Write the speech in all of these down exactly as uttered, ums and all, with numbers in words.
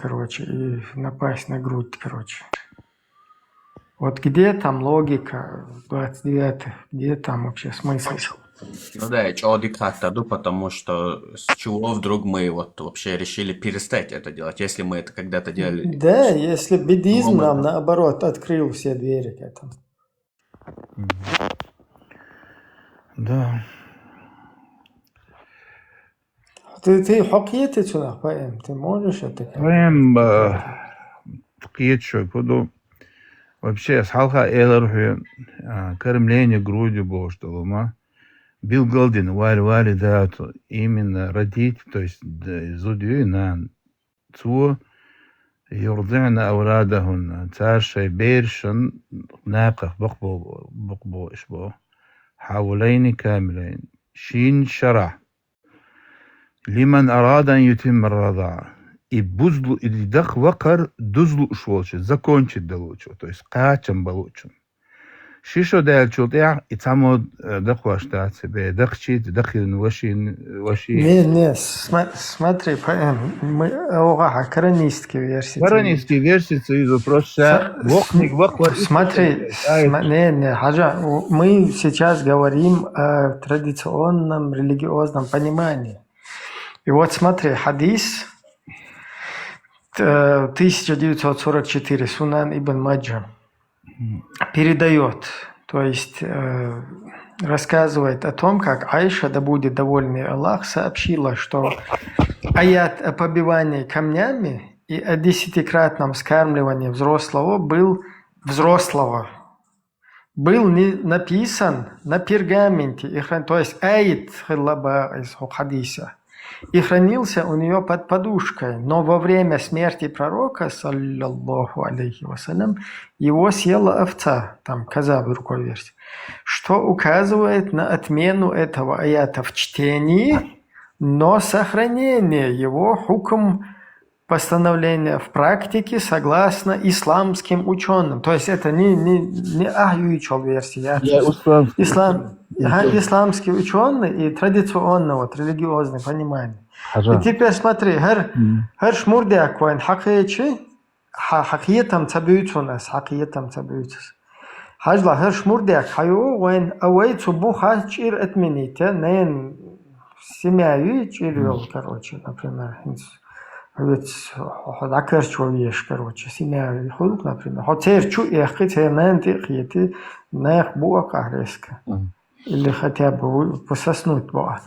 короче, и напасть на грудь, короче. Вот где там логика в двадцать девятых, где там вообще смысл? Ну да, и чё дикхат аду, потому что с чего вдруг мы вот вообще решили перестать это делать, если мы это когда-то делали? Да, если буддизм По-моему, нам это- наоборот открыл все двери к этому. Да. Ты, ты хьо кхетий цунах, поэм, ты можешь это как-то? Поэм, э, кхеташ хӀу ду. Вообще, ас хьалха элар хьоа, а, кормление грудью бохуш долу ма. Билгалдина вали вали дату, именно родить, то есть д- зуда ю нана. Цо يرضعن أولادهن, цара шайн берашна накхах бакъбо, бакъбо иш бо. حولين كاملين. Шин шарахь. لمن أراد أن يتم الرضاعة. И бузлу, и даха вакхар дузлуш волчу, закончить далучу, то есть кхачам балучу. Ши шо даьллачул тӀаьхьа и цхьаммо, э, дакхош дац, бе, дакхчий, дахийна вашин, ваши. Не, не, сма- смотри, поэм, мы, оха, коранистские версии. Коранистские версии, ца юзу просто Са- вокхниг вакхар. Смотри, сма- не, не, Хаджа, у- мы сейчас говорим о традиционном религиозном понимании. И вот смотри, хадис э, тысяча девятьсот сорок четыре, Сунан Ибн Маджа, передает, то есть э, рассказывает о том, как Айша, да будет довольный Аллах, сообщила, что аят о побивании камнями и о десятикратном скармливании взрослого был взрослого, был не написан на пергаменте, и хран- то есть аят хилла баъ из ху хадиса, и хранился у нее под подушкой. Но во время смерти пророка, саллаллаху алейхи вассалям, его съела овца, там коза в другой версии, что указывает на отмену этого аята в чтении, но сохранение его хукм постановления в практике согласно исламским ученым. То есть это не, не, не ахьюичал версия. Я исламский. Ислам, И ага, то- исламские ученые и традиционное вот религиозное понимание. И Хьажа. теперь смотри, хар, М. хар шмурдяк вайн хьакхечи, ха- хьакхетам ца буьйцун ас, хьакхетам ца буьйцус. Хьажла хар шмурдяк хьаю, вайн а вай цу буха чир отменить, найн семья ю чир йол, короче, например, хинц. Ведь хо дакарч вовеш, короче, семья ю хуйк, например. Хо цер чу эхкъи, цер найн тихъети, нах буа къахреска. Мгм. Или хотя бы вы- пососнуть буа.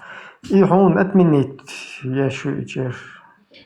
И хун отменить я шу и чир.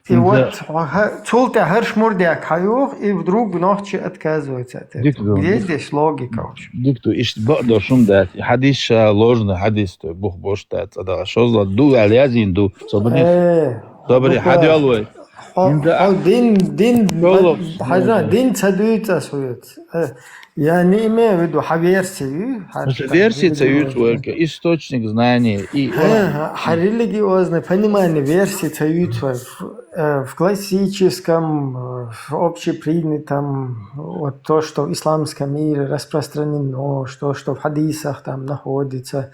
И Да. вот ха- цул тӀе хар шмурдяк хьаюх, и вдруг нохчи отказывается от этого. Дик ду, Где дик. Здесь логика вообще? Дик ду, ишт бакъдо шум дац. Хадис ша ложный хадис, то бух бош дац, ца дагӀа шозла ду, вял язин ду. Собри, Э, собри, ну-ка. хьадвал вай. Хо- Инда хо дин, дин, Шолох. хаза, дин ца дуьйцӀа суьйц. Э, я не имею в виду, ха версию. Ха- Версия ца юьц вайка, источник знания. И Ха, ха, ха религиозное понимание версии ца юьц вай в, э, в классическом, э, в общепринятом, вот то, что в исламском мире распространено, что, что в хадисах там находится.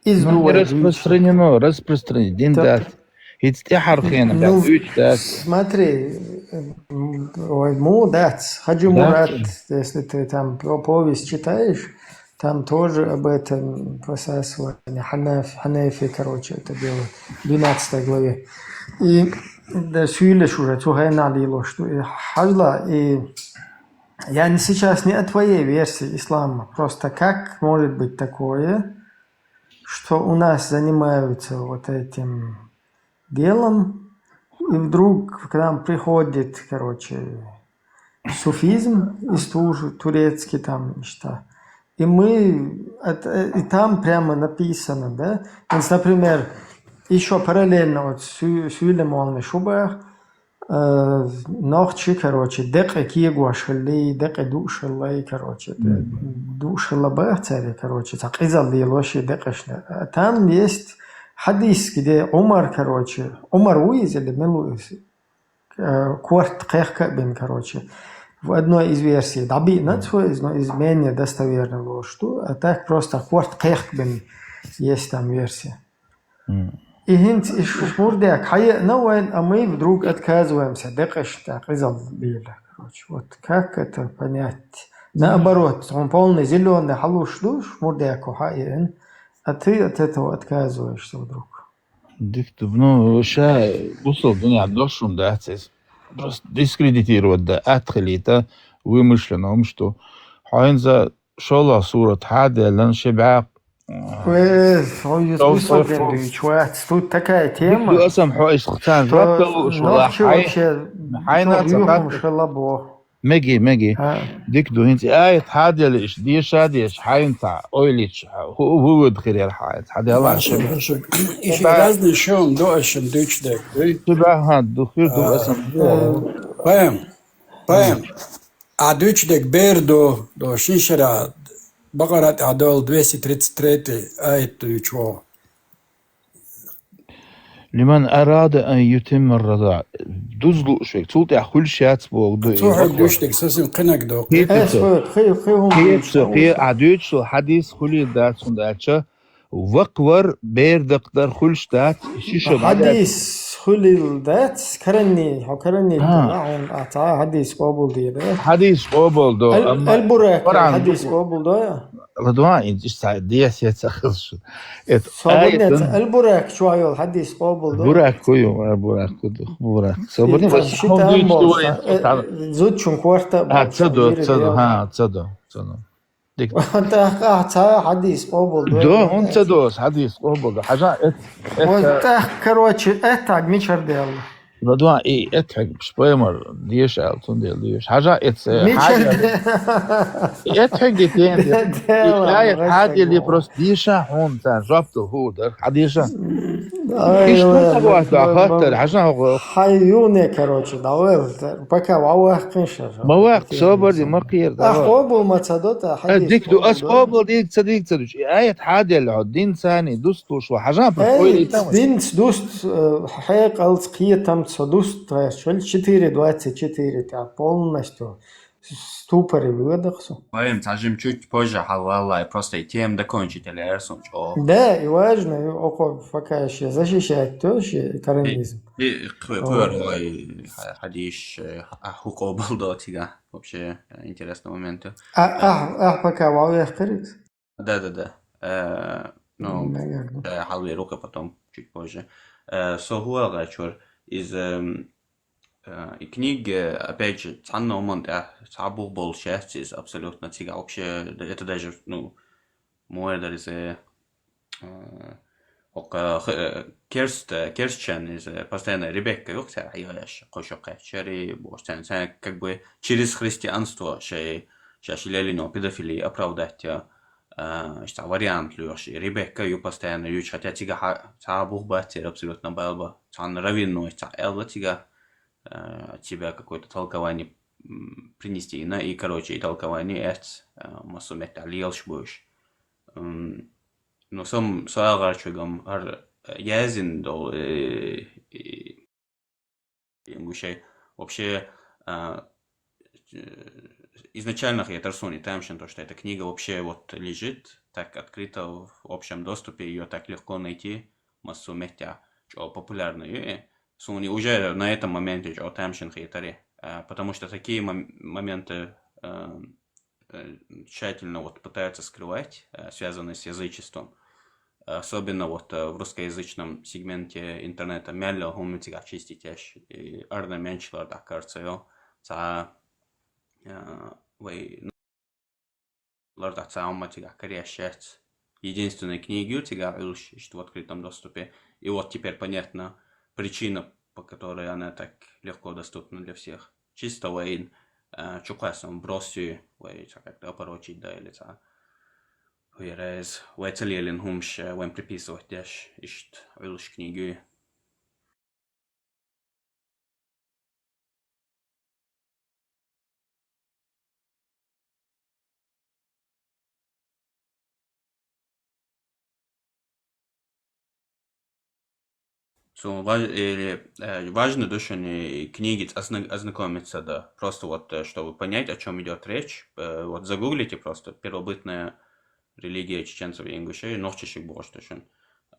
Из Ну, не другой распространено, распространено. Дин Да. дац. Хиц тӀехьархена, Ну, уьч дац. смотри, м, ой, му дац, Хаджи Да. Мурат, если ты там по- повесть читаешь, там тоже об этом посасывание. Ханафи, Ханафи, короче, это дело в двенадцатой главе. И да, сюйлеш уже, цу хенал лило, что и хьажла, и я не, сейчас не о твоей версии ислама. Просто как может быть такое, что у нас занимаются вот этим делом, и вдруг к нам приходит, короче, суфизм из туж-, турецкий там что. И мы, это, и там прямо написано, да? То есть, например, еще параллельно вот сю-, сюйлем волны шубах, э, нохчи, короче, декъе кегош хилли, декъе душ хиллай, короче, Мгм. душ хилла бах царе, короче, ца къизал лелоши декъешна. А там есть хадис, где Умар, короче, Умар вуиз или милуиз, э, корт кхехка бин, короче, в одной из версий. Даби на свой из, но из менее достоверного, что, а так просто корт кхехк бин есть там версия. М. И хӀинца иш мурдек хьаеана вайн, а мы вдруг отказываемся декъашта къизал бийла. Короче, вот как это понять? Наоборот, он полный зелёный халуш душ, мурдеку хьаеана, а ты от этого отказываешься вдруг. Дика ду, ну, ша бусал дуьнья дош шун дац иза. Просто дискредитировать да, атхилита, вымышленно, ум что. Хьайнза шола сурат хьаделлан шибаьк. Э, ой, Тов высоко тов. Дюйч, вот, тут такая тема, Дика ду асам хьо иш хцан что жоп далу шола нохчи хьай-, вообще хьайна чё, цакат. Юхум шалабо. Меги, меги. А. Дика ду, хӀинца аят хьадели иш, деша деш, хьайнца, ойлич, ху-, вывод хирер хьайнца, хьадела. Баша, баша. Иши разный шум, ду ашам дюч дек, ду. Шибаьк, ха, ду хир ду А. Асам. Пэм, пэм. А дюч дек бер ду, ду шиншара, Бакъарат адол двести тридцать третий аят дюч во. لمن أراد أن يتم الرضاعة. Дузлу швек, цул тӀехь хуьлуш яц боху ду. Цо хьоьга дуьштиг, со син кхинаг ду. Кхета Э, цо. Хи, хи, хи, хум Кхета дуьш цо, хи, хьуна. А дуьйцу хьадис хуьлийла дац, хӀунда аьлча вакхвар, бер дакхдар хуьлуш дац, ши шо Хьадис хуьлийла дац, каранни, хьо каранни А. тала, хьуна, а, ца хьадис къобал дийр. Хьадис къобал до, Ал-, амма Аль-Бурак Къуръан хьадис ду. Къобал до. Ладван, ин иштта дес яц ахилш. Эт Собарнец, аятан Аль-Бурак чу йол хьадис къобал до. Бурак ку ю, а, Бурак ку ду, Бурак. Собарни Итан вас шитан хьон бо, дичту вай, э, та-, зудчун корта А, бо, цадо, вири цадо, дел. Ха, цадо, цадо. Дик. Тахка ца хьадис къобал до. До, он цадо, хьадис къобал до. Хьажа, эт, эт, Вот э, так, короче, это мичар дел. Ладван, и эт хьег шпаймар деш аьл, цундел деш. Хьажа эт, э, Мичар хьади-, де- эт хьег де тен де. Де-, И дела, ай, вай хьадели сагу. Просто деша хьун, ца, жоп ду ху, да, хьадеша. Ай, Иш вай, тун сагу вай, ас да вай, хаттар, вай. Хьажа ху. Хай юне, короче, да, вай, пока ва вахкин ша. Ма вахк, собар ди, ма кир, да, А, вай. Къобул ма ца дота, Э, хадис дик ду, ас къобул ду. Къобул дик ца, дик ца дуч. И аят хьадели хьо, дин цани, дуст луш ва, хьажа, Эй, просто ойла и там. Дин дуст, э, хьекъалц кхетам ца дуст, то есть, четыре двадцать четыре, та полностью ступоре выдохсу. Поем, сажим чуть позже, хьал валлай, просто и тем докончить, или я сумч, о. Да, и важно, и около пока ещё защищать тоже каранизм. И, и ху-, Вот. Хуер, ой, ха-, хадиш, э, а, ху къобул до тига. Вообще, э, интересный момент. А, а, а, пока вал я карис. Да, да, да. Э, ну, Наверное. Да, хьалве рука потом, чуть позже. Э, со хуалга чур из, эм, э, и книги, опять же, цанна уман, да, цабух бол счастье из абсолютно цига. Вообще, да, это даже, ну, мой даже, э, э, окка, х-, э, керст, э, керстчан из, э, постоянно Ребекка юх, ца, айо яш, кошо качери, бо, ца, ца, как бы через христианство, шей, шаш лелино педофилии оправдать, э, А, ишта вариант луш, Ребекка ю постоянно юч, хотя тига ха-, ца бух бацер абсолютно балба. Цан раввин, ну, ца элва тига, а, тебя какое-то толкование, м, принести. И на, и, короче, и толкование эц, а, масу мет алиелш буш. М, но сам сагар чугам ар, э, язин дол, э, и Ингушей. Вообще, а, э, изначально я тарсуни тамшин, то, что эта книга вообще вот лежит так открыто в общем доступе, её так легко найти, массу метя, чё популярную. И суни уже на этом моменте чё тамшин хитари. А, потому что такие мом-, моменты, э, э, тщательно вот пытаются скрывать, э, связанные с язычеством. Особенно вот, э, в русскоязычном сегменте интернета. Мялло хумитига чистить яш, и арна менчлар да карцео. Ца, э, вай, ну, лар да ца уматига корящать. Единственной книги у тебя, Илш, что в открытом доступе. И вот теперь понятна причина, по которой она так легко доступна для всех. Чисто вайн, э, чукасом бросю, вай, ца как-то опорочить, да, или ца. Вайрес, вай ца лелин хумш, э, вайн приписывать деш, ишт, Илш книги. Су ва-, или, э, важно душевные книги озна-, ознакомиться, да. Просто вот, э, чтобы понять, о чём идёт речь, э, вот загуглите просто «Первобытная религия чеченцев и ингушей», нохчишек бошта шун.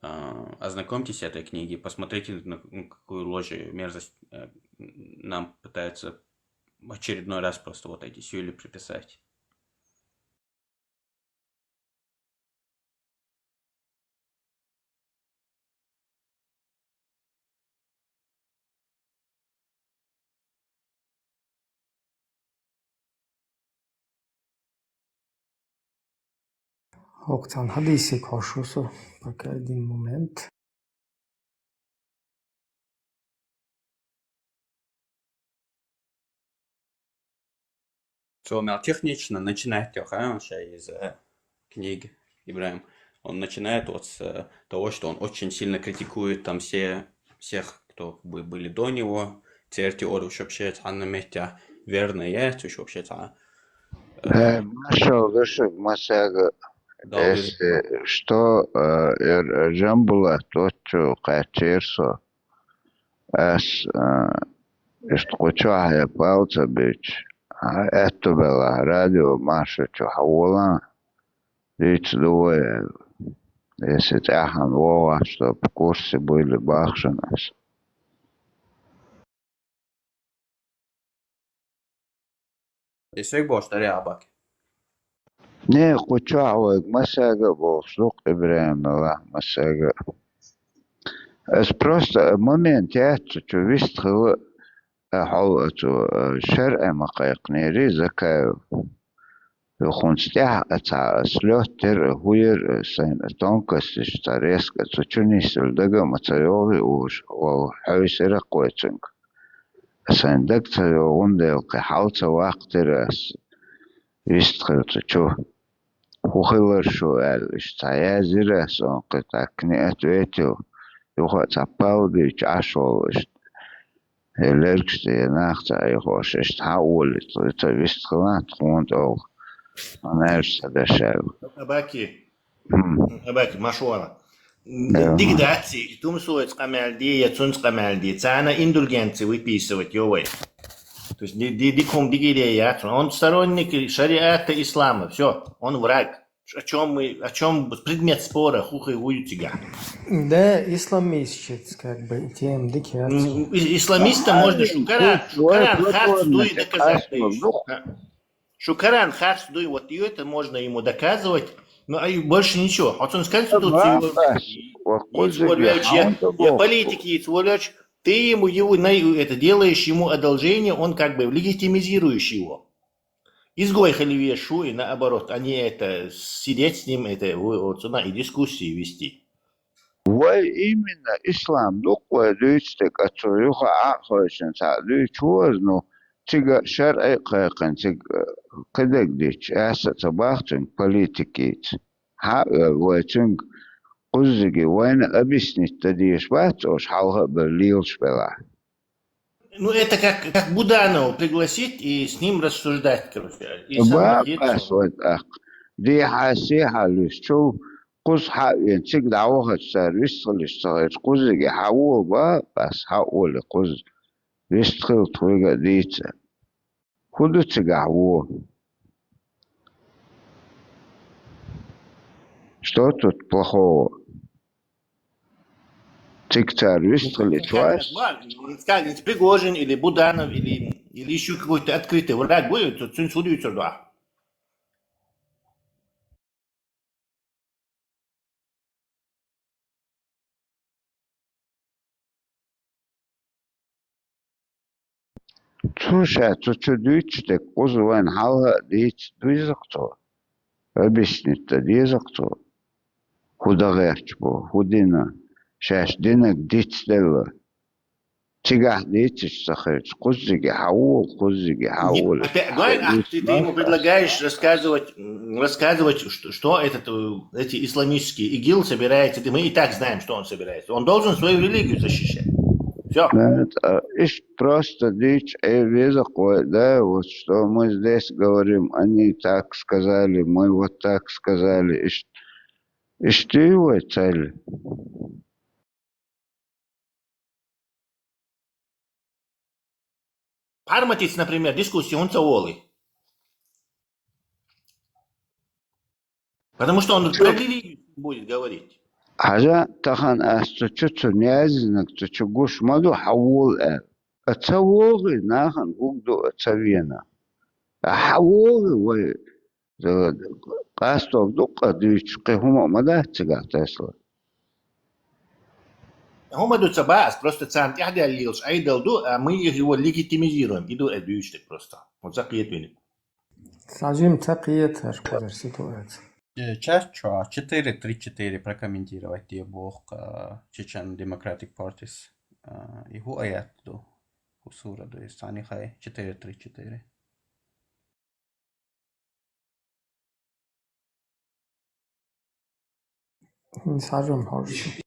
А, ознакомьтесь с этой книгой, посмотрите, на какую ложь и мерзость, э, нам пытаются в очередной раз просто вот эти сюли приписать. Оксан хадисик хошуса, пока один момент. Цо мел технично начинать, тёха, он ща из, э, книг Ибрахим. Он начинает вот с, э, того, что он очень сильно критикует там все, всех, кто бы были до него, церти ору вообще цана метя верная, то есть вообще цана. Э, Машо, гашек, масяга, да, если что, э, эр-, Джамбула, тот, чё, качерсо. Ас, а, ишт кучу хая палца бич. А, это была радио Маша чу хавола. Рич дуэ. Если тяхан вова, чтоб в курсе были бахшинас. Исек бош тари абак. Не, кучу хавайг масяга бохш, лук Ибрахим Аллах масяга. Ас просто момент яц, чу вист хила, а, хол, а, чу, а, шаръа ма кайкънери Закаев. Юхун стяг, а, ца, а, слёт тер, а, хуер, а, сайн, а, тонкость, ишта резко, а, цу чунисил дага ма ца йоги уж, о, хависера койчинг. А сайн даг ца йогун делкъи, хал ца вакъ тер ас. Вист хил цу чу. Ху хилар шу аьлла, иштта язйира ас, он кхы так не ответил. Юха цхьа палбийча Ӏаш волу иштта. Я лергаш тӀе, я нах ца айхош, иштта хьан а волий, ца вист хилан тхуна тӀе оха. Ан аьлча ца дашаьлла. Абаки. Хм. Абаки, Машуана. М, да. Дика дац и Тумсойца къамел де, я цунца къамел де. Царна индульгенции выписывать, йовай. То есть ди-, ди-, дика хӀума дигире яц. Он сторонник шариата ислама. Всё, он враг. О чём мы, о чём предмет спора, хӀу хи вуй цигахь? Да, исламистчиц, как бы, тема дика яц. М, и-, исламистам можно, шу Коран, шу Коран харц дуй, доказать дуй. Шу Коран харц дуй, вот и это можно ему доказывать. Ну, а и больше ничего. Вот он с Конституцией, я политики, его, это делаешь ему одолжение, он как бы легитимизируешь его. Изгой хили веш шу, и наоборот, а не это, сидеть с ним, это, вот сюда и дискуссии вести. Вай именно ислам дукха вай дуьйцу дерг, а цо юха Ӏа а хойшина цхьаъ дуьйцу ваза, ну, цига шаръа а кхайкхина, цига, э, кхидерг дича, аса а ца бахчунга политикица. Хьа а оьлла, вай цуьнга кхуззиге вайна объяснить дан дезаш бац, оша хьалха а бара лелаш белахь. Ну, это как, как Буданова пригласить и с ним рассуждать, короче. И сам... Ба-, бац вай тӀаккха. Дехьа-сехьа луьйсучул кхуза хьа а вена, цига дӀавахача цара вистхилча ца хилча, кхуззиге хьан вон ба, ас хьан а волий кхуза. Вистхила тхоьга а дийца. ХӀун ду цигахь вон? Что тут плохого? Цига цара вистхилча вай. Как, как Пригожин или Буданов, или, или ещё какой-то открытый враг будет, то цуьнца хӀун дуьйцур ду ахь? Цо ша цу чу дуьйцуш дерг кхуза вайна хьалха а дийца дуьйзу-кх цо. Объяснить дан деза-кх цо. ХӀун дан гӀерташ бу, хӀун дина, шаьш динарг дицделла. Цигахь дийцича ца хилча, кхуззиге хьан вон, кхуззиге хьан вон. Опять, говорит, а ты, ты ему предлагаешь рассказывать, м, рассказывать, что, что этот, э, эти исламические ИГИЛ собирается, мы и так знаем, что он собирается. Он должен свою религию защищать. Всё. Нет, а, иш просто дичь, э, веза кой, да, вот что мы здесь говорим, они так сказали, мы вот так сказали, иш, иш ты его цель. Пхьарматица, например, дискуссия хӀунда ца волий? Потому что он про религию будет говорить. Хьажа, тахан аз цу чу цу ниязинаг цу чу гуш ма ду, хьавола аьлла. А ца вогӀий, нахана гуг ду а ца вена. А хьавогӀий вай, э, къастор ду-кх дуьйцуш, кхин хӀума а ма дац цигахь тесла. ХӀума ду ца бац, просто царна тӀаьхьадаьлла лелаш Ӏедал ду, а мы их его легитимизируем. И ду э дуьйцуш дерг просто. Вот ца кхетавина. Сажим ца кхеташ кхузар ситуация. Э, чат чу четыре три четыре прокомментировать де боху, а, Chechen Democratic Parties, а, и хӀун аят ду, хӀун сура ду иза, цхьаьна хай четыре три четыре. Сажим хьожуш.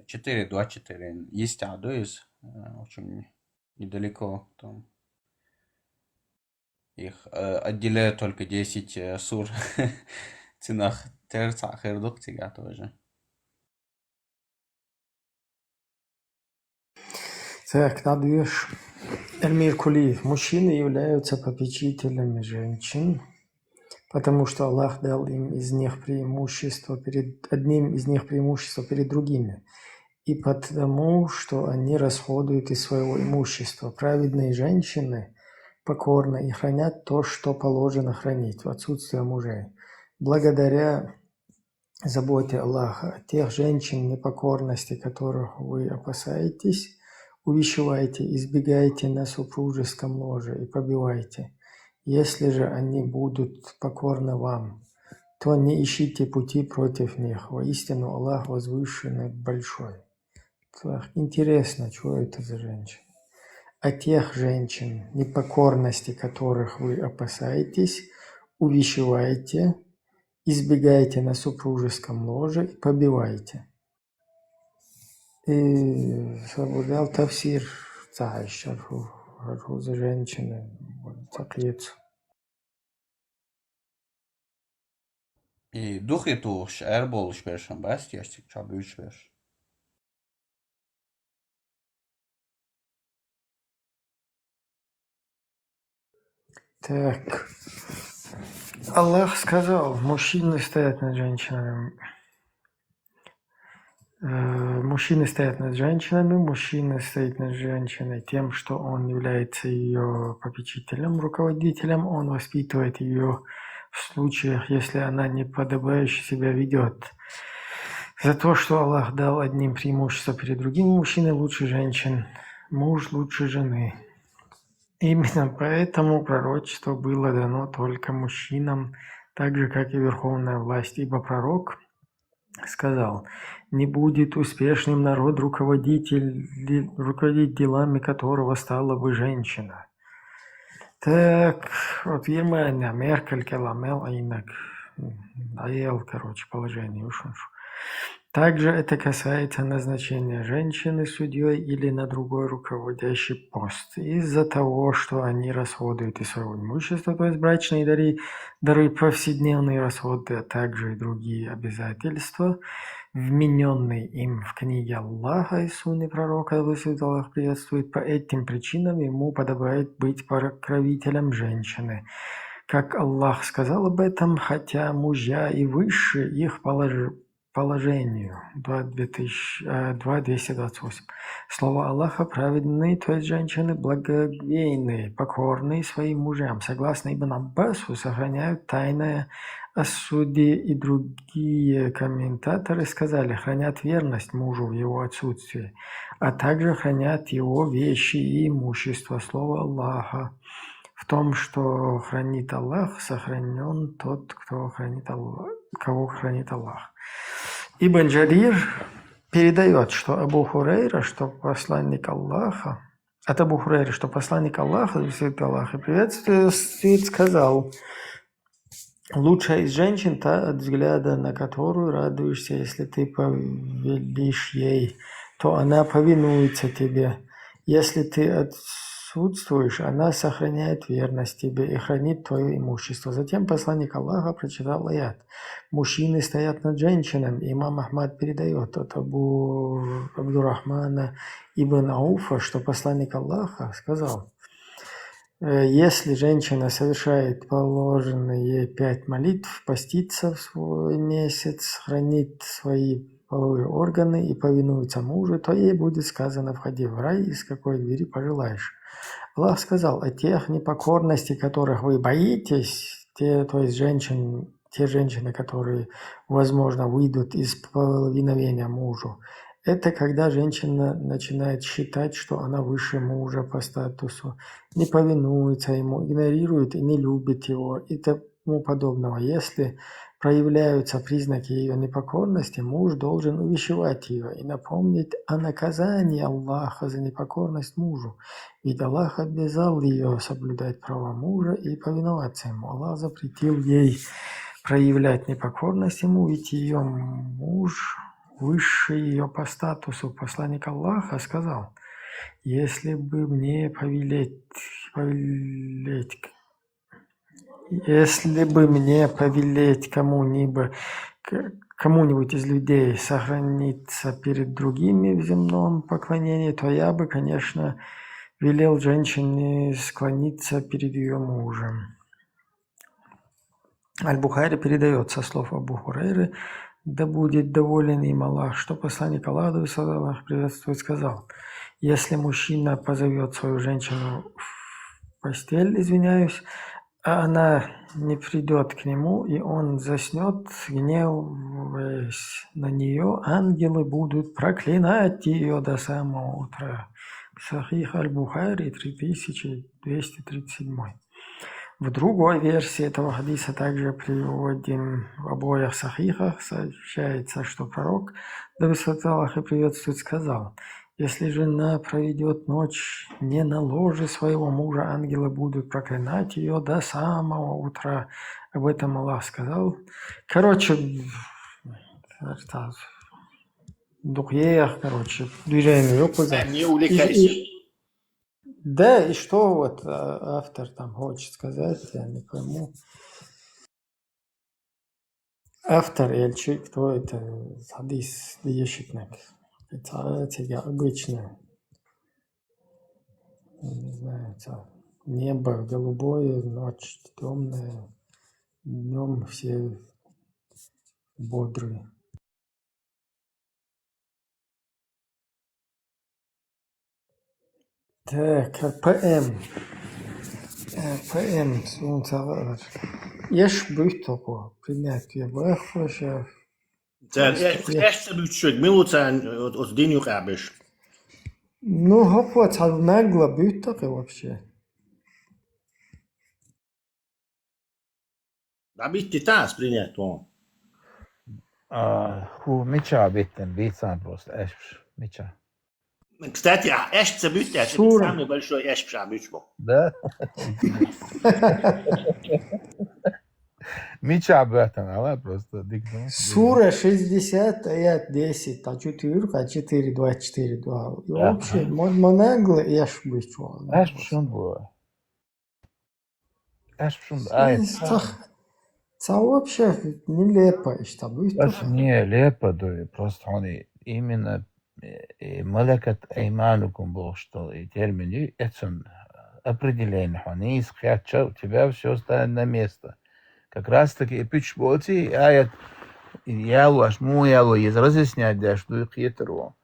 Четыре два четыре. Есть адрес, э, очень недалеко там. Их, э, отделяют только десять, э, сур. Цунах тера цхьаъ хир ду-кх цигахь тоже. Так, надо ещё. Эльмир Кулиев. Мужчины являются попечителями женщин, потому что Аллах дал им из них преимущество перед, одним из них преимущество перед другими, и потому, что они расходуют из своего имущества. Праведные женщины покорны и хранят то, что положено хранить в отсутствие мужей. Благодаря заботе Аллаха о тех женщин, непокорности которых вы опасаетесь, увещевайте, избегайте на супружеском ложе и побивайте. Если же они будут покорны вам, то не ищите пути против них. Воистину Аллах возвышенный, большой. Так, интересно, что это за женщины? О тех женщин, непокорности которых вы опасаетесь, увещевайте, избегайте на супружеском ложе и побивайте. И соблюдал тафсир, цхьа шарху, шарху за женщины, вот, так есть. И духе тухуш, аьрболуш берш хӀун бац, тешчик чохь буьйцуш берш? Так. Аллах сказал: «Мужчины стоят над женщинами». Э, мужчины стоят над женщинами, мужчина стоит над женщиной тем, что он является её попечителем, руководителем, он воспитывает её в случаях, если она неподобающе себя ведёт. За то, что Аллах дал одним преимущество перед другими, мужчины лучше женщин, муж лучше жены. Именно поэтому пророчество было дано только мужчинам, так же, как и верховная власть, ибо пророк сказал: «Не будет успешным народ, руководитель, руководить делами которого стала бы женщина». Так, вот Германия, Меркель, кела мел айнак, м, аел, короче, положение, уж он ш-. Также это касается назначения женщины судьей или на другой руководящий пост. Из-за того, что они расходуют из своего имущества, то есть брачные дары, дары, повседневные расходы, а также и другие обязательства, вменённые им в книге Аллаха и сунне пророка, да благословит Аллах, приветствует, по этим причинам ему подобает быть покровителем женщины. Как Аллах сказал об этом, хотя мужья и выше их положи-, положению. Два две тысячи, э, два двести двадцать восемь. Слово Аллаха: праведные, то есть женщины, благоговейные, покорные своим мужьям, согласно Ибн Аббасу, сохраняют тайное о суде, и другие комментаторы сказали: хранят верность мужу в его отсутствии, а также хранят его вещи и имущество. Слово Аллаха: в том, что хранит Аллах, сохранён тот, кто хранит Аллах, кого хранит Аллах. Ибн Джарир передаёт, что Абу Хурайра, что посланник Аллаха, от Абу Хурайры, что посланник Аллаха, свет Аллаха приветствует, сказал: «Лучшая из женщин та, от взгляда на которую радуешься, если ты повелишь ей, то она повинуется тебе. Если ты от присутствуешь, она сохраняет верность тебе и хранит твое имущество. Затем посланник Аллаха прочитал аят. Мужчины стоят над женщинами. Имам Ахмад передает от Абу Абдурахмана ибн Ауфа, что посланник Аллаха сказал: «Э, если женщина совершает положенные ей пять молитв, постится в свой месяц, хранит свои половые органы и повинуется мужу, то ей будет сказано: входи в рай, из какой двери пожелаешь». Аллах сказал: «О тех непокорности, которых вы боитесь, те, то есть женщин, те женщины, которые, возможно, выйдут из повиновения мужу, это когда женщина начинает считать, что она выше мужа по статусу, не повинуется ему, игнорирует и не любит его и тому подобного. Если проявляются признаки ее непокорности, муж должен увещевать ее и напомнить о наказании Аллаха за непокорность мужу. Ведь Аллах обязал ее соблюдать права мужа и повиноваться ему. Аллах запретил ей проявлять непокорность ему, ведь ее муж выше ее по статусу». Посланник Аллаха сказал: «Если бы мне повелеть, повелеть, если бы мне повелеть кому-нибудь, к- кому-нибудь из людей сохраниться перед другими в земном поклонении, то я бы, конечно, велел женщине склониться перед ее мужем». Аль-Бухари передает со слов Абу Хурайры, да будет доволен им Аллах, что посланник Аллаха, да Аллах приветствует, сказал: «Если мужчина позовет свою женщину в постель, извиняюсь, а она не придет к нему, и он заснет, гневаясь на нее, ангелы будут проклинать ее до самого утра». Сахих Аль-Бухари, три тысячи двести тридцать седьмой. В другой версии этого хадиса, также приводим в обоих сахихах, сообщается, что пророк, да Аллах и приветствует, сказал: «Если жена проведет ночь не на ложе своего мужа, ангелы будут проклинать ее до самого утра». Об этом Аллах сказал. Короче, это, духеях, короче, движение yok. Sen niye öyle karışıyorsun? Да, и что вот автор там хочет сказать, я не пойму. Автор, элчи, кто это? Хадис дешитник. Это обычно, не знаю, это небо голубое, ночь темная, днем все бодрые. Так, П М. Э, П М, сунцавар. Еш быхтоку, принять я бахваша. Sen eşse bütçük, mi olsan o din yok abiş? Ну, хопва, цал нагло быхтоку вообще. Да битти тас принять он. А, ху мича биттен, бицан просто, эшпш, мича. Кстати, а эшца битти, это Сура. Самый большой эшпша бычмо. Да? Мича беттен, ала просто дикдон. Сура шестьдесят, аят десять, а четыре, а четыре, два, четыре, два. И Да. Вообще, мо- монагло еш быхтоку. Эшпшун бу. Эшпшун, ай. Ца, ца вообще нелепо, что быхтоку. Просто не лепо, да, просто они именно э, э, ملكت أيمانكم болушту, и термини этсон определение, хонис, хятча, у тебя все ставит на место. Как раз таки и пич боти, аят, и ялуаш, му ялу, из разъяснять, да, что и хитро.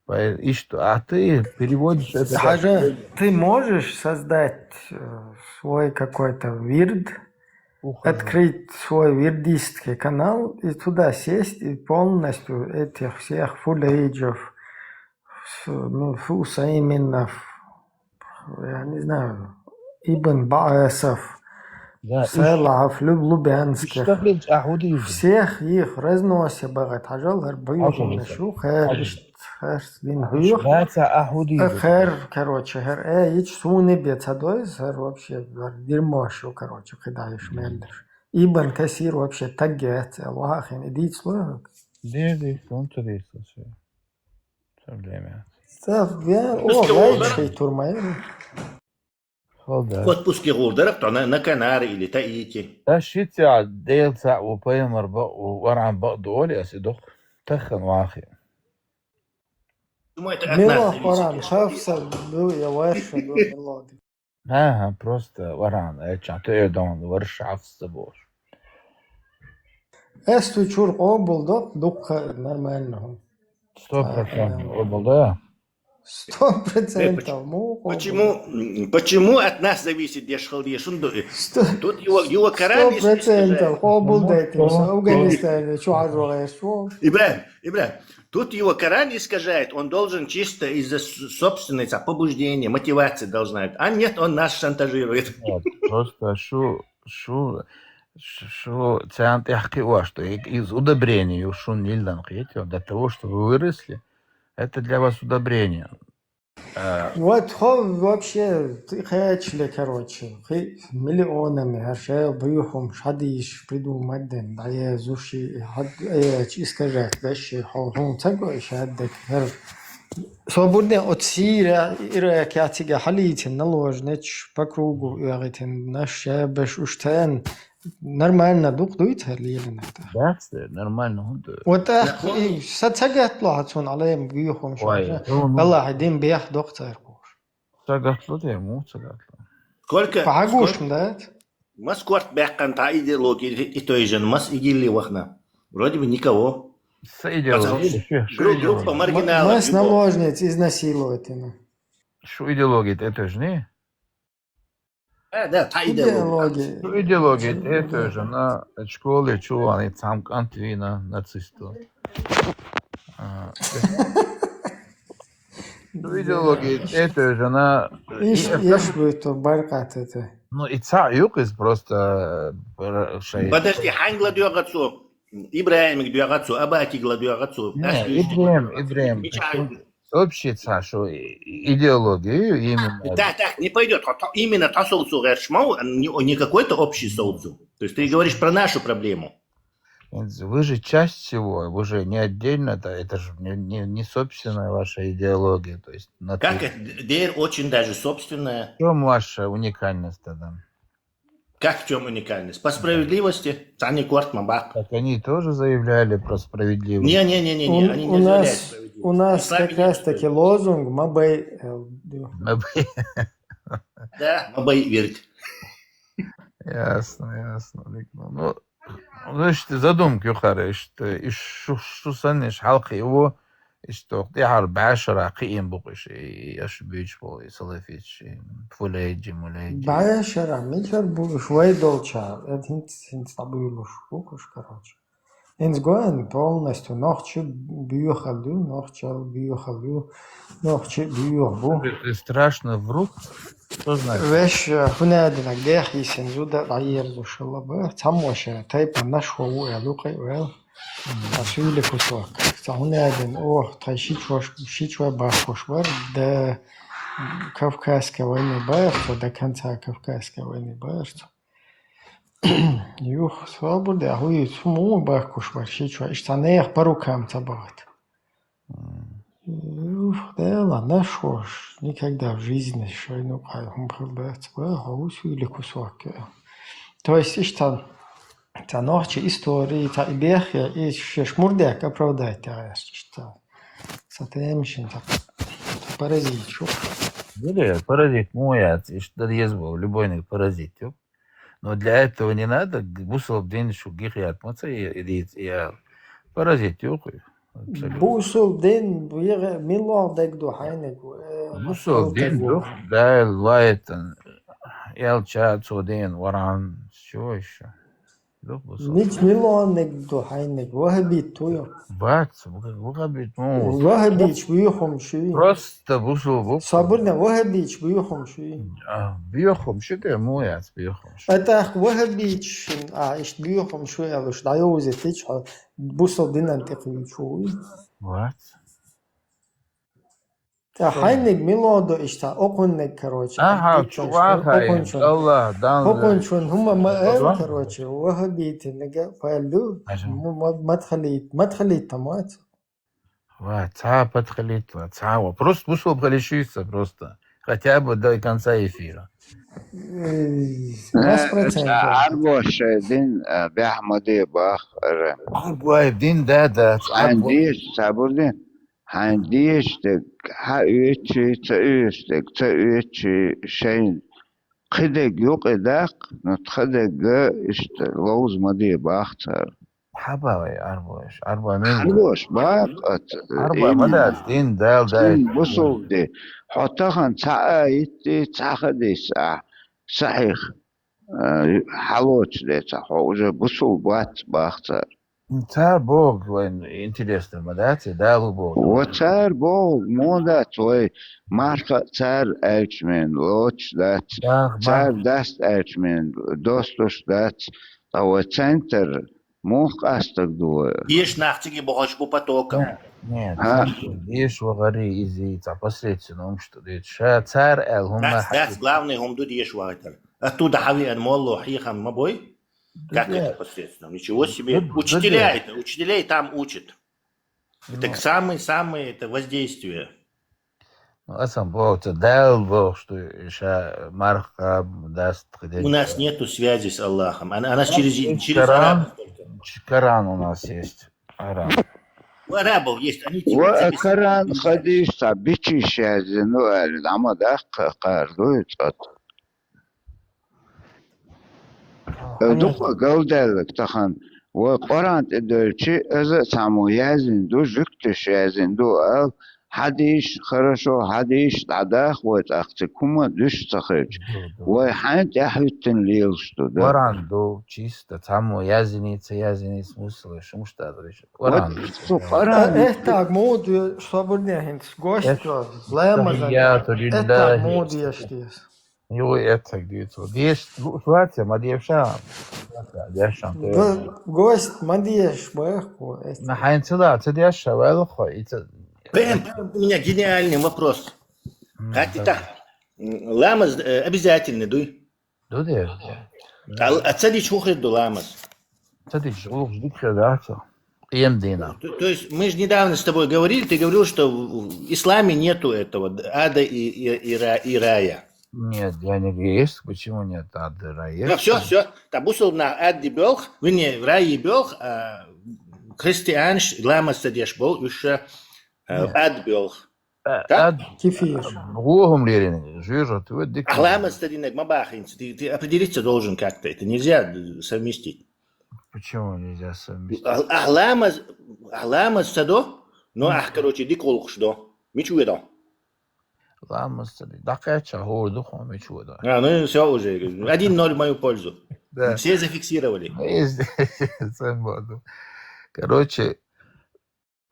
По- И что, а ты переводишь это как- Даже ты можешь создать э, свой какой-то вирд, Ухаживать. Открыть свой вирдистский канал и туда сесть и полностью этих всех фулейджев, с- ну, фусайминов, я не знаю, Ибн Баасов, Да, Салафов, Люб- Лубянских. Что блин, а худи? Всех их разнося богат. Хажал, Хажал, шу, хэр, Хажал. ишт, хэр, дин хуюх. Баца а худи? Хэр, короче, хэр, э, ич суни бецадой, хэр вообще, хэр дерьмо шу, короче, кидаешь мелдер. Ибн Касир вообще таггет, Аллах, хин, идите, слава. Дерди, он туристо все. Все время. Да, я, о, Просто лайк да. Шей турмай. Отпуске гӀур дарах тхо на, на Канары или Таити. Аш ши цӀа, Дела цаӀ ву, пайхамар бакъ ву, варан бакъ ду олий ас и духу. Тахана вахи. Думаю, это от нас зависит, Милох варан, если Хьафса ду я ваша ду, Милох ду. Ага, просто варан, э, чан, то я дон, варш Хьафса бу. Эс ту чур къобал до, дукха нормально хӀу. Сто процентов къобал до. Сто процентов, почему, м, почему от нас зависит, деш хал деш, шун ду? Сто, тут его, его Коран сто процентов искажает. Къобал дайтин, Афганистане чу хьажу гӀеш чу. Ибрахим, Ибрахим, тут его Коран искажает, он должен чисто из-за с-, собственной, ца, побуждения, мотивация должна быть. А нет, он нас шантажирует. Нет, просто шу, шу, шу, шу цан тӀехь кхиъ ваш, что и-, из удобрения, ю шун нилдан кхетё, для того, чтобы вы выросли, это для вас удобрение. А, вот хо вообще, ты хачли, короче, хи миллионами хӀар шел буюхум шадиш придумать ден, дае зуши хад, э, искажать даши, хо, хун цаго ишаддек хӀар. Собурне от Сирия, Ирак, я цига халитин наложнич по кругу, я гитин наш, я беш уштен. Нормально дук дуй тар лилин это. Бахс, нормально хӀун ду. Вот ах, и са цагатло хацун алем гуюхум шо. Ой, ну, ну. Аллах дин бех доктор куш. Цагатло де, му цагатло. Сколько, Пагуш, сколько? Да? Мас корт бехкан та идеология и той же, мас игили вахна. Вроде бы никого. С идеологией. Потому что гру-, группа маргиналов. Мас любого. Наложниц изнасиловать, ну. Шу идеология, это же не? Э, да, та идеология. Идеология. Ну, идеология, это же на школе чуван, и сам кантвина нацисту. А, ну, идеология, это же на, иш, и, иш будет то баркат это. Ну, и ца юк из просто, э, шей. Подожди, хьанг ладугӀацу, Ибрахимик дугӀацу, Абатик ладугӀацу. Не, Ибрахим, Ибрахим. Общий ца, что и-, идеологию именно. Так, так, не пойдёт. Именно та соусу гершмау, не, не какой-то общий соусу. То есть ты говоришь про нашу проблему. Вы же часть всего, вы же не отдельно, да, это же не, не, не собственная ваша идеология. То есть на как это? Дер очень даже собственная. В чём ваша уникальность тогда? Как в чём уникальность? По справедливости, цани корт ма бак. Так они тоже заявляли про справедливость. Не, не, не, не, не, они не заявляют справедливость. У нас как раз таки лозунг «Мабай». Мабай. Да, мабай верить. Ясно, ясно. Ну, значит, задумка юхара, что и шу, шу саннеш халкъ его, Иштта тӀехьара бӀаьшара кхиъна бу-кх уьш, и аша буьйцуш болу и салафиташ, и фулайджи, мулайджи. БӀаьшара мичара бу уьш вай долчара? ХӀинца, хӀинца дӀабуьйлуш бу-кх уьш, короче. ХӀинца гоьн полностью нохчи боьхалла ю, нохчалла боьхалла ю, нохчи боьха бу. Это страшно врут. Что значит? Вешан, хӀун аьлла, дехьа йисина зуда дӀаерзош хилла бац, цхьаммо шен тайпа нашхо ву аьлла, ву кхайо аьлла. Мгм. А суьйли кусок. Цхьа хӀун аьлла, ох, тхай ши чош, ши чой бахкош бара, до Кавказской войны бара цо, до конца Кавказской войны бара цо. Юха, собар де, хӀуй, цу муха бахкош бара ши чой, иштта цхьа нехан по рукам ца бахийта. Мгм. Ух, Дела, нашхош никогда в жизни шайна кхай хӀума хила дац, баха, хӀу суьйли кусок. То есть, иштта, цхьа нохчи истори, цхьа и бехке, и шеш мурдек оправдать яхаш, иштта. Цхьа тема шин цхьа паразит шу. Диле, паразит му яц, иштта дар еза бу, любой паразит ю. Но для этого не надо, бусалба дин шу гихъят ма ца я, я, я паразит юкъу. Абсолютно. Бусалба дин, бегӀ-, милла дег ду хьайниг, э, бусалба дин ду, Дала лайтан, элча цо дин варан, чего ещё? Ду бусалба. Мич милла нег ду хьайниг, вахабит ту ю. Бац, вахабит му. Вахабич буьйхум шуй. Просто Ца бусул бу. Сабурна ваха бийч буюхум шуй. А, буюхум шу де, му яц буюхум шу. АтӀах ваха бийч, а, ишт буюхум шуй алуш, дӀайовзийтич хьо, бусул динан тӀекхуьйчуй. Вац. Та хьайниг мило до ишта, окунниг, короче. Аха, чуваха, Аллах, дан. Окунчун, хӀума ма эр, короче, ваха бийти нега пайлу, ма-, ма-, матхалит, матхалит тамац. Ва, ца подхалит, ва, ца, ва. Просто бусул хали шуйса, просто. Хотя бы до конца эфира. Э, Э, Арбош, э, дин, э, бяхь ма де бах, ара. Арбой дин да, да, Хьайн арбой. Деш, сабур дин. Хьайн деш дег, хьа уьйчи, ца уьйш дег, ца уьйчи, шайн. Кхидег юкъе дакх, но тхадег иштта ловз ма де бах цар. Хьаба вай арбош, арба мин. Арбош бах, ат, Арба ма именно. Дац, дин дал дай. Син бусул де. Хьо тахан ца а итти, ца хадис а, сахих. Э, хьалоч де ца, хьо уже бусул бац бах цар. Цар бог вайн интересно ма дац, далу бог. Ва цар бог мо дац, вай марха цар элчмен лоч дац. Цар даст элчмен достуш дац. А вай центр мух къастаг ду вай. Деш нах циги бохаш бу потоком. Нет, нет, Ха? Центр деш ва гъари изи, ца посредственно ум что дет. Ша цар эл хумма Дац, дац, хакит. Главный хум ду деш ва гъатар. Оттуда хьави ан молло хьихам ма бой. Как это посредственно? Ничего себе. Учителя это, учителей там учат. Это самое-самое это воздействие. Ну, асан бог, ца дал бог, что ша марха даст. У нас нету связи с Аллахом. Она, она через, через Коран, арабов только. Коран у нас есть. Араб. У арабов есть, они тебе Ва записывают. Коран хадис ца бичи шази, ну, али, ама да ка-, кар, ду, цат. Э, дукха галдаллаг тахан. Ва Къуран тӀе доьлчи, аза цхьаммо язин ду, жуьгташ язин ду, ал, хьадиш, хорошо, хьадиш, дӀадах вай цӀахци, кума дуьш ца хилча. Вай хьайн тӀехьуьттин лелаш ду, да. Къуран ду, чисто, цхьаммо язиница, язиница, мусала, шумуш даза вешан. Къуран ду. Цу Къуран. Э, эттаг муд, собурне хинц, гошт, ламазан. Эттаг муд еш дес. Юй, эттаг децо. Деш, ситуация, ма дешам. Дешам, Г-, гость, ма деш, бэхку, эт. На хьайн цила, ца деша, вайлахо, и ца- Бэм, бэм, у меня гениальный вопрос. Как ты так? М, ламаз, э, обязательно, дуй? Ду де. А, а ца дичи хухрид ду ламаз? Ца дичи, улух дикхе даца. Къием дина. То, то есть мы же недавно с тобой говорили, ты говорил, что в, в исламе нету этого ада и, и, и ра-, и рая. Нет, я не гейст. Почему нет ада и рая? Ну, всё, всё. Та бусулна ад и бёлх, вернее, рай и бёлх, а христианш ламаз ца деш бол, уж, э, ад бёлх. Э, так? Ад, кефир. Гугум лерин, жир, ты вот дик. А ламаз ца динег ма бахинц. Ты, ты определиться должен как-то. Это нельзя, э, совместить. Почему нельзя совместить? А, а ламаз, а ламаз ца до, но, ах, короче, дик улхш до. Мичу ведо? Ламаз ца ди. Да, кача, хор духу, мичу ведо. А, ну и всё уже. Один ноль в мою пользу. Да. Все зафиксировали. Ну, есть, есть, есть, всё. Короче,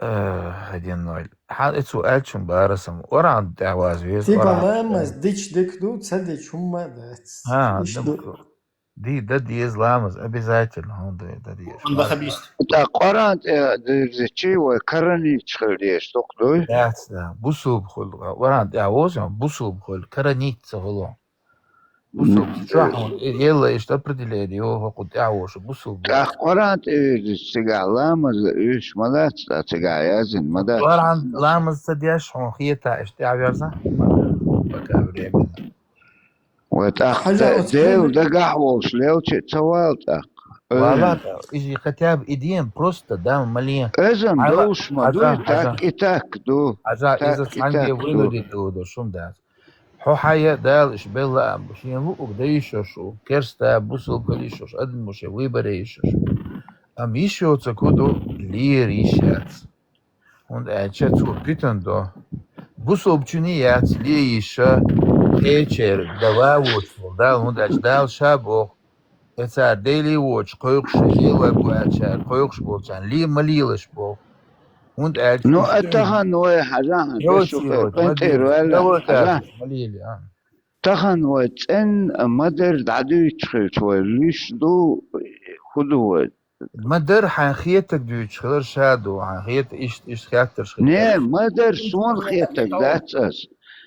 Э, один ноль. Хьан ицу аьлчун барасам. Оран тӀаваз вез, Типа оран. Ламаз дич дик ду, ца дич хумма дац. А, иш ду. Ди, да, дез ламаз, обязательно, хьун да, да, дез. Он вахабист. Да, Къуран тӀе дирзи чи, вай карани чхил деш, ток дуй? Дац, да. Бусуб хул, Къуран тӀавоз, бусуб хул, карани ца хуло. Бусул, чохь, э, елла иштта определение, йо, хӀокху тӀаьхьа вуш, бусул бу. ТӀаккха Къуран тӀе вирзича цигахь ламаз уьш ма дац, ткъа цигахь язйина ма дац. Къуран ламаз ца деш, хьуна хета иштта тӀаьхьа верза? Пока временно. Вай тӀаккха Хьажа, Де-, оцу Дела дагахь волуш лелча а ца вала тӀаккха. Вала, иза хотя бы и ден, просто, да, мале. Эзан Хьажа, долуш ма дуй, хьажа, так хьажа. И так ду. Хьажа, так иза и цхьаьнгге так ду. Вынудить ду, ду, шум дац. Хьо хьая Дала иштта белла а, шен луъург дан йиш йолуш ву, керста, бусулба хила йиш йолуш, адамо шен выбор ян йиш йолуш ву. Амма йиш йоцург хӀун ду, лера йиш яц. ХӀунда аьлча цо питана до. Бусулбачунна яц ле йиш, кхечеран дава воцург Дала, хӀунда аьлча Дала ша боху, и цара Деле воцуш кхойкхуш, Делой бу аьллачара кхойкхуш болчарна ле ма лелаш боху. ХӀунда аьлча Ну, уьш а тахана вай хьажахьа, Йо, бешу чиро, къинтӀера ваьлла, хьажахьа. Ма лели, а. Тахана вай цӀенна ма-дарра дӀадуьйцуш хилча, вай луьйш ду, хӀун ду вай? Ма-дарра хьайн хетаг дуьйцуш хилар ша ду, хьайн хета иштта, иштта хеттарш хилча. Не, ма-дарра суна хетаг дац ас.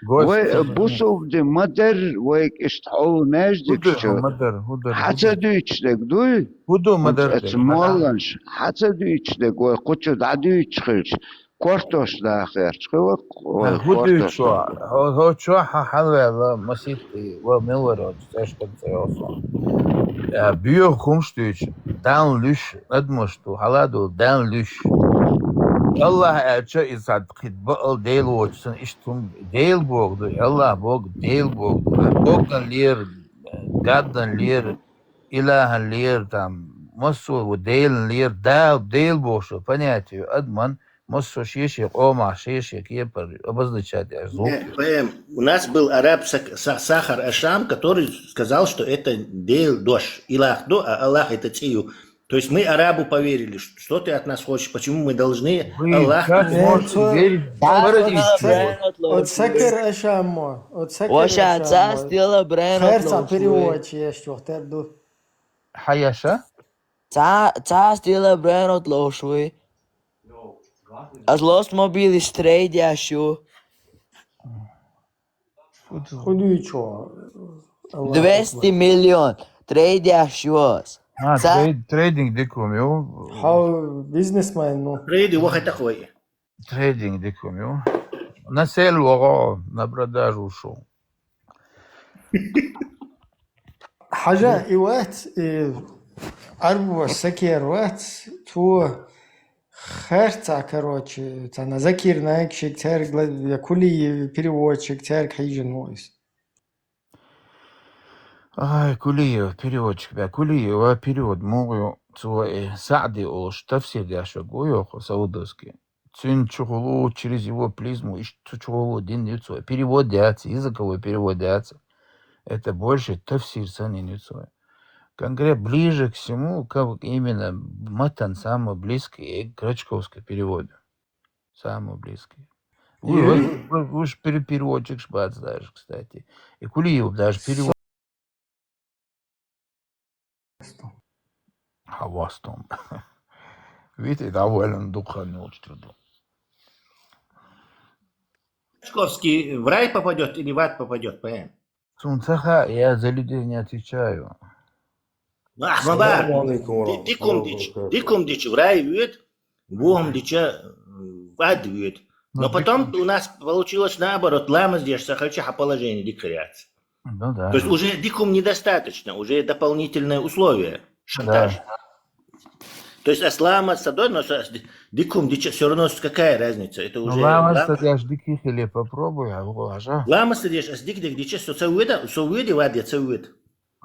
Вай бусулба де ма-дарра, вайга иштта хьовла маьждигаш чу. ХӀун дар, хӀун дар, хьан ца дуьйцуш дерг дуй? ХӀун ду ма-дарра? Оцу молланаш, хьан ца дуьйцуш дерг вай кху чу дӀадуьйцуш хилча, кортош да гӀерташ хилла, ой, хӀу кортош дуьйцу, да. ХӀо, хӀо чохь хьан, хьан ваьлла, масийтта, ва мила вара оцу цӀашкара цӀе йолу сон. Э, боьха хӀумаш дуьйцу, Далла луьйш, адамаш ду, хьала ду, Далла луьйш. Аллах аьлча, иза цхьа кхин бакъал Дела воцу санна, иштта хӀума Дела боху ду, Аллах боху, Дела боху ду. Богдан лера, гаддан лера, илахан лера, там, массо а ву Делан лера, Дала, Дела бохуш понятие ю, адаман массо а шен-шен къомах, шен-шен кепара обозначать деш звук. Нет, П М, у нас был араб Сак-, Са-, Сахар Ашам, который сказал, что это Дел дош, илах до, а Аллах это цӀе ю. То есть мы арабу поверили, что, что ты от нас хочешь, почему мы должны Вы Аллах как можете верить в парадигму? От Сакар Ашамо, от Сакар Ваша Ашамо. Цас дела бренот. Херца лош вуй. Переводчик есть, вот это. Хаяша? Ца, цас дела бренот лош вуй. Аз лост мобилис трейдяш ю. Худуй чо. Двести миллион. Трейдяш ю аз. А, ца- трейд-, трейдинг дикум ю. Хау бизнесмен, ну. Трейди вахай такой. Трейдинг дикум ю. На сел вого, на продажу ушел. Хьажа, и вац, и Арбу Сакер вац, цо херца, короче, цана Закир Найк шик церг ла-, я Кулиев переводчик церг хьийжин войс. Ай, Кулиев, переводчик, бя, Кулиева перевод мугӀу цо, э, Саъди олуш, тафсир деш ваг ву йоху, саудовский. Цуьнан чухулу, через его призму, иштта цу чухулу дин ю цо. Перевод яц, языковой перевод яц. Это больше тафсир санна ю цо. Конкрет ближе к всему, как именно матан самый близкий к Крачковскому переводу. Самый близкий. Вы, вы, вы, вы ж пере-, переводчик ж бац даже, кстати. И Кулиев даже перевод. Хьавастон. Вит и доволен духом не учтёт. Крачковский в рай попадёт или в ад попадёт, П М? Сунца ха, я за людей не отвечаю. Ах, Салам алейкум ди-, дикум дич, дикум дич в рай вуьд, вухум дича, м, в ад вуьд. Но потом у нас получилось наоборот, ламаз деш ца хилча хьан положение дика хир яц. Ну да. То есть уже дикум недостаточно, уже дополнительное условие, шантаж. Да. То есть ас ламаз ца дой, но ас ди-, дикум дича, всё равно с-, какая разница? Это уже ламаз ца деш дика хиле попробуй, а, Хьажа. Ламаз ца деш ас дик дик дича, со ца вуьда, со вуьди вад я ца вуьд.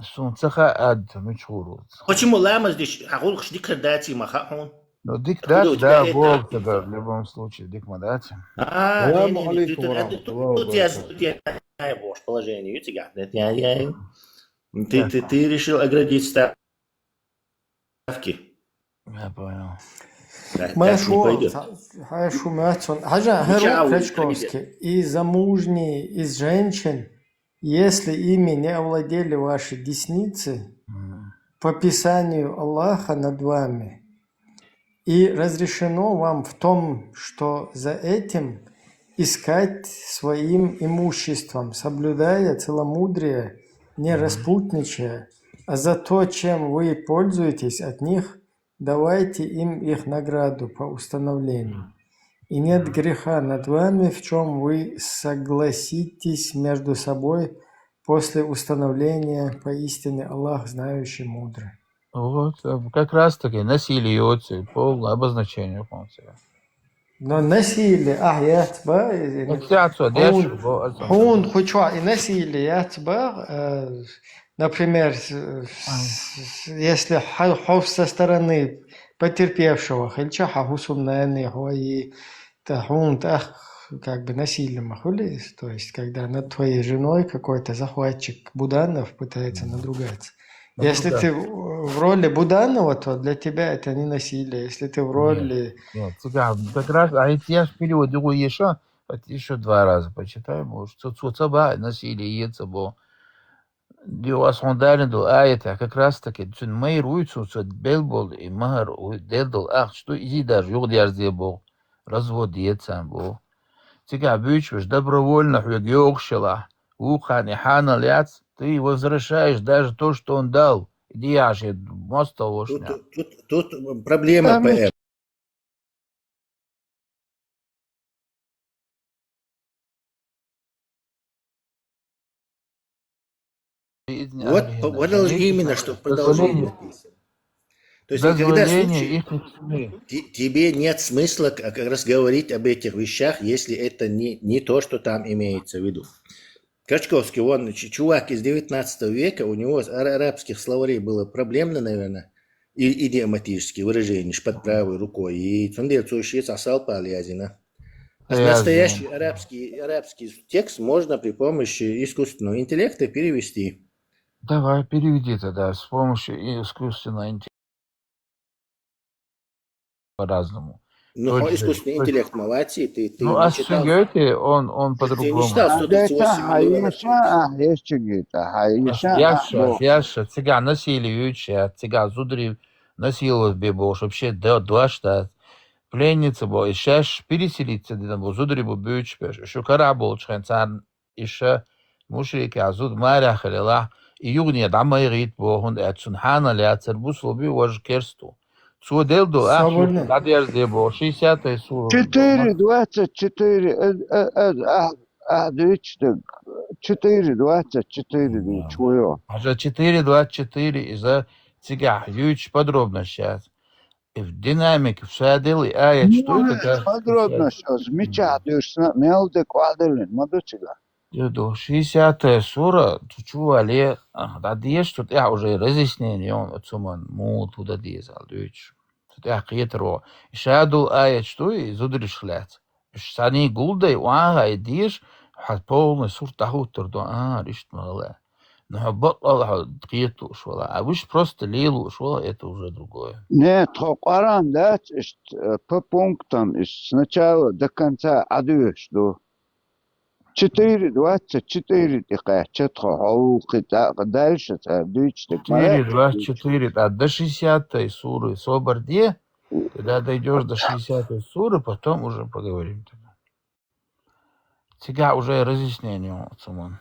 Сунца ха ад, мичхур ву. Почему ламаз деш, хьан гӀуллакхаш дика хир даций ма хаьа хьуна? Ну, дика дац, да, Бог тебя в любом случае, дика ма дац. А, не, не, не, тут, тут, тут, тут я, тут я, я, боже, положение, видите, как, я, я, я, ты, ты, ты решил оградить ставки. Я понял. Да, так не пойдёт. Хорошо, Мацун. Хьажа, Крачковский. И замужние, из женщин, если ими не овладели ваши десницы, по писанию Аллаха над вами, и разрешено вам в том, что за этим искать своим имуществом, соблюдая целомудрие, не распутничая, а за то, чем вы пользуетесь от них, давайте им их награду по установлению. И нет греха над вами, в чем вы согласитесь между собой после установления: поистине Аллах знающий, мудрый. Вот, э, как раз таки насилие йоцу, полное обозначение хьуна цигахь. Но насилие, а, яц ба, э, ну, цо деш, хьуна, бо, хьуна хучва и насилие яц ба, э, например, с-, с-, если хьо-, хьо со стороны потерпевшего, хилча хьан хӀусамнани, хьо и Та хьуна тӀаккха как бы насилие ма хуьлу иза, то есть, когда над твоей женой какой-то захватчик Буданов пытается надругаться. Если ты в, в роли Буданова, то для тебя это не насилие. Если ты в роли... Нет, нет, цигахь как раз, а если я в переводе угу ещё, вот ещё два раза почитай, может, цо, цо ца баьа насилие, е ца бо. Дио ас хьуна далийна долу аятехь как раз таки цуьнан майра вуй цо, цо белла болу и махьар вуй, делла долу ахча ду, изий даже юхадерзаде боху, развод е царна боху. Цигахь буьйцуш берш добровольно хьоьга йогӀуш елахь, вукхарна и хьанал яц, ты возвращаешь даже то, что он дал, и дехьа шен мостагӀ волуш нах. Тут, тут, тут проблема, П М. Вот, вот именно, что продолжение написано. То есть никогда случай, тебе нет смысла как раз говорить об этих вещах, если это не, не то, что там имеется в виду. Качковский, он чувак из девятнадцатого века, у него с арабских словарей было проблемно, наверное, и идиоматические выражения под правой рукой. И цундел цу шиц асал палязина. Настоящий арабский, арабский текст можно при помощи искусственного интеллекта перевести. Давай, переведи тогда с помощью искусственного интеллекта по-разному. Ну, искусственный интеллект молодцы, ты, ты Ну, а Сюгети, он, он по-другому. Ты не читал сто тридцать восемь миллионов. Яша, Яша, цыган насилие, цыган зудри насиловать бебош, вообще дуаш да. Пленница бо, и шаш переселиться дина бо, зудри бо бюч пеш, шукара бол чхен цан, и ша мушрик а зуд маря халила, и югни да майгит бо, хун эцун хана ля цербус лоби вож керсту. Цо дел до, а, дадер де бо, шестьдесятая сура. Четыре двадцать четыре, а, а, а, а, дичтаг, четыре двадцать четыре, чуё. А же четыре двадцать четыре, и за цыган, юч подробно сейчас. И в динамике, в садил, и а, я что это? Подробно сейчас, меча дырсна, мелде кваделин, мадучига. Дедо, шестьдесятая сура, чували, да деш, тут я уже разъяснение, он отсуман, мул туда дезал, дюч. Тут я кьетро. Шадул аят, что и зудриш хляц. Сани гулдай, уага и деш, хат полный сур тахутор до, а, ришт мала. Но бакал кьету швала. А выш просто лилу швала, это уже другое. Нет, хо Коран, да, по пунктам, сначала до конца адуеш, до. Четыре двадцать четыре тихо, четко, хо, дальше, дальше. Четыре двадцать четыре, да, до шестидесятой суры, собор де, когда дойдешь до шестидесятой суры, потом уже поговорим тогда. Цыган уже разъяснение, Цуман.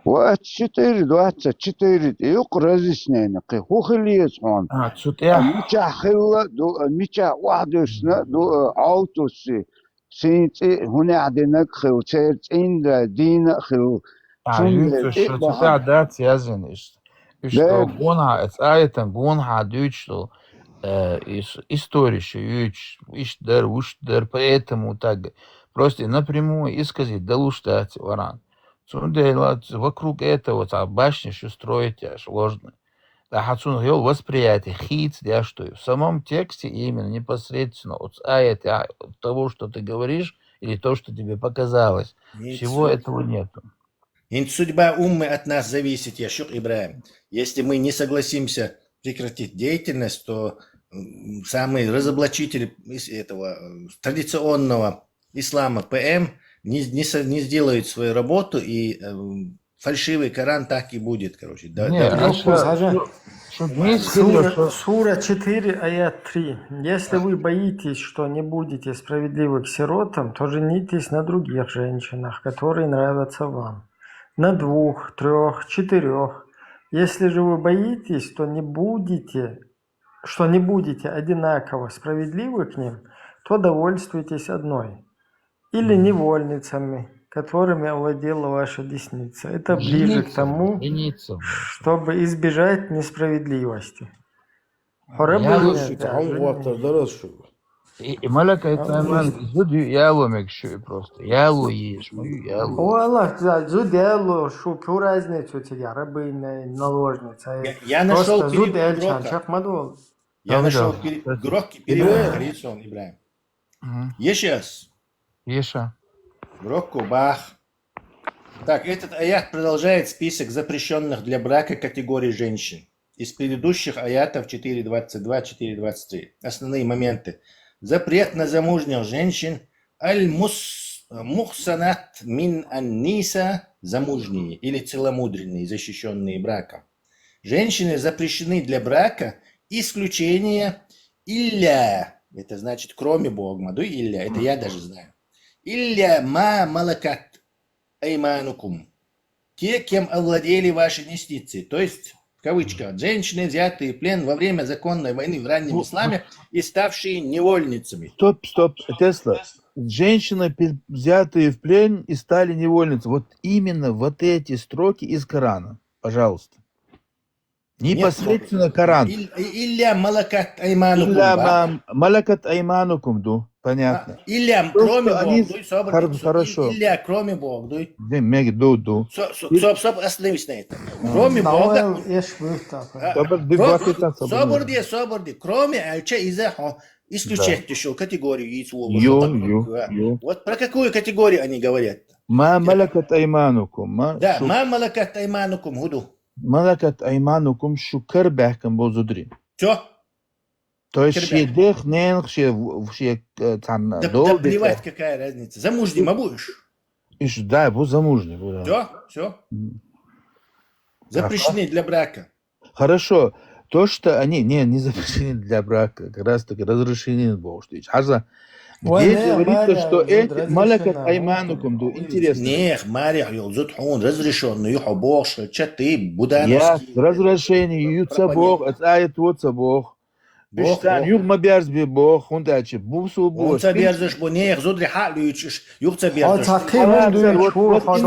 Вот четыре двадцать четыре, юк разъяснение, кы хухилиец он. А, цутя. Мича хилла, мича уадышна, аутуси. Цин цӀи гьунегӀдинаг хилчер, цӀинда дина хил. А, цунда юнца цӀи шо багьа. Цунда дац язин ишт. Ишто гонхьа, эц аятан гонхьа дуьйцу, э, ис-, история шо юьйцу, ишт дар, вушт дар, поэтому так. Просто напрямую исказить далуш дац варан. Цундела вокруг этого ца башни шо строить яш ложный. Да, хьа цунах йол восприятие, хийц деш, что в самом тексте именно непосредственно от аята, от того, что ты говоришь, или то, что тебе показалось. Всего этого нету. Ин судьба уммы от нас зависит, Яшук Ибраим. Если мы не согласимся прекратить деятельность, то самый разоблачитель из этого традиционного ислама ПМ не, не, не сделает свою работу и фальшивый Коран так и будет, короче. Да, не, да, а что, что, что, что, сура, сура четыре, аят три. Если вы боитесь, что не будете справедливы к сиротам, то женитесь на других женщинах, которые нравятся вам. На двух, трех, четырех. Если же вы боитесь, то не будете, что не будете одинаково справедливы к ним, то довольствуйтесь одной. Или невольницами, которыми овладела ваша десница. Это ближе к тому, чтобы избежать несправедливости. И, и маляка это ман зуд яло мекшу просто. Яло еш, мою яло. О, Аллах, зуд яло, шу пю разницу тебе, рабыня, наложница. Я нашел зуд эльчан, чак мадвол. Я нашел грохкий перевод, Харитсон Ибраим. Ешас. Еша. Грохку бах. Так, этот аят продолжает список запрещенных для брака категорий женщин из предыдущих аятов четыре двадцать два, четыре двадцать три. Основные моменты. Запрет на замужних женщин. Аль-мус-, мухсанат мин ан-ниса, замужние или целомудренные, защищенные браком. Женщины запрещены для брака, исключение илля, это значит кроме Бога, мадуй илля, это я даже знаю. Илля ма малакат айманукум. Те, кем овладели ваши десницы. То есть, в кавычках, женщины, взятые в плен во время законной войны в раннем исламе и ставшие невольницами. Стоп, стоп, Тесла. Женщины, взятые в плен и стали невольницами. Вот именно вот эти строки из Корана. Пожалуйста. Непосредственно Коран. Илля малакат айманукум. Илля ма малакат айманукум ду. Понятно. Илля кроме Бога дуй, собор. Хорошо. Илля кроме Бога дуй. Дим, меги ду, ду. Соб, соб, остановись на этом. Кроме Бога. Собор ди, собор ди. Кроме альча иза хо. Исключать ты шо категорию яйцо. Ё, ё, ё. Вот про какую категорию они говорят? Ма малакат айманукум, ма. Да, ма малакат айманукум, худу. Малакат айманукум, шу кар бахкан бо зудри. Всё. То есть ше дех, ненах, ше, ше, э, цан, да, дол да плевать, какая разница. Замужний ма будешь? Иш, да, бу замужний, бу, да. Всё, всё. Запрещены для брака. Хорошо. То, что они, не, не запрещены для брака, как раз таки разрешены бо, что есть. Хаза, где говорится, что эти малакат айманукум ду, интересно. Нех, марих, ёл, зуд хун, разрешённый, юхо бохша, чаты, будановский. Я, разрешение, юца бох, аят воца бох. Бох, сан, юх ма бярз би бох, хун дачи, бусу бу. Хун ца бярзаш бу, нех, зудри ха лючиш, юх ца бярзаш. Ха ца кимин дуй чу, ха.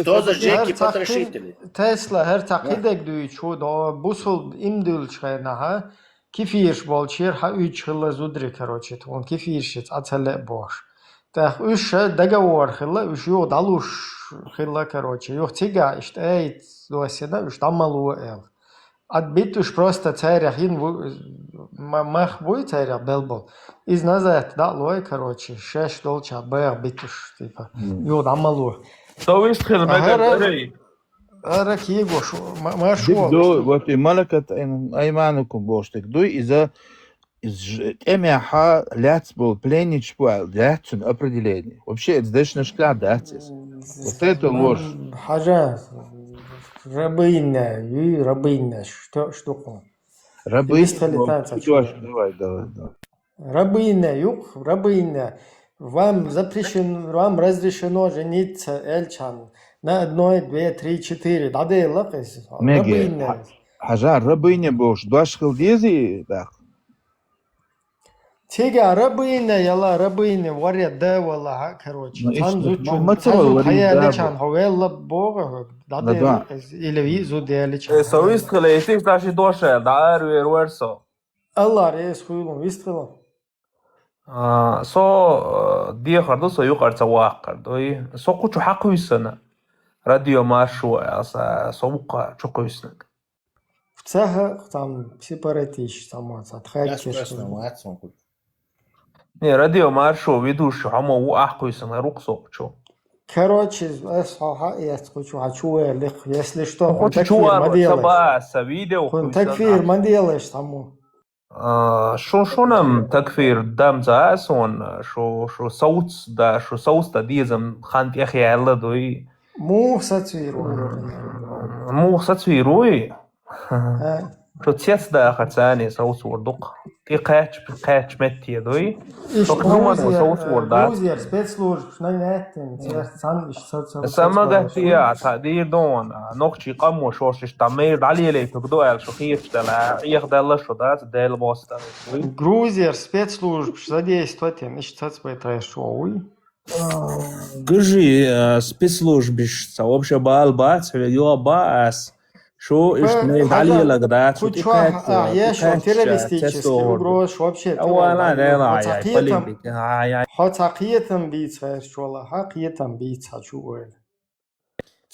Что за жеки потрошители? Тесла, хер ца кидек дуй чу, да, бусул им дулч хайна, ха. Кефирш болчир, ха, уьч хилла зудри, короче, тхун кефирш ца цале бош. Так, уьш договор хилла, уьш юх далуш хилла, короче, юх цига ишт эйт досина, уьш дамалу эл. Ад битуш просто цайрах ин ву-, ма-, мах буй цайрах белбол. Из назад да лой, короче, шеш долча бэх битуш, типа. Юх дамалу. То есть хилла. Ара киго шу, ма-, ма шу. Дик ду, вот и малакат айманукум боштик дуй, иза, из ж-, тема ха ляц бол, пленнич бу, ляц цун определение. Вообще, это значит, наш кла дац из. Вот это ложь. Хажа, рабыня, ю, рабыня, что, что хо? Рабыня, давай, давай, давай. Рабыня, юх, рабыня. Вам запрещено, вам разрешено жениться, эльчан, на одной, две, три, четыре. Да, да, лакис. Меги, рабыня. Хажа, рабыня бош, дош хил дези, да. Тега рабыня, яла рабыня, варя да, вала, ха, короче. Цан зучун, ма ца вал варя да, хая лечан, хо велла бога, да, да, лакис, или ви зуд я лечан. Э, совист хиле, итиш даши доше, да, ар вер версо. Алла рес хуйлун, вист хилун. А, со, э, дехар ду, со юкъар ца вакъар ду. И со кучу хакъуйсана. Радио маршу, а, са, со вукъа чукъуйсана. Цаха, там, сепаратист, там, а, са, тхаккеш. Не, радио маршу, ведущий, хамо у ахъуйсана, рук со кучу. Короче, эс ха, ха, эс кучу, ха, чу, э, лих, если что, хун так чу, фирма делаешь. Са, видео хун так фирма делаешь, тому. А, шу, шунам такфир дам за сон, шу, шу сауц да, шу сауц да дезам хан тӀехъяьлла дуй. Мух сацвируй. Мух сацвируй? Шу цец да хацани сауц вурдук. Ки кач, кач метти дуй. Иш Грузия, сауц вурда. Грузия спецслужб, шнай неттин, цец сан иш сац. Самагатия, та дир дон, нохчи къаммо шош иш тамир далилей тук дуэл шу хирч дала, их дала шу да, дел бостан. Грузия спецслужб задействовать, иш цац бай траеш шоуй. Гыжи, э, спецслужбиш, ца вообще бал бац, хве ё баас. Шу иш не далилаг да, шу кучу, тикач, а, я шу тикач, террористический угроз, шу вообще террор. Ха ца кхетам биц, ха шу эл.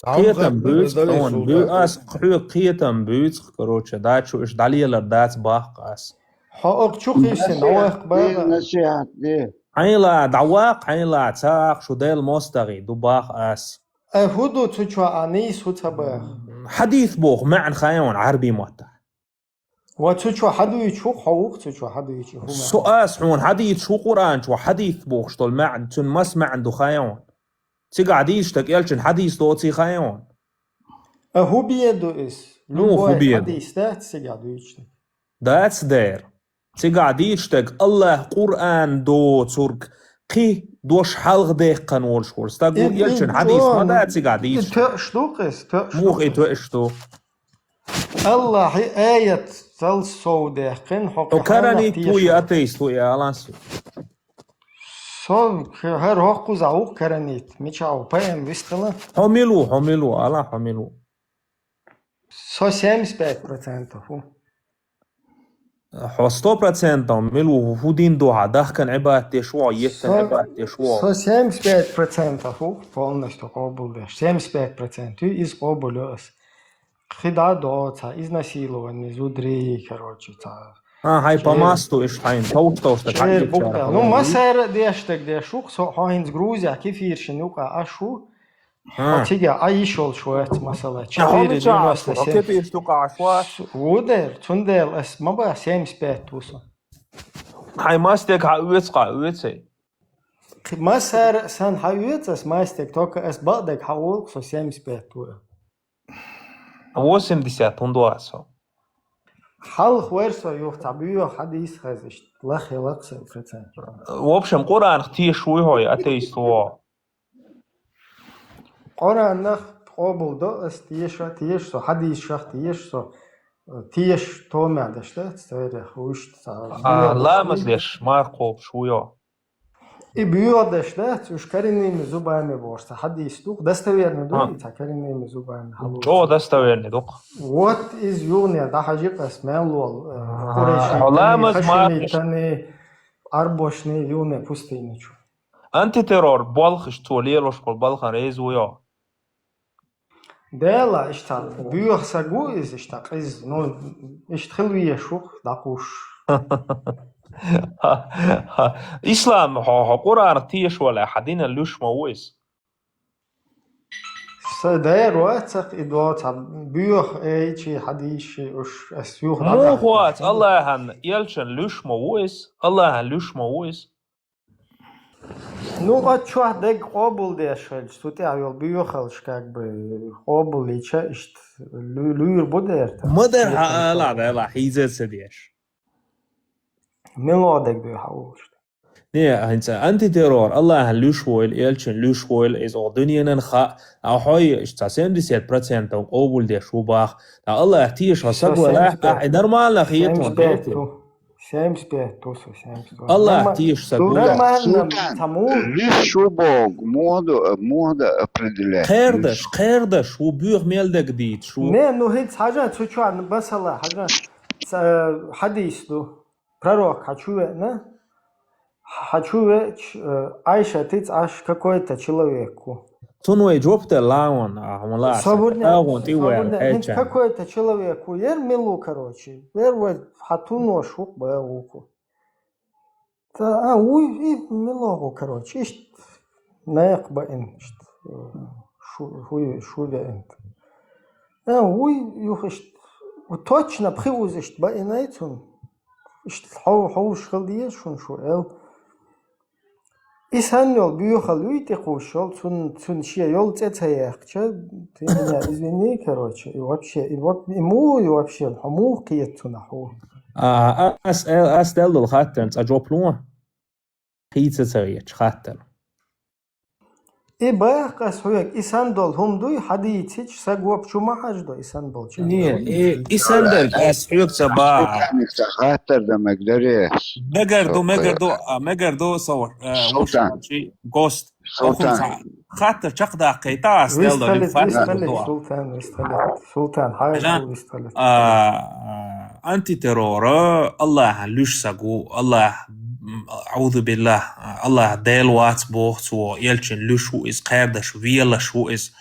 Кхетам биц, он, бу ас, хьоьга кхетам буьйцу, короче, дачу уьш дӀалелар дац баккха ас. Хьо укх чу кхийсина, дӀаваккха баба. Насихьат де. Хьайла дӀаваккха, хьайла цакъ шу Дела мостагӀий ду баккха ас. Э, хӀу ду цу чу а нийса хӀу ца баха? Хьадис боху маьӀна хайван Ӏарбий маттахь. Ва цу чу хьадуьйчу хӀу, хьо вух цу чу хьадуьйчу хӀу маьӀна? Со ас хьуна хьадийцаш хӀу Къуръан чу хьадис бохуш долу маьӀна, цуьнан мас маьӀна ду хайван? Цигахь дийцаш дерг элчан хьадийс доций хаьий хьуна? А хӀун бен ду иза? Ну, любой хӀун бен ду? Хьадийс дац цигахь дуьйцуш дерг? Дац дера. Цигахь дийцуш дерг Аллах Къуръан доцург кхин дош хьалха дехкан волуш волу стаг ву, элчан хьадийс ма дац цигахь дийцуш. И тоьаш ду-кх иза, тоьаш ду. Муха и тоьаш ду? Аллахьи аят цал сов дехкина, хьо каранит ву и атеист ву и алан со. Со хӀара хӀокхузахь ву-кх каранит, мичахь ву, поэм вистхила? Хьо мила ву, хьо мила ву, ала хьо мила ву? Со семьдесят пять процентов ву. Хьо сто процентов мила ву, хӀу дин ду хьа, дахкан Ӏибадат деш ву, йиттан Со, Ӏибадат деш ву? Со семьдесят пять процентов ву полностью къобулдеш. Семьдесят пять процентов из къобулю ас. Кхы дӀа до, ца изнасилование, зудрии, короче, ца. А, хьай Че- по масту иш хьайн, товш-товш так Чер хьай букта. чара Ну, хьалар. Масара деш так деш ву, со хьо хинц Грузия, кефиршин юкъа аш ву. А. Хьо цига а иш йолш вац, масала. Четыре девяносто семь. Кефирш юкъа аш вац. Ву дер, цундел ас ма ба семьдесят пять ву со. Хьай мастек хьа уьц, хьа уьцей. Масара сан хьа уьц ас мастек, только ас баъдаг хьа улк со семьдесят пять ву. Восемьдесят, хӀун дуа со? Хьалха вар со юха ца буьйха хьадис хаза ишт. Лах я лакса процент. В общем, Къуранах теш вуй хьо, атеист во. Къуранах къобул до ас теша, теш со, хьадис шах теш со, теш тома даш да, цайрах уш ца. А, ламаз деш, мар къобуш вуй хьо. И буьйха даш дац, уж коренными зубами бохуш, ца хьадис дух, достоверный ду, А. и ца коренными зубами халу. Чо достоверный дух? Вот из югъне да хьажи къас мел лол, э, А, Къурайши хьо ламаз тани, мар Хашими тани, Арбошни югъне пустыни чу. Антитеррор болхаш цо лелош бол балхан рейз вуй хьо. Дела, ишта, буьйха саг ву из, ишта, къиз, ну, ишта хил веш ву, дакъуш. Ислам, хьо, хьо Къуръан теш вале, хьа дина луьш ма ву из. Са дайр вацах, и доца, буьйха, эй, чи хьадийши, уш, ас юха Мух вац, Аллахьан, элчан луьш ма ву из, Аллахьан луьш ма ву из. Ну, оцу чохь дерг къобул деш хилча, цу тӀехь йолу буьйхалш, как бы, къобул йича, иштта лу-, луьйр бу дер. Ма дер хьан ала, дела, хьийза ца деш. Мила дерг дуй хьан олуш? Не, хӀинца антитеррор, Аллахьан луьш войла, элчин луьш войла, иза оха дуьненан хаьа, а хьой, иштта цхьа семьдесят процентов къобул деш ву бах. Ткъа Аллахь теша хьо саг валахь, ахь и нормально хетон, Петя. Семьдесят пять, туса, семьдесят пять. Аллах тиеш са гула. Султан, лиш шу бог, моду, мода определять. Кхердаш, кхердаш, ву буьйха мел дага дийцаш ву. Не, ну хӀинца хьажа, цу чохь, масала, хьажа, ца-, хьадийс ду. Пророк хьан чу веана? Хьан чу веача, э, Айшатица аш какой-то человек ву. Цунна вай жоп делла вон, а, хьуна лаьа. Со вурне, агӀон тӀе ваьлла, хӀинца кхеча. Какой-то человек ву, ер мила ву, короче. Ер вай хьан тунош ву, бан ву ку. Та, а, вуй, и, мила ву, короче. Иштта, наькъ баин, иштта, шу, шу, шу веан. А, вуй, юха иштта, точно пхи уз иштта баинай цунна. Иштта хьов-, хьовш хила деза шуна шу, эл. И санна йолу буьйхал юй тӀе кхуссуш йолу, цунна, цунна шен йолу цӀе ца яьккхича, ты меня извини, короче, и вообще, и вот, и му, и вообще, хьо муха кхета цунах хьо? А, а, ас, э, ас делла долу хаттарна цкъа жоп ло? Хийца ца гӀерташ хаттар. И бах ас хьоьга, и сан долу хӀума дуй, хьадийцича, са гоп чу ма хьаждо, и сан болча. Не, и, и сан дерг ас хьоьга ца баха. Султанах ца хаттар дан мегарий? Мегар ду, мегар ду, а, мегар ду, со, э, Султан. Вуш, чи, гост. Султан. Охуна ца хаттар чекхдаккхийта, ас дел долу вистхалит, хаттар вистхалит, ду. Султан, вистхалит. Султан, хьажа, вистхалит. А, а, антитеррора, Аллахьан луьш саг ву, Аллахь, м, аузу биллахь, Аллахь Дела вац боху цо, элчин луьш ву иза, кхаьрдаш велаш ву иза.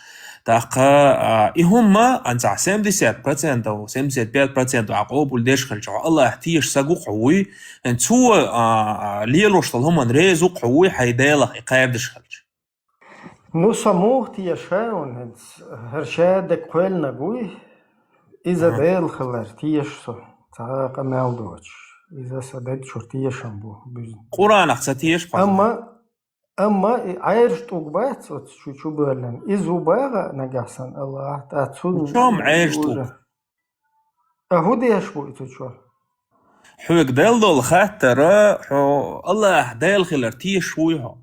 ТӀаккха, а, и хӀумма, анцахь семьдесят процентов, семьдесят пять процентов а къобул деш хилча, Аллахь теша саг ву хьо вуй, цо, а, а, лелош долу хӀуманна реза ву хьо вуй, хьайн Делах и кхаьрдаш хилча. Ну, со муха теша хьуна хӀинца? ХӀара ша дерг кхоьллинарг вуй, иза Дела хилар теша со, цхьа къамел доцуш. Иза сан дерг чуьра тешам бу, буьзна. Къуранах ца теша хьо? Амма, амма и Ӏаьржа тӀулг бац оцу чу, чу боьллина. Иза ву баха нагахь санна Аллахь, тӀаккха цунна Чом Ӏаьржа тӀулг? А хӀун деш бу и цу чу? Хьоьга делла долу хаттара, хьо Аллахь Дела хилар теша вуй хьо?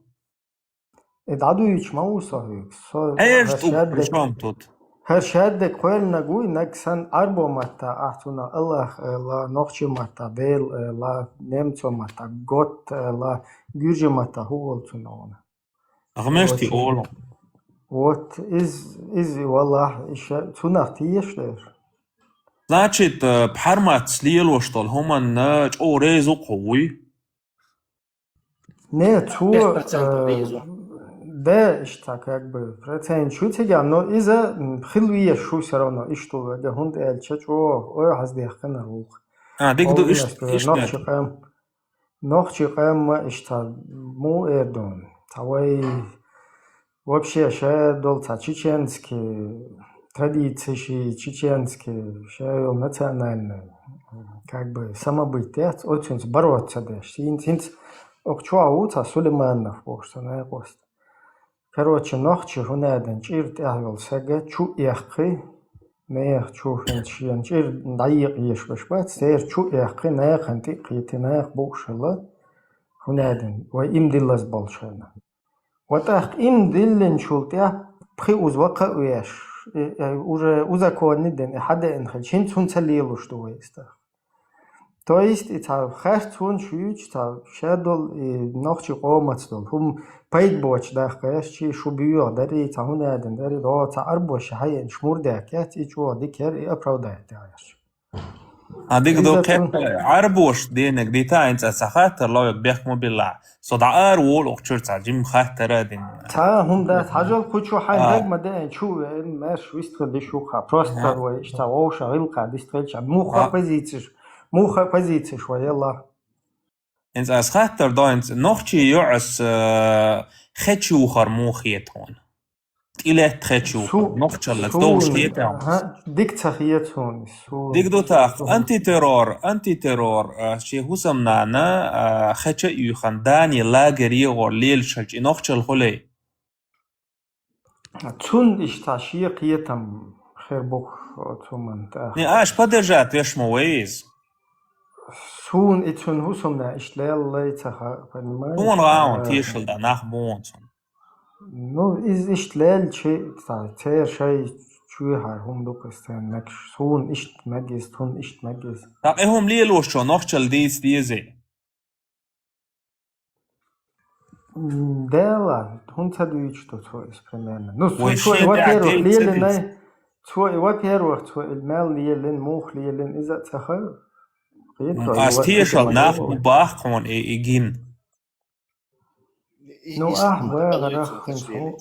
И дӀадуьйцуш ма ву со хьоьга. Со Ӏаьржа тӀулг при чём тут? ХӀара ша дерг кхоьллинарг вуй, наг санна Ӏарбо матта ахь цунах Аллах ала, нохчи матта Дела ала, немцо матта Гott ала, гуьржи матта хӀун олу цунах вуна? ГӀмешти олу. Вот, из, из, валлахь, иша, цунах теша дер. Значит, э, пхьармац лелош долу хӀуманна чӀогӀа реза ву-кх хьо, вуй? Не, цо, Десять процентов э, реза. Да, иштта, как бы, процент шу цига, но иза, м, хила везаш шу всё равно, иштта вега, хӀунда аьлча чӀогӀа ойхьаздаьккхинарг ву-кх. А, дика ду, иш-, Полностью иштта нохчи меттиг. Къам-, нохчи къаман иштта, муха эр ду, цхьа вай вообще ша долу цхьа чеченский традицеш, чеченский ша йолу национальный, как бы, самобытие яц, оцуьнца бороться деш. ХӀинца, хӀинца окху чохь ву цхьа Сулейманов бохуш цхьа накъост. Короче, нохчи хӀунда аьлла чӀир тӀехь йолу сага чу эккхи, нехан чу хӀинца шена чӀир дӀаекъа езаш бац, церан чу эккхи, нахана тӀе а кхетий, наха бууш хилла, хӀунда аьлла вай иман диллаза болчу хенахь. Ва тӀаккха иман диллинчул тӀаьхьа пхи уза вакха а веш, и, и, уже узаконни дина, и хьадеана хилча, хӀинца хӀунда ца лелош ду вай иза тӀаккха? То есть, и цхьа харц хӀунда шуьйчу, цхьа ша долу, и нохчи къомаца долу хӀума пайда боцуш даккха еш, чи шу буьйху дарий, цхьа хӀунда аьлла дарий, догӀу цхьа арбоша хьаеанаш мурдак яц, и чӀогӀа дика яра, и оправдать яхьаш. А дика ду, иза кхетта, цун Ӏарбош денаг дита, хӀинца ца хаттар ловиг бехк ма билла. Со дӀа ара волу окху чуьра цхьа жим хаттара а дина. Цхьа хӀума дац, хьажал кху чу хьайн А. Даг ма деан, чу веана, маьрша вистхила диш ву-кха. Просто А. Вай иштта вовша гӀилкха дистхилча. Муха А. Позицеш, муха позицеш вай елла. ХӀинца ас хаттар до, хӀинца нохчи йоӀас, э, хечуьйхар муха хета хьуна? ТӀилетта хечуьйхар, Су-, нохчаллаца су-, довш хета хьуна? Аха, дика ца хета хьуна, су-, Дика ду тӀаккха, су-, антитеррор, антитеррор, э, шен хӀусамнана, э, хеча а юьйхина, Дани лагере гӀор лелаш хилча, и нохчалла хуьлий? Цунна иштта шен кхетам хир бу-кх оцу хӀуманна тӀехь. Не, аша поддержать веш ма вай иза. Суна и цуьнан хӀусамнана иштта лелла лай ца хаьа, понимаешь? Суна гӀа вон Э, тешал да, нах бу вон цунна. Ну, иза иштта лелча, ца-, церан шайн чоьхьара хӀума ду-кх иза церан мегаш. Суна иштта мега иза, цунна иштта мега иза. ТӀаккха и хӀума лелочо нохчалла дийца дезий? М, Дела, хӀунда ца дуьйцуш ду цо иза примерно? Ну, цо, Вай цо и, шен во-первых, тӀаьхьа тӀе ца лелина, дийца. Цо и, во-первых, цо и мел лелина, муха лелина, иза а ца хаьа. М, Кхетий, ас во-, тешал во-, нах во-, бу баккха хьуна и, и гин. Ну, ахь вагӀарах хӀинца хӀу-,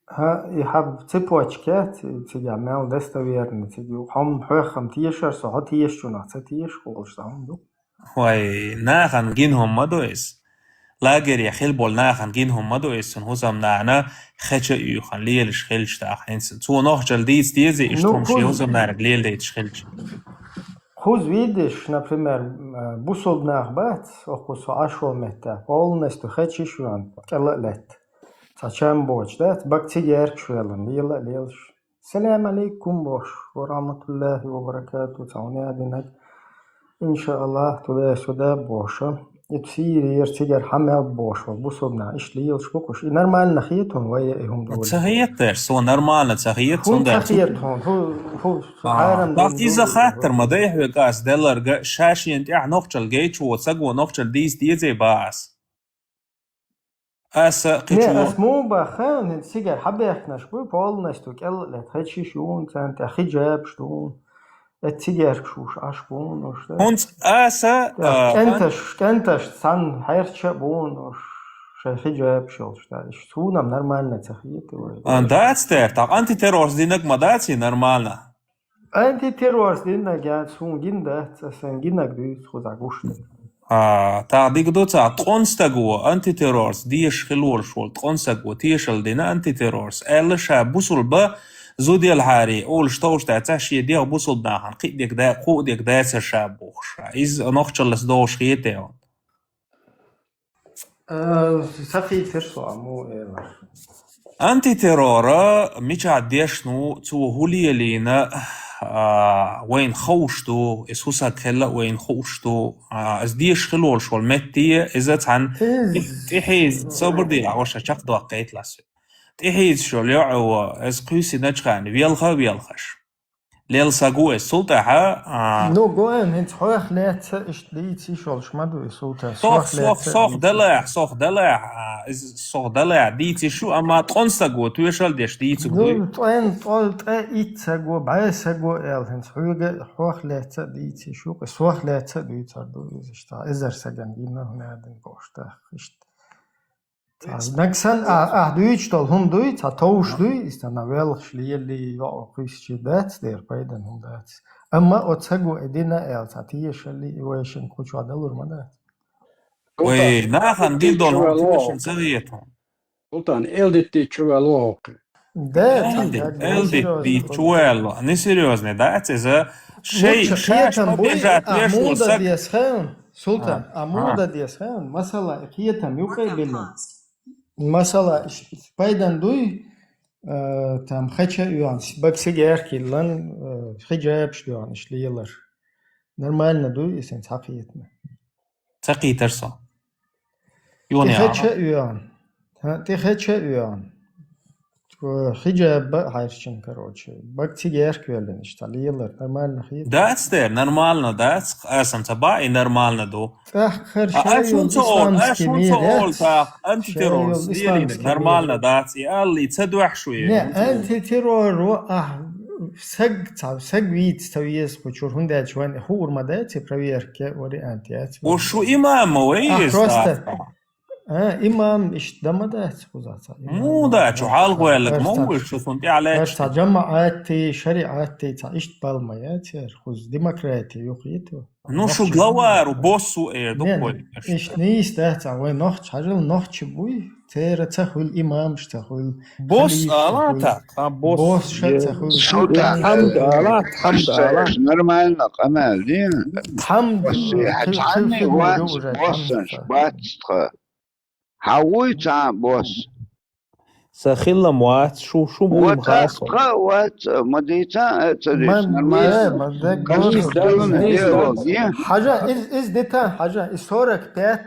хӀа, и хьан цепочка, ци-, цига мел достоверно, цига хьо-м хьоьхам тешар, со хьо тешачунах ца теша, олуш сан ду. Вай, нахана гин хӀума ма ду иза. Лагере хила болу нахана гин хӀума ма ду иза, цуьнан хӀусамнана хеча а юьйхина, лелаш хилча тӀаккха хӀинца. Цо нохчалла дийца дезий, иштта Ну, хӀума шен кхуз-, хӀусамнаниг леладайташ хилча? Кхуза видиш, например, м, бусулба нах бац, окху со Ӏаш волу меттехь, полностью хечиш а йоьхна, кӀел а летта. Цхьа чам боцуш дац, бага цига геркаш велла, лела а лелаш. Салам алейкум бохуш, ва рахматуллахи ва баракату, цхьа хӀума а динарг. Иншааллах, туда-сюда бохуш. И сийрера цигара хьан мел бохуш, ва бусулба нах иштта лелаш бу-кх уьш. И нормально хета хьуна, вай и хӀума ду? Ца хета, со нормально ца хета, ХӀунда ца хета хьуна? ХӀу, хӀу, А, хьарам тӀаккха дина иза ду, хаттар ма дай хьоьга ас делларга, ша шена тӀехь нохчалла гайчу во, саго нохчалла дийца дезий бах ас? Аса Не, кхечо ас муха баха, хӀинца цигара хьабехкнарш бу, полностью кӀел а летта хечиш ю хьуна, царна тӀе хиджабаш ду хьуна. Эццигерг шуш Ӏаш бу хьуна уьш, да? ХӀунца аса, ТӀе а, кӀенташ, кӀенташ цхьана хьерча а бу хьуна уьш, шайн хиджабаш йолуш, да? Иштта суна-м нормально ца хета вай. А, дац тера, тӀаккха антитеррорс динарг ма дац и нормально? Антитеррорс динарг яц, суна гина дац, аса гинарг дуьйцу кхузахь гуш дерг. А, тӀаккха дика ду цхьа, ткъон стаго, антитеррорс дезаш хила волуш волу ткъон стаго тешалла дина антитеррорс, аьлла ша бусулба зуда елахьара, олуш товш дац, шен дегӀ бусулба нахана кхиъ дерг да-, кхоъ дерг дацара ша бохуш. Иза нохчаллаца догӀуш хета хьуна? Э, ца хийтира со, а муха элира. Антитеррора мичахь дешна ву, цо хӀун лелийна, а, вайна хууш ду, иза хӀусаг хилла а вайна хууш ду, а, иза дезаш хила волуш волу метте, иза цхьана Иза тӀе-, тӀехьийза, собар де, а, ваша чекхдоккхуьйту ласса. ТӀехьийзаш йолу йоӀ а, иза кхуьйсиначхьана велха а велхаш. Лела саг ву из, цул тӀаьхьа, а, Ну, гоем, хӀинца хьох лаьцна иштта дийца йиш йолуш ма ду и, Султан. Сох, Сох сох, лаьцна сох дийца. Далахь, сох далахь, а, из сох далахь дийца йиш ю, амма ткъон саго тоьшалла деш дийцург дуй? Ну, ткъен, ткъол, ткъе итт саго, бӀе саго аьлла, хӀинца хьоьга хьох лаьцна дийца йиш ю, кхы сох лаьцна дуьйцур ду иза иштта, эзар сагана гина хӀума дина бохуш даха иштта. Ца, нагахь санна, а, ахь дуьйцуш долу хӀума дуй, ца товш дуй, и стана велхаш лелий, йоӀ кхуьйсучий дац дера, пайдан хӀума дац. Амма оцу саго и дина аьлла, ца тешалли, и вайшинна кху чохь далур ма дац. Вай, Султан, нахана дил долу хӀума тешалла ца вета. Султан, эл дитти чу ваьлла воху. Да, Эл ца, дит-, как бы эл дитти серьёзно. Чу ваьлла. Несерьёзно, да, ца иза шей, Лучше шаш кхетам буй, побежать а вешал мунда саг. Дес хевн, Султан, А, а а. Мунда дес хевн, масала, и кхетам юкъе биллин. Масала, ш-, пайдан дуй, э, там, хача юан, баксиге эркиллан, э, хиджабш юан, иш лелар. Нормально дуй, и сен цхьа кхетам. Ца кхетар со. Юан Ти яа. Хача юан. Ха, ти хача юан. Э, хиджаб ба хьаьрчин, короче. Баксиге эрквеллин, иш та лелар, нормально хет. Дац дер, нормально дац, асан ца ба, и нормально ду. ТӀаккха А, шайол аш хӀун ца ол, аш исламский хӀун ца мир ол, яц. Та антитеррор, Шайол лелина, исламский нормально мир. Дац, и алли, ца дуьхьа шу Не, е. Антитеррор, а, саг, ца, саг вийц, ца веза, кху чур, хӀунда аьлча вайн хуур ма дац, и проверка вариант яц. О, шу имам ма вай А, еза просто. Дац. А, имам ишт да ма дац, кхуза, ца, Ну, имам да, ма чу дац, хьал ца, гуьллаг ца, ма ца, вуй, шу сун тӀехь лаьтташ. Ца, жамаӀатти, шариӀатти, ца, ишт бал ма яц, яр, кхуз демократия юхийт ву. Ну, шу Нохчи главару, боссу эр ду Не, кой. Иш нийса дац, а вай нохчи, хьажал нохчи буй, цера ца хуьлу имамш ца хуьлу, Босс халиф ца ала хуьлу, та, та босс. Босс ша ца хуьлу, Султан, Тхьамда ала, тхьамда ала. Нормально, къамел, дин. Тхьамда, Босс, хи-, хи-, цхьанне хи-, вац, хи-, боссанш, хи-, бац тха. Хьан вуй цхьа босс? Ца хиллам вац, шу, шу буйм Вот хасо. Тха вац, ма дийца, э, ца дийца, Ма, нормально. Э, ма даг Кашни гуш. Дагна Дагна дело, дагна. Не? Хьажа, из, из дита, хьажа, и сорок пять,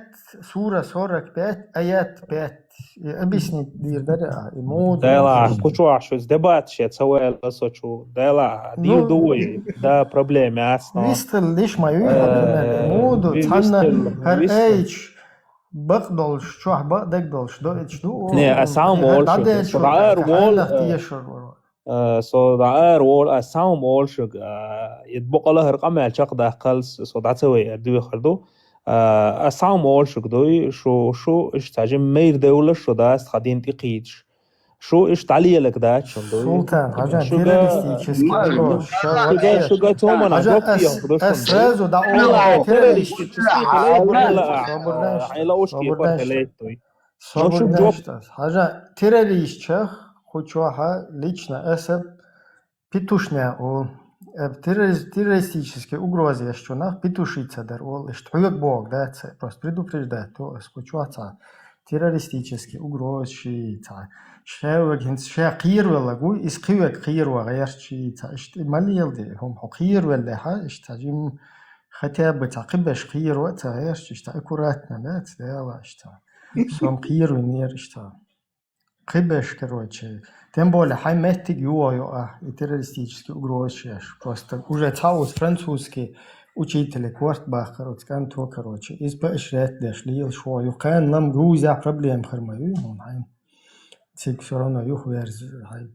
сура сорок пять, аят пять. И объяснить дир дара, а, и моду. Дела, кучу аш, из дебат ше, ца вайла со чу. Дела, Ну. Дир ду вай, да, проблема ац, но. Вистал лиш ма ю, Э, например, моду, ви-, цхьанна, вистал, хар вистал. Эйч, Бакъ долуш, чохь бакъ даг долуш, доуьйтуш ду, о, Не, о, а сам тхе-, олуш, дӀадешур со дӀаар дац, вол, хьанах э, тешур вара. Э, со дӀаар вол, а сам олуш, э, ид бакъала хӀара къамел чекхдаккхалц, со дӀа ца вай, э, дуьйхар ду. Э, а сам олуш дуй, шу, шу, иштта жим мейр девлаш, шу дац, тха дин тӀе кхийдаш. Шу иштта дӀалелаг дац шун дуй. Султан, хьажа, Шуга террористический Ма-, угроза, ша шуга, вообще. Шуга томана Хьажа, гоп ас, йоху ду ас шун дуй. Сразу дӀа Ала, олу, террористический террористический хьайла, хьайла, хьайла ушки хьайла ушки хьайла. Собурдаш. Хьайла ушки Собурдаш. Хьайла. Хьажа, террористчех, кху чохьа, лично эсаб, петушня олу. Э, террориз-, террористический угроза еш чунах петушица дар олу, иштта хьоьга боху дац, просто предупреждать ду ас кху чохь цхьа. Террористический угроза ши цхьа. Ша вега хӀинца ша кхеравелла гуй, иза кхи вега кхераван гӀерта ши цхьа. Иштта и ма лела де, хӀума хьо кхеравеллехьа, иштта жим хотя бы цхьа кхибеш кхерава а ца гӀерта, иштта аккуратно дац, дела иштта. Сом кхеравинера иштта. Кхибеш, короче. Тем более, хьайн меттиг юха ю ахь, и террористический угроза шеш. Просто уже цхьа уз французский учителе корт бахкар оцу кӀанто, короче. Иза поощрять деш лелаш ву. Ю кхана лам гузя проблема хир ма ю, хьуна хьайн. Цига всё равно юха верза, хьайн.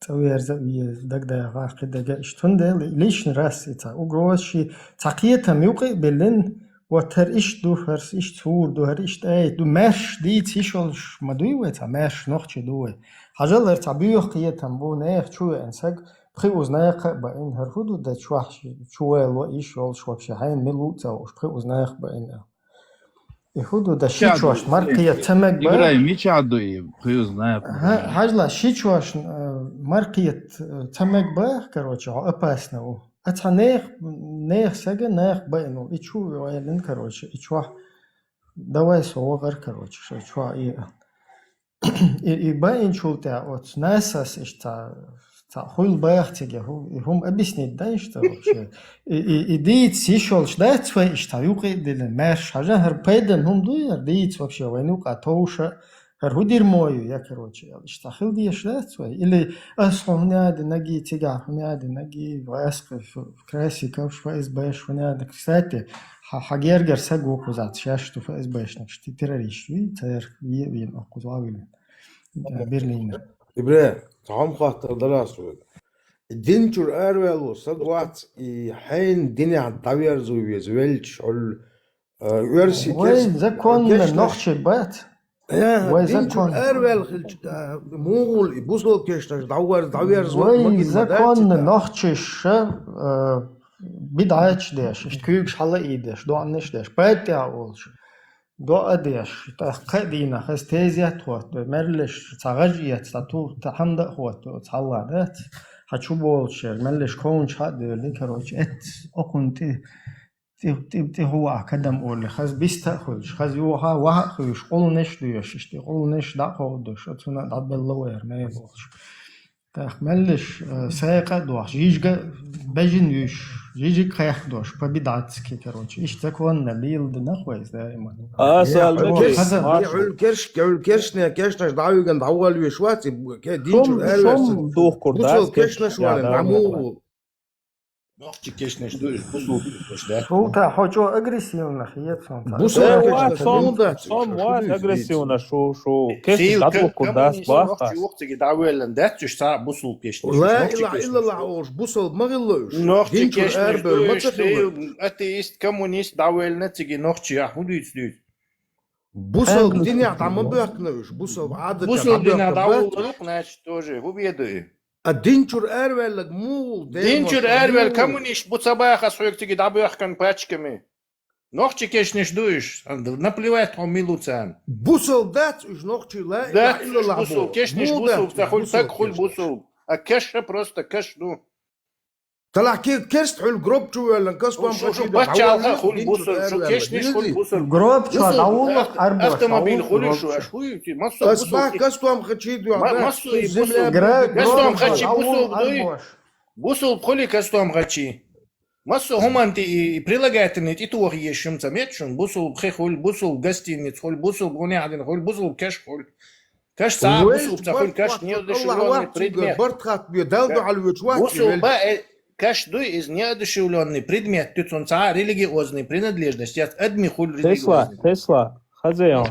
ЦӀа верза а веза, дагадагӀа, кхин дага иштта. Цундела личный раз и цхьа угроза ши, цхьа кхетам юкъе а биллина, вот хӀара иштта ду, хӀара иштта сур ду, хӀара иштта айта ду, маьрша дийца йиш йолуш ма дуй вай, цхьа маьрша нохчи ду вай. Хьажал, хӀара цхьа боьха кхетам бу, нехан чу веана саг, пхи уз нехан а баина, хӀара хӀу ду дан чохь чу вайло йиш йолуш вообще, хьайна мила ву а ца хууш, пхи уз нехан а баина. И хӀу ду, да ши чош маркхета ца мег ба. Ибрай, мичахь ду и, кхуьйза нах? Хьа-, хьажла, ши чош, э, маркхета, э, ца мег ба, короче, хьо опасно ву. А цхьа нех, нех сага, нах баьнул. И чу ваьллин, короче, и чохь. Давай со вагӀар, короче, шо чохь и. И, и баинчул тӀаьхьа оцу насас иштта, цхьа хуьлу баха цига, хӀу-, и хӀума объяснить дан иштта вообще. И, и, и дийца йиш йолуш дац вай иштта, юкъе а диллина, маьрша хьажа, хӀара пайдан хӀума дуй, хӀара дийца вообще вайн юкъа товша, ХӀара хӀу дерьмо ю, я, короче, аьлла, иштта хила дезаш дац вай? Или ас хьо хӀунда аьнна даьд, цигахь хӀунда аьнна даьд, вай аска, Красиков, ФСБ-ш хӀунда аьнна даьд? Кстати, хьа, хьа гергара саг ву кхузахь, шаьш ду ФСБ-шнаш, ти террорист вий, церах ве-, вена оха кхуза виллина. Берлинера. Ибре, цхьа хӀума хоттар дара ас вайга. Дин чура араваьлла саг вац, и хьайна динехь дӀаверзо веза, велча хьуьлла, а, оьрсий Вай керст-, законно керстнаш. Нохчий бац. Э, Вай дин чура закон. Араваьлла хилча, а, мугӀул и бусалба керстнаш дӀавер-, дӀаверзо Вай магин ма дац законно и да. Нохчийша, а, бидӀаташ деш, иштта куьйгаш хьала а ийдеш, доӀанаш деш, патиа олуш. ДоӀа деш, тӀаккха кхаа дийнахь, аса тезет а хотту, мерлаш цхьа гӀаж эца, цхьа ту-, цхьа хӀама дан а хотту, цхьалла дац. Хьан чу болуш яра, мерлаш ковнаш хьа а девлла, короче, эц окхунна тӀе, тӀе, тӀе, тӀе хӀу ваха кадам олли, хаза биста а хуьлуш, хаза юха ваха а хуьйш, къулнаш а доьшуш, тӀе къулнаш дӀа а кховдош, оцунна а дӀабелла вара, мел болуш. ТӀаккха меллаш, э, сайкъа а дохуш, жижига а бежина вуьйш, жижиг а кхехкадош, побидацки, короче. Иштта законна леладина вай иза даиман. А, Э, сал хьо мегий, хаза Маршо. Геуьл керш-, геуьл кершне, кершнаш дӀавиган дӀаволла вуьйш вац, и бу-, ке динчур Шум, аьлла шум духкур бусал дац, кершнаш я, валан, да, дӀамугӀу. Нохчий кершнаш ду, бусал кершнаш, да? Султан, хьо чӀо агрессивна хета сунца. Бусал Э, кершнаш ва, сом, мугӀу дац, сом шу вац шу агрессивна, шу, шу. Кершнаш Сил дӀадухкур дац, коммунист, баха. Нохчий вукху цига дӀавоьллина дац, уьш цхьа а бусал кершнаш. Ла илаха иллаллах олуш, бусал ма гӀилло уьш. Нохчий Динчур кершнаш арабевлла ду, ма ца хилла. Атеист, коммунист дӀавоьллина цига нохчий, ахь хӀун дуьйцу дуьйцу? Бусал Ам, динехь дӀа ма боьхкина уьш, бусал Ӏадатехь Бусал дӀа динехь боьхкина бац. ДӀавуллург, значит, тоже, хӀун беду и? А динчур араваьллаг мугӀул дермо Динчур араваьлла мугӀул. Коммунист бу ца баха ас хьоьга цига дӀабоьхкан пачками. Нохчий кершнаш ду уьш, наплевать хьо мила ву царна. Бусал дац уьш нохчий, ла илаха Дац уьш иллаллах бусал, бу. Кершнаш МугӀул бусал, дац ца уьш хуьлу бусал так хуьлу кершнаш. Бусал. А кеша просто кеш ду. Талахь ке-, керст хьуьлла гроб чу воьллина, кастом Шу, шу хачи ду, паччалха дӀаволла, хуьлу динчур бусал, шу араваьлла. Кешнаш хуьлу Милли? Бусал. Гроб чу Бусал, дӀавуллах, ав-, арбош, автомобиль дӀавулла хуьлу гроб шу, чу. Аш хуьйти, массо а Гроб бусал чу. Ки-, Кастом хачи ду, Ма-, да, массо а и земля бусал. Гра-, Кастом гроб чу хачи бусал дӀавулла дуй. Арбош. Бусал хуьли кастом хачи. Массо а хӀуманна тӀе и, и прилагательный тӀе тоха еза шуна ца мет шуна. Бусал пхи хуьлу, бусал гостиница хуьлу, бусал гӀунехь дина хуьлу, бусал кеш хуьлу. Каш цхьа а Вай бусулба ца хуьлу, каш бахт неодушевлённый Аллах предмет. Барт хатта бе, Далла дуьхьал вуьйчу вац Бусулба, вай. Э, каш дуй, иза неодушевлённый предмет ду, цунна цхьа а религиозный принадлежность яц, адми хуьлу Тесла, религиозный. Тесла, хаза ян.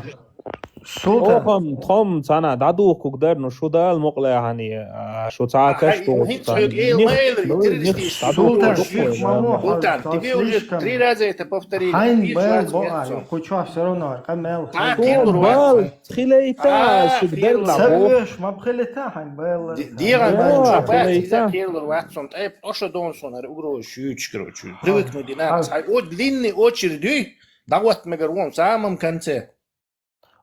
Султан. Охам, тхом, цана, дӀадухкуг дар, ну, шу Дала мукълехьани, а, шу цхьа А, каш хай, ду, хинца цхьа хьоьга эла них, ма элира, них, террористический них, Султан, духкуг, ших ма мохьа, Султан, тебе уже слишком. Три раза это повторили. Хайн Видишь, бал вас бо, нет, а, Султан. Кучо всё равно, къамел. Та Шу терлур вац. Бал, хилайта, А, шу хилла. Ца дарла бо. Веш, ма бхилита хьайн бал. Ди-, дигӀан Ва, чу бац, хилайта. Иза терлур вац, сон тӀе, оша дон сон, аре угроза шуьйчу, короче. Привыкнуть дина. Ха. Хай, о, длинный очередь, дӀагӀотта мегар вон, в самом конце.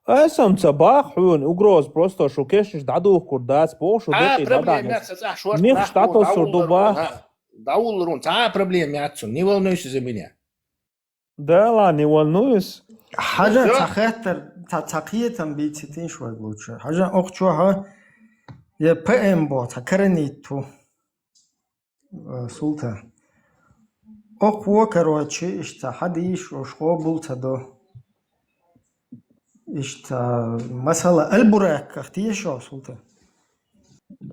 Ай, сам ца бах хьуна, угроза просто, шу кешнаш дӀадухкур дац, бо, шу А, декъий проблема дӀадахьа. Яц, ца цӀахь шорт Михаш нах дӀатосур вон, ду, дӀавуллур бах. Вон, а, дӀавуллур вон, ца проблема яц, не волнуйся за меня. Да ладно, не волнуйся. Хьажа Ну, всё. Ца хеттар, ца, ца кхетам бийци тин шваг лучше. Хьажа охчо ха, я П М бо, ца каранит ту. Э, Султан. Охво, короче, иштта хьадийш, ош къобул ца до. Иштта, масала, Аль-Буракках тешо, Султан?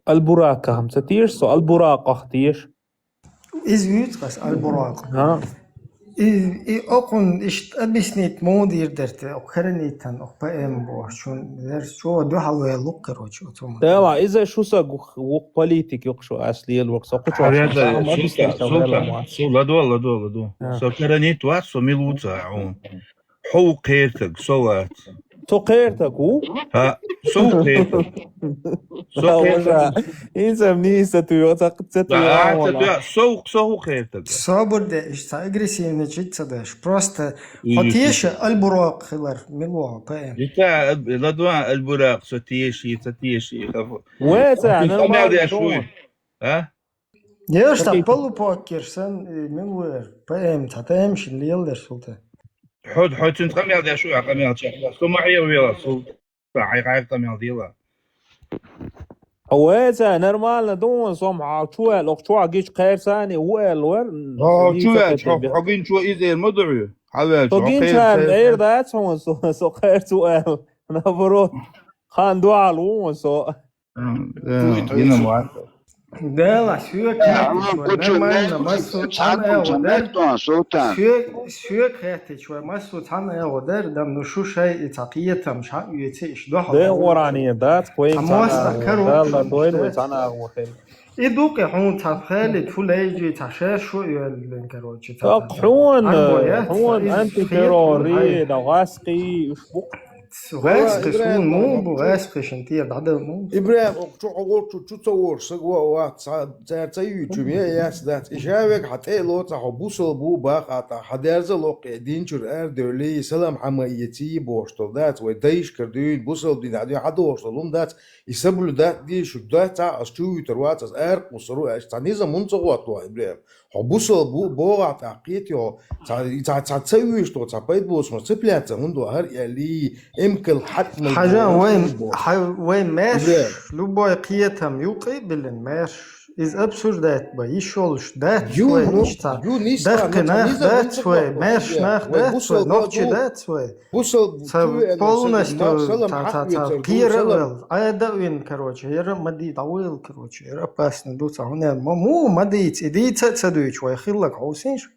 Аль-Буракках ца теш, со Аль-Буракках теш. Из вуьйцу ас Аль-Буракъ. А? И, и окхун иштта объяснить муха дийр дара те, окху каранитан, окху П М бохучун, дерс чо дуьхьал ваьллук, короче, оцу ма. Дела, иза шу са гух-, гух политик юкъ шу ас лелург, со кхучу Хьаведа, шу са, объяснить шу шу ваьлла ма. Шу ладо, ладо, ладо. А. Со каранит вац, со милуца, а, он. Хьо ву кхертаг, со вац. Со кхертаг ву? ХӀа, со ву кхертаг. Со Да, кхертаг. Уже. Инсам нийса туй, ца, ца туй, Да, а, ца вала. Туй, со ву, со ву кхертаг. Собур де, иш ца агрессивный чит ца деш. Просто Иши. Хьо теша Аль-Буракъ хилар, мило, П М. Ита, ладуан Аль-Буракъ, со теши, ца теши, хафу. Ве, ца, Иши, нормально, камел де шуй. Дома. А? Еш та Какие-то полупокер сан, э, мин вер. П М, та П М шин лел дер султа. Хьо, хьо цун къамел деш шу, а къамел чекх. Со ма хье вела султа. Хьай, хьай къамел дела. Ве, ца, нормально, дун, сом хьал чуэл, ох чуа гич кхерсани, уэл вер. О, чуэл, чуа, хьо гин чуа из эр ма дуй. Хьавел, Хьо гин чуа эр дац, хьо, со, со кхерц уэл. Наоборот. Кхана дуьхьал ву со. М, да, Дуй, дуй, дина дуй. Ма. Дела, соьга хаьттича вай, нормально, массо а цхьана агӀо дара. Султан. Соьга, соьга хаьттича вай, массо а цхьана агӀо дара, дам, ну шу шай и цхьа кхетам ша оьци, иш дуьхьал. Дела, Къуръане дац, вай цхьана агӀо. Дала дойла, вай цхьана агӀо хила. И ду-кх хьуна цхьа пхали, тфу лайжи, цхьа шершо а йоьллина, короче, цхьа. Так, хьуна, хьуна антитеррори, да, гӀаскхий, уж бу-кх. ГӀаскхий, суна муха бу, гӀаскхий шин тӀера дӀадала муха. ИбрахӀим, оха чу хьо волчу чу ца вош, саг ва, ва, ца, цара ца юьйчу, ме яц дац. И жавег хьа тӀе а ло, цхьа хьо бусал бу, бакъа тӀа, хьа дерза локкхе, динчура арадевлли, салам хьама а эци, бохуш долу дац, вай дайшкара дуьйна, бусал дина хьа дуьйна хьа дохуш долу хӀума дац, и соблюдать дийшуш дац, цхьа ас чу вуьйтур вац, ас ара кхуссур ву аьлча, цхьа низам хӀунда ца гӀотту, ИбрахӀим? Хьо бусал бу, богӀахь тӀаккха кхетий хьо, цхьа, цхьа, цхьа ца вуьйш долу, цхьа пайда боцуш ма цепляться хӀунда хӀара аьллий, эмкал хьатмал. Хьажа, вай, хьа-, вай маьрш, любой кхетам юкъа а биллина маьрш, иза обсуждать бан йиш йолуш дац вай, ну, иштта. Даккхий нах дац вай, маьрш нах дац вай, нохчий дац вай. Бусал ца полностью ца, ца, ца кхера а вел, Ӏада а вина, короче, яра а ма дий, дӀавоьлла, короче, яра опасно ду, цхьа хӀуна ма, му ма дийца, и дийца а ца дуьйцу вай, хилларг хьовсийша.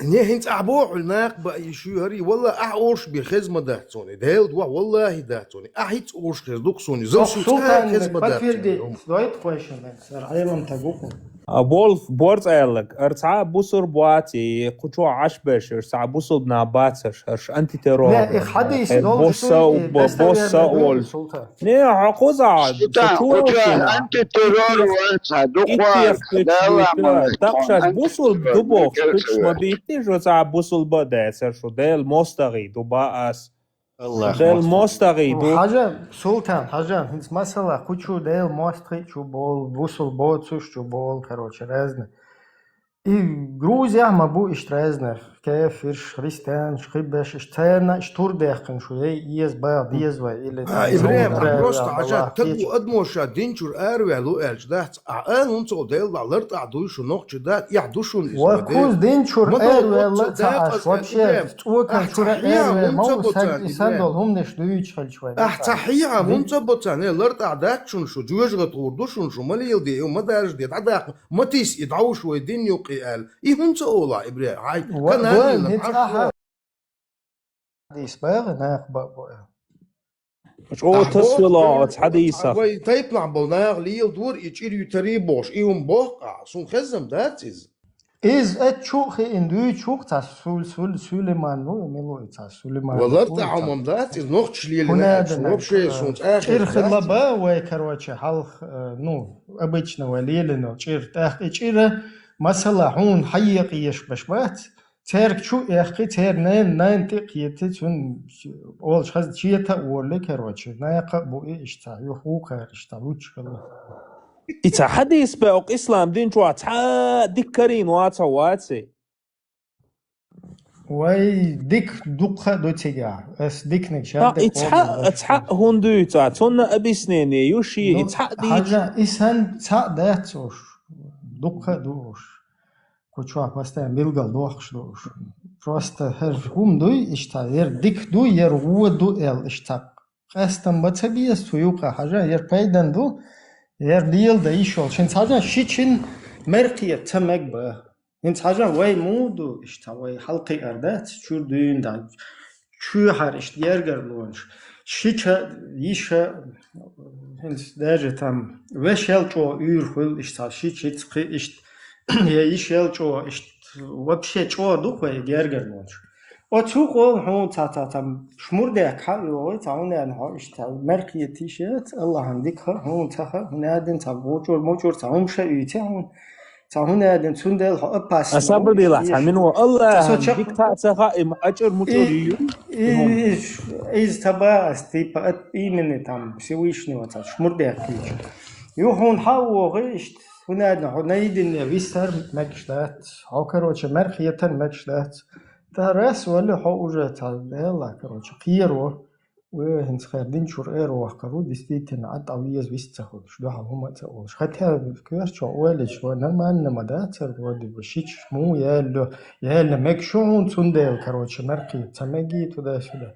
Не, хӀинца ахь боху, хьуьлла накха баа и шуьйхари, валлахӀи, ахь оьшуш бен хеза ма дац цунна, Делан дуьхьа, валлахӀи, дац цунна. Ахь хӀинца оьшуш хеза ду-кх суна, зал шуьца хеза ма дац цунна. Подтвердить дойту кхойшина, сара Ӏеламтаг ву-кх. А, болх, борз аьлларг, ара цхьа а бусалба вац, и кху чохь Ӏаш берш, ара цхьа бусалба нах бацарш, ара антитеррор. Не, и хьадис долуш босса, босса олуш. Не, хьо кхузахь, Султан, кху чохь антитеррор вац, хьан дукха вац, Дала ма. Так шаьш бусалба ду бохуш, кхуьш ма битти, шу цхьа бусалба а дацар, шу Делан мостагӀий ду баа ас. Делан мостагӀий ду. Хьажа, Султан, хьажа, хӀинца масала, кху чу Делан мостагӀий чу болу, бусалба боцуш чу болу, короче, разный. И Грузияхь ма бу иштта разных, кефирш, христианаш, кхин берш, иштта царна иштта тур даьккхина шу, эй, еза бала деза вай, или... А, ИбрахӀим, ахь просто хьажа, тагу адамо ша дин чуьра араваьлла ву аьлча дац, ахь ала хӀунда ца олу, Делан дуьхьа лартӀахь дуй шу, нохчий дац, эхь ду шуна иза. Вай кхуза дин чуьра араваьлла а ца Ӏаш, вообще, цӀокан чуьра араваьлла ма ву, сан, и сан долу хӀуманаш дуьйцуш хилча вай. Ахь цхьа хьехьа хӀунда ца бо царна, лартӀахь дац шуна шу, жоьжахати гӀур ду шуна шу, ма леладе, ма даржаде, дӀадаккха. Ма тийса и дӀовш вай дин юккъе аьлла. И хӀунда ца олу ахь, ИбрахӀим? Хьайн канал йиллина хӀинца ахьа. Хьадис баха, нах баа бу аьлла. ЧӀогӀа тасвелахь оцу хьадисах. Вай тайпанахь болу наха леладора и чӀир юьтарий бохуш, и хӀума боху ахь, суна хезна дац иза. Иза а чу а хиъна дуьйцуш ву-кх цхьа Сул-, Сул-, Сулейман ву, мила ву и цхьа Сулейман. Валар тӀаьхьа хӀума дац иза, нохчаша лелина аьлча, вообще суна цӀа а хезна дац. ЧӀир хила ба вай, короче, хьалха, э, ну, обычно вай лелина чӀир. ТӀаккха и чӀира, масала, хьуна хьаекъа еш беш бац, цаьрга чу а эккхи, церан найн-, найн тӀе а кхети, цунна олуш хаза чета а волли, короче, накха а бу и иштта, юха вукхара иштта, луччахала. И цхьа хьадис баьхкъ ислам дин чохь цхьа а дика карийна вац хьо, ваций? Вай, дика дуккха а ду цигахь. Ас диканиг шаьрда... И цхьа а, цхьа а хӀунда дуьйцу, цунна объяснение ю шен, и цхьа а дийца. Хьажа, и сан цхьа а дац уж. Дуккха а ду уж. Кху чохь постоянно билгал дохуш ду уж. Просто хӀара хӀума дуй, иштта, яра дика ду, яра вон ду аьлла, иштта. Къаьстам ма ца беза цу юкъа, хьажа, яра пайдан ду, яра леладан йиш йолу. Шин цхьажа ши чин мер кхета ца мега баха. ХӀинца хьажа вай муха ду, иштта вай хьалакхиар дац, чуьра дуьйна дан, чоьхьара иштта гергарлонаш. Шича, йиша, хӀинца даже там вешел чӀогӀа уьйр хуьлу, иштта шичица кхин иштта, я йишел чӀогӀа, иштта вообще чӀогӀа ду-кх вай гергарлонаш. Оцу къола хьуна цхьа, цхьа, цхьа шмурдехк хьа а йогӀий, цхьа хӀунда аьлла хьо иштта мер кхетийша, Аллахьан дика хаа, хьуна ца хаа, хӀунда аьлла цхьа мучур, мучур, цхьа хӀума ша уьйци хьуна, цхьа хӀунда аьлла цундела хьо опасно. Аса бадила, цхьа мин ву, Аллахьан дика ца хаа, и ма ачур мучур ю. И, и, иза ца ба ас, типа, от имени там Всевышнего, цхьа шмурдехк кийча. Ю хьуна хьа а вогӀий, иштта, хӀунда аьлла хьо наедине висар мегаш дац. Хьо, короче, мер кхетар мегаш дац. Та рас валли хьо уже ца дела, короче, кхеро. Ве хӀинца хер динчура эр вахкар ву, действительно, Ӏад Ӏа веза вист ца хуьлуш, дуьхьал хӀума а ца олуш. Хотя коьртачо олуш, вай нормально ма дацар, вроде бы, шича муха яьлла, яьлла мега шу хьуна, цундела, короче, мер кхета ца мегий туда-сюда.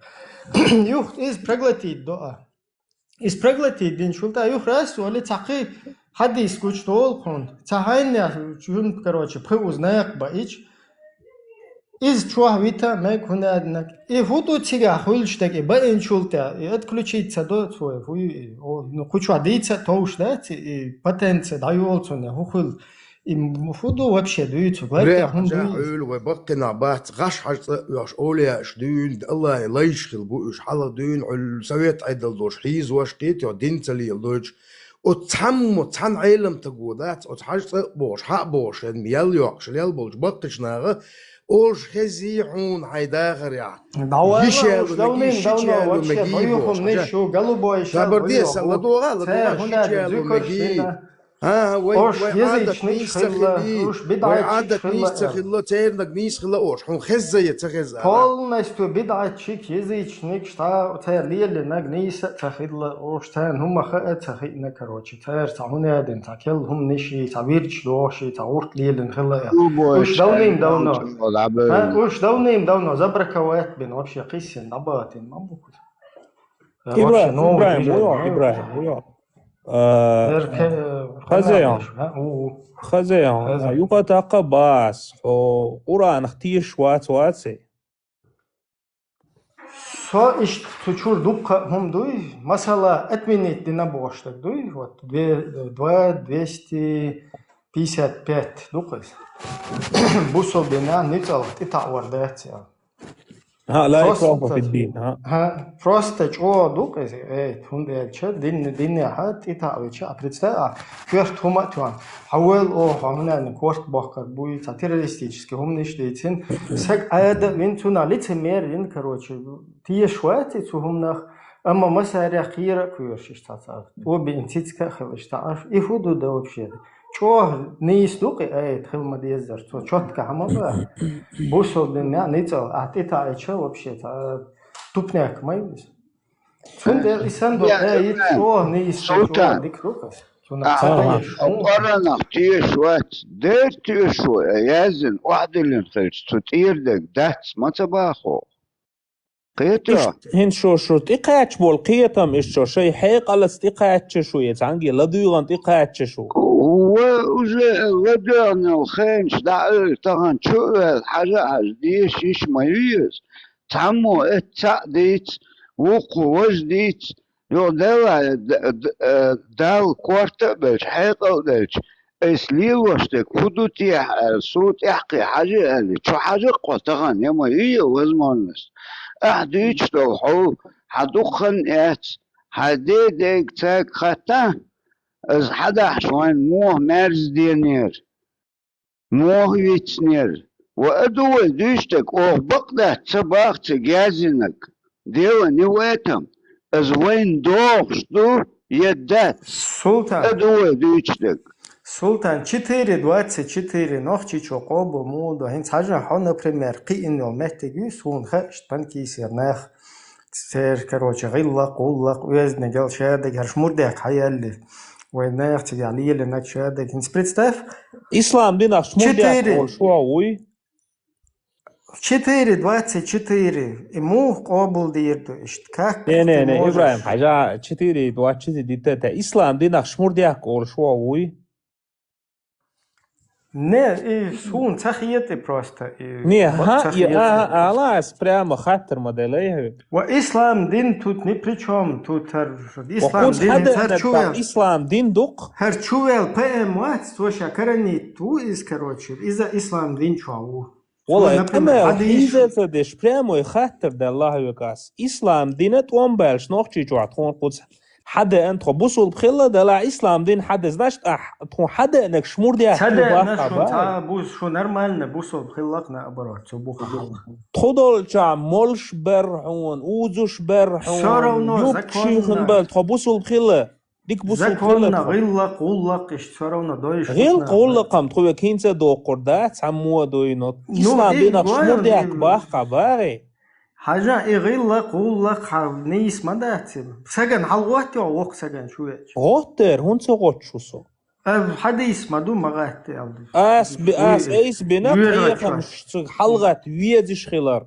Юхт иза проглотить до а. Иза проглотить динчул тӀа юха раз, оли цхьа кхы хьадис гучу долу хьуна. Цхьа хьайна чуьнга, короче, пхи уз наькъа баича, иза чохь вита мега хӀунадинаг. И хӀун ду цигахь хуьлуш дерг, и баинчул тӀе, и отключить ца до цо, хӀу ю и? О, ну, кху чохь дийца а товш дац, и потенция дӀайолу цунна, хӀун хуьлу? И м-, хӀун ду вообще дуьйцу? Гайтехь хӀун дуьйцу? Хьуьлу вай баккхинахь бац, гӀаш хьажа цӀа а оьхуш, овлияаш дуьйна, Аллахьан лайш хилла бу уьш, хьалха дуьйна, Ӏуьллу совет Ӏедал долуш, хьийзош кхетий, дин ца леладойтуш. Оцу цхьаммо, цхьана Ӏеламтаго дац, оцу хьажа цӀа а бохуш, хьа а бохуш, шен ял йоккхуш, лел болчу баккхичу наха, олуш хезий хьуна хьайн дахарехь? ДӀавала, йиш уж ялу мегий, давнийн шича давно ялу вообще мегий бохуш, хьажа. Шу, голубой шал, забар де, ладогӀа, ладогӀа, шича ялу мегий. ХӀунда АхӀа, вай, ош вай Ӏадат язычник нийса хилла, хилий, ош вай бидӀатчик Ӏадат хилла нийса ца аьлла. Хилла, цернаг нийса хилла ош. Хьуна хезза я, ца хезза аьлла? Полностью бидӀатчик, язычник, ша церан лелийнарг нийса а ца хилла, ош царна хӀума хаа а ца хиъна, короче. Цара цхьа хӀунадина, цхьа келла хӀуманаш, цхьа вирдаш дохуш, цхьа гӀурт лелийна хилла аьлла. Уш давним давно. ХӀа, уш давним давно забраковать бина, вообще кхиссина, дӀабатина, ма бу. Ибра-, вообще новый Ибрахим, движение. Уйо, Ибрахим, уйо. Э, Эрке-, Хазеян. Ханна деш, а? У, у. Хазеян, Хаза. А, юха тӀаккха бас, хьо Къуръанах тешаш вац, ваций? Со иштта цу чуьра дуккха а хӀума дуй, масала, отменить дина бохуш дерг дуй, вот, две, два двести пятьдесят пять ду-кх иза. Бусалба динехь ницкъала тӀетаӀор дац аьлла. ХӀа, ла икраха фид-дин, хӀа. ХӀа, просто чӀогӀа ду-кх иза, э, хӀунда аьлча, дин, динехьа тӀетаӀа веча, а, представь, а, коьрта хӀума а тоьхна. Хьан вел оха, хьан хӀунда корта бохкар буй, цхьа террористический хӀуманаш дийцина. Саг Ӏада а вина, цунах лицемер вина, короче, тешаш вац и цу хӀуманах, амма массарех кхера а кхоьруш иштта цхьа. Обиъна цицка а хила иштта Ӏаш. И хӀун ду дан вообще? ЧӀогӀа нийса ду-кх и аят, хила ма-деззара, цо чоткахь ма баха. Бусалба динехь ницкъала ахь тӀетаӀийча вообще цхьа тупняк ма ю иза. Цундела и санна долу аят чӀогӀа нийса, чӀогӀа дика ду-кх иза. Цунах ца дайша. Къуръанах тешаш вац, дера тешаш ву, яздина, охьадиллина хилча, цу тӀера дерг дац ма ца боху. Кхетий? Иштта хӀинца шу, шу тӀекхаьчна болу кхетам, иштта шу шайн хьекъалца тӀекхаьчна шу, я цхьаьнгге ладуьйгӀина тӀекхаьчна шу? Ва уже ладоьгӀнал хенаш дӀа а тахана чу а ваьлла, хьажа а хьажа, деша йиш ма ю иза. Цхьаммо эцца цхьаъ дийца, вукхо важа дийца, юха Далла, д-, д-, э, Далла корта а белча, хьекъал а делча, айса лелош дерг хӀун ду техьа аьлла, суна тӀаьхьакхе хьажа аьлла, чу хьажа-кх хьо тахана, я ма ю я возможность. Ахь дуьйцуш долу хьо, хьан дукха хан эцна, хьан де дайга цаьрга хаттахь, иза хьан дахьаш вайна муха маьрза денера, муха вицнера. Ва а ду вай дуьйцуш дерг, оха бакъ дац ца боху цига яздинарг. Дело не в этом. Иза вайна догӀуш ду я дац? Султан. А ду вай дуьйцуш дерг? Султан, четыре двадцать четыре, Нохчийчоь къобал муха ду? ХӀинца хьажа хьо, например, кхиъна йолу меттиг ю, суна хаьа, иштта панкисер нах, церан, короче, гӀиллакх, гӀуллакх, оьздангалла, шадерг, хӀара шмурдек хьаялли. Вайн нехан цигахь лелийнарг, шадерг. ХӀинца представь. Ислам динах шмурдек олуш ву вуй? Четыре двадцать четыре. И муха къобалдийр ду иштта? Как ты можешь? Не, не, не, Ибрахим, хьажа, четыре двадцать четыре дита те. Ислам динах шмурдек олуш ву вуй? Не, и суна ца хетий просто. И не, вот ха, ца и хетий. А, ала, ас прямо хаттар ма делай хьоьга. Ва ислам дин тут ни при чём, тут хӀара ислам дин, хӀара чувел. Ислам дин ду-кх. ХӀара чувел П М вац, цо ша каранит ву иза, короче, иза ислам дин чохь ву. Валай, например, къамел хьадийш хьийза ца деш, прямой хаттар делла хьоьга ас. Ислам дина тӀом баьлча Нохчийчохь тхуна кхуза хьадеана, тхо бусулба хилла делахь, ислам дин хьадеза, значит, ахь тхуна хьадеанарг шмурдек ду бахха бу. Ца деана, шу нормально бусулба хилла-кх, наоборот, цу бухахь. Тхо долчохь молуш бара хьуна, узуш бара хьуна, юбкаш хьийзина бара, тхо бусулба хилла. Дика бусулба хилла тхо. Законна, гӀиллакх, гӀуллакх, иштта всё равно дойуш. ГӀиллакх, гӀуллакх-м тхо векинца доккхур дац, цхьаммо а дуйна. Ну, ислам динах шмурдек бахха багӀий? Хьажа, и гӀиллакх, гӀуллакх хьан нийса ма дац и. Сагана хьалагӀоттий хьо воккха сагана чу веача? ГӀоттера, хӀунда ца гӀотту шу со? А, хьадийс ма ду, ма гӀатти, аьлла. Ас би-, ас айса бина, кхехамаш цига хьалагӀатта везаш хилар.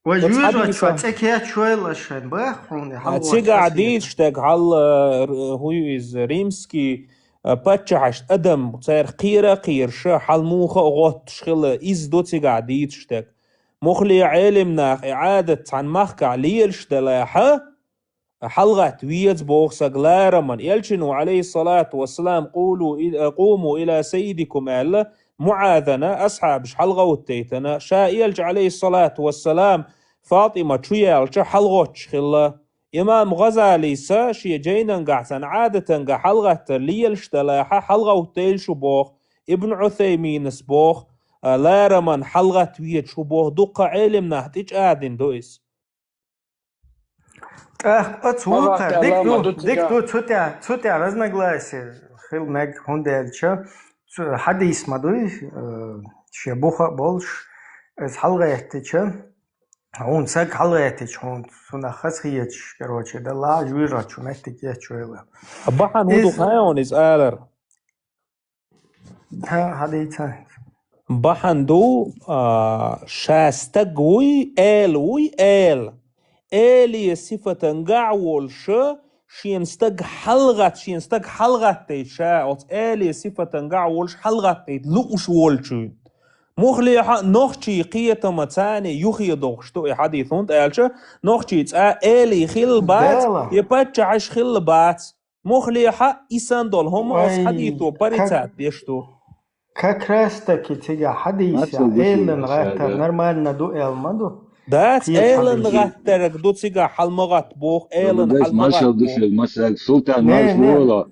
Вай, оцу юьжачо хьадисо цӀе кечвелла шайн бах хьуна, а, хьалгӀоч цига хьасийта. Дийцаш дерг хьал, а, р-, хӀу ю иза, римский, а, паччахьашта адам, царах кхера а кхераш, хьал муха а гӀотташ хила, иза ду цига дийцаш дерг. Мухле Ӏелимнах и Ӏадат цхьана махкахь лелаш далахьа, хьалгӀатта веза боху саг лараман. Элчано, алейхиссалату вассалам, «Къулу и-, къуму иля саййидикум», аьлла, МуӀазана асхьабаш хьалгӀовттайтана, ша Элча, алейхиссалату вассалам, ФатӀима чу яьлча хьалгӀотташ хилла. Имам ГӀазалийса шен жайнангахь цхьана Ӏадатанга хьалгӀаттар лелаш далахьа, хьалгӀовттайла шу боху, Ибн Ӏусайминас боху, а, лараман хьалгӀатта везаш хӀу боху, дуккха Ӏелимнах тӀечӀагӀдина ду иза. ТӀаккха оцу вукхар дика ду, дика ду, цу тӀе, цу тӀе разногласие хила мега, хӀунда аьлча, цу хьадис ма дуй, э, шен буха а болуш, иза хьалгӀеттича, хьуна саг хьалгӀеттича, хьуна цунах хазахеташ, короче, далла, жуьжачу меттиг ечвайла. Бахьана хӀун ду хаьий хьуна иза алар? ХӀа, хьадийца. Бахьана ду, а, ша стаг вуй, эла вуй, эла. Эле сифатангахь а волуша, шен стаг хьалгӀат-, шен стаг хьалгӀаттайта ша, оцу эле сифатангахь а волуш хьалгӀаттайта лууш волчуьнга. Мухлехьа нохчий кхетама царна юхе дохуш ду и хьадис, хӀунда аьлча нохчий цӀа элий хилла бац, я паччахьаш хилла бац. Мухлехьа и сан долу хӀума ас хьадийто парицат деш ду. Как раз таки цига хьадийса, элан гӀаттар нормально ду, эл ма ду. Дац, элан гӀаттараг ду цига хьал ма гӀатта боху, элан хьал ма гӀатта боху. Маршал ду шуьга, масаг, Султан, марш вола.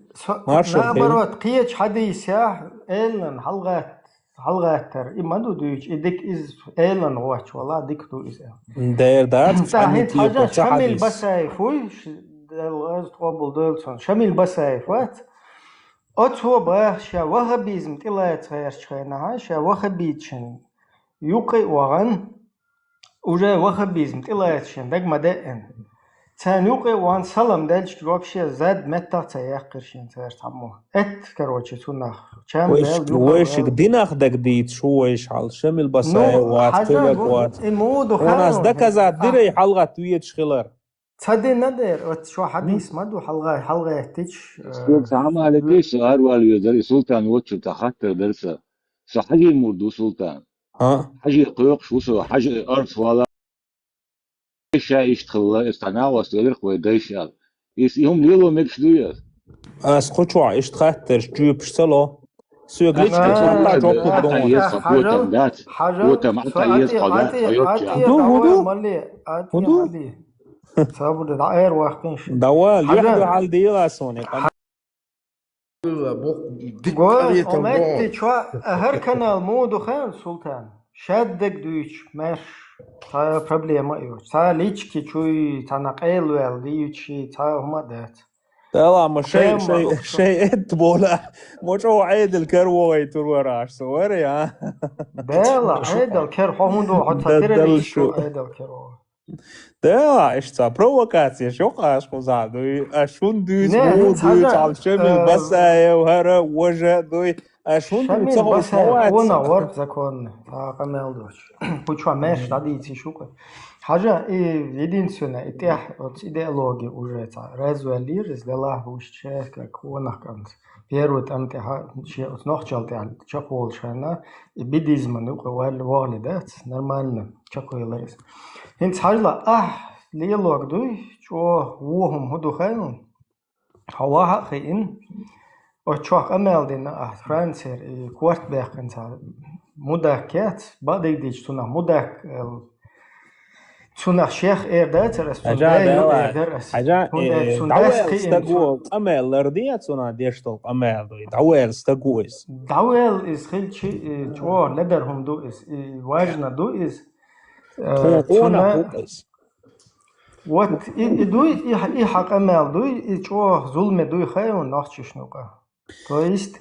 Маршал. Наоборот, кхеча хьадийса, элан хьал гӀатта. ХьалгӀаттар, и ма ду дуьйцу, и дика иза элан гӀоч вала, дика ду иза. Дер дац, цхьа хӀинца хьажа, Шамил Басаев вуй, ш-, Дала гӀазот къобал дойла цунна. Шамил Басаев вац. Оцо баха ша ваххабизм тӀелаца гӀертачу хенахьа, ша ваххабитчин юкъе а вахана, уже ваххабизм тӀелаца шен даг ма деъна. Царна юкъе а ван салам делча, вообще зад меттах а ца яьккхира шен цара цхьаммо. Эт, короче, цунах. Чам вайш-, бел юкъа вайшиг бел. Динах даг дийца шу вайш хьал. Шамил Басаев вац, хьажа, кхуьлаг вац. И муду хьан ас хьуна доказать дирай хьалгӀат везаш хилар. Ца дина дер, оц шо хьадийс ма ду, хьалгӀа-, хьалгӀеттич, э, Сток Сахьамалик деш, арвал везар, и Султан вочу та хаттар дар са. Со хьажи мур ду, Султан. А? Хьажи кхойкхуш ву со, хьажи арц вала. Ша иштта хилла, эс цхьа нагӀост велирх вай дайша аьлла. Ис и хӀума лело мегаш дуй ас? Ас кху чохь иштта хаттарш, жоьпаш ца ло. Соьга личка хьатта жоп лур ду. Ата еза хьо котам дац. Котам ата еза хьо дац, хьо йоцча. Ду, хӀун ду? ХӀун ду? Ца буду, дӀа эр вахкинш. Давай, юхь-юхьал дийла соне. Го, ометти чо, хӀар канал муха ду хаьий, Султан? Шаддаг дуьйцу, маьрш, цхьа проблема а йоцу. Цхьа лички чуй, цхьа накъел ваьлла дуьйцу, цхьа хӀума а дац. Дала ма шай, шай, шай эт бола. Мо чӀо Ӏедал кер вогӀай тур вара аш со вара, я? Дала, Ӏедал кер, хьо хӀун ду, хьо цхьа дирали шу Ӏедал кер вогӀай. Да, иш ца провокация, шо къаш кхуза дуй, а шун дуй, не, хӀун дуй, цхьа Шамил Басаев, хӀара, важа дуй, а шун дуй, Шамил ца хо Басаев, ховац. Вона вар законный, а къамел доч. Хучва меш дадийци шукъа. Хьажа, и единственное, и тӀехь, оц идеология уже ца развалир, из лела хущ, как вона канц. Первый там тӀехь, че оц нохчал тӀехь, ча холшана, и бидизман юкъа вал вогли дац, нормально, ча койларис. ХӀинца хьажла, ахь лелог дуй, чӀо вохум хӀу ду хайлун? Хьо ваха а хиин, оцу чохь къамел дина ахь Францера и корт баьккхина цхьа мудак яц, бадиг дича цунах мудак, э, цунах шех эр дацар ас, цунах эр дар ас. Хьажа, э, цунах дӀаваьлла стаго къамел лар де, цунах деш долу къамел дуй, дӀаваьлла стаго иза. ДӀаваьлла иза хилчи, э, чӀо ледар хӀума ду иза, и важна ду иза. Тхуна къонах ву-кх иза. Вот, и, и дуй, и, и хьакъа мел дуй, и чӀогӀа зуламе дуй хай ван нохчишна юкъа. То есть,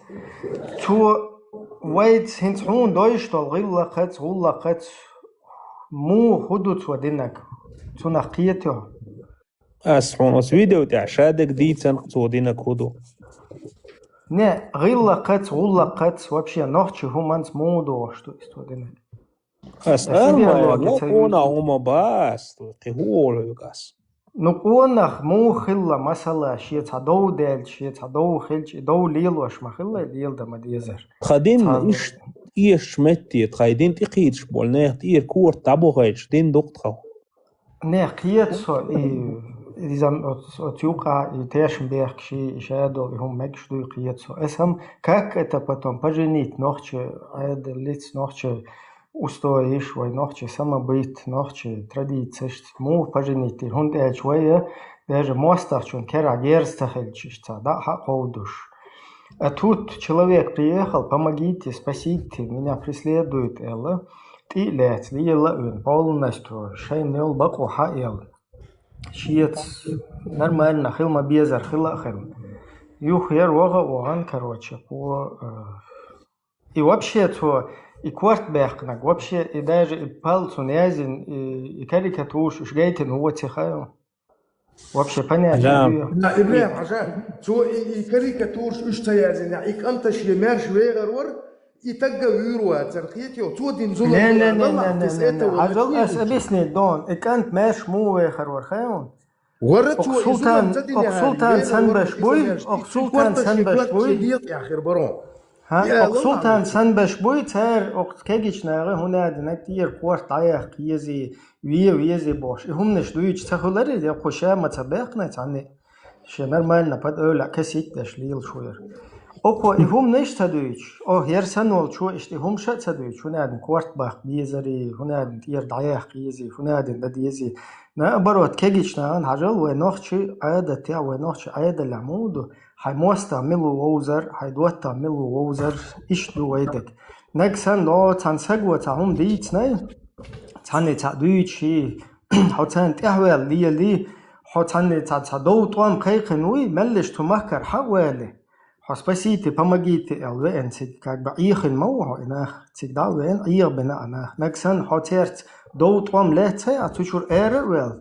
цо вайца хӀинца хьуна дойш долу гӀиллакхаца, гӀуллакхаца, муха хӀу ду цо динарг? Цунах кхетий хьо? Ас хьуна оцу видео тӀехь шадерг дийцина, цо динарг хӀу ду? Не, гӀиллакхаца, гӀуллакхаца, вообще нохчи хӀуманца муха догӀуш ду иза цо динарг? Ас армай, ну, къонах хӀума бац, кхы хӀу олу хьоьга ас? Ну, къонах муха хилла, масала, шен цхьа дов даьлча, шен цхьа дов хилча, и дов лелош ма хилла, и леладан ма дезара. Тхан дин иш эшачу метте, тхан дин тӀекхийдаш болу нехан тӀера корта дӀабохуьйтуш дин ду-кх тхан. Не, кхета со, и, иза оц-, оцу юкъа, и тешнабехкаш, и шадолу, и хӀума мегаш дуй, кхета со. Эс хӀама, как это потом поженить нохчи, Ӏадаллица нохчи устоиш, вай нохчи самобыт, нохчи традицеш, муха поженить дийр, хӀунда аьлча вай, даже мостагӀчун кера герз ца хилча, иштта дӀа а хьа кховдуш. А тут человек приехал: «Помогите, спасите, меня преследуют», — аьлла, тӀе а лаьцна, лела а вина, полностью шайна йолу бакъо хьаелла. Шеца нормально хила ма безара, хила а хилла. Юха яра ваха а вахана, короче, кхо, э, и вообще цо, и корта баьккхинарг, вообще, и даже и палцун язйина, и, и карикатураш уьш гайтина ву ца хаьа. Вообще понятие. Да. На, Ибрахим, хьажа, цо и, и карикатураш уьш ца язйина, и кӀанта шен маьрша вехар вара, и тагга вуьйр вацара, кхетий, цо дина зулам. Не, не, не, не, не, не, не. Хьажал, ас объяснить дон, и кӀант маьрша муха вехар вара, хаьий хьуна? Вара цо и зулам ца динехьара, Султан, вехар вара, Султан и сан беш буй, Султан сан беш буй. ХӀа, окху Султан сан беш буй, цара окху кегийчу наха хӀунда аьлла, нагахь тӀера корта дӀаяккха езий, ве везий бохуш. И хӀуманаш дуьйцуш ца хуьлура, я кху ша ма ца баьккхина цхьанне. Шен нормально под эвлаъ касить деш лелаш ву яра. Окхо и хӀуманаш ца дуьйцуш, охьа яра санна волчо иштта и хӀуманаш а ца дуьйцуш, хӀунда аьлла корта баккха безарий, хӀунда аьлла тӀера дӀаяккха езий, хӀунда аьлла дан дезий. Наоборот, кегийчу нахана хьажал, вай нохчи Ӏадатехь, вай нохчи Ӏадалехь муха ду, хьайн мостагӀа мила ву вовзар, хьайн доттагӀа мила ву вовзар, иштта ду вай дерг. Нагахь санна, о, цхьана саго цхьа хӀума дийцинай, цхьанне цхьаъ дуьйцуш, хьо царна тӀаьхьаваьлла лелий, хьо цхьанне цхьа, цхьа дов тӀом кхайкхина вуй, меллаша цу махкара хьа а валий, хьо спасите, помогите аьлла веана цига, как бы Ӏехийна ма ву хьо и нах, цига дӀа а веана, Ӏехабина а нах. Нагахь санна, хьо цаьрца дов тӀом лаьцций, а цу чуьра ара а ваьлла,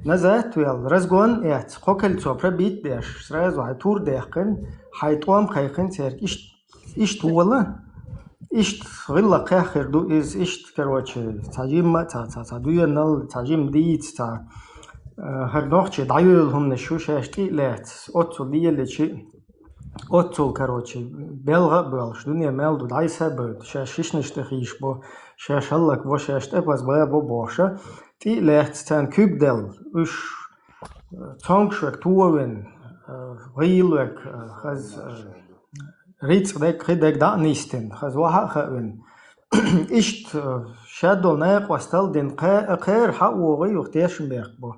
назад а ваьлла, разгон а эцна, кхо кольцо пробить а деш, сразу хьайн тур даьккхина, хьайн тӀом кхайкхина цаьрга, иштта, иштта вола, иштта гӀиллакх хир ду иза, иштта, короче, цхьа жимма а, цхьа, цхьа, цхьа доьналла, цхьа жима дийца, цхьа, э, хӀара нохчий дӀайолу хӀуманаш ю шаьш тӀе а лаьцна, оццул лелийча а. Оццул, короче, белгӀа а боьлхуш, дуьне мел ду, дӀайса а бевдда, шаьш шишнаш тӀе хийшабо, шаьш хӀаллакбо, шаьш тӀепаза бабо бохуша, тӀе а лаьцна царна куьг делла, уьш, э, цомгуш верг товина, э, гӀийла верг, э, хаза, э, рицкъ дерг, кхин дерг дӀа а нисдина, хаза ваха а хаавина. Иштта, э, шадолу накъосталла дина, кхе-, кхеран хьа а вогӀий, юха тешнабехк бо.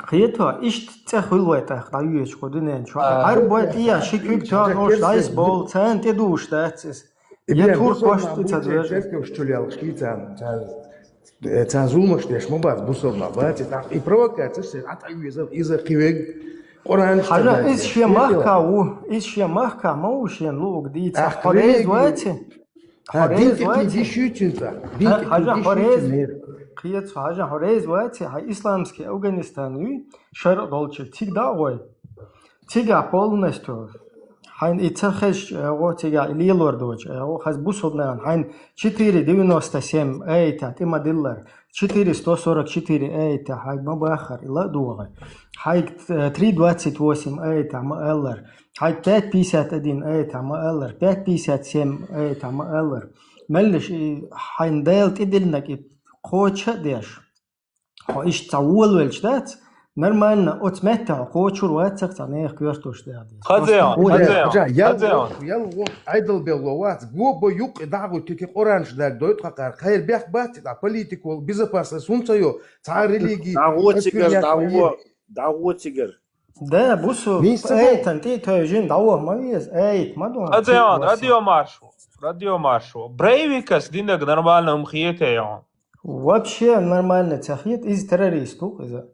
Кхетий, иштта цӀе хуьлу вай тӀаккха дӀайоьдучу кху дуьнен чохь. А, Ӏарбой тӀехь ши куьг тоьхна уьш дӀайса бовлу, царна тӀедугӀуш дац иза. Я туркошна тӀе ца доьжу. Церковаш чу лелхаш кий царна, царна, царна зуламаш деш ма бац, бусалба нах бац, и тӀаккха и провокацеш, иза кхин вег, Къуръан. Хьажа, иза шен махка ву, иза шен махка ма ву шена луург дийца. Хьо реза ваци? Хьо реза ваци? Хьажа, хьо реза. Кхетий, хьажа, хьо реза ваци, хьан исламский Афганистан юй, шарӀ долчуьра, цига дӀа а гӀой. Цигахь полностью хьайна и ца хезча а гӀо, цигахь и лелор доцуш а гӀо, хаза бусалба нахана хьайна четыре девяносто семь аятехь тӀе ма-диллара, четыре сто сорок четыре аятехь хьайга ма баххара, и ла а догӀий. Хьайга, э, три двадцать восемь аятехь ма-аллара. Хьайга пять пятьдесят один аятехь ма-аллара, пять пятьдесят семь аятехь ма-аллара. Меллаша и хьайна Дала тӀедиллинарг и кхочуш а деш, хьо иштта цхьа волавелча дац, нормально, оцу меттехь хьо кхочур вацахь, цхьа нехан коьртош дехьа деза. Хазеон, хазеон, хазеон. Ял воху, ял воху, Ӏедал белло вац, го бо юккъе дӀа а гӀуьтту, кхин Къуръанаш дагадойту хьакъара, кхайра бехк бац и тӀаккха политико, безопасность хӀунда ца йо, цхьа а религи, дӀагӀо цигара, дӀагӀо, дӀагӀо цигара. Да, бусу, нийса ца айтан тӀе а тевжина, дӀаваха ма веза, айта ма ду. Адриан, радиомаршо, радиомаршо. Брейвикас динарг нормально хӀума хетий хьуна? Вообще нормально ца хета, иза террорист ву иза.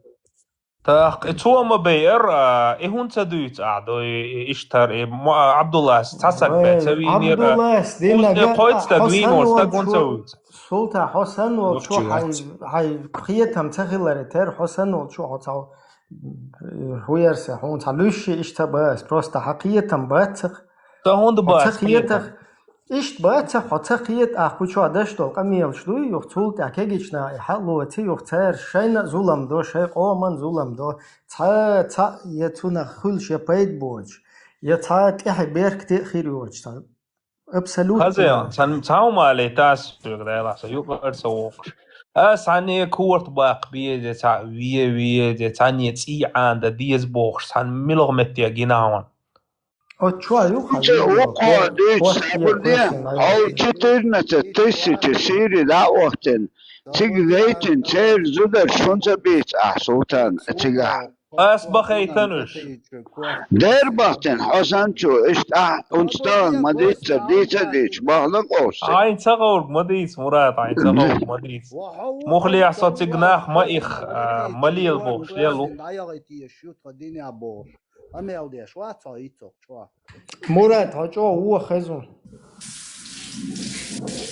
ТӀаккха и цо ма бейара, а, и хӀунда ца дуьйцу ахь, до, и, и иштта, и мо-, а, Абдуллас цхьа саг бен ца вийнера. Абдуллас динарг, кхойтта стаг вийна, стаг хӀунда ца вуьйцу? Султан, хьо санна волчо хьайн, хьайн кхетам ца хиларе терра, хьо санна волчо хьо ца ХӀу ярсе, хьуна цхьа луьйш иштта бац, просто хьан кхетам бацахь. Сан хӀунда бац кхетам? Иштта бац, хьо ца кхета, ахь кху чохь деш долу къамелаш дуй, юха цул тӀаьхьа кегийчу наха и хьалалоций, юха цара шайна а зулам до, шайн къоман а зулам до. Цхьа, цхьаъ я цунах хуьлуш я пайда боцуш, я цхьа тӀаьхье беркате а хир йоцуш, цхьа абсолютно. Хаза, цхьа, цхьа хӀума алий, тас соьга, Дела, сан юкъара ца воккхуш. Ас цхьанне корта баккха беза, цхьа ве веза, цхьанне цӀий Ӏана дан деза бохуш, цхьана муьлха метте гина хьуна. Оцу чохь ю хьан Ча видео? Вукхо дуьйцу, Хьо-, сабур де, хьо четырнадцать тысяч сири дӀа а вахтина, цига гайтина, церан зударш хӀунда ца бийца ахь, Султан, цигахь? Ас бахайтан уьш. Дер бахтина, хьо санчо, иштта ахь, хӀунда стагана ма дийццара, дийца а дийцча, бахана къовса. Хьайн ца гӀоврг ма дийца, Мурат, хьайн ца гӀоврг ма дийца. Мухлехь со цига нах ма их, а, ма лела бохуш, лелу. Къамел деш вац хьо, иццо чохь. Мурат, хьо чӀогӀа вон хезна.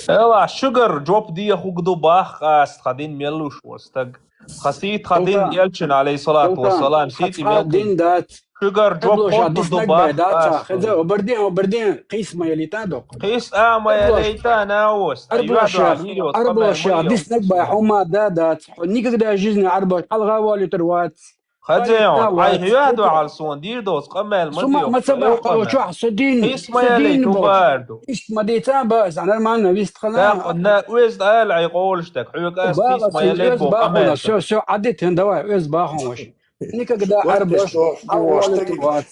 Эла, шуьгара жоп дехуг ду бах къаста, тхан дин мел луш ву стаг. Тхан сий, тхан дин Султан, элчина, алейхиссалату Султан, вассалам, сий тхан мел дин дац. Шуьгара жоп хӀунда ду бах къаста. Хеза, обарден, обарден, кхийса ма ялийта доккха. Кхийса а ма ялийта, на ост. Арблаша, арблаша, диснаг бай, хьума да дац. Хьо никогда в жизни арблаш хьалха волуьйтур вац. Хаза, хьайн хьоьду хьал суна, дийр доцу къамел ма Сума де, ма ца бахка, чохь со дин, Исмаиле со дин ту баш. Барду. Ишт ма дийца ба, за нормально вист хана. Да, на, оьз ала, ай къолуш так, хьоьга ас Исмаиле бо къамел. Всё, всё, адит, давай, оьз бахун ваш. Никогда арбаш, оьз бахун.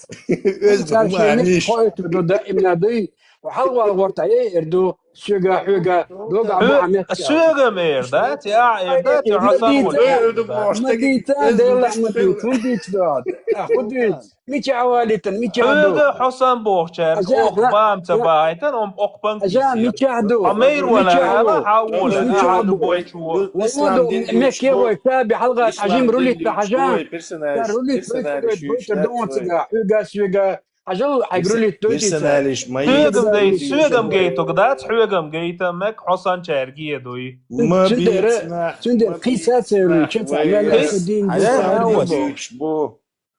Хойту ду, да, имна дуй, хьал вал ворта, э, эрду. Соьга, хьоьга, дога Хьоьга, Мухьаммед. Соьга мер, да? Ти а эр, да? Ти Хьасан ву. Ма дийца, Дела ма дийца, хӀун дийца ду? А, хӀун дийца? Мича а валитан, мича а ду? Хьоьга Хьасан бохучаьрга, ох, бам ца бахайтан, он ох пан кисер. Мича а ду? А мейр вала, ала, хьа вула, мича а ду? Бойчу. Ислам дин Мекке вой, Каби хьалгаш, хьажим рулит, хьажа. Рулит, рулит, рулит, хьоьга, соьга. Хьажал, хьайгрулит дуй. Персоналиш ма Соьгам гай, соьгам гайтуг дац, хьоьгам гайта, мег Хьасан чаьрга едуй. Ма бийца нах, цундела кхийса ца йолуш, чен ца мел аса дин.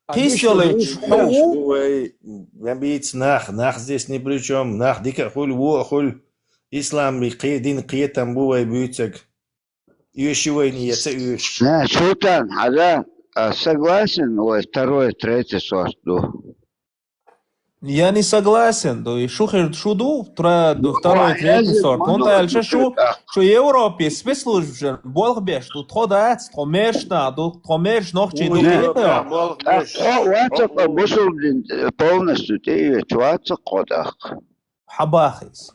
Кхийса йолуш, хьо ву? Ма бийца нах, нах здесь ни при чём, нах дика а хуьлу, вон а хуьлу. Ислам кхе-, дин кхетам бу вай буьйцаг. Оьши вайна, я ца оьшу. Не, Султан, хьажа, а, согласен, вай второй, третий сорт ду. Я не согласен, ду, и шу хир, шу ду, тра-, ду, второй, третий сорт. ХӀунда аьлча шу, шу Европе спецслужбаш болх беш ду, тхо дац, тхо мерш нах ду, тхо мерш нохчий ду. Ой, тхо вацакъа бусулдин, э, полностью тӀеоьцу, вацакъа тхо тӀаккха. Хьабаха иза.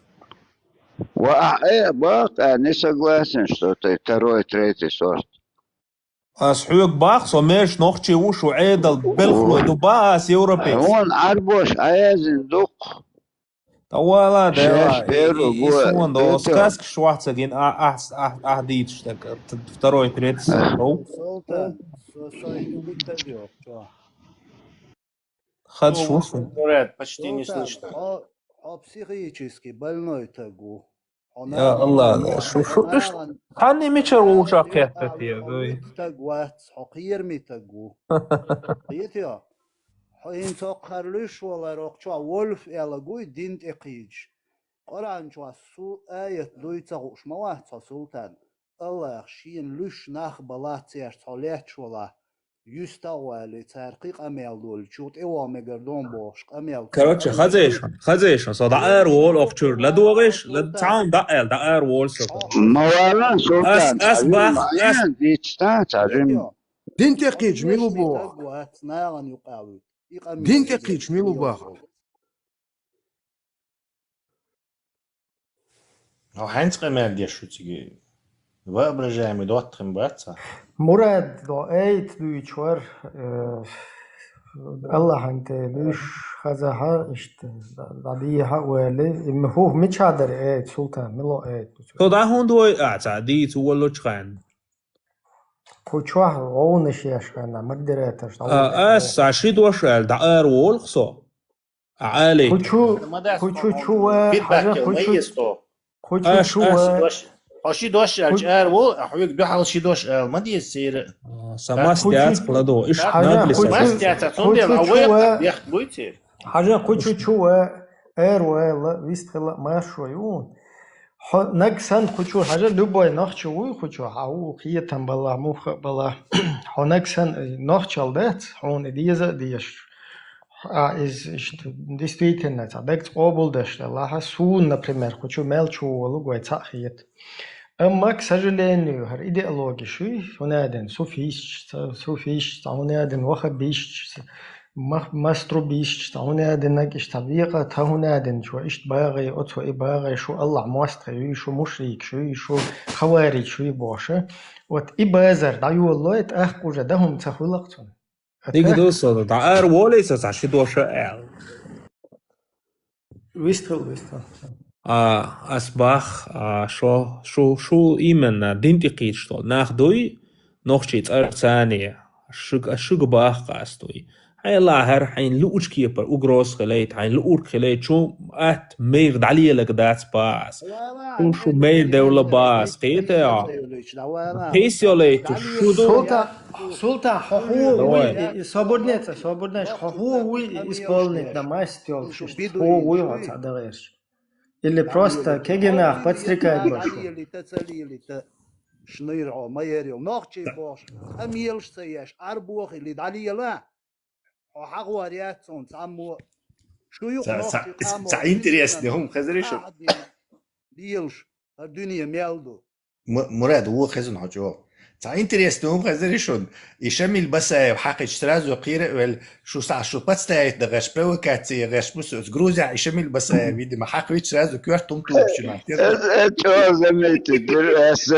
Ва ахь э бакъ, а не согласен, что ты второй, третий сорт. Ас хьоьга бах, со мерш нохчий ву, шу Ӏедал белхалой ду ба ас Европе. Хьуна Ӏарбош Ӏаязин дукх. Та вала, да, шеш беру и, и гуа, суон до, бетер. Сказкаш вахца гин, а, а, а, а, дийцаш так, т-, второй, третий сорт. Солта, со, со, Хадж, ну, слушай. Говорят, почти не слышно. Хьо, хьо психически больной таг ву. Хьо Я нахана Аллах, шу, шу, иш, нахана ханни мичара ву ша кхетта те, хьо ой. Стаг вац, хьо кхерами таг ву. Кхетий? Хьо хӀинца хӀокхара луьш валар, хӀокху чохь Вольф аьлла гуй дин тӀе кхийдаш. Къуръан чохь су аят дуй ца хууш ма вац хьо, Султан. Аллах шена луьш нах балац церца хьо летташ вала. ЮьстагӀвали, цара кхин къамел долу, чу тӀе вон мегар дон бохуш къамел. Короче, хаза еш, хаза еш, со дӀаара волу охчур, ладогӀеш, ла-, цхьаун дӀаала, дӀаара волу со. Ма вала, Султан, ас, ас бах, ас дичта, цхьа жим. Дин тӀе кхийдаш, мила боху? Наган юкъа вуьйту. Дин тӀе кхийдаш, мила боху? Хьо хьаьнца къамел деш шу цига? Воображаемый доттагӀ бац хьо? Мурад до эйт дуьйчу вар, э, Аллахьан тӀе луьйш хазахьа, иштта, дӀадийхьа а вали, и м-, хӀу мича дара эйт, Султан, мило эйт? Со дӀа хӀунда вой, а, ца дийца воллучу ханна. Кху чохь гӀовнаш еш ханна, модераторш дӀа а, аса ши дош аьлла, дӀаара волу со. Али. Кху чу, кху чу чу ва, хьажа, кху чу, кху чу чу ва. Хьо ши дош аьлча ара ву, а хьоьга дуьхьал ши дош ала ма деза церан. А, са мас яц кладо, иш хьажа, нагли кху чу, мас яц, а цундела а вай бехк буй церан. Хьажа, кху чу чу ва, Эр вайла, вист хила маршо юн. Хьо наг сан кхучу хьажа любой нохчи вуй кхучу, хьа ву кхетам бала, муха бала. Хьо наг сан нохчал дац, хьуна деза деш. А из иштта действительно ца даг къобул даш да лаха сун, например, кучу мел чу волу гой ца хет. Амма, к сожалению, хар идеологи шуй, хунаден суфистч, ца суфистч, ца хунаден вахабистч, ца мах-, маструбистч, ца хунаден наг иш ца века, та хунаден чу ишт багай, оцо и багай, шу Аллах мост хаюй, шу мушрик шуй, шу хаварич шуй боша. Вот и базар да юллой, тах уже да хум ца хулак цун. Дигдусал, да ар волейса, са ши доша эл. Вистхил, вистхил. А, ас бах, а, шо, шу, шу именно дин тикит, что нах дуй, нохчи цар цани, шуг, шуг бах кастуй. Хай ла хар, хайн лу учки пар угроз хилейт, хайн лу урк хилейт, чу ат мейр далиелак дац пас. Шу, шу мейр девла бас, кете, а. Кейс ёлей, ту шу ду. Султан, Султан, хо ху уй, и, и свободнеца, свободнеч, хо ху уй, и исполнить да масть ёл, шишт ху уй, хо ца дагерш. Или просто кегенах подстрекать больше. Шныр о, майер ёл, нохчи бош, амелш ца еш, арбух или далиела. Хьо хьагъвар яц цунца, аммо шу юкъ Ца, ца, нохчи ца къамо интересный хӀум хезар ишун. Ахьадин лелаш, гьар дуьне мел ду. М-, Мурад, ву хезун хьо чӀогӀа. Ца интересный хӀум хезар ишун. И Шамил Басаев хьакъич сразу кхира вел, шу са, шу подставить да гъаш, провокация гъаш, бусус Грузия, и Шамил Басаев, видимо, хьакъвич сразу кверт хӀум тулуп чина. Э, э, чё заметить, дыр эс.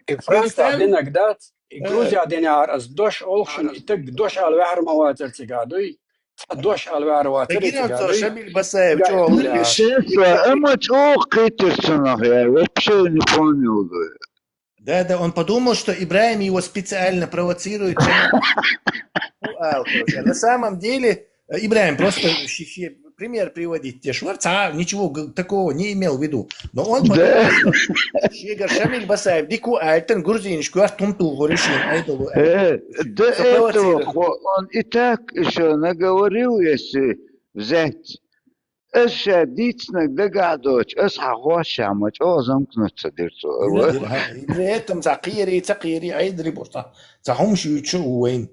И Франция Представь. Динаг дац, и Э. Грузия динар аз дош олхшун, и таг дош ал вяхар ма вацар цига дуй, ца дош ал вяхар вацар Тагиров цига цо дуй. Шамиль Басаев, Га-, чё, Олег? Шефа, ама чё кхитер цунах, я вообще не понял, да. Да, да, он подумал, что Ибраим его специально провоцирует. Чем он, ну, а, короче, а на самом деле, э, Ибраим, просто щи-, щи-, пример приводить. Те шварца ничего г-, такого не имел в виду. Но он Да. Подумал, что Шегар Шамиль Басаев, Дику Альтон, грузинич, квар тумту горишин, айдолу. Э, до этого спровоцировать. Хо-, он и так ещё наговорил, если взять. Эс ша дийцинарг дагахь доцуш, ас хьан хош ша ма чӀогӀа замкнуться дира цо. Именно, именно это, ца кхири, ца кхири, айдри бу, ца, ца хӀума шуьйчу ву вайн.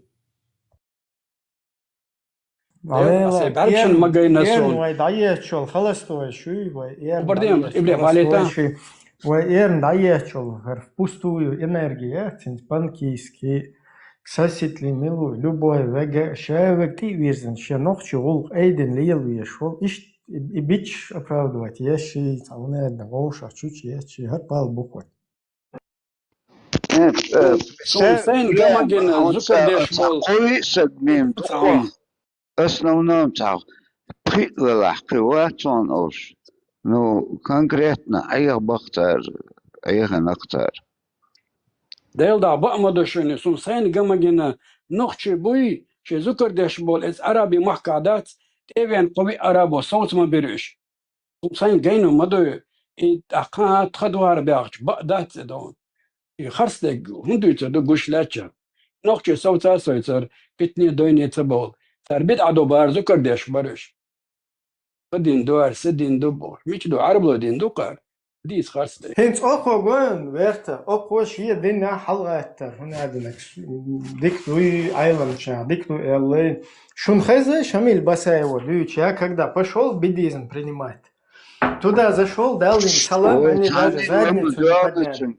Вале, аса эр-, бӀаргашна ма гайна эр сон. Вай дӀаеччул халастой шуй, вай эр Убар дем, дӀаеччул Ибрахим, вале халастой та? Шуй. Вай эр дӀаеччул, хӀара впустую энергия, цинц банкийский, ксаситли милу, любой вега, ша вег тӀи вирзан, ша нохчи гӀулкъ айдин лел веш вол, ишт и, и бич оправдывать, я ши, цауна, вовша, чуч, я ши, хӀар пал бухой. Э, э, Сон се-, сайн я, гамагина он зукар ца-, деш ца вол. Кхуй сегмент, Ца кхуй. Он. Основном цхьа пхиъ велахь кхин вац цунна олуш. Ну, конкретно Ӏеха баккхар, Ӏеханакх цара. Делда баа ма ду шуна, сун сайна гамагина нохчий буй, ши зукар деш болу эца Ӏараби махкахь дац, тӀевен кхо виъ Ӏарабо совца ма бира уьш. Сун сайна гайна ма дуй, и тӀаккха тха дуьхьара баьхча баа дац и дон. И харцдерг хӀун дуьйцур ду гуш лаьттача? Нохчий совца а сойцар, питане дойне ца бовла. Цара бидӀа ду бара зукар деш бара уьш. Ха дин ду ара, са дин ду бохуш. Мича ду, Ӏарбало дин ду кхара? Дийца харцдерг. ХӀинца окхо гойту, верта, окхо шен динна хьалагӀаттар, хӀунда аьлча дика дуй Ӏеламча, дика ду аьлла. Шуна хеза Шамиль Басаева дуьйцу, я когда пошёл буддизм принимать. Туда зашёл, дал им салам, они даже задницу не подняли.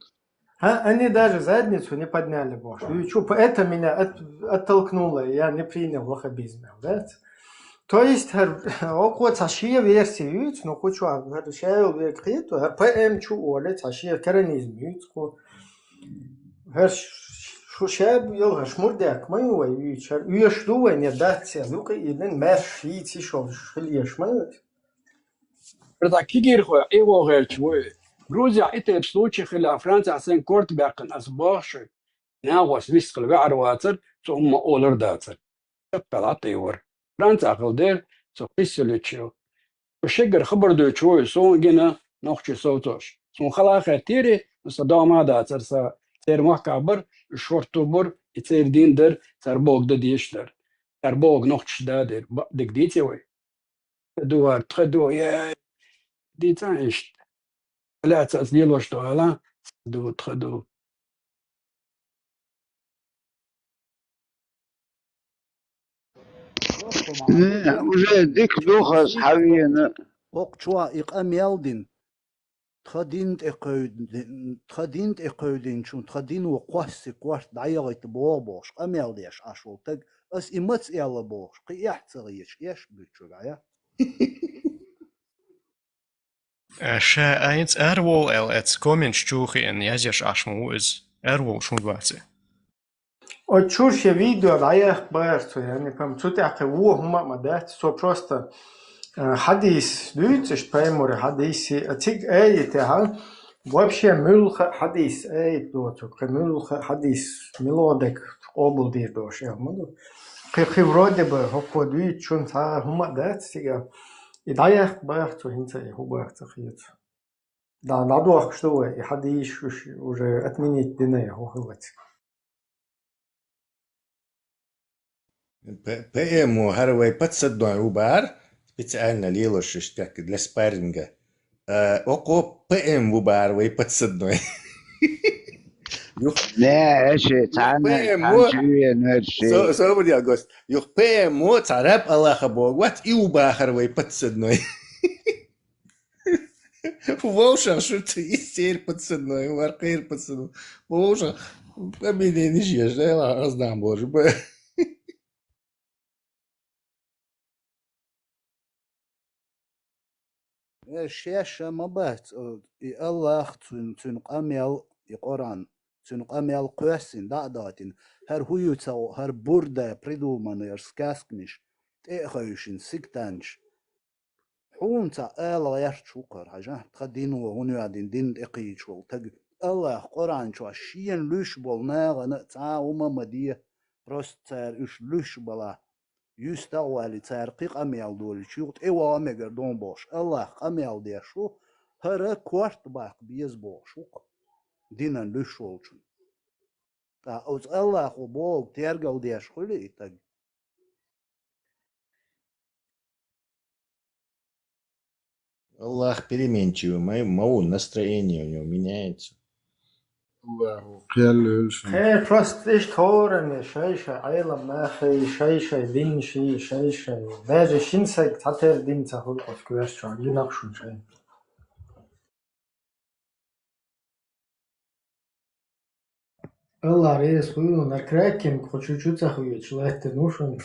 А, они даже задницу не подняли, бохуш. И чё, это меня от-, оттолкнуло, я не принял ваххабизм, да? То есть, хӀара, окхо цхьа шен версия юьйцу, ну, кху чохь, хӀара ша йолу верг кхету, хӀара П М чу оле, цхьа шен каранизм юьйцу кху. ХӀара ш-, шу ша йолу хӀара шмурдек ма ю вай юьйцу, хӀара оьшуш ду вай, не дац цел, юкъа и дин маьрша шийца йиш йолуш хила еш ма ю. Ра кигирхой, и вогӀелча вуй. Грузия и тайпа случай хила, Франция сайн корта баьккхина, ас боху шуьга. Нагахь вист хила ваьӀар вацар, цу хӀумма олар дацар. Чаппал Ӏа тӀе вара. Франция хила дера, цу хиссалича. Цу шегара хабар дуьйцу вуй, суна гина нохчий совцош. Суна хала а хаьттира, сан дома а дацара, сан церан махкахь бара, уьш хӀорто бара, и церан дин дара, цара бохург дан дезаш дара. Цара бохург нохчаш да дера, ба-, дика дийци вай. Тха ду, вар, тха ду, яй. Дийцан иштта. Лаьца ас лелош ду, ала? Тха ду, тха ду. Не, уже дика ду хаза хьавена. Кхокхачо и къамел дина. Тха дин тӀе кхевдин-, тха дин тӀе кхевдинчун, тха дино кхоссий корта дӀаяхийта боху бохуш, къамел деш Ӏаш волу таг, ас и маца аьлла бохуш, кхин эхь ца хеташ, эшна буьтучуьра, Ӏа? Э, ша айца араволу аьлла, эцца комменташ чу хиъна язъеш Ӏаш ма ву иза. Араволуш хӀунда вац и? Оцу чуьра шен видео дӀаяккха бахара цо, я не пойму, цу тӀехь кхин вон хӀума а ма дац, цо просто, э, хьадис дуьйцу, иштта пайхамаран хьадис, а цига аят тӀехь, вообще муьлхха а хьадис аят доцург, кхин муьлхха а хьадис мила дерг къобалдийр долуш аьлла ма ду. Кхин, кхин вроде бы хӀокхо дуьйцучун цхьа а хӀума а дац цига. И дӀаяккха бахара цо, хӀинца и хӀун баха ца хета. Да, дӀадохкуш ду вай, и хьадисаш уьш уже отменить дина я хӀун хилла ца. П-, ПМО хӀара вай подсадной ву бахара, специально лелош иштта как для спарринга. Э, окхо ПМ ву бахара вай подсадной. Юх-, Не, эши, цхьана, ПМО, цхьана чу вен верши. Со-, собар я, гость. Юха ПМО цхьа раб Аллаха боху вац, и ву бахара вай подсадной. Вовшах шу ца иссер подсадной, вар кхер подсадной. Вовшах объединишь еш, да, раздам божий, б. Э, шаьш а ма бац, э, и Аллах, цуьнан, цуьнан къамел, и Къуръан, цуьнан къамел кхоьссина, дӀа а датина. ХӀара хӀун ю ца гӀо-, хӀара бурда придуманный, хӀара сказканаш, тӀе а хевшина, сектанташ. Хьуна цхьа ала гӀерташ ву кхара, хьажа, тхан дино хӀун йоьдина, дин тӀекхийча волу таг. Аллах Къуръан чохь шена луьйш болу нахана а цхьа а хӀума ма де, просто цара уьш луьйш бала. ЮьстагӀвали цара кхин къамел долуьйтуш, юха тӀе ваха мегар ду бохуш, Аллах къамел деш ву, хӀара корта баккха беза бохуш ву-кх, динан луьйш волчун. Ткъа оцу Аллахо бохург тергал деш хуьлу и таг? Аллах переменчивый, ма, ма ву, настроение у него меняется. Аллаху кхел луьйла шуна. Кхин просто иштта хӀоранна шай-шай Ӏелам нахе, шай-шай дин ши, шай-шай. Даже шина сайга цхьатерра дин ца хуьлу оцу коьртачохь, гинах шуна шайна. Алла реза хуьлда, хӀара кракен кху чу чу ца хуьйцуш лаьттина ву шуна,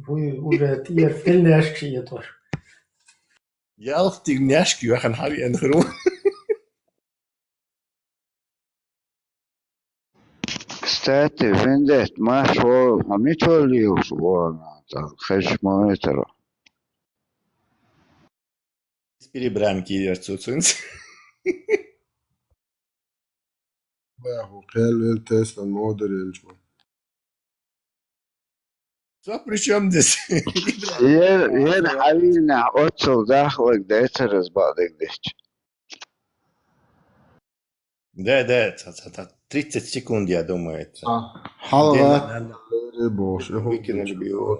хӀуй уже тӀера тилнешка шиъ ятош. Ялх тилнешка йоьхна хьавеана хир ву. Кстати, Вендетта, марш вогӀу, хьо мича вара лелаш вогӀу, хезаш ма витара. С перебранки ярцуцунц. Баху, кхел вел Теслан модер елчу. Со при чём здесь? Ер, ер хьавийна оццул дахлаг децараз баъдагдечу. Да, да, ца, ца, ца, тридцать секунд, я думаю, это. А, хьалгӀатта. Где на-, на-, выкинули бы его.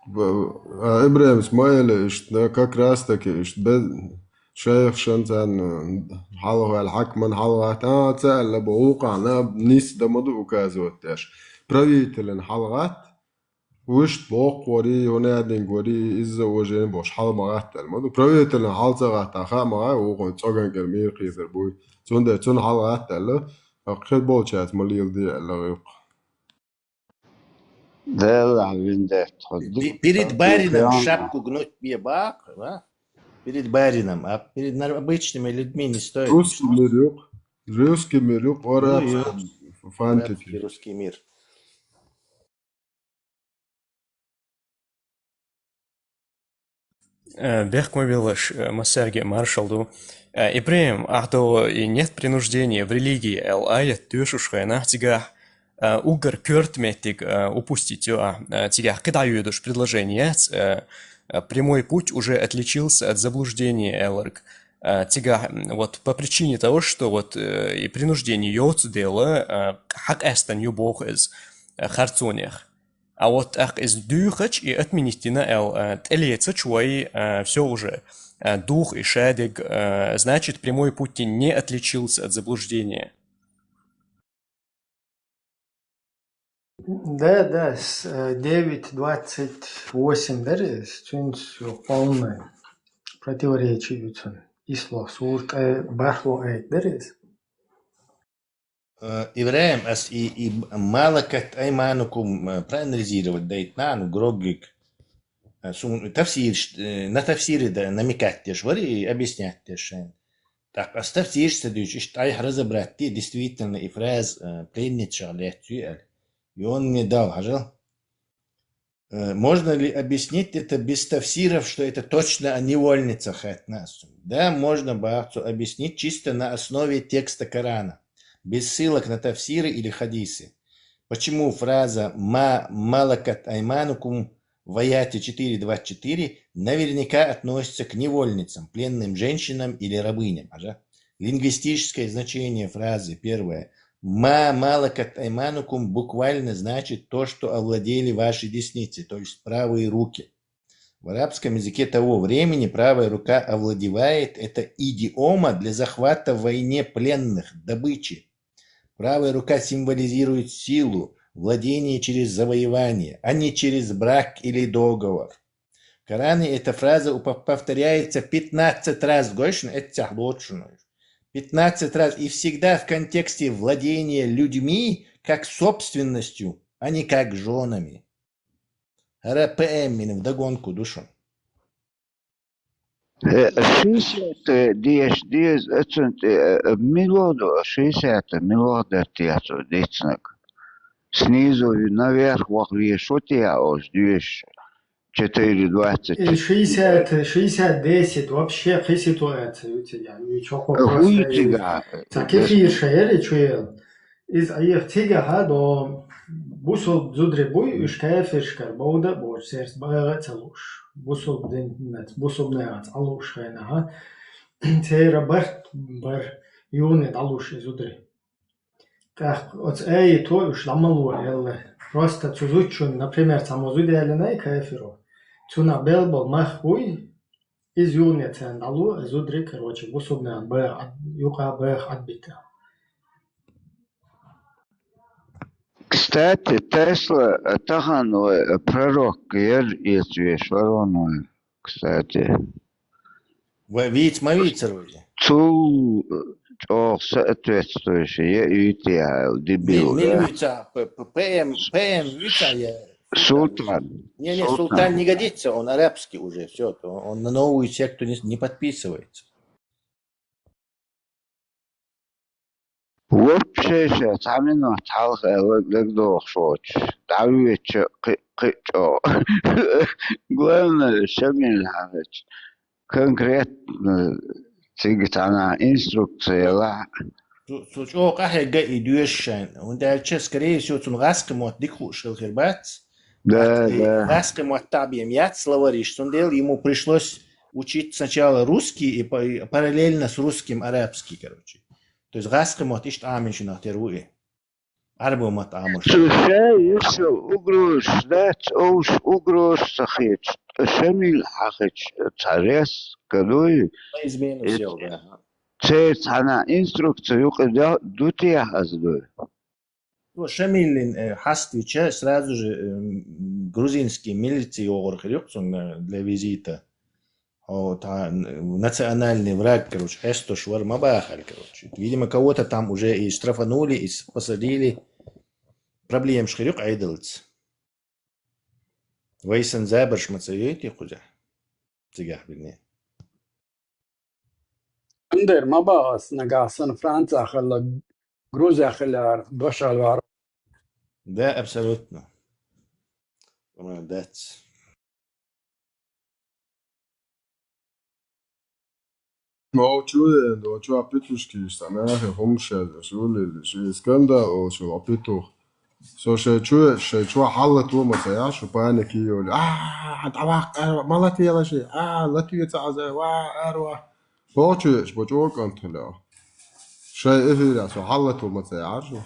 Б-, а, Ибрахим Смаилович, да, как раз таки, иш-, бе-, шайх шан царна хьалхаваьлла хьакман хьалгӀатта, а, ца аьлла бу, гӀуллакхана нийса дан ма ду указывать деш. Правителан хьалгӀатта, вуьшта боккхаварий, хӀунадинг варий, изза важийна бохуш хьала ма гӀатта аьлла ма ду. Правителан хьала ца гӀатта, хаа ма гӀай, вукхун цӀоган кӀел мийра кхийсар буй. Цундела цунна хьала гӀатта аьлла, а кхин болчаьрца ма леладе аьлла гӀиллакх. Делахь виндетта хӀу. Пе-, перед барином шапку гнуть бе бакъ, а? Перед барином, а перед нар-, обычными людьми не стоит. Русский мир юкъ. Русский мир юкъ, арабский, фантики. Арабский, русский мир. Э, бехк ма биллалаш, э, массаьрга а маршалла ду. Э, Ибрахим, ахьа догӀу и «нет принуждения в религии» аьлла аят доьшуш хенахь цигахь, э, уггар коьрта меттиг, э, упустить йо ахьа. Э, цигахь кхидӀа йоьдуш предложение яц, э, э, «прямой путь уже отличился от заблуждения» аьлларг. Э, цигахь, м, вот по причине того, что вот, э, и принуждение йоцу дела, э, хьакъаьстина ю боху иза, э, харцонех. А вот тӀаккха иза дуьйхача, и отменить дина аьлла, а, тӀелецача вай, а, всё уже, а, духа и шадерг, а, значит, прямой путь не отличился от заблуждения. Да, да, с, э, девять двадцать восемь дара, цуьнца полное противоречие ю цуьнан. Ислох сур, э, бархло айта дара иза. Э, ИбрахӀим, ас и, и «ма малакат айманукум», э, проанализировать дайта нах, ну, гроггиг. Э, сун тафсир, э, на тафсире да намекать деш вара и объяснять деш шайна. ТӀаккха ас тафсираш ца дуьйцуш, иштта айхьа разобрать де, действительно, и фраза, э, пленницех лаьцна ю аьлла. И он мне дал, хьажал. Э, можно ли объяснить это без тафсиров, что это точно о невольницах, хаьттина ас цунга. Да, можно, бах цо, объяснить чисто на основе текста Корана, без ссылок на тафсиры или хадисы. Почему фраза «ма малакат айманукум» в аяте четыре двадцать четыре наверняка относится к невольницам, пленным женщинам или рабыням. Хьажал. Лингвистическое значение фразы, первое. «Ма малакат айманукум» буквально значит то, что овладели ваши десницы, то есть правые руки. В арабском языке того времени «правая рука овладевает» — это идиома для захвата в войне пленных, добычи. Правая рука символизирует силу, владение через завоевание, а не через брак или договор. В Коране эта фраза упо-, повторяется пятнадцать раз. Гой шуна, эццахь лоцу шуна. Пятнадцать раз. И всегда в контексте владения людьми как собственностью, а не как жёнами. ХӀара П М-ина вдогонку ду шуна. Э, шестьдесят, э, деш, дез, э, цунт, э, э, мило до, шестьдесят, э, мило дер тяцу децнаг. Снизу наверх вах веш, вот я ош деш, четыре двадцать. Э, шестьдесят, шестьдесят десять, вообще, хи ситуация у тебя, ничего просто. Ца кефир шаери чуел. Иза айхьа цигахьа до бусулба зударий буй, уьш кафиршкара бовда а боцуш, церца бага а ца лууш. Бусулба дин, бусулба нахаца Ӏалуш хенахьа. Церан барт бар юхане дӀалуш и зударий. ТӀаккха оцу аято уьш дӀа ма ло аьлла. Просто цу зудчунна, например, цхьаммо зуда яьллинай кафиро. Цунах бел болу мах буй, иза юхане царна дӀало, и зударий, короче, бусулба нахана баха Ӏад-, юкъа баха Ӏадбита. Кстати, Тесла, э, тахана вай, э, пророк яр, эца веш варо вай, кстати. Вай вийца ма вийцар вай? Цул, э, чӀогӀа соответствующий я, юьйту яхьал, дебил, мил, мил да? Вийца, П-, П-, П М, П М вийца я? Султан. Не, не, Султан. Султан не годится, он арабский уже, всё, он, он на новую секту не, не подписывается. Вообще ша цхьа минот хьалха лаг-, лагдохуш воцуш, дӀавоьдучу кхи-, кхи чӀогӀа. Главное, Шамил хьахича, конкретно цига цхьана инструкция лахь. Цу, цу чӀогӀа къахьегна и доьшуш шайна. ХӀунда аьлча, скорее всего, цунна гӀазкхи мотт дика хууш хилла хир бац. Да, да. ГӀазкхи мотт таӀбем яц словариш, цундела ему пришлось учить сначала русский и па-, и параллельно с русским арабский, короче. То есть гӀазкхи мотт иштта Ӏамийначунах тера ву и. Ӏарбо мотт Ӏамош. Цу ша ешал угрозаш дац, овш угрозаш ца хеташ, Шамил хьахича цхьа рес ка дуй? Измену сел, да. Церан цхьана инструкция юкъа ду техьа аса дуй? Цо Шамилин, э, хьаставича, сразу же, э, м, грузинский милиция йогӀур хир ю-кх цунна для визита. Хьо, та, н-, национальный враг, короче, хьесташ вара ма бахаль, короче. Видимо, кого-то там уже и штрафанули, и с-, посадили. Проблемаш хир ю-кх Ӏедалца. Вай сан забарш ма ца йойтий кхузахь? Цигахь бинне. Андер, ма бахас, нагахь сан Францехь хилла, Грузехь хилла, дошал вар. Да, абсолютно. Ма дац. Мовчу, э, дочу а петушки, сама хе хумше, шули, ши сканда, о, шо а петух. Со шайчу, шайчу хьаллат ву ма ца яхьаш, шу паники йоли. А, хьан тӀаваккха, ма латве лаши. А, латве ца аза, ва, арва. Бохучу, шу бо чӀогӀа кӀант хилла. Шай эфира со хьаллат ву ма ца яхьаш, шу.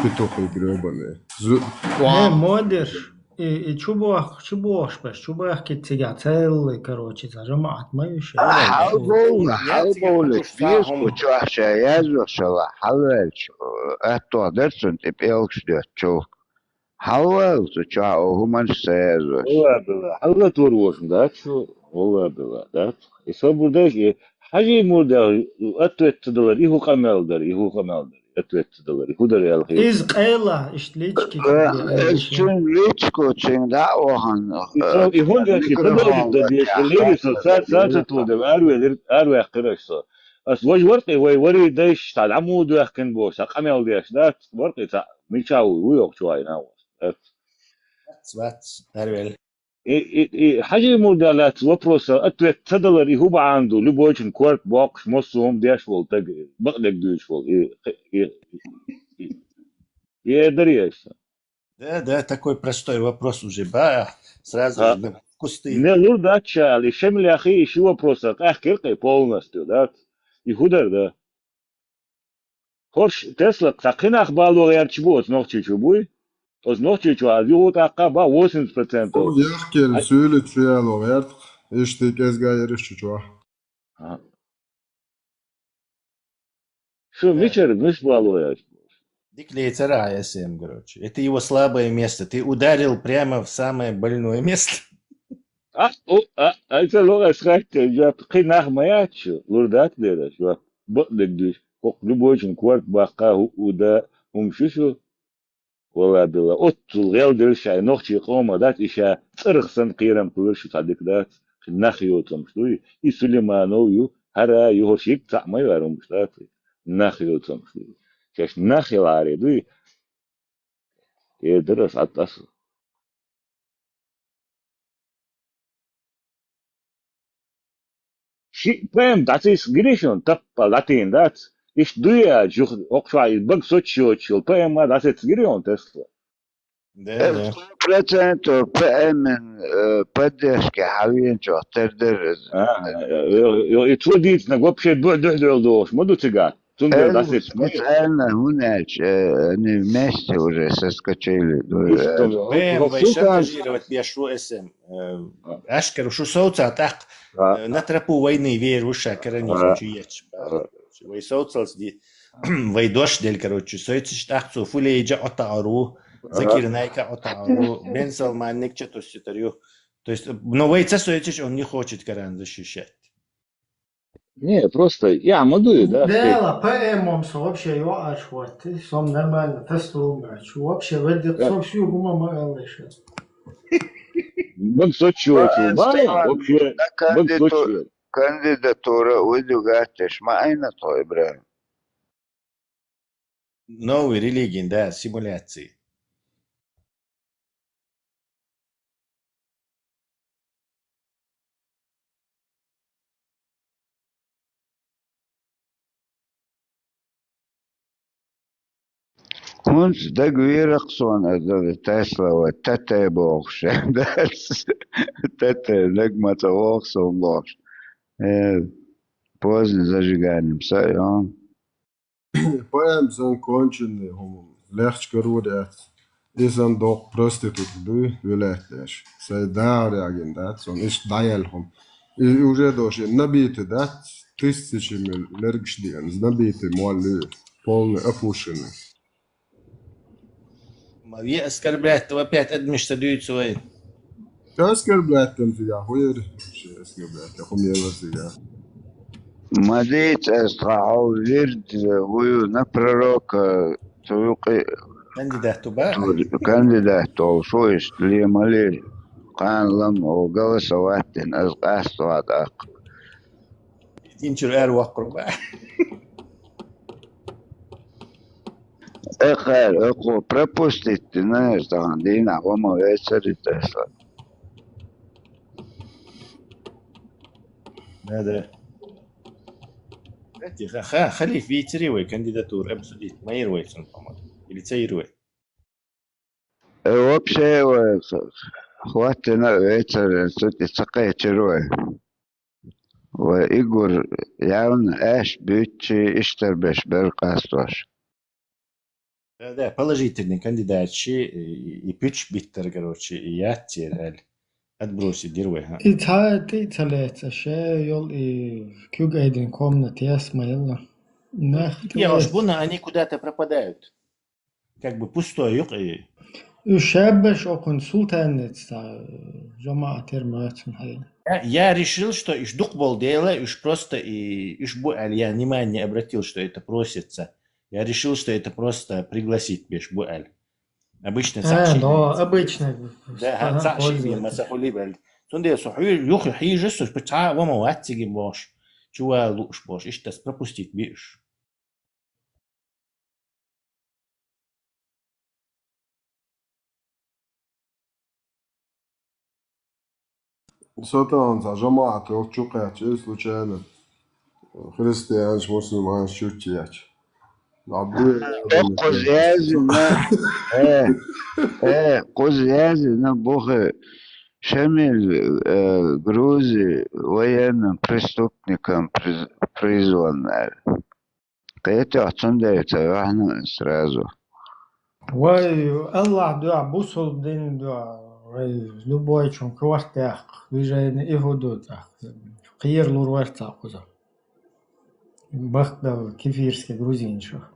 Петухи грёбаный. Зу-, э, ва. Модеш. И, и чу бох-, чу бохуш беш, чу бахкица цигахь целый, короче, цхьа жамаӀат ма ю шен. Хьалбовла, хьалбовла, деза кху чохь ша яздо шала, хьалваьлча, э, аьттух дара цунна тӀе пӀелгаш доьттучул. Хьалвала цу чохь, о, хӀуманаш ца яздо. Валла била, хьалла тур вошна дац шу, валла била, дац. И собар дайша, и хьажий мурдех ответ ца далар, и хӀу къамел дара, и хӀу къамел дара, ответ ца далар, и хӀу дара аьлла хир. Иза къайла, иштта лички. Э, иза чун личко чуьнга дӀа а вахана, и хӀун деш, и микрофон продолжить дан деш, лири со, ца, ца, ца ту де, арвелир, арваьккхира со. Ас важа варкъе вай вари дайш, та дӀа муха доьхкина бохуш, ца къамел деш, дац, варкъе ца, мича ву, ву йоккхачу вайна ву. Вац, вац, арвел. И, и, и хьажий мурда лаьцна вопроса ответ ца далар, и хӀу бахьана ду, любойчун корта боккхуш, массо а хӀума деш волу таг, бакъдерг дуьйцуш волу, и, и, и, и, и, и, и, и, и, Да, да, такой простой вопрос уже, ба, сразу же в кусты. Не лур дац ша аьлла, и шемлехи, и ши вопроса къаьхкира кхин полностью, дац? И хӀу дара, да? ХӀорш Тесла, цхьа кхин нах бало гӀерташ бу оцу Нохчийчу, буй? Оцу Нохчийчу аз юху тӀаккха бан восемьдесят процентов. О, яхкелла, суьйлица шу яло гӀерта, иштта кӀезга ераш чу чохь. А. Шу мичара муьш бало яц? Дика лецара а эсэм, короче. Это его слабое место. Ты ударил прямо в самое больное место. А, о, а, а, ца ло ас хатта, жоп, кхин нах ма яц шу, лур дац дера, жоп. Бакъдерг дуьйцу, хӀокху любойчун корта баккха, хӀу, хӀу да, хӀума шу шу. Валла билла, оццул гӀелделла шайн нохчийн къоман дац, и ша цӀарах санна кхерам кхуьура шу цхьа дика дац, кхин нах йоцамаш дуй, и Сулейманов ю, хӀара ю, хӀорш йиг цхьаъ ма ю, хӀара хӀумаш дац, нах йоцамаш дуй. Шаьш нах яларе дуй, э, дара ас Ӏад ас. Ши ПМ дӀасица гиришун таппа латийна дац. Иштта дуй аьлча, юха хӀокху шуьга иза бага соцуш йоцуш йолу ПМ а дӀасица гиришун Тесла. Да, да. Сто процентов ПМ-н, э, поддержка хьавеначохь тера дара иза. А, э, э, э, и цо дийцинарг вообще дуьхь-дуьхьал догӀуш ма ду цигахь. Цундела дӀасица ма ю. Специально, хӀунда аьлча, э, они вместе уже соскочили. Ну, э, ПМ вай шантажировать беш ву эсэм. Э, ашкара шу совцахь тӀаккха, э, на тропу войны вер ву ша каранехь чу ечу. Вай совцалц ди-, вай дош делла, короче, соьцуш тӀаккха цо Фулейджа ӀотаӀар ву, Закир Найка ӀотаӀар ву, Бен Салманниг ча тосуьйтар ю. То есть, ну, вай ца соьцуш, он не хочет каран защищать. Не, просто я ма дуй, да? Дела, ПМ-м со вообще йоӀаш хӀотти, сом нормально, тесталун баьчу. Вообще, ведь со всю гума ма аьлла ша. Бан сочувствую, вообще, бан сочувствую. Кандидатура уйду гаттеш, ма айна тхо, Ибрахим. Новый религин, да, симуляции. ХӀунца дагавийра-кх суна аса Тесла вай тата бохуш дац. Тата дага ма ца воху суна бохуш. Э, поздно зажиганием са ю. ПМ санна конченный хӀума лехча карор яц. И санна доккха проститутка дуй, вилаьтташ. Сайн дагӀар ягийна дац, сон иштта дӀаяьлла хӀума. И, и уже дош, и набитый дац, тысячами мел-, мергаш деана, набитый молли, полный опущенный. Ма ве оскорблять, опять адамаш ца дуьйцу вай. Оскорблять там тебя, хуер. Оскорблять, хӀума елла цигахь. Ма дийца ас тха хьо вирд, вуй на пророка, цу юкъе кандидат ву бан? Кандидат волуш ву иштта лемале, кхана лам, о, голосовать дина, ас къаста ван тӀаккха. Динчуьра ара воккхур бан. Экхар, экхо пропустить дина, тахана дийнахь вама вецари тесла. Да, да. Кстати, ха, ха, халиф вийцари вай кандидатура обсудить? Ма йира вай цунна, по-моему. Или ца йира вай? Э, вообще, вай х-, хӀоттина а вецари, цу тӀе ца кхечира вай. Вай Игор явна аьшпаш буьйцучи иштта беш бер къастош. Да, положительный кандидат ши, и, и пуч биттар, короче, и яц церан аьлла. Отбросить дир вай, ха. И цхьа тӀе а ца лаьца, ша йол и куьг айдина комната яс ма елла. Нах тӀе Яхаш лаьца. Буна, они куда-то пропадают. Как бы пустой юкъе. Уж шабаш окхун султанец, а, жамаат тер мацун хай. Я, я решил, что иш дукъ бол дела, иш просто и иш бу аьлла, я внимание обратил, что это просится. Я решил, что это просто пригласить беш бу аьлла. Обычно А, цаӀ ши но, обычно. Да, ха, ага, цаӀ ши пользователь. Ма ца хули бел. Цунде со хьу-, юху хьижа со, цхьа вама вацциги бош. Чува луш бош. Иштас пропустить биуш. Сатанца жамаат йолчу кхаьчча, случайно христианаш, мусульманаш чуьрчаьча. Набуе Э, кхуза яздина, э, э, кхуза яздина боху Шамиль, э, Грузи военным преступником приз-, призван аьлла. Кхетахь, цундела ца ваьхьна сразу. Вай, Аллахь дуьхьа, бусулба дин дуьхьа, вай, любой чун корта яккха, движение и хӀу ду тӀаккха. Кхера лур вар цхьа кхуза. Бахтал кефирский грузинчух.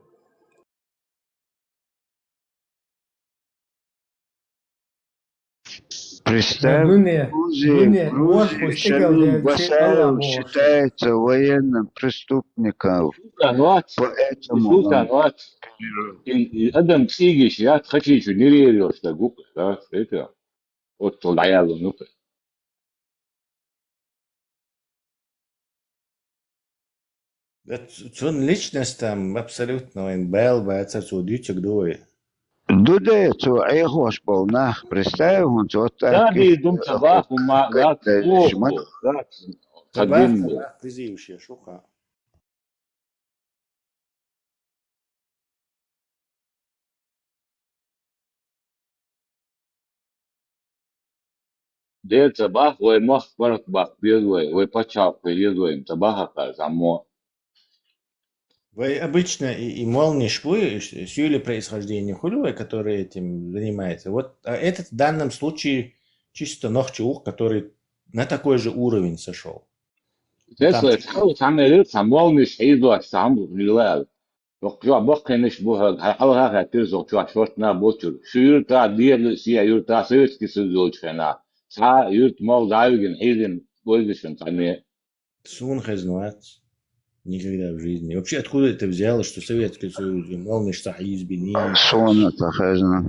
Представь, Грузия, Грузия, Шамиль Басаев считается военным преступником. Султан вац, поэтому султан вац. И, и адам цӀийгаш яц, хачийчу нерерилаш да гукъ, да, это. Оттал дӀаяллун юкъе. Да ц-, цун личность там абсолютно вайн бал бацар, цо дуьйцург ду вай. Ду де, цо Ӏехош болу нах, представь, хӀунца вот так Да, ди дум ца баху ма, да, даьллаш ма. Дац, ца баху, дин. Да, призывши шуха. Де ца бах, вай мохк барх бах беза вай, вай пачхьалкх беза вай, ца бахакха заммо. Вай обычно и, и молниш буй, с-, сюли происхождения хули вай, который этим занимается. Вот, а этот в данном случае чисто нохчи ух, который на такой же уровень сошёл. Тесла, цхьа, цхьа мел, цхьа молниш хьийзош, цхьа хӀума хилла аьлла. Доккха чохь баккхийнаш бу хьоьга, хьан хьалха хаьттира со чохь шортта нах болчуьра. Шу юьртахь, дера, шен юьртахь Советский Союз йолчу хенахь, цхьа юьрта молла дӀа а вигина, хьийзина, вевзаш ван цхьа ме. Суна хезна вац. Никогда в жизни. Вообще, откуда это взялось, что Советский Союз и молниш цхьа хьийзабина? Суна ца хезна.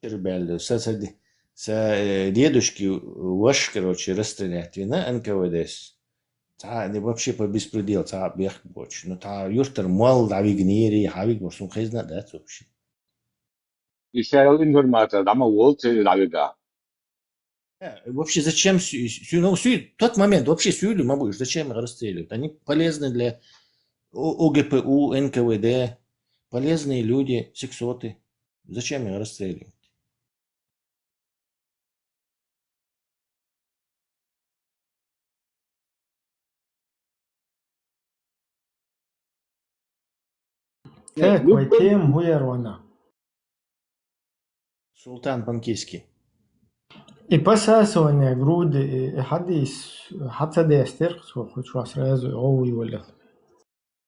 Чуьра баьлла. Са, са де-, са, э, дедушки ваша, короче, расстрелять вина Н К В Д-с. Цхьа, не, вообще по беспределу, цхьа бехк боцуш. Ну, цхьа юьртара молла дӀавигнера, хьан вигна, суна хезна а дац вообще. И шайла информация дӀа ма волу, церан дӀавига. Э, вообще зачем сю-, сю-, ну, сю-, тот момент вообще сюйли ма будешь, зачем их расстреливать? Они полезны для О-, О Г П У, Н К В Д, полезные люди, сексоты. Зачем их расстреливать? Так, вай тема хӀу яра вайна? Султан Панкийский. И посасывание груди, и, и хьадис, хьан ца дестира цо, хӀу чохь сразу гӀовгӀа йолаелла.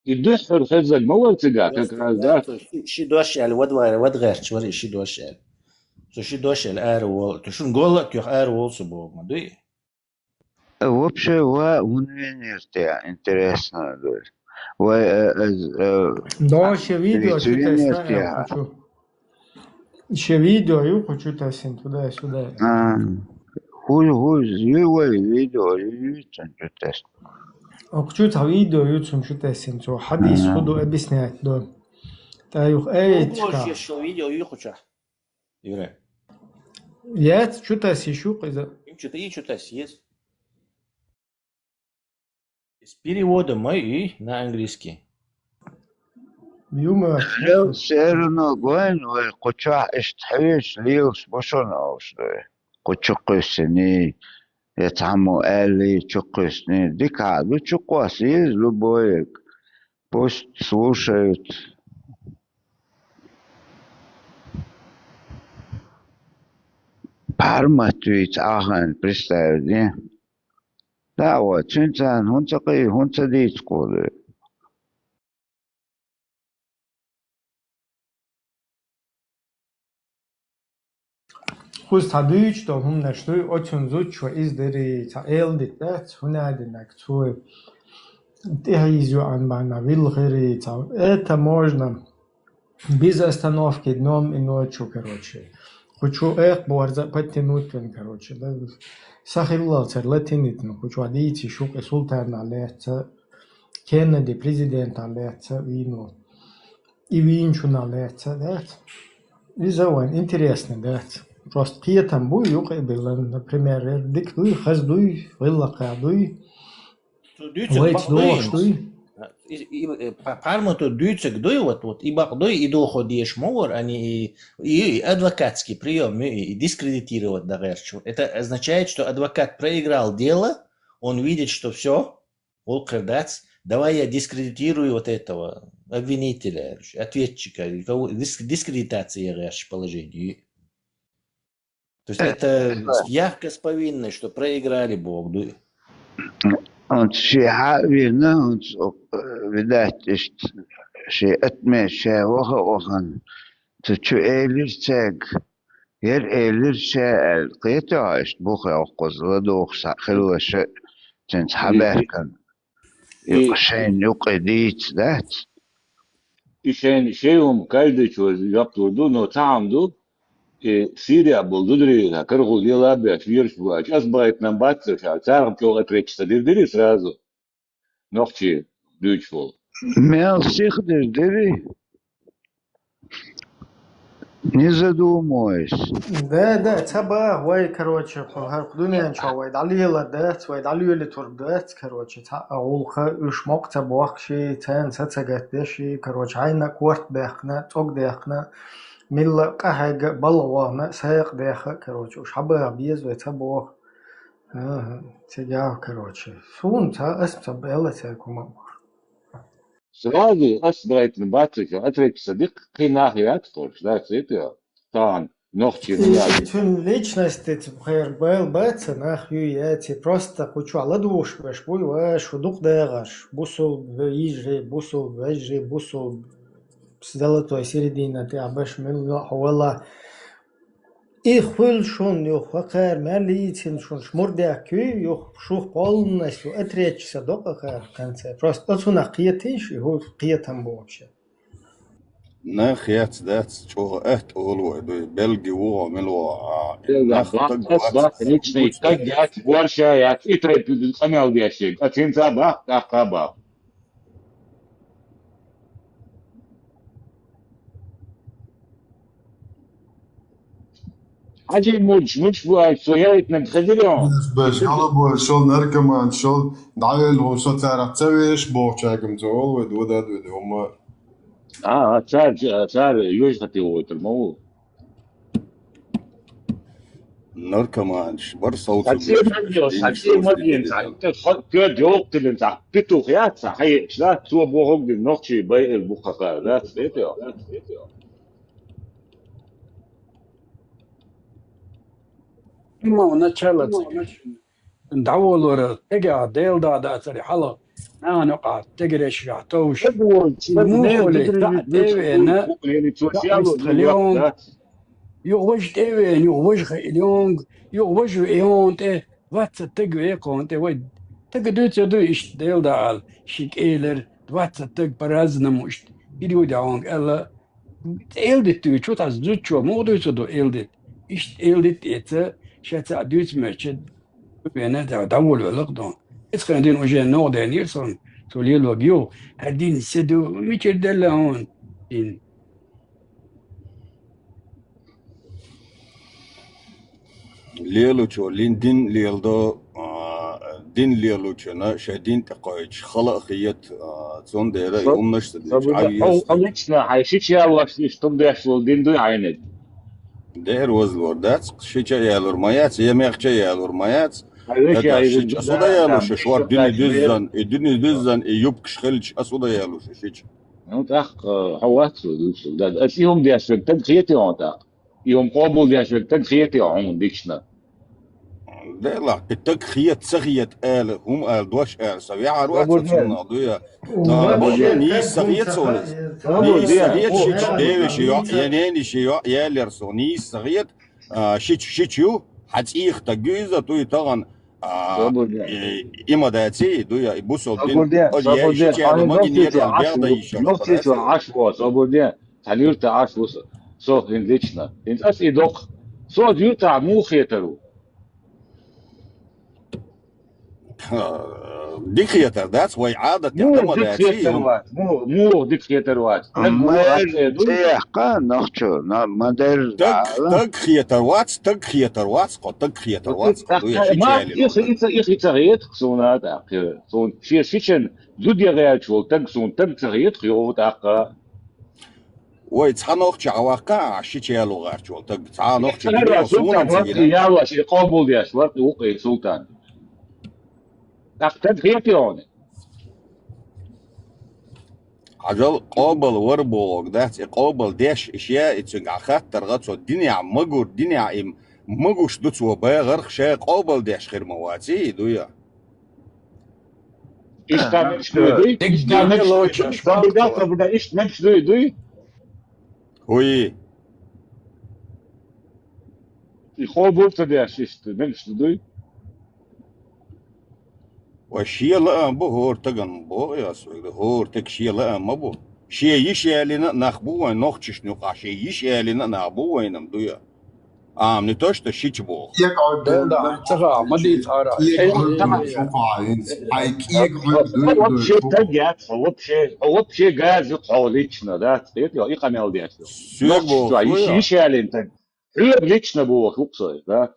И дуьххьара хезаг ма вара цигахь, как раз, да? Просто, да, цо ши, ши дош аьлла, вад вара, вад гӀерташ вара и ши дош аьлла. Цо ши дош аьлла, ара волу. Цо шуна голла а тоьхна, ара волу со боху, ма дуй? Вообще, ва, хӀун винера те, интересно, да. Вай, э, э, э, Да, а, ши видео винера чу те, тесна, я хочу. Ши видео ю кху чу тесна, туда-сюда. А, хӀу, хӀу, ю вай видео, ю, ю, цун чу тесна. Окху чу цхьа видео ю цун чу тесна, цо хьадис хӀу ду объяснять до. Та юх, эй, Ну, чка. Боже, шо видео ю кху чу. Юра. Яц, чу тасси шу къиза. Им чу та-, и чу тасси ес. С переводом ма и на английский. Юма. Все, все равно гойн вай, кху чохь иштта хьоьжуш, лелаш бу шуна олуш ду вай. Кху чу кхуьссиний, я цхьаммо аьллий чу кхуьссиний. Дика хьа ду чу кхосса еза любой. Пусть слушают. пхьармат вийца ахана, представь де. Да, вот, цуьнца хӀунца кхий, хӀунца дийца кхуьлу. Кхуза цхьа дуьйцуш долу хӀуманаш дуй, оцунна зудчо иза дерриг цхьа эладита дац, хӀунда аьлча цо тӀехьийза йоӀан бахьана вилла хир ю цхьа. Это можно без остановки днём и ночью, короче. Кху чу экхаборза а подтянуть вен, короче, да. Са хиллалцара латинитна кху чохь дийци шух и султанах лаьцна, Кеннеди президентах лаьцна вийно. И вийначунах лаьцна дац. Иза вайн интересный дац. Просто кхетам буй юкъа а биллан, например, дика дуй, хаза дуй, гӀиллакхехь дуй. Цо дуьйцург вайца бакъ дуй дохуш дуй. И, и, э, пхьа-, пхьармато дуьйцург дуй, вот, вот, и бакъ дуй, и дохо дезаш ма вара, ани и, и, и адвокатский приём, и, и дискредитировать дан гӀерташ. Это означает, что адвокат проиграл дело, он видит, что всё, гӀуллакх хир дац, давай я дискредитирую вот этого обвинителя, ответчика, и кого, диск-, дискредитация гӀерташ положение. То есть это явка с повинной, что проиграли боху дуй. Оцу шен хьа а вина, оцу, э, видать, иштта шен атмеш ша ваха а вахана, цу чу элира цаьрга, яра элира ша аьлла, кхетий хьо, иштта бух йоккхуза ладугӀуш схьа хилла ша, цуьнца хьабаьхкина. И, и шайна юкъе дийца дац? И шайна, шайн хӀума кайдачо жоп лур ду, но цхьа хӀума ду, и Сирия болу дударий, карахула лела а беш, вирус бу аьлча, ас бахийтина бац ца ша, царах чӀогӀа отречься дир дирий сразу? Нохчий дуьйцуш волу. Мел сиха дир дирий? Не задумываясь. Да, да, ца баха вай, короче, кху хӀара кху дуьнен чохь вай дӀалелар дац, вай дӀалоьлуьйтур дац, короче, цхьа а гӀуллакх, уьш мокъа ца бохкуш, царна са ца гатдеш, короче, хьайна а корта баьккхина, цӀог даьккхина, милла а къахьегна, балха вахана, сагӀа даьхна, короче, уьш хьабаха беза вай ца боху. Ага, цигахь, короче. Суна ца, ас ца баьлла цаьрга хӀума а боху. Сразу ас бахийтина бац ца ша, отречься дира, кхин нах яц кораш, да, цуьнан тӀе. Тахана нохчий И яц. Цуьнан личностица пхьера байла бац ца нах ю яций, просто кху чохь ладугӀуш берш буй, ва шу дукха дагӀаш, бусулба йижарий, бусулба вежарий, бусулба золотой середина тӀехь берш мила хьо вала. И хуьлу шуна юха, хӀокхара мел йийцина шуна, шмур даьхкий юха, шух кхолланаш ю, отречься до хӀокхара в конце. Просто оцунах кхетийша, и хӀу кхетам бу вообще. Нах яц дац, чӀогӀа атта олу вай дуй, белги ву хьо, мила ву хьо, а, Белгал нах баккха, таг баккха, вац. Личный таг яц, борша яц, и тайпа къамел деш ерг. А цуьнца баккха, тӀаккха баккха. Хьажий муьлш, муьлш бу аьлча, со яйтинарг хезира хьуна? Беш, беш, хьалабой, шел наркоман, шел дӀавелла хӀу со царах ца веш, бохучаьргам ца олу вай, дода а доьду, хӀумма. А, а, цара, цара йожахати войтур ма ву. Наркоманаш, бар совцур Хьан деш, ма дин хьан шош ма дин дидина. Цхьа, хо-, кхоьда йовкх тилина цхьа, петух яц цхьа, хьаеъча дац, цо бохург дина, нохчий байъал бу кхаха, дац, деций? Ма начало. ДӀаволора стегех Дела да дацаре хьалха, нахана юкъахь стегаршкахь товш. Мухале, цхьаъ тӀе а веана, цхьаъ вистхиле онга. Юха важа тӀе а веана, юха важа хиъли онга, юха важа веана тӀе, двадцать стаг веана тӀе, вай стага дуьйцур дуй иштта, Дела да аьлла, ши кӀелара, двадцать стаг по-разному иштта, хир ю де онга аьлла, Эладита дуьйцу, тхьа зудчо муха дуьйцу ду эладита? Иштта эладита эца, ша цхьаъ дуьйцу моьтту, вена дӀаволавелла-кх ду. Эцхана дина уже ногӀа денийра суна, цо лелорг ю. Хьан дин се ду, мичара делла хьуна дин? Лелочо лин дин леладо, а, дин лелочунна шайн дин тӀе кхоьчуш хала а хета, а, цундела и хӀуманаш ца дича, хьан лично хьайн шича ялош иштта хӀума деш волу дин дуй хьайниг? Дера вазлор дац, шича а ялур ма яц, я мехча а ялур ма яц. Хьан веший хьайниг шича аса да ялуш, шуьш вар дуьне дуьззан, и дуьне дуьззан, и юбкаш хилча аса да ялуш шича. Ну, тӀаккха, хьо вац ву дуьйцург. Да, аса и хӀума деш верг таг хетий хьуна тӀаккха? И хӀума къобалдеш верг таг хетий хьуна лично? Делахь, и таг хета, ца хета ала, хӀума ала, дош ала, со ваьхьар вац, Собур де. Цунах дуй. Собур де. Нийса ца хета суна. Собур де. Нийса ца хета, шича девиша йоӀ, я нениша йоӀ, яллера со, нийса ца хета, а, шича, шича ю, хьан цӀийх таг ю иза, дуй тахана, а, Собур де. И, и ма даций, дуй, и бусалба дин. Собур де, ой, я собур де. Шича яла, магин я, я, бегӀ да йиш. Нохчийчу Ӏаш во, Собур де. Цхьана юрта Ӏаш ву со, со хӀинца лично. ХӀинца ас и доккха. Со ас юртахь муха хетар ву? Дика хетар дац, вай Ӏадат муха дама дика даций хетар ю? Вац? Муха, муха дика хетар вац? Наг ву ас цӀе ду? Цехка нохчо, на, ма дер Таг, ала. Таг хетар вац, таг хетар вац, кхо таг хетар вац, кхо дуй, шича яли. Их, их, их, их ца хетах суна тӀаккха. Суна шен шичан зуда яхаьлча волу таг, суна таг ца хетах йогӀу тӀаккха. Вай цхьа нохча Ӏа ваккха, а шича яло гӀарчу волу таг, цхьа нохча Султан, динехь суна ца гина. Ялош, и къобалдеш вара, вукху и Султан. ТӀаккха таг хетий хьуна? Хьажал, къобал вара бохург дац, и къобал деш, и ше, и цуьнга Ӏа хаттаргӀа, цо динехь магур, динехь и магуш ду цо бахарх, ша къобал деш хир ма ваций, и дуй. Иштта мегаш дуй, дуй? Иштта мегаш дуй, дуй? Ой. И хобур ца деш иштта мегаш дуй? Ва шен лаам бу хӀора таган боху ас вайга, хӀора таг шен лаам ма бу. Шен йиш ялийна а нах бу вайн нохчашна юкъахь, шен йиш ялийна а нах бу вайна-м дуй. Амма не то, что шича боху. Кхега Ӏуьллу. Дел дахьа, ца хаьа, ма дийца ара. Кхега Ӏуьллу. Хьайн кхега Ӏуьллу дуй, дуй. Вообще таг яц, хьо вообще, хьо вообще газа юкъа хьо лично, да? Хетий, и къамел деш. Соьга боху, йиш, йиш ялийна таг. Хьоьга лично боху хӀума со, да?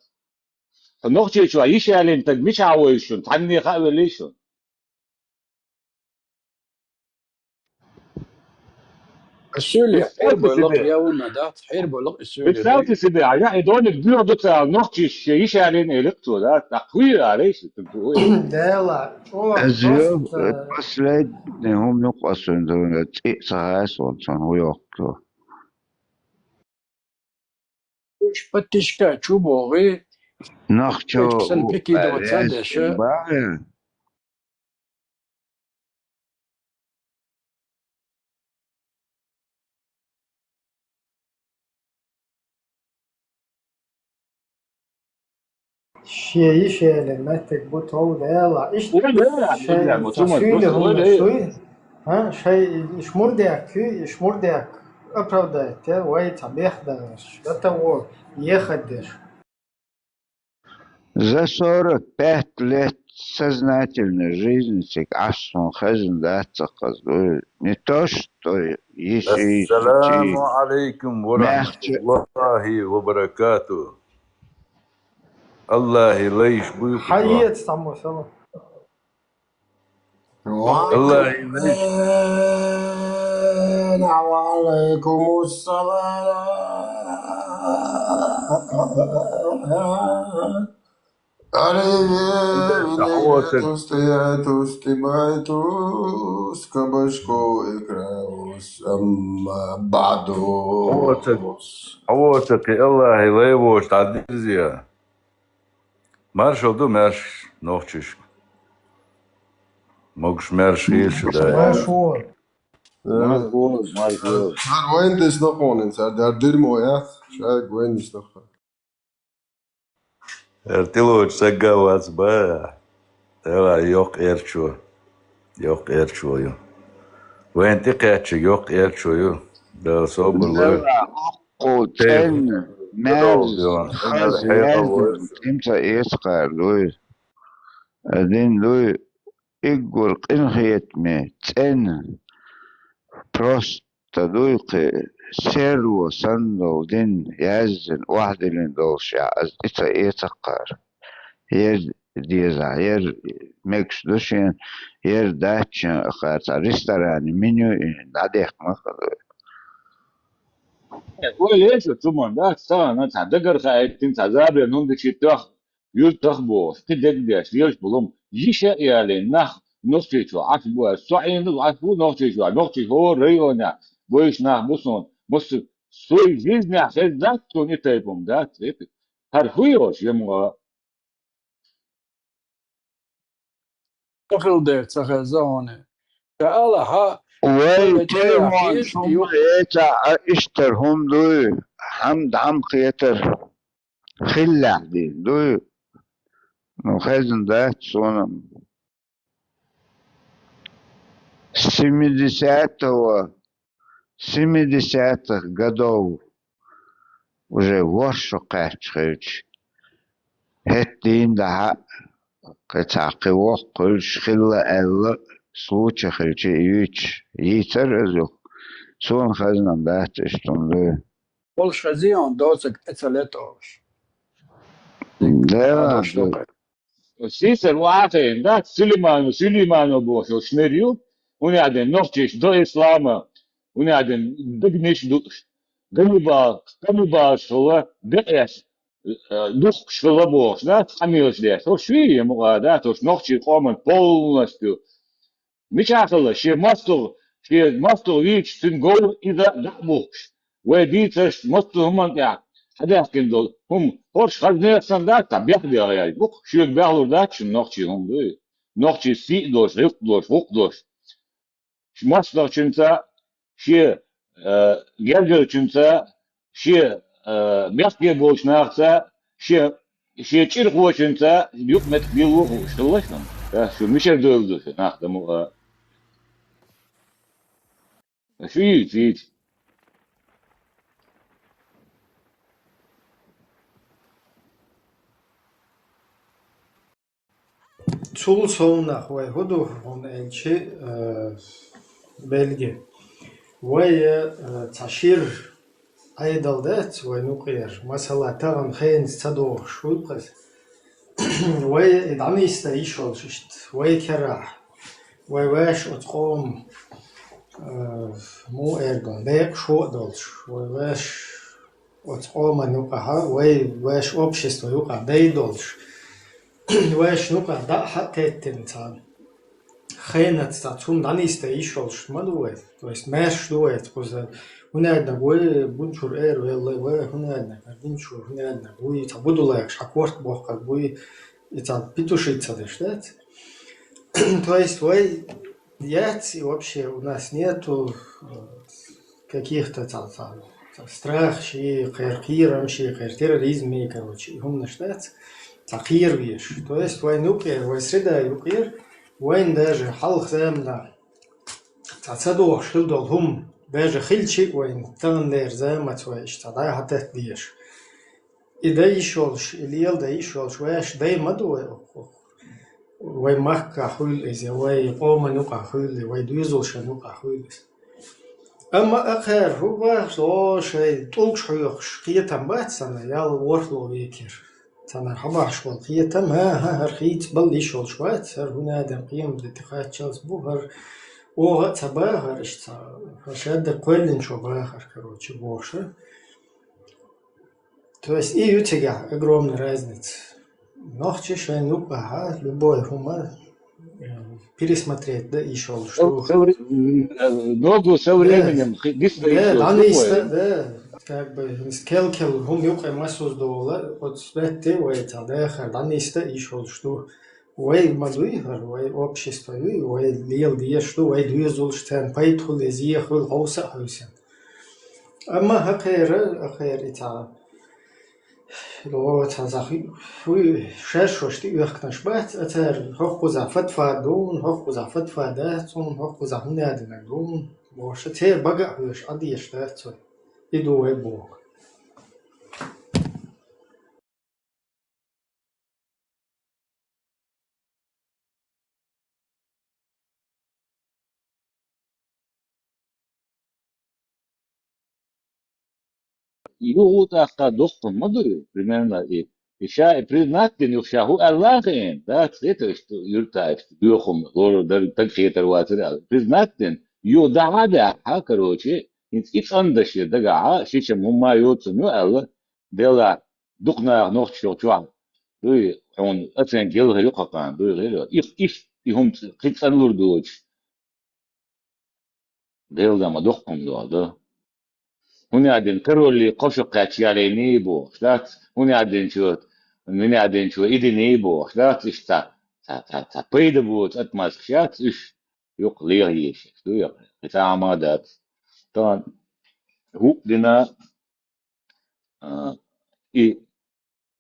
Хьо Нохчийчохь йиш ялийна таг мичахь вуй шуна? Цхьанне хаа веллий шуна? Представьте себе, а я и доник дуьхьа ду ца аьлла, нохчийша шен йиш ялийна элира цо, да? ТӀаккха хӀун йира аьлла иштта? Дела, чӀогӀа. Ас ю, просто, э, последний хӀума юкъа ас вайн дуьйна, цӀе а ца хаьа суна, цунна хӀун йоккху. Уьш подписчикаш чу богӀий, нах чу сан пикидо ца деш. Шен йиш ялийна меттиг бу тов Дела. Иштта шайн цхьа суьйли хӀума суй. А, шай, иш мурдек, иш мурдек оправдать де, вай цхьа бех даьллаш, до того ехать деш. За сорок пять лет сознательной жизни цига Ӏаш суна хезна дац ца хаза дуй. Не то, что йиш йиш. Ассаламу алейкум ва рахматуллахи ва баракату. Аллахьи лайш буй. Хьаеца цхьаммо салам. Аллахьи лайш. Ва алейкум ассалам. Алейкум ассалам. Тусти, тусти, бай, тус, кабашку, икра, ус, амма, баду. Хьо воцург, хьо воцург, кхин Аллахьи лай воцуш дӀадирзия. Маршалла ду, маьрша нохчашка. Могуш-маьрша хила шу, да. Маршо. Маршо, маршо. Цара вайна дисна кхунин, цара дер дирмо яц, шайга вайна дисна кхунин. Эр тилочу сагга вац ба. Дела йоккха эрчо. Йоккха эрчо ю. Вайна тӀекхаьчча йоккха эрчо ю. Дела собар лой. Кху цӀенна, маьрша, хаза, ваьзна, кӀимца эцкъар дуй. Дин дуй, иггур къинхетаме, цӀенна, просто дуй кхи, серво санна долу дин, яздина, охьадиллина долуш яхь, аса тӀе ца эцаккхара. Ер деза, ер мегаш ду шен, ер дац шен, кхара цхьа ресторане меню и дӀадехна хаза. Ойла еш цу ман дац, цхьана цхьа дагара хаийтина, цхьа забаран хӀунда чу тоьхна, юьртах бохуш, кхин дегдеш, лелаш болу-м, йиш а ялийна нах Нохчийчохь Ӏаш бу аьлла. Со Ӏийна Ӏаш бу Нохчийчохь, Нохчийчохь хӀора районехь бойуш нах бу суна, массо а Суй жизнь хезна, цуни тайпум да, цепи. Хар хуй ош, ем ва. Ахил дер, ца хеза оне. Ка Аллаха, Вай, Алла тема чуя хиз шума ю. Эца а иштар хум дуй, хам дам хетар. Хиллах ди, дуй. Ну, хезн да, цунам. Семидесятого, семидесятых годов уже воршо кхаьчча хилча, хӀетта дийна дахьа, кхы цхьа кхы воккха хуьлуш хилла аьлла, случай хилча юьйцуш, йийцар аз юха. Суна хазна дац иштта хӀума дуй. Болуш хазион доцаг тӀе ца летӀолуш. Да, Хадош да. Лукъе. Сийсара вахийна дац, Сулеймано, Сулеймано бохуш йолуш мер ю, хӀунда аьлла нохчийш до ислама, хӀунда аьлла дагнаш дууш, ганнибал, ганнибалш хилла, бекъеш, э, духкуш хилла бохуш, да, къамелаш деш. Хьо шуьйра мукъа, да, хьо нохчий къоман полностью. Мичахь хилла, шен мостагӀа, шен мостагӀа вийча, цуьнан говр иза дӀа а бухкуш. Вай дийцарш мостагӀа хӀуманна тӀехь хьадаьхкина долу хӀума, хӀорш хаза нехан санна дац, цхьа бехбеха яьлла бу-кх, шуьга бехлур дац шуна нохчийн хӀума дуй. Нохчийн сий а долуш, гӀиллакх а долуш, гӀуллакх а долуш. МостагӀчуьнца, шен, э, гергарчуьнца, шен, э, бехке болчу нахаца, шен, шен чӀирхочуьнца юкъаметтиг лело хууш хилла шуна. Ша шу мичара девлла ду шу нах дан мукъа? Шу йийца, йийца. Цул совнах вай хӀун ду хьуна аьлча, э, Бельги? Вай, э, цхьа шира Ӏедал дац вай юкъера, масала, тахана хенца ца догӀуш вуй-кх иза. Вай и дӀанисдан йиш йолуш иштта, вай керахь, вай ваьш оцу къоман, э, муха эр ду, декъашхо а долуш, вай ваьш оцу къоман юкъахь, вай ваьш общество юкъахь дай долуш, ваьш юкъахь дӀа а хьа а теттина цхьа хенаца цхьа цунна дӀанисдан йиш йолуш ма ду вай. То есть маьрша ду вай кхуза. ХӀунда аьлла вай бунчур эр велла, вай хӀунда аьлла гардинчур, хӀунда аьлла вуй, цхьа будулайхаш хьан корта бохкарг буй, и цхьа петушить ца деш дац. То есть вай яц, и вообще у нас нету, э, каких-то цхьа, цхьа, цхьа страх ши, кхер кхерам ши, кхер терроризм и, короче, и хӀуманаш дац, цхьа кхера веш. То есть вайн юкъера, вай среда юкъера, вайн даже хьалха заманахь цхьа ца догӀуш хила долу хӀума, даже хилчи а вайн, тахана дера замаца вай иштта цхьа дӀа-хьа татта дезаш. И дай йиш йолуш, и лела дай йиш йолуш, ваьш дай ма ду вай окху. Вай махкахь хуьлу иза, вай къоман юкъахь хуьлу, вай доьзалшан юкъахь хуьлу иза. Амма акхара хӀун боху, шайн тӀулгаш хьоькхуш кхетам бац царна, ял ворхӀ ло векера. Царна хьабахьаш болу кхетам, хӀан-хӀа, хӀара хийца балла йиш йолуш вац, хӀара хӀун адам кхиам де тӀе кхаччалц бу, хӀара оха а ца бахара, иштта ца, хӀара шадда кхоьллинчо бахара, короче, бохуша. То есть и ю цигахь огромная разница. Нохчи шайн юкъахьа любой хӀума, э, пересмотреть да йиш йолуш ду. Совре-, м, э, ногу со временем хи-, дисна йиш йолуш ду вай. Да, да, как бы, кел-кел хӀума юкъе масуз дола, оцу светте вай цхьа дахар дӀанисда йиш йолуш ду. Вай ма дуй хӀара, вай общество юй, вай лела дезаш ду, вай доьзалш царна пайда хуьлу, иза еха хуьлу, хьовса а хьовсина. Амма хӀокхера, хӀокхера и цхьа, о, цхьа захи-, хуй, шаьш шаьш тӀеоьхкинарш бац, а цара хӀокхузахь фатфа дуна, хӀокхузахь фатфа дац, цунна хӀокхузахь хӀун ядинарг дуна, бохуша, церан бага а хьоьжуш, Ӏа дезаш дац вай. И ду вай боху. Юха тӀаккха дуккха ма ду, примерно, и, и ша и признать дина, юха ша хӀун аьлла а хиъна, да, цхьа иштта юьртахь иштта доьхум лорур дара, дагахетар вацара аьлла. Признать дина, юха дахьа а даьхьа, короче, хӀинца и цӀандаш я дагахьа, шичам хӀумма а йоцург ю аьлла, делахь, дукха наха нохчашна чохь дуй, хьуна оценка яла хир ю кхакхана, дуй, хир ю. Их, их, и хӀума ц-, кхин цӀанлур доцуш. Делан ма доккха хӀума догӀу, да. ХӀунда аьлча королли кхо шо кхаьчча ялийний бохуш дац, хӀунда аьлча, хӀунда аьлча и диний бохуш дац, иштта цхьа, цхьа, цхьа пайда боцу отмазкаш яц уьш, юкъа леха езаш ду яхе, кхин цхьа а хӀума дац. Тахана хӀуъа дина, а, и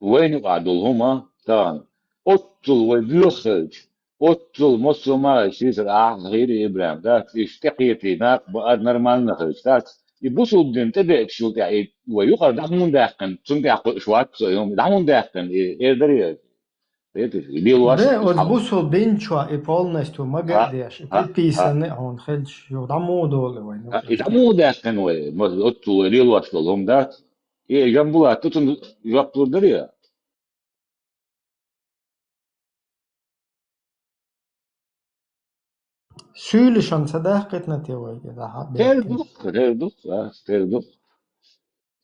вайна юкъахь долу хӀума тахана, оццул вай боьха хилча, оццул массо а ма хилча, сийсара ахьа хир ИбрахӀим, дац, иштта тӀекхетий накъа баар нормально хилча, дац, и бусулба дин тӀедеъчул тӀаьхьа и вай юкъара дӀа хӀунда даьккхина, цунна тӀехь кхуьуш вац со, и хӀума дӀа хӀунда даьккхина, и эр дарий? Хеташ, и лелош Бе, оцу хьал. Бусулба динчохь и полностью ма А, ган деш, и а, а. предписанный а хьуна хилча, юха дӀа муха долу вайна А, и юкъахь? ДӀа муха даьккхина вай, ма, оццул вай лелош долу хӀума, дац? И Жамбулат, цунна жоп лур дарий? Суьйлишан ца дахкхитна те вайга, дахьа Тера бехке. Дукха, тера дукха, а, тера дукха.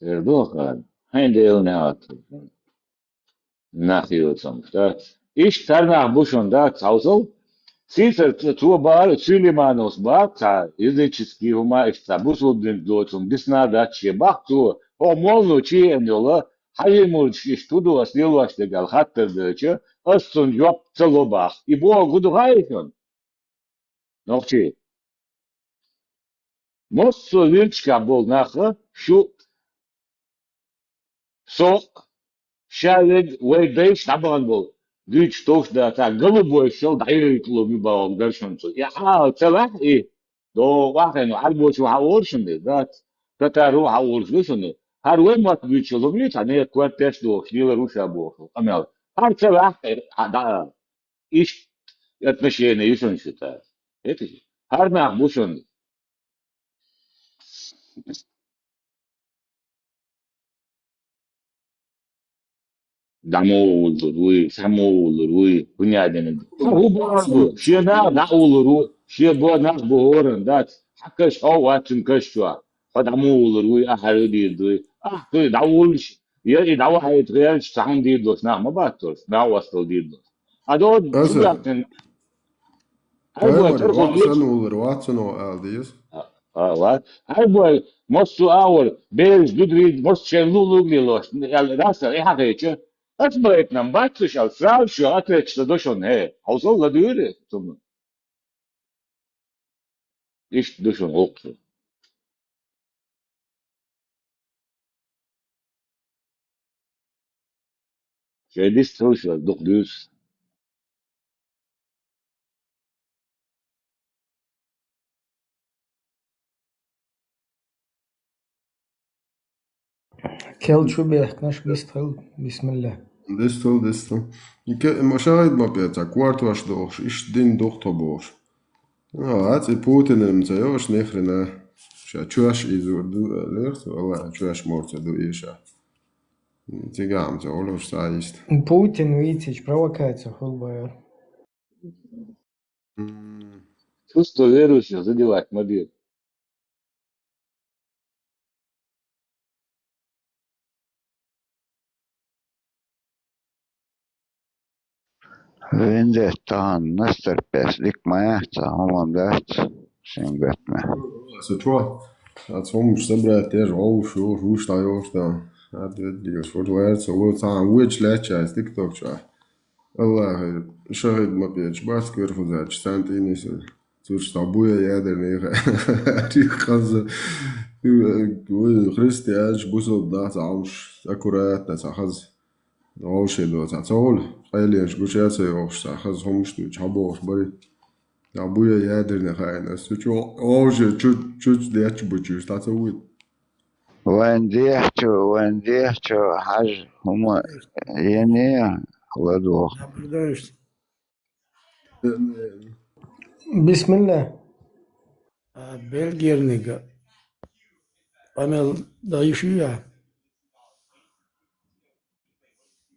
Тера дукха, а. Хьайн Делан неӀалт. Нах йоцамаш, да? Иштта царнах бу шуна, да, цхьаусал? Сийсара ц-, цо бара, Сулеймановс бара, цхьа языческий хӀума, иштта цхьа бусулба дин доцург дисна дац шен бах цо, хӀокху молло чеана йолу, хьажий мурдаш иштта хӀун ду ас лелош дерг аьлла хаттар делча, ас цунна жоп ца ло бах. И бохург хӀун ду хаьий шуна? Нохчий. Массо а вирдашкахь болу нах шу, со, ша верг вай дайша дӀабахана болу дуьйцуш товш дац, цхьа голубой шал дӀайойталур ю бохург дара шуна цо. И хьал ца лахь и, догӀу ахьа хьайна, Ӏарбочо хьан олуш шуна иза, дац? Татаро хьан олуш ду шуна? ХӀара вай мотт буьйцуш йолу хӀума ю, цхьа некъа коьртеш дохуш, лелар ву ша бохуш, къамел. ХӀара ца лахь и, хьан дӀа. Иштта отношение ю шуна шу тӀе. Эти? ХӀара нах бу шуна. ДӀа ма вуллур вуй, схьа ма вуллур вуй, хӀунда аьлла? ХӀун бохург бу? Шен нах дӀа а вуллур ву, шен бо нах бу хӀоранна дац, хьан каш хьо вац цуьнан каш чохь. Хьо дӀа ма вуллур вуй, ахьа хьаьрга дийр дуй. Ахь кхуьй дӀавуллуш, я и дӀавахьийта гӀерташ цхьа хӀума дийр долуш нах ма бац долуш, нах вастал дийр долуш. Аса. Аса. Аса. Ай, бой, Ай, тӀархур вац вуьйцу. Сан уллур, вац сан о, ала деза. А, а, вац. Ай, бой, массо а агӀор, бераш, дуьдурий, массо а шайн лулуг лелош, аьлла, раса, и хьан хеча. Ас байтнам бац уьш, ал, сразу шу, отвеча до шун, хе, хьовсал ладуьйри, цунна. Иштта ду шуна гӀуллакхаш. Шайн дистхуьлуш вара дукха дуьйцу. Кел чу бехкнаш, бистхил, бисмилла. Дистхил, дистхил. Ике, ма шагайд ма пеца, квартваш дохуш, иш дин духто бохуш. Ну, а ци Путинам ца йош, ни хрена. Ша чуаш изур ду, лерс, вала, чуаш морца ду иша. Цигам ца олуш са ист. Путин вицич провокация хул байр. М. Чувство верующих задевать ма бир. Вендетта тахана настарпес дика ма яц, хӀума дац, сингатме. Со чо? Ацхьумаш собрать еш, гӀовш, вуш, вуш дӀайолуш дан. Ад веддигаш, вуш лаьрца, ву цхьа вуч лаьчча, тиктокча. Аллахьа шахид ма печу, бац кверхузачу, царна тӀийна исур. Цуьрчу цхьа буя ядерный ха-, риххаза. Вай христианаш, бусалба нах цхьа хьалуш, аккуратно цхьа хаза. Вовше до цхьа ца хуьлу, къайленаш гуча ца йохуш, цхьа хаза хӀумаш дуьйцу, хьан бохуш бари. Цхьа буя ядерный хаийна, ас цу чу вовше чу-, чуьца детташ бучуьйш, цхьа ца вуьйту. Вайн дехча, вайн дехча, хьажа, хӀума ене, ладогӀа. Бисмилла. А, Бельгернига. Амел даишия?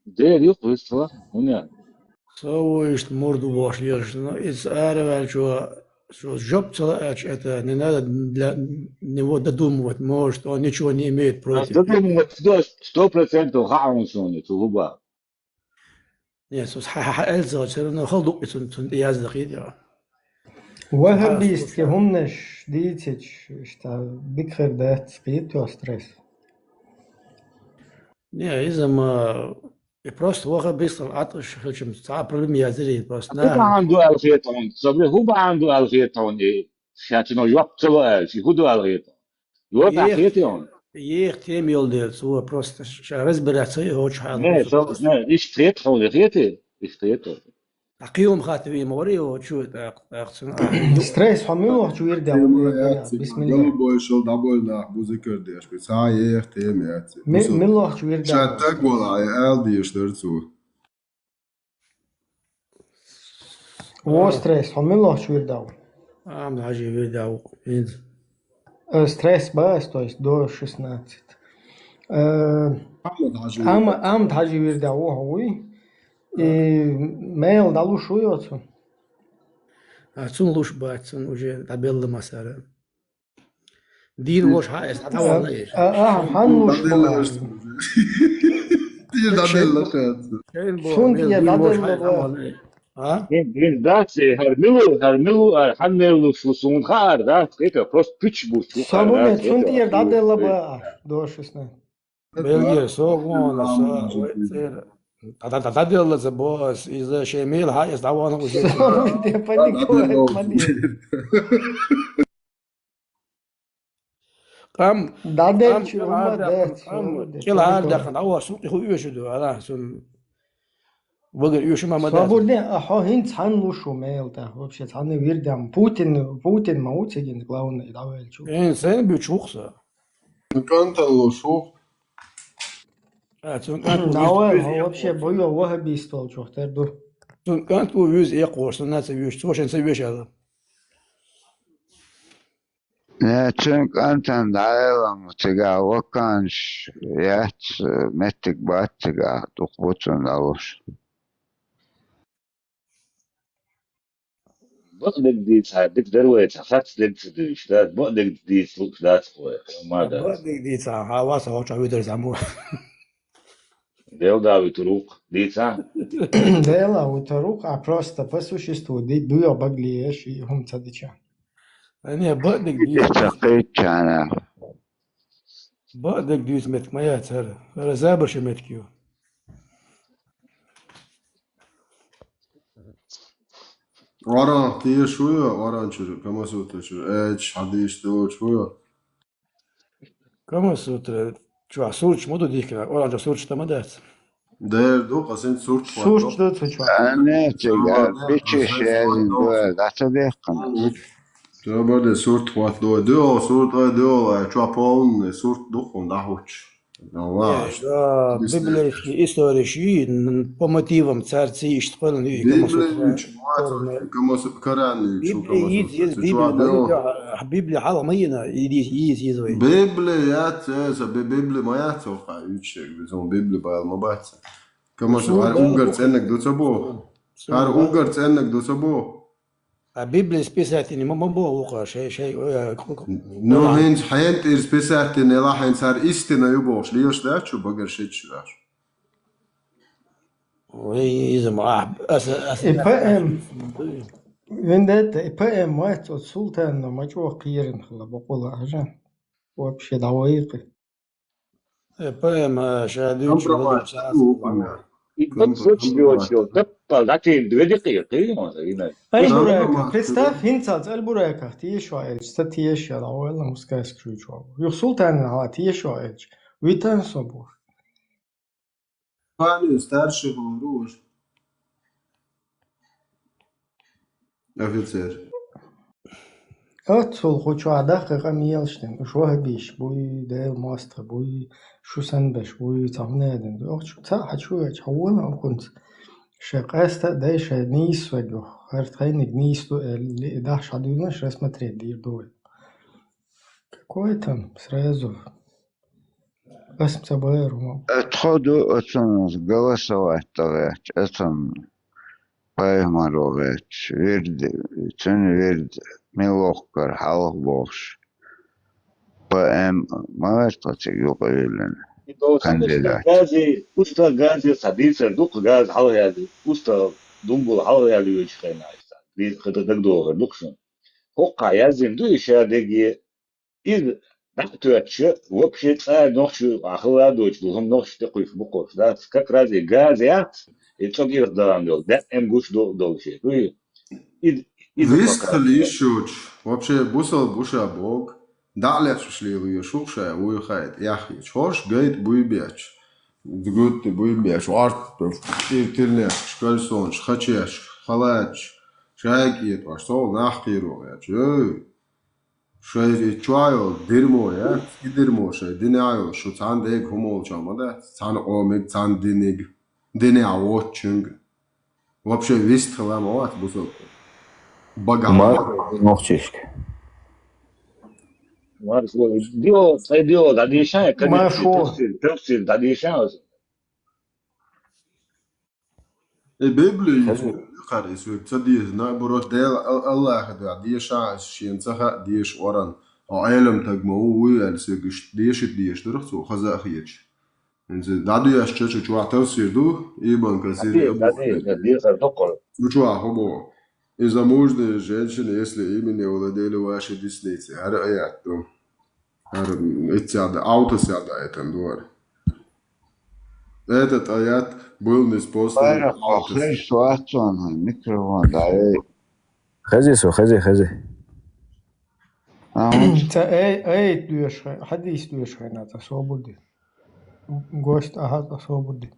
Дер юкъ вистхила, хӀунда? Со вуйшта мурд ву бохуш лелаш, но иза араваьллачо, цо жоп ца лаьача, это не надо для него додумывать, может, он ничего не имеет против. Додумывать сто, сто процентов хаьа хьуна суна, цу хӀуба. Не, со хьа-, хьа-, хьа-, эльза, всё равно хала дукъ и цун, цун тӀе яздакъий тӀе. Ваххабистский хӀуманаш дийцича, иштта дика хир дац, кхеташ стресс. Не, иза ма, и просто ваххабистский атӀаш хилчам, цхьа проблема язири, просто. ХӀу бахьан ду аьлла хеташ хьуна, сабри, хӀу бахьан ду аьлла хеташ хьуна, и шаьча но жоп ца ло аьлча, хӀу ду аьлла хеташ хьуна. Жоп хетий хьуна? Еха тема йолу дела, цо просто ша разбираться йо хӀокху хьалха. Не, со, не, иштта хетий хьуна, хетий? Иштта хетий. Ткъа кхин хӀума хатта вийна ма вара и, чу, тӀаккха, тӀаккха цунна. Стресс, хьо муьлхачу вирда? Тема яц, бисмилла. Голубой шал дӀабойла нах бу зикар деш, би цхьа а еха тема яц. Ми-, муьлхачу вирда? Ша таг вала, ай, ала дийш дара цо. Во стресс, хьо муьлхачу вирда? Амда хьажи вирда ву, хӀинца. Э, стресс бац, то есть до шестнадцать. Э, Амда хьажи вирда. Ам-, Амда хьажи вирда ву хьо вуй? И мел дӀалуш ву йоцу? А, цунна луш бац, цунна уже дӀабелла масара. Дийна волуш хьан эс дӀавалла еш? А, а, хьан луш бу? Дийна дӀаделла хаза. Цунна тӀера дӀаделла бу. А? Дийна, дийна дац, хӀара мила, хӀара мила, хӀара хьан мел луш ву, суна хаар дац, кхета, просто пуьчаш буц ву. Со бу хаар ме, дац, цунна тӀера дӀаделла бу, а, дошуьсна. Белгер, со вон, со, вай, цӀера. Дада, дада, делла за бос, иза шей мел хьа, эс дӀавахана уж. Де паниковать ма де. Къам, дада, къам чу кӀелхьара ма дац, къам, чу кӀелхьара дац, даьккхина, дӀавахана, сукъи хӀу оьшу ду, ала, сун вагар оьшу ма, ма дац. Свободный, а хьо хӀинца хьан луш ву мел тӀе, вообще, цхьанна вирдам. Путин, Путин ма ву цига главный, дӀавелчу. Э, сайн буьйцуш ву-кх со. КӀантана луш ву. А, цун кӀант ву. Давай, вуьза хьо вообще эккхур. Бойо ваххабист волчух тера ду. Цун кӀант ву вуьза эккхур, со нана ца вуьйш, цо шен ца вуьйш аьлла. Э, цун кӀантана дӀаелла ма цигахь ваккханаш яц, меттиг бац цигахь, дукха бу цунна дӀалуш. Бакъдерг дийцахь, дика дара вай, цхьа харц дерг ца дуьйцуш дац, бакъдерг дийца лууш дац вай, ма дац. Бакъдерг дийцахь, хьан вас хьо чохь вуьтур зама ву. Дела да вуьтур ву-кх, дийцахь? Дела вуьтур ву-кх, а просто по существу ди-, дуьйхьа багле еш и хӀума ца дича. Ай, не, бакъдерг дийца. Ца кхайччана. Бакъдерг дуьйцу меттиг ма яц хӀара. ХӀара забарш меттиг ю. Оран тешаш ву йо, оран чуьра, Камасутра чуьра, эчаш хьадийш долуш ву йо. Камасутра чохь сурташ ма ду дихкина, оран чохь сурташ ма дац. Дера ду, къа син сурт хӀотто. Сурт ду цу чохь. А, не, цига, бичиш яздина ду, дӀа ца дехкана. Тобарде сурт хӀотто, дуьйхьал сурт, ай, дуьйхьал, ай, чохь полный сурт ду хӀун дӀахӀуттуш. Э, да, библейский история ши, н-, по мотивам царций иштта кхоьллина ю и Библия Камасутра. Коран ю Библия Камасутра. Йиц, йиц, Библия ма ю, Библия хьалха ма йина, и дийс, йиц, йиц вай. Библия яц, э, са би-, Библия ма яц, оха, ючек, бизон Библия бала ма бац. Камасутра, хӀара уггар цӀеннаг ду ца боху? ХӀара уггар цӀеннаг ду ца боху? А Библия списательный ма, ма боху вукхо, шай, шай, ой, а, ку-, ку-, Ну, ой, хӀинца хьен тӀера списательный ла, хьен цара истина ю бохуш, лелаш дац шу багар шичча ваьш. Ой, иза ма, а, ас, ас, И П М. Вендетта, и П М вац, оцу султанна ма чӀогӀа кхерина хила бакъула, хьажа. Вообще, дӀавайкхи. Э, П М, э, ша дуьйцуш Компромат вадур саца ду ву. И тот Компромат. Сочи йоцу, таппал дӀатийна две декъе, кхийна, вина. Ай, Компромат. Бурайка, представь, хӀинца ца Аль-Бурайках тешо аьлча, ца тешо аьлла, ойла мускайск чуьйчу ву. Юха султанан хьала тешо аьлча, витан со бу. Пани старший хьуна ду уж. Офицер. Оццул кху чохь даккхий къамелаш дина, уьш вахабиш буй, Делан мостагӀий буй, шу санна берш буй, цхьа хӀума а дина. Ох, чу цхьаъ хьан чу веача, хьан вон а хӀунца. Шайн къаста а дай, шайн нийса вега, хӀара тхайниг нийса ду, аьлла, и дахьаш хьан дуьйна, рассмотреть дийр ду вай. Какой там сразу? Ас ца байр хӀума. Э, тхо ду оцунах голосовать дан гӀерташ, оцунна пайхамаро гӀерташ, вирд, цуьнан вирд мила воккхура хьалха бохуш. П М ма вара тхо цига юкъа виллина. Кандидат. Гази, уста гази, ца дийцар дукха газа хьалха яьлла, уста думбула хьалха яьлла йоьдучу хенахь. Дийца хӀета дагадогӀур дукха шуна. хӀокхахь яздина ду и шадерриге, иза дӀа а тоьттуш, вообще цӀа нохчо а хилла доцуш ду, хӀума нохчо тӀекхуьйсуш бу кхуш, да? Как раз и газа яц, и цӀогӀа ирх далан долу, даьӀем гуш ду а долуш, дуй? Иза, иза Вист пока хила йиш йоцуш, вообще бусал бу ша боху, дӀа а лаьцна лело йо шух ша, вуй хаийта, яхъечу. ХӀорш гайта буй бечу, гуьтти буй бечу, варт, тир-, тирнеш, кальсонаш, хачеш, халаташ, шайга кӀетӀош, сол нах кхийро гӀерташ. Эй! Шайн и чохь йолу дерьмо яц, и дерьмо шайн динехь йолу, шу цхьана дега хӀума волчохь ма дац, цхьана къомиг, цхьана диниг, динехь воцчуьнга. Вообще вист хила ма вац бусалба. Багахь. Ма-, нохчишка. Марш, дио, цхьа дио, дӀадийшан, Марш, конечно, о. Тафсир, тафсир, дӀадийшан. И Библия Хаза. Кхара и соьга ца деза, наоборот, Дела Ал-, Аллаха дуьхьа деша, аса шена ца хаьа деша оран. Хьо Ӏелам таг ма ву, вуй аьлла, соьга иштта дешийта дезаш дара цо, хаза а хеташ. ХӀинца дӀадоьшучу чу чохь тафсир ду, Ибн Касир, Абу Хасир. Цу чохь хӀун боху? И замужняя женщина, если ими не владели ваши десницы. ХӀара аят ду. ХӀара иццехь да, Ӏовтасехь да аятан ду хӀара. Этот аят был ниспослан Байракх, Ӏовтас. Хезаш вац цунна, микрофон дӀаей. Хези со, хези, хези. Ца ай-, аят доьшу хьайн, хьадис доьшу хьайна, цӀа собар де. Гост ахьа цӀа собар де.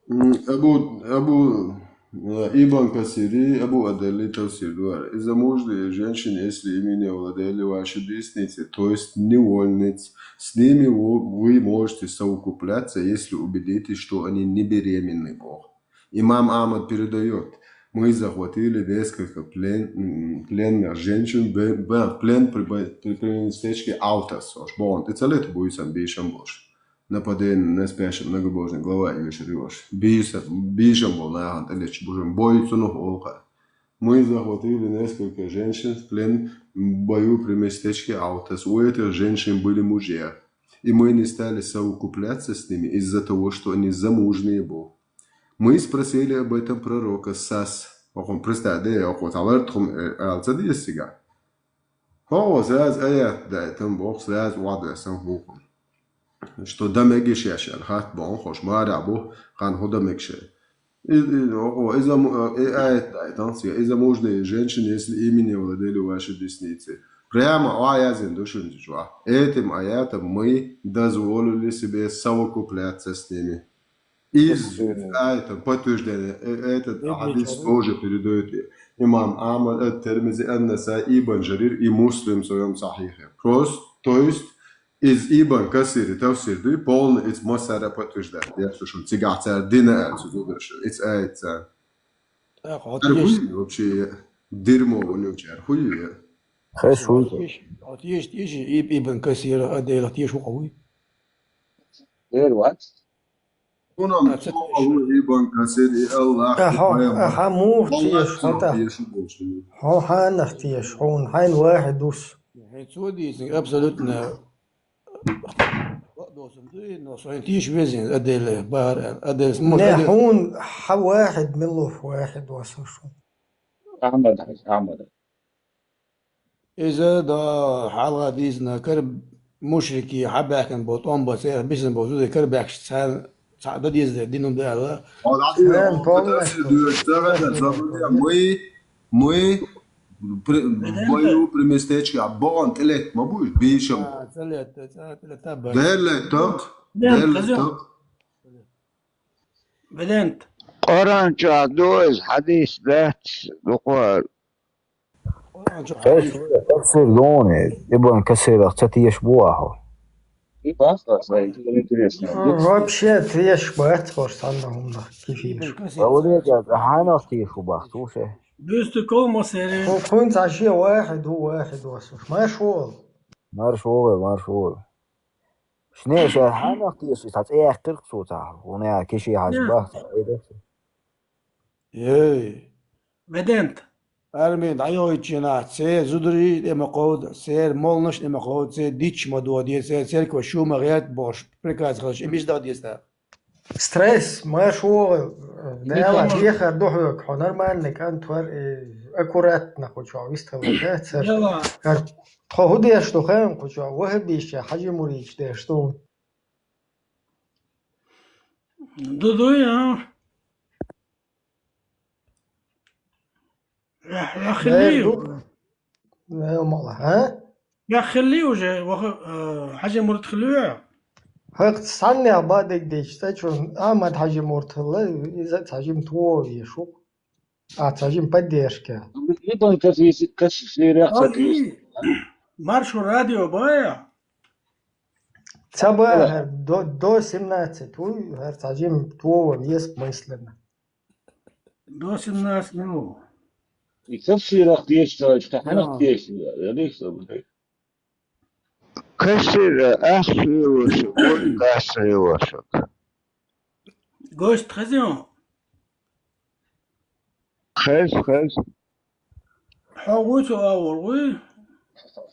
М, Абу, Абу, э, Ибн Касири, Абу Адали тафсир ду хӀара. И замужние женщины, если ими не владели ваши десницы, то есть невольниц, с ними вы, вы можете совокупляться, если убедитесь, что они не беременны, боху. Имам Ахмад передаёт: «Мы захватили несколько плен-, м, пленных женщин в, в, в плен при, при, при местечке Алтас». Ош бон, ты целет буйсан бишам бош. Нападение на спящих многобожных, глава Юшриош. Бийса-, бийшам бу нахана тӀелечу бужам. Бой цунах олха. Мы захватили несколько женщин в плен в бою при местечке Аутас. У этих женщин были мужья. И мы не стали совокупляться с ними из-за того, что они замужние были. Мы спросили об этом пророка Сас. Окон, представь, да, окон, талар тхум, э, алца десига. ХӀо, сразу аят дай, там Бог сразу вадра сам буху. Что да мегиш яшар, хат бон, хош мара бу, хан худа мегше. И, и, о, о, из-за му-, э, э, аят дай, там все, из-за мужние женщины, если ими не владели ваши десницы. Прямо, а я зин душин жва. Этим аятом мы дозволили себе совокупляться с ними. Из, а, это подтверждение. Э, этот хадис тоже передает имам Ахмад, ат-Тирмизи, ан-Насаи, Ибн Жарир и Муслим в своём Сахихе. Просто, то есть, из Ибн Касири тафсир ду, полный из Масара подтверждает. Я слушаю, цигахь цара дина аьлла, цу зударша, из аят цара. Так, вот Ар есть. Хуй вообще дерьмо вонючее, ар хуй я. Хай шуй. Вот есть, вот есть, есть и Ибн Касир, а Дейла, ты шо хуй? Дер вац. Хьуна ма ца хьо ву Ибн Касир и Аллах, Аха, и пайхамар. Аха, муха Аллах теша, цо хӀунда? Теша болчу. Хьо хьанах теша, хьуна хьайн вахид вус. ХӀинца цо дийцинг абсолютно доцун дуй, но со хьайн теша везин, Аделе, бахар, Аделе, муха Не, Аделе. Хьуна хьан вахид мила ву, вахид васу шу. Ахмад, Ахмад. Иза да хьалха дийцина кара мушрики хьабаьхкина болу тӀом бан церан бисина болу зуде кара баьхкаш цхьа, цхьа дан деза дина дан аьлла. Хьо дӀадийр, Церан хьо полностью. Дацар дуьйцу ца хеза, ца хеза, мы, мы при-, в бою при местечке, а богӀан тӀелетта ма бу уьш, бийшам. А, ца летта, ца тӀелетта бара. Дер леттакх, Дер дер хаза. Леттакх. Бедент. Къуръан чохь ду иза, хьадис дац, дукха. Къуръан чохь Хеш, хьадис. Тафсир дуне, Ибн Касирах ца теша бу ахьо. И бахар, интересно. Вообще теша бац хӀорш цхьанна хӀуманах кефираш. Ибн Касир. Ва вале, хьанах теша бу бахт, вуше? Дуьсту ков масере. Ху-, хӀунца шен вахид ву, вахид васуш. Марш вогӀал. Марш вогӀал, марш вогӀал. Шне ша хьанах теша, цхьа цӀе яьккхира цо цхьа, хӀунда аьлча кеши хьажа Не. Бахт, цхьа айдах. Эй. Бедент. Армин дӀайохийчу нах, церан зударий тӀе ма кховда, церан молланаш тӀе ма кховда, церан дитча ма доде, церан церква шу ма гӀерта бохуш, приказ хилча, и мича даха деза тӀаккха? Стресс, марш вогӀал, Дела, Николай. Дехар ду хьоьга, хьо нормальный кӀант вара, и Аккуратно, кху чу вистхила, да, цар. Яла. Хар, тхо хӀу деш ду хаьн, кху чу, ваххабийша, хьажи мурийча деш ду. Ду, ду, я. Я, я хили. Э, ду. Э, мала, а? Я хили уже, ваха-, э, хьажи мурт хили. ХӀакъ санна ба дег дечта, чу Ахмад хьажи мурт хила, иза хьажи мурт вове шу. А, цхьа жим поддержка. Ибн Касир, Касир, Ах, и Маршо радио бая? Ца ба, Ала. хӀар до, до семнадцать, уй, хӀар цхьа жим товар, есть мысленно. До семнадцать минут. И Касир ах деш, товарищ, хьанах Ага. деш, я деш, я деш. Касир, ах, хьевашаг, вон гас хьевашаг. Гость хазион? Хез, хез. Хьо вуй цо авур, вуй?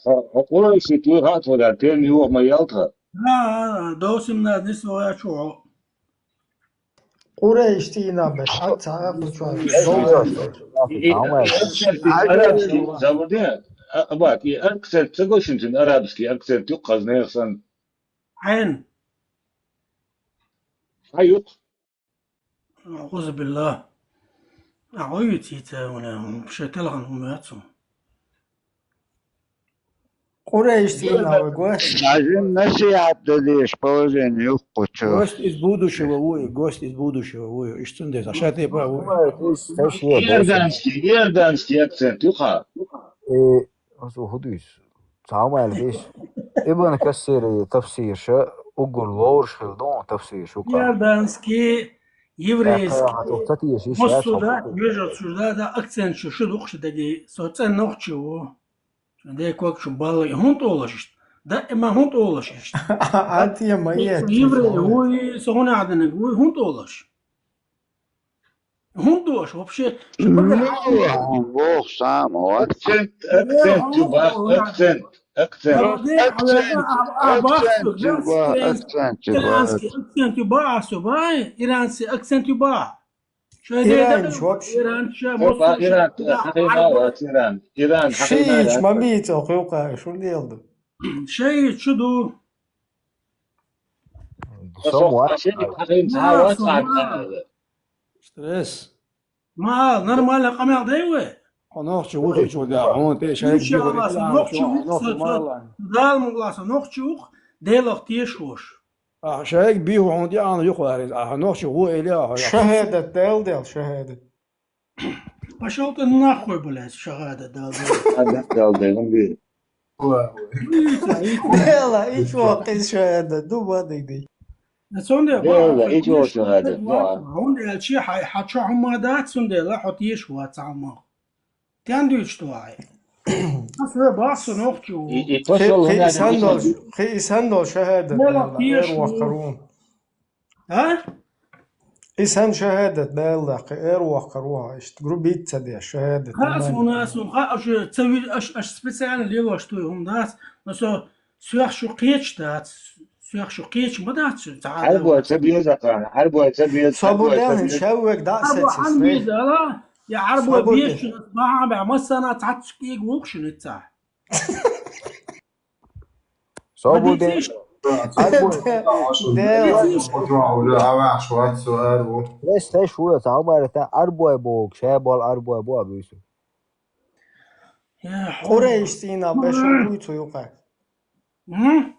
Хьо, хьо Къурайшит вуй, хьа тхо да, тен ювах ма ял тха. Да, да, да, до семнадцать нис вая чу хьо. Къурайш цӀийнабеш, а ца а пучван. И, и, акцент, и арабский, забуде, а, а, бак, и акцент, согласен, арабский акцент юкъ хазнех сан. Хьен. Хьа юкъ. أعوذ بالله. А, ой, цица, вона, шо телефон у меня цу. Къурайш цӀийнабеш, гость. Даже насихьат дадеш положение юхкучу. Гость из будущего, вуй, гость из будущего, вуй. Ишцун деза, шатепа, вуй. Иорданский, иорданский акцент, юха. Э, осо худуйс. Цхьа хӀума аьлла дийша. Ибн Касира тафсирша уггар лоруш хила ду, тафсирша уггар. Иорданский, еврейский. Э, хьа, хьа, ца тийша, иштта массо а да, хьа. Вежарцуш да, да, акцент шу, шу дукхуш даги, со цӀен нохчи ву. Де кок шу балла, хӀун тӀолаш иштта? Да, э, ма хӀун тӀолаш иштта? А, а, те ма е, Еврей вуй, со хӀун аьдинаг вуй, хӀун тӀолаш? ХӀунда аша вообще? Ну, бог сам, вот. Акцент, акцент, юба, акцент, акцент. Акцент, юба, акцент, юба. Иранский акцент юба, ас юба, иранский акцент юба. Иранский вообще. Иран, Иран, Иран, Иран. Шиич ма бийца, хьука, шун делду. Шиич чуду. Сом ва. Стресс. Ма, нормально къамел дай вай. Хьо нохчи ву хӀечул да, хьуна тӀе шайга бихур. Иншалла, со нохчи ву, нохчи со, со, мала. Дала мукъла со нохчи ву, Делах тешаш. А, шайга биху хьуна тӀе ана юху арин. А, нохчи ву эли а, хьо. Шахадат дал, дал, шахадат. Пошёл ты нахуй, блядь, шахадат дал, дал. Шахадат дал, дал, он бир. Дела, ич вакъ из шахадат, ду бадигди. Цунде ба, Дела, ич вакъ шахадат, ба. Хьунда элчи, хьай, хьачо хӀума дац, цундела хьо теш вац хӀума. Тян дуьйцу вай. Ас ве бахсу нохчу. И, и пошёл хи, хи, исан дол, хи, исан дол шахадат, Дела, Дела, теш эр ву. Вакъ карун. А? Исан шахадат Дала лакхе, эр воккхар ву хьо, иштта грубить ца деш, шахадат. Хаас вуна, ас вуна, ха, аш ца ви-, аш, аш специально лелош туй хӀума дац, но со, соьх шу кхеча дац, соьх шу кхеча ма дац, шу ца Ӏарбой ца беза кхана, Ӏарбой ца беза, Ӏарбой ца беза. Шаввег да Ӏарбой сецис, хан вей. Беза, ала? Я Ӏарбой Собур беза де. Шуна, баха бя, массана цхьацца кӀига вулх шуна ицца. Собуде. Дела. Дела. Уже авахш вац со арву. Лес хеш вуя, ца умарата, арбой бог, шабал арбой бо абуйсу. Я, Къурайш цӀийнабеш буй цу юкъа. М?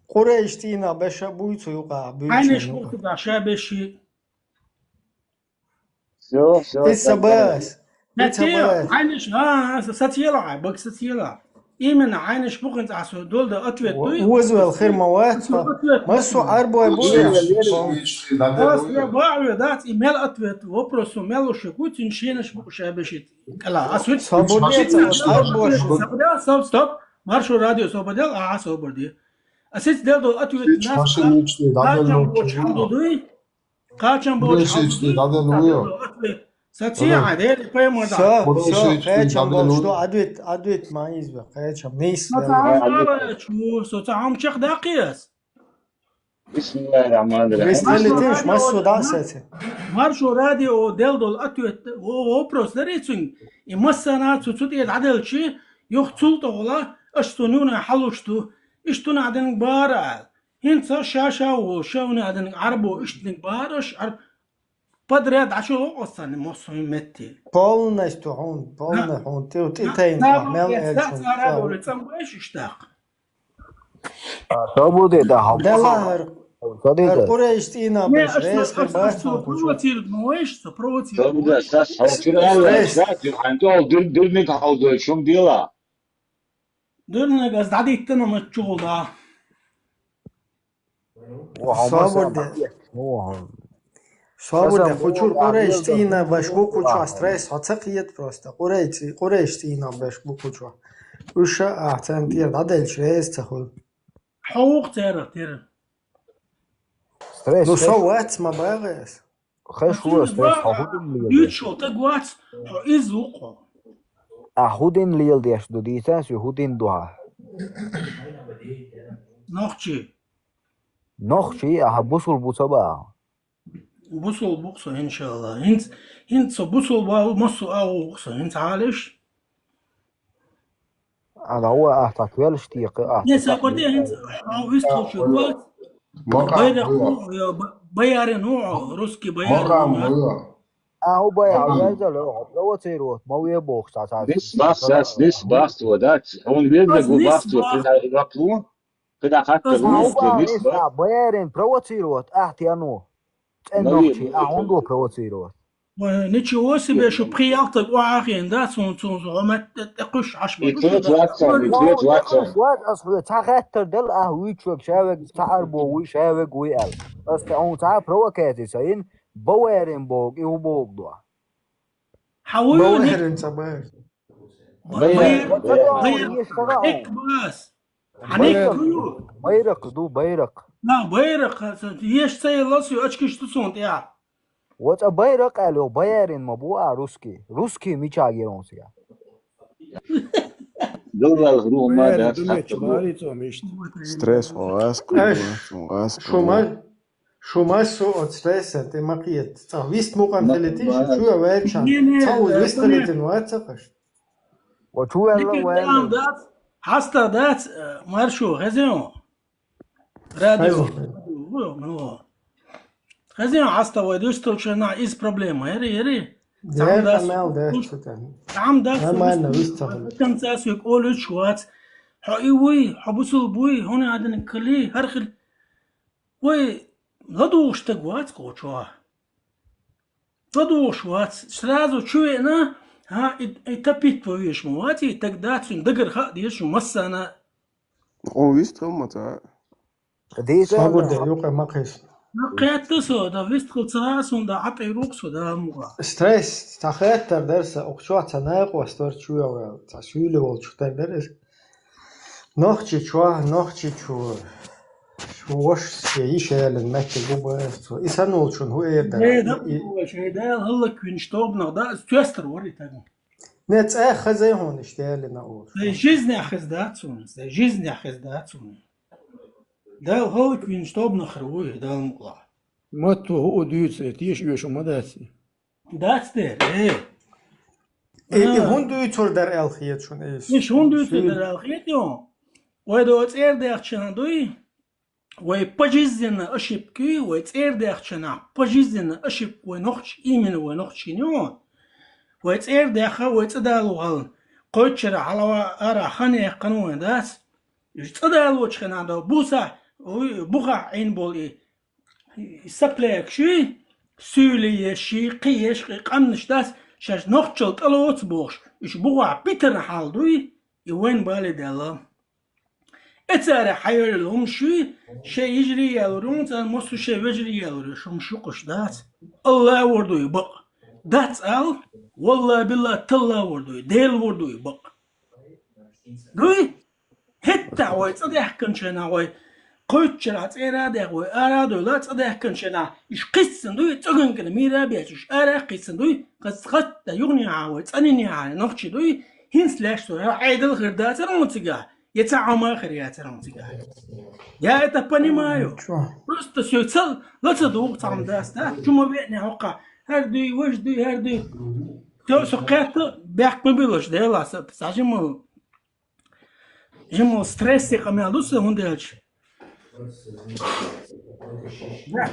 Къурайш цӀийнабеш буй цу юкъа, буй Хьайниш цу юкъа. Бухту да шабеши. Всё, всё, Исса так далее. Бас. Исса Сатьела, бас. Хьайниш, а, а, Сатьела, ай, бак Сатьела. Именно Хьайниш бухинца а со долда ответ дуй. Узвел хир ма вац. Ответ. Массу арбой бу. Ас я баъве дац, и мел ответ, вопрос мел уше гуцин шинаш бу шабешит. Кала, а суть. Сободец, арбой. Сободел, стоп, стоп. Маршо радио сободел, а, соборди. А сеть дел до ответ. Чаши нас ничего, да, качам дел бочхам ничего. Дудуй. Кхачам боч. Сатия, а, дели пойму, да. Всё, всё, кхачам боч, что ответ, ответ ма изва, кхачам, нейс. Соца хӀама чех дакъес. Бисмиллахир-рахманир-рахим. Вистхилитин, массо дӀа а сеци. Маршо радио дел долу ответ, во-, вопрос дарий цуьнга? И массана цу, цу тӀе дӀаделчи, юха цул тӀехула, аша цунна юна хьалуш ду, иштта хӀуна диниг бара аьлла. ХӀинца ша-ша ву, ша хӀуна диниг Ӏарбо, иштта диниг бара аша, Ӏар-, подряд Ӏачу локъо санна, массо хӀун метте. Полностью хьун, полный хьун, тӀе, тӀе тайна, мел элчун. Цара долу цӀам беш иштта. А, то буде, да, хьо. Дела хӀар, то буде. ХӀар Къурайш цӀийна беш, рейс хӀар бац ма кучу. Провоцировать ма вайш, со провоцировать. То буде, сас хьо чура ала, сас хьо дир, дирник хьо дой, шум дела. Дирник аз дӀадиттина ма чугӀу да. Собар де. Собар де, хучур Къурайш цӀийна беш бу кучу, стресс хьо ца кхета просто. Къурайш цӀий-, Къурайш цӀийна беш бу кучу. Уьш а ахь царна тӀера дӀаделча, рейс ца хуьлу. Хьо вукху церах тера. Стресс, ну, со вац ма багӀа ас. Хеш ву, стресс, хьо хӀун дина леладеш? Дуьйцуш волу таг вац, хьо иза ву-кх хьо. Ахь хӀун дина леладеш ду, дийца ас, хӀун дина ду хьан? Нохчий. Нохчий, ахьа бусул бу ца баха? Бусул бу-кх со, иншалла. ХӀинца, хӀинца со бусул бу, массо а ву-кх со, хӀинца хьалиш? Ана, ва, ахьа кхоьллаш текха, ахьа. Не, са кхо де хӀинца, хьо вистхуьлуш вац. Байракх ву, я, ба-, боярин ву, русский боярин ву. А, хӀу бай, а, вязал, хӀу провоцировать ма ве бохуш, цхьа, цхьа. Дис бахс, дис бахс, ва, дац. Хьуна веза гу бахс, ва, кхидӀа ваклу, кхидӀа хаттар ву, дис бахс. Боярин провоцировать, ахьа тяну. ЦӀен нохчий, а хӀунда провоцировать? Вай, ничего себе, шу пхи-ялх таг охьахиъна, да, цунна, цунна, цунна, хьо метта тӀе кхуьссуш Ӏаш ма ду шу, да. Ас хьоьга цхьа хаттар дала, ахьа вуьйчуьнга ша вега, цхьа Ӏарбо вуй, ша вега вуй аьлла. Ас тӀе хьуна цхьа а провокаци ца йина, баварин боху, и хӀун боху ду? Хьан вуй ю, Ник? Баварин ца бахар. Байракх, байракх, Ник бас. Хьан Ник ду? Байракх ду, байракх. На, байракх, ца, еш ца елла со, очкиш ду суна тӀехь. Ва цӀа байракх аьлла, йо, боярин ма бу а русский. Русский мича герон цига. Галвал ру ма да, думаю, хатта бу. Стресс, хьо гӀаз кху, хьо гӀаз кху. Шу ма, шу ма со оцу стресса тӀе ма кхета. Цхьа вист мукъам хилитин шу, чу а ваьлча. Не, не, цхьа вуз вист хилитин вац ца хаш. Ва чу ваьлла, ваьлла. Там дац, хьаста дац, э, маршо, хезен. Радио. Хазин хьаста вай дуьсталчу нах иза проблема. Яри, яри. Там дас. Там дас. Нормально, вистхуьлу. Конца соьга олуьйтуш вац. Хьо и вуй, хьо бусул буй, хьуна хьадиниг хили, хӀара хили. Вай ладугӀуш таг вац кхочо. ЛадугӀуш вац. Сразу чу веана, хӀа, и, и тапит ван веш ма вац, и таг дац, цуьнан дагара хаа дезаш ву массана. Хьо вистхуьлу ма ца. Дийца. Собар де, юкъа ма кхийса. Ма кхетта со, да вистхуьлу ца, сон да ӀатӀий рук со, да муха. Стресс, ца хеттар дара са, укх чохь ца накъост вара чу вел, ца суьйле волчух тар дара иза. Нохчи чохь, нохчи чу. Шу вашас я йиш ялин меттиг бу баьрца. И санна волчун хӀу эр дара? Э, да, и, шайн Дала хӀаллаквинчу тобанах да, иза тоьстар вара и тагна. Не, цӀа хазай хьуна иштта ялина олуш. Дай жизнь хеза дац хьуна, дай жизнь хеза дац хьуна. Дала хӀаллаквинчу тобанах хир ву и, Дала мукъалахь. Матто хӀу дуьйцу, теша оьшу ма дац. Дац дера, э. Э, и хӀун дуьйцур дара аьлла хета шуна иза? Иша хӀун дуьйцур дара аьлла хета хьуна? Вай до цӀера даьхча дуй? Вай пожизненно ошибки, вай цӀера даьхча нах, пожизненно ошибки, вай нохчи, именно вай нохчи ю. Вай цӀера даьхха, вай цӀа дало хьална. Кхойтта шарахь хьалава ара хан яьккхина вайн дац. Уьш цӀа далочу хенахь до, буса, уй, бухахь Ӏийна болу и, и саплякаш ю, суьйле еш, ши, кхин еш, кхин къамнаш дац, шаьш нохчалла тӀелоцу бохуш, уьш бухахь питана хьал дуй, и вайн бале даьлла. Эцарех хьайоллу хӀумаш ю, шайн йижарий ялур ю, царна массо шайн вежарий ялур ю, хӀумаш ю кхуш дац. Алла вур дуй бакъ. Дац ал, валла билла талла вур дуй, Дела вур дуй бакъ. Дуй? ХӀетта вай цӀа даьхкинчу хенахь вай кхойтта шарахь цӀера а даьхна, вай ара а довла, цӀа даьхкинчу хенахь, уьш кхиссина дуй, цӀоган кӀина мийра а бецна, уьш ара а кхиссина дуй, кхац-, кхатта юханехьа вай цӀанинехьа нохчи дуй, хӀинца лаьшна вай Ӏедал хир дацара хьуна цигахь. Я цхьа хӀума хир яцара хьуна цигахь. Я это понимаю. Чё? Просто сой цал лаца дугӀу цхьа хӀума дац, да? Чу ма веъне хьокха. ХӀара дуй, важа дуй, хӀара дуй. Всё, со кхетта, бехк ма билаш, Дела, са, са жимал, жимал стрессе къамел ду са, хӀунда аьлча.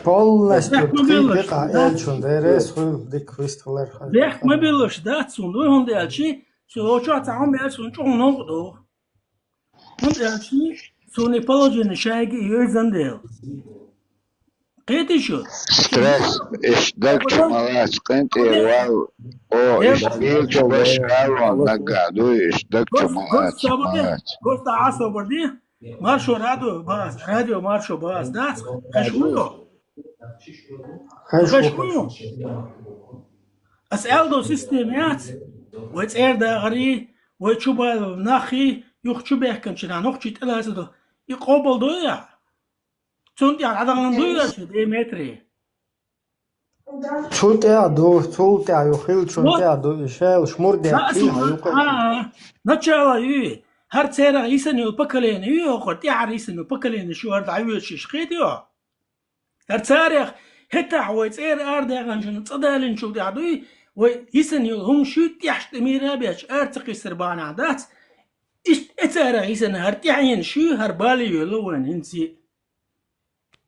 Полностью бехк ма билаш, тхийдикъа да? Элчун деррес хуьлу дика вистхилар хаза. Бехк ма билаш, дац хӀуна, дуй хӀунда аьлча, со лочохь цхьа хӀума аьлча, хӀуна чӀогӀа новкъа ду. ХӀунда аьлча, суна и положение шайга йойзан дела. Кхетий шу? Стресс, иш даг чу ма лаца, къинтӀера вал, о, иш белча баш калон наггахь дуй, иш даг чу ма лаца, ма лаца. Гос, гос, собар де. Маршо радио баз, радио маршо баз, дац? Хеш вуйо? Хеш вуйо? Ас аьлла система яц? Вай цӀера дагӀарий, вай чу бала нахий, юха чу бехканчу нах нохчий тӀелацадо. И къобал дой я? Цунна тӀехь дӀадахана дуй аша, Деметрий? Цу тӀехь ду, цул тӀехь ю, хилчун тӀехь ду, и шел шмур дехкий, а, ю кху. А, а. Начало ю. ХӀара церан йисана йолу поколение ю, хӀокху тӀаьхьара йисана йолу поколение шу хӀара дӀавоьдуш иш кхетий хьо? ХӀара царех хӀетахь вай цӀера арадаханчунна цӀа далинчул тӀехь дуй, вай йисана йолу хӀума шуьйтта тӀехь тӀе мийра а бечу, ара ца кхиссар бахьанехь дац? Иштта э царех йисана хӀара тӀаьхьенан шуьй, хӀара бале йолу вайна хӀинца.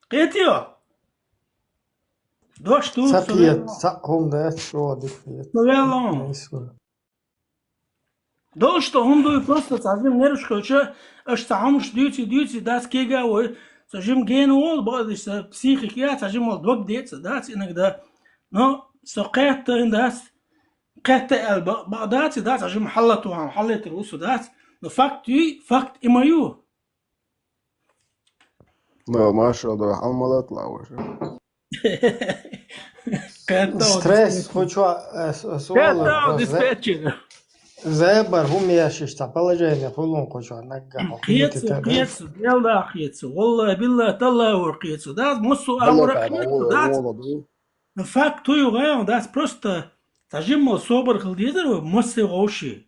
Кхетий хьо? Дош ду, ца кхета, ца хӀума дац, чӀогӀа дика хета. Со ваьлла хьуна. Долуш ду хӀума дуй, просто цхьа жима нерваш хилча, аша цхьа хӀумаш дуьйций, дуьйций, дац кега а вой, цхьа жима гена волу, бакъдеш сан психика яц, цхьа жима вала дог деца, дац иногда. Но со кхетта, дац, кхетта аьлла, бакъ, бакъ дац, дац, цхьа жима хьаллатухьа, хьаллетар ву со, дац. Но факт юй, факт и ма ю. Да, машалла, хьалмалат лаваша. Кхетта стресс, диспетчер. Хочу, э, с-, с-, кхетта диспетчер. Зебар, хӀума еш иштта положение хулун хочу нагга. Кхетта, кхетта, делда кхетта. Валлахи, биллахи, талла вар кхетта. Да, массо а вар кхетта, да. Факт ю гӀайгӀа, да, просто цхьа жимма собар хила дезар вай, массе гӀовши.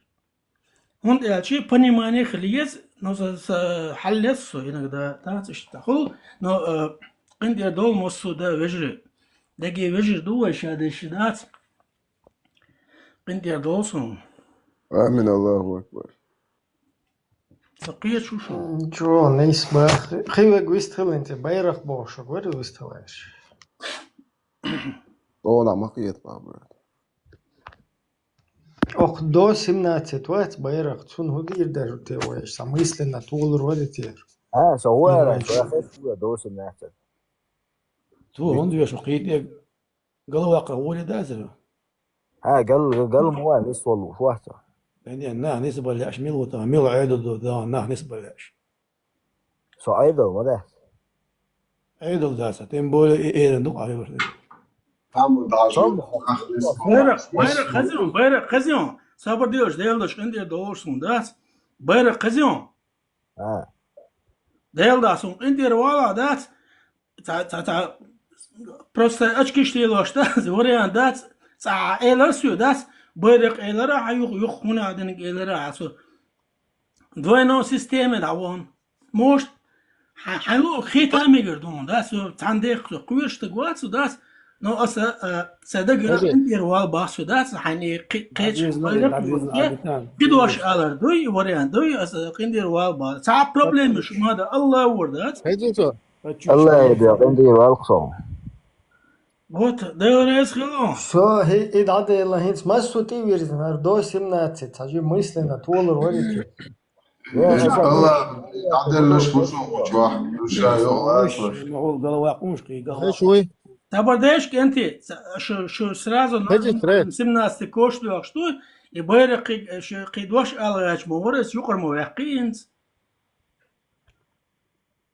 ХӀунда аьлча понимание хила еза, но со, со хьаллес со иногда, дац иштта хул, но, э, къинтӀера долу массо а да вежарий. Дагге вежарий ду вай ша деши дац. КъинтӀера долу суна. Амин, Аллаху акбар. Со кхечу шу. Чо, нийса бах. Хи вег вистхилинчи, байрах бохуш, вари вистхилаеш. Ола ма кхета, брат. Ох, до семнадцать вац байракх, цунна хӀун дийр дара те вайша, сан мысленно толур вари те. А, со вара, со хеш вуя до семнадцать. Ту хӀунда веш кхийте галваккха вури дазар? А, гал, гал муа, нис волу, шуахца. Эне, на, нис баляш, мил вута, мил айду до, да, на, нис баляш. Со айдал ма дац. Айдал дац, тем более и эран ду айдал. Там даже Там байракх, байракх хазион, байракх хазион. Сабар делаш, Дела даш, къинтӀера долуш сун дац. Байракх хазион. А. Дела да сун къинтӀера вала дац. Ца, ца, ца, просто очкиш лелош дац, вариант дац. Ца элар су дац. Байракх элара, а юх, юх хуна динг элара, а су. Двойной системе да вон. Может, хьан, хьан лу хита мегар дун, да, со цхьан дехка со кхоьрштаг вац, да, но аса, а, са дагара къинтӀера вал бахсу, да, са хьан и кхи-, кхеча вайра кхоьрштаг. Кидош алар дуй, вариант дуй, аса къинтӀера вал бахсу. Цхьа проблема шу ма да, Алла вур, да. Хезин со? Алла я да, къинтӀера вал кхо. Вот, Дела реза хило. Со, хи, и дӀадела хӀинца массо тӀе вирзина, ар до семнадцать, цхьа жи мысленно толур варите. Иншалла, дӀаделлаш бусулба чохь, душа йохуш. Махул гала вакъуш, кхий гала. Эш вуй? Табардеш кенти, ца-, шу, шу сразу на Хеджи тре. Семнадцать кош лоьхуш дуй, и байракх кхий, шу кхий дош ала гӀач ма вара, ас юкъар ма ваьккхи инц.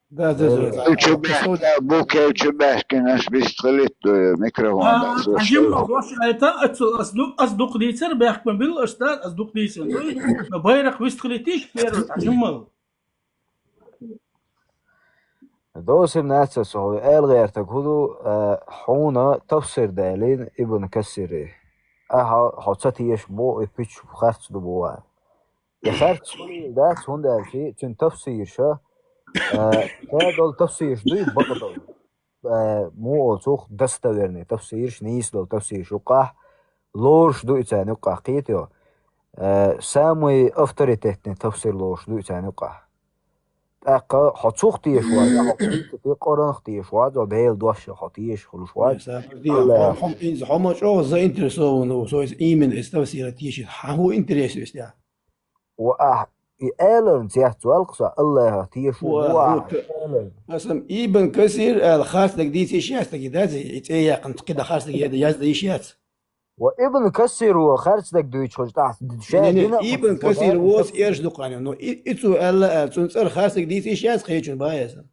Да, да, да. Э, чу баьхкина, букев чу баьхкина, аш бистхилитта микрофон. А, да, а, жимма, слушай. Вообще, это, это, ас ду-, ас дукха дийцар, баьхка ма билла, ас да, ас дукха дийцар. Но байракх вистхилиттиш, первый, а, жимма. Досим нацар со, эл гӀертаг хӀу ду, э, хьуна тафсир далийна Ибн Касири. Ахьа, хьо ца тешаш бу, и пич харц ду бу вай. Я харц хуьлийла дац, хӀунда аьлча цуьнан тафсирша, а, ша долу тафсирш дуй бакъдолу. А, муха олу цух достоверный тафсирш, нийса долу тафсирш юккъахь, лоруш ду и царна юккъахь, кхетий хьо? А, самый авторитетный тафсир лоруш ду и царна юккъахь. ТӀаккха хьо цух теша вац, хьо, в принципе, Къуранах теша вац, хьо Делан дош хьо теша хуьлуш вац. Нет, сабар де, Аллах. Хьо, хьо, иза хьо ма чӀогӀа заинтересован ву, со иза именно иза тафсира теша. Хьан хӀун интерес ву иза? Ва ахь, и эларна цецваьлла со, Аллаха теша ву, Ва ва ахь, ахь, эларна. Аса Ибн Касир аьлла харцдерг дийца йиш яц дагахь, дац, и цӀе яьккхина кхидӀа харцдерг яз-, яздан йиш яц. Ва Ибн Касир ву харцдерг дуьйцуш хилча тӀаккха ша Не, не, дина а Ибн ма Касир ца воцу эрш ду кхана, но и, и цо аьлла, аьлла, цуьнан цӀера харцдерг дийца йиш яц, кхечун бан аса.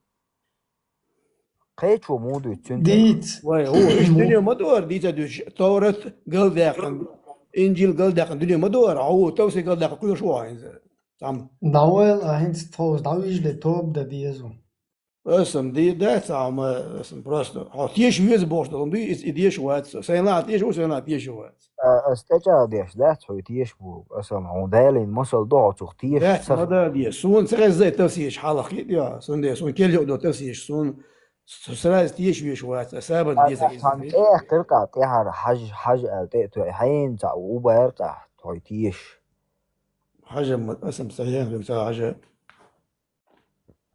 Кхечо муха дуьйцу цуьнан цӀера? Дийца. Вай, хӀу, иштта дуьне ма ду хӀара дийца дуьйцуш, Товрат галдаьккхина, Инжил галдаьккхина дуьне ма ду хӀара, хьо ву, тафсир галдаьккхина кхоьруш ву хьо хӀинца. Цхьамма. ДӀавойла, а хӀинца тховса дӀавижале тоба дан деза. Аса-м дийр дац, а хьо ма, аса-м просто. Хьо теша веза бохуш долу дуй, иза и деша вац со. Сайна а теша ву, сайна а теша вац. А, аса тӀечӀагӀдеш дац хьо и теша боху. Аса-м хьуна далийна масал ду хьо цух теша. Дац, ца ма да де. Суна ца хезза и тафсирш хьалха кхиъ а, суна де, суна кел йоу долу тафсирш, суна с-, сразу теша веш вац, аса сабар А, деза а, иза цхьана теша. ЦӀе яьккхира-кх ахь тӀаьхьара хьажа, хьажа аьлла тӀе а тоьхна, хьайна цхьаъ ву баьра-кх ахь хьо и теша. Хьажа ма, аса-м ца хьехна, ца хьажа.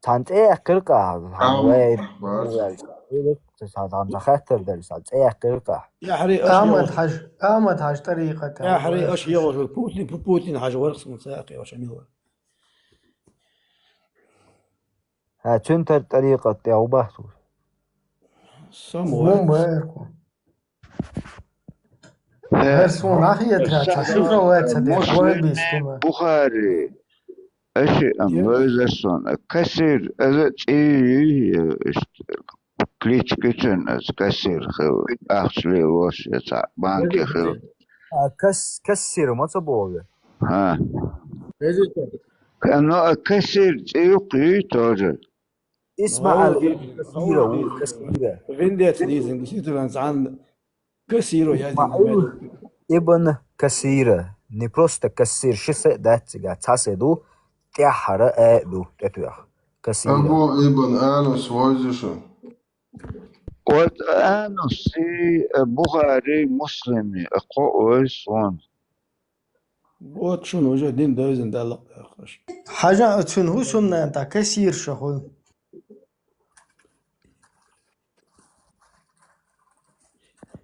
Цхьана цӀе яьккхира-кх ахь, цхьана Аллаху вай, акбар. Цхьана, цхьана хаттар делла, цхьана цӀе яьккхира-кх ахь. Яхьри, аша Ахьмад йогӀуш. Хьажа, Ахьмад Хьажа тӀарикъат тӀехь Яхьри, вара. Аша йогӀуш вара, Путин, Пу-, Путин Хьажа вара, сан цаькхе, аша мила вара. Хьа, цуьнан тар-, тӀарикъат тӀехь хӀун боху? Самур. Вон баьрко. Э, Ас вон ахьетра, ца шуьга вай ца деш, Муслим, вай бистина. Бухари. Аша ам Е? Вайза сон, а, Касир, аза цӀий, э, иштта, кличка цуьнан аза Касир хилла, ахча лелош, я цхьа банке хилла. А, Кас-, Кассир ма ца боху? Ха. Везица. Ка-, ну, а Касир цӀий юккъе юй тоже. Исмаил Гьавди, ибн Касира, Гьавди. Касира. Вендетта дийзина, действительно, цхьана Касира яздина Исмаил вендетта. Ибн Касира. Не просто Кассир, ши са а дац цигахь, цхьа са ду, тӀаьххьара а ду, тӀетоьхна. Касира. Абу ибн Анус вайза шу. Вот Анус, э, Бухари, Муслими, а кхо вайза суна. Вот шуна уже дин девзина Далла кхайкхаш. Хьажа а цуьнан хӀу сунна тӀа Касир ша хуьлу.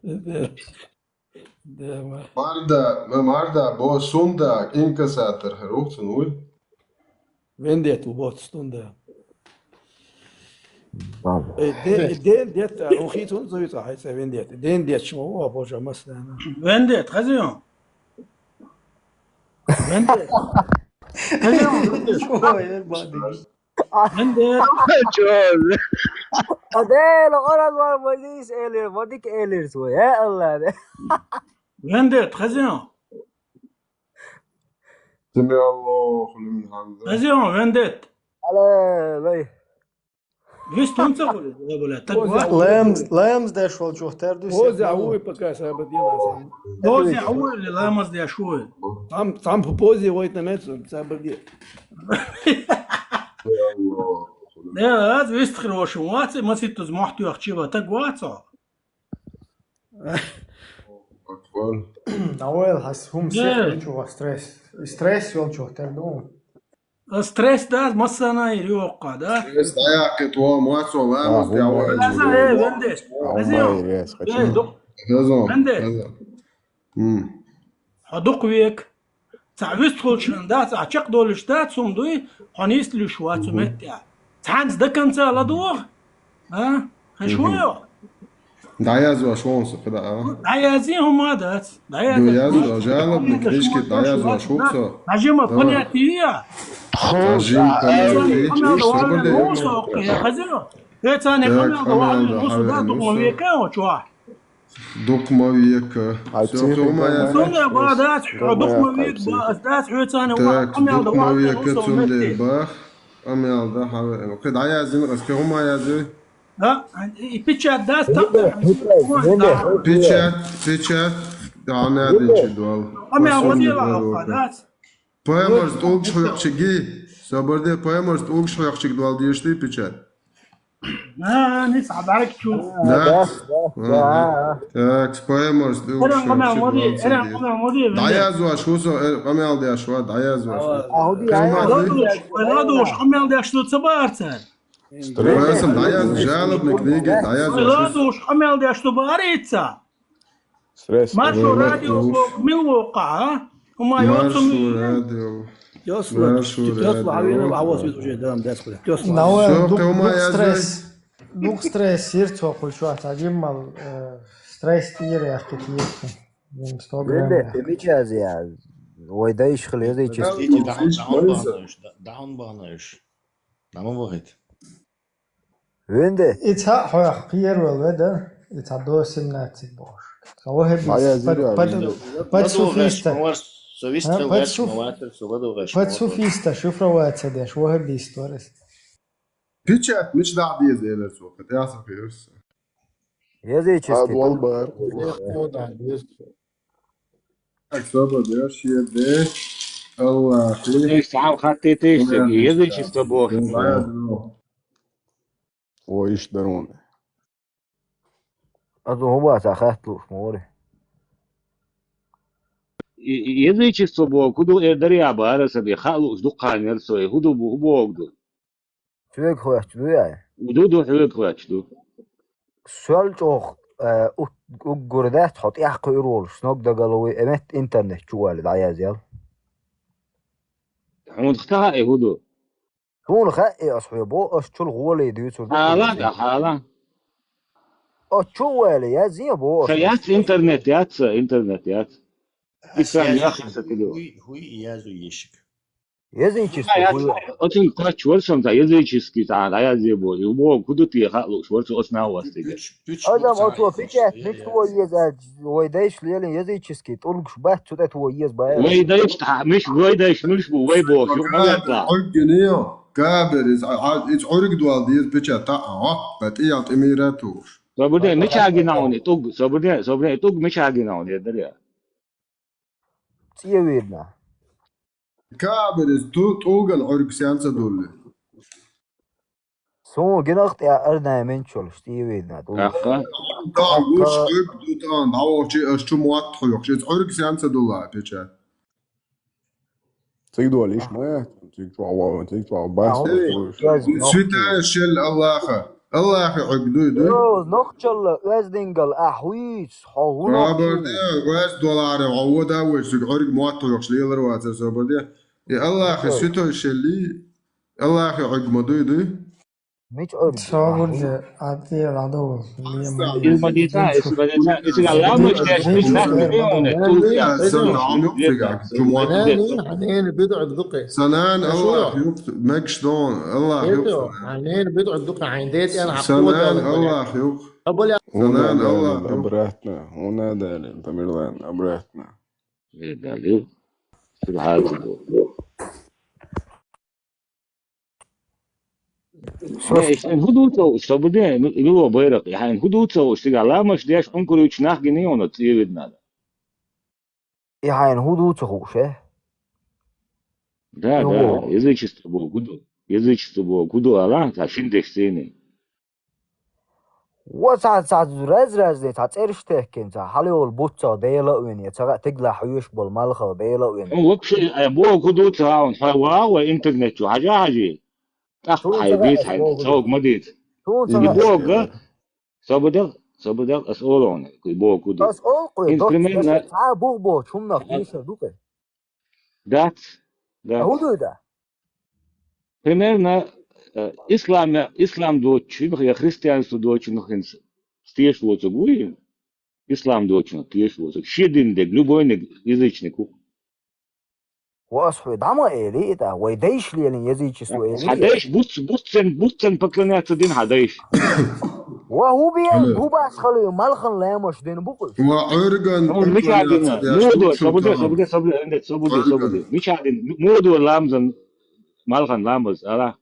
Да, да, ма. Марда, ма-, марда, бо сунда, инкассатор хир ву цуьнан вуй? Вендетта ву боцу стунда. Ладно. Э, де-, ден детта, он хи цун зуйца, хай ца вендетта. Ден детта шо, о, боже, маслана. Вендетта, хазион. Вендетта. Хазион, вендетта. Ой, ебаный. Вендетта. Чёрт. Адел, орал вар мадис элир, мадик элир свой, э, Аллах, да. Вендетта, хазион. سمع الله لمن حمده. Хазион, вендетта. Аллах, лай. Вистун ца хуьлу, я, бля, так вот. Лэмз, лэмз деш волчух тер ду. Озе а уй пока сабадила. Озе а уй, ламаз деш вуй. Там, там по позе войт на мецу, сабади. Не, аз вистхир вашу, вац, маситтуз мохтуях чива, так вац. Акбар. Давай, хас, хум Э. Сехь чугӀа стресс. Стресс йолчух тер ду. Стресс дац, массана йир йоккха, да? Стресс дӀаяккхи тхо, мацо ламаз А, дӀавахча. Хаза, э, вендеш. А, Хаза, хумма йир яц, э, хачи. Ду-, Хаза, вендеш. Хаза. М. Хьо дукха век. Цхьа вистхулчун дац, цхьа чекхдолуш дац, хӀума дуй, хьо нийслуьйш вац, Мгм. Меттехь. Цхьаьнца до конца ладугӀу? А? Хьан Мгм. Шо йо? ДӀаязва шо хӀума со, кхидӀа, а? ДӀаязйи хӀума дац. ДӀаязва. Ду язва, жалобный книжки дӀаязва шо хӀума со. Нажима Давай. Понятие я. Нажим, а, понятие, а, чуш, а, собаде. Хьо цани Так, хамел да, хамел да, хамел да, хьо да, хьо дукха века, о, чуа. Дукха ма века. Ай, Всё, церан хӀума яз. Цунна ба дац, дукха ма век ба, дац, хьоьцана ва, Так, къамел да дукха ма ва, века, хьо цунна метте. Ба, къамел да, хьа, кхидӀа язйина, ас кхин хӀума язйи? Да, и печать дац, та, Печать, печать, да, надо ничего. Къамел ма дела, дац. Паймарс тӀулгаш хьоькхучигий? Собар де, паймарс тӀулгаш хьоькхучиг дола дешаш дий печать? А, ниса, а, барг чу. Да. Да, да, да. Ага. Так, паймарс тӀулгаш хьоькхучиг дола дешаш дий? Эран къамел ма де, эран къамел ма де, венде. ДӀаязваш ву со, э, къамел деш ва, дӀаязваш ву. Ава. Ахуди, къамел ая. Ладуш, ладуш, къамел деш ду ца баарца. Стресс. Расам, дӀаяз, жалобный книги, дӀаяз. Ой, ладуш, къамел деш ду баарца. Стресс. Маршо радио бок мил вокъа, а? Ума йоцу Маршо ми. Радио. Йосла, Маршо тёсла радио. Хьавена, а вот уже дам дас куда. Тёсла. Науэ. Всё, дук, къе ума дук язы. Стресс. Дук стресс, сир цо хуй шуат, а гиммал, э, стресс тире яхки тире. Гим сто грамм. Венде, яхки. Те мичази я. Ой, да иш хлезе чест. Эти дахун, дахун багнаеш, да-, дахун багнаеш. Нама вахит. Венде? Ица хьоях пьер вел веда, ица до семнадцать бош. Со вахебис. Моя под, зря, под, венде. Под суфиста. Совист. А, хелгаш, подсуф-, маватер, сугадогаш, подсуфиста, шифроваться деш, вахебис торис. Печать мич дах диез элер цо, катяса пирс. Языческий. А, долбар. О, да, есть. Так, собар де, шиеде. Аллах. Иш сам хатти тиш, язычество бох. Да, да. О, иш дарун. Азу хӀума ца хаьтталуш, мори. И, и, язычество боху, хӀу ду эр дарья бара саби, хаалуш ду кханер сой, хӀу ду бу, хӀу боху ду? Соьга хоьттуш ду яй? Ду, ду, хьоьга хоьттуш ду. Сол чӀогӀа, э, у-, уггар дац хьо тӀехь кхуьур волуш, сног дагалуй, э, метта интернет чу вали дӀаязъял. Хьуна хаа и хӀу ду? Суна хаьа ас хьоьбо, ас чул гӀоле дуьйцур ду. Хьала, да, хьала. Ас чу ваьлла, язъе бо ас. Ша яц интернет, яц, интернет, яц. Исам яхса тилу. Хуй, хуй, язу ешик. Языческий хуй. Оцин кхоч варсам та, языческий та, да язъе бо. Ю бо, куду ти хаалуш, варсу ос на вас тиге. Адам ото печать, мичто еза, вай дайш лелин языческий, тӀулгаш бац, цу тӀе тво еза бай. Вай дайш, та, миш, вай дайш, миш бу, вай бо, шу ма ветла. Хьуггинио, кабер, из, а, а, из Ӏург дуал диз печать, та, а, а, тӀиял тӀимира туш. Собуде, мича гинауни, тӀуг, собуде, собуде, тӀуг мича гинауни, дарья. ЦӀе видна. Кабер, из ту-, тӀуган Ӏург сенца дулли. Суна гинах тӀе арнай менчулаш, тӀе вийна ду. Аха. Тан гуш хьуьг ду тан, дӀавохчи аш чу мотт хьоьхуш. Иза Ӏург сенца дула печать? Цига долиш ма яц, цига чохь ваха, цига чохь бац. Святой шел Аллаха. Аллахи Ӏург дуй, дуй? Йо, нохчалла, оьздингал, ахь вуьйц, хьо хӀун нохчий? Собар де, оьз доларе, хьо вода вуьйц, цига Ӏург мотт хьоьхуш лелар вацар, собар де. И Аллахи святой шелли, Аллахи Ӏург ма дуй, дуй? Мича Ӏург? Собар де, а те ладо. Ил ма дита, ил ма дита, ил ма дита, ил ма дита. Санан Аллах юкъ, мегаш дон, Аллах юкъ. Хьанен бидӀу дукха хьайн дете ан хьакхо. Санан Аллах юкъ. Санан Аллах юкъ. Обратно. Уна дали, Тамерлан, обратно. Э, дали. Субханаллах. Не, иш хӀун ду ца вуш, собуде, ну, ило байракъ, яхьайн хӀун ду ца вуш, цига ламаш деш, хӀун куруч нах гинийона цӀе видна да. И хьайн хӀун ду ца хууш, э? Да, да, язычество бо гуду. Язычество бо гуду ала, ца шин деш цӀений. Ва ца, ца раз-раз де, ца цӀерш техкин, ца хьалайолу буццах Дела а вина, я ца ваьа тиглахь хьоьжуш болу малхах Дела а вина. Ну, вообще, э, бо гуду ца ваун, хьо вагӀа вай интернет чу, хьажа хьажий. ТӀаккха хьайн дийца, хьайн цог ма дийца. Суна ца хаьа. И бога, собуде, собуде, ас олу хьуна, и бога ду. Ас олу кхуьй, ин доккха примерно, аса цхьа а бух бохучу хӀуманах тийшар ду кхуьй. Дац, дац. А хӀун дуй да? Примерно, э, ислам, ислам доцучунах я христианство доцучунах хӀинца теша воцург вуй? Ислам доцучунах теша воцург. Шен дин дерг, любой ниг, язычник ву. Ва ас хьоьга дӀа ма эли и тӀа, вай дайш лелин язычество эли. Хьан дайш буц, буццен, буццен поклоняться дина хьан дайш. Ва хӀу бен, хӀу баш хали, малхан ламаш дина бу кхуьш. Ва Ӏуьрган. Мича дина? Модо, собуде, собуде, собуде, собуде, собуде. Мича дина? Модо ламзан, малхан ламаз, ала.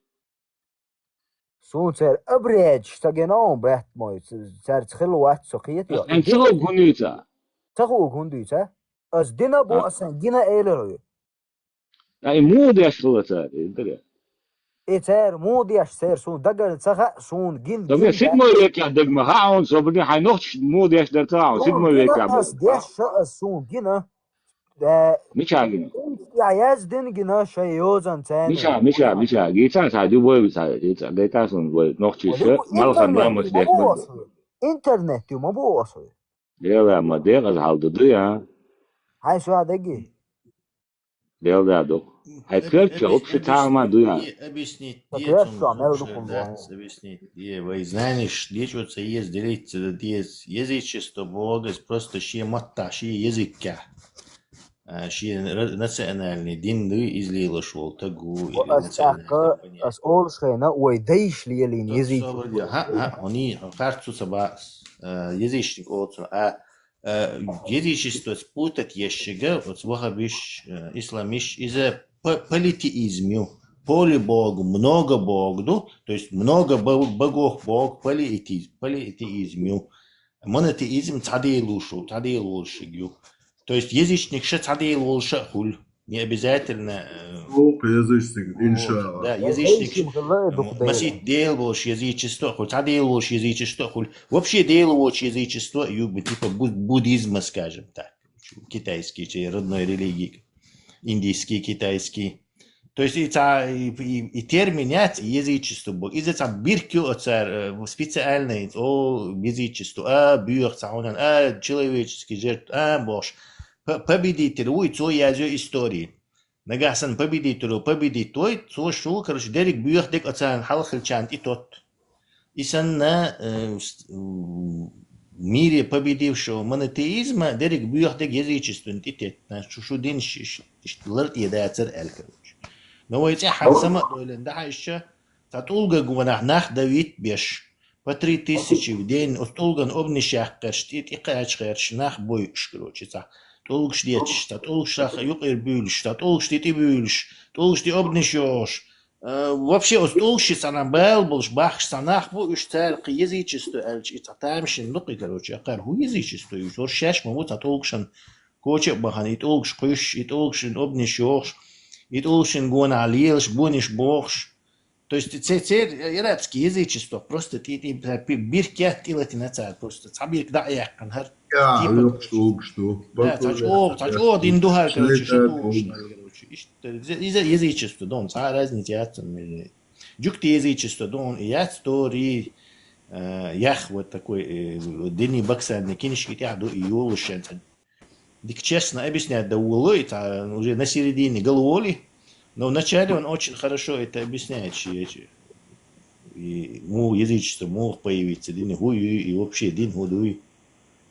Суна церан обрядаш ца гина он, брат мой, ц-, цаьрца хилла вац со кхета. Ас хьайн ца хууг хӀун дуьйца? Ца хууг хӀун дуьйца? Ас дина бу, ас сайн гина элира хьоьга. Ай, муха деш хилла цара, и дара. И цара муха деш, цара суна дагар ца хаьа, суна гин, Со гин бе, сидмой векех даг ма хаьа хьуна, со бани хьайн нохчаш муха деш дар ца хаьа хьуна, сидмой векех ас даг ма деш хаьа. Ша ас суна гина. Да. Мича гина? Я яздин гина шай йозан цена. Мича, мича, мича. Гица са дю бой, са, гица, гица суна бой, нохчаш, Ой, малхан интернет рамаш ю ма деш бо бо. Осу. Интернет ю ма бо осу. Дела ма дегаз халда ду я. Хьайн суа даги. Дел да ду. Хьай Эб-, керча, общий объяснить, тама ду я. Объяснить, Так де, я цун что, мел лучше духом дац, вон. Объяснить, де, вай знаешь, де чё ца ез делиться, да де язычество богас, просто ши матта, ши языкка. А, ши ра-, национальный дин ду, излилаш вол тагу, или Ва ас национальный тяхка, понятие. Ас олшхена, ой, дайш лелин, Тут язычество. Собрал, ха, ха, они, харцу саба, э, язычник олцу, а Э, язычество спутать ешшига, вот вахабиш, э, исламиш, иза по-, политеизм ю. Полибог, много бог ду, то есть много бо-, богов бог, политеизм, политеизм ю. Монотеизм цаделушу, цаделушиг ю. То есть язычник ша цадел волша хуль. Не обязательно, э, Ох, язычник, вот, иншаллах. Да, язычник, Язычник, м-, масит дел волш язычество хуль, та дел волш язычество хуль. Вообще дел волш язычество, ю-, типа буд-, буддизма, скажем так. Китайский, чей родной религии. Индийский, китайский. То есть и, ца-, и, и, и термин яц, и язычество был. Из-за ца биркю оцар, э, специальный, о, язычество, а, бюх, ца, а, человеческий жертв, а, бош. П-, победитель, уй, цо язё истории. Нагахь санна победителю победить вой, цо шу, короче, дерриг боьха дег оцарна хьалхарчарна тӀе тотт. И санна, э, с-, м, мире победившего монотеизма дерриг боьха дег язычествона тӀе тетт. Шу, шу дин ш-, ш-, ш-, лар тӀе дацар аьлла, короче. Но вай цӀе хьан сама а дойлан дахьа ишча, цхьа тӀулга гонахь нах давит беш. По три тысячи в день, оцу тӀулган обниш яккхарш, тӀе, тӀе кхачхарш, нах бойуш, короче, цхьа тӀулгаш дечаш, цхьа тӀулгаш юкъера буьйлуш, цхьа тӀулгаш тӀе, тӀе буьйлуш, тӀулгаш тӀе обниш йохуш. Э, вообще, оцу тӀулгаши цхьана бала болуш, бахаш цхьа нах бу, уьш цара кхин язычество аьлча, и цхьа тамашийна ду кхин, короче, акхар хӀун язычество ю, уьш шаьш ма бу цхьа тӀулгашан коча а бахана, и тӀулгаш кхуьйсуш, и тӀулгашан обниш йохуш, и тӀулгашан гонахь лелаш, бониш бохуш. То есть це-, церан арабский язычество просто тӀе-, тӀе-, пи-, бирк яц тӀелатина цара просто. Цхьа бирк дӀа а яьккхина хӀара. Я, типа, лоьхуш тӀулгаш ду. Да, цхьа чӀогӀа, цхьа чӀогӀа дин ду хӀара, короче, шайтан шайтан тӀулгаш, короче. Иштта, из-, из-, язычество ду, цхьа разница яц цунна меже. Жуьгти язычество ду, и яц тори, э, ях вот такой, э, дини баксанни кинишки тӀехь ду, и йолуш шен цхьа Дика честно объяснять дан волу и цхьа уже на середине головоломки, но вначале он очень хорошо это объясняет, что эти, и муха язычество, муха появиться дин, хӀун ю и вообще дин хӀун ду.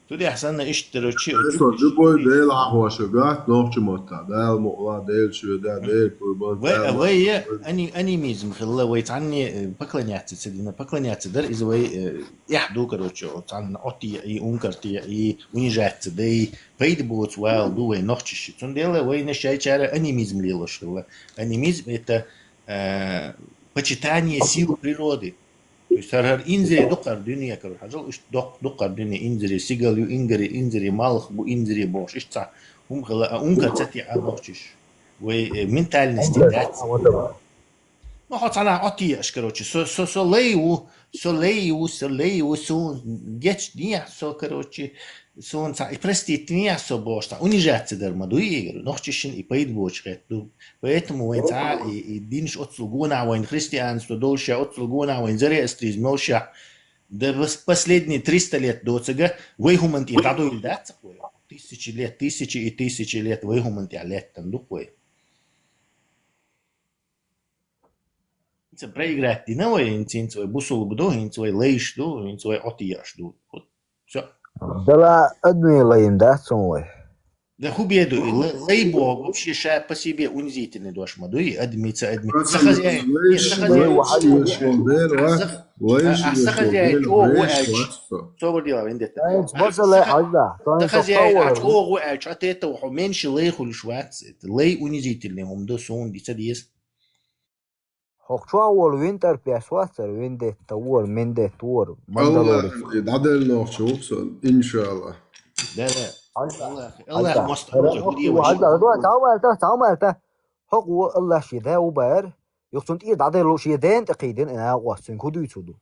Цудухьа санна иштта, короче, Эсо любой Дела хьахоша гат, нохча матта, Дала мукъла, Дела шоьда, Дела курбан, Вай, Дала вай, мукъла. Ани-, анимизм хилла, вай цхьанне, э, поклоняться ца дина, поклоняться дар, иза вай, э, эхь ду, короче, цхьанна оттае и ункартае и унижаться дай, Пайда боцу вала ду вай нохчаш. Цундела вайна шайчара анимизм лелош хилла. Анимизм это, э, почитание сил природы. То есть хӀара, хӀара инзаре дукхар дуьне, короче, хьажал, уьш дукх-, дукхар дуьне инзаре сигал ю, ингаре, инзаре малх бу, инзаре бохуш. Иштта цхьа хӀума хилла, а ункар ца тиа а нохчаш. Вай, э, ментальности дац. Ну, хьо цхьанхьа Ӏотъеш, короче, со, со, со лай ву, со лай ву, со лай ву, суна гечдехьа, со, короче, суна цхьа и простить дехьа со бохуш, цхьа унижаться дар ма дуй, и, говорю, нохчашна и пайда боцуш хетта ду. Поэтому вайн цхьа и, и динаш оццул гонахь вайн христианство долуш, оццул гонахь вайн зороастризм йолуш, да пос-, последние триста лет доцага, вай хӀуманна тӀе дӀадуйла дац вай. Тысячи лет, тысячи и тысячи лет вай хӀуманна тӀе леттан ду вай. ХӀинца проиграть дина вай, хӀинца, хӀинца вай бусулба ду, хӀинца вай лайш ду, хӀинца вай Ӏотъеш ду. Вот, всё. Дала адми лайна дац цунна вай. Да хӀун бе ду, и ла-, лай боху вообще ша по себе унизительный дош ма ду, и адми, ца адми. Сан хозяин, не, сан хозяин. Лайш, лайш, лайш, лайш, Ах, сан хозяин чӀогӀа ву аьлча. Собар дела, вендетта. Ах, сан хозяин, сан хозяин, ах, чӀогӀа ву аьлча, от этого хьо меньше лай хуьлуш вац. Лай унизительный хӀума ду, суна дица деза. ХӀокху чохь волу винтӀар пес вацара, виндетта вора, мендетта вора, мандалорец. Аллахьа дӀаделла нохча ву сан, иншаллахь. Да, да. Аллахь, Аллахь, Аллахь, мостагӀа ву, хӀун де вайша. Аллахь, давай, цхьа хӀума аьлла, цхьа хӀума аьлла. хӀокхо Аллахь шен да ву баьр, юха цунна тӀера дӀаделла шен дена тӀе кхийдина, и накъост цуьнга хӀун дуьйцу ду?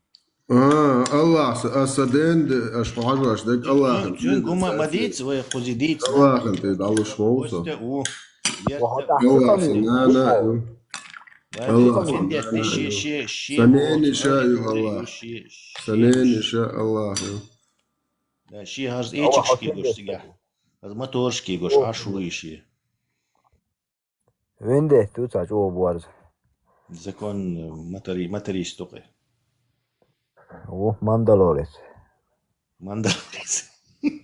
А, Аллахь са, аса ден де, аш хьажош дег Аллахь. Цуьнга, цуьнга хӀума ма дийца, вай кхузи дийца. Аллахьан тӀе дӀалуш хьовса. Костя, у. Аллахь са нана ю. Аллахь са нана ю. Санени ша ю Аллахь ю. Да, ши хьаж эчикшки гош цигахь. Аз моторшки гош, аш вуй ши. Вендетта ду цхьа чӀогӀа борз. Закон, э, матери-, материст тукъе. О, Мандалорец. Мандалорец.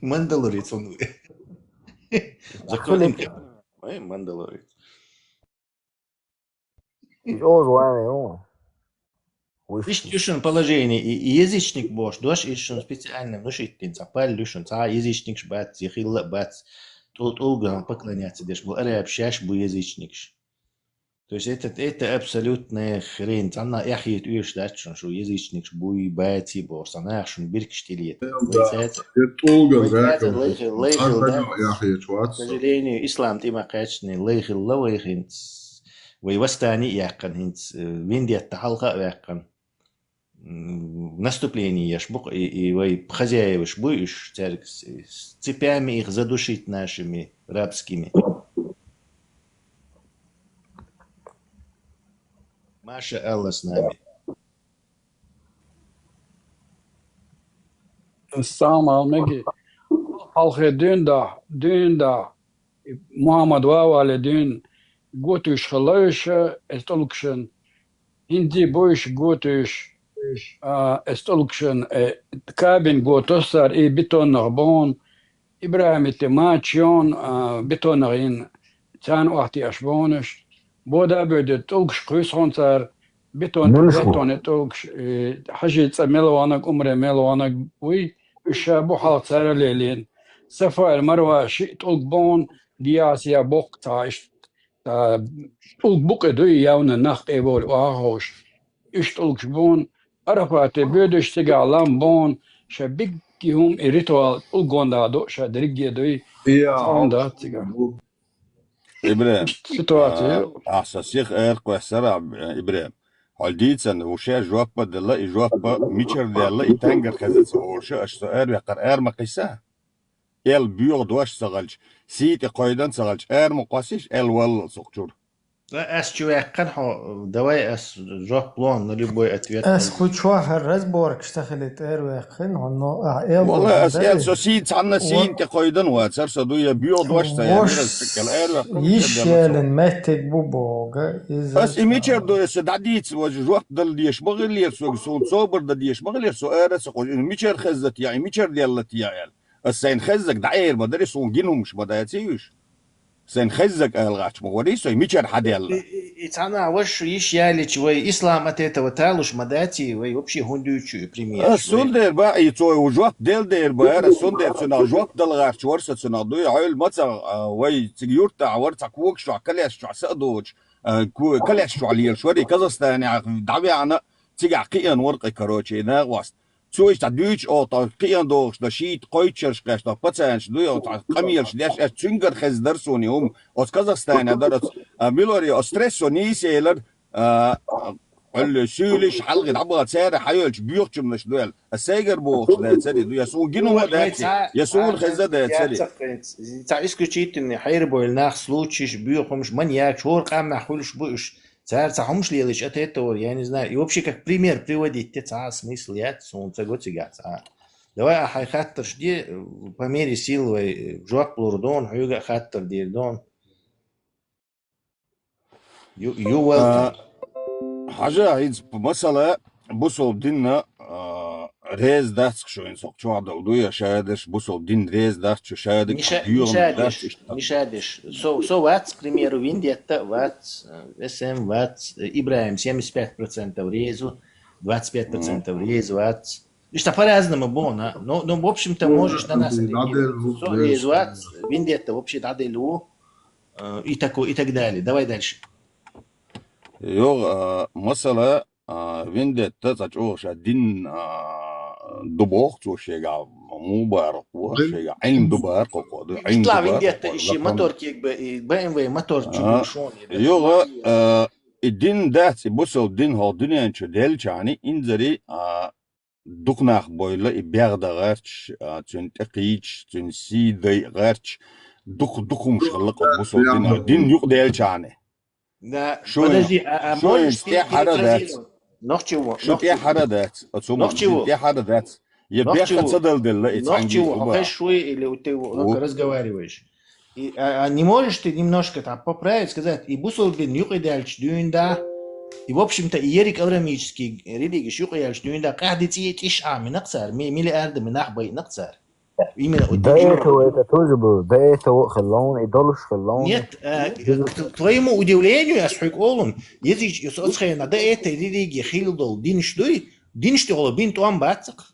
Мандалорец он вуй. Закон Ахилик. Ай, Мандалорец. Иш оз ваьнна ю. Вуй. Иштта ю шуна положение, и, и язычник бохуш дош, иш шуна специально внушить дина, цхьа пал ю шуна, цхьа язычникаш бац, я хилла а бац, тӀул-, тӀулган поклоняться деш бу, арабаш шаьш бу язычникаш. То есть это, это абсолютная хрень. Цхьанна эхь хета оьшуш дац шуна, шу язычникаш буй, баций бохуш, цхьа наха шуна биркаш тӀелета. Вай цаьрца, вай цаьрца лайхи-, лайхилла, к сожалению, ислам тӀе ма кхаьчна, лайхилла вай хӀинца. Вай восстани а яьккхина хӀинца, э, вендетта хьалха а ваьккхина. М, наступление еш бу-кх, и, и вай хозяеваш буй уьш, цаьрга с-, с цепями их задушить нашими рабскими. Маша Алла с нами. Салам алейкум. Хьалхе дуьйна да, дуьйна да. Мухьаммад вавале дуьйна готуьйш хилла уьш, э, эс тӀулгашан. ХӀинца буй уьш готуьйш, а, эс тӀулгашан, э, кабин готоссар и бетоннах бон, ИбрахӀим тӀе мача йон, а, бетоннах йина, царна охьатеӀаш бон уьш. Бода а боьдуьйту тӀулгаш кхуьйсу хьуна цара, бетон, бетонный тӀулгаш, э, Хьажи цӀа мел ваханаг, Умре мел ваханаг вуй, уьш ша бу хьалха цара лелийна. Сафа а Марва шиъ тӀулг бон, Диасия боккха цхьа иштта, а, тӀулг букъе дуй, явна нах тӀе а волу охьаховша. Уьш тӀулгаш бон, Арафате боьдуш цигахь лам бон, ша бигги хӀума и ритуал тӀулг гонда до, ша дерриге дуй. Цхьа хӀума дац цигахь. ИбрахӀим, ситуация. А, ахьа сан сиха эр кхоьссара, ИбрахӀим. Хьо дийцина, ву ше жоп а делла, и жоп а мичара делла, и тангар хеза ца олуш, аша со эр веккхар эр ма кхийса. Эл боьха дош ца хилча, сий тӀе кхойдан ца хилча, эр ма кхоссийша, эл валлал цу чуьра. Ас чу ваьккхина хьо, давай ас жоп лохна на любой ответ. Ас кху чохь разборкаш ца хилийта эр ваьккхина хьо, но а эл Валла, ас эл со сий цхьанна сийна тӀе кхойдан вацар, со ду я боьха дош ца яьллера, ас циккал эр ваьккхина. Йиш ялин меттиг бу бога, иза. Ас и мичара ду, аса дӀадийца важа жоп дала деш ма хиллера сога, суна собар дан деш ма хиллера, со ара ца кхуьжу, и мичара хеззат я, и мичара деллат я аьлла. Ас сайна хеззаг дӀаэр ма дари, суна гина хӀумаш ма даций уьш. Сайна хеззаг ала гӀач ма варий, сой мичара хьаделла. И, и, и цхьана ваша йиш ялича вай ислам от этого талуш ма даций, вай вообще хӀун дуьйцу и пример. Ас сун дер ба, и цо жоп дел дер ба, ас сун дер цунах жоп дала гӀарч вар со цунах дуй, хьоьл ма ца, а, вай цига юртахь вар, цхьа когаш чохь, калеш чохь са а доцуш, а, ку-, калеш чохь лелаш вар, и Казахстанехь дӀавеана, цигахь кхиъна вар кхе, короче, и накъост. Цо иштта дуьйцу оха тхо кхиъна догӀуш дан, шийтта кхойтта шарш кхаьчна, пацанаш дуй, оха тхо къамелаш деш, ас цуьнгара хезна дара суна и хӀума. Оцу Казахстанехь дара оцу, а, милори оцу стресс со нийса елар, а, Ӏуьллу суьйлиш, хьалхе дӀабаха цара хьайоьлчу боьхачумнаш дуьйла. Ас сайгара бохуш дацари ду, я суна гина хӀума даци, я суна хеза дацари. Цхьа исключительный хьайрабойла нах случаеш, боьха хӀумаш, маньякаш, хӀора къамехь хуьлуш бу уьш. Цара цхьа хӀумаш лелийча, от этого, я не знаю. И вообще как пример приводить те цхьа а смысл яц, суна ца го цигахь цхьа а. Давай ахьа хьайн хаттарш де, по мере сил вай, э, жоп лур дон, хьоьга а хаттар дийр дон. Ю, ю А, хьажа, хӀинца масала, бусалба динна, а, реза дац шу, хӀинца хӀокху чохь долу дуй, я шадерш бусалба динна реза дац шу, шадерг Миша, хьан доьгӀна Миша дац деш, иштта. Миша деш. Со, со вац, к примеру, вендетта вац, э, эс эм вац, э, ИбрахӀим семьдесят пять процентов резу, двадцать пять процентов резу вац. Иштта по-разному бу, на. Но, но, в общем-то, можешь на нас реагировать. Со резу вац, вендетта вообще дӀаделла ву, э, и такое, и так далее. Давай дальше. Йо, а, масала, а, вендетта цхьа чӀогӀа ша дин, а, ду боху цо шегахь, Мубарак ва, шайга Ӏилм ду баркъо, ду Ӏилм ду Исламин баркъо, детта иши закон. Мотор кек бе, и Б М В мотор чу А, шон, и да. Йога, а, и дин дац, и бусал дин хо дуьнен чу делчани, инзари, а, дукнах бойла, и бегда гъарч, а, цун текъич, цун си дай гъарч, дук, дукумш хала къо бусал дин, а, дин юкъ делчани. Да, Шо подожди, а, а шо можешь ты тӀехьара дац. перефразировать? Нохчи во, Шо нохчи во. тӀехьара дац. Оцу Нохчи во. тӀехьара дац. Я Нохчи бехка во. цадал делла, и Нохчи цанги во, уба. хохеш шуй или у ты во, Во. разговариваешь. И, а, а не можешь ты немножко там поправить, сказать, и бусал дин юкъ и делч дуьн да, и, в общем-то, и ерик аврамический религиш юкъ и делч дуьн да, къахди ци тиш а минак цар, ми-, миллиарды минах бай нак цар. Именно вот До этого это тоже было, до этого хеллоун, и долуш хеллоун. Нет, э, к, к твоему удивлению, я схуй олун, если оцхена до этой религии хилдол динш дуй, динш ты оло бин туам бацак.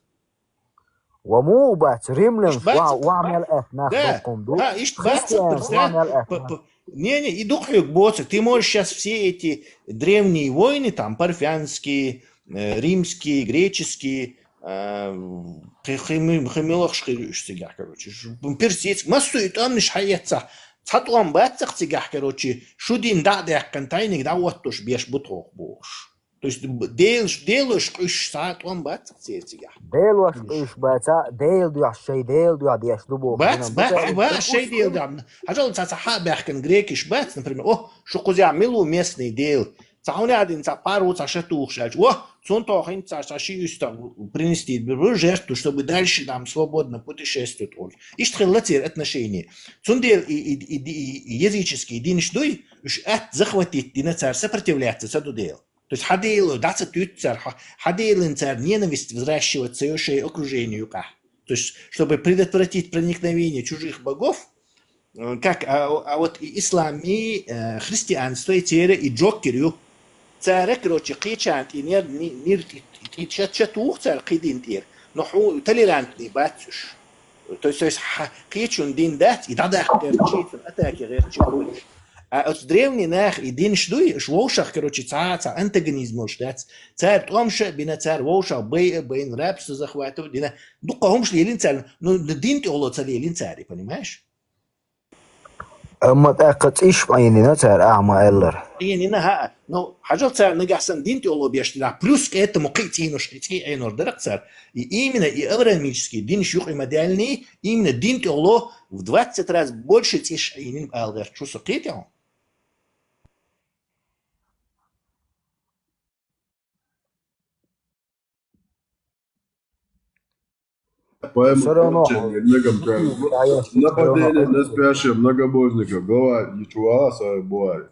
Ва му бац, римлян, Ишт бац, ва, ва мел эт нах Да, бокком ду. да, ишт бац, Христиан, представь, ва мел эт п-, нах. п-, не-не, и дух юг боца, ты можешь сейчас все эти древние войны, там, парфянские, э, римские, греческие, э, хи-, хими-, химилах шхирюш цигах, короче. Ш-, персидск, массу и там ниш хаяца. Цатуам бацах цигах, короче, шудин да дяккан тайник да вот туш беш бутох бош. То есть, б-, дел-, делуш къуш сатуам бацах цигах. Делуш къуш баца, дел дуя шей, дел дуя деш ду бох. Бац, Дина бац, бац, бац, шей дел дуя. Хажал ца, ца ха бяхкан грекиш бац, например, о, шу кузя милу местный дел. Ца хуня дин ца пару ца шатух шач. О, цун тохин ца, ца ши уста принести бир жертву, чтобы дальше там свободно путешествовать. Ишт хилла цер отношение. Цун дел и, и, и, и, и языческий динш дуй, уж ат захватить дина цар сопротивляться ца ду дел. То есть хьаделу, даца тюццар, ха-, хьаделин цар ненависть взращивать цаё шей окружению юкъа. То есть, чтобы предотвратить проникновение чужих богов, э, как, а, а вот и ислам, и, э, христианство, и церы, и джокер ю. Цара, короче, кхечан тинер ни-, нир ти-, ти-, чат-, чат ух цар кхидин тир. Но ху толерантный бацуш. То есть, то есть, ха-, кхечун дин дац, и дадах герчи, атаки герчи хуш. А от древний нах и динш дуй, ш вовшах, короче, ца, ца антагонизм уж дац. Цар томша бина цар вовшах бай, байн рабство захватывать дина. Дукха хумш лелин цар, ну, дин ти оло ца лелин цари, понимаешь? Амма тӀаккха цӀиш Ӏийнина цар, ахьа ма-аьллара. Ӏийнина, хӀаъ. Ну, хьажал цар нагахь санна дин тӀехула беш дина. Плюс к этому кхин цӀийнуш, кхин цӀий Ӏийнур дарах цар. И именно и авраамический динш юкъе ма даьллий, именно дин тӀехула в двадцать раз больше цӀиш Ӏийнин ала гӀерт шу со кхетел. Поэма Всё равно. Нападение на спящего многобожника. Глава Ячуала Сарабуари.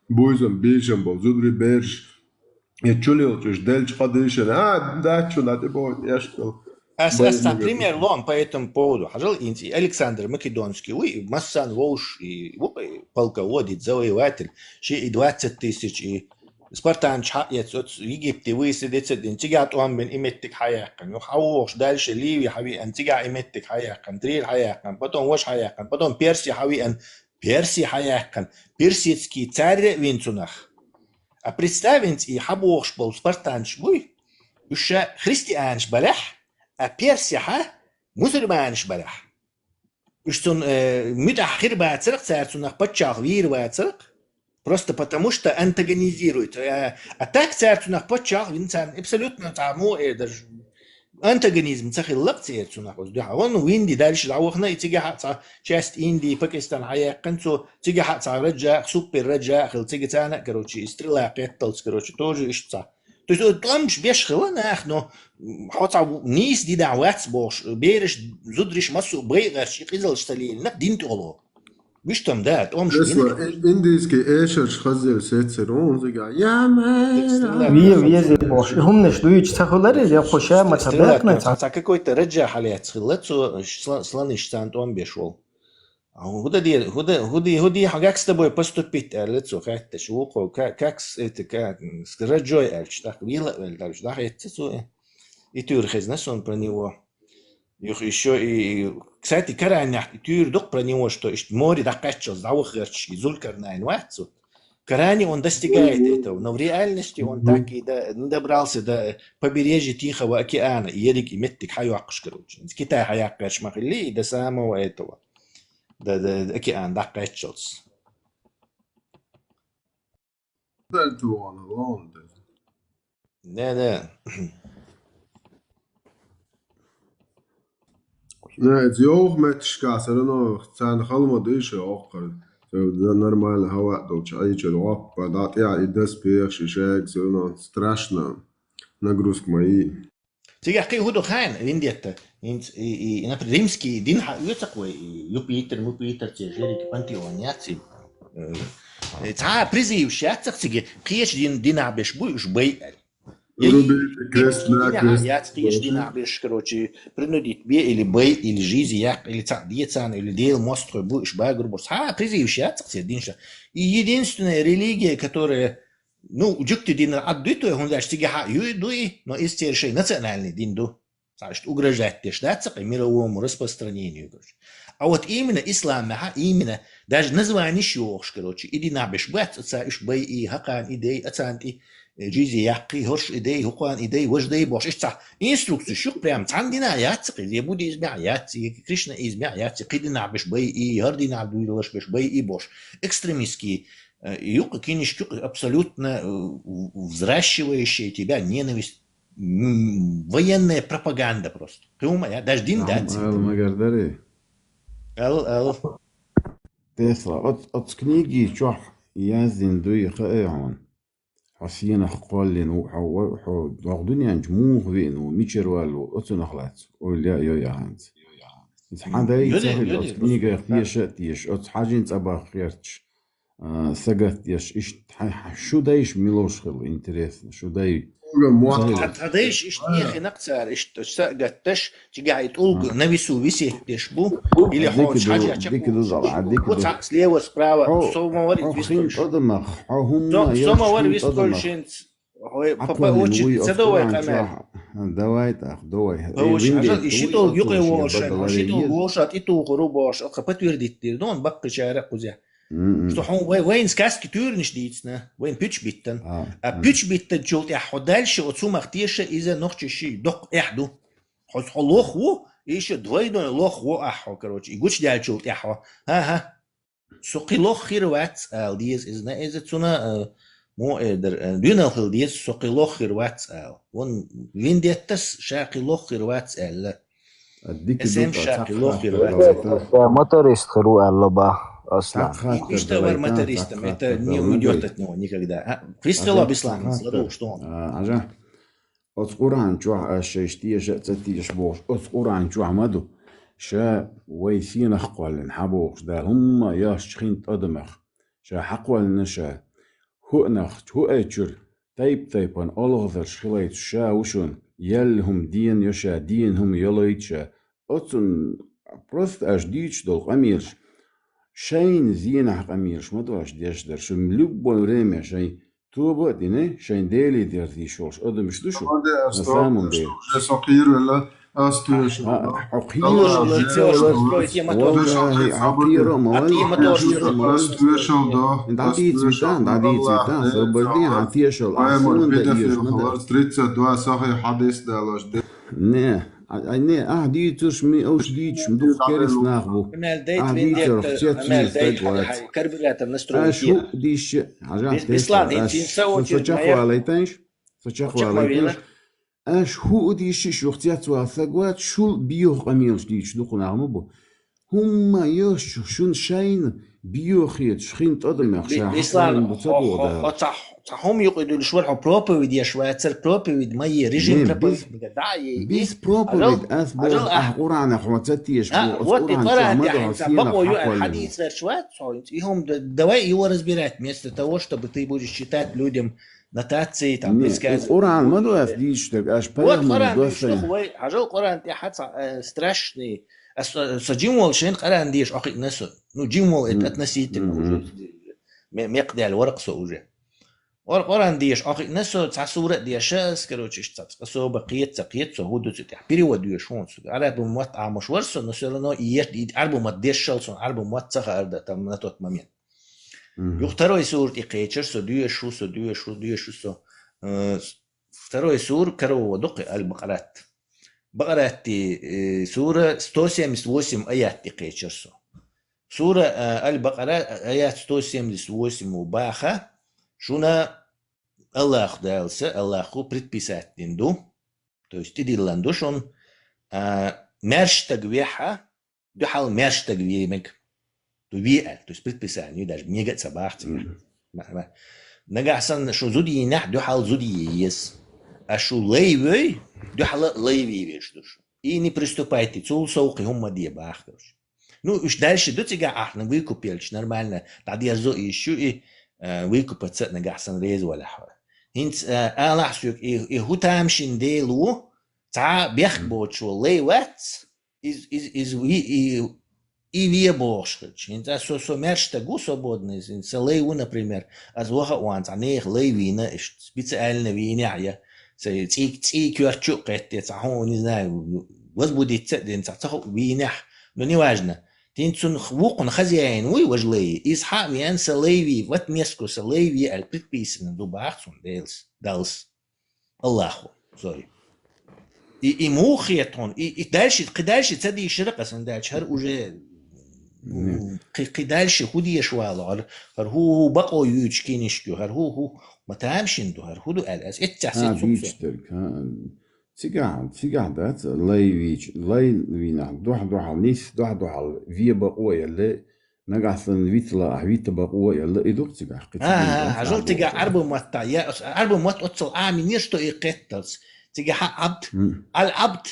Буйзам, бийшам бол, зудри берш. Я чулил чуш, дельч хадышин. А, да, чу на ты бо, я что? Ас, ас та пример лом по этому поводу. Хажал инци Александр Македонский, уй, массан вовш, и, уй, полководец, завоеватель. Ши и двадцать тысяч, и Спартанча хьаэц оцу Египте высадиться дин, цига тӀом бина и меттиг хьаяьккхина. Юха хьавогӀуш дальше Ливи хьавиъна, цига и меттиг хьаяьккхина, Трир хьаяьккхина, потом ваша хьаяьккхина, потом Перси хьавиъна, Перси хьаяьккхина, персидский царь а вина цунах. А представь, и хьабогӀуш болу спартанчаш буй, уьш ша христианаш балехь, а Персихьа мусульманаш балехь. Уьш цунна, э, муьтӀахь хир бацарх, цара цунах паччахь вийр вацарх, просто потому что антагонизирует. Э, а так цара цунах паччахь вина царна абсолютно цхьа мо, э, даже антагонизм ца хиллакх церан цунах оцу дуьхьа. Вон Винди дальше дӀавахана, и цигахьа цхьа часть Индии, Пакистан хьаяьккхина цо, цигахьа цхьа раджа, супер раджа хила, цига царна, короче, и стрела кхетталц, короче, тоже иштта цхьа. То есть, оцу тӀомаш беш хила нах, но, м, хьо цхьа в-, нийса дидахь вац бохуш, бераш, зудариш массо а байкъарш, и къизалш ца лелинарх дин тӀехула. Вуьш там, да, тӀомаш Эсла, бина. Индийский эшарш хазер сецер, он зига, я мэр, Ве-, везе бохуш. И хӀуманаш дуьйцуш ца хуьлар иза, я кху ша ма ца бехкна ца. Цхьа какой-то раджа хьалаьцна хилла, цо сла-, слонаш царна тӀом беш волу. А хӀун дан де-, хӀун дан, хӀун де-, хӀун де, как с тобой поступить, аьлла цо хаьтташ. Вукхо, ка-, как с-, это, как, с раджой, аьлча, тӀаккха вела а велла, аьлча, дӀахецна цо. И туьйра хезна суна про него. Юха ещё и, и, кстати, Коранехь и туьйра дукха про него, что иштта море дӀакхаччалц дӀаваха гӀерташ, и Зулькарнайн вац цо. Коране он достигает этого, но в реальности он так и до- не добрался до побережья Тихого океана, и ерриг и меттиг хьайоккхуш, короче. Китай хьаяккхарш ма хилли, и до самого этого, до, до океана даккхаччалц. Дальтуана лонда. Да, да. Нэ, зёх мэтшка, всё равно цан халма дыша охкар. Всё нормально, хава долча, айча лопа, да, тя и доспех, шишек, всё равно страшно. Нагрузка мои. Цигахь кхин хӀун ду хаьна, виндетта? ХӀинца и, и, и, например, римский дин хьаоьцах вай, и Юпитер, Мупитер, церш ерриг пантеон яц и. Э, э, цхьа призываш яцах цига, кхечу дин, динах беш бу уж бай аьлла. Ерриг Рубите крест динах накрест. яц кхечу динах беш, короче, принудить бе или бай, или жизнь яккха, или цхьа децана, или Дела мостагӀий бу уж багур бу. Цхьа призываш яцах церш динша. И единственная религия, которая, ну, жуьгти динара Ӏад дуй той, хӀунда аьлча цига хьа юй дуй, но иза церан шайн национальный дин ду. Цхьа иштта угрожать деш дац цхьа мировому распространению, короче. А вот именно исламехьа, именно даже названиш йохуш, короче, и динах беш бац, аца уж бай и, хӀокхана и дей, ацан тӀе, э, жизнь яккхий, хӀорш и дей, хӀокхана и дей, важа дей бохуш, иштта цхьа инструкцеш ю-кх прям, цхьана динах яц цхьа, я буддизмехь яц, я кришнаизмехь яц, я кхин динах беш бай и, хӀара динах дуьйлалаш беш бай и бохуш. Экстремистский, э, ю-кх кинишка ю-кх абсолютно, э, взращивающая тебя ненависть, м, военная пропаганда просто. Кхин хӀума, я, даже дин дац. Ала магардари. Ал, ал. Тесла, оц, оц книги чохь яздина дуй хаьа хьуна. Хьо сенах кхоллина ву, хьо, хьо догӀу дуьнен чу муха виъна ву, мичара валла ву, оцунах лаьцна. Ойла яа йой аханца. Иза хьан дай Йоди, ца хилла, йоди, оц книгах теша а теша, оц хьажин цӀа бах гӀерташ, а, сагатдеш, иштта хьан, хьан, шу дайш милуш хилла, интересно, шу дай. Ога мотт. Ца хилла. Тха, тха дайш иштта нехи накъ цара, иштта сагатдеш, чигахь и тӀулга на весу висетдеш бу, или хьо Дика ду, хьажа дика ду, зала, дика бу ду. цхьаъ слева, справа, Хьо, сома варит хьо хин вискалш. тӀадамах, хьо хӀумма Сома вар яхчун вискалш тӀадамах. хӀинца, хьой, Хьо по, по кхоьллина очереди, вуй ца оц до вай Къуръан къамел. чохь. Давай тӀаккха, давай. По очереди, Виндетта хьажал, и ши вуй тӀулга оц юкъе Къуръан волуш, чохь, хьо давай, ши тӀулга виндетта. волуш, и тӀулга ду бохуш, аха подтвердить дир, ду он баккхачара кхузехь. М-м. Что хьо вай, вайна сказки туьранаш дийцина, вайна пуьч биттан. А, А м. Пуьч биттанчул тӀехь хьо дальше оцу хӀумах теша иза нохча ши доккха эхь ду. Хьо, хьо лох ву, и ещё двойной лох ву ахь хьо, короче, и гучдаьллачул тӀехь хьо. Ха-ха. Со кхин лох хир вац ала деза иза, иза цуна, э, мо э дар, э, дуьнал хила деза, со кхин лох хир вац ала. Вон виндеттас ша кхин лох хир вац аьлла. А дика Эсэм ду, ша цхьа кхин лох хир хаттар вац. далайта. Да, моторист хир ву аьлла бах, Аслан. Цхьа хаттар Иштта вар далайта, мотористам, цхьа это хаттар не далайта. Уйдёт от него никогда. А, пристрелов Аша, Беслан, цхьа хаттар. задул, что он. А, Аша, оц Къуръан чохь аш шайш теша а ца теша бохуш, оц Къуръан чохь ма ду. Ша вай сенах кхоьллина хьан бохуш Дала, хӀумма йош хин тӀадамах. Ша хьакхоьллина ша. ХӀуънах, хӀуъай чуьра, тайп-тайпана олхазарш хилайта ша ву шуна, яьлла хӀума дена йо ша, дена хӀума йолайта ша. Оцун просто аш дийцаш долу къамелаш, шайна зенахь къамелаш ма ду аш деш дара. Шу любое время шайн тоба а дина, шайн Деле дерзийш волуш адамаш ду шу. На самом деле. Уже со кхийрвелла, ас туьйш. А, хьо Аллах, кхийрвелла, Аллах, ца велла. Аллах, Аллах, Валлахи, хьо кхийро ма вай, Аллах, хьо кхийро ма вай. Ас туьйшал до. ДӀадийца витан, дӀадийца витан, со базни хьан тешал, ас сунан да еш ма да. Тридцать два сахи хьадис далаш. Не, а, а, не, ахь дийцурш ми, уш дийцуш, ма дукха керис нах бу. Амел дайт Ахь виндетта, дийцурш, цец амел мис дайт даг вац. хьай, карбюратор Аш настроен. хӀу дийшча, хьажа Бис-, Бислан, хӀинца хӀинца ца очередь ма яхь. Со чакхвалайтанш, со чакхвалайтанш. Аш хӀу дийшча, шух цец вац саг вац, шул биюх къамелаш дийцуш ду кхунах ма бу. ХӀумма йош шун шайна биюх хеташ, хин тӀадамех ша Бислан, хьакхоьллина бу ца боху Дала. Хьо ца, ца хӀума юкъа дуьлуш вара, хьо проповедь еш вацара, проповедь ма е, режим проповедь ма е, дӀа а е. Бис проповедь, ас боху, ахь Къуръанах хьо ца теша боху, ас вот и Къуръан чохь ма ду хьо сенах хьакхоьллина бу. Хьадийцарш вац хьо, и хӀума д-, давай его разбирать вместо того, чтобы ты будешь читать людям нотации, там, предсказывания. Къуръан ма ду ас дийцуш дерг, аш пайхамар ма ду ас. Вай, хьажал Къуръан тӀехь хьаца, э, страшный. Ас, э, со жимвол шайн Къуръан деш, охиъна со. Ну, жимвол это относительно уже. Ме-, мекх даьлла варкъ со уже. Ор Къуръан деш, охиъна со, цхьа сура а деша ас, короче, иштта цхьа особо кхета, ца кхета со, хӀу ду цу тӀехь. Перевод йоьш хӀун со. Арабу мотт Ӏамош вар со, но всё равно и еш-, и арабу мотт дешшал сон, арабу мотт ца хаар да там на тот момент. Юха второй сура тӀекхечар со, доьшув со, доьшув, доьшув со. Э, второй сура, корова дукха, Аль-Бакъарат. Бакъаратти, э, сура сто семьдесят восемь аят тӀекхечар со. Сура, э, Аль-Бакъара, аят сто семьдесят восемь баха, шуна Аллаху Далас, Аллаху предписать дина ду, то есть тӀедиллина ду шун, а, маьрша стаг вехьа, дуьхьал маьрша стаг ве мег. Ду ве аьлла, то есть предписание даже мега а ца баха цига. Ма-, ма-, Нагахь санна шу зуда йийнехь, дуьхьал зуда е еза. А шу лай вой, дуьхьал лай ве везаш ду шу. И не приступайте, цул сов кхин хӀумма де баха, короче. Ну, уж дальше ду цигахь ахьна выкуп елча нормально, дӀадерзо и шу и, э, выкупаться а нагахь санна реза валахь вара. ХӀинца, э, алахь соьга и, и хӀу тамашийна Дела ву, цхьа бехк боцуш волу лай вац, из, из, из ви-, и, и ве бохуш хилча. ХӀинца со, со маьрша стаг ву свободный, сан лай ву, например, ас ваха а ван цхьа нехан лай вийна, иштта специально вийнехь я, цӀий, цӀий коьртачу а кхетта, цхьа хӀун, не знаю, возбудиться а дина, цхьа ца хуу вийнехь, ну, неважно. ХӀинца цунна х-, вукхун хозяин вуй важа лай, иза хьа а веана, сан лай ве, в отместку сан лай ве аьлла предписано ду баха цунна Делас, Далас. Аллаху, сори. И, и муха хета хьуна, и, и дальше, кхин дальше ца дийшира, къасан даьлча, хӀара уже, м, кхин, кхин дальше хӀу деша вала, хӀара, хӀара хӀу, хӀу бакъо юьйцу кинишка ю, хӀара хӀу, хӀу, ма тамашийна ду, хӀара хӀу ду аьлла, ас эццехь хӀа, сецна цуьнга со. Бийцаш дерг, хӀа. Цигахь, цигахь дац лай вийч-, лай вийнехь, дуьхь-дуьхьал нис, дуьхь-дуьхьал ве бакъо а елла, нагахь санна вита лаахь, вита бакъо а елла, и ду-кх цигахь, кхин ца А, дийна а, дац хьажал, цигахь Ӏарбойн мотт, Ӏарбойн мотт оццул Ӏамийнера, что и кхетталц. Цигахь Ӏабд, М. аль-Ӏабд,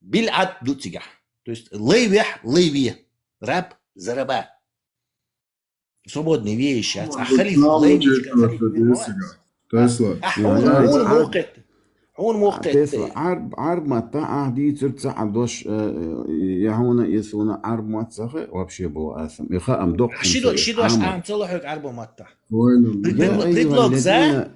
биль-Ӏабд ду цигахь. То есть лай вехь, лай ве. Раб за раба. Свободный ве йиш яц. Ахь халиф, лай вичка халиф ве ма вац. Тесла. Ахь хьуна, хьуна муха кхетта? Хьуна муха кхетта? Тесла, Ӏарб-, Ӏарбойн маттахь ахь дийцар цхьа а дош, э, я хьуна, я суна Ӏарбойн мотт ца хи, вообще бо асам. И хаам доккха. Ши до-, ши дош Ӏама ца ло хьоьга Ӏарбойн маттахь? Вайна. Пред-, предлог за?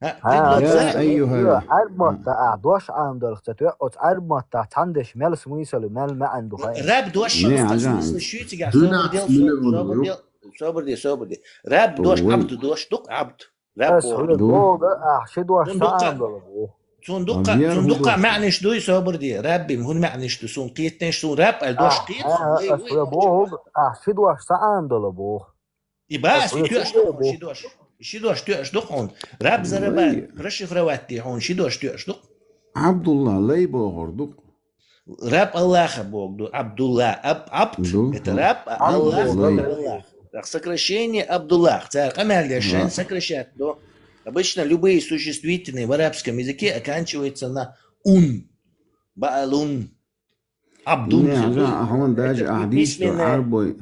ХӀа, предлог за? يا أيها ال- Ӏарбойн маттахь ахь дош Ӏамадаллалц ца тоьа, оцу Ӏарбойн маттахь цхьана деш мел смысл, мел маьӀна ду хаьа. Раб дош ши дош смысл шуьйцигахь, собар де, собар де, собар де. Раб дош, Ӏабд дош ду-кх, Ӏабд. Раб боху. Ас хьуна боху, ахь ши дош ца Ӏамадала боху. Цунна дуккха, цунна дуккха маьӀнаш дуй, собар де. Раббим, хӀун маьӀнаш ду, суна кхетанаш, суна раб аьлла дош кхета, ас хьуна боху, ахь ши дош ца Ӏамадала боху. И ба, ас и тоьаш ду хьуна ши дош. Ши дош тоьаш ду хьуна. Раб за раба расшифровать де хьуна ши дош тоьаш ду. Абдулла лай бохур ду. Раб Аллаха боху ду, Абдулла, Аб-, Абд, это раб, а Аллах, Абдулла. Аллах. Так, сокращение Абдуллах. Цара къамел деш шайн сокращать до. Обычно любые существительные в арабском языке оканчиваются на ун. Баалун. Абдун. Не, а хьуна даже ахь дийцча Ӏарбой.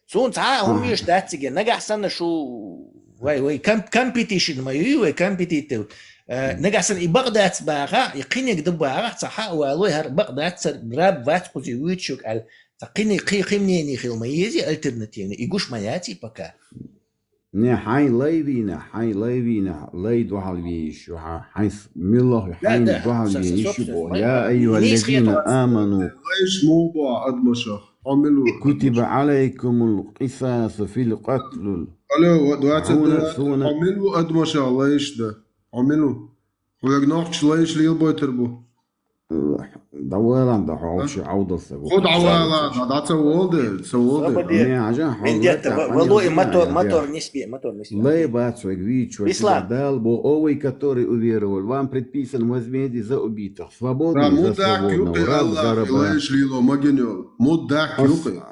Суна цхьа а хӀума йоьш дац цига. Нагахь санна шу, вай, вай, ком-, competition ма ю, вай, competitive. Э, нагахь санна и бакъ дац бахахь, и кхиниг ду бахахь, цхьа хьа а валой, хӀара бакъ дац, цара раб вац кхуза вуьйцуш юкъа аьлла. Цхьа кхини-, кхи-, кхин мнение хила ма езий альтернативный. И гуш ма яций пока. Не, хьайн лай вийнехь, хьайн лай вийнехь, лай дуьхьал ве йиш ю, хьа-, хьайн с-, милла хьайн дуьхьал ве йиш ю боху. يا أيها الذين آمنوا. Лайш муха боху адамашах? Хьо мила ву? كتب عليكم القصاص في القتلى. Алло, ва-, двадцать два. Хьо мила ву адамашах лайш дан? Хьо мила ву? Хьоьга нохчаша лайш лелабойтур бу. ДӀавала, да, хьо вообще Ӏовдал са. Хьо дӀавала, да, да, ца волу де, ца волу де. Собар де. Не, хьажа, хьо вендетта, ва-, вало и мотор, мотор не спи, мотор не спи. Лай бац вайга вийчу, Бислан. Дала боху, о вы, которые уверовали, вам предписано возмездие за убитых. Свободный за свободного, раб за раба. Лайш лело магенёл. Мудак юкъе.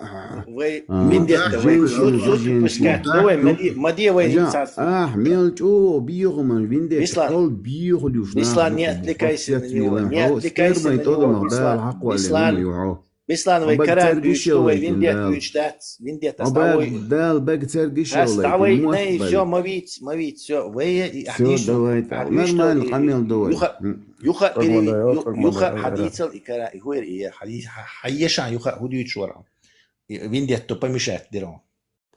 Вай вендетта, вай суд, суд пускать. Давай, мади, мади вай цас. Ахь мел чӀогӀа беху ман вендетта. Бислан. Хьол беху луш. Бислан, не отвлекайся на него. Не отвлекайся на него, Бислан. Бислан, вай каран дуьйцу, вай вендетта дуьйцу дац. Вендетта ас дӀавай. Дала бага цер гиша. Ас дӀавай, всё, ма виц, ма виц, всё. Вай, и, всё, давай, давай. Нормально, къамел давай. Юха, юха, юха, хьадийцал и кара, и хӀуьйра, и хьади-, хьа-, хьаешан юха, хӀу дуьйцуш вара. И вендетта помешать дира.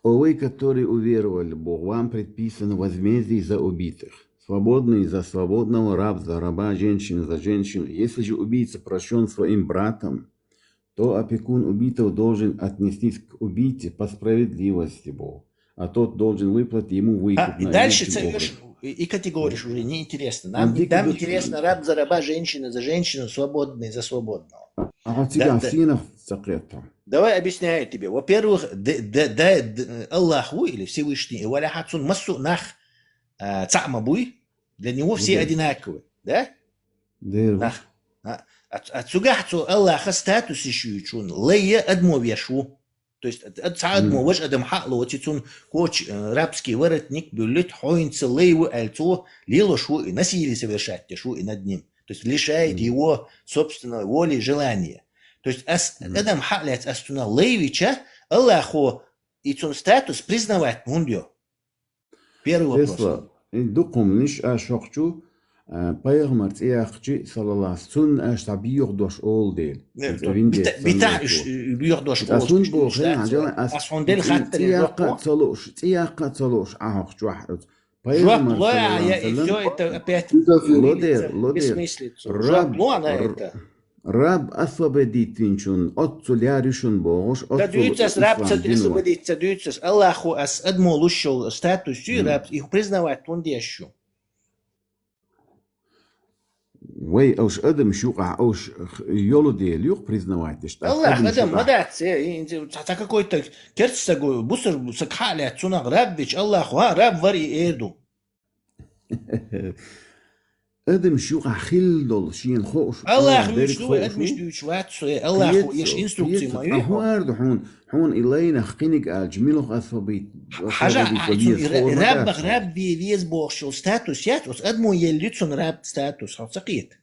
О вы, которые уверовали в Бога, вам предписано возмездие за убитых. Свободный за свободного, раб за раба, женщина за женщину. Если же убийца прощён своим братом, то опекун убитого должен отнестись к убийце по справедливости Бога. А тот должен выплатить ему А, выкуп и на дальше выкуп це образ. уж и категория уже неинтересно. А Нам, дик нам дик- интересно раб за раба, женщина за женщину, свободный за свободного. А вот Да, циган да. синах цакъетта. Давай объясняю тебе. Во-первых, д- д- д- д- Аллах ву или Всевышний, и валя хацун массу нах а, цама буй, для него все Да. одинаковы, да? Дер. Нах. А, а, а цугахь цу Аллаха статус ещё чун, лайя адмо вешву. То есть ад- ад- ца адмо ваш адам хьалу, оци цун коч э, рабский воротник бюллит, хойнца лайву альцо, лилош ву и насилие совершать теш ву и над ним. То есть лишает его собственной воли и желания. То есть ас адам хьалец ас цуна лайвича, Аллахо и цун статус признавать мундё. Первый вопрос. Тесла, и дукхумниш а шокчу, а, пайгамбар цӀияхчи, саллаллаху, цун аш та биюх дош ол дел. Не, Ит то вин бита- дет бита санна иш- ку. биюх дош Ит ас ол, сун иш- бо иш- хен, иш- а жана ас ас хун дел ит хаттар цӀияхха жокко. цалуш, цӀияхха цалуш а хокчу ахруц. Жоп лоа, я, и всё это опять Лодер, лодер. бессмыслица. Жоп лоа на это. Раб освободить винчун, отцу ляришун богуш, Да дюйцас раб ца освободить ца дюйцас. Аллаху ас адмо лушшул статус чуй раб, их признавать тун дешшу. Вай, ош адам шука, ош йолу дел юх признавать деш. Аллах адам мадац, э, ца какой-то керц сагу, бусар саг хьалят цунах раб вич, Аллаху, а, раб вар и эрду. Адам шука хил дол, шин хош. Аллах вич ду, адмиш дюч ват, Аллаху еш инструкции ма ю. Ахуарду хун, хун и лайнах киниг алч, милух освободить. Хажа, раб, раб вез бохшул статус ят, ос адмо ел лицун раб статус, хал сакит.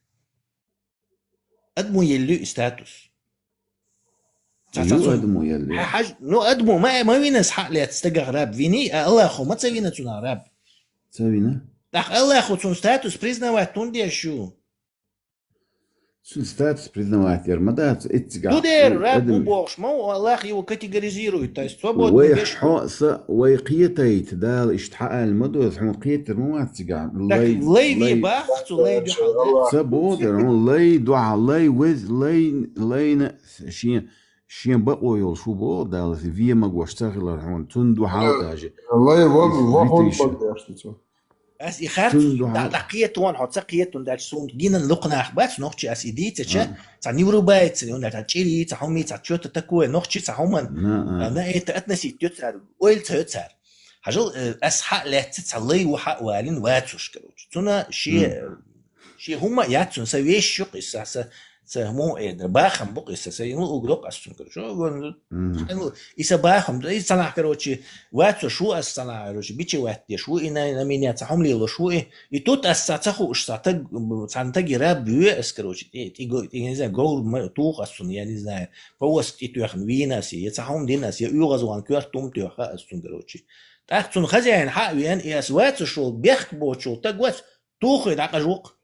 Адмо ел статус. Ю адмо ел. Хаж, ну адмо ма, ма винас хьалят стагах раб вини, а Аллаху ма ца вина цуна раб. Ца вина? Так Аллаху цун статус признавать тун дешшу. Цун статус признавать яр, ма да, эццига. Тудер, раб бу бохш, ма, Аллах его категоризирует, то есть свободный веш. Вай хо са, вай кхетайт, дал ишт хаал ма доз, хун кхетер ма ваццига. Так, лайви бах, цу лай дю хал. Са бодер, хун лай дуа, лай вез, лай, лайна, шин, шин бакъо йол шу бо, дал вема гош ца хилар хун, цун дуа даже. Лай ва, ва хун бакъо яшти цу. Ас и харц, да, да кхетон, хо ца кхетон, да сун гинан лукнах бац, нохчи ас и дийцача, ца не врубается, он да чири, ца хоми, ца что-то такое, нохчи, ца хоман. На это относить тё цар, ойл ца цар. Хажал, э, ас ха летца, ца лей у ха валин вацуш, короче. Цуна ши, ши хума яцун, са вещук, и са, са, са му эдра, бахам бук, и са, са, ну, угрок ас цун, короче. О, вон, ну, и са бахам, и са нах, короче, вацу шу ас са нах, короче, бичи ват деш, у и на, на меня ца хомлило шу и, и тут ас ца, ца хуш, ца таг, ца таги раб вю ас, короче, и, и, и, не знаю, гоур ма-, тух ас цун, я не знаю, повозки и тюхан винас, я ца хом динас, я угаз ван кюар тум тюха ас цун, короче. Так цун хозяин ха вен, и ас вацу шул, бехк бочул, так вац, тухуй да кажук.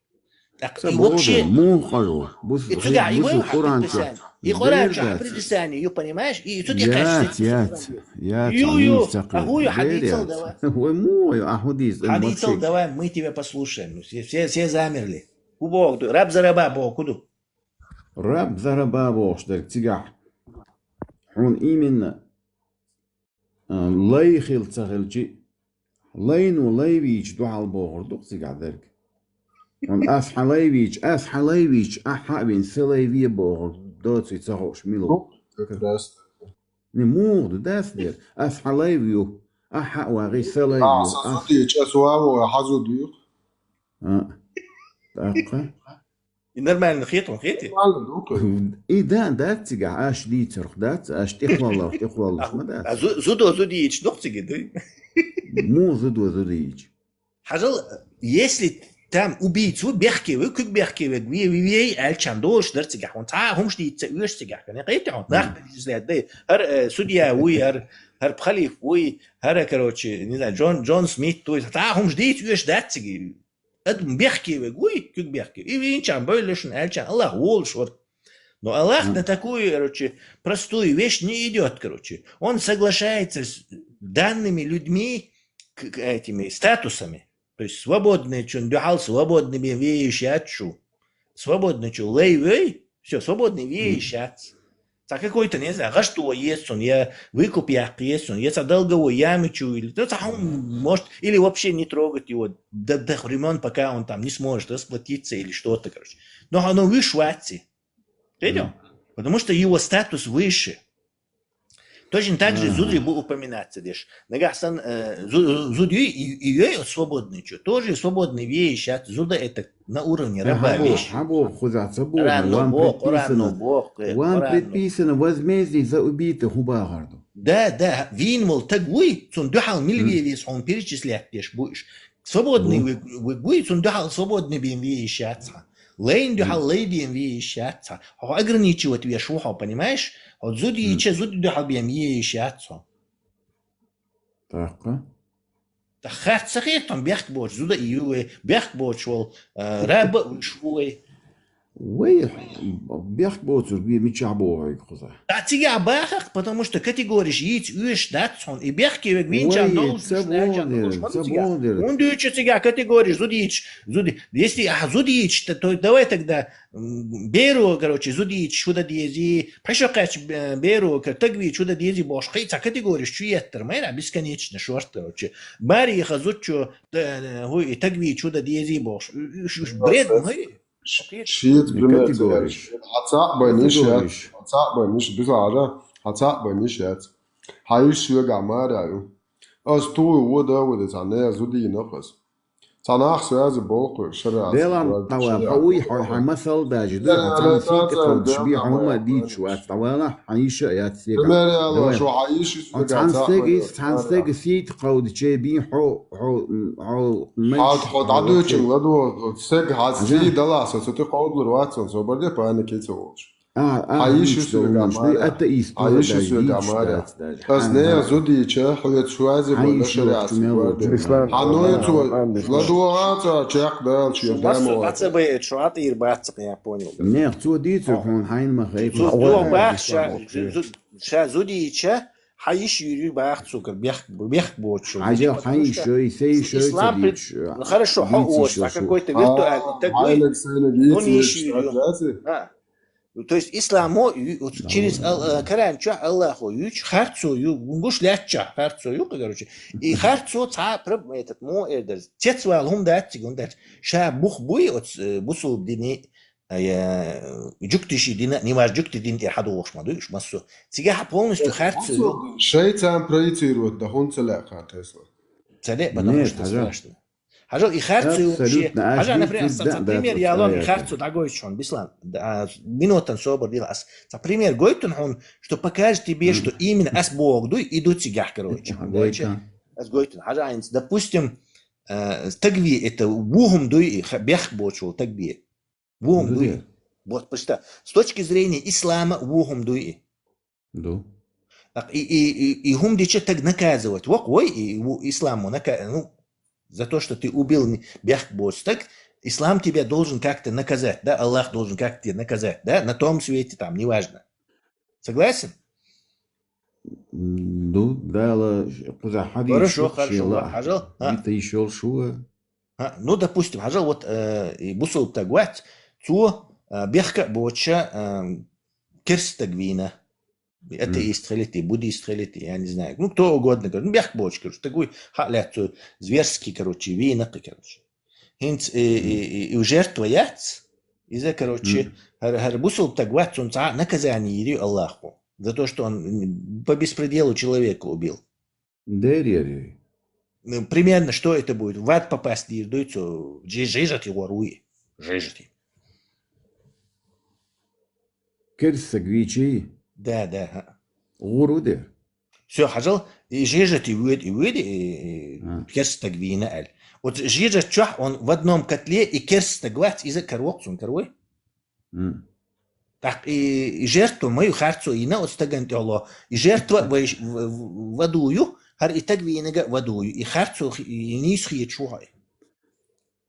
Так, и вообще, му кажук. И цуга, и вы Куран ча. И Куран ча, предписание, you понимаешь? И цуги кашти. Яц, яц, Ю, ю, а ху ю хадицал давай. Ой, му, а худис. Хадицал давай, мы тебя послушаем. Все, все, все замерли. Убог, раб за раба, бог, куду. Раб за раба, бог, что цигах. Он именно Лай хил ца хилчи, лайну лай вийча дуьхьал бохур ду-кх цигахь дерг. Хьуна ас хьан лай вийча, ас хьан лай вийча, ахьа а вина са лай ве бохур доций ца хууш мила ву? Не муха ду дац дера? Ас хьан лай ву, ахьа а вагӀий са лай ву. Ас зудийча, ас ваво, хьан зуд ву? А, тӀаккха? И нормально хетон хети? Нормально ду-кх. И да, дац цигахь, аш дийцарх дац, аш тӀехвалларх тӀехваллаш ма дац. А зу-, зудо зудийча дукх циги дуй? Му зудо зудийча? Хьажал, если там убийца ву, бехке ву, куьг бехке вег, ве, ве, ве, аьлчан долуш дар цигахь. Вон цхьа а хӀумаш дийца ца оьшу цигахь. Кхин а кхетти хьуна, нах излет дай. ХӀара, э, судья вуй, хӀара, хӀара пхалиф вуй, хӀара, короче, не знаю, Джон, Джон Смит вуй. Цхьа а хӀумаш дийца оьшу дац циги. Адам бехке вег вуй, куьг бехке. И винчан, бойлушна, аьлчан, Аллах волуш вара. Но Аллах на такую, короче, простую вещь не идёт, короче. Он соглашается с данными людьми, к, к этими статусами. То есть свободный, чун дуьхьал свободный бен веющий шу. Свободный чу лей вей, всё, свободный веющий. Цхьа какой-то, не знаю, гӀашт еза цунна, я выкуп яккха еза цунна, я цхьа долговой яма чу или, да, цхьа хӀума, может, или вообще не трогать его до, до тех времён, пока он там не сможет расплатиться или что-то, короче. Но оно выше вац. Понял? Потому что его статус выше. Точно так же зуда бу упоминаться деш. Нагахь санна, э, зу-, зуда юй, и, и ей свободный чу. Тоже свободный ве йиш яц. Зуда это на уровне раба вещь. Хьабо, хьабо, хуза, ца бо, Коран ну, вам бо, Коран ну, предписано. Бо, э, Вам Коран ну. Предписано возмездие за убитых, хӀу бахар ду. Да, да, вийна вола таг вуй, цунна дуьхьал мила ве веза хьуна перечислять деш бу уж. Свободный вуй, вуй, вуй, цунна дуьхьал свободный бен ве йиш яц хьа. Лайна дуьхьал лай бен ве йиш яц хьа. Хьо ограничивать веш ву хьо, понимаешь? Хьо зуда йича, зуда дуьхьал бен ве йиш яц хьо. ТӀаккха? ТӀаккха харц ца хетам, бехк боцу зуда и ю вай, бехк боцу вол, э, раба а уьш ву вай. Вай, бехк боцург ве мичахь боху хьоьга, хуза? ТӀаккха цигахь бахахь, потому что категориш йийца оьшуш дац хьуна. И бехке вег винчан Вай, долуш ца уьш лаьчан боху долуш дер, ма ца цигахь. Боху дер. ХӀунда дуьйцу цигахь категориш зуда йича, зуда, если ахьа зуда йича, то, то давай тогда М, беро, короче, зуда йича хӀу дан дезий, пхьашо кхаьчча, э, беро, кар-, таг вийча хӀу дан дезий бохуш, кхин цхьа категориш чу еттар, майра, бесконечно шорт, короче. Мариха зудчо, э, хӀу, и таг вийча хӀу дан дезий бохуш. Уш, уш, бред, май. Шиц пример категориш. Хьа цхьаъ байна йиш яц. Категориш. Хьа цхьаъ байна йиш, биза хьажа, хьа цхьаъ байна йиш яц. Хьа йиш соьгахь мара ю. Ас туй вода, вода, цхьа нехан зуда йина ас. Цхьа нах связи болх шера. Делан тавал, хьо уй, хьо, хьо масал даже, ду, хьо цхьана сийта кховдаш би, хьо ма дийцаш вац, тавала, хьан йиша яц стега. Пример яла, шо хьан йиш йиш Хьо цхьана стега, цхьана стега сийта кховдаче би, хьо, хьо, хьо, хьо, хьо дӀадуьйчун ладо, стега хьан сий дала, со цу ти кховдлур вац, со барде паники ца волуш. А, а, Хьан йиш ю соьга, Маря? Атеист, Хьан йиш ю соьга, Маря? Ас нехан зуда йича, хьоьца шуази бан шариатс. Бислан, Хьан ну цо ладогӀа цо чекх даьлча, Массо дамо. Ацабай, шу атӀийр бац, я понял. Нех цо дийцар хьуна хьайна ма хай. Цо догӀа бац, ша, зу-, ша зуда йича, хьан йиш юри бац цо кар бех, бех боцу. Хьан йиш ю, сей йиш ю, Ислам ца пред-, дийцаш, ну, хорошо, хьо дийцаш ош, а шу. Какой-то виртуальный, так вы, Хьайнаг сайнаг он йиш юри. А. Ну, то есть исламо, ю-, вот через Ал-, э, Коран чохь Аллахо юьйцу, харцо ю, гуш лаьттачохь харцо ю, короче. И харцо цхьа проб-, этот, мо, э, дар, цецвала хӀума дац цига, хӀума дац. Ша бух буй, оц, э, бусул дини, э, жуктиши дина, нимаж жукти дин тӀе хьадогӀуш ма дуй, уьш массо. Цигахь полностью харцо ю. Шайцан проецировать да хӀунца лаькха Тесла? Ца ле, потому что страшно. Хьажал, и харцо ю шен. Абсолютно. Хьажал, например, ца, ца пример ялон, и харцо дӀагойтуш хьуна, Бислан. А, минутан собар дила ас. Ца пример гойтун хьуна, что покажет тебе, что именно ас богу дуй, и ду цигахь, короче. Ас гойтун. Хьажал, айнц, допустим, э, тагви это вухум дуй, и ха-, бех бочул тагви. Вухум дуй. Вот, почта. С точки зрения ислама вухум дуй. Ду. Так и, и, и, и хӀума дича таг наказывать. Вок вой, и, и ву-, исламу нака-, ну, за то, что ты убил не-, бехк боц, так ислам тебя должен как-то наказать, да, Аллах должен как-то тебя наказать, да, на том свете там, неважно. Согласен? Ду, Дала, кхуза хьадис. Хорошо, хорошо, хьажал, а? Бита йиш йолуш ву. А, ну, допустим, хьажал, вот, э, и бусулба таг вац, цо, э, бехка а боцуша, э, керста таг вийна. Атеист хилити, буддист хилити, я не знаю. Ну, кто угодно, говорит, ну, бехк боцуш, короче, такой, хьа лаьццо зверский, короче, вийна кхы, короче. ХӀинца, и, и, и, и жертва яц, иза, короче, хӀара, хӀара бусулба таг вац, цунна цхьа наказание йир ю Аллахо. За то, что он, м, по беспределу человека убил. Дерриге. Ну, примерно, что это будет? В ад попасть дийр дуй цо, жи-, жижат йогӀур вуй. Жижат. Керстаг вийчий? Да, да, ха. ГӀур ву дер? Всё, хьажал, и жижат и вуьйд, и вуьйд, и, и керстаг вийна аьлла. Вот жижат чохь он в одном котле и керстаг вац, иза карвокх цунна карвой? М. Так и, и жертва мою харцо йина оцу стагана тӀехула. И жертва вай ш-, в, в, в аду ю, хӀара и таг вийнага а в аду ю. И харцо хи-, и нийса хеташ ву хьо.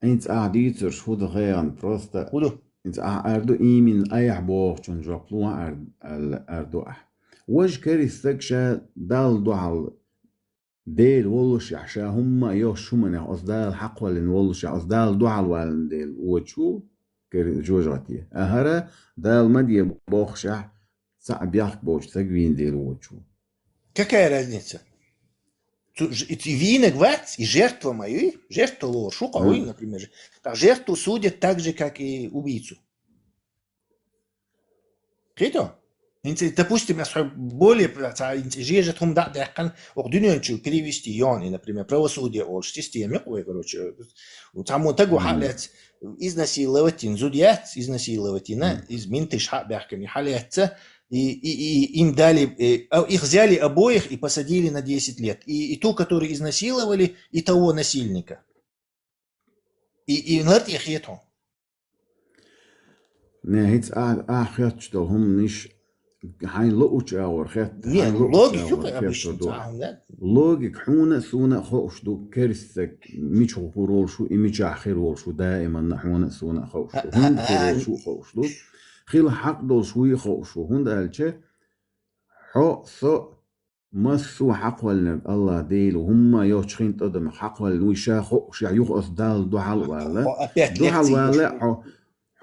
ХӀинца ахь дийцарш хӀу ду хехан, просто. ХӀу ду? ХӀинца ахь аьрду иймин айхьа бохучун жоп луха аьр-, аьлла аьрду ахь. Важа керстаг ша Далла дуьхьал Дела воллушехь, ша хӀумма а йохуш хӀуманех оцу Дала хьакхваллина воллушехь, оцу Дала дуьхьал валлина дела, вочу кер-, жожагӀате. А хӀара Дала ма де бохушехь, цхьа бехк боцуш саг вийна дела воцуш ву. Какая разница? Цу-, ж-, и, и вийнаг вац, и жертва ма ю, жертва лоруш ву кхо, например. Так жертву судят так же, как и убийцу. Кхетий хьо? ХӀинца, допустим, ас хьо более, ца, хӀинца жежат хӀума дӀа а даьккхина, оха дуьнен чу перевести йоӀ, и, например, правосудие олуш система юкъа вай, короче, цхьаммо таго хьа а лаьцна, изнасиловать йина зуда яц, изнасиловать йина, из менташ хьа а баьхкина, хьа а лаьцна, и, и, и им дали, э, а, их взяли обоих и посадили на десять лет. И, и ту, которую изнасиловали, и того насильника. И, и нартӀ хетахь. Не, хӀинца а, а хетташ долу хӀуманаш хьайн лоучу агӀор хетта, Не, хьайн лоучу логика агӀор юкъа хетта обычно ду. Цхьа хӀума да. Логика хьуна а, суна а хууш ду, керстаг мича хир волуш ву, и мичахь хир волуш ву, даиманна хьуна а, суна а хууш ду. ХӀунда хир волуш ву а хууш ду. Хила хьакъ долуш вуй а хууш ву. ХӀунда аьлча, хьо, со, массо а хьакхоллинарг АллахӀ Дела ву, хӀумма а йоцучу хин тӀадамах хьакхоллина вуй ша хууш, я юха ас Далла дуьхьал а ваьлла. Хьо опять Дуьхьал лекция ваьлла, деш ву. Хьо,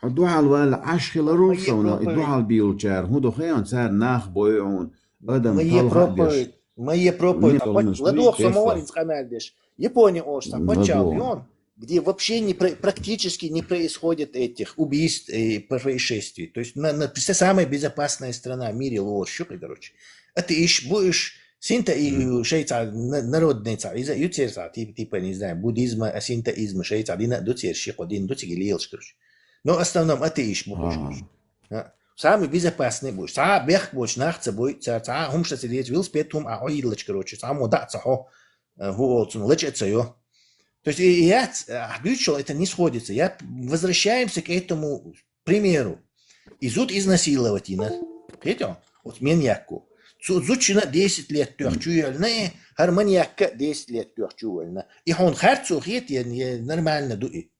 хьо дуьхьал ваьлла Ӏаш хилар ву Ма е совна, и проповедь. Дуьхьал бийлучара хӀун ду хьан, цара нах бойу хьуна, адам Ма е талха а деш. Проповедь. Ма е проповедь. Ма е Хьо, проповедь. Ма е ладогӀа со ма вара проповедь. Къамел деш. Япония олуш цхьа паччахьалкх ю, где вообще не про-, практически не происходит этих убийств и происшествий. То есть на, на, представь, самая безопасная страна в мире лоруш ю-кх, короче. Атеисташ бу уьш, синта и, и шайца на-, народный ца, иза ю церца, типа, типа, не знаю, буддизма, а синтоизма шайца дина а ду церан, ши-кхо дин ду цига лелаш, короче. Но в основном атеисташ бу уьш. А. А. Самый безопасный бу уьш. Цхьа а бехк боцу нах ца бой, цхьа, цхьа а хӀумаш ца деза, велосипед хӀума а хьо йиллачу, короче, цхьаммо дӀа а ца хьо, а, хӀу олу цунна лача а ца йо. То есть, и, и яц, а, дуьйцуш йолу, это не сходится. Я п-, возвращаемся к этому примеру. И зуда изнасиловать йина. Кхетий хьо? Оцу маньяко. Цу зудчунна а десять лет тоьхна чу йоьллина, и хӀара маньякка а десять лет тоьхна чу йоьллина. И хьуна харцо хета, я, я нормально ду и?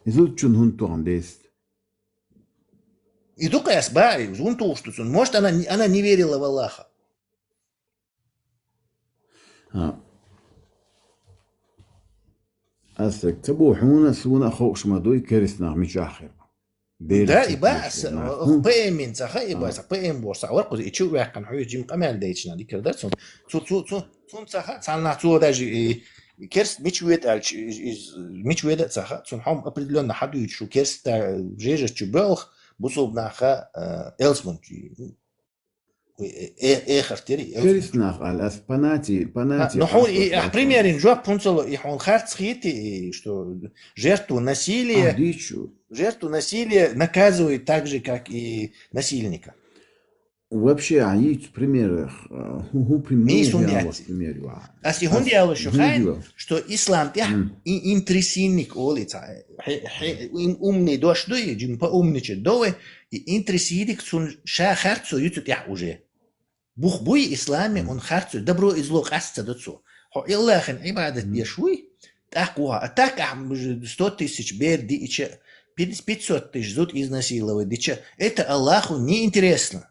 И зудчунна хӀунда тоьхна десять? И ду-кх ас баа, и хӀунда тухуш ду цунна? Может, она, она не верила в Аллаха. А. Аса ца бу, хьуна а, суна а хууш ма дуй, керстанах мичахь хир. Да, и баьс, ПМ-ин ца хаьа, и баьс, ПМ бохуш ца вара кхуза, и чу а ваьккхина хьуьйсу жима къамел дайчина, дика хир дара цунна. Цу, цу, цу, цунна ца хаьа, цхьаннах цо даже и керст мича вета аьлча, и, и мича веда а ца хаьа, цунна хьо-м определённо хьадуьйцуш ву, керста жежачу боьлху, бусулба наха, э, элсман чу. Э-, э-, эхарт яра и элсман. Керстанах аьлла, ас по нации, по нации. Ну, хьуна и, а, примерин жоп хӀунца ло, и хьуна харц хетий, и что жертву насилия, а, дичу. Жертву насилия наказывают так же, как и насильника. Вообще, а йийцу примерах, а, хӀу, хӀу прим-, Мийса ну, хӀунда я яц? Вот пример ю, а. Ас и хӀунда ялуш ю хӀунда хаьий, ю? Что ислам тӀехь и-, интресинник олий цхьа, хе-, хе-, ин-, умный дош ду и, жин по умничать до вай, и интресинник цунна ша харцо ю цу тӀехь уже. Бух буй исламе, он харцо, добро и зло къаста ца до цо. Хьо Аллахьан Ӏибадат деш вуй, тӀаккха вуха, а так ахь сто тысяч бер диъча, пи-, пятьсот тысяч зуд изнасиловать дича, это Аллаху не интересно.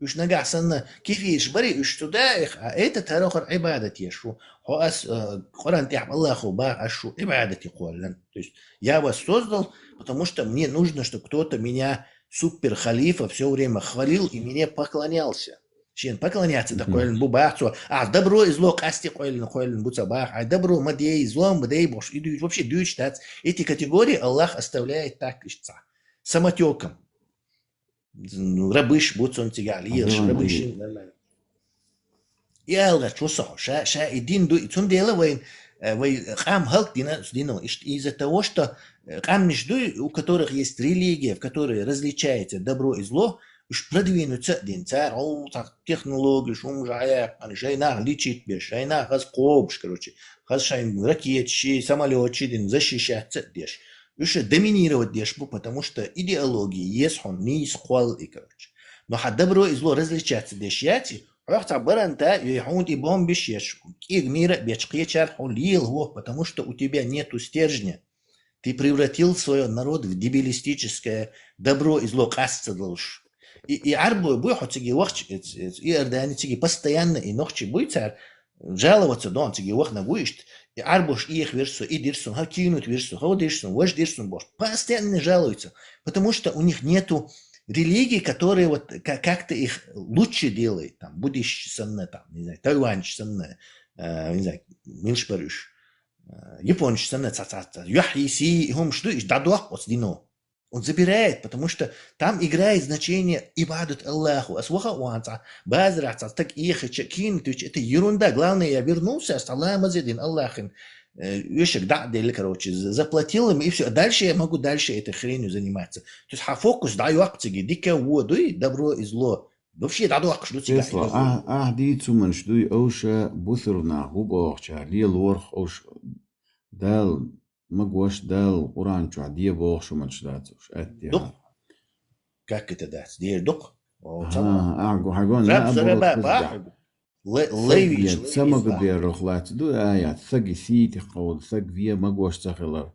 Уьш нагахь санна кефираш барий, уьш цу даих, а этот хӀара хӀара Ӏибадат еш ву. Хьо ас, э, Къуръан тӀехь Аллахо баха аш шу Ӏибадате кхоллан. То есть я вас создал, потому что мне нужно, чтобы кто-то меня супер-халифа всё время хвалил и мне поклонялся. Шен поклоняться дан кхоьллина бу баха цо. Ахь добро и зло къасти кхоьллина, кхоьллина бу ца баха. Ай добро ма дей, зло ма дей бохуш, и дуьйцу, вообще дуьйцуш дац. Эти категории Аллах оставляет так, иштта цхьа самотёком. Рабыш бу цунна цигахь лелаш, рабыш. И ала гӀерташ ву со хьо, ша, ша и дин ду, и цундела вайн, э, вай къам хӀаллакдина, цу дино, ишт-, из-за того, что, э, къамнаш дуй, у которых есть религия, в которой различается добро и зло, уьш продвинуться а дина, цара хьо цхьа технологиш, хӀумаш хьаяьккхина, шайн нах личить беш, шайн нах хаза кхобуш, короче, хаза шайн ракеташ, самолёташ дина, защищаться а деш. Уьш доминировать деш бу, потому что идеология еза хьуна нийса кхолла и, короче. Но хьан добро и зло различаться деш яций, хьох цхьа баранта а йой, хьуна тӀе бомбиш еш, кӀега мийра а бечу кхечаьрга хьо лела ву, потому что у тебя нету стержня. Ты превратил свой народ в дебилистическое добро и зло къаста ца далуш. И, и Ӏарбой буй хьо циге вахча, и, и, и Иордани циге постоянно и нохчий буй цара, жаловаться дон циге вахнаг ву иштта. И Ӏарбош эхавира со, и дира сун, хӀа кинут вира сун, хӀа дира сун, важа дира сун бохуш. Постоянно жалуются, потому что у них нету религии, которые вот ка-, как-то их лучше делает, там, буддистча санна, там, не знаю, тайваньча санна, э, не знаю, милаш бар уж, э, японча санна, ца-, ца-, ца-, юхьи, сийи, хӀумаш ду, уж дӀадоаккх оцу дино. Он забирает, потому что там играет значение ибадат Аллаху. Ас ваха а ваха цхьа базарахь цхьа стаг эхача, кино тӀе вича, это ерунда. Главное, я вернулся, ас цхьа ламаз а дина Аллахьан, э, вешаг дӀа а делла, короче, з-, заплатил им, и всё. А дальше я могу дальше этой хренью заниматься. То есть хьан фокус дӀайоккху цига, дика а, во а дуй, добро и зло. Вообще дӀадоккхуш ду цига. Тесла, ахь, ахь дийцу хӀуманаш дуй, овша бусурнах хӀу бохуча, лелорх овш Дала Магош, Дала Къуръан чохь де бохуш хӀуманаш дац уьш, аьттехьа. Дукха? Как это дац? Дера дукха? О, ца ма. Ахьа, хьагон, раб, наоборот, зараба, хаза бах. Ле-, саг левич, вен, ца левич, магадерах лац ду аят, саги сийти кховда, саг вен магош ца хилар.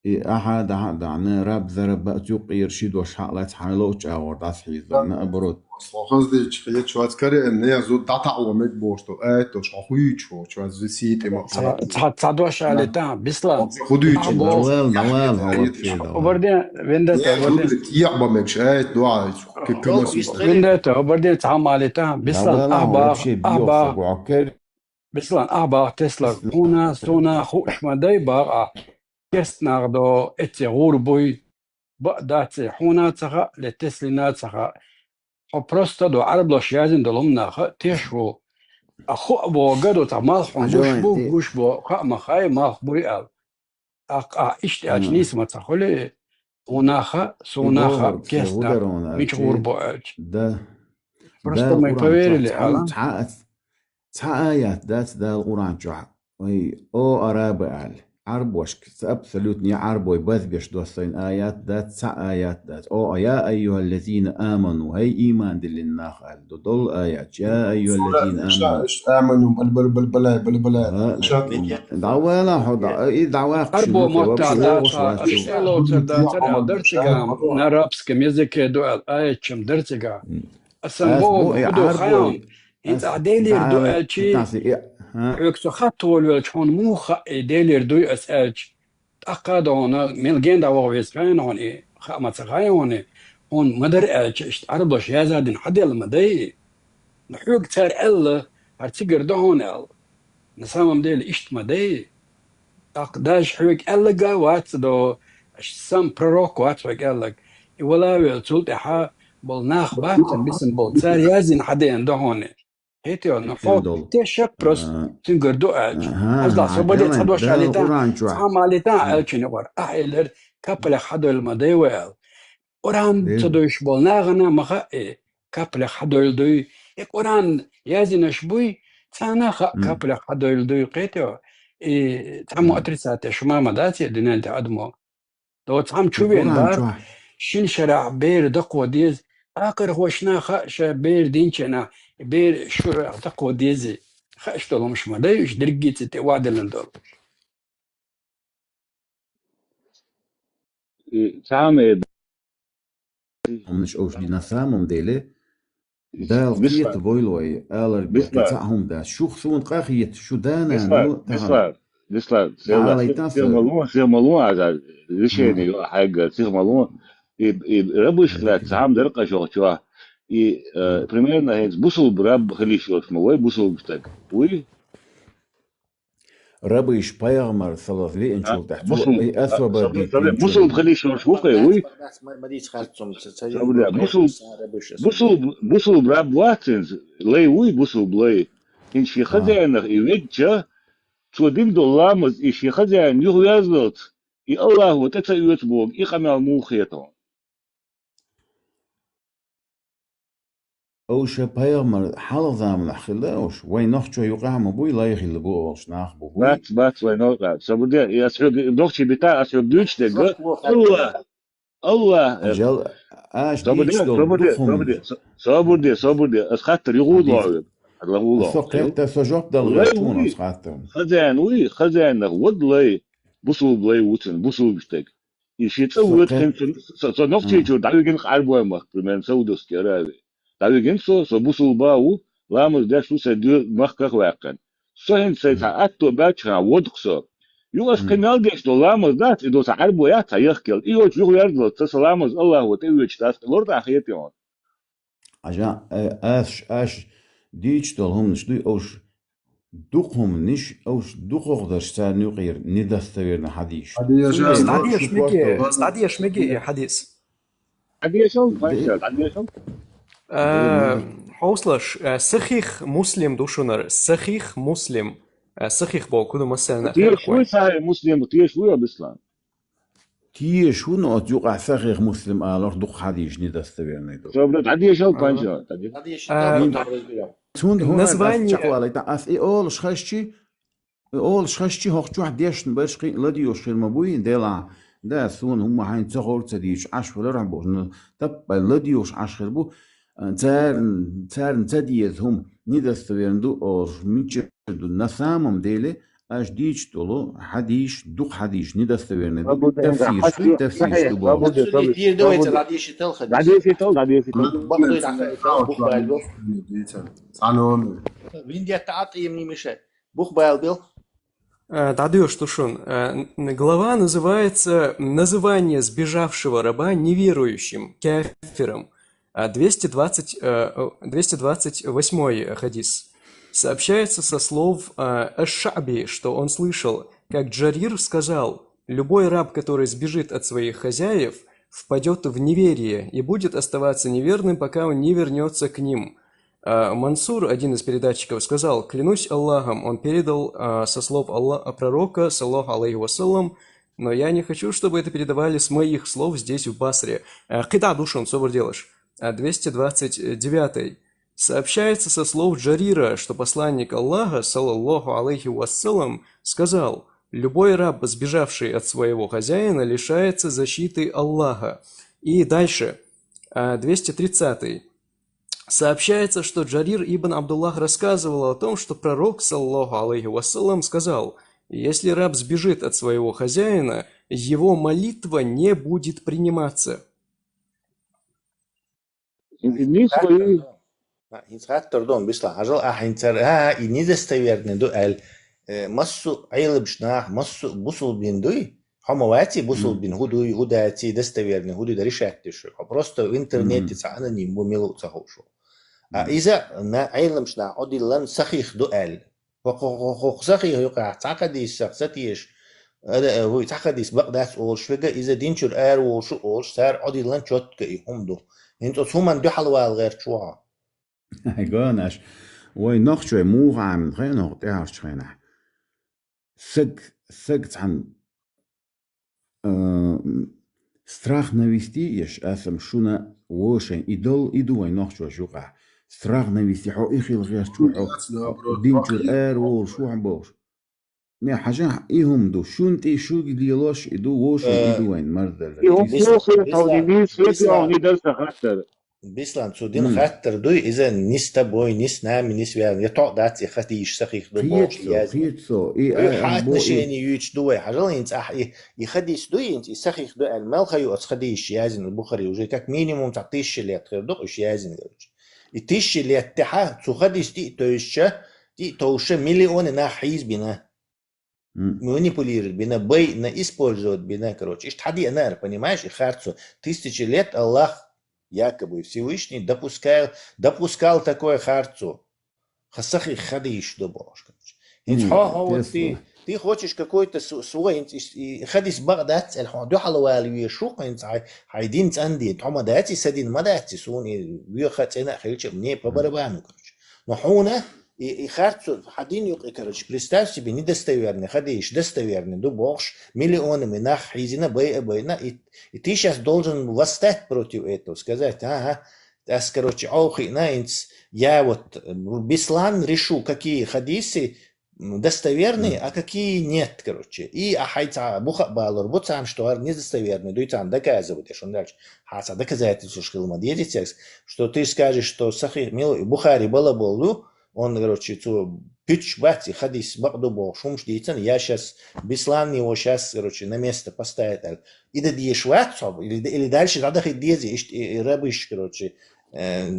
И ахьа дахьа а дахьна, раб, зараба, цу юккъера ши дош хьа а лац, хьан лоучу агӀор дӀасахьийзар, наоборот. Хаза дийчу хеташ вац каре, не, зуда дӀатаӀо мег бохуш ду, аят дош, хьо хуьйчу хьо, чу вац, ви сийти ма. Цхьа, цхьа, цхьа дош алийтахьа, Бислан. Хьо хуьйчу. Давал, давал, хьо вообще давал. Оборден, вендетта, оборден. Тиякъ ба мегаш, аят дуьхьа, кипина. Вендетта, оборден, цхьа ма алийтахьа, Бислан, ахьа бах, ахьа бах. Бислан, ахьа бах, Тесла, хьуна, суна, хууш ма дай, бах ахьа. Керста нах до, эцце гӀур буй, баа дац и, хьуна ца хаьа, ле Теслина ца хаьа. Хьо просто до, Ӏарбоша язйина долу хӀуманах а теш ву. А хуу а боху до, цхьа малх хьуна гуш бу, гуш бу, хаа ма хаьа, малх буй аьлла. ТӀаккха ахьа иштта аьлча нийса ма ца хуьлу и, хьуна хаьа, суна хаьа, керста нах мича гӀур бу аьлча. Да. Просто мы поверили, а? Цхьа а Цхьа аят дац Дала Къуръан чохь, вай, о, араба аьлла. Ӏарбошка, ца абсолютно я Ӏарбой базбеш доссайна аят дац, цхьа аят дац. О, я айюхаллазина аману, хӀай ийман диллина нах аьлла. Ду долу аят, я айюхаллазина аману. Аману, бал, бал, бал, бал, бал, бал. ДӀавала хьо, дӀа-, и дӀаваккха. Ӏарбо мотта дац, аш элоцар дацара аьлла, дара цига, на арабском языке ду аьлла, аят чам дара цига. Асан боху, хӀу ду хайон. ХӀинца ахь Делера ду аьлчи, хьоьга со хатта волавелча, хьуна муха хаьа и Делера дуй ас аьлча, тӀаккха а ду хьуна, мел ген дӀаваха веза хаьа хьуна и, хаа ма ца хаьа хьуна и, хьуна ма дара аьлча, иштта Ӏарбоша яза дина хьан делла ма дай и. Но хьоьга цара аьлла, хӀара цигара ду хьуна аьлла. На самом деле иштта ма дай. ТӀаккха даже хьоьга аьлларг а вац до, сан пророк вац хьоьга аьлларг. И вала а велла, цул тӀаьхьа болу нах бац, бисина болу, цара яздина хьан деана ду хьуна. ХӀетте, ну, хьо тешак просто цуьнгара ду аьлча. Хьажал, со баде цхьа дош алийтан, цхьа ма алийтан аьлча юкъара. Ахь элира, капалех хьан дойлу ма дай вай аьлла. Къуръан ца дуьйш болу нахана ма хаьа и, капалех хьан дойлу дуй. И Къуръан яздинарш буй, царна хаьа капалех хьан дойлу дуй, кхетий хьо. И цхьаммо отрицать деш хӀума ма дац и дуьнен тӀе адамо. До цхьамма чу веана бара, шина шарахь бер дакхо деза, акхархошна хаьа ша бер динчу хенахь, бер шарахь дакхо дезий. Хууш долу хӀумаш ма дай уьш, дерриге а цу тӀе охьадиллина долу. И цхьа а ма хӀуманаш овш ди, на самом деле, Дала кхета бойла вай, алар бехке цхьа а хӀума дац. Шух суна къа хета, шу да-нана ю тахана. Бислар, Бислар, Дала сел ма лун, сел ма лун, а за решение ю хьайга, сих ма лун. И, и рабыш хилац, цхьа хӀума дара къа шох чохь. И, э, примерно хӀинца бусулба раб хила йиш йолуш ма вай, бусулба стаг. Вуй? Рабыш пайхамар саллаллаху алейхи ва саллям веанчул тӀаьхьа цо и освободить динчул. Бусулба хила йиш йолуш ву кхе, вуй? Бусулба, бусулба раб вац хӀинца, лай вуй, бусулба лай. ХӀинца шен хазаьнах и ведча, цо дина долу ламаз и шен хазаьнна юхаваьззалц, и Аллахо тӀе ца оьцу боху, и къамел муха хета хьуна? Овша пайхамар хьалха заманахь хилла овш, вайн нохчо юкъахь ма буй, лай хилла бу олуш нах бу буй. Бац, бац, вайн нохчо. Собар де, и ас хьоьга, нохчий бита, ас хьоьга дуьйцуш дерг. Алла, Алла. Жал, аш собар де, собар де, собар де, собар де, ас хаттар юху лоьгӀ. Ад лагӀу лоьгӀ. Со кхетта, со жоп дала веш тхуна ас хаттар. Хазаьн вуй, хазаьннах вад лай, бусулба лай ву цун, бусулба стаг. И шен цӀа воьду хӀинца со, со Нохчийчуьра дӀавигина Ӏарбой махка, примерно, Саудовский Аравия. ДӀавигина со, со бусулба ву, ламаз деш ву, сайн доьзал махках а ваьккхина. Со хӀинца сайн цхьа атто баьчча хана воду-кх со. Юкъаш кхин мел деш долу ламаз дац, и доса Ӏарбо яц цхьа яхкел. И йоцу юха верзалц ца саламаз Аллахо тӀеоьцуш дац, лор тӀе хетий хьуна. Аша, э, аш, аш дийчу долу хӀуманаш дуй, уш дукха хӀуманаш, уш дукхах дарш царна юкъера недостоверный хьадийш. Хьадийш, Цундела дӀадеш мегий, дӀадеш мегий и хьадис? Хьадешал, Де- Панча, хьадешал. Э, хьовсалаш, э, Сахих Муслим ду шунара, Сахих Муслим. Э, Сахих боху, куду массарна Теш вуй хьаьрча. Сахих Муслим, теш вуй, Бислан? Теш ву, но оцу юкъахь Сахих Муслим аларх дукха хьадийш недостоверный ду. Собра, дӀадешал, Ага. Панча, дӀадешал. Дадеш А, там, там разберём. Цунна хӀун аьлла, ас название чекхвалийта, ас и олуш хазчи, и олуш хазчи хӀокху чохь дешна берш кхин а ладоьгӀуш хир ма буй, делахь, да, суна хӀумма хьайна ца ховра ца дийчу Ӏаш валар хьан боху, но таппай ладоьгӀуш Ӏаш хир бу, а, царна, царна ца деза хӀума недостоверно ду олуш, мичара ду, на самом деле, Аш дийчу долу хьадийш, дукха хьадийш, недостоверный ду, тафсирш ду, тафсирш ду боху. Дийр ду вайца дӀадийшитал хадийш. ДӀадийшитал, дӀадийшитал. Бакъдуй дӀахаийтал, бухбайбо. Цхьа номер. Виндетта ӀатӀиймни миша. Бухбайлбил. Э, дӀадоьшу шун. Э, н-, глава называется «Называние сбежавшего раба неверующим, кафиром». А, двести двадцать, э, э, двести двадцать восьмой хадис. Сообщается со слов, э, Аш-Ша'би, что он слышал, как Джарир сказал: «Любой раб, который сбежит от своих хозяев, впадёт в неверие и будет оставаться неверным, пока он не вернётся к ним». А Мансур, один из передатчиков, сказал: «Клянусь Аллахом», он передал, а, со слов Алла-, пророка, саллаллаху алейхи вассалам, но я не хочу, чтобы это передавали с моих слов здесь, в Басре. Э, кхидӀа ду шун, собар делаш. А, двести двадцать девятый. Сообщается со слов Джарира, что посланник Аллаха, саллаллаху алейхи вассалам, сказал: «Любой раб, сбежавший от своего хозяина, лишается защиты Аллаха». И дальше, а, двести тридцатый. Сообщается, что Джарир ибн Абдуллах рассказывал о том, что пророк, саллаллаху алейхи вассалам, сказал: «Если раб сбежит от своего хозяина, его молитва не будет приниматься». Ин, ин нисбаи. А, хӀинца хаттар ду, Бислан, хьажал, а, хӀинца, а, и недостоверный ду аьлла. Э, массо а Ӏеламчу нах, массо а бусулбин дуй? Хьо ма ваций бусулбин, хӀу дуй, хӀу даций, достоверный, хӀу дуй, дан решать деш. Хьо просто в интернете цхьа аноним ву, мила ву ца ховшу. А иза на, Ӏеламчу нах Ӏодиллан сахих ду аьлла. Хо-, хо-, хо-, хо-, сахих юкъахь цхьа хадийсах ца теша, ада, а, вуй, цхьа хадийс бакъ дац олуш верг, иза дин чуьра ара волуш ву олуш, цара Ӏодиллан чётко и хӀума ду. ХӀинца оцу хӀуманна дуьхьал вала гӀерташ ву хьо. Гонаш, вай нохчой муха Ӏамина хенахь, тӀаьхьарчу хенахь. Саг, саг цхьаьна, а, страх навести еш, асам шуна вошайн, и дол, и ду вайн нохчош юкъахь. Страх навести, хьо и хила гӀерташ ву, хьо дин чуьра ара волуш ву хьо бохуш. Не, хьажахь, и хӀума ду. Шун тӀе шуьга лелош, и ду, вошайн, и ду вайн марзалла. И хӀума Бислан, йохуьйтал Бислан, динис, Бислан. Веза, хаттар. Бислан, цу дина хаттар дуй, иза нис тобой, нис нами, нис вян. Я тоъ дац, и хадийш сахих ду бохуш язина. Кхетсо, кхетсо. И, хьа а, а, бо и. Отношение юьйцуш ду вай. Хьажал хӀинца ахь и, и хадийс дуй хӀинца, и сахих ду аьлла. Мел ха ю оцу хадийш язина Бухари? Уже как минимум цхьа тысяча лет хир ду уьш язина, короче. И тысяча лет тӀехьа цу хадийс тӀе а товжча, тӀе а товжча миллионы нах хьийзабина. Манипулировать бина, байъина, использовать бина, короче. Иштта хьадеана ара, понимаешь, и харцо. Тысячи лет Аллах, якобы Всевышний, допускал, допускал такое харцо. Хасахи хадийш ду бохуш, короче. ХӀинца хьо, хьо вот ты, ты хочешь какой-то су-, свой, хӀинца и, и хадис бакъ дац, аьлла, хьо дуьхьал вала везаш ву, хӀинца хьай, хьай дин цӀанде, тхьо ма дац и, са дин ма дац и, суна и веха цӀена а хилча, мне по барабану, короче. Но хьуна и, и харцо хьан дин юкъе, короче, представь себе, недостоверный, хадийш достоверный ду бохуш, миллионами нах хьийзина, байъа, байъина, и, и ты щас должен восстать против этого, сказать: «Ага, ас, короче, Ӏовхиъна, инц, я вот, э, Бислан решу, какие хадисы, м, достоверные, а какие нет», короче. И а хьай цхьа буха а балур бу царна, что хӀара недостоверный дуй, царна доказывать деш. Хьуна аьлча, хьан цхьа доказательстваш хила ма дезий цаьрга, что ты скажешь, что сахих, мила, Бухари балаболу, он, короче, цо пуьтуш бац, и хадис бакъ ду бохуш хӀумаш дийцина, я щас Бисланни во щас, короче, на место поставить аьлла. И дан дезаш вац хьо, или, или дальше дӀадахийта дезий, иштта и, и рабыш, короче, э,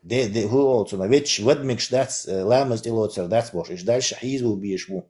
де, де, хӀу олу цунах, ветташ вад мегаш дац, э, ламаз тӀелоцар дац бохуш, иштта дальше хьийзаву безаш ву.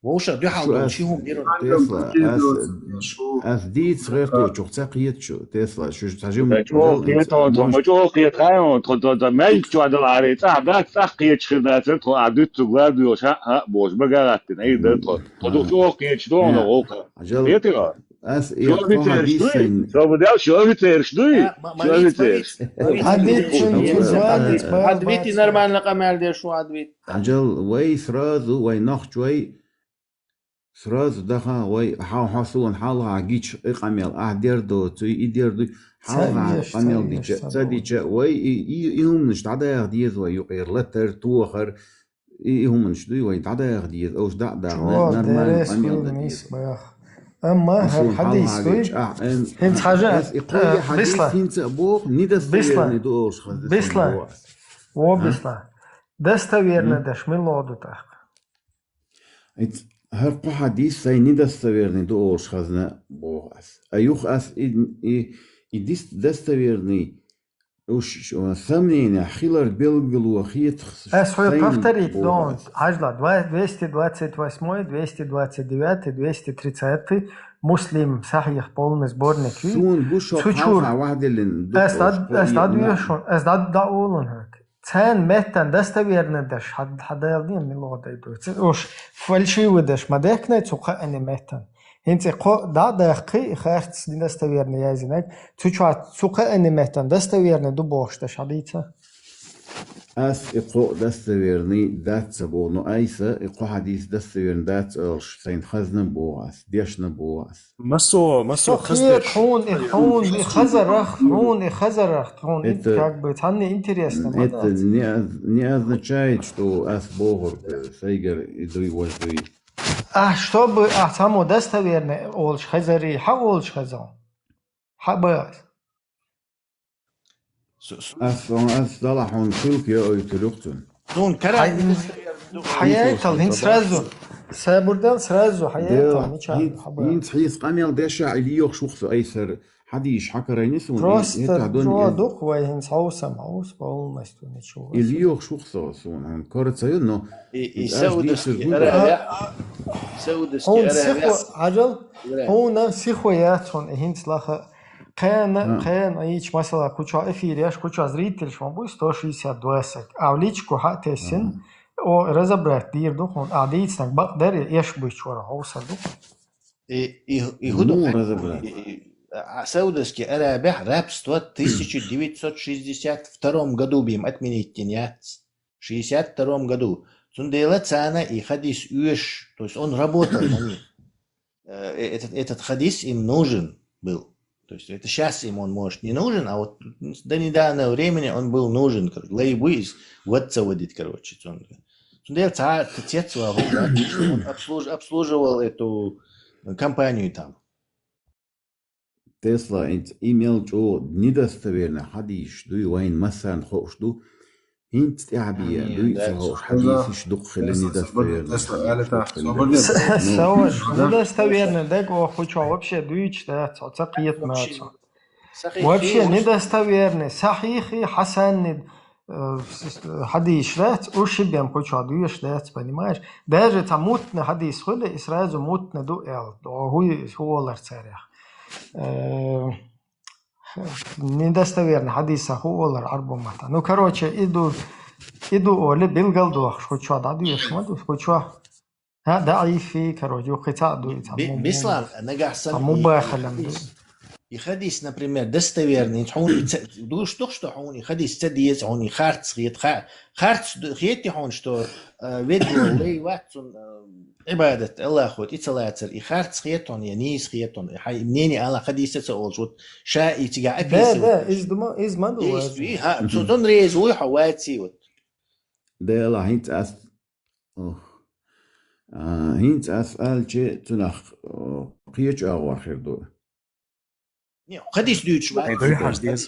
Вовшах дуьхьал долу ши хӀума дира. Тесла, ас, ас дийца гӀерточух ца кхета шу, Тесла, шу ца жима. Чо кхета, тхо ма чо кхета, хай, тхо, тхо, тхо, мел чо дала аре, цӀа, да, цӀа кхеташ хир дацара, тхо а дуьццуг ла дуьйла, ша, а, бош, бага гӀаттина, ай, да, тхо. Тхо ду чо кхеташ, до, на, вовка. Ажал, кхетира? Ас, я, тхо хьадис сайн. Шу бу дел, шу офицерш дуй? Шу офицерш. Адвити нормально къамел деш, шу адвит. Ажал, вай сразу, вай нохч, вай сразу даха вай хьал хьасуан хьалха гич и къамел ахь дер доцу, и дер ду, хьалха къамел дича, ца дича, вай и, и, и хӀуманаш дӀадаха деза вай юкъера, латар, тохар, и, и хӀуманаш дуй вай дӀадаха деза, уж дӀа а даха, нормально къамел да деза. Амма хӀара хьадис дуй, хӀинца хьажа, ас и кхо хьадис хӀинца а боху, недостоверный ду олуш хаза. Бисла, во Бисла, достоверный деш мила ду тӀаккха? Эц-, хӀара кхо хьадис сайн недостоверный ду олуш хазна, боху ас. А юха ас и, и, и дис-, достоверный, уж, ш-, сомнениях хилар белгало хетах. Ас хьоьга повторить дон, хьажла, два-, двести двадцать восьмой, двести двадцать девятый, двести тридцатый, Муслим, Сахьих, полный сборник ю. Суна гуш хьалха ваьхьделлин ду. Ас дӀа-, ас дӀадоьшу, ас дӀа-, дӀаолун хьоьга. Царна меттан достоверный деш хьад-, хьадалдина мила дай ду. Ц-, уж фальшивый деш ма дехкинай цу кхаанна меттан. ХӀинца и кхо дӀа а дахкий, и харц недостоверный язйинарг, цу чохь цу кхаанна меттан достоверный ду бохуш деш хьадийца. Ас и кхо достоверный дац ца боху, но айса и кхо хьадис достоверный дац олуш, сайна хазна боху ас, дешна боху ас. Массо, массо хаза дерш. Хьуна и, хьуна и хазарах, хьуна и хазарах, хьуна и, это, как бы, цхьанна интересно, это не оз-, не означает, что ас бохург сайгара и дуй, вож дуй. А, чтобы, а, само достоверно олуш хазари, хьа олуш хаза. Хьа баз. Ас, ас дала хьуна ссылка я ойтур юхцун. Суна кара хьаяйтал, хӀинца сразу. Сабурдан сразу хьаяйтал, мича хьаба. ХӀинца хьийса къамел деша, или йохуш вухсу айсар. Хьадийш хьакарайни суна. Просто дукха вай хӀинца хьовсам, хьовс полностью ничего. Или йохуш вухсу суна, хьуна кора ца ю, но и, и Саудовский Аравия, Саудовский Аравия. Хьажал, хьуна сихо яц хьуна, и хӀинца лаха. Кхена, кхена, ийча, масала, кхуча эфир еш, кхуча зрительш ма буй, сто шестьдесят два саг. А в личку хьа тессин, о, разобрать дийр ду хьуна, а дийцнаг бакъ дер, я эш буй чора, хьовсар ду. И, и, и хӀу ду? Ну, разобрать. И, и, а, Саудовский Аравия рабство тысяча девятьсот шестьдесят втором году бим отменить тин яц. Шестьдесят втором году. Цундела цана и хадис уьш, то есть он работал на них. Э, э, этот, этот хадис им нужен был. То есть это щас им он, может, не нужен, а вот до недавнего времени он был нужен. Короче, лей бы из вот заводить, короче, цунга. Цундел ца-, ца-, цец ва-, он обслуж-, обслуживал эту компанию там. Тесла, хӀинца и мел чӀогӀа недостоверный хьадисаш дуй, вайн массарна хууш ду. ХӀинца тӀаьхьа бе дуй ца хууш хьадисаш дукха хила недостоверный. Саваш, недостоверный, даг оху чо вообще дуйч дац, ца кхетна цо. Вообще недостоверный, сахьихи, хьасанни, э, с-, с-, хьадисаш дац, уж ши бен кху чохь дуьйш дац, понимаешь? Даже цхьа мутна хьадис хуьлу, и сразу мутна ду аьлла, хӀу, хӀу олар царех. Э, недостоверный хьадиса хӀу олар Ӏарбо матта. Ну, короче, и ду, и ду оле билгал дохуш, кху чохь дӀадоьшу ма ду, кху чохь. ХӀа, даӀифи, короче, юххе цхьаъ дуй, цхьа му-, Бислам, нагахь сан цхьа мубахалам дуй. И хадис, например, достоверный, хьуна и ца-, душ дух, что хьуна и хадис ца деза, хьуна и харц хет, ха-, харц ду-, хетти хьуна, что, э, ведро лей вац цун, э, Ӏибадат Аллахо тӀе ца лацар, и харц хет хьуна, я нийса хет хьуна, и хьай мнение Аллах хадис ца олуш, вот ша и цига описывает. Да, да, из дума, из ма ду. Действие, ха, цу-, цун реза вуй хьо ваци, вот. Да, Аллах, хӀинца ас Ох. А, хӀинца ас аьлча, цунах, о, кхечу агӀор хир ду. Не, хадис дуьйцуш вац.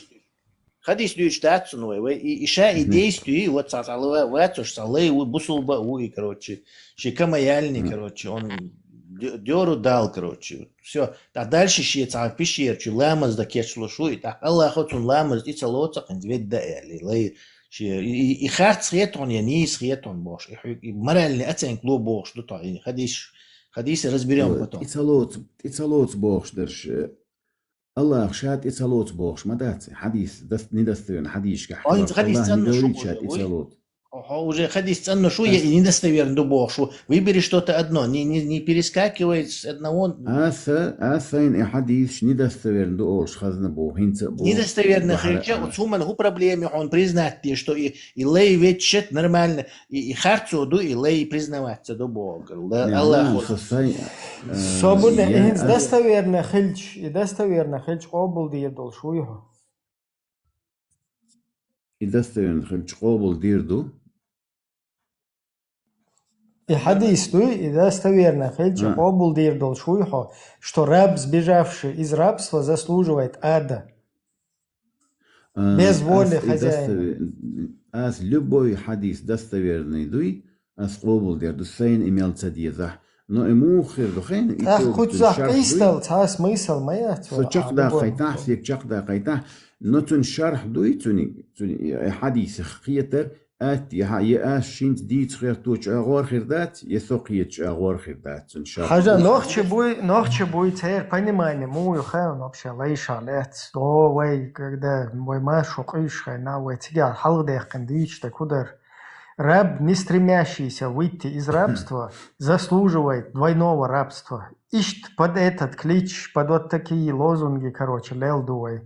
Хадис дуьйцуш дац цунна вай, вай, и, и ша и действие, вот цхьа, цхьа ва-, вацуш, цхьа лай ву, бусулба ву и, короче, ши кама ялни, короче, он дё-, дёру дал, короче. Всё. А дальше ши цхьа пещера чу ламаз да кечлуш ву, и тӀаккха Аллахо цунна ламаз тӀе ца лоцу, хӀинца ведда аьлли, лай, ши, и, и, и харц хет хьуна, я нийса хет хьуна бохуш, и хьуьг, и моральный оценка ло бохуш ду тхо, и хадис Хадисы разберём потом. ТӀе ца лоцу, тӀе ца лоцу бохуш дарш, э, Аллах ша тӀе ца лоцу бохуш ма дац, хьадис, дас-, недостоверный хьадисашкахь. Ой, хьадис Аллах цӀанна не шу говорит, ша тӀе ца лоцу. Хьо уже хадис цӀанна шу, я и недостоверно ду бохуш ву. Выбери что-то одно, не, не, не перескакивай с одного. Аса, аса ин и хьадисаш недостоверно ду олуш хазна бу, хӀинца а бу. Недостоверно хилча, цуман хӀу проблема хьуна признать де, что и, и лай веччат нормально, и, и харцо ду, и лай признаваться ду боху. Да, Аллах. Со бу де, и хӀинца достоверно хилча, и достоверно хилча къобал дийр долуш вуй хьо. И достоверно хилча къобал дийр ду. И хьадис дуй, и достоверно хилча къобал дийр долуш вуй хьо, что раб, сбежавший из рабства, заслуживает ада. А, без воли хозяина. Ас любой хьадис достоверный дуй, ас къобал дер ду, сайна и мел ца дезахь. Но и муха хир ду хенахь, и кхузахь къийсадал цхьа смысл ма яц. Со чекхдаккхайтахь, сек чекхдаккхайтахь, но цуьнан шарх дуй, цуьнан, цуьнан и хьадисах кхетар, атта, я, я ас шинца дийца херточу агӀор хир дац, я со кхетачу агӀор хир дац, цуьнан шарх. Хьажа, нохчи буй, нохчи буй, церан понимание муха ю хаьлла вообще лайша лец. О, вай, когда вай машу къуьйш хай, на вай цигахь хьалха дехкан дийча, так удар. Раб, не стремящийся выйти из рабства, заслуживает двойного рабства. Ишт под этот клич, под вот такие лозунги, короче, лел ду вай.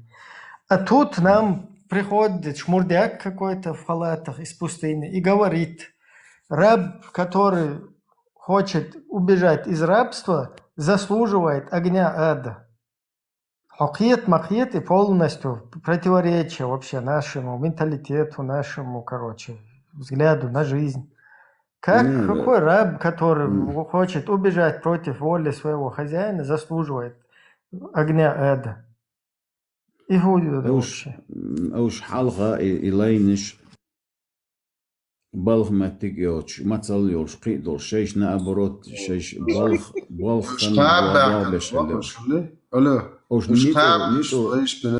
А тут нам приходит шмурдяк какой-то в халатах из пустыни и говорит: раб, который хочет убежать из рабства, заслуживает огня ада. Хьо кхета ма кхета, и полностью противоречие вообще нашему менталитету, нашему, короче, взгляду на жизнь. Как, какой раб, который хочет убежать против воли своего хозяина, заслуживает огня ада? И хӀун ю вообще? Уж хьалха и, и лайнаш балха меттиг йоцуш, мацалла йолуш, кхин а долуш, шайш наоборот, шайш балха, балха санна беш хилла. Алло. Уж ницкъ, ницкъ.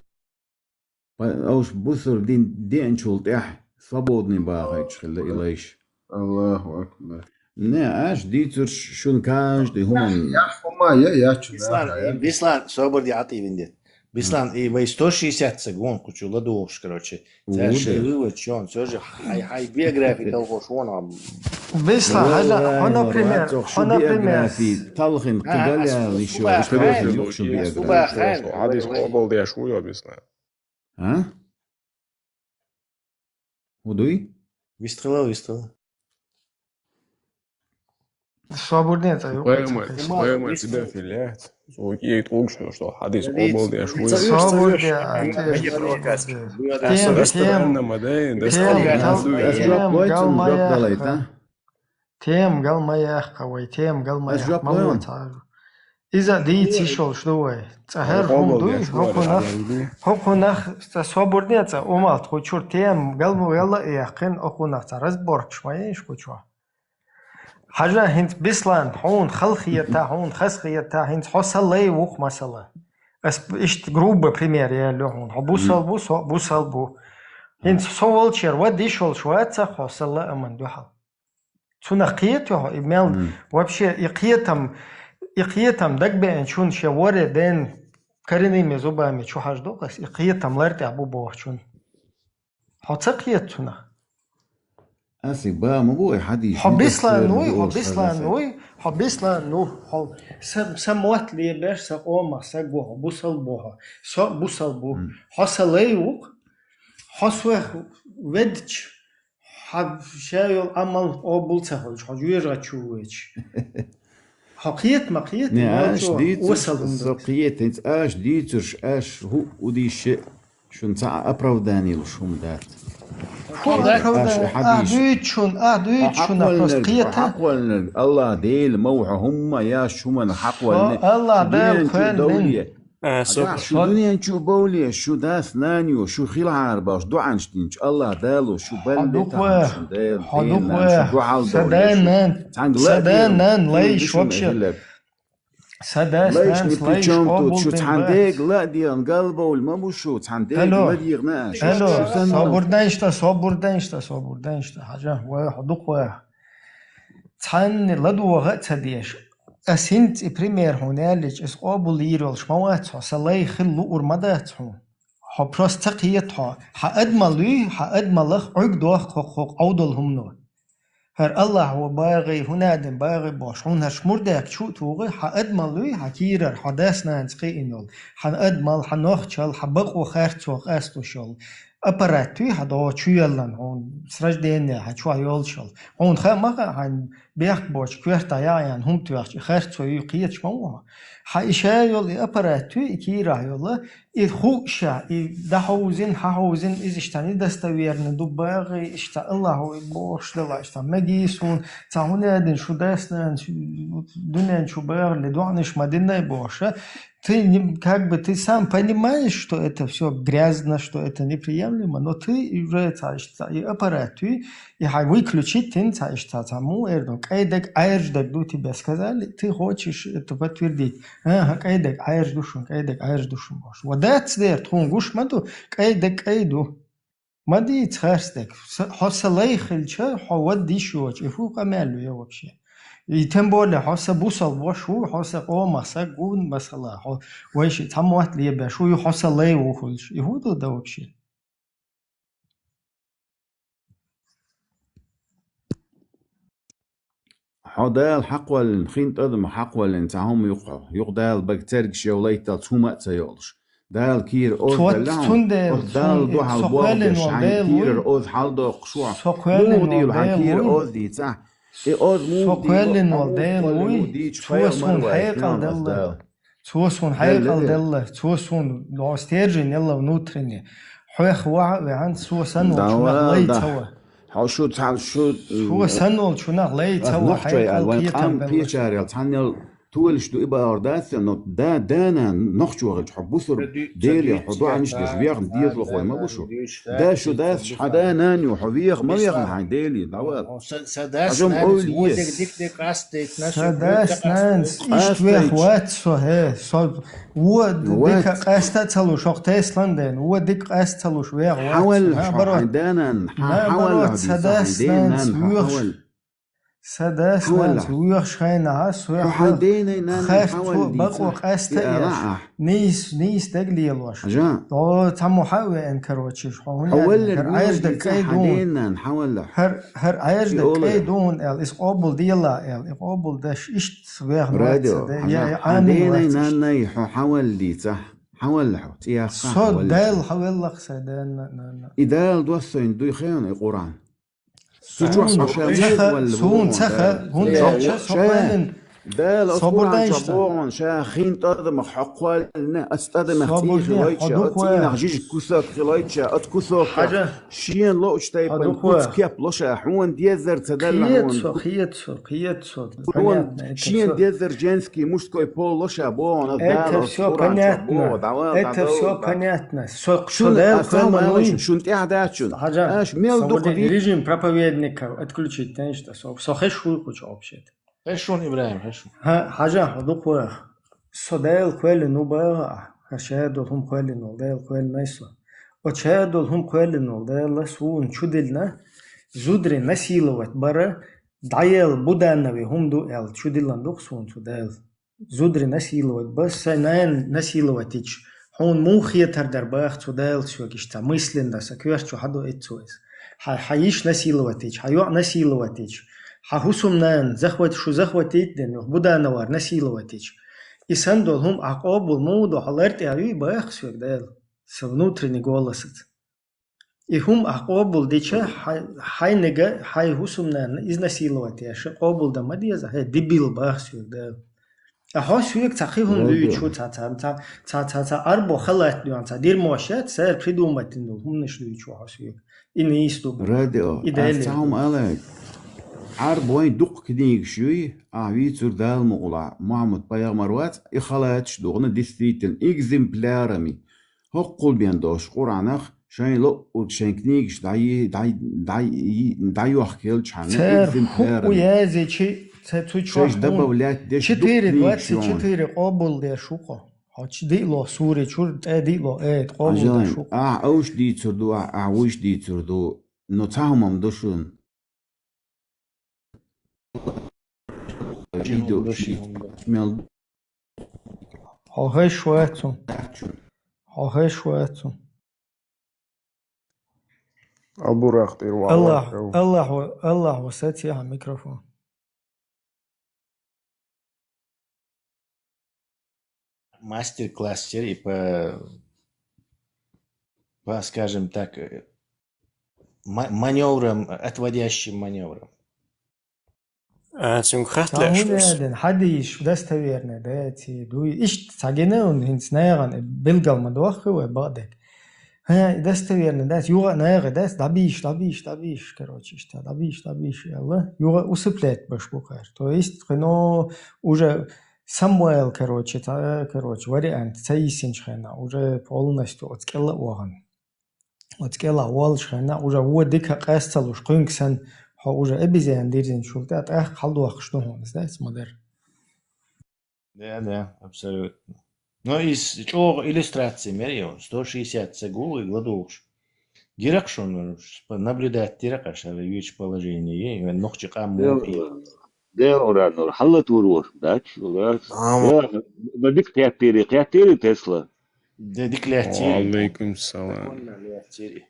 Уж бусург дин деанчул тӀаьхьа свободный бахийташ хилла и лайш. Аллаху акбар. Не, аш дийцурш шун каждый хӀуман. Беслан, Беслан, собар де Ӏативин де. Беслан, и вай сто шестьдесят ца гон кучу ладугӀуш, короче. Цаьрши вывод чон, всё же хай, хай биография талхош вон ам. Беслан, хьажа, хьо, например, хьо, например. Талхин кхидал ял ишо, ишо шу биография. Хьадис къобал деш ву йо, Беслан. А? ХӀун дуй? Вистхила, вистхила. Собар де цӀа ю. Поймай, поймай, тебя филят. Окей, тӀулгаш хьо, что хьадис къобал деш ву. Собар де, а, тем, тем, тем, тем, галмаяхка. Тема гал ма яхка вай, тема гал ма яхка. Ма вон цхьа. Иза дийца йиш йолуш ду вай. Цкъа хӀара хӀума дуй, хӀокху нах, хӀокху нах, цкъа собар де цкъа, умалт кху чуьра тема гал ма гал а яьккхина, хӀокху нах цхьа разборкаш ма еш кху чохь. Хьажа, хӀинца Беслан, хьуна хала хета, хьуна хаза хета, хӀинца хьо сан лай ву-кх масала. Ас иштта грубо пример ялайо хьуна. Хьо бусал бу, со бусал бу. ХӀинца со волчера вада йиш йолуш вац-кх хьо сан лааман дуьхьал. Цунах кхета хьо, и мел вообще, и кхетам, и кхетам дагабеанчун шен воре ден коренными зубами чу хьажа ду-кх ас, и кхетам лар тӀехь бу бохучун. Хьо ца кхета цунах? Ас и ба ма бу, и хьадис. Хьо Беслан вуй, хьо Беслан вуй, хьо Беслан ву, хьо са, са мотт лебеш, са къомах, са гоху, бусал бу хьо, со бусал бу. Хьо сан лай ву-кх, хьо со веддача, хьан ша йолу Ӏамал къобал ца хуьлуш, хьо жоьжахати чу ву веч. Хьо кхета ма кхета, не, аш дийцурш, со кхета, хӀинца аш дийцурш, аш хӀу удийше, шун цхьа а оправдание луш хӀума дац. ХӀу оправдание? Аш хьадийш. Ах дуьйцу шуна, ах дуьйцу шуна, просто кхета. Хьакхоллинарг, Аллах Дела ма ву хьо, хӀумма яш хӀуманах хьакхоллина. Аллах Дала кхоьллина. Агахь шу дуьнен чу а бовле, шу дас-нанас, шу хилахьара бохуш доӀанаш динчу Аллах Дало шу балле тахана шун Дела, шу дуьхьал довле шу. Цхьаьнга ла а дегӀан, сан дас-нанас лайш вообще. Сан дас-нанас лайш къобал дина бац. Шу цхьаьнга дегӀан ла а дегӀан галбовла ма бу шу, цхьаьнга дегӀан ла дегӀна аша. Алло, собар де иштта, собар де иштта, собар де иштта, хьажа, вай, хьо дукха вай. Цхьанна ладогӀа а ца деш, Ас хӀинца и пример хьуна аьллача, иза къобал йийр йолуш ма вац хьо, сан лай хила луур ма дац хьуна. Хьо просто ца кхета хьо. Хьан адамалла вуй, хьан адамаллах Ӏуьрг дохку хӀокху, хӀокху Ӏовдал хӀумано. ХӀара Аллахь ву багӀий, хӀун адам багӀий бохуш, хьуна хӀара мурдехк чу а тухий, хьан адамалла вуй, хьан кийрара, хьо дас-нанас кхиийна йолу. Хьан адамалла, хьан нохчалла, хьан бакъо харцо къасталуш йолу. Аппарат туй хьан догӀу чу йоьллина, хьуна с рождения хьан чохь йолуш йолу. Хьуна хаа ма хаьа, хьан бехк боцу коьртахь яхьъян хӀума тоьхча, и харцо юй кхеташ ма ву хьо. Хьан и ша йолу, и аппарат туй, и кийрахь йолу, и хууш ша, и дӀахьовзина, хьахьовзина, иза иштта недостоверно ду багӀий, иштта Аллахь ву и бохуш дала, иштта мегий суна, цхьа хӀун а дина, шу дас-нанас дуьнен чу багӀале доӀанаш ма динай бохуш а. Ты не, как бы, ты сам понимаешь, что это всё грязно, что это неприемлемо, но ты уже цхьа иштта и аппарат туй, и хьан выключить дина цхьа иштта цхьа, цхьа муха эр ду, кӀайн даг, Ӏаьржа даг ду, тебе сказали, ты хочешь это подтвердить. Аха, кӀайн даг Ӏаьржа ду шуна, кӀайн даг Ӏаьржа ду шуна бохуш. Ва дац дера, тхуна гуш ма ду, кӀайн даг кӀайн ду. Ма дийца харц дерг. Са-, хьо сан лай хилча, хьо вада йиш йоцуш, и хӀун къамел ю вообще? И тем более, хьо сан бусалба ваша ву, хьо сан къомах саг ву, масала, хьо вайшиъ цхьа мотт лебеш ву, хьо сан лай ву хуьлуш. И хӀун ду дан вообще? Хьо Дала хьакхоьллина, хин тӀадамах хьакхоьллина цхьа хӀума ю-кх хьо. Ю-кх Дала бага цергаш йовлайталц хӀума а ца йолуш. Дала кийра оза Цо-, делла хьуна, цундела оцу Дала сан дуьхьал со бохург кхоьллина деш, волу хьайн Дела вуй. Кийрара оза хьалдоккхуш ву. Со кхоьллина Муха дийла волу хьайн Дела кийра вуй. Оза дийцахь? И оза Со муха дийла, кхоьллина волу Дела кхоьллина вуй. Дийча Цо пайхамар суна вай хьекъал хьуна аса делла. Дала. Цо суна Делла хьекъал дера. Делла. Цо суна стержень елла внутренне. Хьоьх ваха а ваьхьана, цо санна волчунах Давай, лай да. Ца ва. Хьо шу цхьа шу, Цо м, санна волчунах лай ца ва, нохчой хьекъал аьлла, вайн кхетам къам белла. Печарел цхьаннел толаш ду и бахар дац, но да, да, нана, нохчо хилча, хьо бусур Деле, хьо доӀанаш деш, вехна дезалхой ма бу шу. Да, шу дац, хьан да, нана ю, хьо веха ма вехна хьайн Деле, давай. Сан, сан дас, Хьажам нанас овли вон ес. Дик, дик, дик къастдайтина, Сан шу дас, нанас иштта вех Къастайча. Вац со, хӀе, со вон дика къаста а ца луш, хӀокху Теслан дена, вон дика къаста ца луш вех вац. Хьавалла хьо, хьайн да, нана, хьан хьавалла хьо, сан дас, нанас вехаш. Сан дас, нанас вехаш хьайна, хьан соьхьа. Хьо хьайн дена, нана, харц хьавалла бакъо дийца. Къаста а еш. Нийс, нийс даг лелош. Жан. О, цхьаммо хьа а веана, короче, хьо хӀун Хьо валлар Ӏаьржа даг кӀайн дун. Дена, нана, хьавалла. ХӀар, хӀар Ӏаьржа даг кӀайн дун аьлла, иза къобал дела аьлла, и къобал деш иштта вех вац. Радио, да, я, я, хьан дена, нана, хьо хьавалла дийца. Хьавалла хьо, цӀеххьа хьавалла. Со Дала хьавеллакх, сан дена, нана. И Дала доссийна дуй хена и Къуръан. Цу чохь со шен мукъ валла суна боху ца ха, хӀунда аьлча со кхоьллина. Дала оцу Къуръан чохь боху, ша хин тӀадамах хьо кхоьллина, оцу тӀадамах цӀий хилайча, оцу цӀийнах жижиг кусок хилайча, оцу кусоках шена лоучу тайпана куц кеп ло ша, хьуна дезар ца делла хьуна. Кхета со, кхета со, кхета со. Хьуна шена дезар женский, мужской пол ло ша боху, Дала оцу Къуръан чохь боху, дӀавала, дӀадовла. Это всё понятно. Со, со Дала кхоьллина вуй. Шуна тӀаьхьа дац шуна. Хьажа, аша мел дукха вий? Режим проповедника отключить, конечно, со, со хеш вуй кхучу вообще-то. Хеш вуна, Ибрахим, хеш вуна. Хьа-, хьажа, хьо дукха ваха. Со Дала кхоьллина ву баха ахь. ХӀара шадолу хӀума кхоьллина волу Дала кхоьллинай со. Оцу шадолу хӀума кхоьллина волу Дала суна чу диллина, зударий насиловать бара, дӀаелла Буданови хӀума ду аьлла, чу диллина ду-кх суна цу Дала. Зударий насиловать ба, сайн нана насиловать йича, хьуна муха хетар дара баха цу Дала соьга иштта, мысленно сан коьрта чу хьадоуьйту цо иза. Хьан, хьан йиш насиловать йича, хьан йоӀ насиловать йича, хьан хӀусамнана захват-, шу захватить дина, юха Будановара насиловать йича. И санна долу хӀума ахь къобал муха до, хьо лар тӀехь юй баха соьга Дала, сан внутренний голосаца. И хӀума ахь къобал дича, хьай-, хьайнага, хьайн хӀусамнана изнасиловать еш, къобал дан ма деза, хьай дебил баха соьга Дала. Ткъа хьо соьга цхьа кхин хӀума дуьйцуш ву, цхьа, цхьа, цхьа, цхьа, цхьа, цхьа арбо халат доьгӀна, цхьа дерьмо шаьц, цара придумать дина долу хӀуманаш дуьйцуш ву хьо соьга. И нийса ду бу. Радио, и Дела ду. Ас цхьа хӀума алай. Арбо вайн дуккха книгаш юй, ахь вийцур Дала мукъалахь, Мухьаммад пайхамар вац, и халаташ дугӀна действительно экземплярами. ХӀоккхул бен долуш Къуръанах шайн лоъург шайн книгаш дӀайи-, дӀай-, дӀай-, дӀайохка хилчхьана, цара экземплярами. ХӀуъу язйичи, ца-, цу чохь шайш хӀуна добавлять деш четыре двадцать четыре къобал деш ву-кх. Хьо чу диъ ло сури чуьра, тӀе диъ ло аят къобал деш ву-кх. Ахь овш дийцур ду, ахь, ахь вуйш дийцур ду, но цхьа хӀума ду шуна. Видео чи мел. Хьо хеш вацу. Хьо хеш вацу. Абурах тӀир ва Аллах, Аллах, Аллах ва саци микрофон. Мастер-класс и по, по, скажем так, э, ма-, маневрам, отводящим маневрам. А, цунга хатта леш. Хьадийш, достоверный, да, ци, дуй. Ишт, цагина он, хинц наяган, билгал ма доххы вай бадек. Ха, достоверный, да, юга наягы, да, дабиш, дабиш, дабиш, короче, ишта, дабиш, дабиш, ялла. Юга усыплять баш бухар. То есть, хыно уже Самуэл, короче, та, короче, вариант, цаисинч хена, уже полностью оцкелла оган. Оцкелла уолш хена, уже во дика къаст цалуш, куинксан, хо уже обезьян дирзин шулта, тах халдуахш ну хун, знаете, модер. Да, да, абсолютно. Но из чего иллюстрации мерил, сто шестьдесят цагу и гладуш. Дирекшн, наблюдать дирекаш, а вич положение, нохчи кам. Дел, дел ура нур, халла тур вор, дач, ура. Ама. Дел, бадик кяттери, кяттери Тесла. Де дик лехтери. Ва алейкум салам. Законно лехтери.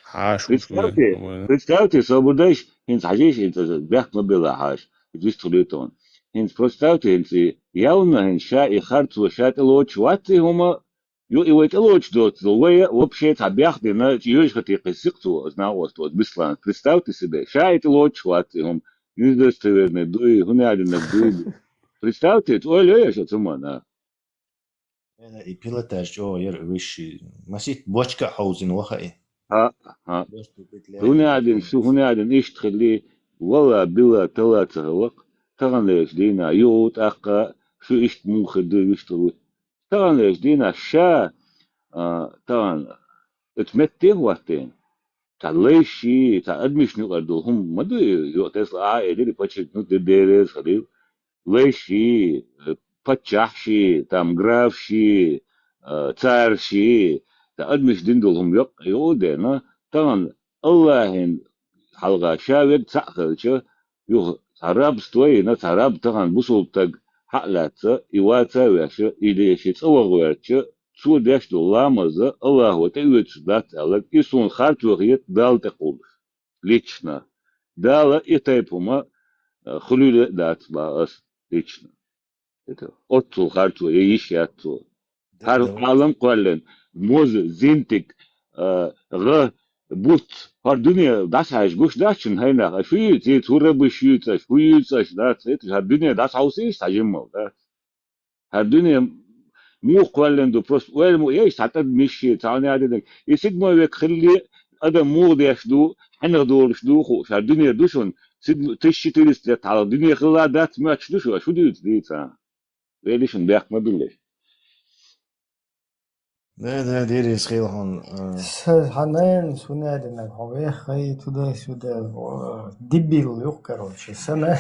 Хаш, представьте, представьте, собурдайш, хинц хажиш, хинц бяхт мабила хаш. Здесь тулитон. Хинц представьте, хинц явно хинц ша и харцу ша тилоч ватти хума, ю и вай тилоч доцлу, вай вообще та бяхт дина, чи юж хати кисик ту, знал вас тот, Бислан. Представьте себе, ша и тилоч ватти хум, юж достоверный дуй, хунядина дуй. Представьте, ой, лё, я шо цумана. Э, и пилотаж, о, яр высший. Масит бочка хаузин вахай. Ха, ха. Просто петля. Хунядин, шу хунядин ишт хили, вала, била, тала цагалак. Таган леш дина, юут акка, шу ишт мухы ды вишту. Таган леш дина, ша, а, таган, эт метте ваттен. Та лейши, та адмишню кардул, хум, мады, ё, Тесла, а, эдери подчеркнуть, де, дерез, хадил. Лейши, э, паччахьши, там, графши, э, царши, та адмиш диндул хум йо-, йодена, таган Аллахин халга шавед цахалча, юх, цараб стоина, цараб таган бусултаг хаълаца, и ваца вяша, и деши цавагварча, цу дешду ламаза, Аллаху тевец дат алаг, и сун харчу хиет дал текулш. Лично. Дала и тайпума, э, хулюле дат ба ас лично. Это отцу харцу, я ищи отцу. Хар алам кваллен, моз, зинтик, э, га, бут, хар дуния дас хаш гуш дачин хайнах, а шуи, ти тура бы шуи цаш, шуи цаш дац, это хар дуния дас хауси иш сажиммал, да. Хар дуния мух кваллен ду, просто уэль му, еш, сатад миши, цални адедек. И седьмой век хилли, адам мух деш ду, ханах долш ду, ху, хар дуния душун, сид-, тысяча четыреста лет хала дуния хилла дац, мяч душу, а шу дуц, дица. Велишин бяхма биллеш. Да, да, дерис хилхун, э. С-, ханен, сунединаг, хо вехай, туда-сюда, о, дебил юк, короче. Санен,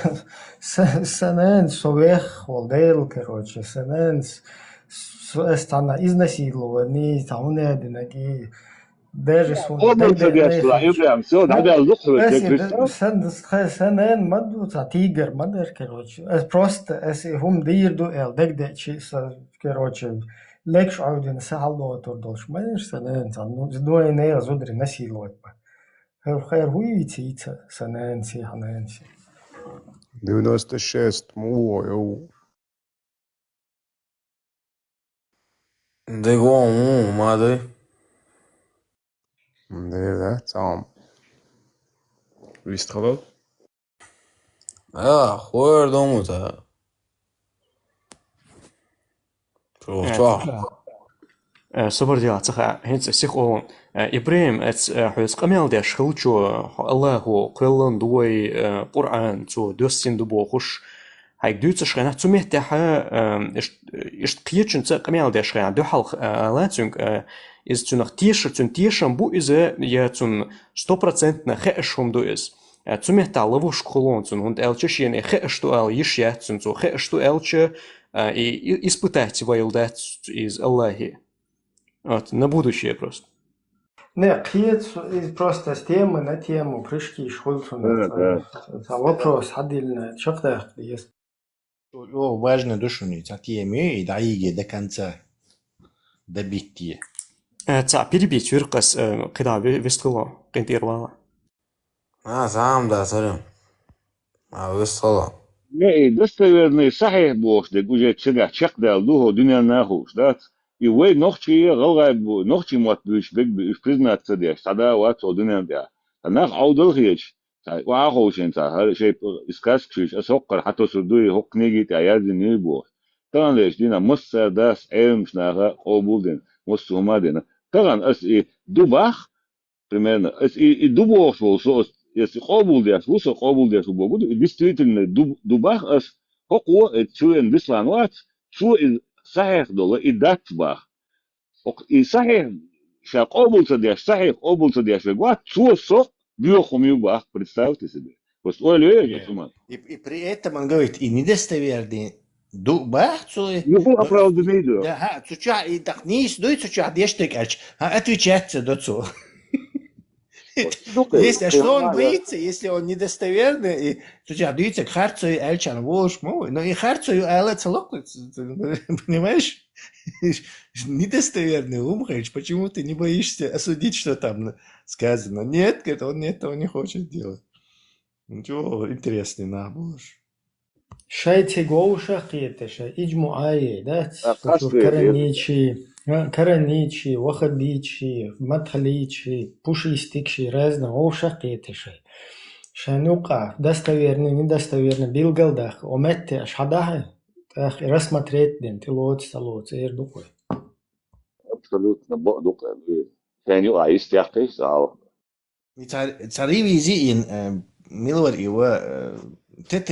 с-, санен, со вех, хо дел, короче. Санен, с-, с-, эстана изнасилование, та хунединаг, и даже сун-, О, да, да, да, да, да, Ибрам, всё, да, да, лух, Эс-, представь. Сан-, с-, санен, маду, та тигр, мадер, короче. Эс просто, эс и хум дир ду, эл, дег, де, чи, са, короче, Лекш Ӏовдина са хьалдоагӀа тур долуш ма иш сан ненца, ну, дуьйна яра зударий насиловать ба. Хьо хайр хӀун йийца йийца сан ненций, хьан ненций? Девяносто шесть, муо, йоу. Дего, му, ма дай. Де, да, цаам. Вист хало? А, хойр дому та. Чо, Э, чо? Э, собар дела, цаха, хӀинца сих олун. Э, Ибрахим, эц, э, хьоьца къамел деш хилчо, хьо Аллахо кхоьллан ду вай, э, Къуръан, цо доьссина ду бохуш, хьайга дуьйцуш хенахь, цу меттехь, э, ишт-, ишт кхечунца къамел деш хенахь, дуьхьал, э, ала цуьнга, э, иза цуьнах теша-, цуьнан тешам бу иза, я цунна стопроцентно хеаш хӀума ду иза. Э, цу меттехь ловушка хуьлу цунна, хӀунда аьлча шена и хеаш ду ала йиш яц цунна, цо хеаш ду аьлча, э, и, и испытать вайл дац иза Аллахе. Вот, на будущее просто. Не, кхечу, иза просто с темы на тему, прыжкиш хуьлу цунна. Да, да. Ца вопрос хьадиллина, чекхдаккха деза. О, важно ду шуна, цхьа тема, и дӀайиге до конца добить. Э, цхьа перебить виркъас, э, кхидӀа ве-, вестхило, къинтӀера вала. А, сам да, сорим. А, вестхило. Не, и достоверный, сахьихь бохуш дерг уже чагахь чекхдаьлла ду хӀо дуьненна хууш, дац? И вай нохчий, гӀалгӀай бу-, нохчий мотт буьйцуш берг бу уьш признать ца деш, цхьа да вац хӀо дуьненна тӀехь. Ткъа нах Ӏовдал хеташ, цхьа охьа а ховшийна цхьа, хӀара шайн и сказка чуьйш, аса хӀокхара хьатосур ду, и хӀокху книги тӀехь яздина ю бохуш. Тахана леш дина, массара дас Ӏеламчу наха къобал дина, массо а хӀума а дина. Тахана ас и ду бах, примерно, ас и, и ду бохуш волу со, ас, ас и къобал деш ву, со къобал деш ву боху ду, и действительно ду, ду бах ас, хӀокхо, и чуьйн Беслан вац, цо и сахьех долу, и дац бах. ХӀокху и сахьих, ша къобал ца деш, сахьих къобал ца деш верг вац, цо со боьха хӀума ю бах, представьте себе. Просто ойла йо, Э, хӀума. И, и при этом он говорит, и недостоверный ду бах цо, и Ну, хӀун оправданный ду? Да, ха, цу чохь, и так нийса дуй, цу чохь деш дерг аьлча, ха, отвечать ца до цо. Вот, ну, Если, а что он нормально. Боится, если он недостоверный, и цу чохь дуьйцург харцо ю аьлча, волуш ма ву. Но и харцо ю ала ца локху, понимаешь? Недостоверный хӀума хилча, почему ты не боишься осудить, что там сказано? Нет, говорит, он этого не хочет делать. Ничего, интересный набор. Шайца говша кхета шай, иджму ае, да? А, кхаш кхета. Караничи, а, караничи, вахабичи, матхаличи, пушистикши, разно говша кхета шай. Шайн юкъа достоверный, недостоверный билгал даха, о метте аш хьадахьа, тӀаккха рассмотреть ден, ти лоцу, ца лоцу, эр ду кхой. Абсолютно бо-, ду кхой. Шайн юкъа йистехкхий, сал. И цар, цар ревизи ин, э, милвар ива, э, ТТ,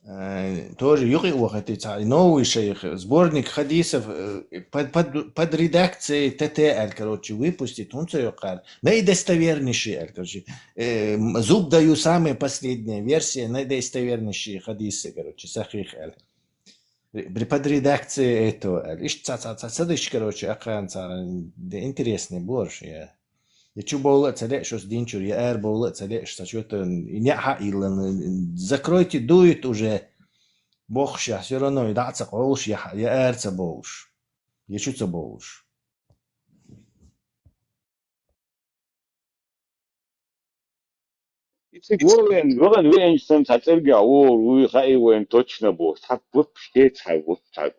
э, тоже юкъе вахати цар, и новый шайх, сборник хадисов, э, под, под, под редакцией ТТ, аль, короче, выпустит, он ца йоккхар. Да и достовернейший, аль, короче. Э, м, зуб даю, самая последняя версия, наидостовернейшие хадисы, короче, сахих, аль. При, при, под редакцией этого, аль. Ишт ца, ца, ца, ца дыш, короче, акхаан цара, да, интересный борш, я. Я чу бовла а ца леаш, ус динчур, я ар бовла а ца леаш, ца чу тан, и неа хьа иллан, закройте, дует уже. Бохуш я, всё равно, и да ца къовлуш, я, я ар ца бовлуш. Я чу ца бовлуш. И цига вон вен, вон вен, сан ца цӀерга вор, вуй хаи вайн точно бо. Ца вообще ца, вот ца.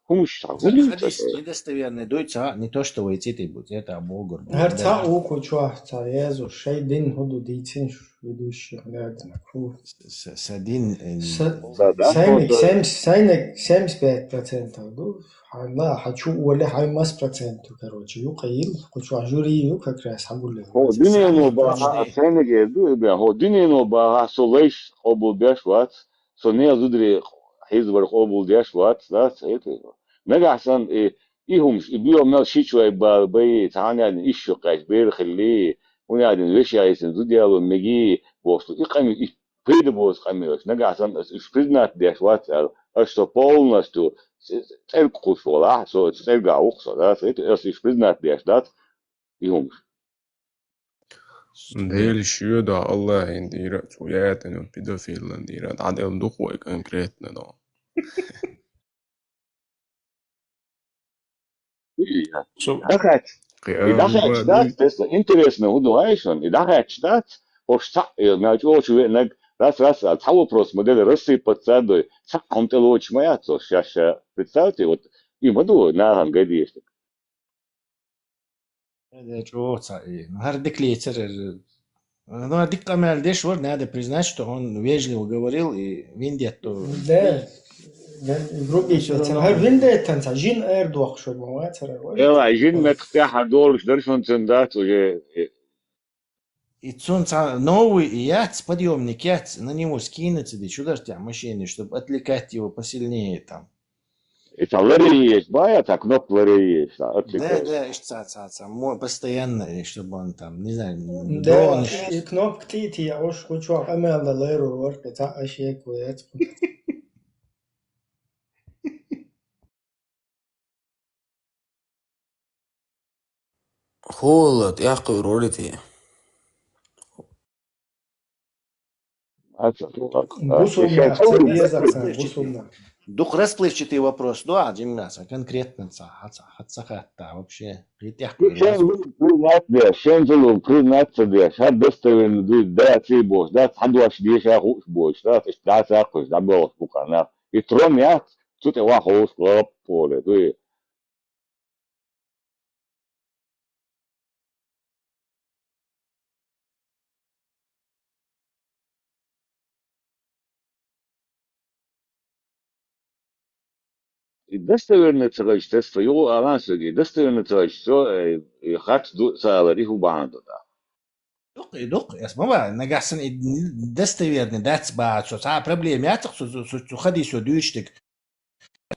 Хумш ца, Ца хумш ца. Хадис недостоверный дуй ца, не то, что вай цити бу, это а богур бу. Гар ца Да. Уку чуа, ца язу, шай дин худу дийцин ш-, ведущий, наверное, ку. С-, с-, са дин, э, Са-, Да, да. Сайник, Вот, э, семьдесят, сайник семьдесят пять процентов ду. Хьан, хьан чу оле хьай мас проценту, короче, ю къайил, кху чу жюри ю как раз хьан гулле. Хо, дуьнено баха, Точно. Ценеге ду, и бя, хо, дуьнено баха, со лайш къобул беш вац, со не зудри хьизвар къобул деш вац, да, цейте. Нагахь сан, и, и хумш, и био мел шичвай ба, бай, цхьана иш шу къач, бер хилли, уна дин веш яйсин, зудяло меги, бохту, и къами, и пайда боз къамелаш. Нагахь сан ас уьш признать деш вац аьлла, аш со полностью ц-, ц-, цӀерг кхуш волахь, со цӀерга вукх со, да, цӀерга ас уьш признать деш дац, и хӀумаш. Дели шоьда Аллахьин дийра, цу яьтан педофилан дийра, дӀаделла дукха вай конкретно, но. Со И дахач. Кхи И дахач аьлла дац, баьлла. Тесла. Интересно, хӀун ду гӀайшан? И дахач дац, ош цхьаъ, э, мел чӀогӀа чу веанаг, раз, раз, а, цхьа вопрос, модель рассыпаться дой, цхьаъ хӀума тӀе лоцуш ма яц, ош ша, ша, представьте, вот, и ма ду, нахана гай дешнаг. Э, чӀогӀа цхьаъ и. Ну, хӀара дика лецар, э, Ну, а дика къамел деш вар, надо признать, что он вежливо говорил и вендетту. Да. Да, грубый Всё равно. Хар вендеттан ца, жин эр дохшо, ма вацара. Эла, жин метх тяхар долуш даршон цен дац уже. И цун ца новый и яц, подъёмник яц, на него скинуться, ди чудар тя машины, чтобы отвлекать его посильнее там. И ца ларейеш, бая, ца кнопка ларейеш, ца Да, отвлекаешь. Да, ишт ца, ца, ца, мо-, постоянно, и чтобы он там, не знаю, Да, донышко. И кнопка ти, ти, а уж кучу, а мел да лару, ворк, и ца, а шек, вец. Холод, я курорите. Хьаца, бусулба нах ца деза ца, бусулба нах. Дукха расплывчатый вопрос ду, а, Джиммас, а конкретно ца, хьаца, хьаца хатта вообще. Хитех. Шен признать де, шен признать ца де, ша достоверно ду, да, ци бош, да, хьан дош деша хуш бош, да, иш да ца хуш, да, бош букана. И трон я, цу те ва хуш лап поле, ду. И достоверно цагъаш тест, югъу алан саги, достоверно цагъаш со, э, и хац ду сала риху баан ду да. Дукъ, и дукъ, эс ма ба, нагахсан и достоверно дац ба, со ца проблема яцах, со, со, со, со хади со дюштик.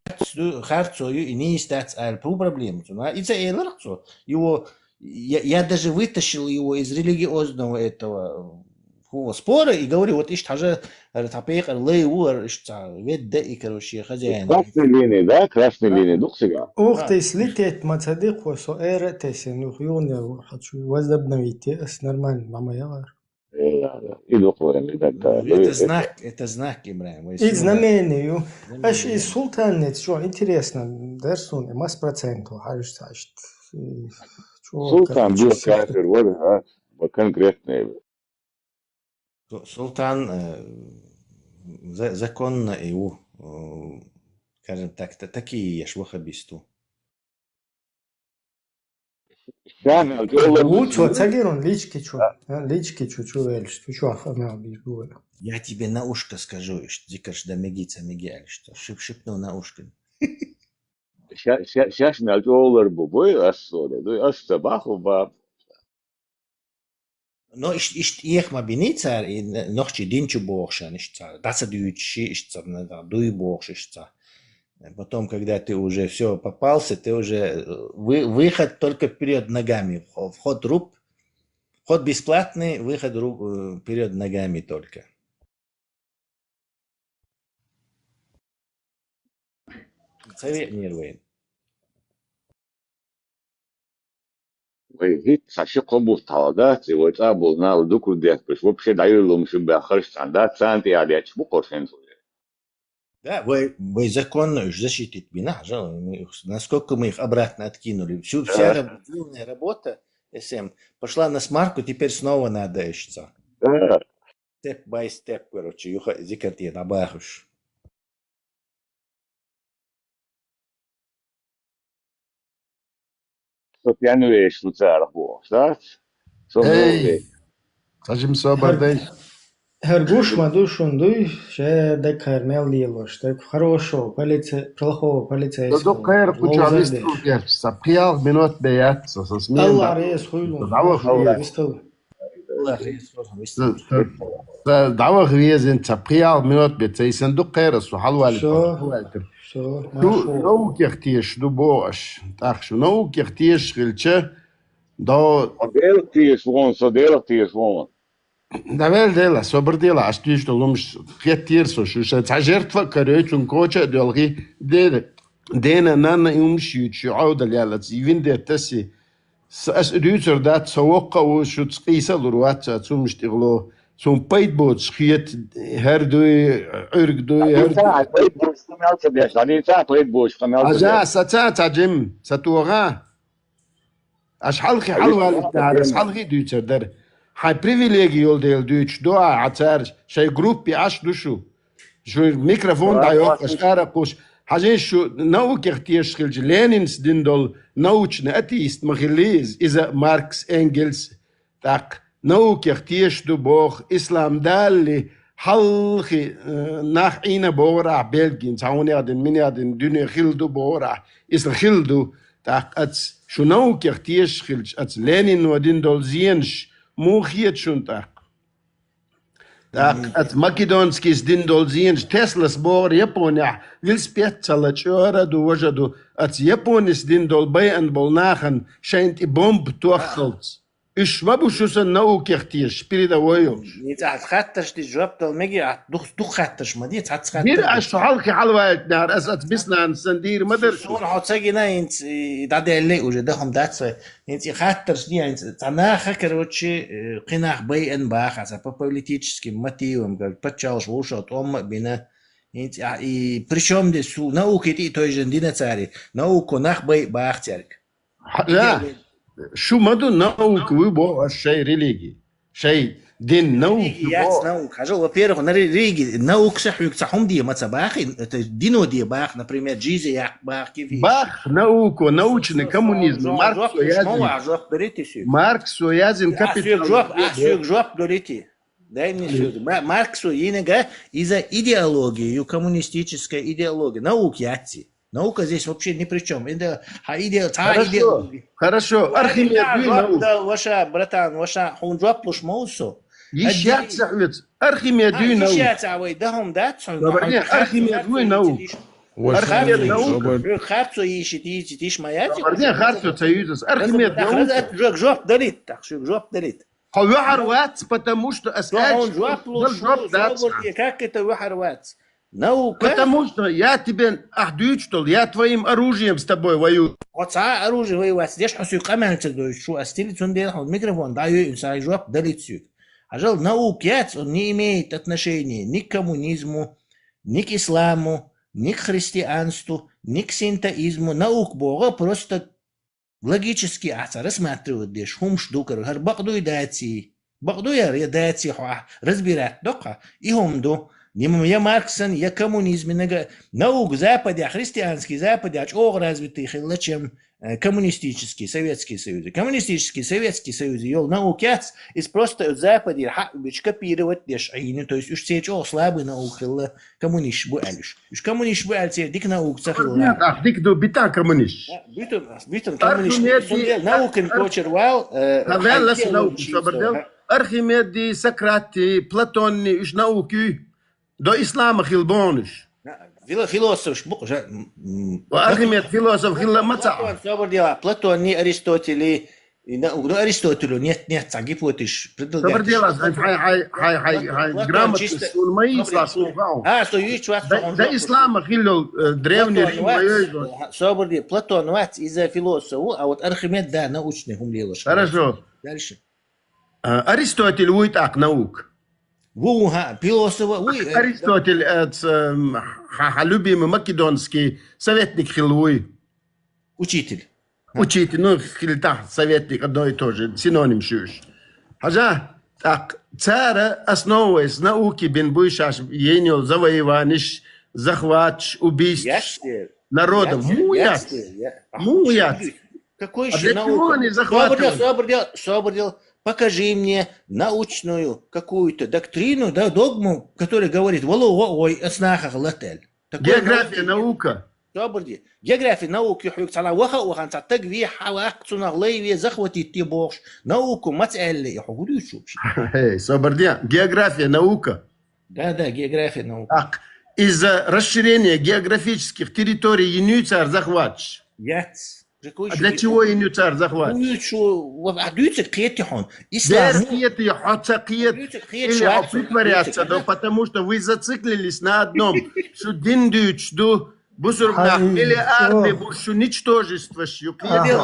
Харцо, харцо ю, и не дац аль пу проблема. Цу, на, и ца элар цу. Его, я, я даже вытащил его из религиозного этого, фу, спора и говорю, вот ишт хажа, ар тапейк, ар лей у, ар ишт ца, вед да и, короче, хозяин. Красной линии, да? Красной линии, дукъ сига. Ух ты, слететь ма ца дикъ, со эра тесен, ух, югъу, хочу возобновить, э, с нормально, мама, я говорю. Э, и духовен, и так далее. Ну, это знак, это знак, Ибрагим. И знамение. Аш и султан нет, что интересно, дарсун, мас процентов, хажу сашт. Султан бил кафир, вот, а, вот конкретный. Су-, султан, э, за-, законно и у, э, скажем так, та-, такие еш ваххабисту. Ша мел чӀоагӀлар бу. Ву, чо, ца гирун, лички чу. А? А, лички чу, чу велш, чу, чу ахамел бир гула. Я тебе на ушко скажу, ишт зикрш да меги, ца меги, али что? Шип-, шипну на ушко. Ша, ша, шаш мел чӀоагӀлар бу, буй, ас соре, дуй, ас ца баху ба. Но ишт, ишт иех ма бини цар, и н-, нохчи динчу бохшан ишт цар. Даца дюйчи ишт цар, на, да, дуй бохш ишт цар. Потом, когда ты уже всё попался, ты уже, э, вы-, выход только вперёд ногами. Вхо-, вход руб, вход бесплатный, выход ру-, э, вперёд ногами только. Цави нервы. Вай, гьит, ца ши къо бутт гьалда, ци вай цӀа бул нал дукур дехкаш, вообще дайрулум ши бяхарш цанда, цан ти адяч бу къошен цуе. Да, вай, вай законно уж защитить бина, жа, мы их, насколько мы их обратно откинули. Всю, вся Да. раб-, сделанная работа, эс эм, пошла на смарку, теперь снова надо ишца. Да. Step by step, короче, юха зикар тиен абахуш. Со пьян веш, ну, царах бу, да? Со Эй, веш. Сажим собар дай. Хар гуш ма душун дуй, ше дакар мел лилош, так хорошо, полиция, плохого полицейского. Докер куча ловзар листу деш. Герч, са пхиал минут беят, со, со смена. Аллах рейс хуйлу. Давай, Аллах хуйлу. Вистал. Аллах рейс хуйлу. Са, са, са, давай везен, са пхиал минут бе, са исан дукера, со халвали, Всё. Халвали. Всё, Шу маршо. Наукех теш ду бош, так шу наукех теш хилча, до Делах теш вон, со делах теш вон. Давай дела, собар дела, аш теш до лумш хеттер со, шу ша, ца жертва короче, коча делги, де, дена нана юмш ючи, аудал яла, ци вин де таси, С-, ас дюйцар дац, со воккха ву, шуц къийса лур вац, ца цумш тӀигӀло. Цун пайд боц, хет, хӀер дуй, гӀуьрг дуй, хӀер дуй. Ца пайд боц, къамаьл ца деш, ца пайд боц, къамаьл ца Ажа, деш. Са ца, ца жим, са тугӀа. Аш хьалхи хьалвалит нара, ас хьалхи дюйцар дар. Хьай привилеги йол дел дюйч, дуа, а цар, шай группи аш душу. Шу микрофон дӀайохкаш, ара кхуш. Хьажин шу наукех теш хилча, Ленинс дин дол научный атеист ма хилли из, иза Маркс, Энгельс. ТӀаккха наукех теш ду бох, ислам далли, хьалхи, э, нах Ӏийна богӀар ахь Бельгин, цхьа хӀунех дин, минех дин, дуьне хилла ду богӀар ахь, иза хилла ду. ТӀаккха ац шу наукех теш хилча, ац Ленин ва дин дол зенаш, муха хета шун тӀаккха? ТӀаккха ац Македонскийс дин дол зенаш, Теслас богӀар Японехь, велосипед ца лачкъора ду, важа ду, ац Японис дин дол байан бол нахан шайн тӀе бомба тоххалц. Уьш ма бу шу сан наукех тешаш, передовой йолуш. Ницкъ хаттарш дича жоп дала мега, а дух, дух хаттарш ма де, цхьацца хаттар. Дира аш хьалхе хьалваьллинехьара, ас аца биснана сан дийр ма дара шу. Суна хьо ца гина, хӀинца, и, дӀадаьллий уже, дахам дац вай. ХӀинца и хаттарш де, хӀинца цхьа наха, короче, э, кхин нах байъан баха, цхьа по политическим мотивам, говорит, паччалш вовшал тӀом а бина. ХӀинца, а, и, причём здесь су-, науки тӀе а тойжан дина цари, науко нах байъ баха цаьрга. Хьажа, шу ма ду, наука ву боху аш шай религи. Шай дин наука ву боху. Яц наука. Хьажа, во-первых, на ре-, религи, наука ша хьоьга ца хӀума де ма ца бахи, это дино де бах, например, джизе ях бах, кифи. Бах наука, научный коммунизм. Марксо язин. Марксо язин капитал. Ах, соьга жоп, ах, соьга жоп долите. Дай мне соьга. Ма-, Марксо йинага иза идеология, ю коммунистическая идеология. Наука яци. Наука здесь вообще ни при чём. Это, а, иде-, та иде-. Хорошо, хорошо. Архимед вуй наука. Ваша, братан, ваша, хьуна жоп луш ма ву со. Йиш яц ца хьоьца. Архимед вуй наука. Йиш яц а вай, да хӀума дац хьуна. Архимед вуй наука. Архимед наука. Хьоьга харцо йийши, тийци, тиш ма яц. Харцо ца юьйцас. Архимед наука. Жоп далит, так, шуьга жоп далит. Хьо вуьхьар вац, потому что ас аьлча, жоп луш, жоп дац. Как это вуьхьар вац? Наука. Потому что я тебе, ах, дуьйцуш долу, я твоим оружием с тобой воюю. Хьо цхьа а оружие воевать деш, хьо соьга къамел ца дойтуш, шу ас тили, цундела хьо микрофон дӀайойуьйту, сан жоп далица соьга. Хьажал, наука яц, он не имеет отношения ни к коммунизму, ни к исламу, ни к христианству, ни к синтоизму. Наука боху просто логически ахьа цхьа рассматривать деш хӀумаш ду, кара, хӀара бакъ дуй, даций? Бакъ дуй хӀара, я даций, хьо ахь разбирать доккха? И хӀума ду. Нима я Марксан, я коммунизминага наука Западехь, христианский Западехь чӀогӀа развитый хилла, чем, э, коммунистический Советский Союз. Коммунистический Советский Союз йолу наука яц, иза просто Западе хьаъ бича копировать деш Ӏийна, то есть уьш церан чӀогӀа слабый наука хилла. Коммунисташ бу аьлла уьш. Уьш коммунисташ бу аьлла, церан дика наука ца хилла. Нет, ах, дика ду, битан коммунисташ. Да, битан, битан коммунисташ. Архимеди, наукин кочер вал, э, хавел лас наука, собар дел. Архимеди, Сократи, Платонни, уьш наука юй. До ислама хил бонуш. Да, фило-, философш бу-, жа-, м, м, Архимед философ хилла ма ца. Платон, собар дела, Платонни, Аристотели, И на-, ну, Аристотелю нет, нет, цхьа гипотезаш предлагать. Собар дела, хай, хай, хай, хай, хай, хай, грамотный, чисто, суна ма йийцалахь, суна хаьа. А, со йийцуш вац, да, ислама хиллал, э, древний Рим ма йойзу. Собар де, Платон вац, иза философ ву, а вот Архимед, да, научный хӀума лелош. Хорошо. Дальше. А, Аристотель вуй тӀаккха наука. Ву, ву, хьа, философ вуй, э, Аристотель, э, ц-, м, хьа, хьа любимый македонский советник хилла вуй. Учитель. Учитель, ну, хилла тахь советник, одно и то же, синоним шуьш. Хьажа, тӀаккха цара, основываясь науки бина буй шаьш йина йолу завоеваниш, захваташ, убийстваш народов. Муха яц? Муха яц? Какой ещё наука? Собар дел, собар дел, собар дел. Покажи мне научную какую-то доктрину, да, догму, которая говорит, вало, во, ой, ас нахах латаьлла. География наука. Собар де. География наука ю хьоьга цхьана ваха а вахана, цхьа таг ве, хьа ваккха, цунах лай ве, захватить те бохуш, наука маца аьлла и хьо хӀун дуьйцу вообще? Эй, собар де. География наука. Да, да, география наука. Ах, из-за расширения географических территорий йина юй цара захваташ? Яц. А для чего йина ю цара захват? Дуьйцу, а дуьйцург кхетий хьуна? Ислам. Дера кхетий, хьо ца кхета. Или хьо притворяться до, потому что вы зациклились на одном. Шу дин дуьйцуш ду, бусург нах миллиарды бу, шу ничтожествош ю. Кхетий.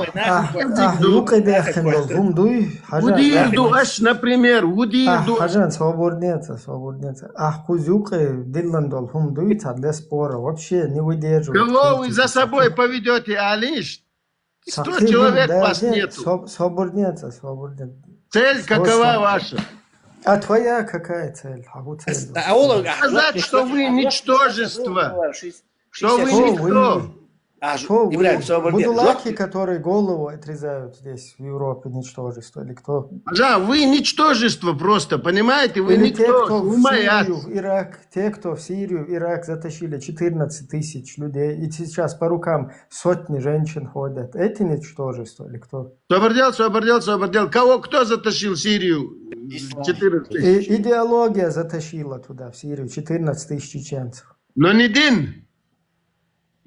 Юкъе бехкина долу хӀума дуй? Хьажа. Удир ду аш, например, удир ду. Хьажан, свободнеца, свободнеца. Ах, кхуза юкъе диллан долу хӀума дуй, цхьа для спора вообще не выдерживает. Кого вы за собой поведёте, алиш? Сто человек вас нету. Свободнеца, свободнеца. Цель какова ваша? А твоя какая цель? А вот цель. Сказать, что вы ничтожество. Что вы никто. Будулаки, которые голову отрезают здесь, в Европе, ничтожество или кто? Да, вы ничтожество просто, понимаете? Вы никто. Или те, кто в Сирию, в Ирак, те, кто в Сирию, в Ирак затащили четырнадцать тысяч людей, и сейчас по рукам сотни женщин ходят. Эти ничтожества или кто? Собар дел, собар дел, собар дел. Кого, кто затащил в Сирию? Ислам. Четырнадцать тысяч. И идеология затащила туда, в Сирию, четырнадцать тысяч чеченцев. Но не дин.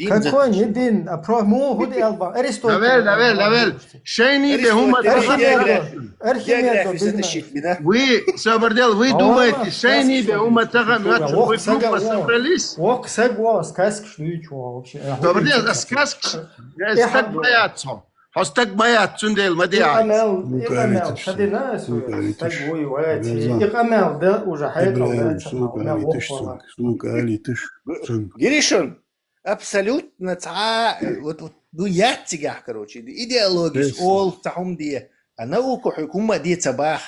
Какой не дин? А про-, муха хӀу де алба? Аристотель. Давай, давай, давай. Шайни де хӀума. Архимед. Архимед, география затащить меня. Вы, Собардел, вы думаете, шайни бе ума тага мёчу, вы группа собрались? Вок саг ва, сказкаш дуйчу вообще. Собардел, сказкаш. Я стак боятся. Хостак боятся, цундел, мадия. Икъамел, икъамел, шадина, стак вой ваяти. Икъамел, да, уже хайкал, да, сука, алитыш, сука, алитыш. Гиришин, абсолютно ца, вот, вот, ну, я цигах, короче, идеология, ол, цахум дие. А наука хукума дие цабах.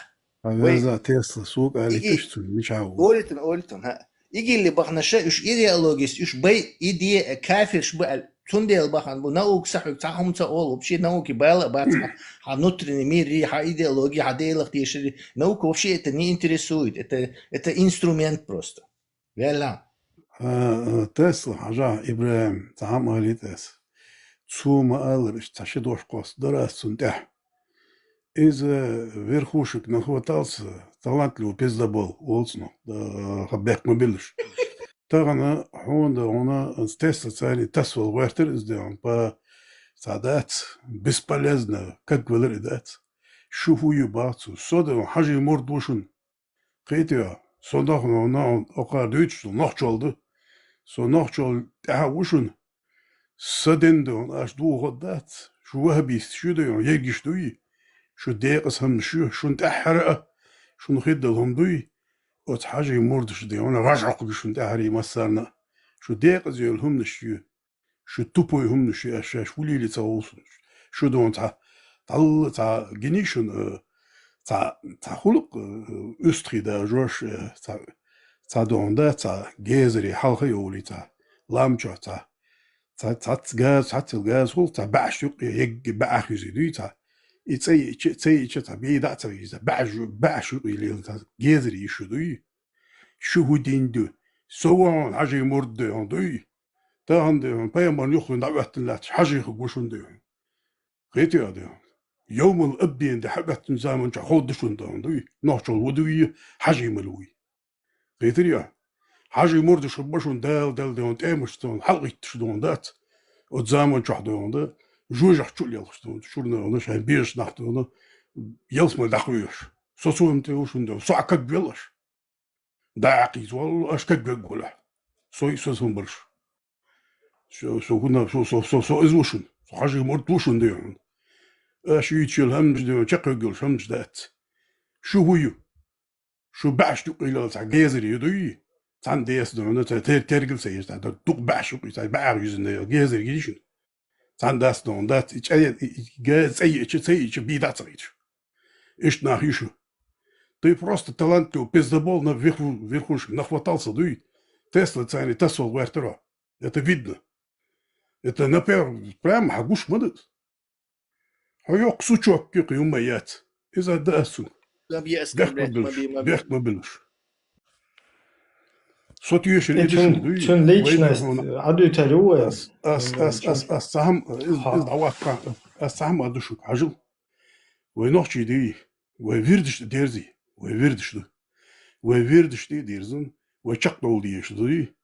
Вай. Авяза Тесла, сука, алитыш, цун, мичау. Олитын, олитын, ха. Игилли бахнаша, уж идеология, уж бай идея, кафир шба, цундел бахан, бу наука сахук, цахум ца ол, вообще науки бала, бац, ха, внутренний мир, ха, идеология, ха, делах, дешери. Наука вообще это не интересует, это, это инструмент просто. Вела. Э, э, Тесла, хажа, Ибраим, цахам али Тес. Цума алыр, иш, цаши дош кос, дарас цун тя. Из, э, верхушек нахватался, талантливый пиздобол, олцну, да, хабек мобилыш. Тагана, хонда, она, Тесла цани, Тесла вартер из дян, по, цадац, бесполезно, как велер и дац. Шухую бацу, сода, хажи морд вушун. Кхетио, со нохно, но, окар дуйчу, нохчолду. Со нохчол тяха вушун. Са ден дон, аш духот дац. Шу вахабист, шу дон, ергиш дуй. Шу декъас хам шу, шун тяхара. Шун хиддал хам дуй. Оц хажи мурдаш дон, важакъ шун тяхари массарна. Шу декъас йол хам шу. Шу тупой хӀуманаш я, шаьш вулили ца гӀулсун. Шу дон цхьа, тӀалла цхьа гинишун, э, цхьа, цхьа хулукъ, э, уьстхий да жош, э, цхьа, цхьа дон да, цхьа гезари хьалха йовли цхьа, лам чохь цхьа, цхьа, цхьац газ, цхьаццил газ хул, цхьа баьӀаш юкъе, егги баьӀах юзи дуй цхьа. И цӀе йича, цӀе йича цхьа бий дӀа ца вийза, баьӀаш ю-, баьӀаш юкъе лела цхьа гезари йишу дуй. Шу хӀу дин ду? Со вон хьажи мурд ду хьун дуй? Тахана ду хьун, пайхамарна юххуьн дӀаветтан лаьтташ хьажи хӀу гушун ду хьун. Кхетий а ду хьун? Йовмал абден де хьабеттан заман чу ховдушун ду хьун дуй? Нохчал ву дуй, хьажи мал вуй. Кхетий а? Хьажи мурдаш хӀу башун дал, дал ду хьун, тӀемаш ду хьун, хьалгӀитташ ду хьун дац. От заман чохь ду хьун да, жужах чу лелхаш ду хьун, шурна хьун, шайн бежаш нах ду хьун, ялсмал дӀахуьйш. Со цу хӀун тӀе вушун ду хьун, со а каг велаш. ДӀаккхийца валла, аш кагвеггула. Со, со, сон барш. Со, со, хӀуна, со, со, со, со, из вушун. Со хьажи мурд вушун де хьун. Аш юйчил хӀамж де, чакхвеггула хӀамж дац. Шу хӀу ю? Шу баьш ду къилал цхьа гезари ю дуй? Цхьан дес ду хьуна, цхьа тер-, тергал ца еш, цхьа дукъ баьш ю къи, цхьа баьгӀ юзин де, гезари гидишин. Цхьан дас ду хьуна, дац, и чӀай, и, и, ге-, цӀай ича, цӀай ича, би дац гӀич. Ишт нах ю шу. Ты просто талантливый пиздобол на верху-, верхушке нахватался, дуй. Тесла цани тасол гӀертаро. Это видно. Это, например, прямо хьагуш ма дац. Хьо йоккха сучок кхы юмма яц. Иза да асу. Бехк ма билуш, бехк ма билуш. Со тешир, э, идиш цун, дуй. Цун личность, вай, а, дуй тарю, э, ас, ас, ас, ас, ас, цахам, из, из давакка, ас цахам а душук, хьажил. Вай нохчий дий, вай вирдаш дерзи, вай вирдаш ду. Вай вирдаш ди дерзун, вай чакхдовл диеш дуй.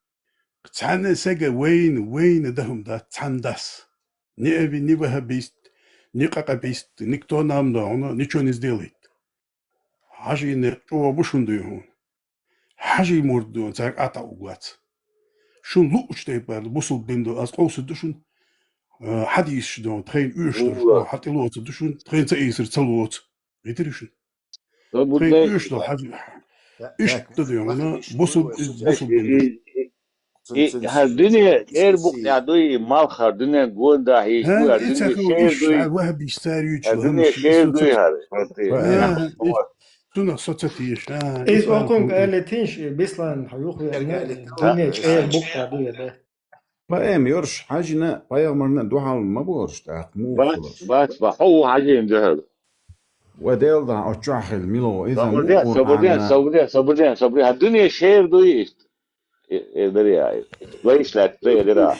Цхьанна сага вайна, вайна дахам да, цхьан дас. Ни эви, ни вахабист, ни къакъабист, никто нам да, она ничего не сделает. Хьажи не чӀо бушун дуй хьун. Хьажи мурд дуй, цаьрга Ӏата угвац. Шун луъуч тайпар бусул бин ду, аз къовса ду шун, э, хьадийсаш ду, тхайн уьш ду, хьатӀи лоца ду шун, тхайн ца ийсар ца лоца. Гитри шун. Тхайн уьш ду, хьажи. Иштта ду, вана, бусул, бусул бин ду. И, и, и, хьар дуьне чӀер букъ тӀехь дуй, и малх хьар дуьнен гонда хьийш буй, хьар дуьне шер дуй. Хьар вахабиш цар юьйчу, хьар дуьне шер дуй хьар. Цунах со ца тийш, а, иза окхунга аьлла тинш, Беслан, хьо юхавеана, дуьне чӀер букъа дуй, да. Ма эм йорш, хьажина, пайхамарна дуьхьал ма борш, тӀаккха муха бац, бац, ба, хьо ву хьажина дуьхьал. Ва Дела да, о чохь хила, мило, иза муха Къуръана. Собрден, собрден, собрден, собрден. Хьан дуьне шер дуй иштта? Э, э, дари ай. Вайш лаьтта, э, дира.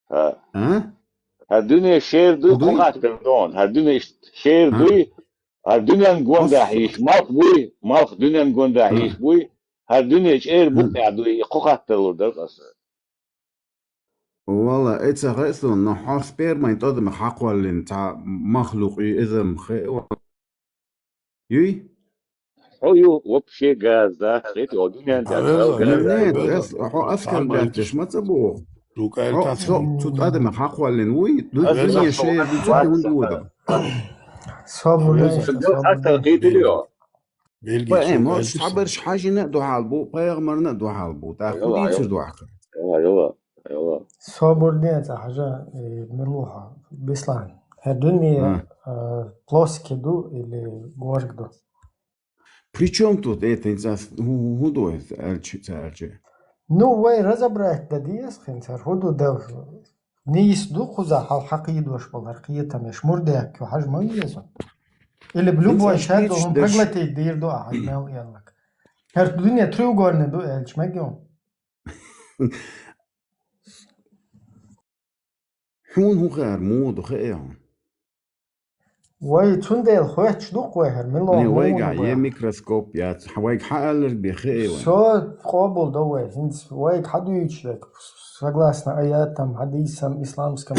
Ха. А? Хьар дуьне шер дуй, кху хаттар дон. Хьар дуьне шер дуй, хьар дуьнен гонда хьийш, малх буй, малх дуьнен гонда хьийш буй, хьар дуьне чӀер букъ тӀехь дуй, и кху хаттар лур дара аса. Валла, эца хеслун, но хьо спермайн тӀадам хьакхваллин цхьа махлукъ и изам хе, Юй? Хьо ю вообще газ дац, хӀета йолу дуьнен тӀехь Алла, газ. алла, Нет, алла. ас, хьо аскар Амма даьтташ ма ца боху. Ду Хьо, кӀелтац. цо, цу тӀадамах хьакхоьллина вуй, ду-, Ас дуьне хьо шен вац дуьне вац. хӀунда ву дан. Собур Алла. дайша, Ду аса собур. хетилио. Белги Ба, э, цо морш кӀелтац. цхьаберш хьажина дуьхьал бу, пайхамарна дуьхьал бу. ТӀаккха хӀун Йо, йо. дийцар ду ахкар? Йо, йо, йо. Собур де цӀа хьажа, э, мила ву хьо, Беслан. ХӀара дуьне, А. э, плоский ду или горг ду? При чём тут это, хӀинца ас, хӀу-, хӀу-, хӀун ду это, аьлча, ца аьлча? Ну, вай разобрать дан деза хӀинца, хӀара хӀун ду да, нийса ду кхуза хьал хьакхийдош болу хӀара кхетамаш, мурдек ю хьажа ма веза. Или в любой ХӀинца шаьдо дийцаш хӀума дерш. проглотить дийр ду ахьа, мел аьлларг. ХӀара дуьне треугольный ду аьлча, мегий? Хьуна хӀун хаьара, муха ду хаа хьуна? Вай цундела хоьттуш ду-кх вай хӀара, мила Не, муха вайга ду е вай. Микроскоп яц, хьа-, вайга хьаалларг бен хаа вай. Со къобал до вай, хӀинца вайга хьадуьйцуш дерг, согласно аятам, хьадисам, исламском,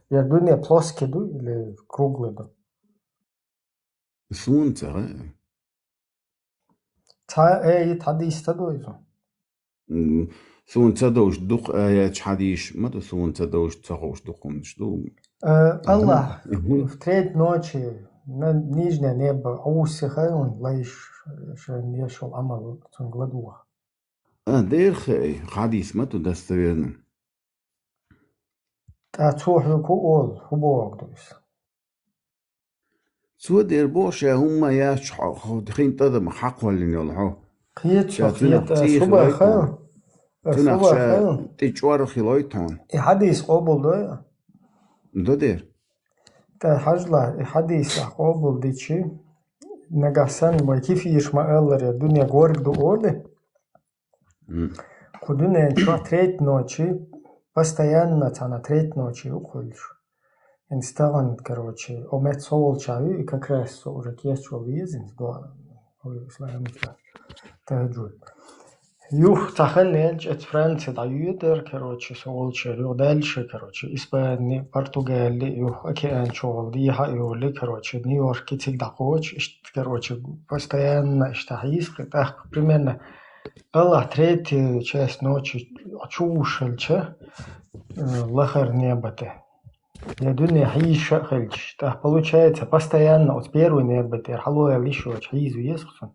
я дуьне плоский ду или круглый ду? Суна ца хаьа. Цхьа аят, хьадис ца ду иза? М, суна ца довш дукха аяташ, хьадисаш ма ду, суна ца довш, ца хууш дукха хӀуманаш ду. Э, Аллах Мгм. в треть ночи на нижнее небо Ӏуссихай хьуна лайш шайн еш йолу Ӏамал цунга ладугӀа. А, дера хаьа, хьадис ма ду достоверно. Ткъа цо хьоьга хӀун олу, хӀун бохург ду иза? Цо дера боху, ша хӀумма яц хьо, хьо хин тӀадамах хьакхоьллина йолу хьо. Кхета со, Ша цунах кхета, цӀийх суба лой хьа? тхьуна. Цунах Суба ша хьа? тӀе чӀор хилой тхьуна. И хьадис къобал дой? До дера. ТӀа хьажла, и хьадис ахь къобал дичи, нагахь санна вай кефирш ма-аллара, дуьне горг ду олий? М. Кху дуьнен чохь треть ночи, постоянно цхьана треть ночи ю кхуьлуш. ХӀинца тахана, короче, о мет со волча ю, и как раз со уже кечвала веза, хӀинца до, ой, исламика, тахаджуд. Юха цхьа хан яьлча, эца Франция дӀайоьдар, короче, со волчера юха даьлча, короче, Испани, Португали, юха океан чу волу дехьа а йолий, короче, Нью-Йорке цига дӀакхочу, иштта, короче, постоянно иштта хьийза, тӀаккха примерно Аллах третья часть ночи чу вуш хилча, э, лахара небате. Я дуьне хьийза ша а хилча, тӀаккха получается, постоянно оцу первый небате хьалоял йиш йоцу хьийза веза цунна.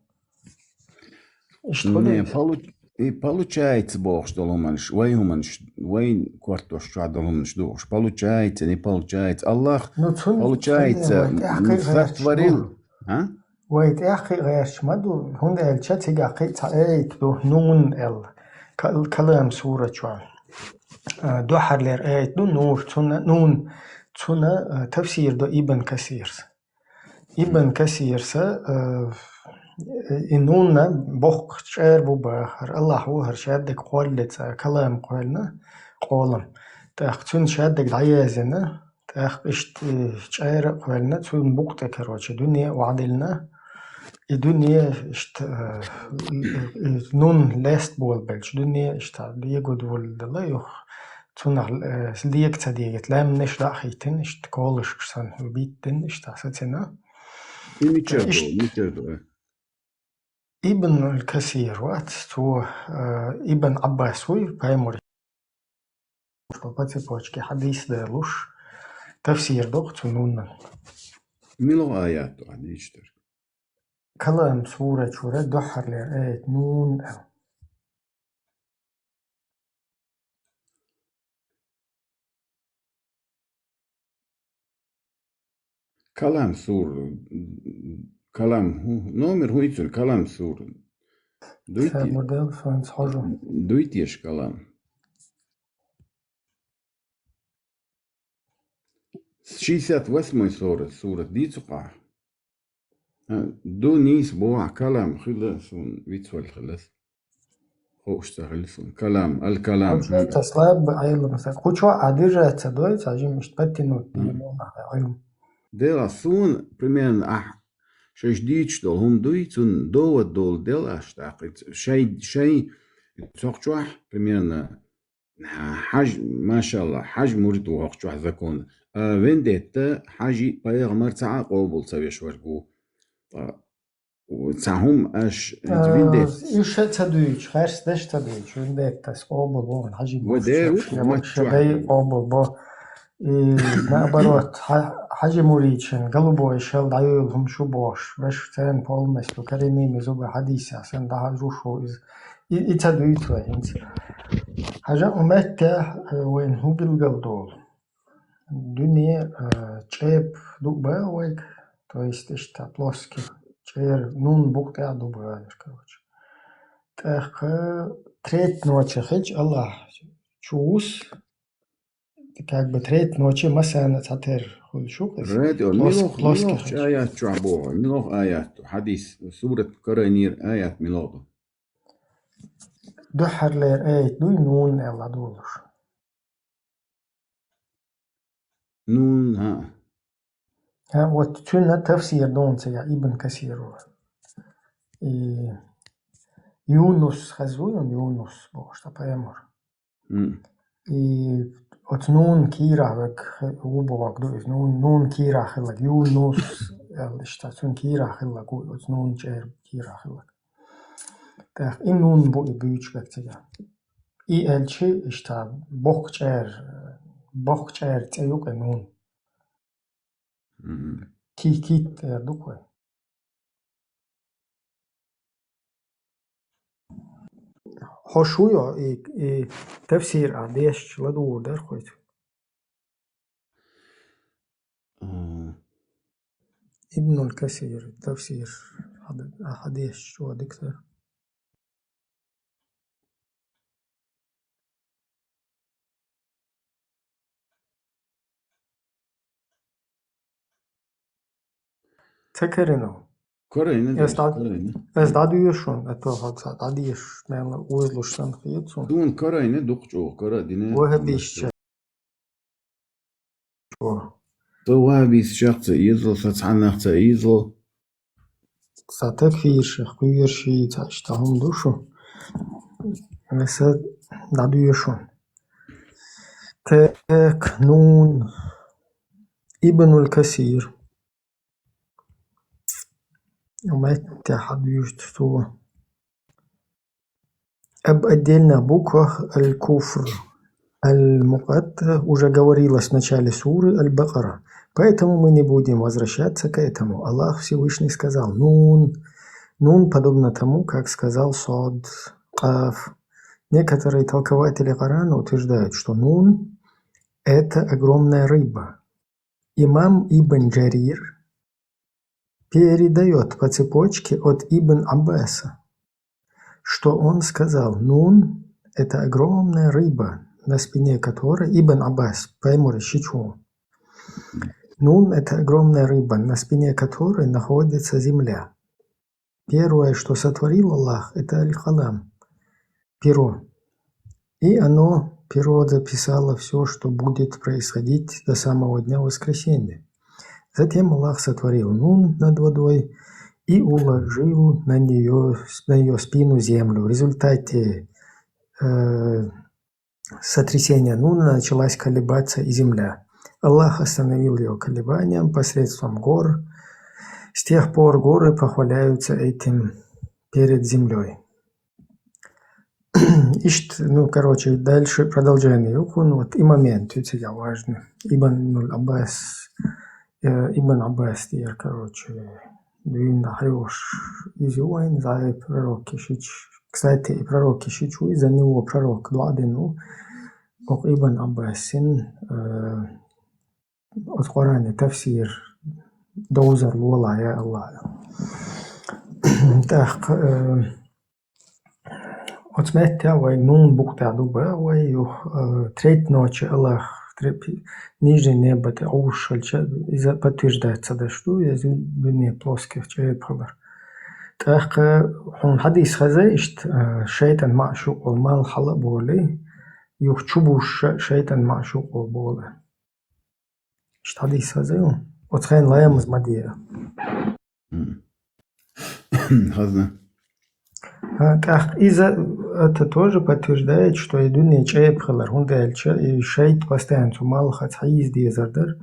Иштта хӀун Не, ду иза? полу-, и получается бохуш долу хӀуманаш, вай хӀуманаш, вайн кортош чохь долу хӀуманаш ду уьш. Получается, не получается. Аллах, Ну, цунна, получается, цунна вай тӀаьхьа кхин гӀерташ сотворил, ду. а? Вай тӀаьхьа кхин гӀерташ ма ду, хӀунда аьлча цигахь кхин цхьа аят ду, Нун аьлла, Кал-, Калам сура чохь. А, дуьххьарлера аят ду, Нур, цунна, Нун, цунна, а, тафсир до Ибн Касирс. Ибн Касирса, э, и Нунна боккха чӀера бу бахар, Аллах ву хӀара шаддаг кхоллица, калам кхоьллина, къолам. ТӀаккха цуьнан шаддаг дӀаязйина, тӀаккха иштта, э, чӀера а кхоьллина, цуьнан букъа тӀе, короче, дуьне а ваьдиллина, и дуьне иштта, э, и, и, и Нун лаьцна болабелча, дуьне иштта дегадовлла дала юха. Цунах, э, лега ца дегийта, лаьмнаш дӀа а хийтина, иштта колышкаш санна биттина, иштта сацина. И мичара ду, Иштта мичара ду, э? Ибн аль-Касир вац, цо, э, Ибн Ӏаббас вуй, пайхамар по цепочке хьадис далуш, тафсир доккху цу Нунна. Мила аят ду, хьадис дерг? Калам сура чура дуьххьарлера аят Нун аьлла. Калам сур, Калам, хӀу-, номер хӀуьйцур, Калам сур. Дуй те-, Сабурдал фанц хьожу. дуй теша Калам? Шестьдесят восьмой сура, сура дийцу къа? А, ду нийса бохьа Калам хила, сун вицвал хила. Хууш ца хила сун. Калам, аль-Калам. Получается, слабый Ӏилм саг. Кху чохь а держаться дой, ца жим иштта подтянуть, М. Ӏилм. Дела сун, примерно, ахь шайш дийцуш долу хӀума дуй, цун довод долу дела аш тӀаккха. Шай, шай, цохчохь, примерно, хьаж, машалла, хьаж мурд ву хӀокху чохь закон. А вендетта хьажи пайхамар цхьа а къобал ца веш верг ву. Ткъа Цхьа хӀума аш, э, виндетас. Уьш а ца дуьйцу, харц деш а ца дуьйцу, виндетас къобал бу, хьажи Ва бу, дера, ша, ша, ма ша чохь дай ду. Къобал бу. И, наоборот, хьа-, хьажи муридшин, голубой шел дӀайойла хӀума шу бохуш, веш царна полностью каремими зуба хьадийса, сан дӀахьажу шу иза. И, и ца дуьйцу вай хӀинца. Хьажа, у меттехь, э, вайн хӀун билгал долу? Дуьне, э, чӀепа ду баха вайга, то есть иштта плоский чӀер, нун букъ тӀехь ду баха, короче. ТӀаккха треть ночи хилча Аллахь чу вус, как бы треть ночи массарна цхьатерра хуьлуш ву иза. Радио, плос-, милох, плоский милох хилча. Аят чохь боху, милох аят ду, хьадис, сурат карайнера аят милох ду? Дуьххьарлера аят дуй, нун аьлла долуш. Нун, хӀаъ. ХӀа, вот цуьнан тафсир ду хӀинца я Ибн Касиру. И Юнус хаза ву, Юнус бохуш, сан пайхамар. М. И оцу нун кийрахь верг хи-, ву бохург ду иза. Нун, нун кийрахь хилларг, Юнус аьлла иштта, цуьнан кийрахь хилларг ву, оцу нун чӀер кийрахь хилларг. ТӀаккха и нун бу и буьйцуш верг цигахь. И аьлча, иштта, боккха чӀер, боккха чӀер цӀе ю кху нун. Мгм. Ки-, кит эр ду кхуьй. Хьо шу йо, и, и тафсир а дешча ладугӀур дара кхуьйца? М. Ибнуль Касир, тафсир, хьад-, а хьадешча чӀогӀа дика дара. Ца карийна? Карийна, ас дӀа-, карийна. Ас дӀадоьшу шуна, а то хьо ца дӀадеша, мел узлуш санна хета суна. Суна карийна дукха чӀогӀа, кара а дина. Ваххабисташ. Со ваххабист чекх ца изло, со цхьаннах ца изло. Сан такфирших кхоьруш, цхьа иштта хӀума ду шу. Аса дӀадоьшу. Так, нун. Ибнуль Касир. Меттехь хьадуьйжу цо. Об отдельных буквах аль-куфр, аль-мукъатта уже говорилось в начале суры Аль-Бакара, поэтому мы не будем возвращаться к этому. Аллах Всевышний сказал: «Нун». Нун подобно тому, как сказал Сод, Каф. Некоторые толкователи Корана утверждают, что нун — это огромная рыба. Имам Ибн Джарир передаёт по цепочке от Ибн Аббаса, что он сказал: «Нун — это огромная рыба, на спине которой», Ибн Аббас, пайхамаран шичо, «Нун — это огромная рыба, на спине которой находится земля». Первое, что сотворил Аллах, это аль-калам, перо. И оно, перо, записало всё, что будет происходить до самого дня воскресения. Затем Аллах сотворил нун над водой и уложил на неё, на её спину землю. В результате, э, сотрясения нуна началась колебаться и земля. Аллах остановил её колебанием посредством гор. С тех пор горы похваляются этим перед землёй. Ишт, ну, короче, дальше продолжение юкун, вот и момент, ведь я важный. Ибн Аббас, э, Ибн Аббас, я, короче, дуьйна хьоьхуш иза ю вайн, за и пророк Кишич. Кстати, и пророк Кишич ву, за него пророк дуьхьа дина ву. Окху Ибн Аббасин, э, оцу Къуръанан тафсир довзар лолахь, я Аллах. ТӀаккха, э, оцу меттехь вай нун букъ тӀехь ду баха вай, юха, э, треть ночи Аллах тре-, нижний небо тӀе Ӏуьйсуш хилча, иза подтверждать ца деш ду, иза дуьне плоских чӀепа хилар. ТӀаккха хьуна хьадис хеза иштта, э, шайтӀан маӀаш юкъа волу малх хьала а болий, юха чу буьсуш шайтӀан маӀаш юкъа волу болу. Иштта хьадис хаза ю. Оцу хенахь ламаз ма де. М. Хазна. А, тӀаккха иза, это тоже подтверждает, что и дуьне чӀепа хилар, хӀунда аьлча и шайтӀа постоянно цу малхаца хьийза дезар дара.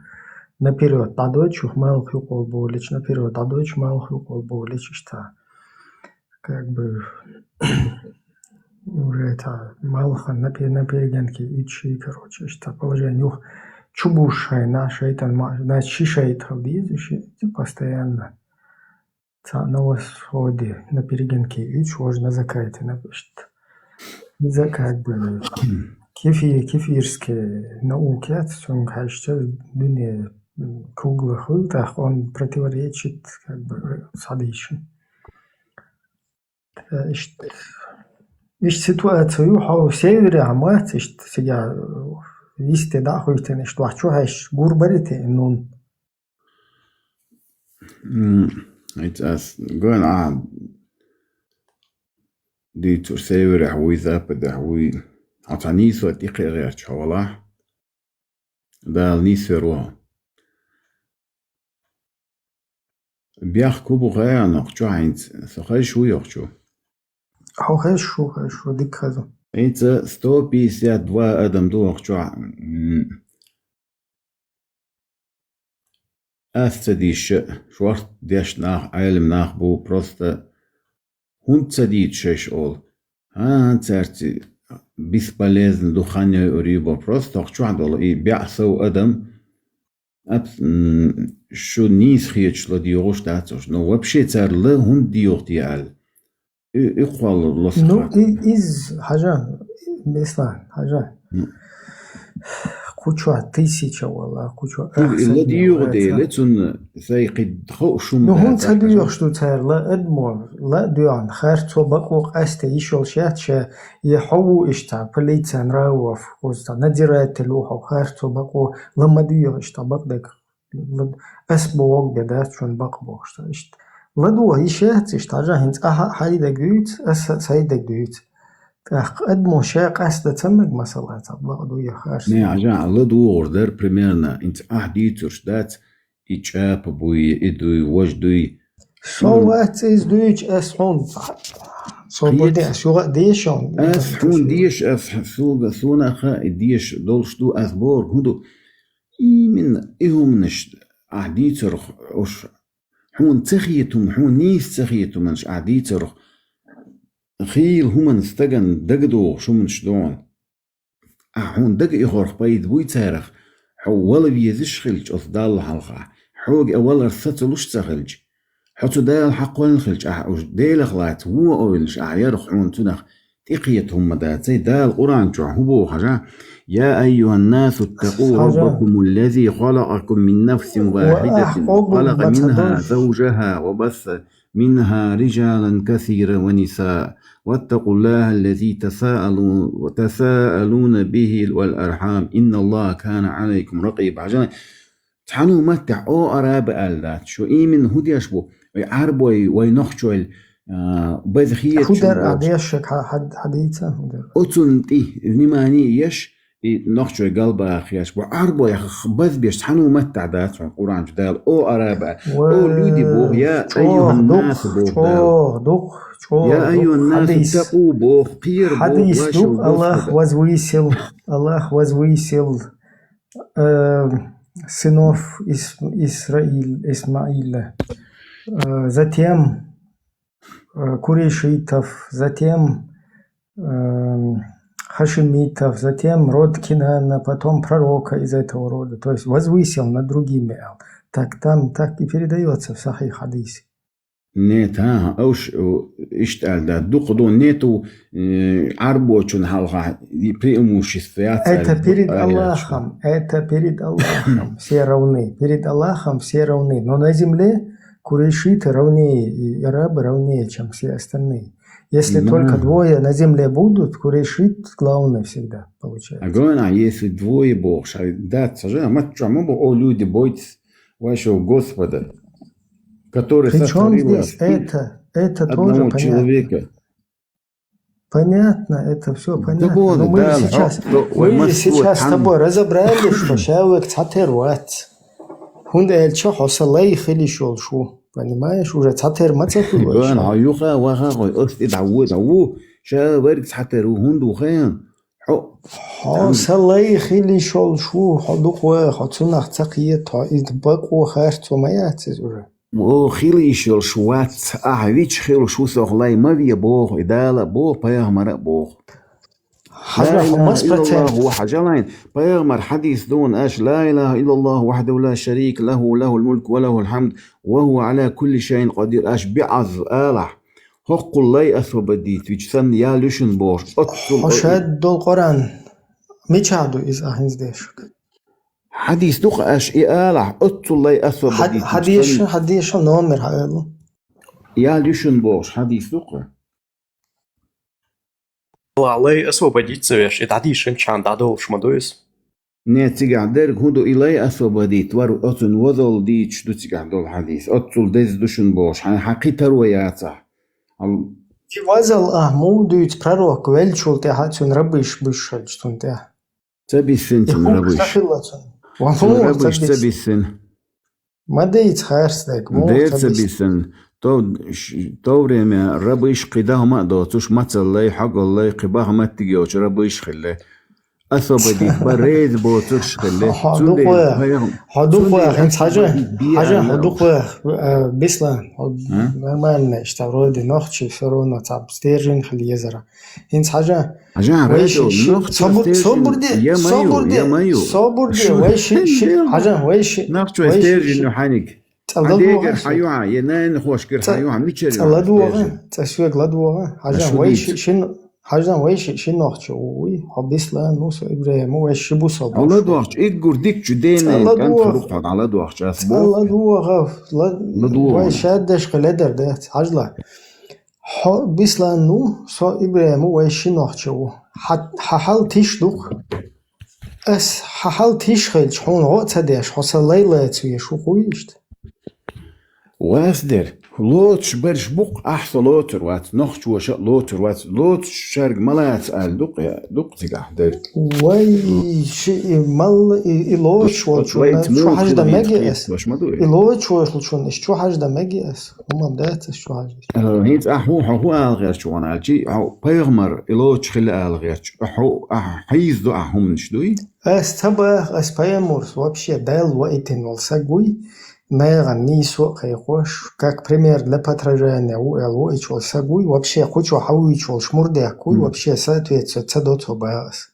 Наперёд дӀадойтуш, юха малх юкъа волу болуш, наперёд дӀадойтуш, малх юкъа волу болуш, иштта. Как бы уже это малха на пе-, на перегонке и чи, короче, что положение юх чубуш шайна, шайтан ма, значит, ши шайтан дизы, ши, постоянно. Ца на восходе, на перегонке и чё, на закате, на пишет. Из-за как бы кефи-, кефирские науки, отсюда, конечно, дуне, м, круглых вылтах, он противоречит, как бы, садиши. Э, ишт-, ишт ситуацию хо севере амац, ишт сега, э, висте да хуйтен, ишт вахчу хаш гурбарите нун. М, ит ас гон а дицур севере хуй, западе хуй. А тани со тикерер чола. Дал нисверо. Бяхку бухаянок чуайнц, со хаш хуй охчу. Хо хаш шу, хаш шу, дик хазу. Эца сто пятьдесят два адам ду охчу. М. Ас ца диш, шорт деш нах, айлем нах бу, просто хун ца дит шеш ол. А, царци бесполезно духанья урибо, просто охчу дол, и бя сов адам, Аб-, м, шу нийса хеташ ла дийгӀуш дац уж. Ну, вообще цар ла хӀунда дийгӀу те аьлла. И, и кхолла лоса Ну, хаттар. И, из, хьажа, Беслан, хьажа. Ну. Кху чу тысяча вала, кху чу Ну, и ла ахсар дийгӀу вала, дела, ца- цунна сай кхидда хо шум Ну, хӀун дац ца ахкажа. ДийгӀуш ду цар ла адмо, ла доьгӀна, харцо бакъо къаста йиш йолуш яц ша, я хьо ву иштта, полиция нравов, хӀуза надзиратель ву хьо, харцо бакъо, ла ма дийгӀу иштта, бакъдерг. Ла-, ас боху бе дац шуна бакъ бохуш ца иштта. ЛадогӀа йиш яц иштта, хьажа хӀинца ахьа а хьайдаг дуьйцу, аса а сайдаг дуьйцу. ТӀаккха адамо ша къаста ца мег масала ца бакъ ду я харц Не, ду. Хьажа, ладогӀур дара примерно, хӀинца ахь дийцурш дац, и чӀапа буй, и дуй, вож дуй. Со Хм. Вац иза дуьйчу ас хьуна. Со Кхеча- буди ас юха а дешон. Ас хьуна деш, ас х-, суга, суна а хаьа, и деш долуш ду, ас бохург хӀун ду? Именно и хӀуманаш ахь дийцарх уш. Хьуна ца хетум, хьуна нийса ца хетуманаш ахь дийцарх. Хийла хӀуманна стагана дагадогӀуш хӀуманаш догӀу. Ахьа хьуна дага ихорх пайда буй царах, хьо вала везаш хилча оцу Далла хьалха, хьога а валар сацалуш ца хилча, хьо цу Дала хьакхойн хилча, ахьа уж Делах лаца вон ойлаш ахьа ярх хьуна цунах тӀекхета хӀумма дацай. Дала Къуръан чохь хӀун боху хьажа: «يا أيها الناس اتقوا Хьажа. ربكم الذي خلقكم من نفس واحدة وأحققوا وخلق منها المتدرج. زوجها وبث منها رجالا كثيرا ونساء، واتقوا الله الذي تساءلون، تساءلون به والأرحام، إن الله كان عليكم رقيبا». Хьажа, цхьана маттехь о араба аьлла дац. Шу именно хӀун деш бу? Вай Ӏарбой, вай нохчой, а, база хеташ ХӀун дара, а, бохуш. Деш шаг хьа-, хьа-, хьадийца, хӀун дара? Оцунна тӀе внимание еш, И нохчой галбаха еш бу, Ӏарбой х-, базбеш цхьана маттахь дац хьуна Къуръан чу Дала. О араба, о люди боху, я чӀогӀа айюханнас дукха, боху Дала. ЧӀогӀа дукха, чӀогӀа Я дукха. Айюханнас Хьадис. Аттакъу боху, кхера боху, Хьадис ваша ду, Аллах Господа. Возвысил, Аллах возвысил, э, сынов Ис-, Исраил-, Исмаила. Э, затем э, курейшитов, затем, эм, хашимитов, затем род Кинана, потом пророка из этого рода. То есть возвысил над другими. Так там так и передаётся в Сахих хадисе. Нет, ага, уж, у, иштта аьлла, да, дукха ду, нету, э, Ӏарбочун хьалха, и преимущество яц Это аьлла, перед аьлла, Аллахом, это перед Аллахом все равны. Перед Аллахом все равны. Но на земле Курейшиты равнее, и арабы равнее, чем все остальные. Если Ну. Только двое на земле будут, курейшит главный всегда получается. А главное, а если двое боху, ша дац, ша, мат чу ма бу, о, люди, бойтесь вашего Господа, который Причём сотворил здесь вас из это? Это тоже одного понятно. Человека. Понятно, это всё Да понятно. Боже, Но мы да, же сейчас, хо-, хо-, мы же Москва, сейчас с там. Тобой разобрались, что человек цхьатер вац. ХӀунда аьлча хьо сан лай хилиш йолуш ву. Понимаешь? Уже цхьатер ма ца хуьлуш. Бан, хьо юха ваха хой, оцу тӀе дӀа ву, дӀа ву. Ша верг цхьатер ву, хӀунда ву хен? Хьо Хьо сан лай хилиш йолуш ву, хьо дукха ваха, хьо цунах ца кхета, хьо иза бакъо харцо ма яц иза уже. О, хила йиш йолуш вац, ахьа вича хилуш ву сох лай ма ве боху, и Дала а боху, пайхамара а боху. Хьажа, لا إله إلا الله, хӀумма процент? Хьажалайн, пайхамар хьадис дуна аша: لا إله إلا الله وحده لا شريك له، له الملك وله الحمد وهو على كل شيء قدير, аша биъазза алахь, хӀоккхул лай освободить вича санна ял ю шуна бохуш, оццул. Хьо шаддолу Къуръан. Мичахь ду иза ахь хӀинца дешиг? Хьадис ду-кх аша и алахь, оццул лай освободить вича санна. Хьадеша, хьадеша номер хьаэлу. Ял ю шуна бохуш, хьадис ду-кх. Лай освободить ца веш, и дӀадийшинчхьана дӀадовлуш ма ду иза? Не, цигахь дерг хӀун ду, и лай освободить вар, оцунна возалла дийцуш ду цигахь долу хьадис. Оццул деза ду шуна бохуш, хьан, хьан кхин таро яцахь. Хьан- И возалла ахь муха дуьйцу пророк веллачул тӀаьхьа цуьнан рабыш буьсуш хилча цунна тӀехь? Ца биссина цуьнан рабыш. Цуьнан рабыш ца биссина. Ма дийца харцдерг, муха ца биссина. Дера ца биссина. То, ш-, то время рабыш кхин даха ма а доцуш, мацаллай, хьогаллай, кхин баха маттиг йоцуш рабыш хилла. Освободить бан реза боцурш хилла. Хьо дукха веха, хьо дукха веха, хӀинца хьажа, хьажа, хьо дукха веха, э, Бислан, хьо нормально, иштта вроде нохчий, всё равно цхьа стержень хила езара. ХӀинца хьажа, хьажа, вай ши, ши, собур де, собур де, собур де, вай ши, ши, хьажа, вай ши, нохчой стержень ю хьаниг. Цкъа ладогӀа, хьан ю хьан, я нана хошкара хьан ю хьан, мичара ю хьан? Цкъа ладогӀа, цкъа соьга ладогӀа. Хьажа, вай ши, ши, хьажа, вай ши, ши нохчо ву, вуй, хьо Бислан ву, со ИбрахӀим ву, вай ши бу со бохуш. ЛадогӀча, иггур дикачу денна, цкъа ладогӀа, ладогӀча, ас боху. Цкъа ладогӀа, ладогӀа. Вай шаддаш кхин ледар дац, хьажла. Хьо Бислан ву, со ИбрахӀим ву, вай ши нохчо ву. Хьан, хьан хьал тиш ду-кх? Ас хьан хьал тиш хилча, хьуна гӀо а ца деш, хьо сан лай лаца веш ву-кх иштта? Вас дер, лоцуш берш бу-кх, ахь со лоцур вац, нохчоша а лоцур вац, лоцучаьрга ма лаца аьлла ду-кх, ду-кх цигахь дерг. Вай, ши, и мал, и, и лоцуш волчунна чу хьажа дан меги ас. И лоцуш волчунна иш чу хьажа дан меги ас. ХӀумма дац ас чу хьажа. Э, хӀинца ахь хӀун, хьо хӀун ала гӀерташ ву аьлчи, хьо пайхамар и лоцуш хила ала гӀерташ. Хьо, ахь хьийза ду ахь хӀуманаш дуй? Ас ца баха, ас пайхамарс вообще Далла ваийтина волу саг вуй, нагӀан нийсо а кхайкхош, как пример для подражания ву аьлла воуьйтуш волу саг вуй, вообще кху чу хьан вуьйцуш волуш мурдехк вуй, вообще соответствовать ца до цо баха ас.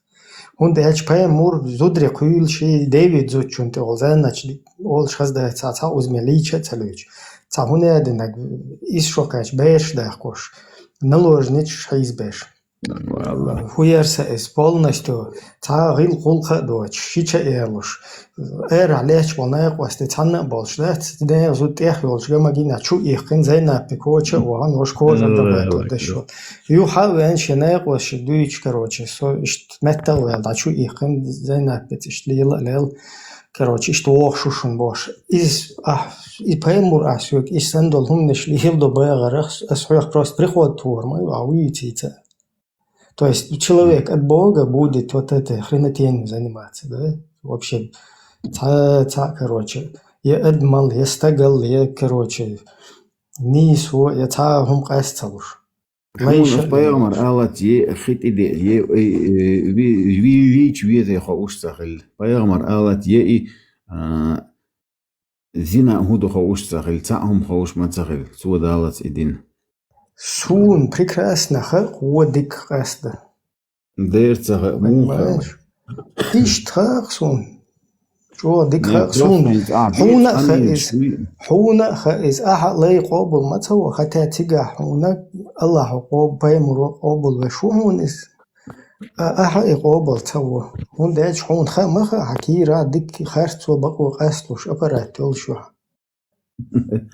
ХӀунда аьлча пайхамар зударе кхуьйлуш и Девид зудчунна тӀе волу, зайначу олуш хаза дац цхьа, цхьа узаме лийча а ца луьйчу. Цхьа хӀун а динарг, исс шо кхаьчча бераш дахкош, наложницаш хьийзабеш. Валла. ХӀун яра сан иза полностью, цхьа гӀиллакх-гӀуллакх а доцуш, шича а ялуш, арахь лаьтташ болу накъостий цхьанна а болуш дац, нехан зуда тӀех йолчу гамагина чу иккхина Зайнаппи коча а вахана, ваша кожа а дагӀа деш волу. Юха а веана шен накъосташка дуьйцуш, короче, со иштта меттах а ваьлла, дӀа чу иккхина Зайнаппица иштта лела а лела, короче, иштта вохуш ву шуна бохуш. Иза ахь, и пайхамар ахь соьга, иштта санна долу хӀуманаш леладо бахарах, ас хьоьх просто приход тухур ма ю, ахь вуьйцийца. То есть человек от Бога будет вот этой хренотенью заниматься, да? Вообще, цхьа, цхьа, короче, я адамал, я стагал, я, короче, нийсо, я цхьа хӀума къаьста ца луш. Хьуна ас пайхамар алац, е хи тӀе де, е, е, е, ви-, ви-, вийча веза хууш ца хилла. Пайхамар алац, е и, а, зина хӀун ду хууш ца хилла, цхьа хӀума хууш ма ца хилла, цо далац и дин. Суна прекрасно хаьа, вон дика къаьста. Дера ца хаьа, муха хаьа? Понимаешь? Иштта хаьа суна. ЧӀогӀа дика хаьа суна. Хьуна а хаьа иза. Хьуна а хаьа иза. Ахьа а лай къобал ма ца во, хӀаьта цигахь хьуна Аллахьо къоб-, пайхамаро къобал веш ву хьуна иза. А, ахьа и къобал ца во. ХӀунда аьлча хьуна хаа ма хаьа, хьан кийра дика харцо бакъо къасталуш аппарат йолуш ю хьан.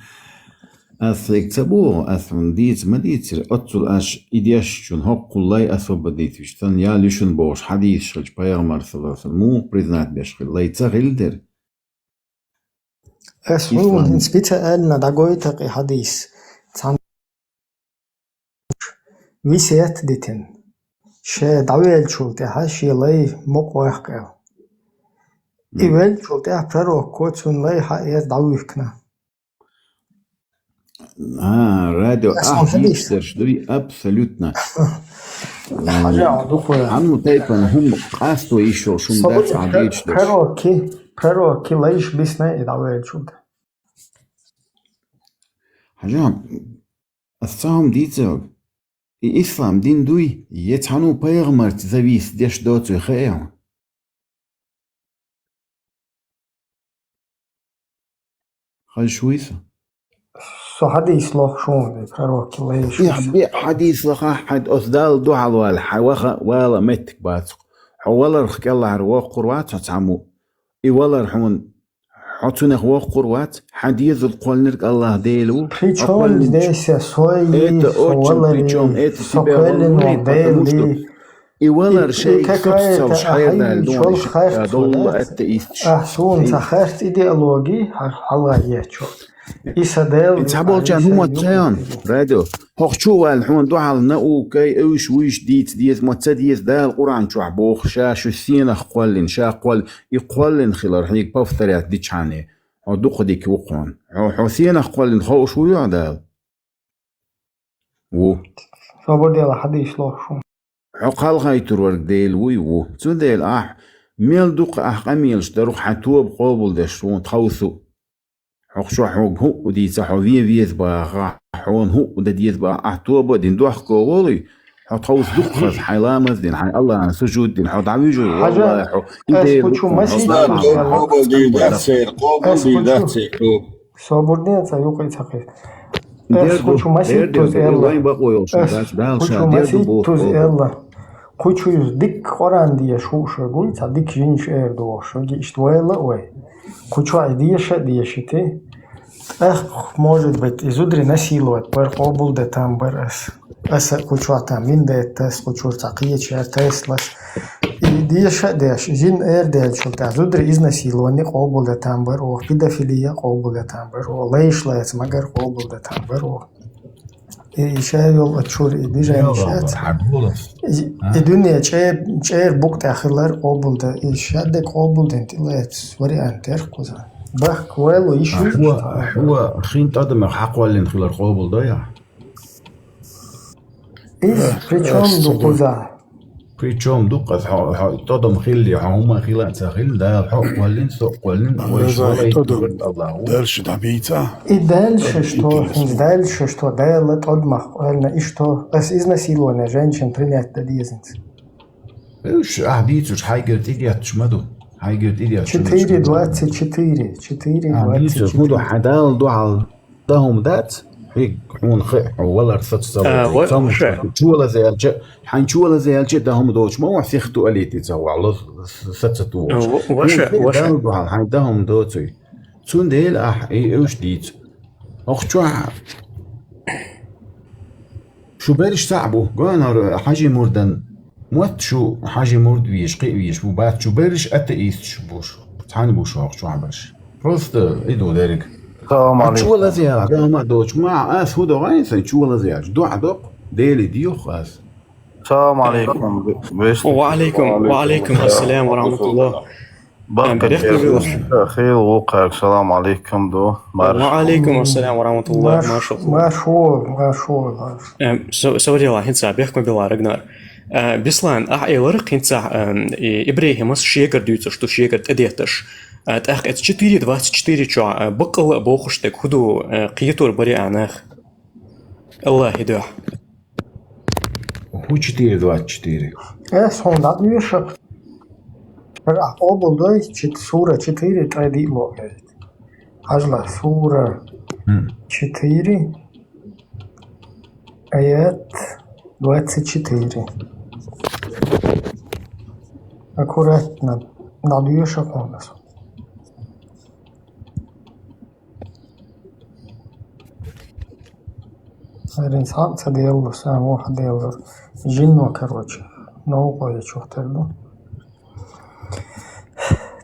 Ас хьоьга ца боху, ас хьуна дийца ма дийцира, оццул аш и дешчун хӀоккхул лай освободить вича, сан ял ю шуна бохуш хьадисаш хилча, пайхамар, саллаллаху алейхи ва саллям, муха признать беш хилла, лай ца хилла дера? Ас хьуна хӀинца специально дӀагойту-кх и хьадис. Цхьана весет дитина, ша дӀавеллачул тӀаьхьа шен лай мукъа ваккха аьлла. И веллачул тӀаьхьа пророкко цунна лай хьаэца дӀавуьйхкина. А, радио ахь дийцарш дуй, абсолютно. Хьажа, хьо дукха веха. Хьан ду тайпана хӀума къасто йиш йолуш хӀума дац ахь дийцаш дерш? Пророкки, пророкки лайш бисна и дӀавеллачул тӀаьхьа. Хьажа, ас цхьа хӀума дийцарг. И ислам дин дуй, е цхьанну пайхамарца завис деш доцуй хаьа? Хазаш вуй со? Со хьадис лох шуна, пророк лайш. И хьадис лаха хьад ос Далла дуьхьал вала, хьай ваха вала меттиг бацахь. Хьо валарх кӀеллахьара воккхур вац хьо цхьаммо. И валар хьуна, хьо цунах воккхур вац, хьан дезал кхоллинарг Аллах Дела ву. Причём здесь я сой, это со очень валари, причём, это со тебя волнует, потому что и валар шей соццалш хьайрдал дониш, долла атта истш. Ахь суна ца харц идеологи, хьалха ечо. И са Дела. И ца болчан хӀума цаьн, радио. Хьох чу ваьлла хьуна дуьхьал наукай, уьш вуьш дийца деза, ма ца деза, Дала Къуръан чохь боху, ша шу сенах кхоллина, ша кхоллина, и кхоллина хилар хьега повторять дичхьане. Хьо дукха дика ву хьуна. Хьо, хьо сенах кхоллина хууш вуй хьо Дала? Ву. Собар дела хьадийш лох шу. Хьо кхалхайтур верг Дела вуй ву. Цундела ахь мел дукха ахь къамелаш дарух хьан тоба къобалдеш ву тховсу. Хьох чохь хьога хӀуъу дийца, хьо вен веза баха, хьуна хӀуъу дан деза баха, ахь тоба а дина дохко волуй, хьо тховса дукха хаза, хьайн ламаз дина, хьайн Аллахьан сужуд дина, хьо дӀавуьжуй, валлахи, хьо и Дела ву хьуна, хьо Аллахьан. Собар де, ца юкъа ца хир. Ас хучу маситтуз элла. Ас хучу маситтуз элла. Кхучуьйза дикка Къуръан деш хууш верг вуй, цхьа дика жинаш эр дохуш верг, иштта вайла а вай. Кхучохь и деша а дешите. ТӀаккха, может быть, и зударий насиловать бар къобалдан там бар ас. Аса кхучохь там виндетта, ас кхучуьра цхьа кхечу яр тестлас. И деша а деш, жин эр делчул тӀаьхьа зударий изнасилование къобалдан там бар оха, педофилия къобалдан там бар оха, лайш лаца магар къобалдан там бар оха. И ша йолу а чуьра и движение шац. И, и дуьне чӀе-, чӀера букъа тӀехь хилар къобалдан. И шадерг къобалдан тӀелаца вариант яра кхуза. Бахка вайло йиш ю. Хьо, хьо хин тӀадамех хьакхоллина хилар къобалдан яхь? Иза причём ду кхуза? Причём ду кхуза, хьо, хьо тӀадам хилли, хьо хӀума хила а ца хилла, Дала хьо а кхоллина, со а кхоллина, вайша валай тӀадам. Дальше дӀабийца. И дальше что? ХӀинца дальше что? Дала тӀадамах кхоллина, и что? Ас изнасилование женщин принять дан деза хӀинца. Уьш ахь дийцуш хьайгара тӀедетташ ма ду. Хьайгара тӀедетташ. Четыре двадцать четыре. Четыре двадцать четыре. Ахь дийцуш ма ду, хьан Дала дуьхьал дан хӀума дац, хьоьга хьуна хи-, хьо валар саца ца ло. Чолаза яьлча, хьайн чолаза яьлча дан хӀума доцуш ма вахь, сих туалете ца вахь, ло с-, саца тухуш. Ваша, ваша. Дала дуьхьал хьайн дан хӀума доцуй. Цундела ахь и уьш дийца. Оху чохь шу берриш цхьаъ бу, гонара хьажи мурдан. Мотт шу хьажи мурд веш, кхиъ веш бу, бац, шу берриш атеисташ буш. Цхьаьна буш хьох чохь берш. Просто иду дерг. Салам алейкум. Чу лаза яла, гама доч, ма ас хӀу догӀайн сан, чу лаза яла. Дуьхьа доккху, Дели дийху ас. Салам алейкум. Ва алейкум, ва алейкум ассалам ва рахматуллах. Баркат. Хел вукхаг, салам алейкум ду. Ва алейкум ассалам ва рахматуллах. Маршо, маршо, маршо. Эм, со-, саврила, хӀинца бехк ма била, Рагнар. Э, Беслан, ахь элира хӀинца, эм, и Ибрахимас шегара дуьйцуш ду, шегара тӀедетташ. Э, тӀаккха эцу четыре двадцать четыре чохь, э, баккъалла а бохуш дерг хӀу ду, э, кхетор бари а нах? Аллахьи дуьхьа. ХӀу четыре двадцать четыре? Э, сон дӀа вешах. Ахь къобал дой, чит-, сура четыре, тӀе диъ ло, говорит. Хьажла, сура четыре, аят двадцать четыре. Аккуратно, надо ещё полностью. Арин сам ца деллу, сам ваха деллу. Жинно, короче, новый кое-что ду.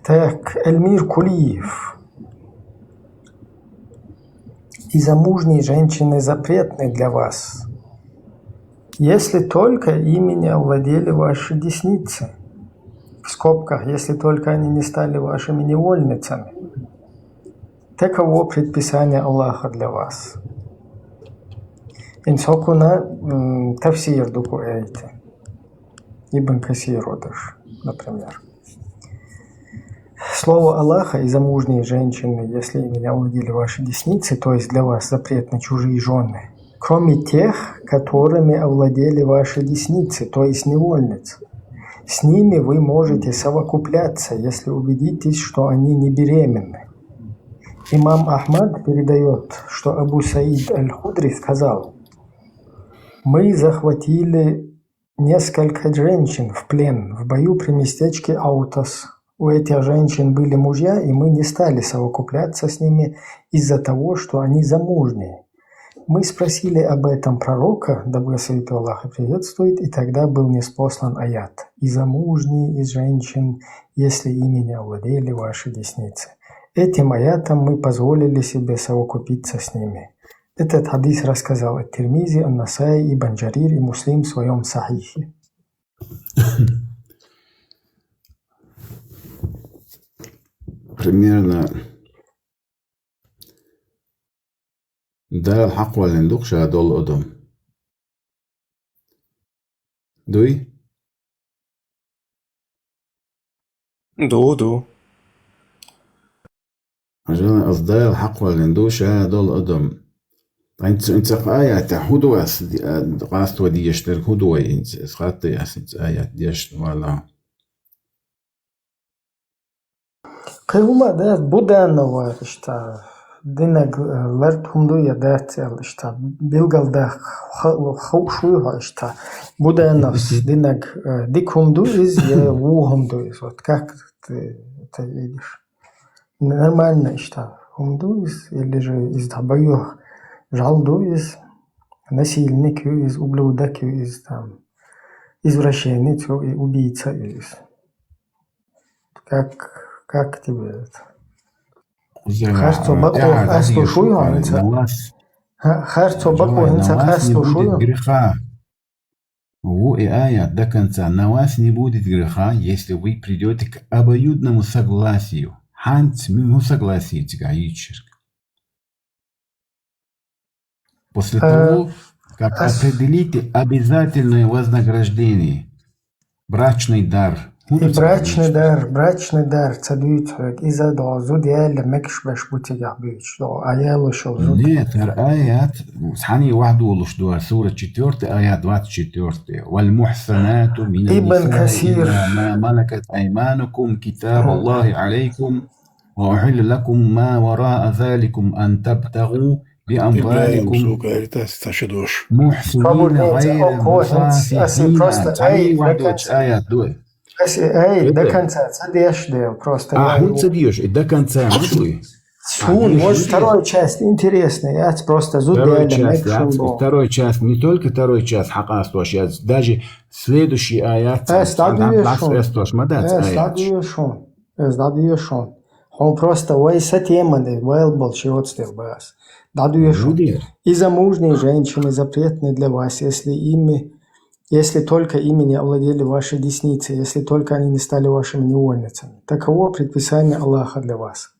Так, Эльмир Кулиев. И замужние женщины запретны для вас, если только ими не овладели ваши десницы. В скобках, если только они не стали вашими невольницами. Таково предписание Аллаха для вас. Ин сокуна, м, тафсир ду ку эйта. Ибн Касир одаш, например. Слово Аллаха и замужние женщины, если ими не овладели ваши десницы, то есть для вас запрет на чужие жены, кроме тех, которыми овладели ваши десницы, то есть невольницы. С ними вы можете совокупляться, если убедитесь, что они не беременны. Имам Ахмад передает, что Абу Саид Аль-Худри сказал: «Мы захватили несколько женщин в плен в бою при местечке Аутас. У этих женщин были мужья, и мы не стали совокупляться с ними из-за того, что они замужние. Мы спросили об этом пророка, да благословит его Аллах и приветствует, и тогда был ниспослан аят: и замужние из женщин, если ими не овладели ваши десницы. Этим аятом мы позволили себе совокупиться с ними». Этот хадис рассказал Ат-Тирмизи, Ан-Насаи, Ибн Джарир и Муслим в своем Сахихе. Примерно Дала хьакхваллина ду-кх ша долу адам. Дуй? Ду, ду. Жана ас Дала хьакхваллина ду ша долу адам. ХӀинца, хӀинца аятехь хӀун ду ас, а, къасто дезаш дерг хӀун ду вай хӀинца? Ас хатта ас хӀинца аят деш вала. Кхин хӀума дац, Буданов вара иштта, динаг, э, лард хӀума ду я дац аьлла иштта, билгалдаккха, ха-, хууш вуй хьо иштта. Будановс динаг, э, дика хӀума ду иза, я вон хӀума ду иза? Вот как ты это видишь? Нормально иштта хӀума ду иза, или же иза дӀабайоха жӀаьла ду иза, насильник ю иза, ублюдок ю иза, там, извращенец ю и убийца ю иза? Как, как тебе это? Харцо бакъо къасто шу ю хӀинца? Харцо бакъо хӀинца къасто шу ю? Греха. Ву и аят до конца: «На вас не будет греха, если вы придёте к обоюдному согласию». ХӀинца муха согласие цига йийцург? После того, как определите обязательное вознаграждение, брачный дар. И брачный дар, брачный дар ца дуьйцу хьоьга, иза догӀу зуда яьлла мегаш беш бу цигахь буьйцуш догӀу, а ялош йолу зуда. Нет, хӀара аят, цхьаьна вахьа долуш ду хӀара, сура четвёртый, аят двадцать четвёртый: «والمحصنات من النساء إلا ما ملكت أيمانكم كتاب الله عليكم». «وأحل لكم ما وراء ذلكم أن تبتغوا بأموالكم محصنين غير مسافحين». Ай, до конца ца деш дела, просто. А хӀун ца деш, и до конца ма дуй. Суна, может, второй часть интересная яц, просто зуда яьлла мегаш бу. Второй часть, не только второй часть хьакъастош яц, даже следующий аят ца дӀакъастош ма дац аят. Ас дӀадоьшу хьуна. Хьуна просто вай са теман де, вайл болчу йоцу дела бац. ДӀадоьшу. И замужние женщины запретны для вас, если ими, если только ими не овладели ваши десницы, если только они не стали вашими невольницами. Таково предписание Аллаха для вас.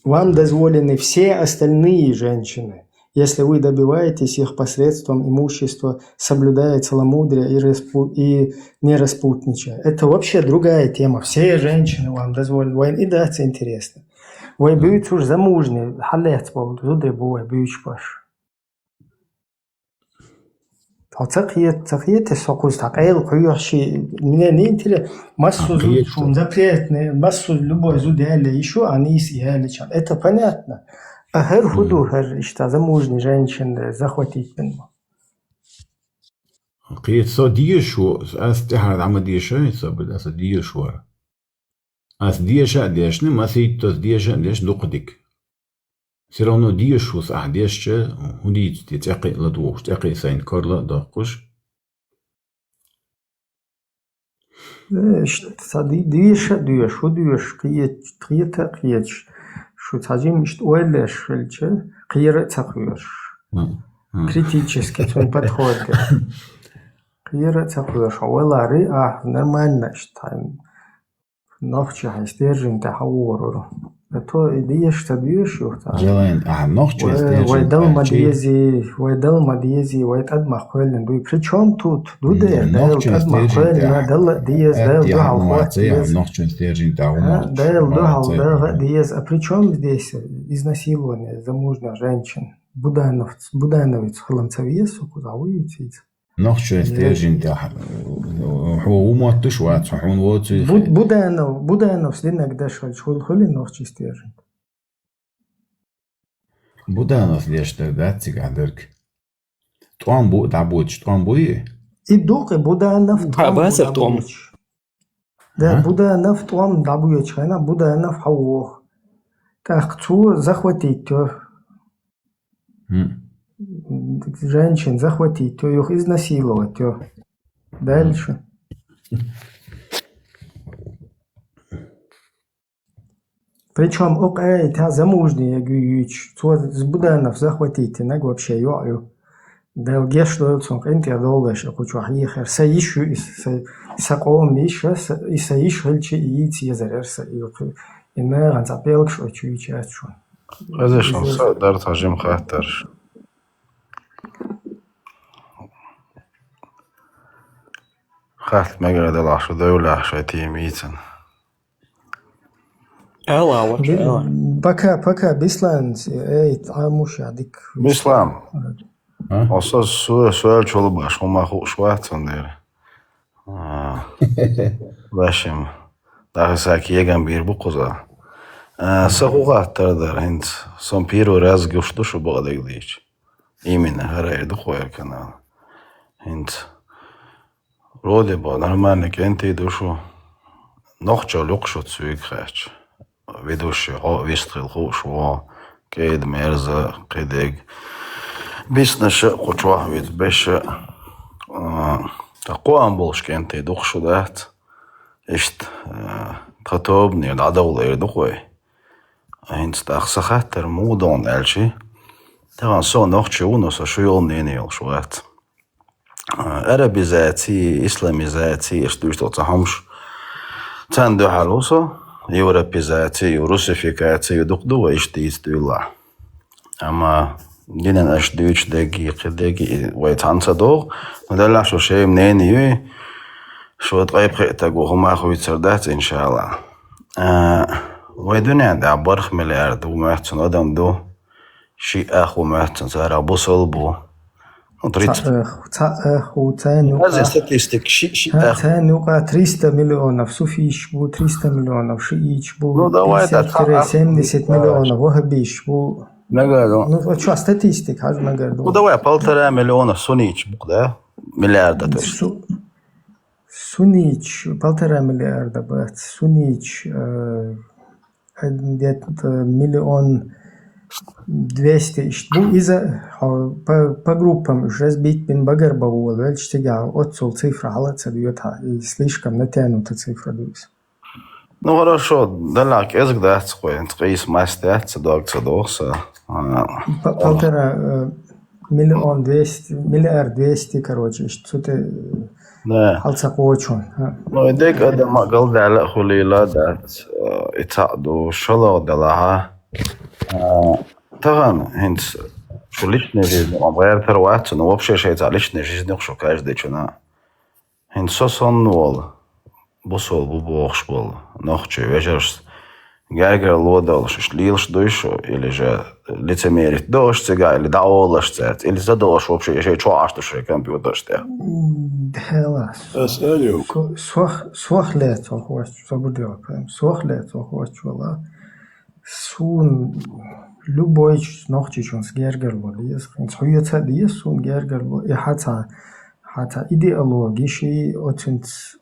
Вам дозволены все остальные женщины, если вы добиваетесь их посредством имущества, соблюдая целомудрие и, распу- и не распутничая. Это вообще другая тема. Все женщины вам дозволены. Вайн и дац интересно. Вай буьйцуш замужние, хьаллец болу зударий бу вай буьйцуш баш. Тхо ца кхета, ца кхета со кхуза, тхан къайла кхоьхьуш, мне не интересно. Массо а зуда шуна запретный, массо а любой зуда яьлла, и шу а нийса яьллача. Это понятно. А хӀара хӀун ду, хӀара иштта замужняя женщина захватить бина ма? Кхета со дезаш ву, ас тӀаьхьара дӀа ма дешай, со бада аса дезаш вара. Ас деша а дешна, масийтта ас деша а дешна дукха дика. Все равно дезаш ву ас ахь дешча, хӀун дийца те цӀе кхиъ ладугӀуш, цӀе кхиъ сайна карла а доккхуш. Иштта ца де- деша а доьшу, хӀун доьшу, кхета а кхеташ, шу цхьа жимма иштта ойла еш хилча, кхера а ца кхоьруш. Критически цуьнан подход деш. Кхера а ца кхоьруш, хьо валаре, ахь нормально иштта хьайн нохчи хьайн стержень тӀехь хьан вогӀур вара. То и деш ца доьш ю цхьа. Желание, а, нохчо вай, вай дал ма дези, вай дал ма дези, вай тӀад ма кхоьллина дуй. Причём тут? Ду дер, Дала тӀад ма кхоьллина, Дала деза, Дала дуьхьал хӀотта деза. Нохчо стержень тӀа хӀума. Дала дуьхьал дагӀа деза. А причём здесь изнасилование замужних женщин? Будановц-, Будановец хилам ца веза со кхуза, вуй цица. Нохчо стержень тӀа. Хьо ву моттуш вац, хьуна воцу. Буд-, Буданов, Будановс динаг даш хилча, хул хули нохчи стержень? Буданов леш дар дац цигахь дерг. ТӀом бу, дӀабоцуш тӀом буй? И дукъе Буданов тӀом бу, бацар тӀом. Да, Буданов тӀом дӀабоьдучу хенахь, Буданов хьан воху. ТӀаккха цо захватить йо. Женщин захватить йо, юха изнасиловать йо. Дальше. Причём окъа ай та замужний ягуьйтуш, цо Буданов захватить йинаг вообще йоӀ ю. Дала геш дойла цунна, къинтӀера довлаш а кху чохь ехар. Сан йиш ю иза, сан, сан къоман йиш а, сан, и сан йиш хилча, и йийца езар яра сан. И, и нахана цхьа пӀелгаш оцу чу йича яц шуна. Хаза шуна, са а дара цхьа жима хаттарш. Хатта мегар далахь шу девллехь шайн тема йийцина. Ала, вач, ала. Пока, пока, Бислан, эй, Ӏамуш я дика. Бислан. А? Оса со, соьл чула баш, хӀума хууш вац, цундела. А. Вашим. Даха саки еган бийр бу кхуза. А, са хӀу хаттар дара, хӀинца. Сон первый раз гуш ду шу бакъдерг дийча. Именно, хӀара эр ду кхойра канал. ХӀинца. Вроде бы нормальный кӀентий ду шу. Нохчалла юкъа шу цуьйга хаьттича. Ведущий хьо а вистхила хууш ву, кӀеда-мерза, кхидерг. Биснарш а кху чохь виза беш а. А, ткъа кхоам болуш кӀентий ду-кх шу, дац? Иштта, а, тхан тобанера дӀадовла эр ду-кх вай. ХӀинца тӀаккха сан хаттар муха ду аьлча, тахана со нохчи ву, но со шу йолу мнение йолуш вац. А, арабизаци, исламизаци, иштта дуьйцу цхьа хӀумаш. Царна дуьхьал ву со, европизаци, русификаци, дукха ду вай иштта дийца дуьйлахь. Амма динан аша дуьйцуш дерг, кхидерг, и вай цхьаьна ца догӀу, но делахь шу шайн мнение юй, шу ткъе пхеа таг ву, хӀума хуьйцур дац, иншаллахӀ. А, вай дуьнен тӀехь барх миллиард ву моьтту цуьнан адам ду, шиъ ах ву моьтту цуьнан, царах бусалба бу. Ну, тридцать. Цхьа ах, цхьа ах ву, царна юкъа. Хаза статистика, шиъ, шиъ ах. Царна юкъа триста миллионов суфийш бу, триста миллионов шииш бу, ну, давай, пятьдесят-семьдесят миллионов ваххабиш бу. Мегар ду. Ну, вот что, статистика, хьажа мегар ду. Ну, давай, полтора миллиона сунниташ бу, да? Миллиарда, то есть. Су-, сунниташ полтора миллиарда бац, сунниташ, э, где-то миллион двести иштта бу. Иза, хьо, по, по группам уьш разбить бина багарбан волавелча, цигахь оццул цифра хьала а ца доьду хьан, и слишком натянутая цифра ду иза. Ну, хорошо, делахь кӀезиг дац кхуьнца, ткъе исс масса дац, ца дог ца доху сан. А, по-, полтора, э, миллион двести, миллиард двести, короче, иштта цу тӀе, э, хьала ца кхочун. А. Ну, и дерг адам а галдаьлла а хуьлийла а дац, э, и цхьаъ ду, шолгӀа делахь а. А, тахана хӀинца шу личный жизнь, ам гӀертар вац, но вообще шайца личный жизнь ю шу каждый чуьнан. ХӀинца со санна волу, бусалба ву бохуш болу нохчий вежаршца гергарло долуш, иштта лелаш дуй шу, или же лицемерить до аша цигахь, или дӀаолуш цаьрца, или задо аша вообще шайн чохь Ӏаш ду шайн компьютерш тӀехь? М, хӀела. Ас алю. Со-, сох, сох лаьцна хӀотташ, собар де, прям, сох лаьцна хӀотташ вала. Суна любой нохчичунца гергарло деза, хӀинца хьоьца а деза суна гергарло, и хьан цхьа, хьан цхьа идеологи ши, оцунца,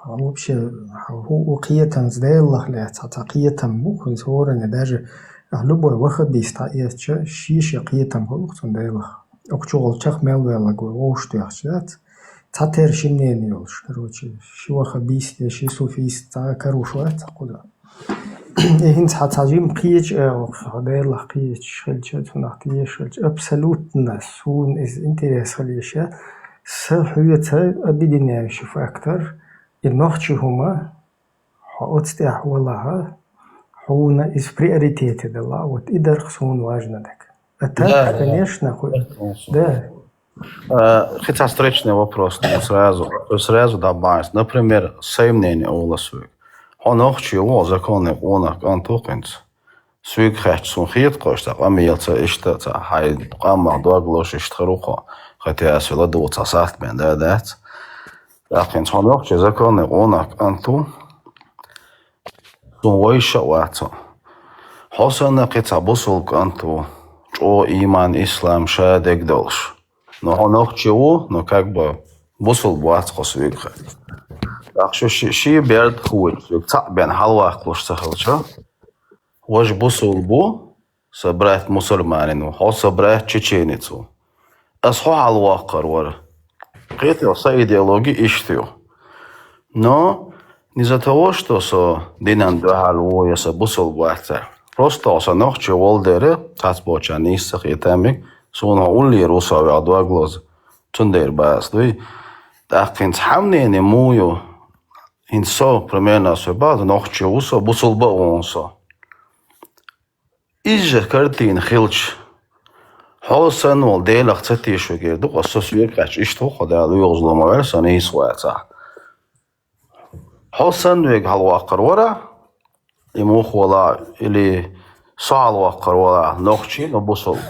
хьан вообще, хьан хӀу, хӀу кхетамца Делах лаьцна хьан цхьа кхетам бу, хӀинца хӀоранна даже, а, любой ваххабист хьан эцча, шен-шен кхетам хуьлу-кх цунна Делах. Окху чу гӀолчах мел веллаг ву, вовшах тоьхча дац. Цхьатерра ши мнение йолуш, короче, ши ваххабист я, ши суфист, цхьа а каруш вац цхьа кхуза. И хӀинца хьан цхьа жима кхеча а, хьо Делах кхечаш хилча, цунах тешаш хилча, абсолютно суна иза интерес хила еш я. Сан хьоьца объединяющий фактор, и нохчи хӀума, хьо оцу тӀехь валахь, хьо Хьуна из в приоритете дала, вот и дарх суна важно так. А так, да, конечно, хуй. Да. Э, хица встречный вопрос, ну, сразу, сразу добавить. Например, сай мнение олас вуйг. Хьо нохчи ву, законный къонах кӀант ву хӀинца. Суйг хетта сун хетта кхош, ца къамелца иштта, ца хьай къамах дог луш иштта хир ву хьо. Хотя ас вела ду ца сахт бен, да, дац. ТӀаккха хӀинца хьо нохчи законный къонах кӀант ву. Сун вайша а вац хьо. Хьо санна кхин цхьа бусулба кӀант ву, чӀо иман, ислам, ша дег долуш. Но хьо нохчи ву, но как бы бусулба вац хьо суйга хир. ТӀаккха шу ши, ши берд хуйчу суйга цхьаъ бен хьалаваккхалуш ца хилча, важа бусулба ву, сан брат мусульманин ву, хьо сан брат чеченец ву. Ас хьо хьалаваккхар вара. Кхетий, сан идеология иштта ю. Но не из-за того, что со динан дуьхьал ву я со бусулба вац. Просто со нохчи волу дера, цхьацца боцчарна нийса ца хета мега, суна хьо уллера ву со вегӀ дог лоза. Цундела бац дуй. ТӀаккха хӀинца хьан мнение муха ю? ХӀинца со, примерно, со база нохчи ву со, бусулба а ву со. Иза же картина хилча, хьо санна волу Делах ца тешаш верг ду-кх, аса со соьга кхаьчча, иштта ву-кх хьо, Дала оьгӀаз ло ма ваьлла сан нийса вацахь. Хьо санна верг хьалаваккхар вара, и муха вала, или со хьалаваккхар вара, нохчи, но бусулба.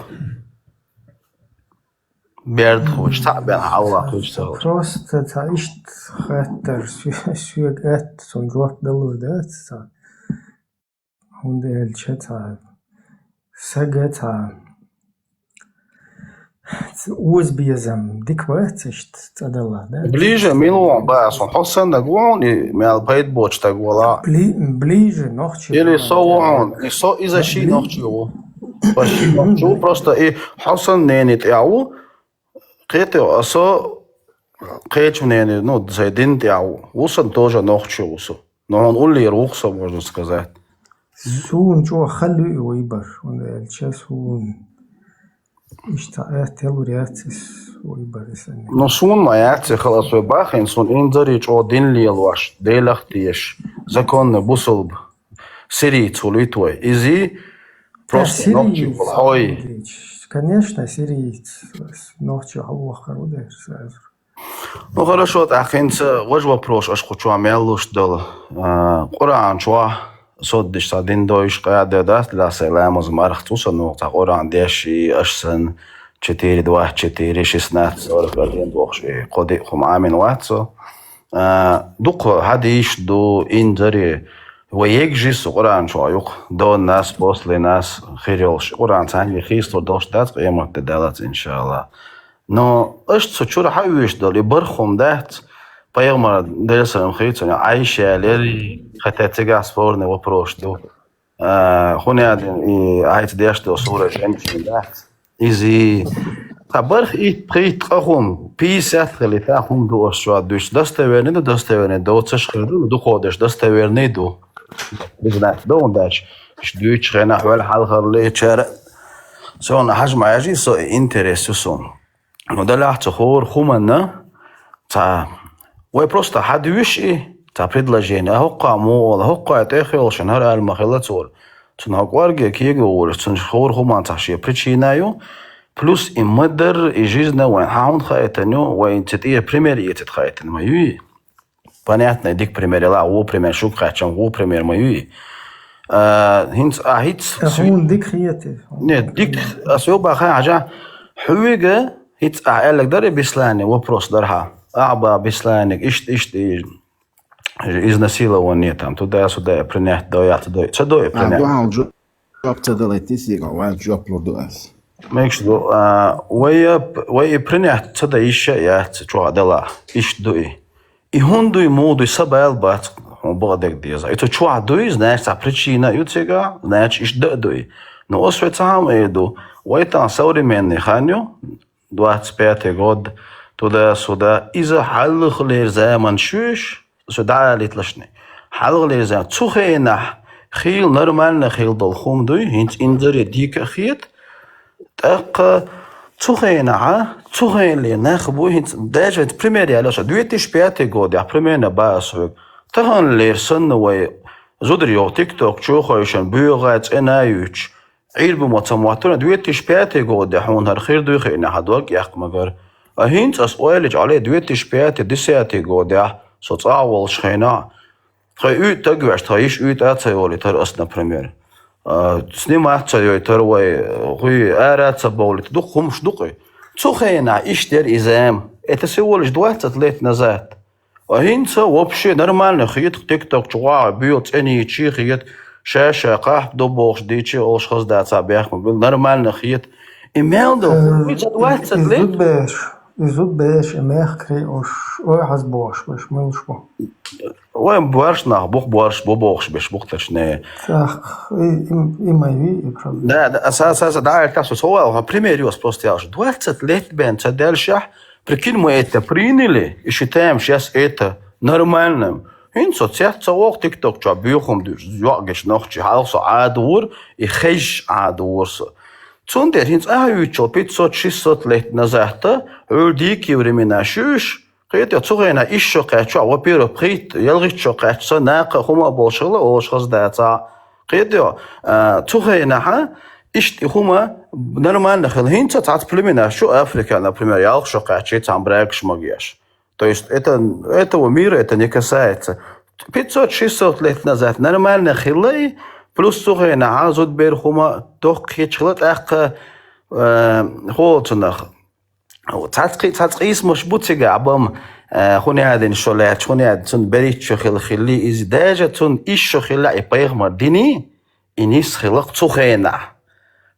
Берд хуьйцуш, цхьаъ бен хьалаваккхуьйтуш ца хилча. Просто цхьа иштта хаттар, соьга атта, цунна жоп далур дац цхьа. ХӀунда аьлча цхьа сага цхьа ц-, озабезам дика бац иштта цӀа далла, да? Ближе мила вон бац, хьо саннаг вон, и мел пайда боцу стаг вала. Бли-, ближе нохчи. Или со вон, и со иза ши нохчи ву. Почти нохчи ву, просто и хьо санна нене тӀехь ву, кхетий, а со кхечу нене, ну, сайн дин тӀехь ву. Ву сан тоже нохчи ву со. Но хьуна уллера ву-кх со, можно сказать. Суна чӀогӀа хала ю и вайбар, хӀунда аьлча суна иштта атта лур яц и вайбар и санна. Ну, суна ма яц и хала, ас вай бахийна, суна инзаре чӀогӀа дин лелош, Делах тешаш, законный бусулба, сирийц ву луьйту вай. Изи просто нохчи ву хьой. Конечно, сирийц нохчи хьалавахар ву дера сразу. Ну, хорошо, тӀаккха хӀинца важа вопрос аша кху чохь мел луш долу. А, Къуръан чохь, соддиш цхьа дин дойуш къаьда дац, ла сайн ламаз марх цу сан ву, цхьа Къуръан деш и, аша сан четыре двадцать четыре, шестнадцать сорок один бохуш и, кхо диъ хӀума Ӏамин вац со. А, дукха хьадийш ду, инзаре, вай егжи со Къуръан чохь юкъ, до нас, после нас, хир йолуш, Къуръан цхьаьнгге хийцалур долуш дац, къемат де далац, иншалла. Но аша цу чуьра хьан оьшуш долу и бархӀ хӀума дац, пайхамар Делера салам хийцина Ӏайша лер, хотя цигахь спорный вопрос ду. А, хӀунда аьлла и Ӏайца деш долу сура женщина дац. Изи. Цхьа бархӀ итт, пхийтта къа хӀума, пятьдесят хили та хӀума ду аша чохь дуьйцуш. Достоверный ду, достоверный доцуш хир ду, дукхо деш достоверный ду. Бизнес ду хӀунда аьлча, иштта дуьйцучу хенахь ваьлла хьалхарлечара. Суна хьажа ма хьажий, со интерес ю суна. Ну, делахь цу хӀора хӀуманна цхьа, вай просто хьадуьйш и, цхьа предложение, а хӀокхо муха олу, хӀокхо тӀехйолуш, хӀара ала ма хилла цо. Цунна хӀокху кӀорге кега вуьйлуш, цунна хӀора хӀуманна цхьа шен причина ю, плюс и ма-дарра и жизнь вайн хьан хӀунда хаийтина ю, вайн цу тӀера пример эцийта хаийтина ма юй. Понятно, дика пример, ила ву пример, шуьга кхаьчча ву пример ма юй. А, хӀинца, а, хӀинца... А хьуна дика хета? Нет, дика, ас йо баха хьажа, хьоьга, хӀинца, а, аьллаг дара Беслане, вопрос дара хьа. А, ба, Беслане, иштта, иштта, и, изнасилование там, туда-сюда, принять, доят, до, ца до, а, принять. Дуьхьал жоп ца далайта, сига, ван жоп лур ду ас. Мегаш ду, а, вай, вай и принять ца дан йиш а яц, чохь дала, иштта ду и. И хӀунда дуй, муха дуй, сан бала бац, хьуна бакъдерг деза. И цу чохь дуй, значит, цхьа причина ю цигахь, значит, иштта дан а дуй. Но ас вай цхьа хӀума эр ду, вай тахана современный хан ю, двадцать пятый год, туда-сюда, иза хьалхалера заман шуьш, со дӀа а литлашни. Хьалхалера заман, цу хенахь хила нормально хила долу хӀума дуй, хӀинца инзаре дика а хета, тӀаккха цу хенахь, цу хенахь нах бу хӀинца, даже пример яьлла ша, две тысячи пятый год, я примерно баьсса вуьгу. Таханлера санна вай Зударий йоах, тикток чухойшан боьха цӀена юьтуш, Ӏийрба ма ца моттур, две тысячи пятый года хьуна хӀара хир дуй хиъна хьа дог эккха магар. А хӀинца ас ойла йича, Ӏале две тысячи пятый, десятый годехь со цӀагӀа волчу хенахь, тхайн уьйтӀа таг веш, тхайн йиш уьйтӀа а ца йолуьйтура ас, например. А, снимать ца йойтура вай, хӀуй ара а ца бовлуьйтура, дукха хӀумаш ду-кх и. Цу хенахь иштта яра и зама. Это всего лишь двадцать лет назад. А хӀинца вообще нормально хета-кх тикток чу ваха боьха цӀена йича хета, ша-ша къахьпа до бохуш дийча олуш хаза дацахь бехк ма билла, нормально хета. И мел ду, Э, хӀинца двадцать и лет. Зудбеш, и зудбеш, и мехкарий уьш, ой, хьаза бохуш берш муьлш бу? Вай боьрша нах бу-кх, боьрша бу бохуш берш бу-кх, точнее. Так, и, и, и ма вий, и проблема. Да, да, са, са, са, да, это всё, со вал, пример йос просто ялш. Двадцать лет бен ца делшехь, прикинь, мы это приняли и считаем сейчас это нормальным. ХӀинца со цец ца воху тикток чохь боьха хӀума дуьйцуш, йоӀ гечу нохчий, хьалха со Ӏадавора, и хезаш Ӏадавора со. Цундела хӀинца ахьа юьйцучул пятьсот-шестьсот лет назад, хьуьлла дикие времена шуьш, кхетий, цу хенахь исс шо кхаьчча, во-первых, пхийтта, ялхитта шо кхаьчча, сан накха а хӀума а болуш хилла, олуш хаза дацахь. Кхетий, а, цу хенахьа иштта и хӀума нормально хилла. ХӀинца цхьацца племенаш чу Африка, например, ялх шо кхаьчча, цхьана брагаш магеш. То есть это, этого мира это не касается. Пятьсот-шестьсот лет назад нормально хилла и, плюс цу хенахьа зудбер хӀума доккха хеташ хилла, тӀаккха, э, хӀоцунах. Цхьацца кхи-, цхьацца къийсамаш бу цигахь бан, э, хӀун яздина шо лаьтташ, хӀун яздина цунна берхӀитта шо хилла хилли, иза даже цунна исс шо хилла и пайхамар дини, и нис хилла-кх цу хенахь.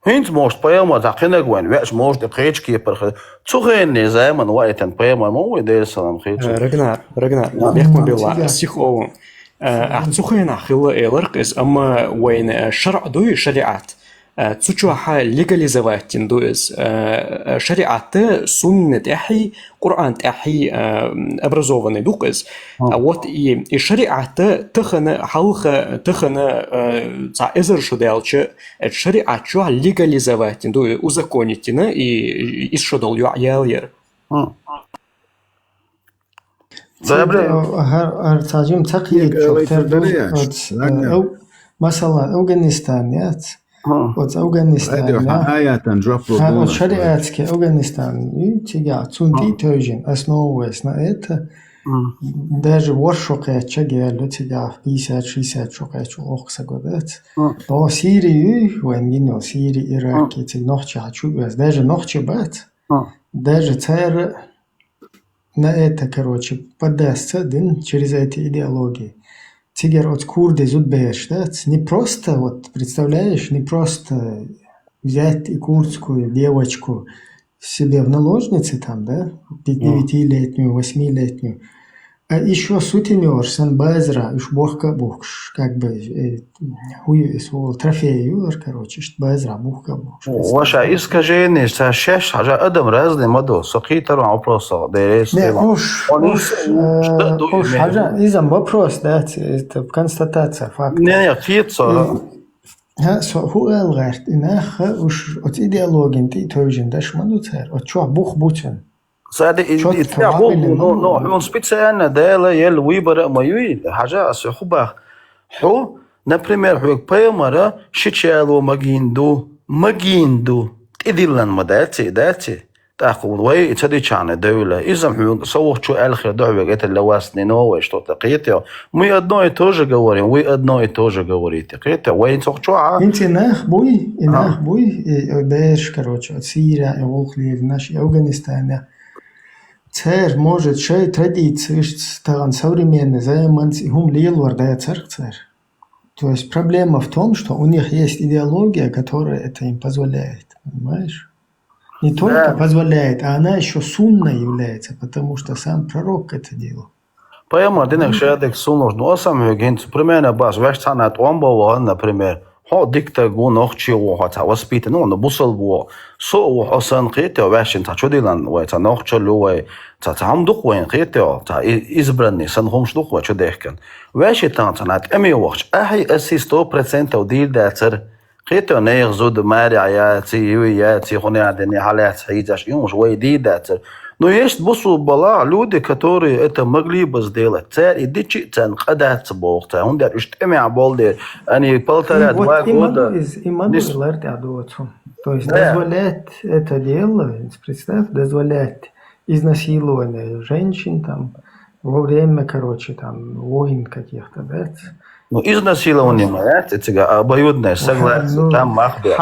ХӀинца может пайхамар цхьа кхинаг вайн веача, может и кхечу кепара хилла. Цу хенан заман ваийтина пайхамар ма ву, Делан салам хилча. Э, Рагнар, Рагнар, Да. Бехк ма билла, Цигахь. Сих олу. Э, ахь цу хенахь хилла элар-кх иза, амма вайна, э, шарӀ дуй, шариӀат. Э, цу чохь легализовать дина ду иза. Э, э, шариӀатта сунна тӀаьхьий, Къуръан тӀаьхьий, э, образованный ду-кх иза. Хм. А вот и, и шариӀатта тахана, хьалха, тахана, э, цхьа эзар шо даьлча, э, шариӀат чохь легализовать дина ду, узаконить дина, и, и исс шо долу йоӀ яла яра. Хм. Цигахь, э, хӀара, хӀара цхьа жима ца кхеташ, тера ду, оц, э, Ав-, масала, Афганистан яц? Хм. Оцу Афганистан, да? Хьан аятан жоп ло, хьан оцу шариатский Афганистан, и цигахь, цунна тӀе а тевжина, основываясь на это, даже ворхӀ шо кхаьчча гел ю цигахь, пятьдесят-шестьдесят шо кхаьчча, охьа са го дац. Хм. О, Сири ю, вайн гина йолу Сири, Ирак, и цига нохчи хьан чу оьза. Даже нохчи бац. Хм. Даже цара на это, короче, поддастся дин через эти идеологии. Цигара оцу курдийн зудбераш, да, ц-, не просто, вот, представляешь, не просто взять и курдскую девочку себе в наложницы там, да, пи-, девятилетнюю, восьмилетнюю. А ещё сутенёрш сан базара, уьш бохка а бухкуш, как бы, э, хӀу ю иза, трофей ю, короче, иштта базара бухка а бухкуш. Ваша искажение, ца шеш, хьажа адам разный ма ду, со кхетар ван вопросах, деррес. Не, тема. Уж, Он уж, ис-, э, уж да, ду уж, имею. Хьажа, иза вопрос, да, ц-, это констатация факта. Не, не, кхета со. Э, хьа, со хӀу ала гӀерта, и нах, уж оцу идеологин тӀе а тевжина даш ма ду цара, оцу чохь бух бу цуьнан. Сади, и, и цхьа хӀума, но, но хьуна специально Дала елла выбор а ма юй, хьажа ас хӀу бах. Хьо, например, хьоьга пайхамара ши чало магийна ду, магийна ду, тӀедиллан ма дац и, дац и. ТӀаккха вай и ца дичахьана девлла. Иза хьоьга со вахчу аьлла хир ду хьоьга, это для вас не новое что-то, кхетий. Мы одно и то же говорим, вы одно и то же говорите. Кхетий, вайн цох чохь а. ХӀинца и нах буй, и нах буй, и, и бераш, короче, оцу Сирия, и гӀуллакх лелийнарш, и Афганистане. Цара, может, шайн традицешца, тахана современный заманца и хӀума лелор дацара-кх цара. То есть проблема в том, что у них есть идеология, которая это им позволяет, понимаешь? Не только позволяет, а она ещё сунной является, потому что сам пророк это делал. Пайхамар динарг шадерг суннаш, ну, аса ма хьоьгу хӀинца, примерно, баш, ваьш цхьана тӀом бан вахана, например, хьо дика стаг ву, нохчи ву, хьо цхьа воспитанный ву, ну, бусалба ву, со а ву, хьо санна, кхетий, ваьшшинна цхьа чу диллина вай, цхьа нохчалла ю вай, цхьа, цхьа хӀума ду-кх вайна, кхетий, цхьа и-, избранный санна хӀумаш ду-кх вай чу дехкина. Ваьшшийтта цхьана тӀаме вахча, ахьий, асий сто процентов дийр дацара. Кхетий, нехан зуда марехь яций, юй яций, хӀун яздина, хьалаьцна хьийзаш, и хӀумаш вай дийр дацара. Ну, есть бусулба люди, которые это могли бы сделать. Цар и дичи цан къадац бохта. Он дер уж тэмя болдер. Они полтора-два года. Именно лар тя доцу. То есть дозволять это дело, представь, дозволять изнасилование женщин там во время, короче, там войн каких-то, да? Ну, изнасилование, ма яц, эцега обоюдное согласие, ну, там мах беш.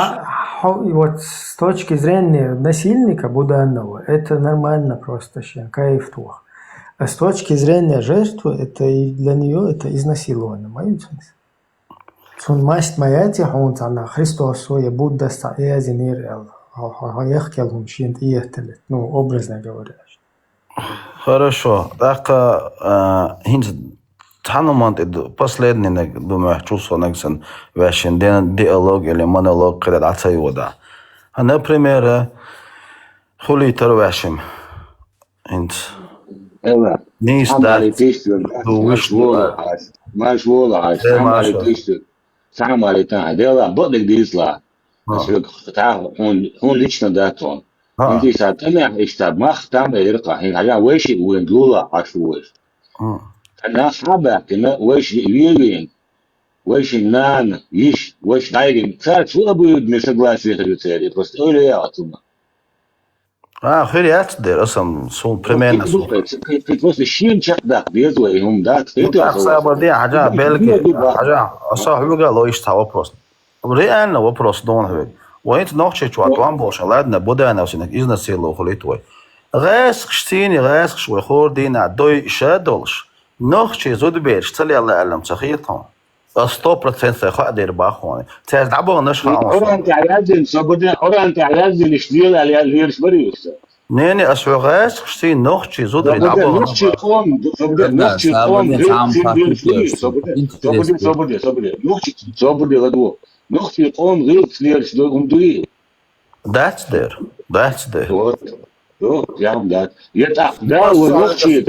И вот с точки зрения насильника Буданова, это нормально просто, шен кайф тух. А с точки зрения жертвы, это и для нее это изнасилование, ма яц. Цун маст ма яц хьона цана Христос со я Будда са язинир эл. Хьо яхкел хум шин тиехтелет. Ну, образно говоря. Хорошо. ТӀаккха, а, хинца цхьана ман тӀе ду, последний наг ду мехь чул со наг сан вешин ди-, диалог или монолог кхида дӀа ца йода. А, например, а, хули тар вешим. Хинца. Эва. Нийс да. Ду виш вола хаш. Маш вола хаш. Самали тишту. Самали та. Дела, бодик дизла. Асвек та, хун, хун лично да тон. Инди са тэнэ, ишта мах там ирка. Хин хая веши уен дула аш веш. Ана хаба кина веши виевин. Веши нан, иш, веши дайгин. Цар чула будет несогласие хрюцери. Просто оле я атума. А, хир яц дер, асам сун примерно сун. Ты просто шин чак да, без вай хум да. Ну, так, сабар ди, хажа, белки, хажа, аса хьуга лоиш та вопрос. Реально вопрос дон хьуг. Вайнц нохчи чуа туан болша, ладно, Буданов синак изнасиловал хулит вай. Гайсхш сини, гайсхш вай хор дина, дой ша долш. Нохчи зуд берш, цалиалла аллам ца хитон. А сто процентов сай хаа дер бахуни. Цаьс дӀабаханаш хаун. Къуръан тӀа яздин, собуде, Къуръан тӀа яздин, иш лела, лела, лерш бариуса. Не, не, ас хьо гӀайсхаш сий нохчи зудри дӀабахана. Нохчи къом, собуде, нохчи къом, собуде, собуде, собуде, собуде, собуде, ладу. Нохчи къом, гӀилц лерш, ду, умдуи. Дац дер, дац дер. Вот. Ну, я вам дать. Я так, да, вы нохчи.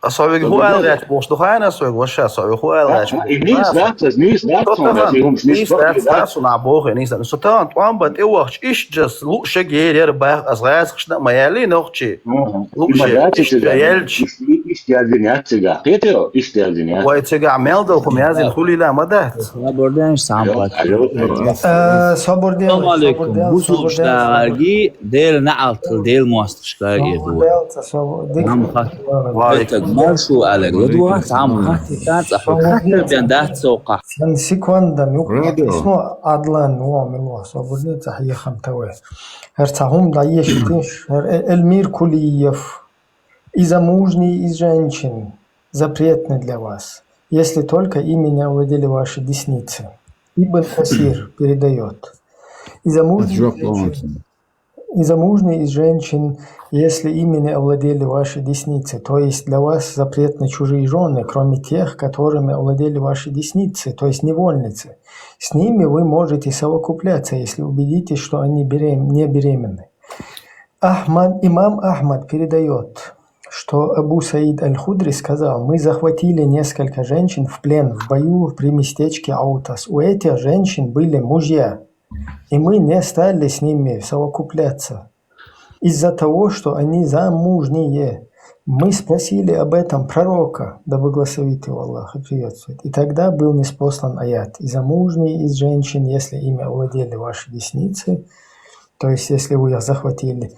Аса вег ху аьлгӀач бохуш ду хана аса вег, ваша аса вег ху аьлгӀач бохуш. И нийс дац, нийс дац, нийс дац, дац, у на бохе, нийс дац. Со тан тӀом ба тӀе вахч, иш джас лу шег ер ер бах, аз гӀайсхашна ма яли нохчи. Лу шег, иш ялч. Иш язин яц цигахь. Кхетиро, иш язин яц. Вай цигахь мел дал ху мязин хулила ма дац. Соборден сам пат. Э, соборден, Ассаламу алейкум. Соборден, бусулчтагӀарги, Дел наӀалтал, Дел мостагӀашка ирду. Соборден, соборден. Ам хат. Ва алейкум. Маршу алейк. ЛадугӀа, ам хат. Тан цӀа хат. Хаттар бен дац цокъа. Сан секунда, ну, письмо Адлан, ну, мило, соборден, цӀа хьехам таве. ХӀар цхьа хӀума дӀаешитиш, хӀар Э-, Эльмир Кулиев. И замужние из женщин запретны для вас, если только ими не овладели ваши десницы. Ибн Касир передает. И замужние из женщин, и замужние из женщин, если ими не овладели ваши десницы, то есть для вас запретны чужие жены, кроме тех, которыми овладели ваши десницы, то есть невольницы. С ними вы можете совокупляться, если убедитесь, что они берем-, не беременны. Ахмад, имам Ахмад передает, что Абу Саид Аль-Худри сказал: «Мы захватили несколько женщин в плен в бою при местечке Аутас. У этих женщин были мужья, и мы не стали с ними совокупляться из-за того, что они замужние. Мы спросили об этом пророка, да благословит его Аллах и приветствует. И тогда был ниспослан аят: и замужние из женщин, если ими овладели ваши десницы, то есть если вы их захватили,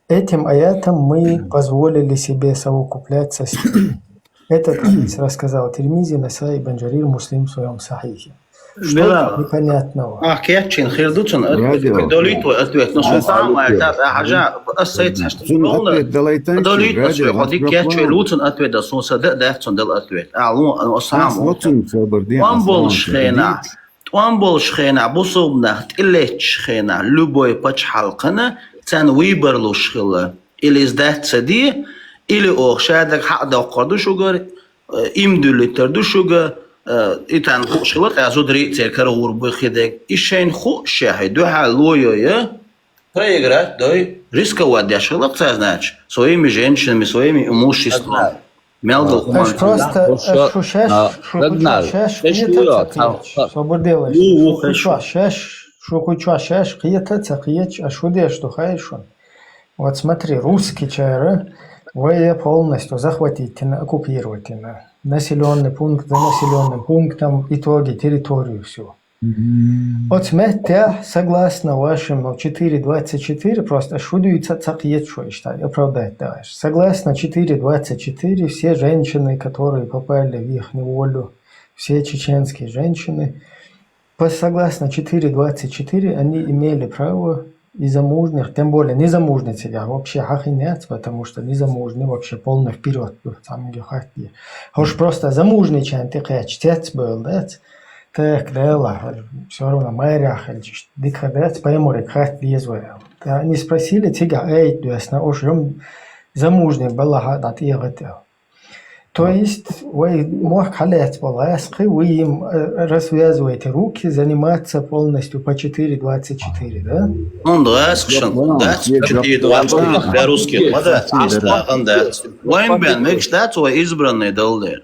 этим аятом мы позволили себе совокупляться с ними». Этот хадис рассказал Тирмизи, Насаи, Ибн Джарир, Муслим в своём Сахихе. Что тут непонятного? А, кечен хир ду цун ответ. Долит твой ответ. Ну, султан ма это, а, хажа, ас сайт сашт. Цун ответ долайтан. Долит твой, ходи кечен лу цун ответ, да, сун са да, да, цун дал ответ. А, лу, а, сам. Ас лу цун собар ди, ас лу цун. ТӀом болуш хенахь, бусулба нах тӀелеттачу хенахь, любой пачхьалкхана, царна выбор луш хилла, или иза дац ца де, или оха шадага хьаъ доккхур ду шугара, э, им дуьллийтар ду шуга, э, и тан хууш хилла, ткъа зударий церан кара гӀур буй хи дег. И шайна хууш шехьи, дуьхьал ло йо я, проиграть дой, рисковать деш хилла царна, значит, своими женщинами, своими имуществом. Мел ду хӀуманна. Аш просто, аш шу шеш, шу хӀу чохь шеш кхета ца кхеташ. Собар делаш. Шу хӀу чохь шеш, шу хӀу чохь шеш кхета ца кхеташ, аш хӀу деш ду, хай шуна. Вот смотри, русскийчара вай полностью захватить йина, оккупировать йина. Населённый пункт за населённым пунктом, в итоге территорию всю. Оцу меттехь, согласно вашему четыре двадцать четыре, просто шу дуьйцу, ца кхета шо иштта, оправдать далаш. Согласно четыре двадцать четыре, все женщины, которые попали в их неволю, все чеченские женщины, по, согласно четыре двадцать четыре, они имели право и замужних, тем более незамужний цигахь вообще хьахийна яц, потому что незамужний вообще полный вперёд ю, цхьамма хатте. Хьуш просто замужнийчарна тӀекхаьчча цецбевлла дац, так, Дела, всё равно майрахь хилча, дика дац, пайхамарга хатта деза вай аьлла. Ткъа они спросили, цигахь аят доьссина, уж жам-, замужний балахь а дӀатӀегӀа тӀе. То есть, вай мохк хьалаьцна болу гӀаскхий, вы им, э, развязываете руки, заниматься полностью по четыре двадцать четыре, да? ХӀунда гӀаскхашна дац, четыре двадцать четыре, русских ма дац, астагӀан дац. Вайн бен мегаш дац, вай избранный дала дела.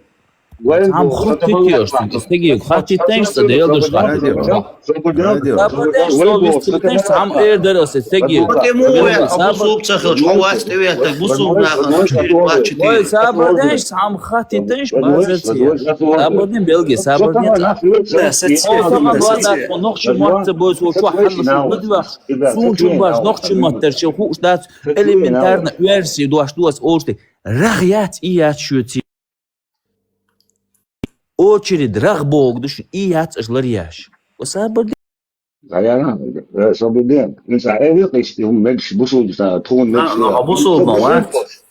Цхьамма хаттийташ, стегийга хаттийташ, цкъа Делан дуьхьа хаттийташ. Сабар де, со вистхийташ, цхьамма эр дара аса, стегийга. ТӀе муха ваьхна, бусулба ца хилча, хьо вац тӀеветтарг, бусулба нахана четыре двадцать четыре. Ой, сабар де, цхьамма хаттийташ, базар ца яр. Сабар де, белги, сабар де. О, со ма бада, о, нохчийн мотт ца бойсу, чохь хьанна шу гуд ваьхна. Суна чу баш, нохчийн мотт дерча, хууш дац, элементарно версия дош доцу, олуш де. Рагъ яц, и яц шуьца. Очередь рагъ богу ду шуна, и яц аша ларъеш. Ва сабар де. Гаяна, э, Сабурдин, инца эвикъ ишти хӀума мегаш бусулба сан, тхуна мегаш. А, а, бусулба ма вац.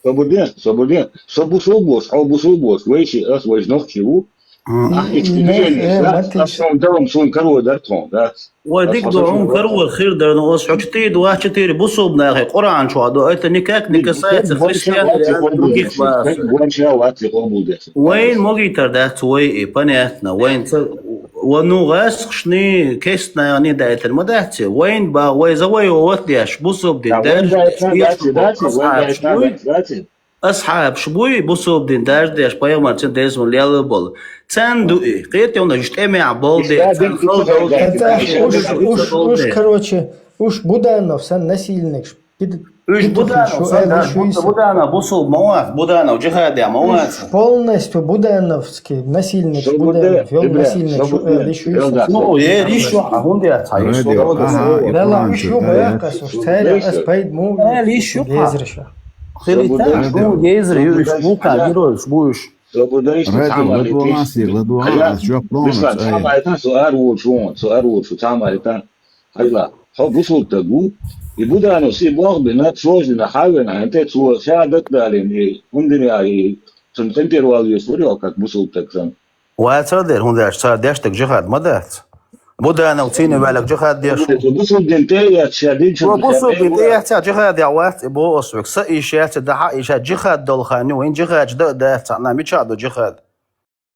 Сабурдин, Сабурдин, со бусулба волуш, хьо бусулба волуш, вайши ас, вайша нохчий ву. Ахь ишти движение, э, да, ас суна далам, суна каро дар тхуна, да. Вай дика ду, хӀума карор хир дара, но ас хьо четыре двадцать четыре бусулба нахе Къуръан чохь ду, это никак не касается христиан или других базар. Вайн могийтар дац вай и, понятно. Вайн ца, ва ну гӀаскхашний, кестнаяний даийтар ма дац. Вайн ба, вай завоевать деш, бусулба дин дарждеш, асхьабаш буй, асхьабаш буй, бусулба дин дарждеш, пайхамар цин деза лелла болу. Царна ду и, кхетий хьуна, уьш тӀемехь болу де, царна хала долу де. Уж, уж, короче, уж Буданов сан насильникаш. Уж Буданов сан, да, Буданов бусулба ма вац, Буданов джихадехь ма вац. Уж полностью будановский насильник, Буданов, йол насильник шу эр йиш ю. Ну, эр йиш ю, а хӀунда яц, хьан йиш ю? Дела уж ю бехкас, уж царя ас пайда му. Эр йиш ю, хьан. Хилита, ну, гейзер ю, уж вулкан геройш бу уж. Радио, ладогӀан сир, ладогӀан, ас жоп лону, Бислан, цхьа а ма хетан, со ар волчу вон, со ар волчу, цхьа а ма хетан. Хьажал, хьо бусулба стаг ву, и Буданов си болх бина, сложно хьан вена, хьан тӀе цо шахӀадат далийна, и хӀунда а, и цунна къинтӀера вала везаш вара хьо, как бусулба стаг санна. Вацара дера, хӀунда аьлча цара деш дерг джихад ма дац. Буданов цийна ваьлларг джихад деш ву. Бусулба дин тӀе а эцна, ша динчун. Бусулба дин тӀе а эцна, джихадехь вац, и боху аса вайга. Са ийша яц, дахьа ийша, джихад долу хан ю, вайн джихад дан а дац, цхьаъ, мичахь ду джихад?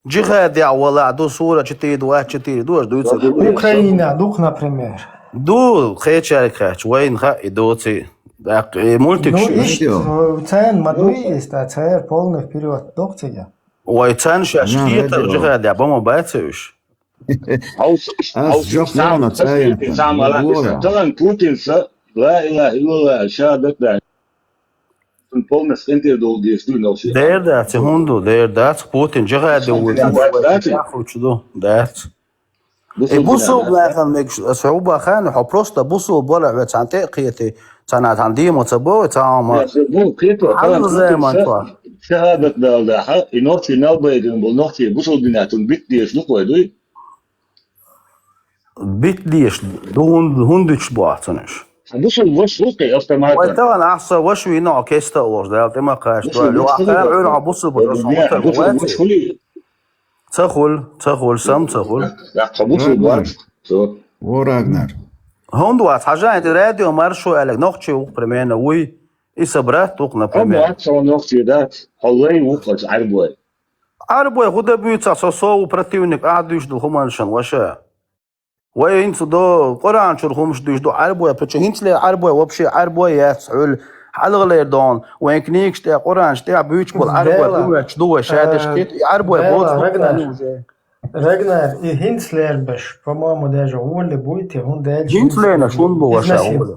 Джихадехь валахь ду, сура четыре двадцать четыре ду, аша дуьйцур. Украина дукха, например. Ду, кхечаьрга хаьттича, вайна хаьа и доций. ТӀаккха и мультик. Ну, шу иштта, царна ма дуй иза, цара полный вперёд доккху цига. Вай царна шаьш хетар, джихадехь бан ма бац уьш. Ас жоп лону, цхьа а ма хетан. Тахана Путинца, ла илаха иллаллах, шахӀадат даьлла. Цунна полностью къинтӀера довла дезаш дуй нохчий. Дера дац, и хӀунда ду, дера дац, Путин джихаде вуьйцу, дац. Ду, дац. И бусулба нахана мегаш, ас хьо баха хан, хьо просто бусулба вара, хьо цхьаъ тӀе а кхетий, цхьаъ цхьаъ дийна ца боху, цхьа а ма. Хьалла заман чохь. ШахӀадат далла дахьа, и нохчий нал байдина болу, нохчий бусулба динехь цунна битта дезаш ду кхой дуй? Битта дезаш ду, хӀун-, хӀунда дуьтуш бу ахь цунна уьш? Бусулба ваша ву кхин автоматом. Вай тахана ахь сан ваша вийна, хьо кеста а волуш, Дала тӀе ма кхаччалойла. Бусулба ваша ву. Хьуна хьо бусулба ваша ву, ваша ву. Ца хуьлу, ца хуьлу, сам ца хуьлу. Дахьа бусулба вац, со. Во, Рагнар. ХӀунда вац, хьажахьа, тӀе радио маршо аьлларг нохчий ву, примерно, вуй, и сан брат ву-кх, например. Хьо вац, хьо нохчий дац, хьо лай ву-кх оцу Ӏаьрбой. Ӏаьрбой хӀун дан буьйцу ахь, со, со ву противник ахь дуьйцуш долу хӀуманашна, ваша. Вай хӀинца до Къуръан чуьра хӀумаш дуьйцуш ду Ӏаьрбой, причем хӀинцале Ӏаьрбой вообще Ӏаьрбой яц, хьуьлла хьалхалера дохьуна. Вайн книгаш тӀехь, Къуръанаш тӀехь буьйцуш болу Ӏаьрбой, Дела, дуьйцуш ду вай ша деш, э, кхета, и Ӏаьрбой Дела, боцу Рагнар. Рагнар, и хӀинцалера беш, по-моему, даже гӀоле буй те, хӀунда аьлча хӀинцале хӀун бу ваша гӀоле?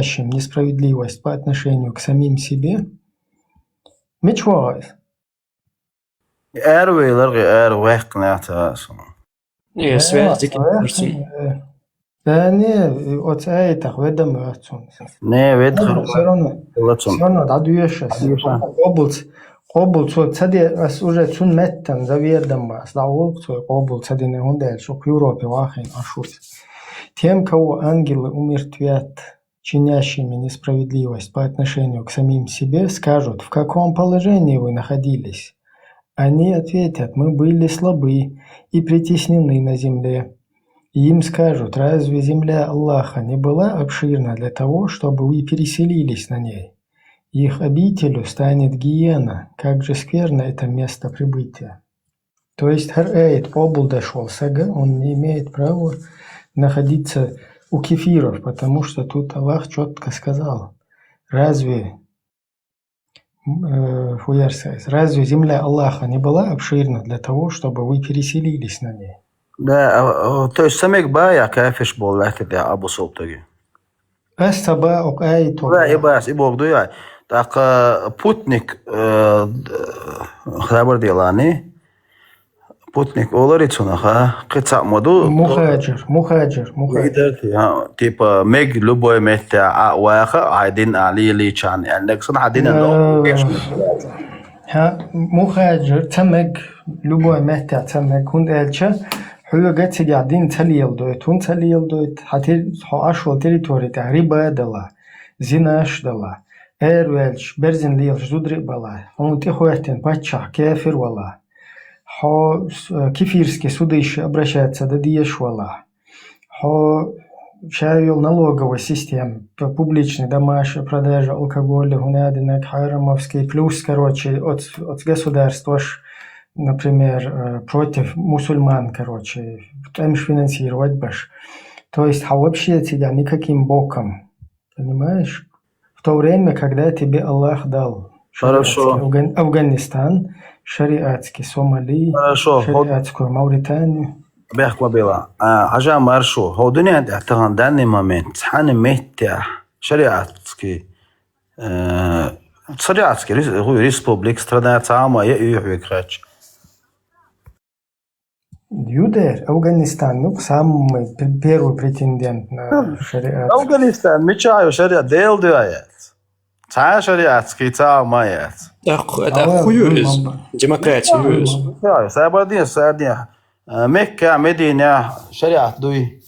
чинящим несправедливость по отношению к самим себе. Мича вогӀу иза? Ара вейлар гӀе, ара ваьккхина ца а сона. Э, связь дикин Да не, оцу аятах ведам вацун. Не, вед Все равно, все равно дӀадоьша. Къобулц, къобул цо ца де, ас уже цун меттан заведам ас дӀагӀуллакх цо къобул ца дина, хӀунда аьлча шу Европе вахийна аш ву. Тем, кого ангелы умертвят чинящими несправедливость по отношению к самим себе, скажут: «В каком положении вы находились?» Они ответят: «Мы были слабы и притеснены на земле». И им скажут: «Разве земля Аллаха не была обширна для того, чтобы вы переселились на ней?» Их обителью станет гиена. Как же скверно это место пребытия. То есть, хӀара аят къобалдеш вола саг, он не имеет права находиться у кефиров, потому что тут Аллах четко сказал: разве, э, фу яр са из, разве земля Аллаха не была обширна для того, чтобы вы переселились на ней? Да, а, а, то есть, са мег ба я кафирш бола лаьтта тӀа Абу Султаги? Ас ца ба, оха аято. Да, и бац, и бог дуй. ТӀаккха путник, э, д-, хабар делани. Путник олари цунах, а? Кхин цхьаъ ма ду. Мухаджир, мухаджир, мухаджир. Идар ти, а, типа, мег любой метте а ваха, а дин а лиличан, а нек сан а дин а. Э, ло. Ха, мухаджир, ца мег любой метте а ца мег, хӀунда аьлча, хьоьга цига дин ца леладойту, хӀунда ца леладойту, хьа тер-, хьо Ӏаш волу территори тӀехь риба дала, зинаш дала, араваьлча берзина лелаш зударий а бала, хьуна тӀехӀоьттина паччахь кафир вала, хьо с-, кефирский судыйша обращаться дан дезаш вала, хьо ша йолу налоговая система, п-, публичный домаш, продажа алкоголя, хӀунадинарг, хьарамовский, плюс, короче, оц-, оц государствош, например, э, против мусульман, короче, тӀемаш финансировать баш. То есть, хьо вообще цига никаким боком, понимаешь? В то время, когда тебе Аллах дал шариатский Афган-, Афганистан, шариатский Сомали, шариатскую Мавританию. Бехк ма била. А, хьажа маршу. ХӀо дуьнен тӀехь тахана данный момент цхьана меттехь шариатский, э, шариатский рес-, хӀу, республика, страна цхьа а ма ян уьйхьа векхаьчча. Ю дера, Афганистан ю самый пр-, первый претендент на шариат. Афганистан мичахь ю шариат? Дела дуьхьа яц. Цхьа а шариатский цхьа а ма яц. ТӀаккха, тӀаккха хӀу ю иза? Демократи ю иза? Мичахь ю? Сабар де, сабар де. А, Мекка, Медина шариат дуй.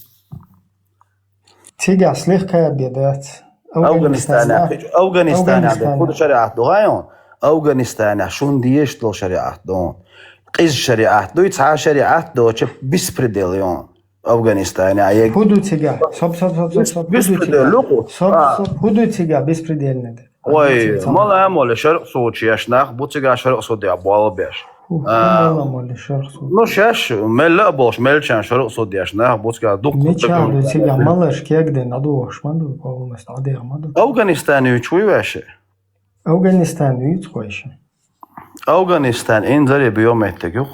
Цигахь слегка бен дац. Афганистанехь, Афганистанехь бен хӀун шариат ду, хӀай хьуна? Афганистанехь шуна дезаш долу шариат ду. Къиза шариат дуй, цхьа а шариат доцуш беспредел ю Афганистанехь. ХӀун ду цигахь? Соп, соп, соп, соп, соп, хӀун ду цигахь? Беспредел ю-кх. Соп, соп, хӀун ду цигахь беспредельный дерг? Вай, мала а молу шарӀ суд еш нах бу цигахь шарӀ судехь болх беш. Фу, а, мала а молу шарӀ суд. Ну, шаьш, мелла а болуш, мелчан шарӀ суд еш нах бу цигахь дуккха. Мичахь ду цигахь малаш кегдина дӀадохуш ма ду, полностью дӀадеха ма ду. Афганистан юьйцуш вуй ваьш? Афганистан юьйцу вайша. Афганистан инзаре биометрик ю-кх.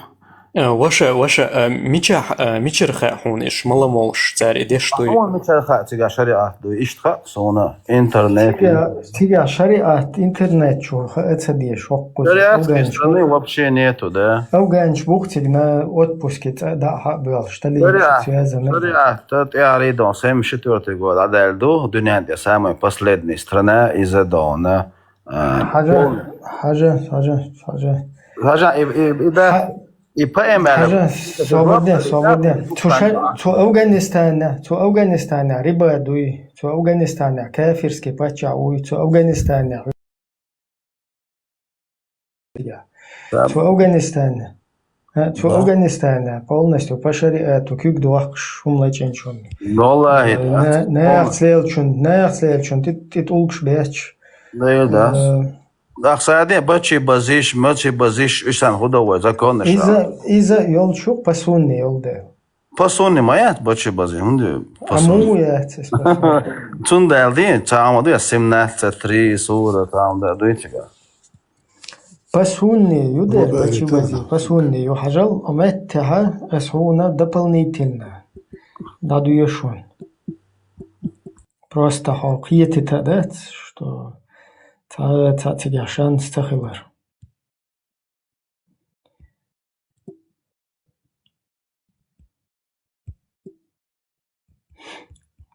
Э, ваша, ваша, э, мичахь, э, мичара хаьа хьуна иш, мала молуш цара и деш дуй? Хьуна мичара хаьа цигахь шариат дуй? Иштта хаьа суна интернет. Цигахь, цигахь шариат интернет чу хаьа ца деш, хӀокхуза. Шариатский страны вообще нету, да? Афганчу бух цига на отпуске цӀа дӀа а хьа а боьлхуш, столица связана. Шариат, шариат, тӀаьхьарий дон, семьдесят четвёртый год, дӀадаьлла ду, дуьнен тӀе самая последняя страна иза дона. А, хьажа, хьажа, хьажа, хьажа. Хьажа, и, и, и да, и поэма. Хьажа, собар де, собар де. Цу ша-, цу Афганистана, цу Афганистана риба дуй, цу Афганистана кафирский паччахь вуй, цу Афганистана. Цу Афганистана. А, цу Афганистана полностью по шариату куьг дохкуш хӀума лачкъинчунна. Валлахи, э, да. На-, нахаца лелачун, нахаца лелачун тӀе, тӀе тӀулгаш бетташ. Да, да. Э, Ах, саде бачи базиш, мачи базиш, уьсан хӀун до вай законаш? Иза, иза йолчу по сунне йолу дела. По сунне ма яц бачи базиш, хӀунда по сунне? А муха яц иза по сунне? Цундела ди, цхьа хӀума ду, семнадцать три сура, цхьа хӀума ду цигахь. По сунне ю дела бачи базиш, по сунне ю. Хьажал, меттехьа, ас хьуна дополнительно дӀадоьшу хьуна. Просто хьо кхетита дац, что цхьа, цхьа цигахь шанс ца хилар.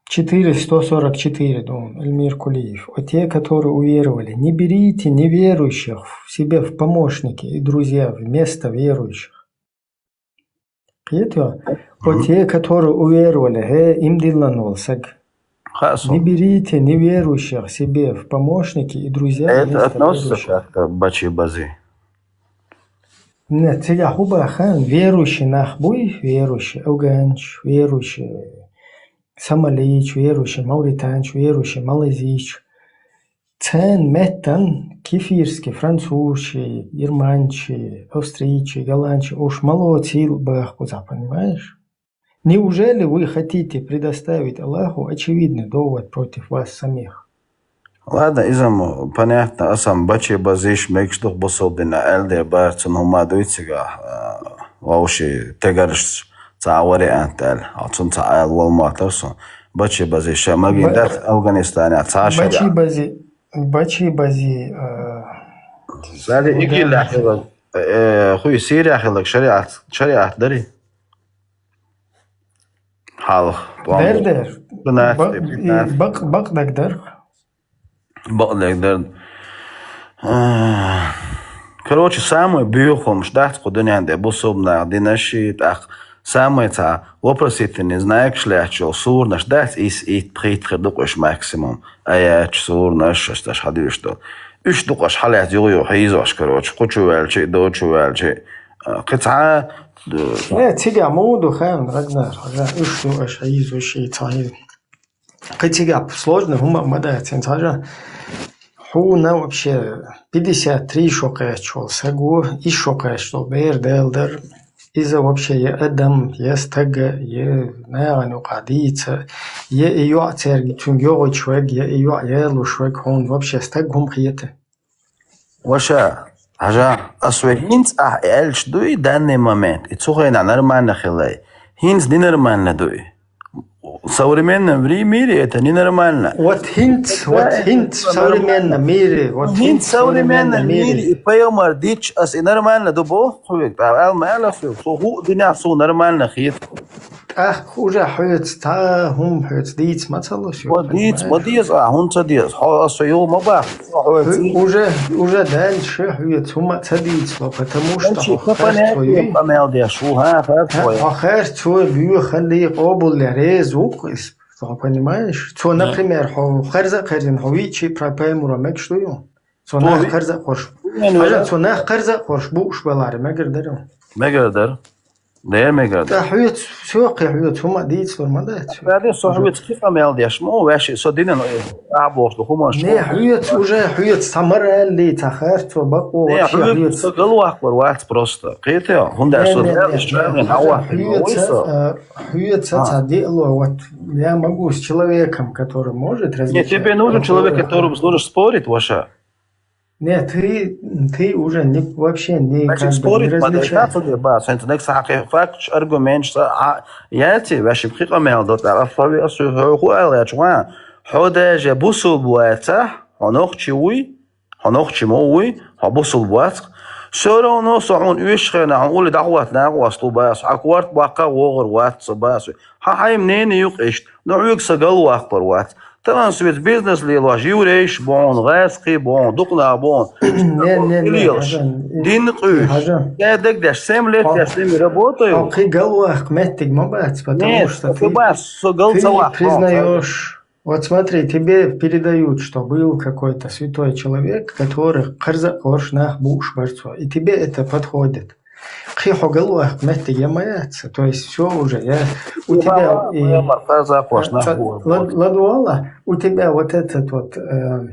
Четыре, сто сорок четыре, думаю, Эльмир Кулиев. О, те, которые уверовали, не берите неверующих в себе в помощники и друзья вместо верующих. Кхетий? О, те, которые уверовали, хӀей, иман диллина волу саг. Хаьа суна. Не берите неверующих себе в помощники и друзья вместо верующих. Это относится как-то бачи бази? Нет, цигахь хӀун баха, верующий нах буй, верующий афганч, верующий сомалич, верующий мавританч, верующий малазич. Цен меттан кефирский, французчи, германчи, австрийчи, голландчи, уж мало цил бахкуза, понимаешь? Неужели вы хотите предоставить Аллаху очевидный довод против вас самих? Ладно, изам понятно, асам бачи базиш мекш дух бусул дина элде бар цун хума дуйцига, а, вауши тегарш ца вариант ал, а цун ца ал вал матар сун. Бачи базиш магин Ба- дат Афганистане ца Бачи шариат. Бази, бачи бази, а, Сали Судан. Игила хилаг, э, хуй Сирия хилаг шариат, шариат дари. Халх, Дер дер. Бак, бак, бак даг дер. Бак даг дер. А, короче, самый бюхом ждать кудынян де бусубна динаши, так, самый ца вопросительный знак шлячо, сурнаш дать ис ит пхит хыр дукуш максимум. Аяч сурнаш, аш таш хадиш то. Уж дукуш халят ё ё хизош, короче, кучу велчи, дочу велчи. А, кыца, э, Э, цига муду хан, Рагнар, ага, уж дукуш хизош и цахил. Кыцига сложно, хума мада, цен сажа. Хуна вообще пятьдесят три шокач вол сагу, и шокач вол бер делдер. Иза вообще е адам, е стага, е нагану кадица, е и юа церги тюнг йогочвег, е и юа елушвег, хун вообще стаг хум хиета. Ваша, ажа, асве хинц а эльч дуй данный момент, и цухайна нормально хилай. Хинц не нормально дуй. В современном вре-, мире это ненормально. Вот хинц, вот хинц в современном мире, вот Хинц в современном мире и поемар дич ас и нормально дубо, хуек, а ал мала фу, фу ху диня су нормально хит. Ах, уже хьоц та, хум хьоц диц мацалу сю. Вот диц, вот диц, а хун ца диц. Хо, а со ё ма ба. Уже, уже дальше хьоц хума ца диц, потому что хо хэр цой. Помел де шу, ха, хэр цой. Хо хэр цой бю хали къобул ле рез ук ис. Понимаешь? Цо, например, хо хэр за хэр дин, хо вичи про паймура мекш ду ю. Цо нах хэр за хорш. Хажа, цо нах хэр за хорш бу уш балари мегер дару. Мегер дар. Дер мегер дар. Та хьоц, сё кхи хьоц, хума диц лур ма дац. Бади со хьоц кхи къамел деш мо, веши со динен а бохлу хума шу. Не, хьоц уже хьоц самаралли, та хэр цо бакъо, Не, вообще хьоц хьоц. Со галвахлар вац просто. Кхите, хунда Не, со не, дер не, иш не, чарген хажа, хава хьоц, хьоц. Э, хьоц ца дело, вот я могу с человеком, который может Не, различать, тебе нужен человек, который который сможешь спорить, Ваша. Нет, ты, ты уже не, вообще не, Значит, как бы, не спорить надо, различаешь. Как тебе, ба, сен ты некс хакы факт, аргумент, что, а, я тебе, вообще, при камел, да, да, а, фави, а, су, ху, ху, а, я, чуа, хо даже бусул буэца, хо нохчи уй, хо нохчи мо уй, хо бусул буэц. Всё равно, со он уйш хена, он ули дахват, нагвас, ту бас, а кварт бака, вогр, ват, со бас. Ха, хай мнение юк ишт, но уйк са галвахлар ват. Таган свет бизнес лелош, еврейш бон, гӀаьскхи бон, дукна бон. Не, не, не, Илиалш. Хажан, и- Дин къуьш. Хажан. Я дегдеш, семь лет Хо- я с ними работаю. Хо кхы галвахк меттиг ма бац, потому Нет, что ты ты бас, со гал ты цавах, признаёшь. Вот смотри, тебе передают, что был какой-то святой человек, который харза орш нах буш барцо, и тебе это подходит. Кхи хьо галвахк меттиг я ма яц, то есть всё уже, я, у тебя и Ца- ладвала, у тебя вот этот вот, э,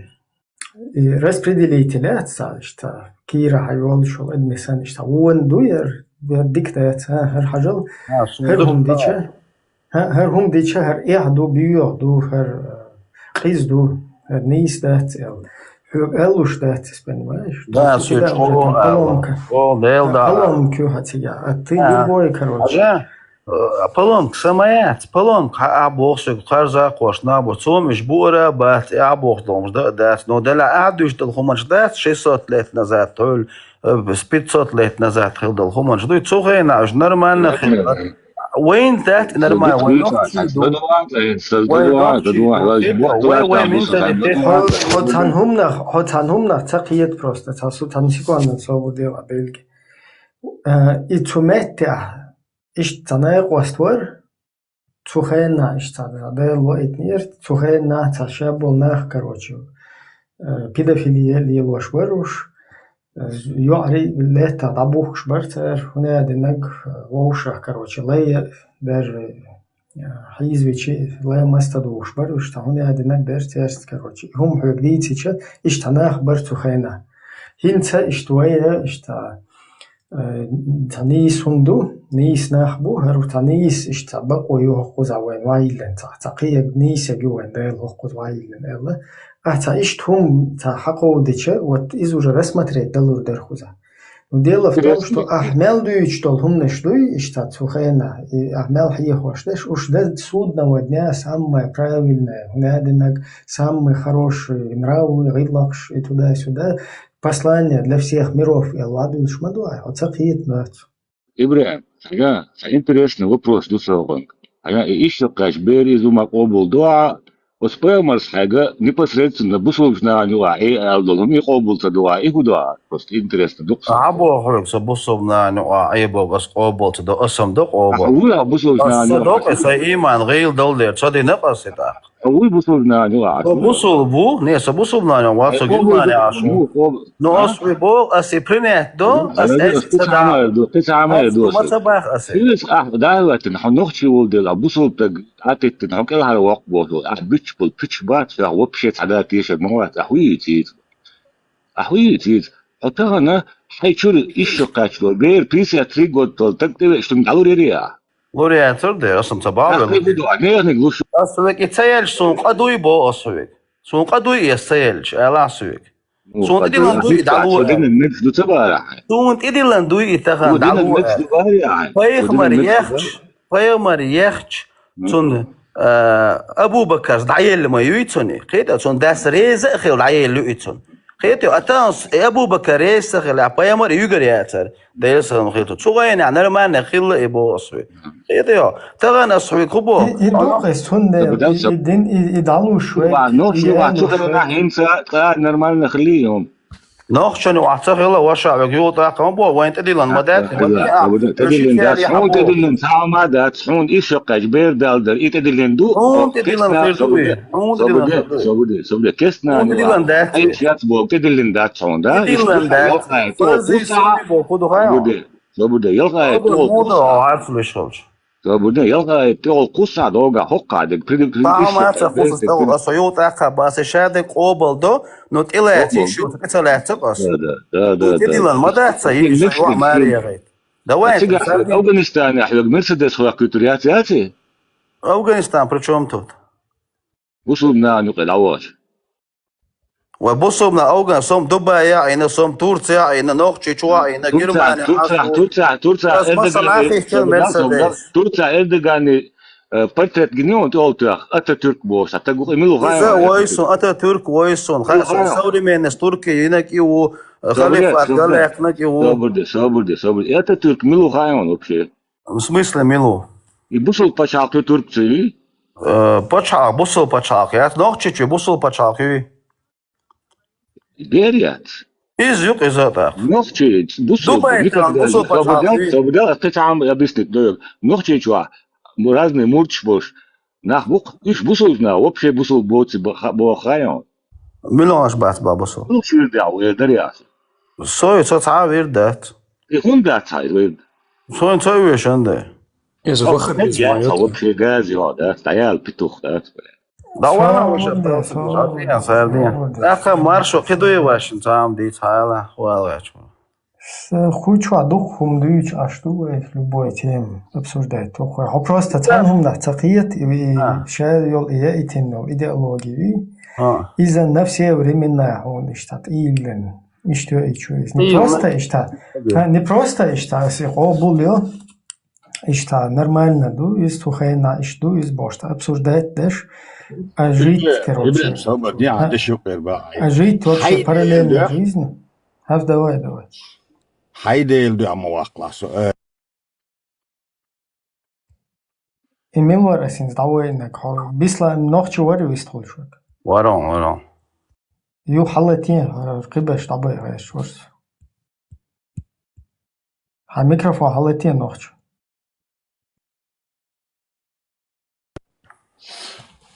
и распределитель, а, ца, что кира хьайволшул адмисан, что вон дуер, вердикт, а, хар хажал, А, хар сундук, хум да. Дича, хар, хар хум дича, хар эх ду, биох ду, хар, э, къиз ду, хар нийс дац, эл. Хьоьга алуш дац, понимаешь? Да, То есть у тебя всё уже там поломка. О, дел, да. Поломка у тебя. А ты любой, короче. Ага. Э, поломка самая, поломка, а, а, бохсик, харза, кош, на, бо, цом, иш, бура, бац, а, бох, дом, да, дац. Но дела, а, душ, дал, хуманш, дац, шестьсот лет назад, толь, э, с пятьсот лет назад, хил, дал, хуманш, дуй, цухена, уж нормально, хил. Вайн тат нормально, вайн нохчи ду. Вайн нохчи ду. Хо, хо цан хумнах, хо цан хумнах ца кхиет просто, ца су, цан секундно со будел а белги. Э, и цу метте, ишт ца наькъост вар, цу хенна, ишт ца дел лоитнер, цу хенна ца шабул нах, короче, э, педофилия лилош варуш, Юари лета дабухш барцар, хуна динаг, э, вовшах, короче, лая, даже хьийзавичи, лай маста духуш бар, иштта хӀуна яхьа динаг дерш церст, короче. И хӀума хьоьга дийцича, иштта нах бар цу хенахь. ХӀинца иштта вай, иштта, э, цхьа нийса хӀума ду, нийса нах бу, хӀара цхьа нийса иштта цхьа бакъо ю хӀокхузахь вайн вайиллина, цхьа, цхьа кхиаг нийсаг ю вайн Дала хӀокхуза вайиллина аьлла. Ахь цхьа иштта хӀума цхьа хьакховдича, вот иза уже рассмотреть далур дара хӀуза. Ну, дело в том, что ахь мел дуьйцуш долу хӀуманаш дуй, иштта цу хенахь, и ахь мел хьехош деш, уж дан судного дня самое правильное, хӀуна динаг самый хороший нрав, гӀиллакхаш и туда-сюда, послание для всех миров, аьлла, вадуьлуш ма ду ахь, оцу кхета дац. ИбрахӀим, хьайга, цхьа интересный вопрос ду сан гӀонга. Хьайга, и ишшо кхаьчча бер иза ма къобал ду ахьа, оцу пайхамарс хьайга непосредственно бусулба нахана юкъахь Ӏе аьлла долу хӀума и къобал ца ду ахьа, и хӀун ду ахьа? Просто интересно ду-кх сан. Ахьа боху хьоьга, со бусулба нахана юкъахь Ӏе боху, ас къобал ца до, ас-м до къобал. Ахьа вуй ахьа бусулба нахана юкъахь? Ас сан до-кх, сан ийман гӀийла долу дела, ца дина-кх ас и тӀаккха. Хьо вуй бусулба нахана юкъахь? Со бусулба ву? Не, со бусулба нахана юкъахь вац, со германе Ӏаш ву. Но ас вуй боху, ас и принять до, ас эцна ца даха. Кхин цхьа хӀума ду, кхин цхьа хӀума ду. Ас ма ца баха ас. Хьо ахь дӀахӀоьттина, хьо нохчи волу дела, ахь бусулба стаг Ӏатеттина, хьо кӀелхьара воккху боху, ахь буьтча болу пуьчаш бац, хьох вообще цхьа да тешар ма вац, ахь вуй иза? Ахь вуй иза? Хьо тахана хьайн чуьра ишшо кхаьчча долу бер, пятьдесят три год долу стаг тӀевеъча, цунна дӀалур яра ахь? Лур яцара дера, ас-м ца боху. Ахь вуй ду, ахь неханиг луш. Ас вега и ца елча, суна къа дуй боху ас вега. Суна къа дуй и ас ца елча, алахь ас вега. Суна тӀедиллина дуй и дӀалур. Суна тӀедиллина дуй и тахана дӀалур. Пайхамар ехча, пайхамар ехча, цунна, а, Абу-Бакарс дӀаелла ма юй цунна. Кхета, цунна дас реза а хила дӀаелла ю и цунна. Кхета, а тахана Абу-Бакар реза ца хила, пайхамар юьгар яцара. Дела салам хилла. Цу гӀайнехь нормально хилла и боху ас вега. Кхета йо, тахана ас хьоьга хӀун боху? И, и дукха ас цунна дела, и, и дин, и, и дӀалуш вега. Нохча юкъахь цу хенахь хӀинца цкъа нормально хилий хьуна? Нохча юкъахь ца хилла, ваша вега юха тӀаккха ма боху, вайн тӀедиллина ма дац, ма дац. Хьуна тӀедиллина дац, хьуна тӀедиллина цхьа а ма дац, хьуна ишшо кхаьчча бер далла дара, и тӀедиллина ду. Хьуна тӀедиллина хир ду и. Хьуна тӀедиллина хир ду и. Собуде, собуде, кестта нана. ТӀедиллина дац. Айс яц боху, тӀедиллина дац хьуна, да? ТӀедиллина дац. Собуде, ялхайта тӀе гӀолу кхуссахьа. Собуде, ялхайта тӀе гӀолу кхуссахьа. Собуде, ялхайта тӀе гӀолу кхуссахьа догахь хӀокхахь дерг, пред-, пред-, аса юха тӀаккха бац, ша дерг къобал до, но тӀелаьцна йиш ю, тӀе ца лаьцна аса. Да, да, да, да, да. ТӀедиллина ма дац сан, йиш ю, юха маре яхийта. Давай. Цигахь Афганистанехь хьоьга Мерседес хьоьхкуьйтур яц, яций? Афганистан при чём тут? Бусулба нахана юкъе дӀавахча. Вай бусулба нах, Афган, со-м Дубайехь а Ӏийна, со-м Турцехь а Ӏийна, Нохчийчохь а Ӏийна, Германехь а Ӏийна. Турцехь, Турцехь, Турцехь, Эрдоган, Турцехь Эрдоган, э, портрет гина ю хьуна тӀе гӀолу тоьхна, Ататюрк бохуш, стаг ву-кх и, мила ву хаьий? Иза вай суна, Ататюрк вай суна, хаьий суна, современность Туркии йинарг и ву, халифат галаьхкинарг и ву. Собуде, собуде, собуде. И Ататюрк мила ву хаьий хьуна вообще? В смысле мила ву? И бусулба пачхьалкх ю Турция? Э, пачхьалкх, бусулба пачхьалкх яц. Нохчийчоь бусулба пачхьалкх юй? Бер яц. Иза ю-кх иза тӀаккха. Нохчий, бусулба, Дубай тӀехь бусулба пачхьалкх юй? Собуде, собуде, кхин цхьа хӀума объяснить до. Нохчийчохь разные мурдаш болуш нах бу-кх, уьш бусулба нах, вообще бусулба боций боху хаьий хьуна? Муьлханаш бац бан бусулба? Муьлхачу вирдехь ву, эр дара аса. Со ю, со цхьа а вирд дац. И хӀунда дац хьан вирд? Со ю, ца вешан дай. Иза ваха беза ма ю. Вообще газа йо дац, дӀаяла петух дац, бля. Да ладно, уже просто. ТӀаккха маршо кхин дуй вашин, цхьа а дийца хьала, вала ваьча. Сан кху чохь дукха хӀума дуьйцуш Ӏаш ду вай, любой тема обсуждать туххой. Хьо просто цхьана хӀуманах ца кхета, и ша йолу и яийтина йолу идеология, иза на все времена хьуна иштта тӀийиллина. Иштта йо и чу иза. Не просто иштта. Не просто иштта, аса и къобал йо. Иштта нормально ду, иза цу хенахь иштта ду, иза бохуш обсуждать деш, а жить, короче. А жить вообще параллельно жизни. Хьаф, давай, давай. Хьайн дела дуьхьа ма ваккхалахь со. Э. И мила вара ас хӀинца дӀавайинарг? Хьо Бислан нохчи вара вистхуьлуш вара? Вара, вара. Юха хьалатен, кхиберш дӀабайхьа гӀерташ вара со. Хьан микрофон хьалатен нохчи.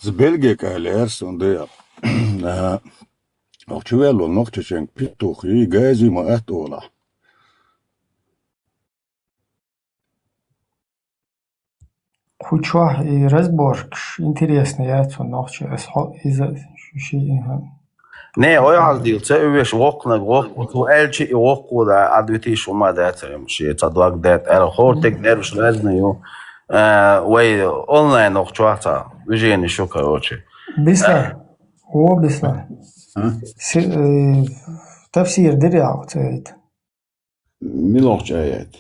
Из Бельгика лерс, унда а, охчу велло нохчиченга петух, и гази ма атта олахь. Кху чохь и разборкаш интересно яц хьуна нохчи, ас хьо иза ши, иха. Не, ой хьалдил, ца уьш воккханаг воккху, цу аьлчи и воккху да, адвитиш ума дацарим, ши ца дог дет, ара хортик нервш разный ю. Э, вай онлайн ох чохь ца, движение шу, короче. Бислан, о, Бислан. А? Си-, э, тафсир дир яху цаит. Милохча аят?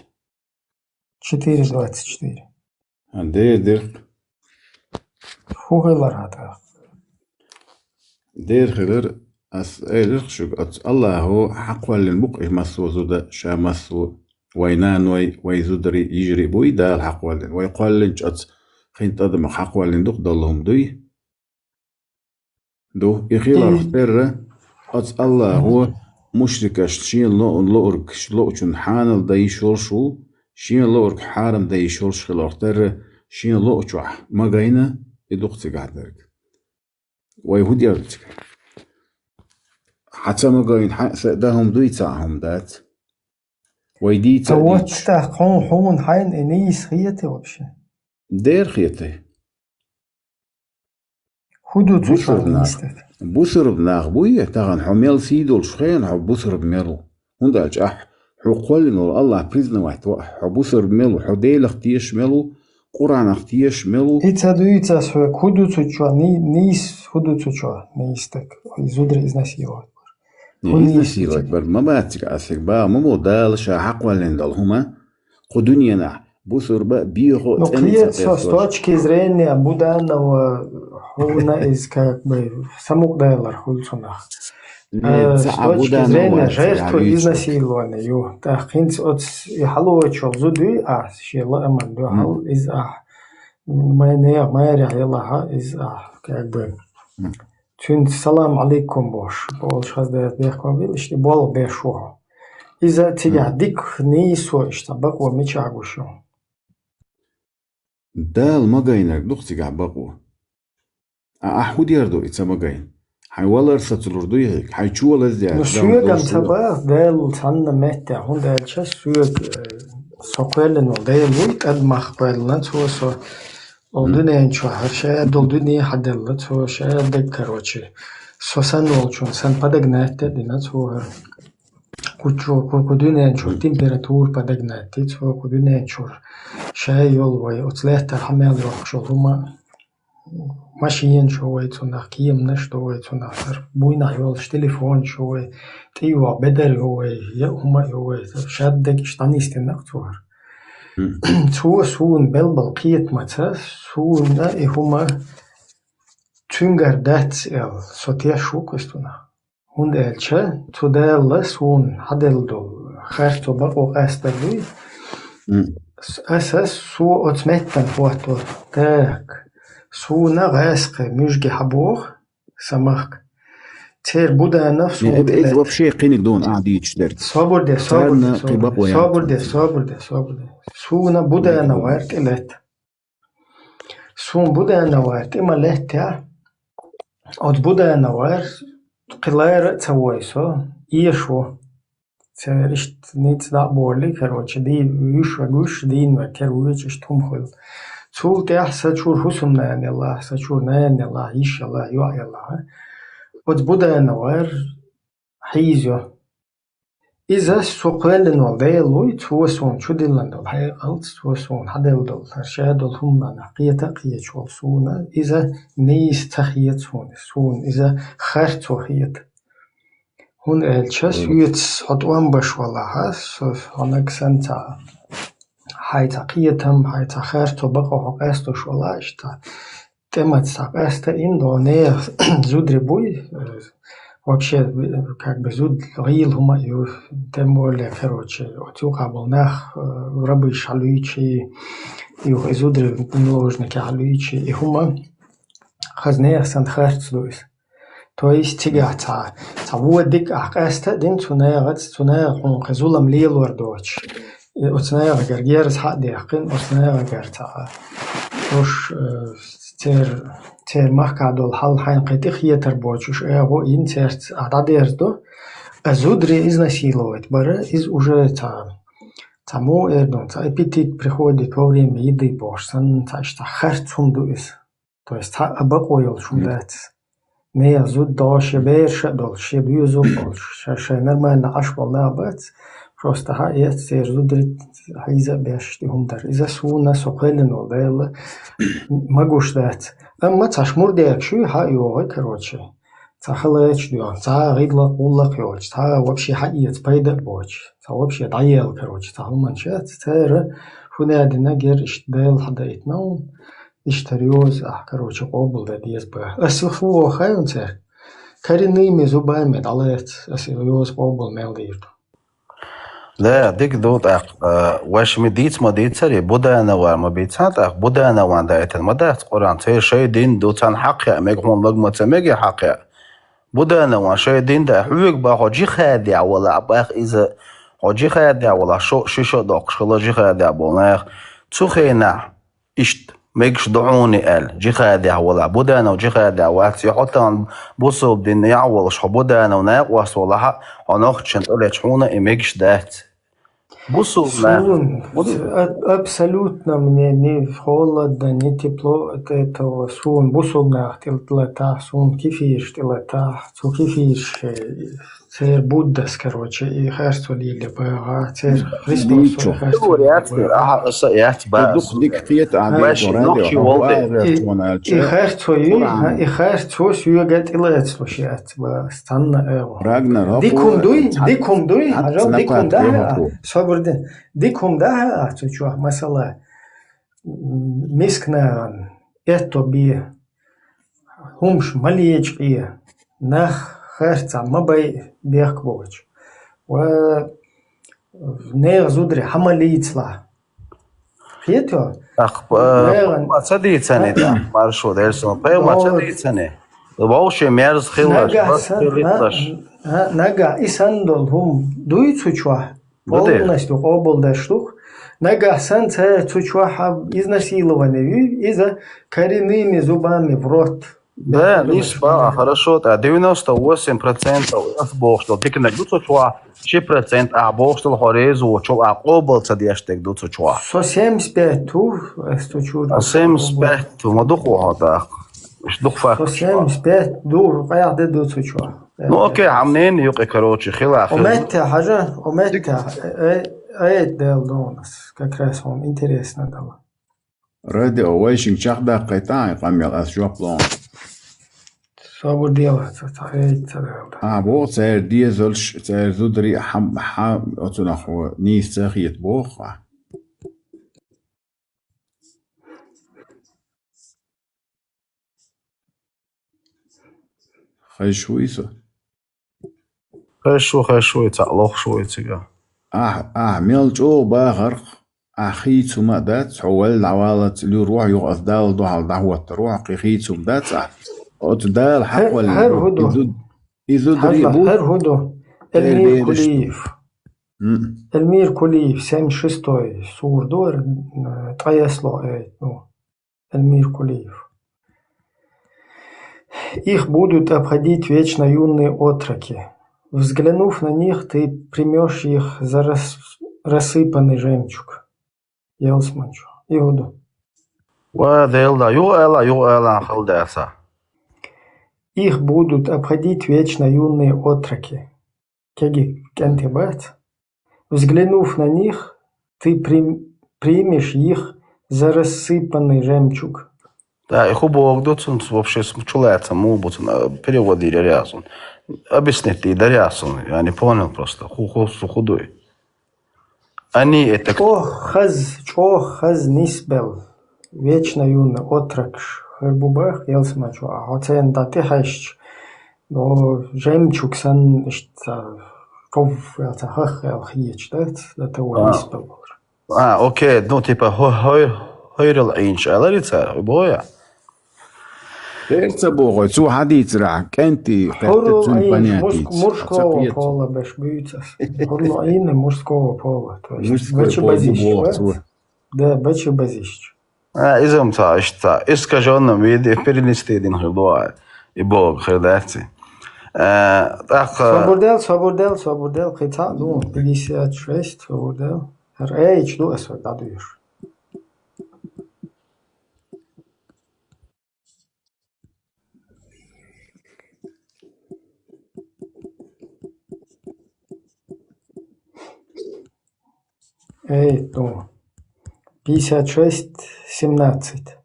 Четыре двадцать четыре. А, дер, дер. Ху хилар хьата? Дер хилар, ас элирх шуг, ац Аллаху хьакхваллин букъ и массо зуда, ша массо, вай наной, вай зудари, йижари буй, Дала хьакхваллин. Вай кхваллинч ац хин тӀадамах хьакхваллин дукх доллу хӀума дуй? Ду, и хиларх терра, ац Аллаху мушрикаш шен ло-, лоург лоучун хьанал дан йиш йолуш ву, шен лоург хьарам дан йиш йолуш хиларх терра, шен лоучохь ма гайна, и дукха цигахь дерг. Вай хӀу дерг цигахь? Хьан ца ма гайна, хьан а са дан хӀума дуй, ца а хӀума дац. Вай дийца а дийцаш. Ца воццу тӀаккха хьуна, хьуна хьайна и нийса хетий вообще? Дер хетий. ХӀу ду цу чохь нийса стаг? Бусурба нах буй, тахана хьо мел сий долуш хена хьо бусурба мел ву. ХӀунда аьлча ахь хьо кхоьллина волу Аллах признавать ву, хьо бусурба мел ву, хьо Делах тешаш мел ву, Къуранах тешаш мел ву. И ца дуьйцу ас хьоьга, хӀу ду цу чохь, ни-, нийса хӀу ду цу чохь, нийса стаг, и зударий изнасиловать бар. Не, хӀу нийса изнасиловать цу чохь? Бар, ма бац цига ас хьоьга, баха ма бо Дала ша хьакхоьллина долу хӀума, кху дуьненахь бусурба а, бехо а. Ну, цӀена кхета со, с точки зрения Буданова, хьуна иза как бы самукъадалар хуьлу цунах. Не, э, ца с а точки зрения жертвы изнасилования ю. ТӀаккха хӀинца оцу и хьалочул зуда юй ахь, шен лааман дуьхьал, иза ахь, м, май нехан майрехь елахьа, иза ахь, как бы, цуьнца салам алейкум бохуш, олуш хаза дерг бехкам била, иштта болх беш ву хьо. Иза цигахь дика нийсо иштта бакъо мичахь гуш ю? Дала ма гайнарг ду-кх цигахь бакъо. А ахь хӀу дер ду и ца ма гайна? Хьайн валар сацалур дуй хьоьга? Хьайн чу лаздаьлла? Ну, соьгам ца баха, Дала цхьанна метта, хӀунда аьлча соьга, э, со кхоьллина волу Дела вуй, тӀадмах кхоьллина цо со. Олу дуьнен чохь хӀара ша долу дуьне хьаделла цо, ша даг, короче. Со санна волчун сан подогнать а дина цо хӀара. Кху чу, кху, кху дуьнен чуьра температура подогнать ди цо, кху дуьнен чуьра ша йолу вай, оцу лаьттара хьан мел йоккхуш йолу хӀума, машинаш ю вай цунах, кеманаш ду вай цунах, хӀара буйнахь йолуш телефонаш ю вай, тӀе йогӀу бедар ю вай, я хӀума ю вай, шаддаг иштта дӀанисдина-кх цо хӀара. Цо суна белбал кхетамаца, суна и хӀума цуьнгара дац аьлла, со теш ву-кх иза цунах. ХӀунда аьлча цу Дала суна хьаделла долу харцо бакъо къастар дуй. Аса со оцу меттана хӀоттор. Так, суна гӀаскхи муьжги хьабоху сан махка. Церан Буданов суна тӀелетта. Вообще кхиниг дуна ахь дийцуш дерг. Собар де, собар де, собар де, собар де, собар де. Суна Буданов вар тӀелетта. Суна Буданов вар тӀе ма леттехь, оцу Буданов вар кхин лара а ца вой со, эша ву. Церан иштта ницкъ дӀа а болий, короче, ди-, вуьш ван гуш, дийна ван кера вуьйцу, иштта хӀума хуьлу. Цул тӀаьхьа сан чуьра хӀусамнана елахь, сан чуьра нана елахь, йиша елахь, йоӀ елахь. Оцу Буданов вар хьийзайо. Иза со кхоьллина волу Дела вуй, цо суна чудиллина долу хьекъалца, цо суна хьаделла долу, хӀара ша долу хӀуманах кхета а кхеташ волу суна, иза нийса ца хета суна, суна иза харцо хета. ХӀунда аьлча соьца хьо тӀом беш валахьа, со хьонаг санна цхьа, хьайн цхьа кхетам, хьайн цхьа харцо бакъо хьо къастуш валахь, иштта тӀемаца схьакъаста ин догӀу нехан зударий буй, э, вообще, э, как бы зуда гӀийла хӀума а ю, тем более, короче, оцу юкъахь болу нах, э, рабыш хьалуьйчий, юха и зударий наложники хьалуьйчий, и хӀума хаза нехан санна харц ду иза. То есть цигахь цхьа, цхьа вон дика ахь къаста а дина цу нахаца, цу наха хьуна кхин зулам лелор доцуш. И оцу нахагара герз хьа а даьккхина, оцу нахагара цхьа уьш, э, цер-, церан махкахь долу хьал хьайна кхин тӀе хетар боцуш, агӀо а йина цаьрца ахь дӀадерзадо. А зударий изнасиловать бара, иза уже цхьа Цхьа муха эр ду, цхьа аппетит приходит во время еды бохуш санна, цхьа иштта харц хӀума ду иза. То есть цхьа а бакъо йолуш хӀума дац. Нехан зуда долуш, я бераш а долуш, я доьзал а болуш, ша-, шайн нормально Ӏаш болу нах бац, просто хьаэца церан зударий хьийза а беш тӀе хӀума дар. Иза суна, со кхоьллина волу Дала ма гуш дац. Амма цхьа шмур дегаш ю хьа а йогӀий, короче. Цхьа халача доьгӀна, цхьа гӀидлакх, гӀуллакх йоцуш, цхьа вообще хьаэца пайда а боцуш, цхьа вообще дӀаела, короче, цхьа хӀуманаш яц, цара хӀун а дина, гер иштта Дала хьадаийтина хьуна, иштта йоза ахь, короче, къобалдан деза баха. Ас хӀун боху хаьий хьуна цаьрга? Коренными зубами дӀалаца, ас и йоза къобал мел дийр ду. Да, дика ду тӀаккха. Вайша ма дийца ма дийцаре, Буданова ма бийцахьа тӀаккха, Будановна даийтина ма дац Къуръан, церан шайн дин ду, царна хьакхаьа мега хьуна, лаг ма ца мега хьакхаьа. Будановна шайн дин да, хьоьга бах хьо джихадехь валахь, бах иза, хьо джихадехь валахь, шо, ши шо доккхуш хила джихадехь болу нах. Цу хенахь, иштта, мегаш ду хьуна аьлла, джихадехь валахь. Буданов джихадехь вац, и хьо тахана бусалба динехь волуш, хьо Буданов накъост валахь, хьо нохчашна тӀелечу хьуна и мегаш дац. Бусалба нах. Суна а-, абсолютно мне не холодно, не тепло от этого. Суна бусалба нах тӀелатахь, суна кефираш тӀелатахь, цу кефираш, э, церан Буддас, короче, и харцо лело баха, церан Христос харцо лело баха. Ахьа, аса яц баха. Дукха дика кхета а. Вайша нохчий волу де. И харцо ю, и харцо соьга тӀелацалуш яц баха, цхьанна а. Рагнар, дика хӀума дуй, дика хӀума дуй, хьажал, дика хӀума дахьа, собар де. Дика хӀума дахьа ахь цу чохь, масала, м, миска нахана аьтто бе, хӀумаш ма лечкъе, нах харцахь ма бай бехк боцуш. Ва нехан зударий хьа ма лийцалахь. Кхетий хьо? Ах, нехан ма ца дийцане, да, маршо дерсо, пай ма ца дийцане. Вовше мерза хилла, нагахь сан, а, а, нагахь и санна долу хӀума дуй цу чохь? Полностью къобалдеш ду-кх. Нагахь санна цара цу чохь а изнасилование юй, иза коренными зубами в рот. Да, нисба, а, хорошо, тӀа девяносто восемь процентов ас бохуш долу диканиг ду цу чохь, ши процент ахь бохуш долу хьо реза воцучул а къобал ца деш дерг ду цу чохь. Со семьдесят пять ву, ас цу чуьра. А семьдесят пять ву, ма ду хьо тӀаккха. Иш ду факт. Со семьдесят пять ду, къаьхьа де ду цу чохь. Ну, окей, хьан мнение юкъе, короче, хила хила. О метте, хьажа, о метте, э, э, э, дел донас, как раз вам интересно дала. Радио вайшинг чекхдаккхайтахьа, и къамел ас жоп ло. Собар дела, ца, ца, э, ца дела. А, бо, церан дезалш, церан зударий, хьа, хьа, оцунах хьо нийса ца хета боху. Хезаш вуй со? Хезаш ву, хезаш ву, цхьаъ лохуш ву цига. Ахь, ахь мел чӀогӀа бахарх, ахь хийца хӀума а дац, хьо валла дӀаваллалц луьйр ву хьо, юха ас Далла дуьхьал дӀахӀоттар ву хьо, кхин хийца хӀума дац ахь. Оцу Дала хьакъ валлина. ХӀара хӀу ду? И зу-, и зударий бу? ХӀара хӀу ду? Эльмир Кулиев. М. Эльмир Кулиев, семьдесят шестой сур ду, э, ткъаясло, э, ну. Эльмир Кулиев. Их будут обходить вечно юные отроки. Взглянув на них, ты примешь их за рас-, рассыпанный жемчуг. Ялсманчу. И хӀу ду? Ва Дела, да, юха ала, юха ала, хала даса. Их будут обходить вечно юные отроки. Кеги кӀентий бац. Взглянув на них, ты прим-, примешь их за рассыпанный жемчуг. Да, и хӀу боху ду цунца, вообще, с-, чулаца муха бу цунна, а, перевод йира яра суна. Объяснить дара яра суна, я не понял просто. ХӀу, хӀу, хӀу ду и? Они это к- ЧӀогӀа хаза, чӀогӀа хаза нисбелла. Вечно юный отрокаш хир бу баха, ялсманчу, а хьо церан дӀа тӀехьаьжча, но жемчуг санна, иштта, ков, я ца хах, я хеташ дац, да, та вон нисбелла. А, окей, ну, типа, хо-, хой-, хойрал Ӏийна ша, лари цара, хӀу боху я? Перца бохой, цо хьадийцарахь, кӀентий хӀурул кхетта цуьнан Ӏийна, понятица. Муж-, мужского пола беш буьйцу ас. ХӀурул Ӏийна мужского пола, то есть мужской пол бу боху цо. Да, бачи базишча. А, иза-м ца, иштта, искажённом виде перенести дина хир ду, и боху хир дац и. А, тӀаккха. Собар дел, собар дел, собар дел, кхин цхьаъ ду, пятьдесят шесть, собар дел. Эй, чу ду ас вай дӀадуьйш. Эй, ну, пятьдесят шесть семнадцать.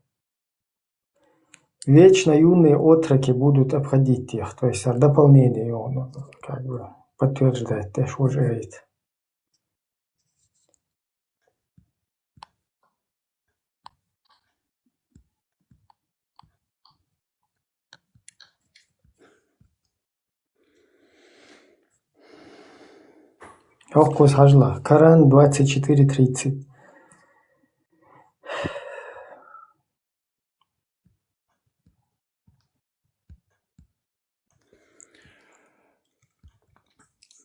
Вечно юные отроки будут обходить тех. То есть, а, дополнение, он, как бы, подтверждает, ты ж уже говорит. Хьокхус хьажала. Коран двадцать четыре тридцать.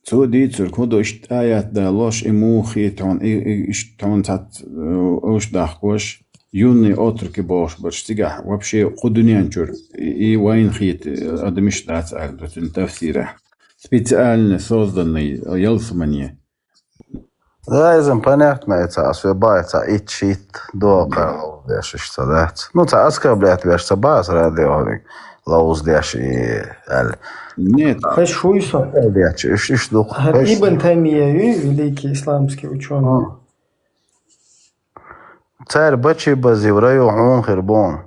Цо дийцар, кху ду иштта аят далош, и муха хета хьона, и, и иштта хьона цхьацца, э, уш дахкош, юный отроки бохуш бараш цигахь, вообще кху дуьнен чуьра, и, и вайна хета, э, адамаш дац аьлла ду цуьнан тафсирехь. Специально созданный, э, ялсамане. Да, иза понятно, и цхьа ас ве бай, цхьа итт-шийтта доккха ловза деш иштта ца дац. Ну, цхьа оскорблять веш ца бац радио ловза деш и аьлла. Нет. Хьаш шуй со. Оскорблять, иш, иш ду. Хьаш Ибн Таймия ю, великий исламский учёный. А. Цара бачи базив райо хьун хир бон.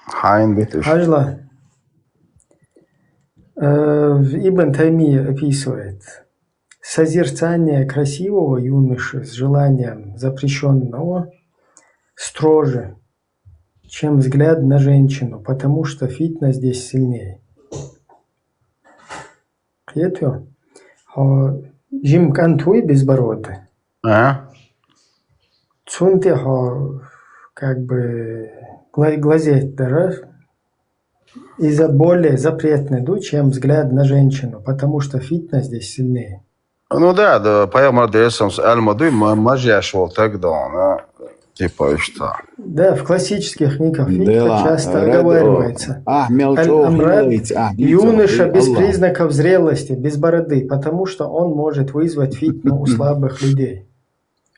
Хьайн бит уьш. Хьажла. Э, Ибн Таймия описывает. Созерцание красивого юноши с желанием запрещённого строже, чем взгляд на женщину, потому что фитна здесь сильнее. Кхетий? Хьо жима кӀант вуй безбородый. Ага. Цунна тӀе хьо, как бы, гла-, глазеть дара, иза более запретный ду, чем взгляд на женщину, потому что фитна здесь сильнее. Ну да, да, пайхамар десамс алма дуй, ма-, мажеш вол таг дона, типа иштта. Да, в классических книгах фикха часто оговаривается. Ахь мел чӀогӀа хилийца, ахь дийца. Юноша без признаков зрелости, без бороды, потому что он может вызвать фитну у слабых людей.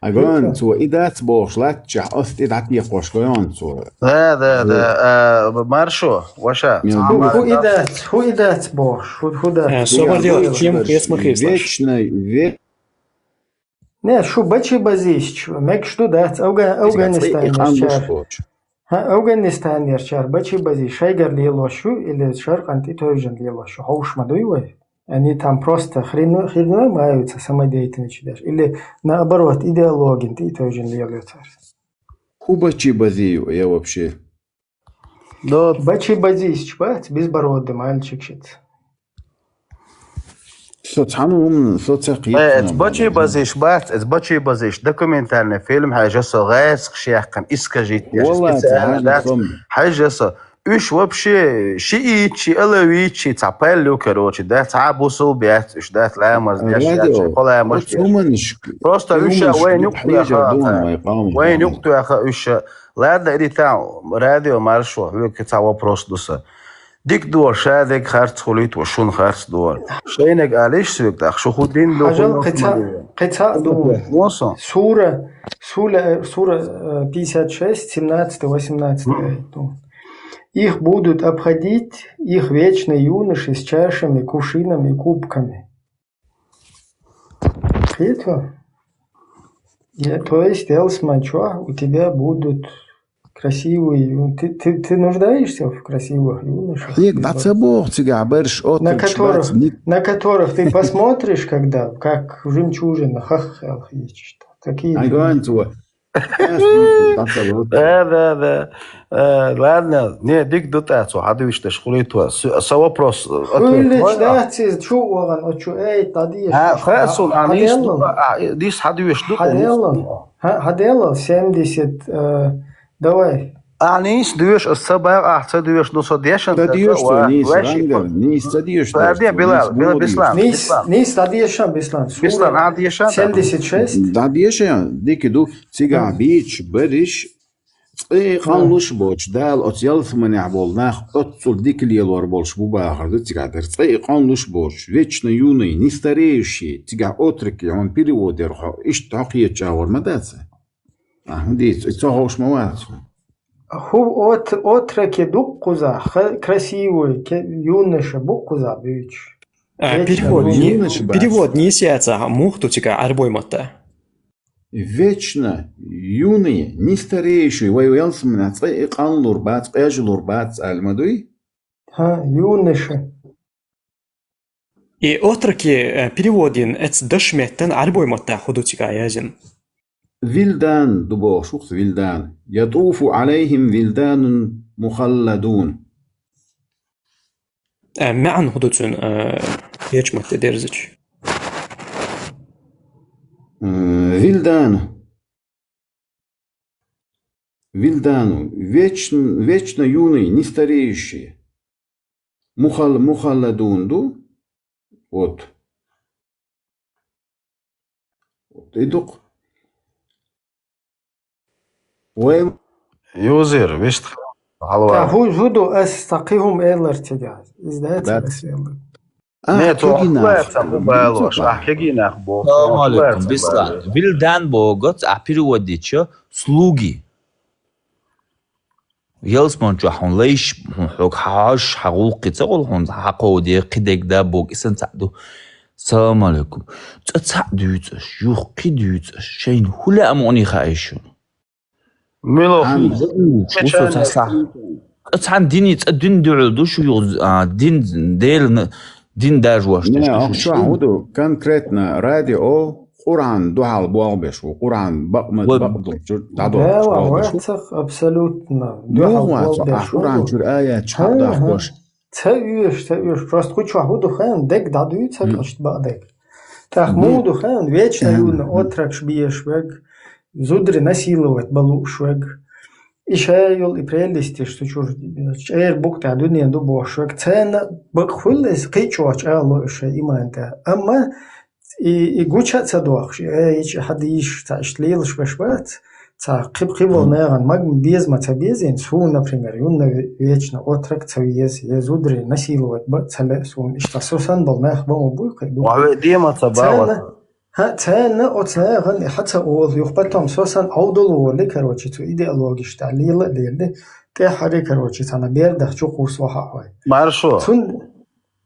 Агон цо и дац бохуш латтачехь, ас тӀе дӀатекхош гойон цо. Да, да, да. А, маршо, ваша. Ху, ху и дац, ху и дац бохуш, ху, ху дац. Э, собар делать, чем крест мы хрест. Вечный, ве- Не, шу бачи базийсчу, мекш ду дац, Афга-, Афганистанерчар. Ха, Афганистанерчар бачи бази шайгар лелош ю или шаркъан тӀе тевжан лелош ю? Ховш ма дуй вай? Они там просто хрен-, хреномаются, самодеятельничать деш. Или наоборот, идеологин тӀе тевжан лело цар. Ху бачи бази ю, я вообще? Да. Бачи базийсчу бац, безбородый мальчик шиц. Со цхьана хӀума, со ца кхетта. Э, эц бачи базиш бац, эц бачи базиш документальный фильм хьежа со гӀайсах шехкан искажить деш. Валла, специально ца хьежа дац. Хьежа со. Уьш вообще шиитчи, алавитчи, цхьа пал ю, короче, да, цхьа бусул бец, уьш дац ламаз деш, радио, яц, ши кхо ламаз деш. Просто уьш вайн юкъ тоьха, вайн юкъ тоьха уьш. Ладно, иди там, радио маршо, хьоьга цхьа вопрос ду сан. Дика дора, ша дерг харц хулийта, ва шун харц дора. Шайнаг алиш соьга тӀаккха, шу хӀун дин ду, хӀун кхин ца, кхин ца ду. Сура, сура, сура, э, пятьдесят шесть, семнадцатый, восемнадцатый аят ду. Их будут обходить их вечные юноши с чашами, кувшинами, кубками. Кхетий? Я, то есть, ялсамани чохь у тебя будут красивые ю-, ты, ты, ты нуждаешься в красивых юношах? Хьега дӀа ца боху цигахь берш оттарш бац, на которых, на которых ты посмотришь, когда, как жемчужина, хах, хах, хах. Такие. Ай, гонца. Да, да, да. Э, ладно, не, дика ду тӀаккха, хьадуьйш деш хулийта. С-, са вопрос, э, ответ хуьллича можно? Дац иза, чу вогӀан, о, чу, эй, дӀадеша. А, хасун, а, дис ду, а, дис хьадуьйш ду, хьаделла. Хьаделла, семьдесят, э, давай. А, нийса доьшу, аса ца багӀа, ахь ца доьшу, ну, со дешан ца доьшу, ца доьшу, ва, нийса, веший рангар, нийса ца доьшу, ладно, доьшу, Билал, нийса Билал, боду. Бислан, нийса, Бислан. Нийса дӀадешан, Бислан. Бислан, сура а дешан, да? Семьдесят шесть. ДӀадешан, дика ду, цигахь бийцаш, берриш, Цкъа а къанлуш боцуш, Дала оцу ялсаманехь болу нах оццул дика лелор болуш бу бахар ду цигахь дара. Цкъа а къанлуш боцуш, вечно юные, нестареющие, цигахь отрок, хьуна перевод яр хьо, иштта хьо кхечу агӀор ма дац. Ахьа дийца, и ца ховш ма вац хьо. ХӀу от-, отроки дуккхуза, ха-, красивый, ке-, юноша буккхуза буьйцуш. А, вечно перевод, юный. Юноша бац. Перевод нийса яцахь, муха ду цигахь Ӏарбой матта? Вечно юные, нестареющие, вай ялсаманехь цкъа а къанлур бац, къежалур бац, ала ма дуй? ХӀа, юноша. И отроки, э, перевод йина, эцу дашан меттан Ӏарбой матта хӀу ду цигахь яздина? Вилдан ду бохуш ву-кх, вилдан. Ятуфу Ӏалайхим вилданун мухалладун. Э, маьӀна хӀу ду цуьнан, э, кхечу матте дерзича? М, вилдан. Вилдану. Вечно, вечно юный, нестареющие. Мухал-, мухалладун ду. Вот. Вот и ду-кх. Вай юзер, вист хьалва. Та хӀу, хӀу ду ас цхьа кхин хӀума элар цигахь? Иза дац ас элар. А, не, цо кегий нах. Ахь кегий нах боху. Салам алейкум, Бислан. Вилдан боху, а переводича слуги. Ялсаман чохь хьуна лайш, хьуна хьоьга хьан хьожуш, хьан гӀуллакхе ца гӀур хьуна, хьан кховде, кхидерг да боху, и санна цхьаъ ду. Салам алейкум. Цкъа цхьаъ дуьйцу аш, юха кхин дуьйцу аш, шайна хӀу лаьа мукъане хаьа шуна? Мила хӀу? Шу со ца сахь. Цхьана дине, цкъа дин дуьхьал ду шу юха, а, дин, Делан дин дажош деш ду шу. Чохь хӀун ду? Конкретно радио Къуръан дуьхьал болх беш ву. Къуръан бакъ ма, бакъ долчуьра дӀадохуш болх беш ву. Вацах абсолютно. Муха вацахь, ахь Къуръан чуьра аят чхьаъ дахкош? Ца оьшу, ца оьшу. Просто кху чохь хӀун ду хаьий, дерг дӀадуьйцу, иштта бакъдерг. ТӀаккха муха ду хаьий, вечно юный отрокаш беш верг, зударий насиловать бан лууш верг. И ша йолу и прелестеш цу чуьра чӀеран букъа тӀехь дуьненан ду бохуш верг. Царна бакъ хуьлу иза, кхин а чӀогӀа чӀагӀло уьш шайн иман тӀехь. Амма и, и гуча а ца дохуш, и аят чу хьадийсаш, цхьа иштта лелаш беш бац, цхьа кхин, кхин болу нахана магам беза ма ца безийна, суна, например, юный ве-, вечно отрок ца веза, я зударий насиловать бан ца лаьа суна, иштта со санна болу нах бан ма буй кхин ду. Вай дема ца бала. Царна, хӀа, царна оцу нахана и хьа ца олу, юха потом со санна Ӏовдал волий, короче, цу идеологиш тӀехь лела а лелли, тӀаьххьара, короче, цхьана бердах чу кхуссо хьаъ вай. Маршо. Цун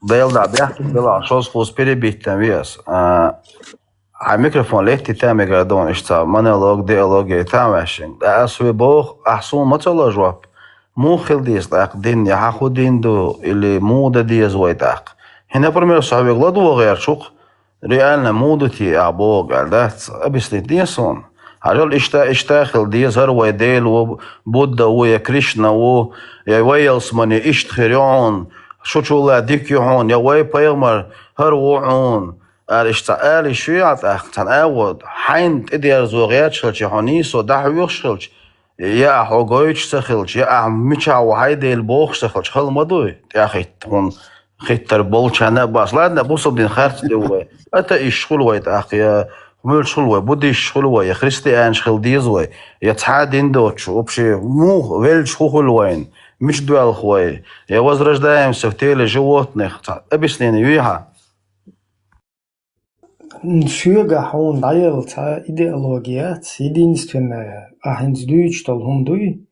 Дела дӀа бехке делахь, шозза-кхузза перебить дан ве ас. А, хьан микрофон леттий, тамигара дона иштта цхьа монолог, диалог яй, там ваьшшинг. ТӀаккха ас ве боху, ахь суна ма ца ло жоп. Муха хила деза тӀаккха дин, я хьан хӀу дин ду, или муха дан деза вай тӀаккха? ХӀин, например, со хьоьга ладогӀа гӀерташ ву-кх, реально муха ду те ахь бохург аьлла дац, объяснить де суна. Хьажал, иштта, иштта хила деза, хӀара вай Дела ву, Будда ву, я Кришна ву, я вай ялсамане иштта хир ю хьуна, шу чулла дика ю хьуна, я вай пайхамар хӀара ву хьуна, аьлла, иштта цхьа ала йиш ю ахь тӀаккха, цхьана агӀо, хьайна тӀедерзо гӀерташ хилча, хьо нийсо дӀахьоьхуш хилча, я ахь хьо гойтуш ца хилча, я ахь мичахь ву хьайн Дела бохуш ца хилча, хала ма дуй, тӀаьхьахӀитта хьуна хӀиттар болчарна а бац. Ладно, бусалба дин харц ду вай. Атеисташ хуьлу вай тӀаккха, я муьлш хуьлу вай, буддисташ хуьлу вай, я христианаш хила деза вай, я цхьа а дин доцуш, вообще, муха, веллачу хӀун хуьлу вайна, мича доьлху вай, я возрождаемся в теле животных, цхьа объяснение юй хьан? Соьгахь хьуна дӀаелла цхьа идеология яц, единственное, ахь хӀинца дуьйцуш долу хӀума дуй,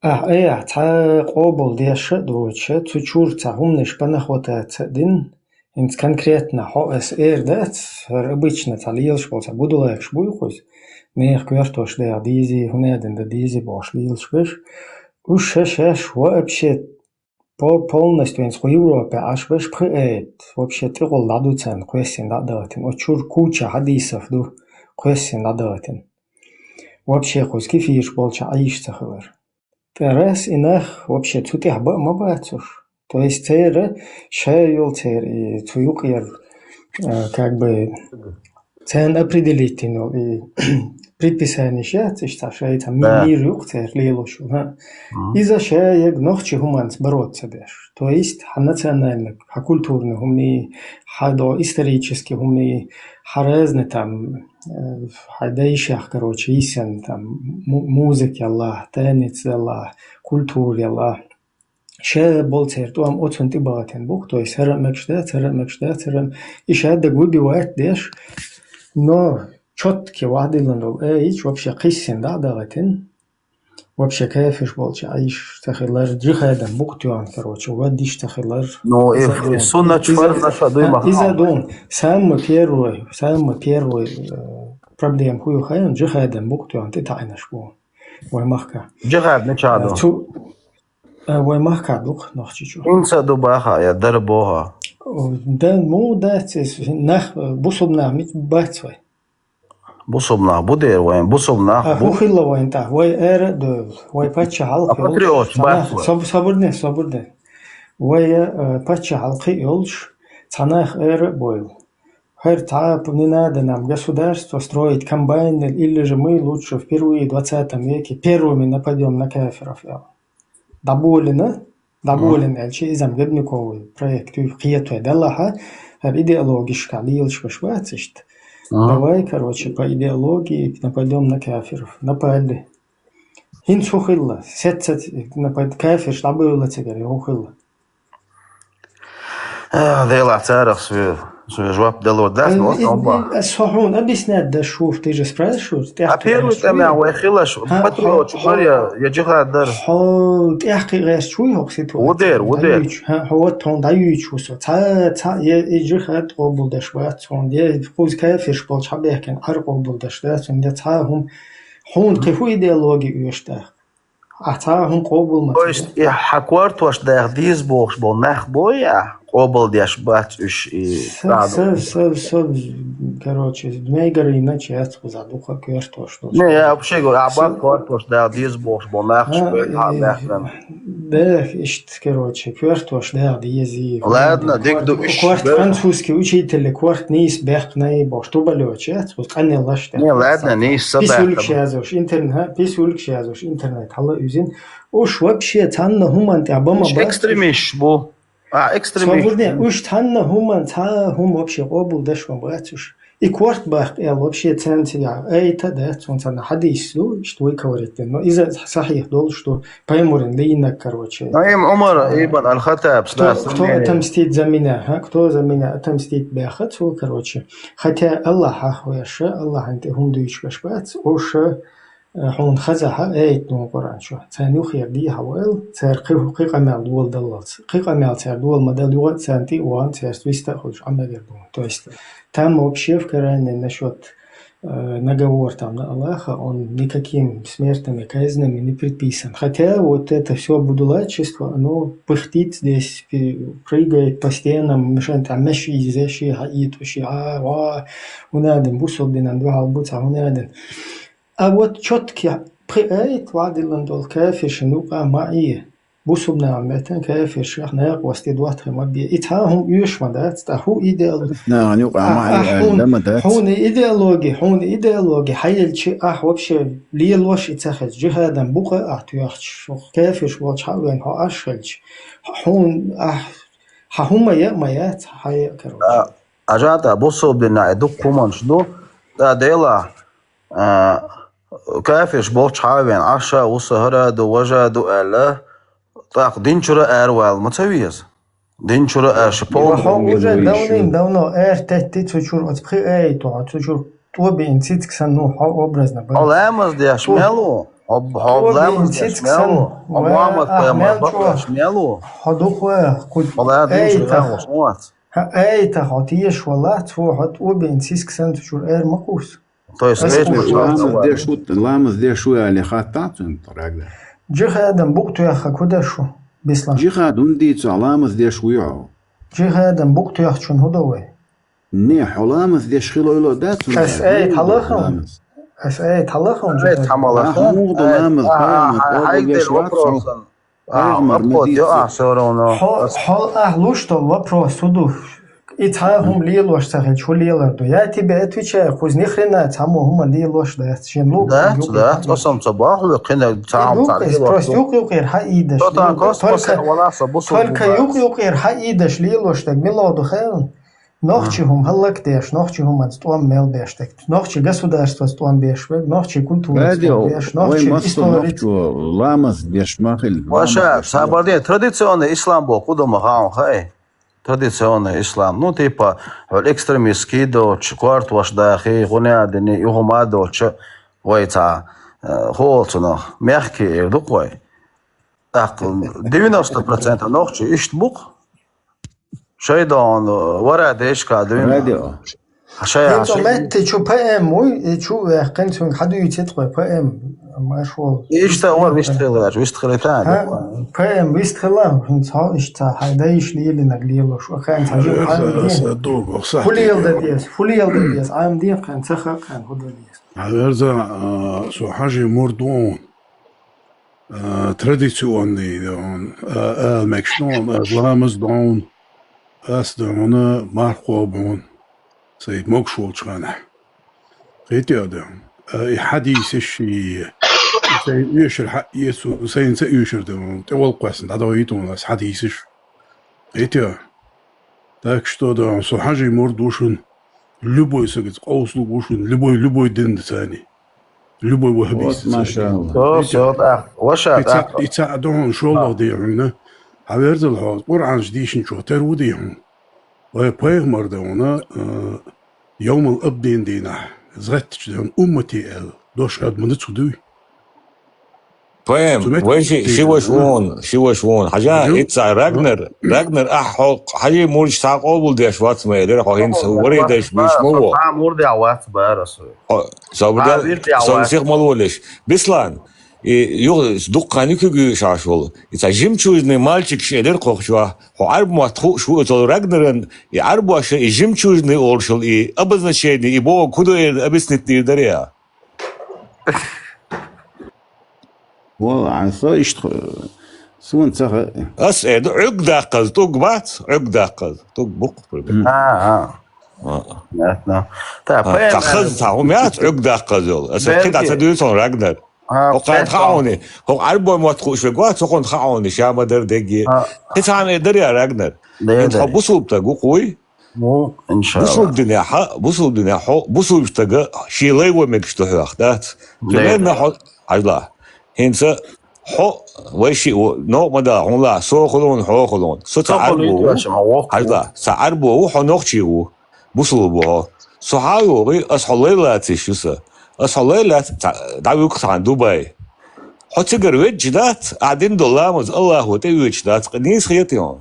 ахь айхьа цхьа къобал деш а доцуша, цу чуьра цхьа хӀуманаш панахватаца а дина, хӀинца конкретно хьо ас эр дац, хӀара обычно цхьа лелаш болу цхьа будулайкаш буй кхуза, нехан коьртош дагӀа дийзи, хӀун аьлла дан дийзи бохуш лелаш берш. Уьш ша шаьш вообще по-, полностью хӀинца кху Европе Ӏаш берш пхи айат, вообще тӀекъула дӀа ду царна, кхоьссина дӀа а дахийтина. Оцу чуьра куча хьадисов ду, кхоьссина дӀа а дахийтина. Вообще кхуза кефираш болчохь Ӏийш ца хилар. Ткъа раз и нах вообще цу тӀехь бан а ма бац уьш. То есть церан ша йолу церан и цу юкъера, а, как бы, царна определить йина йолу и предписанеш яц, иштта шайца ми-, Да. мир юкъ церан лелош ю, хӀа. Мгм. Иза шаерг нохчи хӀуманца бороться беш. То есть, хьан национальный, хьан культурный хӀуми, хьан до исторический хӀуми, хьан разный там, э, хьан дайшех, короче, йисен там му-, музыка ялла, танец ялла, культура ялла. Ше болу церан тӀом оцунна тӀе бахийтина бу-кх, то есть хӀара а мегаш дац, хӀара а мегаш дац, хӀара а, и шадерг выбивать деш, но чётко вахдиллина долу, э, ича вообще кхиссина дӀа а дахийтина. Вообще кафирш болчу Ӏийш ца хилар, джихадана букъ тоьхна, короче, ваддиш ца хилар. Ну, и, Иза и дон. суннат Иза, фарз наша дуй а, махкахь. Иза дон. Самый первый, самый первый, э, проблема хӀу ю хаьий, джихадана букъ тоьхна тӀетаьӀнарш бу вай махка. Джихад мичахь ду? Э, цу, э, вай махка ду-кх Нохчийчу. ХӀинца а ду баха, я дара боху? О, да, ну, дац, иза нах, э, бусулба нах мича бац вай? Бусулба нах бу дера вайн, бусулба нах А, бу. ХӀу хилла вайн тӀехь? Вай ара а доьлла, вай паччахьалкх А йолуш, патриоташ цхьа бац нах, вай. саб-, сабур де, сабур де. Вай, э, паччахьалкх а йолуш, цхьа нах ара а бойла. ХӀара цхьа а не надо нам государство строить, комбайнер или же мы лучше впервые в двадцатом веке первыми нападём на кафиров, аьлла. ДӀаболийна, дӀаболийна аьлча, иза-м Гребенниковый проект ю, кхетий делахь, хӀара идеологишкахь лелаш берш бац иштта. Ага. Давай, короче, по идеологии нападём на кафиров. Напали. ХӀинца хӀу хилла? Сецца напад-, кафирш дӀабевлла цигара, хӀу хилла? Эх, Делахь, царах соьга, соьга жоп дало дац, Э, но и, аса хьуна. и, аса хьуна объяснять даш ву, ты же спрашиваешь, А тӀехкхиъ первый гӀерташ тӀемехь ву я? вай хилаш, ХӀа, патриоташ хьо, хьо, бара я, я джихад дара? Хьо тӀехкхиъ гӀерташ вуй хӀокху ситуаци? Ву дера, ву дера. ДӀаюьйцу, хӀа, хьо вот хьуна дӀаюьйцу ву со. Цхьа, цхьа, я и джихад къобалдеш бац хьуна, я кхуза кафирш болчу хьабехкина Ӏар къобалдеш дац хьуна, я цхьа а хӀума, хьуна кхин хӀу идеологи оьшу тӀаккха? Ахь цхьа а хӀума къобал ма То ца есть, де. И хьан кортош даха деза бохуш болу нах бой ахь, къобалдеш бац уьш и Са, цӀа а са, ду? са, са, короче, змей горыныч яц кхуза дукха кортош долуш. Не, я вообще говорю, а бак кортош даха деза бохуш болу нах А, бой хьан э, баьхкина. Да, иштта, короче, кортош даха деза. Ладно, диг ду Корт, уьш корт бер- французский учитель, корт нийса баьхкина бохуш, тубалёч яц кхуза, къанеллаш Не, ладно, нийса са Писулькаш баьхкина. язош, интернет, писулькаш язош, интернет хьала уьзина. Уьш вообще цхьанна хӀуманна тӀехь бама Уьш бац. экстремисташ бу. А, экстремисташ Собурне, бу. Уьш цхьанна хӀуманна, цхьа хӀума вообще къобалдеш ма бац уьш. И корт баккха аьлла вообще царна ца яхьа айта а дац, цунна царна хьадис ду, иштта выковырять дина. Но иза сахьих долуш ду, пайхамаран лийнарг, короче. Ну, им Ӏумар А, ибн аль-Хаттаб, кто, да, кто сомнение. отомстит за меня, а? Кто за меня отомстит баьхха цо, короче. Хотя Аллахь хьахвеша, Аллахьан тӀе хӀума дуьйцуш бац, уьш Э, хьуна хазахь а, аят ду Къуръан чу. Царна юххера дехьа вайл, цара кхин, кхин къамел доладаллалц. Кхин къамел цара дола ма дала юкъа а царна тӀе а вахана, цаьрца вист а хуьлуш, Ӏа мегар ду. То есть, там вообще в Коране насчёт, э, наговор там на Аллаха, он никаким смертными казнями не предписан. Хотя вот это всё будулайчество, оно пыхтит здесь, пи-, прыгает по стенам, мешан там меши, зеши, хаит, уши, а, ва, унадин, бусурдинан, дуьхьал буца, унадин. А вот чётки пхи аят ваӀдиллан долу кафиршна юкъа ма Ӏе. Бусурнан меттан кафиршах накъостий доттагӀий ма бе. И цхьа а хӀума оьшуш ма дац, тӀаккха хӀу идеал-, Нахана юкъа ма Ӏе, ахь хӀуна, ма дац. Хьуна идеологи, хьуна идеологи хьаелчи, ахь вообще лелош и ца хеза, джихадан букъа ахь тоьхча, шух кафирш волчу хьа а вен хьо Ӏаш хилча, хьуна ахь, хьан хӀума яа а ма яц, хьан яа а, короче. А, Ажата, бусурдина и дукха хӀуманаш ду, тӀа Дела, А, кафирш болчу хьа а вен, Ӏаша а ву, са хӀара а ду, важа а ду аьлла, тӀаккха дин чуьра а аравала ма ца веза. Дин чура аша полный. Хьо уже давным-давно эр тетти цу чуьра оцу пхи аяту, хьо цу чуьра тӀобиъна цициг санна ву, хьо образно бан. Хьо ламаз деш мел ву? Хьо, хьо ламаз деш мел ву? Хьо Мухьаммад пайхамар бакъдеш мел ву? Хьо дукха ваха, кху хьо ла дин чуьра аятах, ваха вац. Хьан аятах хьо тешаш валахь, цо хьо тӀобиъна цициг санна цу чуьра эр ма кхувса. То есть, Ас вежарий кхуьйсу. Ламаз деш ву, ламаз деш ву аьлла, хаттахь цуьнга тӀарагда. Джихадам букъ тоьххак хӀу деш ву, Бислан? Джихад хӀунда дийцу, ламаз деш вуй хьо? Джихадам букъ тоьхчун хӀу до вай? Не, хьо ламаз деш хилойла дац хӀунда? Ас айта хьалахана? Ас айта хьалахана? Айта хьамалахана. Ахьа муха до ламаз, пайхамар къобал деш вац хьо? Пайхамар ма дийцу. Хьо, хьо ахь луш долу вопрос хӀу ду? И цхьа хӀума лелош ца хилча, хӀу лелар ду? Я тебе отвечаю, кхуза ни хрена цхьаммо хӀума лелош дац, шен лукъ Дац, юкъе дац, хьаийдеш. Цо сам ца бахьа, хӀу кхинаг цхьа хӀума цхьа Юкъе, лелош просто ду. Юкъе-юкъера хьаийдеш Цо тан лело. Космосе Только, валаса бусулба только бац. Юкъе-юкъера хьаийдеш лелош даг мила ду хел? Нохчи хӀума хӀаллакдеш, нохчи хӀуманца тӀом мел беш даг, нохчи государствоца тӀом беш даг, нохчи культураца Радио, тӀом беш, вай нохчи массо история. Нохчо ламаз деш ма хила, Ваша, ламаз деш ма хила. Сабарде, традиционный ислам бо куда ма хаун хай? Традиционный ислам. Ну, типа, хьол экстремистский доч, кварт ваш дахи, гуня дини, юхума доча, вай ца, э, холцуна, мягкий ир дуквай. Так, девяносто процентов нохчи ишт бук. Шайдон, вара дешка, девяносто. Радио. Шая ХӀинца шай- метте чу П М уй, и чу вехкан цунг хьадуйцит хой П М, машгул. Ишта вар вистхилаш, вистхилита. П М вистхила, хӀинца хьо ишта хьай даиш лилинаг лелош, хӀинца хьажи хьан Са, дин. Са ду, бохса. Фулиел да дес, фулиел да дес, ам дин хӀинца хакан худа дес. Аверза, а, со хьажи мурдун. А, традиционный, он, а, а, мекшнон, а, ламаз дон, ас дона, мархо бон. Сай могш волчхана. Хетя да. А, и хадисиш, и, и сай юшер ха-, Иису, сай инца юшер да. Те вол квасн, да да итон, ас хадисиш. Хетя. Так что да, со хьажи мурдушун, любой сагиц, къовслу бушун, любой, любой дин да цани. Любой ваххабист Вот, цани. Машалла. То, Видите? Всё, так. Ваша, Ица, так. Ица адон шолла А. Дихуна. Хьаверзал хьо, Къуръан дишин чо, тер у дихун. Вай пайхмар да уна, э, йомал абдин дина. Згаттич да уммати эл. Дош ад мана цудуй. П М, Цу метте вай ши, ши ваш вон, ши ваш вон. Хьажа, Ю? Ица Рагнер, Рагнер, ахь хьо, хьажи мурч та къобул деш вац ма, эдер хьо хинц, вари деш биш ма во. Та мурдя вац бара сой. Хьо, сабрдя, А, вирдя сабр вац. Сих мал волеш. Бислан, и, ю, дуккхани кугу шаш вол. Ица жемчужный мальчик ши эдер кхохчва. Хьо арб мат ху, шу, цол Рагнерен, и арб ваша, и жемчужный оршал, и обозначение, и бо, куда объяснить не даря. Вала, ан со ишт ху-, сун ца ха- Ас эд, гӀуг даккхаз, тӀуг бац, гӀуг даккхаз, тӀуг букх, пример. Мгм. А, а. А. Понятно. Та, А, П М, тахаз, та, хум яц, гӀуг даккхаз йол. Ас Белки. Хи да ца дуй сон Рагнер. А, Хо къан Петро. Хаони, хо арбой мот хуш вегва, цохон хаони, шама дар деги. А. Хи цан эдер я Рагнер. Де, Ин де. Хо бусулб та гу хуй. Ну, иншалла. Бусулб динехьа, бусулб динехьо, бусулб тага ши лай ва мегаш духьах дац. Примерно хьо, ажла. Хинца хьо, вай ши, но, ма да, хьон ла, со хулун, хьо хулун. Со ца Со хулун, арбу, итва шама, вох. Ажла, ца арбу, хьо нохчи у. Бусулб хьо. Со хьа югъи, ас хьо лай лаци шуса. Ас хьо лай лац, ца, да вук сан Дубай. Хьо цигар ведж дац, а дин до ламаз Аллаху те ведж дац, кънис хет ён.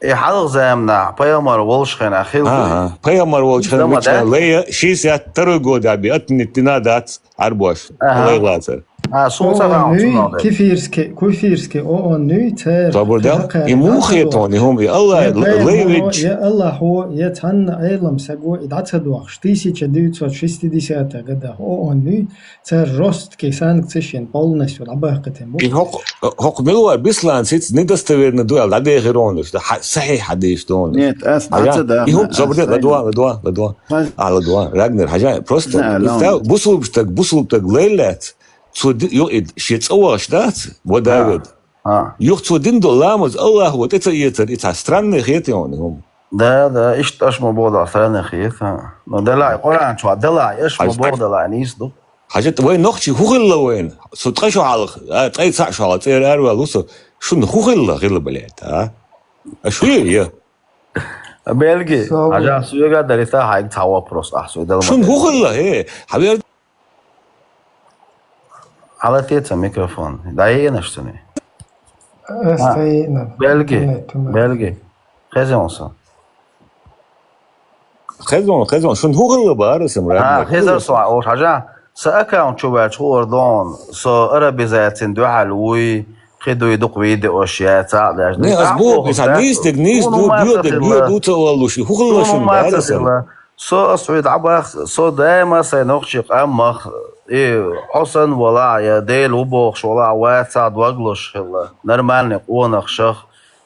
Э, хьалгӀ замна, пайгамбар волчхена хил Ага, пайгамбар волчхена Зама мича да? Лея, шестьдесят второй год аби, отменить не надо, арбош, Ага. Лейлацар. А, сун О, сага он нуй, чунал да. Кефирский, кефирский, о, он нуй, цер, Добр да? Тахакар, И мухе Тахакар. Тон, и хум, и Аллах, Я Лей пайгамбар, ведь. Я Аллах, о, я цан Айлам Саго, и дацадуахш, тысяча девятьсот шестидесятого года, о, он нуй, цер жесткий санкции шин полностью лабахкатем. И хок, хок милуар Бислан сиц недостоверно дуал, да дехиронуш, да ха-, сахи хадиш дон. Нет, ас Хажа, даца да, и хум, ас забрде, сахи. Ладуа, ладуа, ладуа. Ха- А, ладуа, Рагнер, хажа, просто, Да, представь, лам. Бусулбштаг, бусулбтаг лейлац, цу ди-, ё, и, ши цаваш дац, вода А. Вед. А. Юх цу дин до ламаз, Аллах, вот это ецер, это странный хет он, хум. Да, да, ишт аш ма бода, странный хет, а. Но дала, Коран чуа, дала, аш ма Хаж-, бода, дала, нис ду. Хажат, вай нохчи хухилла вайн. Су тӀа шо хьалха, а, тӀай цаӀ шо хьалха, цӀер арвал усу. Шун хухилла хилла, блядь, а? А шу е, е? Белги, Сау. Хажа, суега дарита, хай, ца вопрос, а, суе дала Шун ма хухилла, е? Хавер Алатеца микрофон. Да е наш суни. Эс А, тайна. Белги, Тайна, тайна. Белги. Хезен со. Хезон, хезон, шун хухилла бара сам А, Рагнер. Хезар со, о, хажа, са аккаунт чу вач хор дон, со арабизацин дуьхьал уй, хи дуй дукъ видеош я, цаӀ даш. Не, аз бу, са нис дег, нис ду, ду дег, ду ца лалуш, хухилла шун бара сам. Со ас хӀуй дӀабахс, со даима сай нохчи къамах, и хьо сан вала, я Дел ву бохуш вала, ваца доглуш хилла, нормальный къонах шах,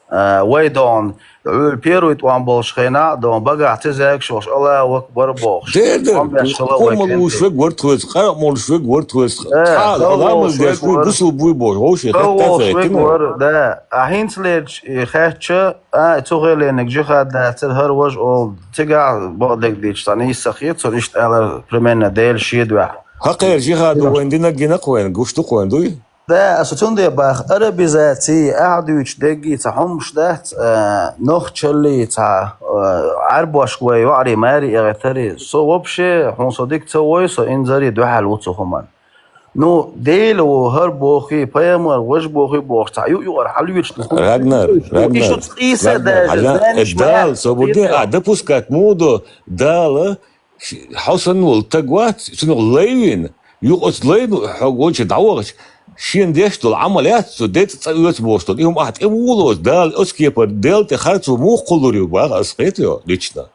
А, вай дон, Ӏуьллу первый тӀом болуш хенахь а дон, багахь ца зегаш волуш, Аллаху акбар бохуш. Дер дар, Ӏомбеш хила вай къоман луш кхин а. Вег вара тхоьца, къара молуш вег вара тхоьца. Э, Цхьа хала ламаз вовш деш вег вуй, вара. Бусул буй бохуш, вовш хетта вег вара, да. А хӀинцалерчу и хеттача, а, цу хелениг жихад дацара, хӀара важа олу, цигахь бакъдерг дийцича, цхьа нийса ца хета, цунна иштта алар, примерно, Дела шен дуьхьа. Хьакхера жихад вайн динаг гинакх вайн, гуш ду-кх вайн, дуй? Да, аса цундела баха, арабизаций, ахьа дуьйцуш деггий цхьа хӀумаш дац, а, нохчаллий цхьа, а, Ӏарбошка вай йоӀарий, маьрий эгӀийтарий. Со вообще, хьуна со дика ца вой, со инзаре дуьхьал ву цу хӀуманна. Ну, Дела ву, хӀара бохий, пайхамар важа бохий бохуш, цхьа юкъ-юкъара хьалоьцуш ду хӀума. Рагнар, и Рагнар, шу цкъийса Рагнар, даже хьажа, знаешь, э, Дала, ма, со бу де, а, допускать ма ду, Дала, Ш-, хьо санна волу стаг вац, цунах лай вина, юха оцу лайна хьо гонча дӀавахча, шена деш долу Ӏамал яц, цу де цӀа оьцу бохуш долу. И хӀума ахьа тӀе вулоцу, Дала оцу кепара Делан тӀе харцо муха кхуллур ю, баха ас, кхетайо, лично.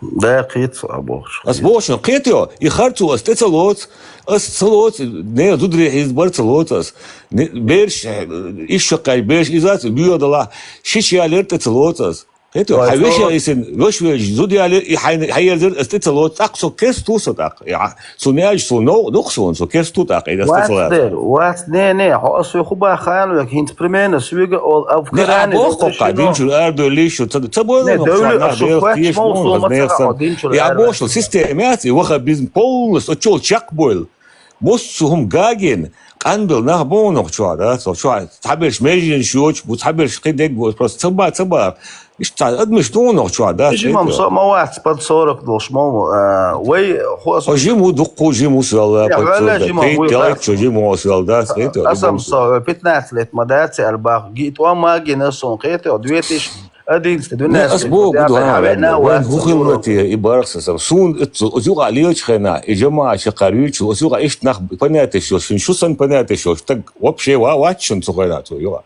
Да, кхета со а бохуш. Ас бохуш, кхетайо, и харцо ас тӀе ца лоцу, ас ца лоцу, не, зударий хьийзабар ца лоцу ас. Не, бераш, э, ишшакхаьчча бераш изац, боьха далахь, шича ялер тӀе ца лоцу ас. Кхетайо, хьан вешех йисина, веш веш, зуда яле, и хьайн, хьан езар, ас тӀе ца лоцу, тӀаккха со керста ву со тӀаккха. Я, цу меаж, цу нов-, нух суна, со керста ву тӀаккха, и ас тӀе ца лоцу. Вац дер, вац, не, не, хьо ас ву хӀу баха ханна век, хӀинца примерно соьга ол Афганан. Не, а боху кхоккха, динчуьра арадойла лийш шу, ца, ца бойла. Не, нах, девлю, ша нах, аса белах кхоьч тешаш мол, мол, со нах мацара сан. Хьо динчуьра. Я арадойла. Боху, система яц, и ваха бизнес полностью, очул чекх бойла. Массо хӀума гагийна, къанбелла нах бу нохчохь, да, со чохь цхьаберш меженаш йоцуш бу, цхьаберш кхин дерг бу, просто ца ба, ца ба. Иштта цхьа адамаш ду нохчохь, да, режимом со ма вац, под сорок долуш ма ву, а, вай хо-, хо жим ву, дуккха жим ву со, я, под сорок, жим ву, пятьдесят лет, да, со жим ву со, да, аса ма со, пятнадцать лет ма дац, аьлла бах, ги тӀом ма гина сон, кхетайо, две тысячи Один сте, не, ас боху, гуду, вайн хӀун хилла те, и барх сан сам. Суна оцу, оцу юкъа лелачу хенахь, и жамаӀат шакхар юьйцуш, оцу юкъа иштта нах понятеш йолуш, шун шу сан понятеш йолуш, стаг вообще ва-, вац шун цу хенахь цу юкъа.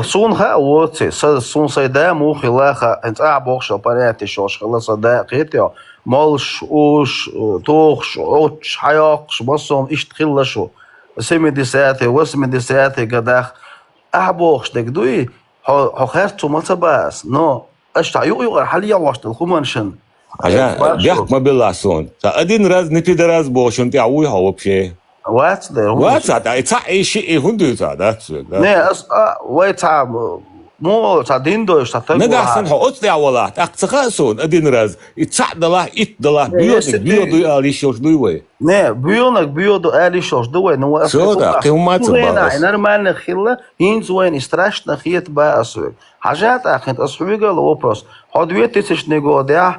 Суна хаьа воций, са, суна сайн да муха хилла хаьа, хӀинца ахьа бохуш йолу понятеш йолуш хилла сан да, кхетайо, молуш, уш, тухуш, Ӏуттуш, хьайоккхуш, массо хӀума иштта хилла шу. Семидесятый, восьмидесятый годах ахьа бохуш дерг дуй, хьо, хьо харцо ма ца баха ас, но Аша цхьа юкъ-юкъара хьалаегӀош долу хӀуманашна. Хьажа, э, бехк ма беллахь суна. Сан один раз не пидорас бохучун тӀехь вуй хьо вообще? Вац дера, хӀун ду? Вац, а, и цхьаъ, и шиъ, и хӀун дуьйцу, а, дац вай, да? Не, ас, а, вай цхьа, мо, цхьа дин дойуш, цхьа таг. Нагахь санна хьо оцу тӀехь валахь, тӀаккха ца хаьа суна один раз. И цхьаъ далахь, итт далахь, боьханиг боьха дуй ала йиш йолуш дуй вай? Не, боьханиг боьха ду ала йиш йолуш ду вай, ну, ас... Всё, да, кхин хӀумма а ца боху ас. Нормально хилла, хӀинца вайна и страшно хета боху ас вайга. Хьажа тӀаккха хӀинца ас хьоьга а ло вопрос. Хьо две тысячный годехь,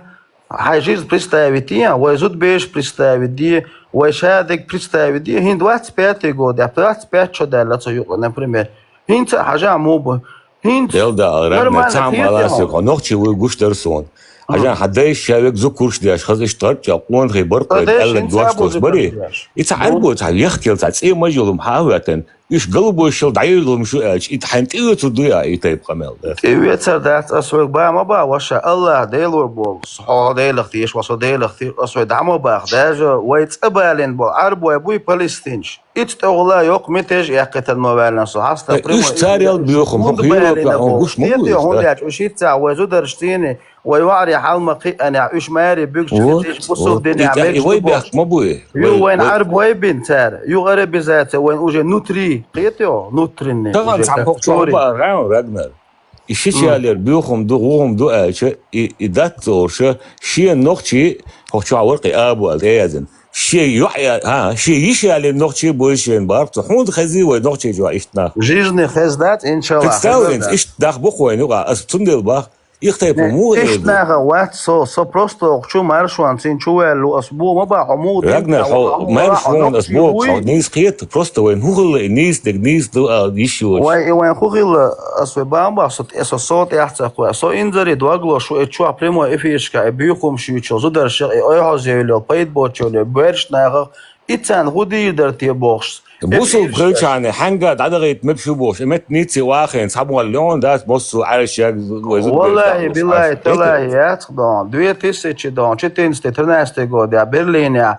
хьайн жизнь представить е, вай зудабераш представить де, вай шадерг представить де, хӀинца двадцать пятый годехь, двадцать пять шо даьлла цу юкъа, например. ХӀинца а хьажа муха бу. ХӀинца... Делда, Рагнар, нормально цхьа хӀума хета аласиг хьо. Хьо нохчи вуй гуш дара суна. Хьажа, хьан дайша вега зу курш деш, хаза иштта гӀарчча, къонахий баркъой, аьлларг дош долуш барий? И цхьа Ӏаьрбо, цхьа лехкел, цхьа цӀе мажа йолу хьан а хӀоьттина. Уьш галбойшал дӀайолуш ю аьлча, и хьайна тӀеоьцур дуй а, и тайпа къамел дац? ТӀеоьцур дац, ас хьоьга бан ма бан, ваша, Аллах Делор болу, хьо Делах теша, ва со Делах теша, ас хьоьга дӀа ма баха. Даже вай цӀа балийна болу Ӏаьрбой буй, палестинаш. Ицу тӀехула йоккха мятеж яьккхийтина ма ваьлла со. Хьаста прямой эфир. Уьш царел боьху, хӀунда балийна болу? ХӀунда аьлча, уьш ицца вай зударш цӀийне, вай ваӀаре хьал ма кхиъанехь, уьш маре буьгуш ца деш, бусулба динехь мегаш ду бохуш. Ю вайна Ӏаьрбой бина цара, ю арабизация вайна уже внутри, кхетайо, внутренне уже как история. Тахана цхьа хӀокху чохь баха, Рагнар. И шича ялера боьха хӀума ду, вуха хӀума ду аьлча, и, и дац цо аша, шен нохчий, хӀокху чохь вара кхин Абу аьлла тӀеязйина. Шен йоӀ я-, а, шен йиша ялийна нохчий бу шена боху цо. ХӀунда хезий вай нохчий чохь иштта нах? Жизни хезна дац, иншаллах. Представь, иштта нах бу-кх вайна юкъахь, ас цундела боху. Их тайпа муха эр ду? Иштта нах вац со, со просто хӀокху маршонца чу ваьлла ву, ас бу ма бан, хьо муха... Рагнар, хьо маршонца ас боху, хьо нийса кхета, просто вайн хӀун хилла и нийса дерг, нийса ду ала йиш йоцуш. Вайн, и вайн хӀун хилла, ас вай бан бан, со тӀе-, со, со тӀаьхьа ца кхоьу. Со инзаре дог лозуш ву, и чохь прямой эфиршка, и буьйхамаш юьйцуш йолу зударшех, и ойхьаза йолу, пайда боцуш йолу, бераш нахах, и царна хӀун дийр дара те бохуш. Бусулба хилчахьана хьаьнга дӀадахийта мегаш ю бохуш, и метта нийссе вахийна цхьа молла леон дац, массо а Ӏаьржа яьгна вай зудаберш. Валлахи, биллахи, таллахи, яц-кх дон. Две тысячи дон, четырнадцатый, тринадцатый годехь Берлинехь,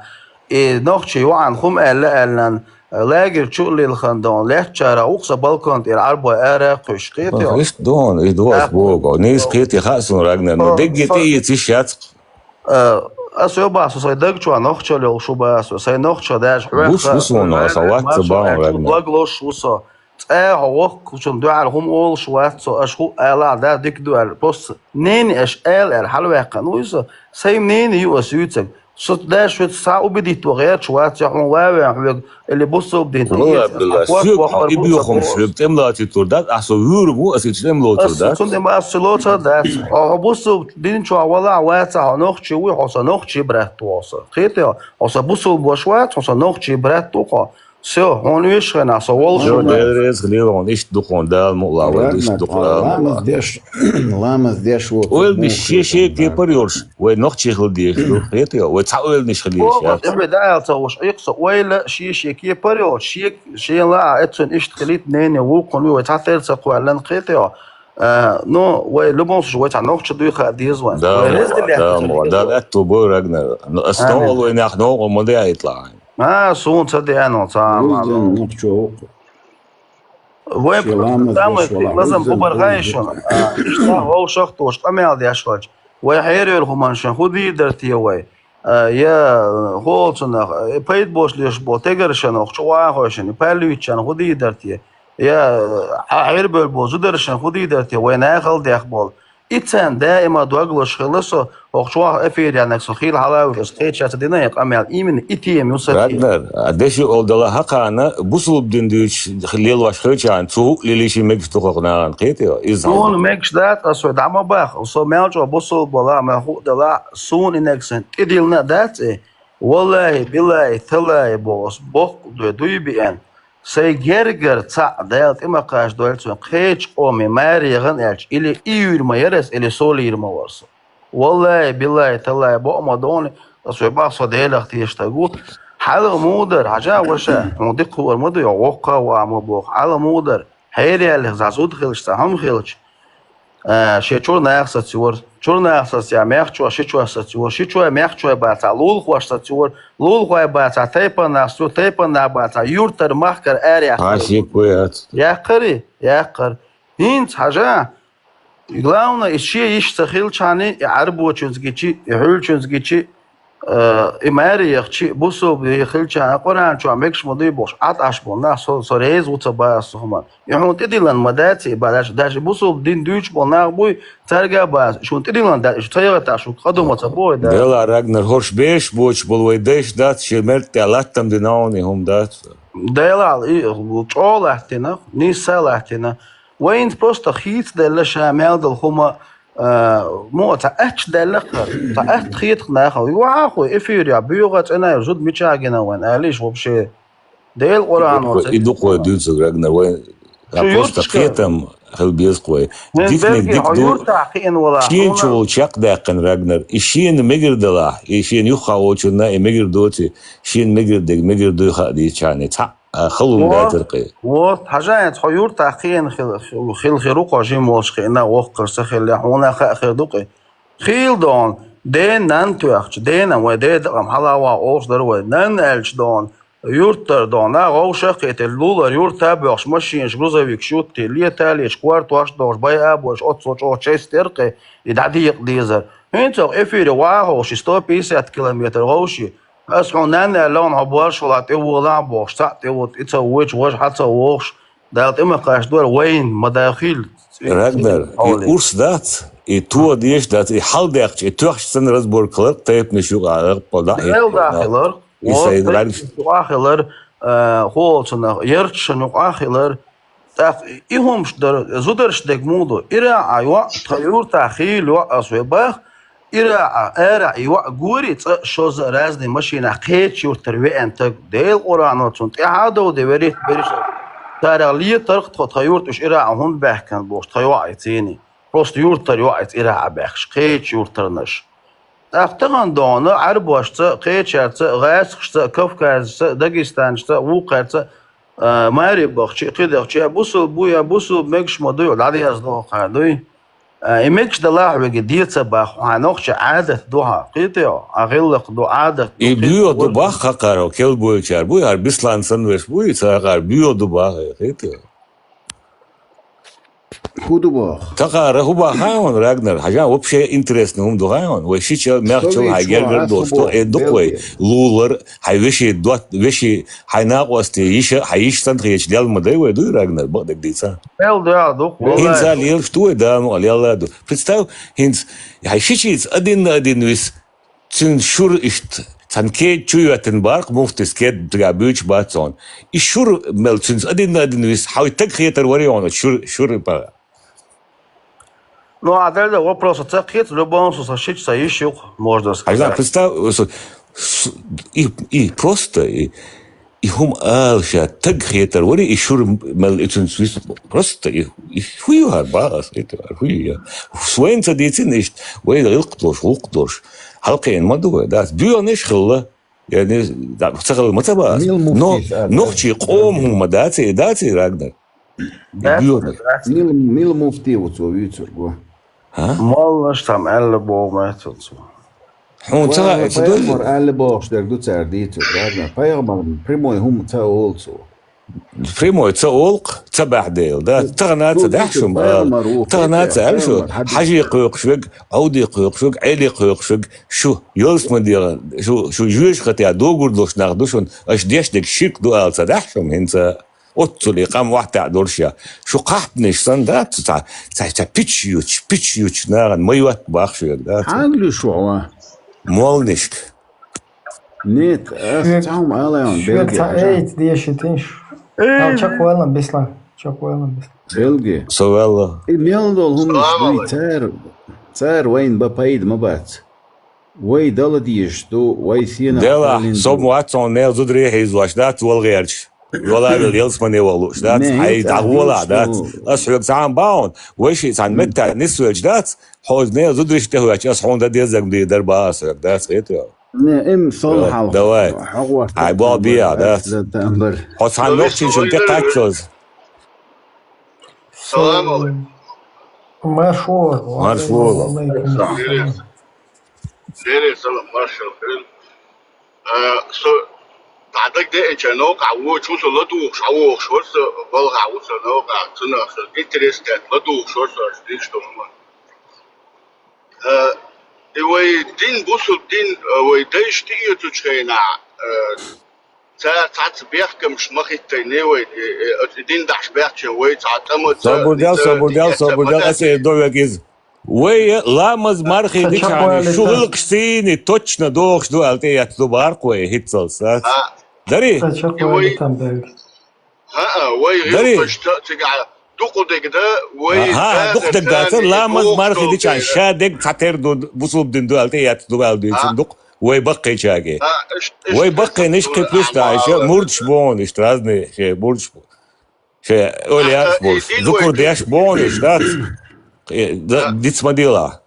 и нохчий вахана хӀума аьлла, аьллан, лагерь чу а лилхина дона, лаьттачара вукху со балкон тӀера Ӏарбой ара а кхуьссуш, кхетий хьо? Иштта дона, и дона ас боху. Нийса кхетий хаьа суна, Рагнар, но дегге тӀеэца йиш яц-кх. Э, ас йо бахьа со сайн даг чохь нохчалла йолуш ву бахьа со, сайн нохчалла даже хьоьху. Гуш ву суна, аса вац ца бахьа, Рагнар. Лаглуш ву со. Цкъа а хьо воккхачунна дуьхьал хӀума олуш вац со, аша хӀуъа алахь, да, дика ду аьлла. Просто нене аша ала аьлла, хьалаваьккхина вуй со. Сайн нене ю аса юьйцург. Со даже шуьца схьа убедить ван гӀерташ вац, я хьуна ван вен хьоьга, или бусалба дин тӀе эца. Валлахи, билла, соьга хьо и боьхамаш соьга тӀемлоцуьйтур дац, ахьа со вуьйр ву, аса и тӀемлоцур дац. Аса цунна тӀе аса лоцур дац. Хьо, хьо бусалба дин чохь валахь, вацахь, хьо нохчи вуй, хьо сан нохчи брат ву хьо сан. Кхетий хьо? Хьо сан бусалба ваша вац, хьо сан нохчи брат ву хьо. Всё, хьуна уьш хенахь со волуш ву. Дела реза хилийла хьуна, иштта ду хьуна Дала мукъалахь вай, иштта ду хьуна. Ламаз деш, ламаз деш ву. Ойланаш шен-шен кепара йолуш, вай нохчий хила дезаш ду, кхетий хьо, вай цхьа ойланаш хила езаш яц. Тхье даьлла ца гӀуш, Ӏийкх со, ойла шен-шен кепара йолуш, шен, шен лаахь эццунна иштта хилийта, нене вукхун ву, вай цхьатерра ца кхоьллина, кхетий хьо. А, ну, вай любом случае, вай цхьа нохча дуй хаа деза вайн. Вай реза дилла. Дала аьтту бойла, Рагнар. Ну, ас новкъа вайнах новкъа ма даьхьийталахь. А, суна ца деана цхьа а. Вай лазам бубархьай шуна. А, иштта вовшах а тоьуш къамел деш хилча. Вай хьеравелла хӀуманна шайн хӀун дийр дара те вай? А, я, хӀолцунах, э, пайда бош леш бо, тегара шайн охчу вахой шайн, и паллуьйтчан хӀун дийр дара те? Я, хьа хьербевлла бо, зударшан хӀун дийр дара те? Вай нахала дех болу. И царна даима доглуш хилла со, хӀокху чохь эфир яннаг со хийла хьалавуьйту, аса кхеча ца дина я къамел, именно и тема ю сан тема. Рагнар, а деши олдала хьакхана, бусулба дин дуьйцуш лелош хилчахьана, цу хӀуъ лелийши мегаш тухарх нахана, кхетий хьо? Иза хьайна. Суна мегаш дац, аса хьой дӀа ма баха, со мел чӀогӀа бусулба вала, мел хӀуъ дала, суна и нагасан тӀедиллина а дац и. Валлахи, биллахи, таллахи боху, аса боккха дуй, дуй биъна. Сайн гергара цхьаъ Дала тӀе ма кхачадойла цунна, кхечу къоман маре яхана аьлча, или и йийр ма яра аса, или со лийр ма вара со. Валлахи, биллахи, таллахи, бакъ ма ду хьуна, аса вай бакъ со Делах тешаш стаг ву. Хьалха муха дара, хьажа, ваша, хьуна дика хуур ма ду, воккха а ваха ма боху. Хьалха муха дара, хьераяллех зӀа зуда хилча, цхьа хӀума хилча, а, шен чуьра наха сацайора. Чуьра наха сацаяь, мехчо шичой сацайора. Шичой, мехчой бацахь, лулахоша сацайора. Лулахой бацахь, тайпаннах сацайора, тайпаннах бацахь, юьртара, махкара араяьккхира. Хьан шек вай ац? Яьккхира, яьккхира. ХӀинца хьажа, и главное, и шен йиш ца хилчахьана, и Ӏарбочуьнца гичи, и хьуьллачуьнца гичи, э, и маре яхчи, бусулба дин хилчахьана, Къуръан чохь мегаш ма дуй бохуш, Ӏад Ӏаш болу нах, со, со реза ву ца баха со хӀуманна. И хьуна тӀедиллина ма дац и бан, даже, даже бусулба дин дуьйцуш болу нах буй, цаьрга а баха, и хьуна тӀедиллина дац, и шу ца яхийтахь, шу къа ду ма ца боху, да. Делахь, Рагнар, хӀорш беш боцуш болу вай дайша дац, шен мертта тӀехь латтам дина хьуна и хӀума дац. Делахь, и чӀогӀа латтина, нийса а латтина. Вайна просто хийцаделла ша мел долу хӀума, а, мо цхьа аьтташ даьлла кхара, цхьа атта хетах наха. Вахьа хӀу эфир я, боьха цӀена ю, зуда мичахь гина вайн, алийша вообще. Дела Къуръано ца... И дукха вай дуьйцург, Рагнар, вай, ша просто кхетам хила беза-кх вай. Диканиг дика ду. Юртахь кхиъна вала. Шена чу волу чекхдаьккхина, Рагнар. И шена мегар далахь, и шена юххехь волчунна и мегар доций, шена мегар дерг мегар дуй хаа дийцичхьана, цхьа а халла ма дацара-кх и. Вот, хьажа, хьо юртахь кхиъна хила, хила, хила хир ву-кх хьо, жима волуш кхиъна, воккхарш ца хилла, хьуна а хаа хир ду-кх и. Хийла дона, ден нанна тоьхча, денан вай ден дакъам хьалаваха олуш дара вай. Нанна аьлча дона, юртара дона, нах вовшах а кхийтина, лулара юрта а боьхуш, машинаш, грузовикаш юттий, лета а леташ, кортош а дохуш, байа а бойуш, оццул чӀогӀа честера-кх и дӀадекъа дезар. ХӀинца оха эфире вахьа ховший, сто пятьдесят километр вовший. Аса хьуна нанна аьлла, хьо борш вала тӀеволахь а бохуш, цхьаъ тӀе ву, и ца вуьйцуш, важа хьа ца вогӀуш, Дала тӀе ма кхачадора, вайна ма дахийла. Рагнар, и урс дац, и тоха дезаш дац, и хьалдаьккхича, и тоьхча санна разборка хилар-кх, тайпанаш юкъахь гӀаппа дӀа а хӀиттина. Мел да хилар, и сайн гӀаьргаш юкъахь хилар, а, хӀу олу цунах, ярташна юкъахь хилар. ТӀаккха и хӀумаш дара, зударшна дерг муха ду? Ирахь а йоӀ, тхан юртахь хийла йоӀ аса ве бах, Ирахь а, арахь а и йоӀ гори, цкъа а, шозза а разный машинахь кхечу юьртара веана стаг, Делан Къуръано цунна тӀаьхьа а довде, веритта берриш а. Царах летара-кх тхо, тхан юрта уьш Ирахь а хӀунда баьхкина бохуш, тхан йоӀ а цӀийний. Просто юьртара йоӀ а иза Ирахь а баьхкаш, кхечу юьртарнаш. ТӀаккха тахана дона Ӏарбошца, кхечаьрца, гӀасахашца, кавказашца, дагестанашца, вукхаьрца, а, маре бахча, кхидахча, я бусулба бу, я бусулба мегаш ма дуй, дӀадерзадо кхара дуй. А, и мегаш далахь вега деца бах, хьан нохча Ӏадат ду хьа, кхетий хьо? А гӀиллакх ду, Ӏадат ду, И кхетий буьйха ду хьо? Бах хакхар, хьо кел буйчар буй, хьар Бислан санна веш буй, цахар буьйха ду бах, кхетий хьо? ХӀу ду бах? Тахара хӀу бах хьайван, Рагнар, хьажа, вообще интересный хӀума ду хьайван, вай шича, мягча, Совет хьай чу гергар а долш, хӀу то бах, э дух вай, белки. Лулар, хьай веши дот, веши, хьай накъости, йиша, хьай йиш сан хеча, лел ма дай вай дуй, Рагнар, бакъдерг дийца. Лел да, дух, валлай. ХӀинца лелаш ду вай, да, ну, лелла ду. Представь, хӀинца, хьай шичица один на один вис, цун шура иштта, цхьан кеда чу йоьттина баркъ муфтис кеда тӀа буьйцуш бац хьона. И шура мел цуьнца один на один вис, хьай таг хетар вари хьона, шура, шура пара. Ну, а дальше вопрос ца кхет, в любом случае, шича са йиш юкъ, можно Хьажа, сказать. Представь, с-, с-, и, и просто, и, и хӀума ала ша таг хетар вари, и шура мел и цуьнца вис, просто, и, и хӀу ю хьар бах ас, хетар, хӀу ю я. Вайна ца дийцина иштта, вай гӀиллакх долуш, гӀуллакх долуш, хьалкхийна ма ду вай, дац, буьйханаш хилла, я не, да, ца хилла ма ца бах ас. Мила Но, муфтийс ала, нохчий да. Къома хӀума дац, и дац, и Рагнар. Дац, Гуьрниг. Дац. Мила, мила муфти ву цо вуьйцург ву? А? Моллаш там аьлла боху меттал цо. Хьуна ца хаьа, ца дойла? Пайхамар аьлла бохуш дерг ду цара дийцург, ладно? Пайхамар прямой хӀума ца олу цо. Прямой ца олу-кх, ца баьхьа дела, да? Тахана ца даьхьа шуна, пайхамар ву, тахана ца аьлла шу, пайхамар хьадис. Хьажи кхойкхуш вег, Ӏовди кхойкхуш вег, Ӏели кхойкхуш вег, шу, ялсмадега, шу, шу жоьжахате догур долуш нах ду шуна, аша деш дерг ширк ду ала ца даьхьа шуна, хӀинца. Оццул и къам вахтехь долуш я. Шу кхахьпанаш санна дац цу цхьа, цхьа, цхьа пич юч, пич юч нахана ма йотта бах шуьга, дац? Хьан луьйш ву хьо? Молнишка. Нет, ас Шуьга, цхьа хӀума ала йон, шуьга Бельгия, цхьа хьажа. Эйт деши тинш. Эй! Ал чекхваьлла, Бислан. Чекхваьлла, Бислан. Бельгия. Со ваьлла. И мел долу хӀуманаш Салам дуй, алейкум. Цара, цара вайна бан пайда ма бац. Вай дала дезаш ду, вай сенах Дела, даллин со ду. Вац хьуна мел зударий хьийзош дац, вала гӀерташ. Йола вел ялсмане ваха лууш дац, Не, хьай хӀинца дӀагӀолахь дац. Ас хьоьга цхьаьна бахьана, вай шиъ цхьаьна меттехь нисвелча дац, хьо нел зударий тӀехӀоьттича, ас хьуна дан дезарг ма дийр дара бах ас хьоьга, дац, хетий хьо? Не, им сол Давай, хьалха. Давай. Хьо гӀорта Хьай бал тамбар, биа, дац? Ас дан тамбар. Хьо цхьаьна нохчийчун тӀе кхаччалц. Салам алейкум. Марш вогӀу. Марш вогӀу. Ва алейкум ассалам. Деррис салам, маршалла хир. Э, со дӀадагадеъча новкъахь вочу хӀума со ладугӀуш, хьавогӀуш вара со, балхахь ву со новкъахь, цунах со интерес даьтта ладугӀуш вара со аша дийш долу хӀума. Э, и вай дин, бусулба дин, э, вай дайша тӀеоьцучу хенахь, э, цара цхьацца бехкамаш ма хӀиттайне вай, э, э, оцу дин дахьаш баьхча вай цхьа тӀама ца, Собур дел, ница, собур дел, тӀеэца собур ма дел, дац. Аса эр до вегиз. Вай ламаз мархий Ца дичахьана, чакхвалита. Шу гӀиллакхаш цийни точно дохуш ду аьлла тӀеэцна ду бахарх вай, хӀинццалц, дац? А. Дарий? Ца И вай чакхвалита, Бельгия. ХӀаа, вай Дарий? ГӀиллакхаш ца, цигахь дукха дерг да, вай ХӀа, дукха дерг дац, царна и ламаз боху мархий долу дичахьана, дера. Ша дерг цхьатера ду, бусулба дин ду аьлла тӀеэцна ду аьлла дуьйцург ХӀа? Дукха. Вай баккхийчаьрга. ХӀа, иш, иш, Вай иш, баккхийна иш иш, кхин плюс иш, да, иш иш, мурдаш бохуна, иш разные, иш мурдаш бо-, Ше, Оля, а, а, Арсбурс, и дин вай зукур деш бохуш, дац? Э, да, А. Диц ма дела.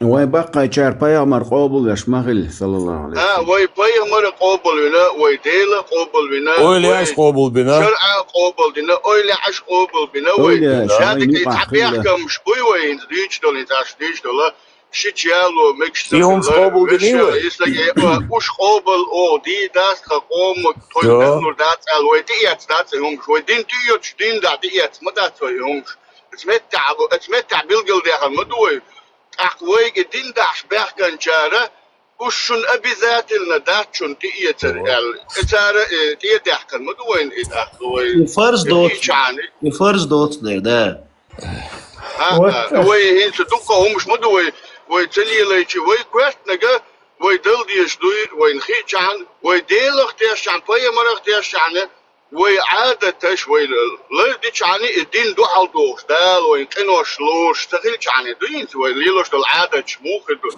Вай баккхайчара пайхамар къобалвеш ма хилла, саллаллаху алейхи ва саллям. А, вай пайхамар къобалвина, вай Дела къобалвина, Оля вай Арс къобалбина. ШарӀа къобалдина, Оля Аш къобалбина, вай. Оля Аш, Шадик вай и цхьа никъахь хилла. Бехкамаш буй вай, хӀинца дуьйцуш долу, хӀинца аш дуьйцуш долу. Шича яло мегаш ца И хӀумца хилла, къобалдиний вешан вай? Исаге, а, уьш къобал оха дийр дац тхан къоман, тхуьнга Йо. Даьллур дац аьлла, вай тӀеэцна дац и хӀумаш. Вай дин тӀеоьцуш, дин дахь тӀеэцна ма дац вай и хӀумаш. Оцу меттехь, оцу меттехь билгалдаьккхина ма ду вай. ТӀаккха вайга дин дахьаш баьхканчара, уьш шуна обязательно дац шуна тӀеэцар Йо. Аьлла. И цара, э, тӀедаьккхина ма ду вайна и тӀаккха вай. И фарз И доцу. Кийчахьана. И фарз доцу дера, да. А, Вот. А, вай хӀинца дуккха хӀумаш ма ду вай, вай ца лелайчи, вай коьртнага, вай дала дезаш дуй, вайна хиъчахьана, вай Делах тешчахьана, пайхамарах тешчахьана, вай Ӏадаташ, вай лар дичахьана, и дин дуьхьал дохуш, Дала вайна къинош лоруш ца хилчахьана, дуй хӀинца вай лелош долу Ӏадаташ муха хир ду?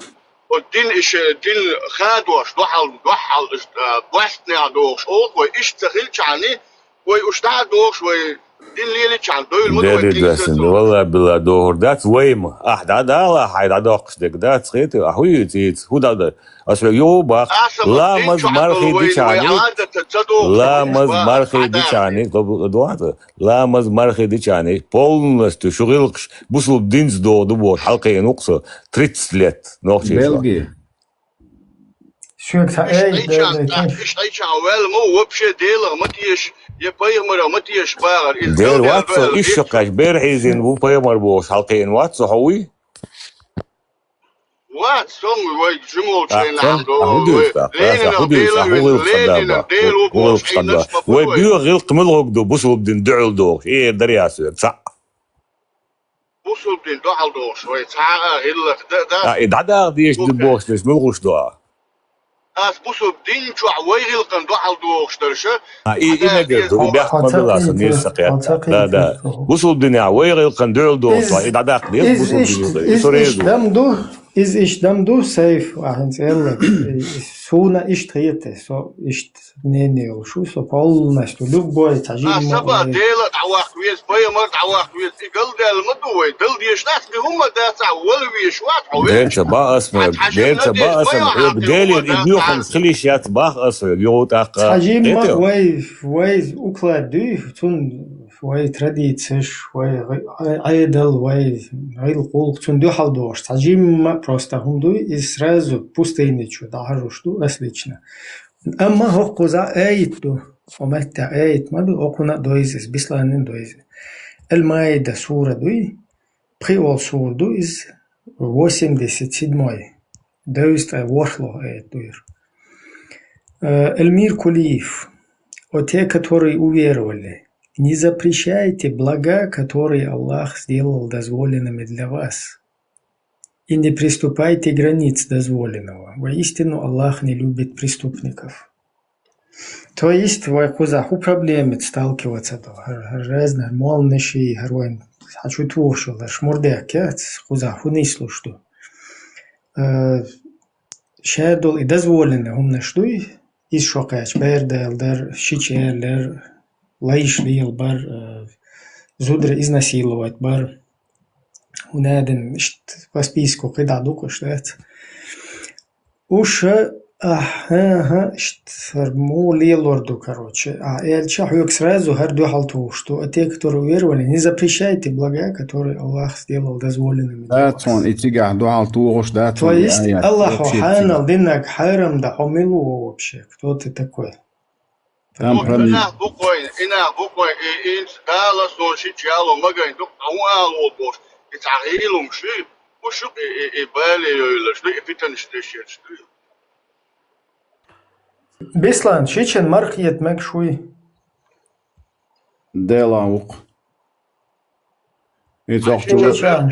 Оцу дин иша, дин хадош, дуьхьал, дуьхьал, а, бостнехь дохуш, оха вай иштта ца хилчахьана, Вай уж дӀа а дохуш, вай дин леличахьана дойла ма ду вай Дерриг кхин а дац, сацо. Валла билла дохур дац, вай ма. Ахь дӀадала, хьай дӀадоккхуш дерг дац, хетий? Ахь хӀу юьйцу, хӀу дӀа дар? Ас вега юху баккха. Аса ма Ламаз дин чохь долу мархий вай, вай дичахьа, Ӏадатаца дохуш, ламаз вай мархий дӀа дичахьа, дӀа. Ламаз мархий дичахьа, полностью шу гӀиллакхаш бусулба динца догӀу ду бохуш, хьалкхиъна ву-кх со тридцать лет, нохчийчохь. Белги. Соьга цхьа Иштта ай айча, дайта. Иштта айча ваьлла ма ву, вообще Делах ма теша, я пайхамарах ма теша бахар. Иза Дера галдел вац со, дуьхьал иш шо кхаьча, бер хьийзина ву пайхамар бохуш, хьалкхиъна вац со, хьо вуй? Вац, со ма вай жимолчу хенахь ду, ахь хӀун дуьйцу вай тӀаккха? Ахь Ленинах хӀун дуьйцу? Ахь хӀун гӀиллакхаш хьан Ленинах да? Дела ву ХӀун бохуш гӀиллакхаш хьан да? Ӏийначу ма Вай буй вай. Боьха гӀиллакх мила гӀуг ду бусулба дин дуьхьал дохуш? Эр дарий ас вер цхьаъ. Бусулба дин дуьхьал дохуш вай цхьа а гӀиллакх да, да. А, и дӀадаха дезаш ду бохуш дерш мила гӀуш ду а? Ас бусулба дин чохь вай гӀиллакхан дуьхьал дохуш дарша, А, и, и дӀадаха мегар ду, и дезаш бехк ма била аса, неш ца кхетта. Да, да. Бусулба динехь вай гӀиллакхан дуьхьал дохуш, и дӀадаккха деза бусулба дин. И со реза ву. Иза иштта дам ду, Сайф, ахьа хӀинца элла. Суна иштта хета, со иштта мнение йолуш ву, со полностью любой цхьа А жимма саба вай. Дела дӀаваккха веза, пайхамар дӀаваккха веза, и галдаьлла ма ду вай, дала дезаш дац, кхин хӀумма дац, ахь вала везаш вац хьо веза. Дерца баа ас ма, Хьан цхьа жимма дерца деза баа ас ма, ма йоӀ хьан, кхин хӀумма дац, хьан. Хилиш яц баха ас вай, юху тӀаккха. Цхьа жимма вай, вай укладуй, цун вай традицеш, вай гӀе-, гӀе-, Ӏедал, вай гӀиллакх-гӀуллакх, цун дуьхьал дохуш. Цхьа жимма просто хӀума дуй, иза сразу пустыни чу дӀахьажуш ду, ас лично. Амма хӀокхузахь аят ду. Хьо меттехь аят ма ду, хӀокхунна а дойза иза, Бесланна а дойза. Аль-Маида сура дуй, пхиъолу сура ду иза, восемьдесят седьмой, девзткъе ворхӀалгӀа аят ду иза. Э, Эльмир Кулиев, о те, которые уверовали, не запрещайте блага, которые Аллах сделал дозволенными для вас. И не приступайте границ дозволенного. Воистину, Аллах не любит преступников. То есть, вай кхузахь хӀун проблемаца сталкиваться ду? ХӀара, хӀара разный, хӀара молнаши, хӀара вайн хьан чу тухуш йолу, хӀара шмурдек яц, кхузахь хӀун нислуш ду? Э, ша долу и дозволенный хӀуманаш дуй, иза шо кхаьча, бер дала дар, шича ялар, лайш лелабар, э, зудра изнасиловать бар. ХӀунда аьлла иштта по списку кхидӀа дукхуш дац. Уж, ахьа, ахьа, иштта хӀара муха лелор ду, короче. Ахьа аьлча, хьоьга сразу хӀара дуьхьал тухуш ду. А те, которые уверовали, не запрещайте блага, которые Аллах сделал дозволенными для вас. Дац хьуна и цигахь дуьхьал тухуш, дац хьуна и аят. То есть, Аллахьо хьанал динарг хьарам дан хьо мила ву вообще? Кто ты такой? Там Ну, прям инах бу кхойна, инах бу кхойна, и, и, Дала сон шича яло магайн ду, а хӀун ала волу бохуш, и цхьа гӀийла хӀума шуьй, хӀун шу и, и, и бале йойла шу, и питанаш дешераш ду. Беслан, шичан марха хета мегаш вуй? Делан ву-кх. Иза охьа чу Шича.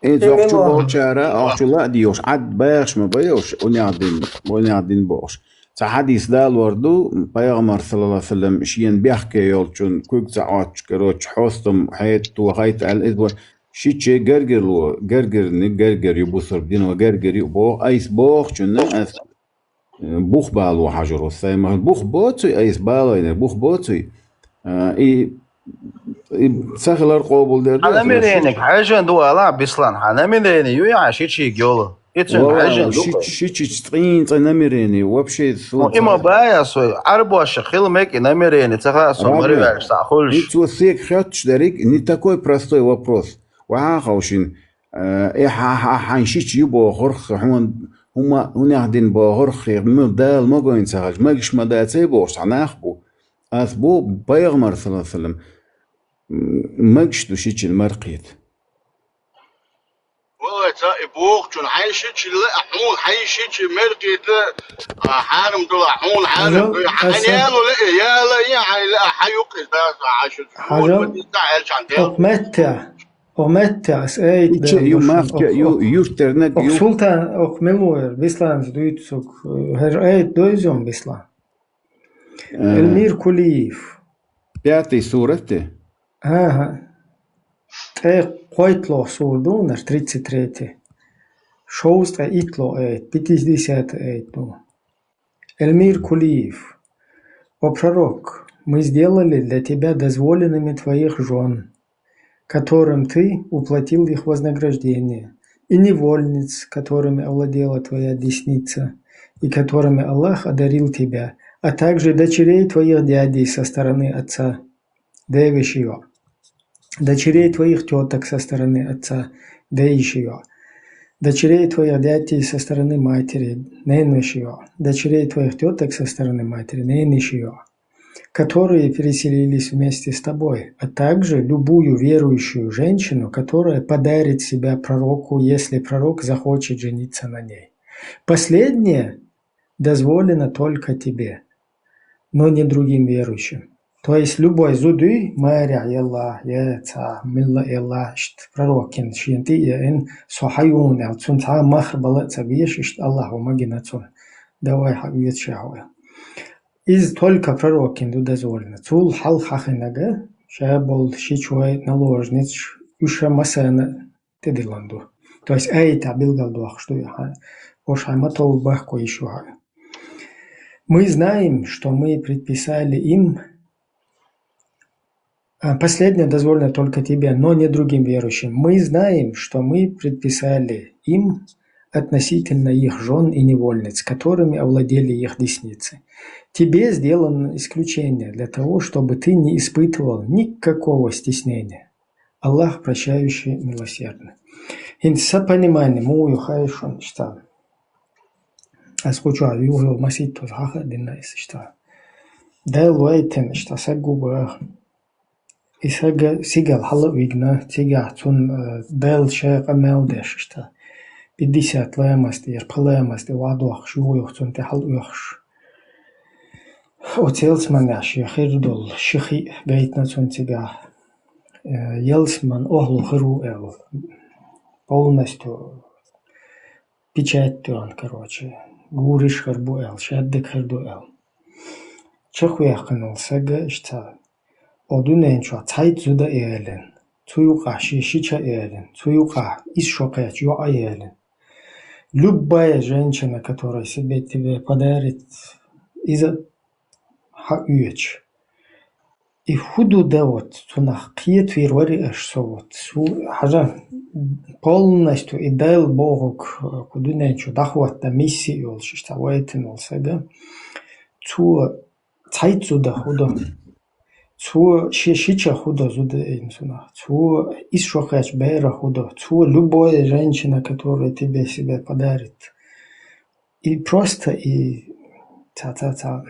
Иза охьа чу болчара, охьа чу ла а дийхуш, Ӏад баьхаш ма байуш, унех дин, унех дин бохуш. Цхьа хьадис далор ду, пайхамар, саллаллаху алейхи ва саллям, шена бехке йолчун куьг ца Ӏоттуш, короче, хьостам хьетта, хайта аьлла, иза бо, шиче гаргарло, гаргарни, гаргар ю бусурба дино, гаргар ю боху, айса бохучунна ас Бух бало хьажур ву сайн махана. Бух боцуй айса балойнера, бух боцуй? А, и, и ца хилар къобалдер ду. Хьан намерениг хьаьжжина ду ала, Беслан, хьан намерени юй хьан шичиг йолу? И цуьнга хьаьжжина ду. Ши-, шичича ткъийна цӀе намерени, вообще. Ну, и ма бая сой, Ӏарбоша хила мега и намерени, ца хаьа со, марваьллаш схьа хуьлуш. И цо сека хетташ дерриг, не такой простой вопрос. Ваха ховшин. Э, э, хьан, хьан, хьайн шича ю бохурх, хьуна хӀума, хӀунех дина бохурх, хьехам мила Дала магойн ца хилча, магаш ма дацай бохуш цхьа нах бу. Ас бу пайхамар, саллаллаху алейхи ва саллям, м, магаш ду шичина маркхийта. Валлай, ца и бохучун хьайн шича ле, хьуна хьайн шича маркхийта, а, хьарам дула, хьуна хьарам ду, хьан яла ле, яла и хьайн ле, хьан юкъа иза дац, хьан шича. Хьажал, хьуна ма диза, хьаьлчхьан дела. Оху меттехь, Оху меттехь ас айта Ича ю, мархке ю, юртарнаг ю. Оху Султан, оху милуэр, Бесланца дуьйцу цуьнга, хӀара айта дойзу-м, Беслан? Э, Эльмир Кулиев. Пятый сурат те? ХӀан-хӀа. Ткъе кхойтталгӀа сура ду хӀара, тридцать третий. Шовзткъе иттлгӀа айта, пятидесятый айта ду. Эльмир Кулиев. «О пророк, мы сделали для тебя дозволенными твоих жен, которым ты уплатил их вознаграждение, и невольниц, которыми овладела твоя десница, и которыми Аллах одарил тебя, а также дочерей твоих дядей со стороны отца». Дэ вещи йоӀ. «Дочерей твоих теток со стороны отца». Дэ вещи йоӀ. «Дочерей твоих дядей со стороны матери». Нэн вещи йоӀ. «Дочерей твоих теток со стороны матери». Нэн вещи йоӀ. «Которые переселились вместе с тобой, а также любую верующую женщину, которая подарит себя пророку, если пророк захочет жениться на ней. Последнее дозволено только тебе, но не другим верующим». То есть любой зуды, маря, ялла, я ца, милла, ялла, ишт пророкин, шиенти, я ин, сохаюн, ял, цун ца махр бала ца беш, ишт Аллах ва магина цун. Давай ха ует шахуя. Из только пророкин ду дозволено. Цул хал хахинага, ша бол ши чуай наложниц, уша масана тедиланду. То есть ай та билгал дуахш ду, ха. Ош ха матов бах ко ишуха. «Мы знаем, что мы предписали им». А, «последнее дозволено только тебе, но не другим верующим. Мы знаем, что мы предписали им относительно их жен и невольниц, которыми овладели их десницы. Тебе сделано исключение для того, чтобы ты не испытывал никакого стеснения. Аллах прощающий, милосердный». Хин са понимание му ю хайшун ишта. Аз куча ю ю масит то хаха динна ис ишта. Дэл вайтен ишта сагуба. Исага сигал хала вигна, цига цун, э, дэл шайка мел деш ишта. Пятьдесят лэмас дер, палэмас дер, вадох, шу ю цун те хал уйхш. Оцелс маня ши хирдул, шихи гайтна цун цига. Э, елс ман охлу хиру эл. Полностью печать тюан, короче. Гуриш хирбу эл, шаддик хирду эл. Чехуяхканул сага ишта. О дунен чуа цайт зуда элен. Цуюка ши шича элен. Цуюка ис шокач юа элен. Любая женщина, которая себе тебе подарит, иза ха уеч. И худу да вот, цунах киет вир вари аш со вот. Су хажа полностью и дал Богу к, ку дунен чу дахват да миссии йол шишта вайтен ол сага. Цу цайт зуда худа. Цу ши шича худа зуда эн цунах. Цу ис шокач бэра худа. Цу любая женщина, которая тебе себя подарит. И просто и ца, ца, ца,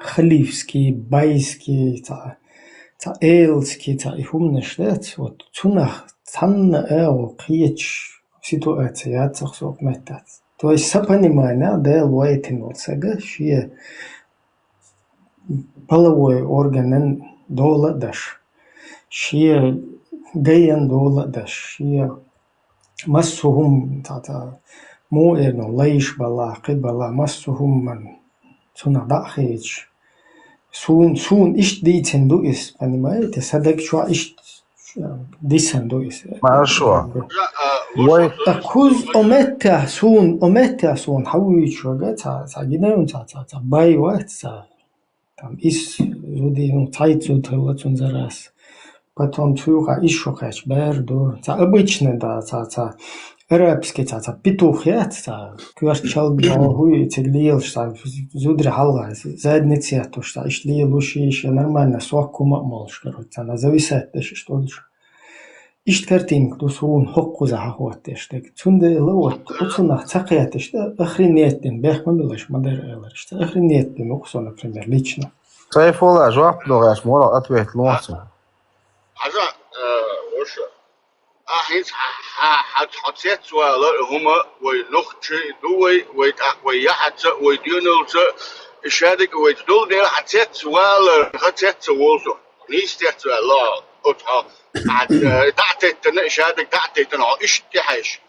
халифский, байский, ца, ца, элский, ца, и хумнаш, да, вот, цунах, цанна, э, о, киеч ситуация, я цах сок меттац. То есть, са понимание, да, лойтин вот сага, ши половой органен дола даш, ши гаян дола даш, ши массу хум, та, та, му эрну, лайш бала, кы бала, массу хум ман, цуна да хич. Сун, сун ишт дийцен ду ис, понимаете? Садак чуа ишт, э, дисан ду ис. Хорошо. Вай. А куз омеття сун, омеття сун, хавуй чуга, ца, ца, гинаун, ца, ца, ца, бай ва, ца. Там ис зуди, ну, цайт зуд хила цун за раз. Потом цуюха ис шокач бэр ду. Ца обычно, да, ца, ца, арабский, ца, ца, петух я, ца, кварчал, да, хуй, ца, лиел, ца, зудри хала, задница, то, что иш лиел, уши, иш, нормально, сок кума молш, короче, ца, на зависает, да, что ли. Ишт картинка ду сун хокку за хахуат, да, что ли. Цунде лават, уцунах цакаят, что охренеть, бэх мобилаш, модер элар, что охренеть, ну, например, лично. Сайфулла, жоап догаш, мора ответ луаса. Хажа, э, оша. А хинц ха, ха, ха, ха, цец вала, хума, вай нухчи, ду вай, вай та, вай яхаца, вай дюнулца, ишадик, вай дул дел, ха цец вала, ха цец волсу. Нис цец вала, от ха. А, э, да теттана, ишадик, да теттана, ишти хаш.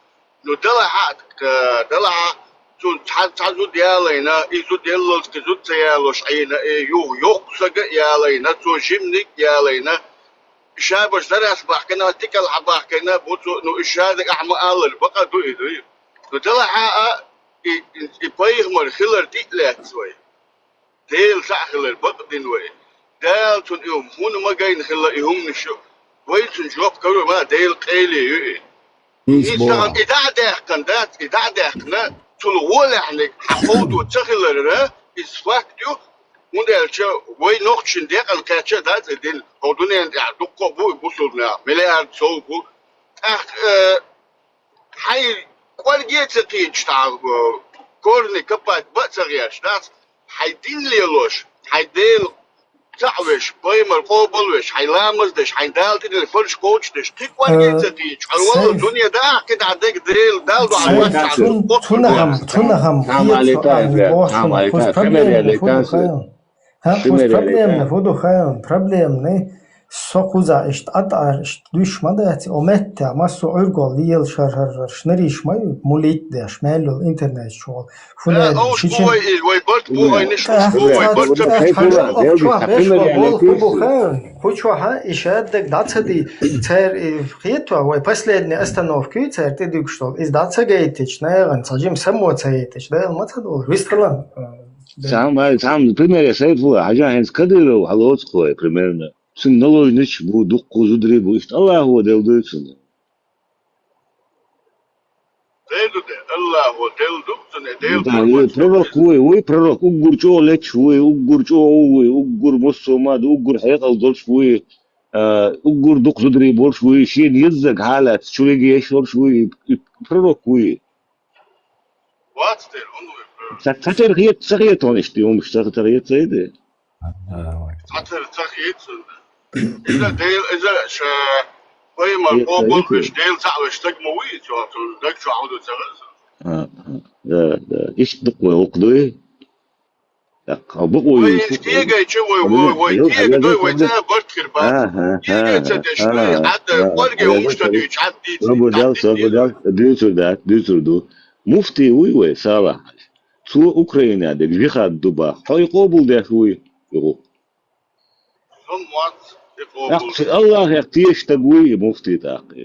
Ну, дала ха, э, дала ха, цун ца, ца зуд ялайна, и зуд яллалски зуд ца ялош айна, э, ю, юхсага ялайна, цу жимник ялайна. Шабаш зарас бахкана, тикал ха бахкана, буцу, ну, ишадик ахма алар, бака ду иду. Ну, дала ха, а, и, и, и пайхмар хилар титлет свой. Дела цхьаъ хилар бакъдина вай. Дала цунна и хӀума хӀунда ма гайна хилла и хӀуманаш. Вай цунна жоп каро ма Делан къайле ю и. Иза сагӀан и дӀа а даьккхина дац, и дӀа а даьккхина, цунна гӀолехьниг хьакховдо ца хиларра, иза факт ю, хӀунда аьлча вай нохчийн декъан кхаьча дац и дин, хӀо дунен тӀехь дуккха а бу и бусулба нах, миллиард сов бу. ТӀаккха, э, хьайн кӀорге а ца кхийча, тӀаккха, э, корни копать ба а ца гӀерташ дац, хьайн дин лелош, хьайн Дела цхьаъ веш, пайхамар къобал веш, хьайн ламаз деш, хьайн Дала тӀадилла фарз кхочушдеш, кхин кӀорге а ца кхийча, хьо валла дуне даха кхидӀа дег Дела, Дала дуьхьа вац цхьа цунна хам, цунна хам, хьама алита, хьама алита, шимер алита, хьама алита. ХӀа, кхуза проблемна фу ду хаьий? Проблемна, со кхуза иштта ӀатӀар, иштта дуьш ма дац, о меттехь массо а Ӏуьргол лела шар-шар-шар шнариш ма ю, мулит деш, мел йолу интернет чухула. ХӀунда аьлча шича вай, вай барт бу, вай ниш бу, вай барт чохь беш болу хӀу бу хаьий? Кху чохьа и шаддаг дӀа ца ди, цара и хетта, вай последняя остановка ю цара тӀедуьгуш долу. Иза дӀа ца гайтича, нагӀан цхьа жима само ца хетича, Дала ма ца долу. Вистхилан. Цхьамма, цхьамма, пример я Сайфулла, хьажа хӀинца Кадыров хьалоцу кхой, примерно. Цуьнан наложница бу, дуккха зударий бу, иштта Аллахо делла дуй цунна. Дела ду де, Аллахо делла ду цунна, Дела ду. Вай пророк вуй, вуй пророк, уггар чӀогӀа лечча вуй, уггар чӀогӀа вуй, уггар массо а ма ду, уггар хьекъал долуш вуй, а, уггар дукха зударий болуш вуй, шена еззаг хьалаца чу вега еш волуш вуй, и, и пророк вуй. Вац дера, хӀунда вай пророк? Ца, ца тера хета, ца хета хьуна иштта, хӀумаш ца, ца хета ца хета? Цхьатарра ца хета цунна. Иза Дела, иза ша пайхамар къобал веш, Дела цхьаъ веш стаг ма вуй, цо, цунна даг чохь хьо ду ца хеза. А, а, да, да. Иштта дукха вай гӀуллакх дуй? ТӀаккха бакъо ю. Вай кегайча вай, вай, вай кега дуй, вай цӀа барт хир бац. Кегай ца деш дуй, хьад, кӀорге хӀумаш ца дуьйцу, хьад дийцу. Собар дал, собар дал, дуьйцур дац, дуьйцур ду. Муфтий вуй вай, Салахь. Цо Украина дерг жихад ду бах. Хьо и къобал деш вуй? Юха. Сан вац, и къобал. ТӀаккха Аллахьех теша стаг вуй и муфтий тӀаккха?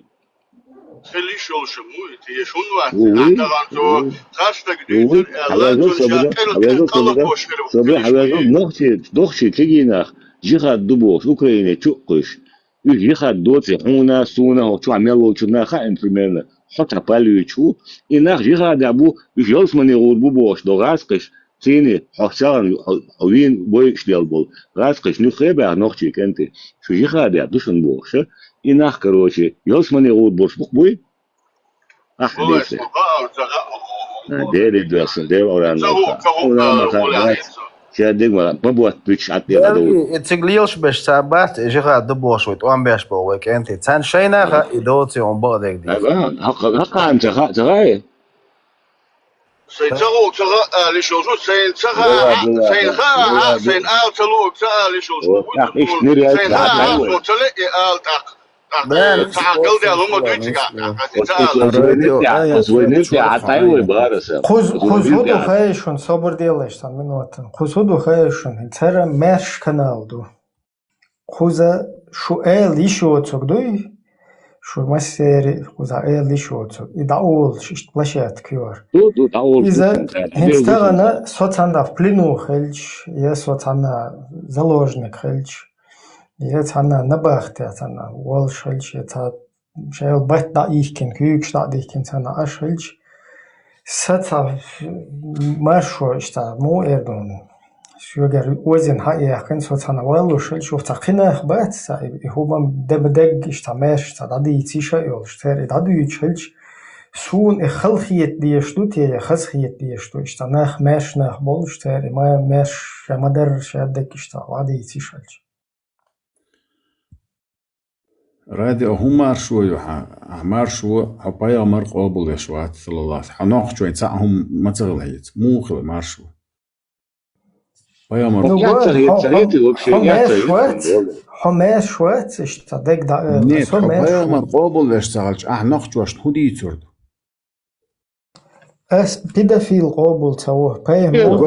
Хила йиш йолуш ма вуй и теша, хӀунда вац? Вуй, вуй. Ахьа тахана цо харц стаг дуьйцура аьлла, цунна ша къел-, къелла кхочуш хир ву. Собар, хьавеза, нохчий, нохчий кегий нах жихад ду бохуш, Украине чу а кхуьйсуш. Уьш жихад доций хьуна, суна, хӀокху чохь мел волчунна хаьа примерно, хьо цхьа палвича ву. И нах жихадехь бу, уьш ялсамане гӀур бу бохуш до гӀазкхаш, цийний, хьо чагӀарна, хьо, хьо вийна бойуш дел болу гӀазкхаш нуьххе а баьхна нохчий кӀентий, шу жихадехь ду шуна бохуша, и нах, короче, ялсамане гӀур болуш бу-кх буй? Ахьа дийци. А, Дела доьссина, Дела Къуръан ца гӀу, ца гӀу, ца гӀу, ца гӀу, ца гӀу. Шадерг ма, ма ботта буьтуш Ӏад тӀе ладугӀу. И цига лелаш беш цхьа бац, и жихад ду бохуш вай тӀом беш боху вай кӀентий. Царна шайнаха и доций хьуна бакъдерг дийца. ХӀокху, хӀокху хьан ца хаьа, ца хаьа? Сайн ца гӀу, ца гӀа ала йиш йолуш ву, сайн ца хаьа, сайн хаьа, сайн ала ца луург ца ала йиш йолуш ву. ТӀаккха иштта нир яц, сайн хаьа, со ца леъ и ала тӀаккха. Кхуза, кхуза хӀу ду хаьий шуна, собар делаш цхьа минута. Кхуза хӀу ду хаьий шуна, хӀинца хӀара маьрша канал ду. Кхуза шу ала йиш йоцург дуй, шу массеран а кхуза ала йиш йоцург. И дӀаолуш иштта площадка ю хӀара. Иза хӀинца тахана со цхьанна в плену хилча, я со цхьанна заложник хилча, я цхьанна набахте цхьанна волуш хилча, я цхьа шайла батт дӀа а йихкина, куьйгаш дӀа а дихкина цхьанна Ӏаш хилча, сан цхьа маршо иштта муха эр ду хьуна, соьгара озина хьа а яьккхина, со цхьанна валлуш хилча, юха цхьа кхин нах бац, цхьа и, и хӀума де ма дегга иштта маьрша цхьа дӀадийца йиш а йолуш, церан и дӀадуьйцуш хилча, суна и халахета дезаш ду те, я хазахета дезаш ду, иштта нах, маьрша нах болуш, церан и ма-, маьрша ша ма-дарра, шадерг иштта дӀадийца йиш хилча. Радио, хӀун маршо ю хьан? Ахьа маршо, хьо пайхамар къобалвеш вац, саллаллаху, хьо нохчой цхьаъ хӀума ма ца хила хьийца. Муха хила маршо? Пайхамар... Ну, хьо, хьо, хьо маьрша вац, хьо маьрша вац, иштта дег дӀа, э, нет, со хьо маьрша вац. Пайхамар къобалвеш ца хилча, ахьа нохчошна хӀун дийцур ду? Ас педофил къобал ца во, пайхамар,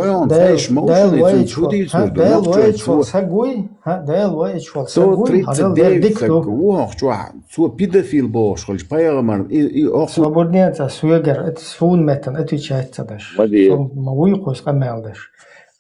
Дала вайчу, хӀа, Дала вайчу саг вуй, хӀа, Дала вайчу саг вуй, хьажал дер дика ду. Ву хьо чохь, цо педофил бохуш хилча, пайхамар, и, и, оху. Собар де цхьа соьгара, это суна меттан отвечать ца даш. Со ма вуй кхуза къамел даш.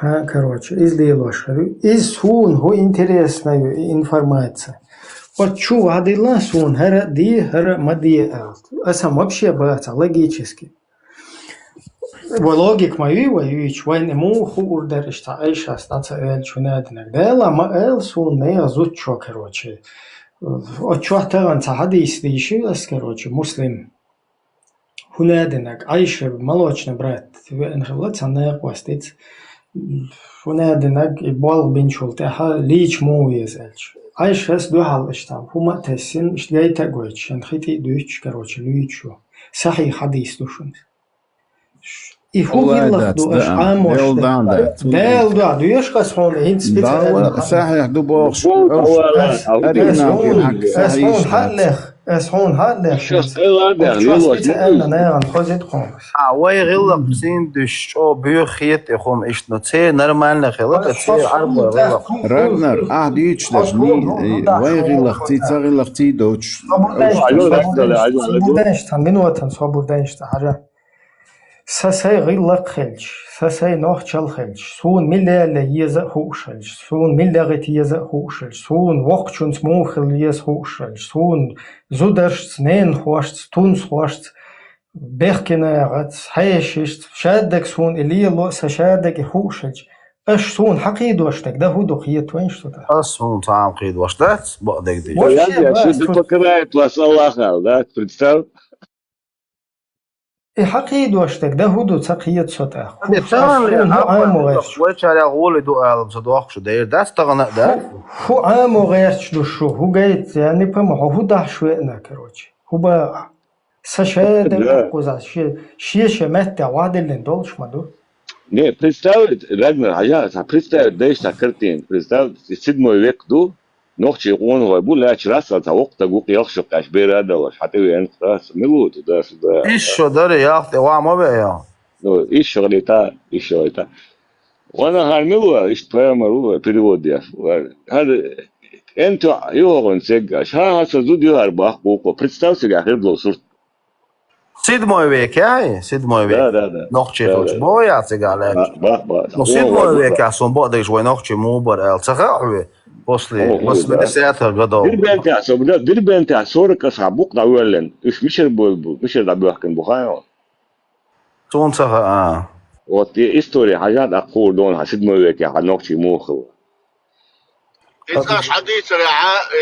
ХӀаъ, короче, иза лелош хир ю. Иза суна хӀу интересна ю, и информация. Оцу чу вахьадилла суна, хӀара а де, хӀара а ма де аьлла. Аса вообще бацахь логически. Ва логика ма юй вай юйчу, вайна муха хуур дара иштта Ӏайшас дӀа ца аьлча хӀунадинарг. Дала ма аьлла суна, нехан зудчо, короче. Оцу чохь тахана цхьа хьадис дийшира ас, короче, Муслим. ХӀунадинарг, Ӏайша молочный брат веана хилла цхьа накъостица. ХӀунадинарг и болх бинчул тӀаьхьа лийча муха веза аьлча. Ӏайшас дуьхьал иштта, хӀума а тесна, иштта гайта а гойтуш, шен хи тӀе а дуьйцуш, короче, луьйчу. Сахьихь хьадис ду шуна. И хӀу гӀиллакх ду, аша Ӏамош Дала дуьхьа доьшу ас хьуна, хӀинца специально. Сахьихь ду бохуш, ас хьуна хьаллех, ас хьуна хьаллех. Чо специально нагӀан хозит хьуна. А, вай гӀиллакх цӀийна дуьш, чӀо боьха хета и хӀума иштта, но церан нормально хила, церан Ӏарбой гӀиллакх. Рагнар, ахь дуьйцуш дерш, вай гӀиллакх цӀий, ца гӀиллакх цӀий доцуш. Собур дайша, цхьа минутан собур дайша, хьажа. Сан сайн гӀиллакх хилча, сан сайн нохчалла хилча, суна милла яла еза а хууш хилча, суна милла гӀита еза а хууш хилча, суна воккхачунца муха хила еза хууш хилча, суна зударшца, ненахошца, тунсхошца, бехке нахаца, хьешашца, шадерг суна и лело а, сан шадерг и хууш хилча, аша суна хьакхийдош дерг дан хӀу ду, хета вайна шу тӀаккха? Ас хьуна цхьа а кхийдош дац, бакъдерг дийцича. Вообще, я, я, да, шу покарает вас Аллах, да, представь. И хьакхийдош дерг дан хӀу ду, ца кхета со тӀаккха. Ас суна хӀу Ӏамо гӀерташ? Вайчарел гӀоле ду алам ца дохку шу, дера дац тахана а, да? ХӀу, хӀу Ӏамо гӀерташ ду шу, хӀу гайта, я не пойму, хьо хӀу дахьаш веана, короче. ХӀу бакъахь. Сан шадерг а кхузахь, ше, ше-ше меттехь вахьадиллина долуш ма ду. Не, представь, Рагнар, хьажа, цхьа представь дайша цхьа картина. Представь, седьмой век ду, нохчийн къонахой бу, лаьтташ расал цхьа воккха стаг ву, кхелхаш кхаьчча, бер а далош, хьан тӀе веана, ас мила ву, ту, да, да. Иштта шо дара, ялх тӀе ваха ма веа, ял. Ну, иштта шо гӀита, иштта шо гӀита. Ванахар мила вара, иштта пайхамар ву, перевод деш. ХӀара, эн тоьъ юхагӀун цеггаш. ХӀан, хӀан, сан зуда юхар баккха вукхо. Представь цигахь хир долу сурт. Седьмой век, яй? Седьмой век. Да, да, да. Нохчий кхочу. Бо я цигахь лаьтташ. Ба, ба, ба. Ну, седьмой векехь сон бакъдерг вай нохчий муха бара аьлла. Ца хаьа хьуна? После восьмидесятых годов. Дербентехь, со, да, Дербентехь сорок аса букъ дӀавоьллина. Уьш мичара бу, мичара дӀабоьхкина бу, хаьий хьуна? Суна ца хаьа. Вот и история хьажа, тӀаккха хуур ду хьан седьмой векехь хьан нохчий муха хилла. Иза аш хьадийцарехь, и,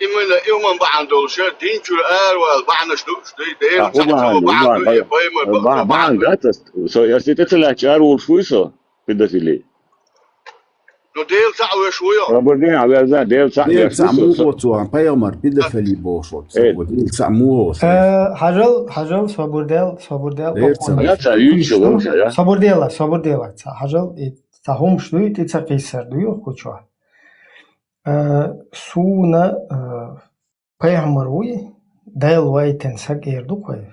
именно и хӀуман бахьана долуш, дин чуьра аравала бахьанаш ду уьш, дай, Делан цхьаъ бахьана ду, бахьана ду, и пайхамар бахьана, бахьана ду, бахьана дац, со, я тӀе ца лаьтташ араволуш вуй со, педофили. Ну, Делан цхьаъ веш ву йо. Роберт Дин, а верза, Делан цхьаъ веш ву со. Делан цхьаъ муха ву цо, хьан пайхамар педофили бохуш ву. Делан цхьаъ муха ву со. Э, хьажал, хьажал, собур дел, собур дел. Делан цхьаъ. Я ца юьйцу, я? Собур дела, собур дела. Ца хьажал, и ца хӀумаш дуй, тӀе ца кхийсар дуй, кху чохь. Э, суна, э, пайхамар вуй, Дала вайтина саг эр ду кхой.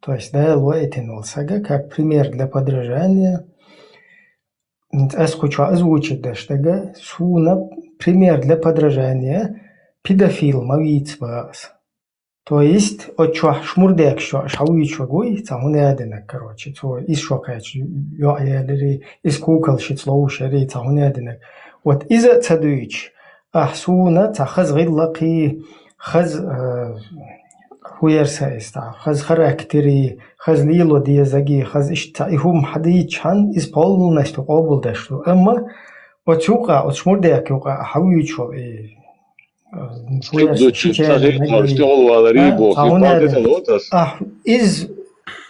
То есть Дала вайтина волу сага, как пример для подражания. Ас кху чохь озвучить даш дага, суна пример для подражания педофил ма вийца баха ас. То есть, оцу чохь шмурдекаш чохь аша хьан вуьйчуьрг вуй, цхьа хӀун а динарг, короче, цо иза шо кхаьчча йоӀ яларий, иза кукалшица ловшарий, цхьа хӀун а динарг. Вот иза а ца дуьйцуш, ахь суна цхьа хаза гӀиллакхий, хаза, э, хӀун яра сан иза, цхьа хаза характерий, хаза лело дезагий, хаза иштта цхьа и хӀума хьадийцча хьан, иза полностью къобалдеш ду. Амма оцу юкъа, оцу шмурдека юкъа ахь хьан вуьйчу волу и Ахь, иза,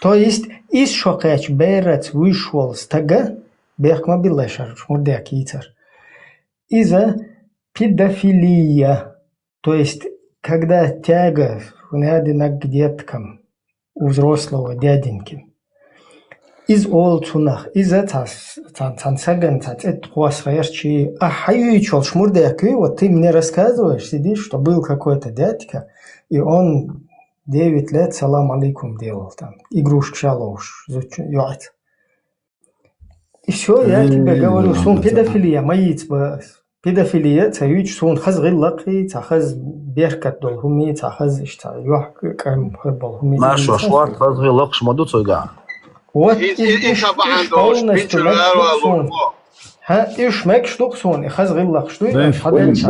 то есть, иза шо кхаьчча бераца вуьйш волу стага, бехк ма билла шарчу мурдех йийцар. Иза педофилия, то есть, когда тяга, хӀун а динарг, к деткам у взрослого дяденьки. Иза олу цунах, иза цхьа, цхьа, цхьана сагана цхьа цӀе тӀе кхосса гӀерташ, ахь хьан юьйцуш волуш мурдех куьй, вот ты мне рассказываешь, сидишь, что был какой-то дядька, и он девять лет салам алейкум делал там, игрушка ша ловш, зудчун йоӀца. И всё, я тебе говорю, суна педофилия ма йийца баха ас. Педофилия ца юьйцуш, суна хаза гӀиллакхий, цхьа хаза беркат долу хӀумий, цхьа хаза иштта, цхьа юьхь кӀам хир болу хӀумий. Маршо, шорта хаза гӀиллакхаш ма ду цуьнга. Вот и, и, и, и ша бахьана долуш, полностью бичур арвалур. ХӀа, уж мегаш ду-кх суна, и хаза гӀиллакхаш дуй, Дай уж хьаделча.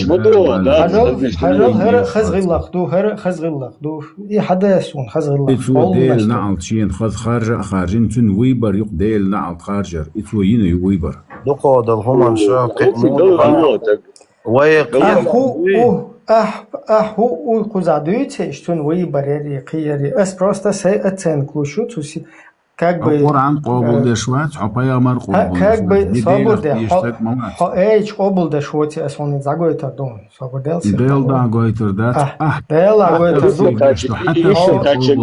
Ма ду, ма ду, да, хьажал, да, хьажал, да, хӀара да, хаза гӀиллакх ду, хӀара хаза гӀиллакх ду. И хьаде суна хаза гӀиллакх. И цо Дела наӀалт шена хаза харжа а харжина, цуьнан выбор ю-кх Дела наӀалт харжар. И цо йина ю выбор. Дукха дала хӀуманаш, кхин а муха. Вай кхин а Ахьа хӀу, у, ахь, ахьа хӀу, у, кхузахь дуьйцу, иштта цуьнан выбор яри, кхин яри. Ас просто сай оценка луш ю, цу си-, как бы, Хьо Къуръан э, къобалдеш вац, хьо пайхамар а къобалдеш вац. Как бы, собар де, хьо, хьо эйч къобалдеш воций, ас хьуна дӀагойтар ду, собар де, Дела дӀагойтар дац. Ахь, Дела дӀагойтар ду. Хьо,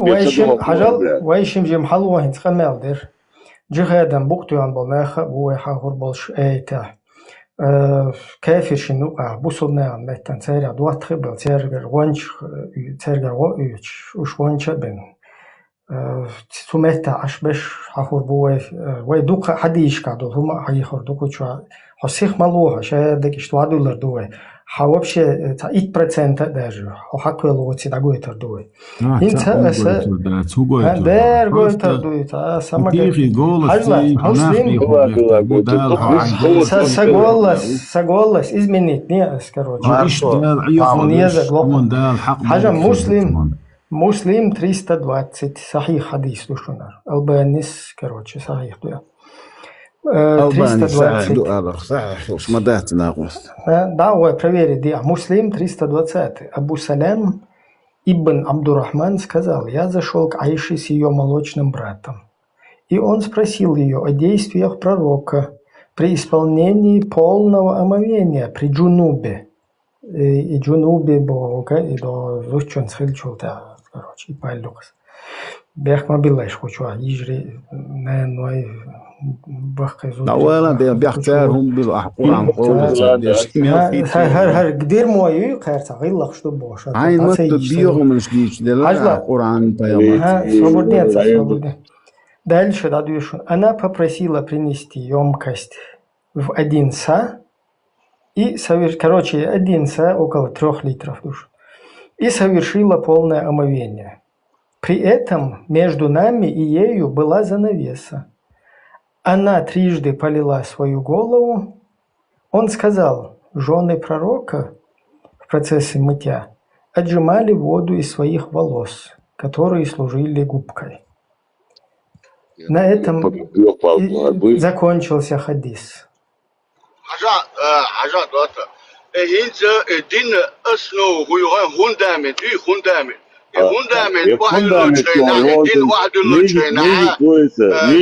вайшим, хьажал, вайшим жима хьалвохьинца къамел дер. Джихадана букъ тоьхна болу нах а бу вай хьахур болуш, эйта. Э, кафиршин юкъахь, бусулба нахана меттан церан доттагӀий а бала, цергара гӀонча, э, цергара гӀо а оьцуш, уьш гӀонча а бина. Э, цу меттехь Ӏаш берш хьахур бу вай, э, вай дукха хьадисашкахь долу хӀума а хьехар ду кху чохь. Хьо сиха ма лохьа, ша дагахь иштта вадуьллар ду вай. Хьан вообще, э, цхьа итт процент а даже, хьо хьакхоьллу воций дӀагойтар ду вай. ХӀинца аса, хӀан дер гойтар дуй, ца, аса ма гайтар. Хьажла, Муслим, са, са голос, са голос изменить не ас, короче. Хьажа, Муслим, Муслим триста двадцать, сахьих хьадис ду шунара. Албанис, короче, сахьих ду. Э, триста двадцать. Албанис сахьих ду, алар, сахьих ма дац накъост. Э, да, вай проверить де. Муслим триста двадцать. Абу Салям ибн Абдурахман сказал: «Я зашёл к Аише с её молочным братом. И он спросил её о действиях пророка при исполнении полного омовения при джунубе». Э, и джунубе бохург, и до зудчуьнца хиллачул тӀаьхьа, короче, и паллюкхас. Бехк ма биллайша кху чохь, йижарий, наной, баккхий зудчуьнца. Дала де, бехк цара хӀума билла, ахь Къуръан къовлуьйтуш деш. ХӀара, хӀара, хӀара дирмо ю, кхерца гӀиллакхаш ду бохуш. Хьайн ма ду, дегӀамаш дийцича дела, Къуръан, пайхамар. Ха, собар де, собар де. Дальше дӀадуьйшу. Она попросила принести ёмкость в один са, и совер-, короче, один са около трёх литров душ. И совершила полное омовение. При этом между нами и ею была занавеса. Она трижды полила свою голову. Он сказал: «Жёны пророка в процессе мытья отжимали воду из своих волос, которые служили губкой». На этом и закончился хадис. Хьажа, э, хьажа дота. Э, хӀинца, э, дин основа хӀу ю, фундамент, и фундамент. И фундамент охьадуьллучу хенахь, и дин охьадуьллучу хенахь, э,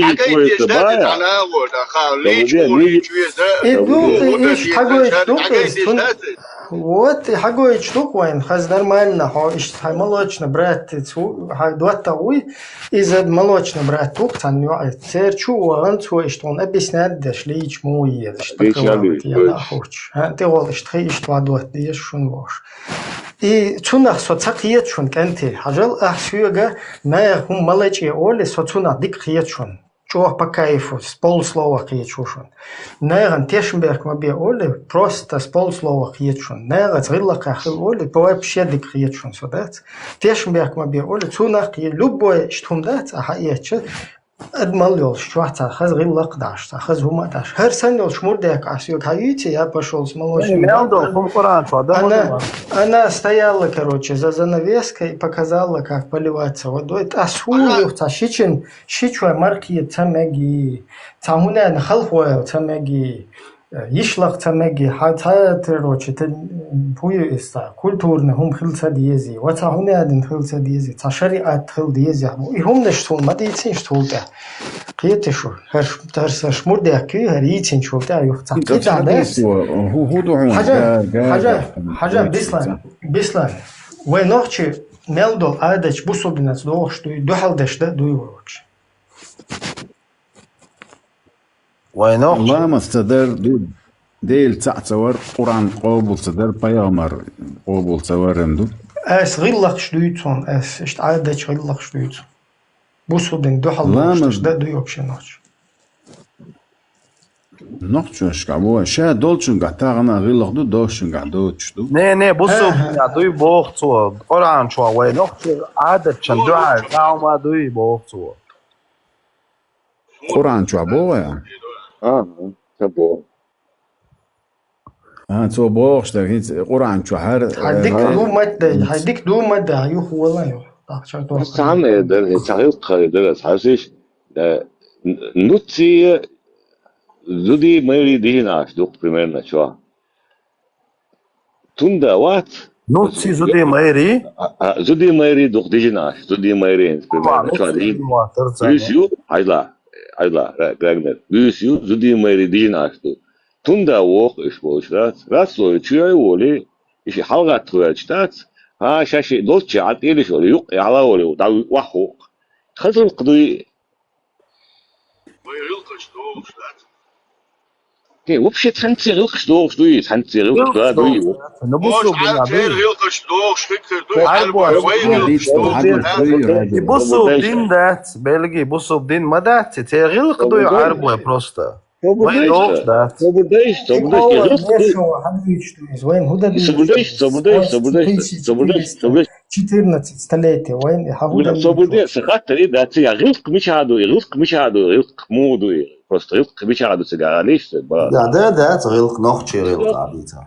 хьагайтеш дац цхьа нагӀо, да, ха, личка ву, личка веза, и ду, и иш хьагойтуш ду, хьагайтеш дац. Вот, и хьагойтуш ду вайн, хаза нормально, хьо иштта хьайн молочный брат, цу, хьан доттагӀа вуй, иза молочный брат ву-кх цхьана йоӀ, церан чу а вахана, цо иштта хьуна объяснять деш, лийча муха еза, иштта тӀехула иштта хи иштта ван дота деза шуна вохуш. И цунах со ца кхета шуна, кӀентий, хьажал, ахь соьга наха хӀума ма лачкъе олий, со цунах дика кхета шуна. ЧӀогӀа по кайфу, с полуслова кхеташ ву шуна. Нахана тешнабехк ма бе олий, просто с полуслова кхета шуна. Нахаца гӀиллакхехь хила олий, вообще дика кхета шуна со, дац. Тешнабехк ма бе олий, цунах кхе-, любой иштта хӀума дац, ахьа эцча, адамал йолуш, чохь цхьа хаза гӀиллакх а даш, цхьа хаза хӀума а даш. ХӀара санна йолуш мурдехк ахь соьга хьан юьйций, я пошёл с молочным молоком. Мел долу хӀума Къуръан чохь дан ма ду. Она, она стояла, короче, за занавеской и показала, как поливаться водой. Ас хӀун юха цхьа шичина Ши чой маркхе ца меги, цхьа хӀунда халхавойла ца меги, йишлах ца меги, хьан цхьа, короче, те, хӀун ю иза, цхьа культурный хӀума хила ца дези, ва цхьа хӀунда хила ца дези, цхьа шариат хила дези, и хӀуманаш суна ма дийцинаш цул тӀаьхьа. Кхета шу, хӀарш, хӀарш, хӀарш мурдехкий, хӀара йийцинчул тӀаьхьа юха цхьа кхидӀа дайс. ХӀу, хӀу ду хьуна? Хьажа, га, га, хьажа, га, хьажа, га, Бислан, га. Бислан, вай нохчий мел долу Ӏадаташ бусулбанца догӀуш дуй, дуьхьал деш дан а дуй вай вовча. Вай нохчий. Ламаз ца дар ду, Дела цхьаъ ца вар, Къуръан къобал ца дар, пайхамар къобал ца варан ду. Ас гӀиллакхаш дуьйцу хьуна, ас иштта Ӏадаташ гӀиллакхаш дуьйцу. Бусулбанна дуьхьал догӀуш дан а дуй вообще нохчий. Нохчошкахь бу, ша долчуьнгахь тахана а гӀиллакх ду, дошуьнгахь доцуш ду. Не, не, бусулбанна дуй боху цо. Къуръан чохь вай нохчий Ӏадатчун дуьхьал цхьа хӀума дуй боху цо. Къуръан чохь боху вай? А, бо. А, цо бохуш дара, хӀинца Къуръан чу хьар, хьай дика ду мат дай, хьай дика ду мат дай, хьай юха вала ю. Тахча то. Цхьа хӀама эр дара, хӀе, цхьа гӀиллакх эр дара, хьарсиш, э, н-, нуцций зудий майрий дижина Ӏаш ду-кх примерно чохь. Цунда вац. Нуцций зудий майрий? А, а, зудий майрий ду-кх дижина Ӏаш, зудий майрий, примерно, чохь дижина. Буьйса ю, хьажал, хьажал, ра-, Рагнар. Буьйса ю, зудий майрий дижина Ӏаш ду. Цунда воху иш болуш дац. Рац лой чу яй волий, и ши хьалагӀатта хӀоьлча дац. ХӀа, ша шиъ долчча Ӏа тӀелиш волий, юккъе хьала волий, дӀа охьахукъ. Хаза гӀиллакх дуй. Вай гӀиллакхаш догӀуш дац. Те, вообще, цхьаьнцций гӀиллакхаш догӀуш дуй, цхьаьнцций гӀиллакхаш да дуй. Ну, бусулба дин а дуй. Церан гӀиллакхаш догӀуш хир хир дуй, Ӏарбой, вай гӀиллакхаш догӀуш дац. И бусулба дин дац, Белги, бусулба дин ма дац, церан гӀиллакх дуй Ӏарбой просто. Вай догӀуш дац. Собар дайша, собар дайша, гӀиллакх дуй. Собар дайша, собар дайша, собар дайша, собар дайша, собар дайша. Четырнадцать столетий вайн, и хьан хӀун дан Собар де, сан хаттар и дац, я гӀиллакх мичахь ду, и гӀиллакх мичахь ду, гӀиллакх муха ду, и просто гӀиллакх мичахь ду цига алийша, ба. Да, да, да, ца гӀиллакх, нохчий гӀиллакх а бийца.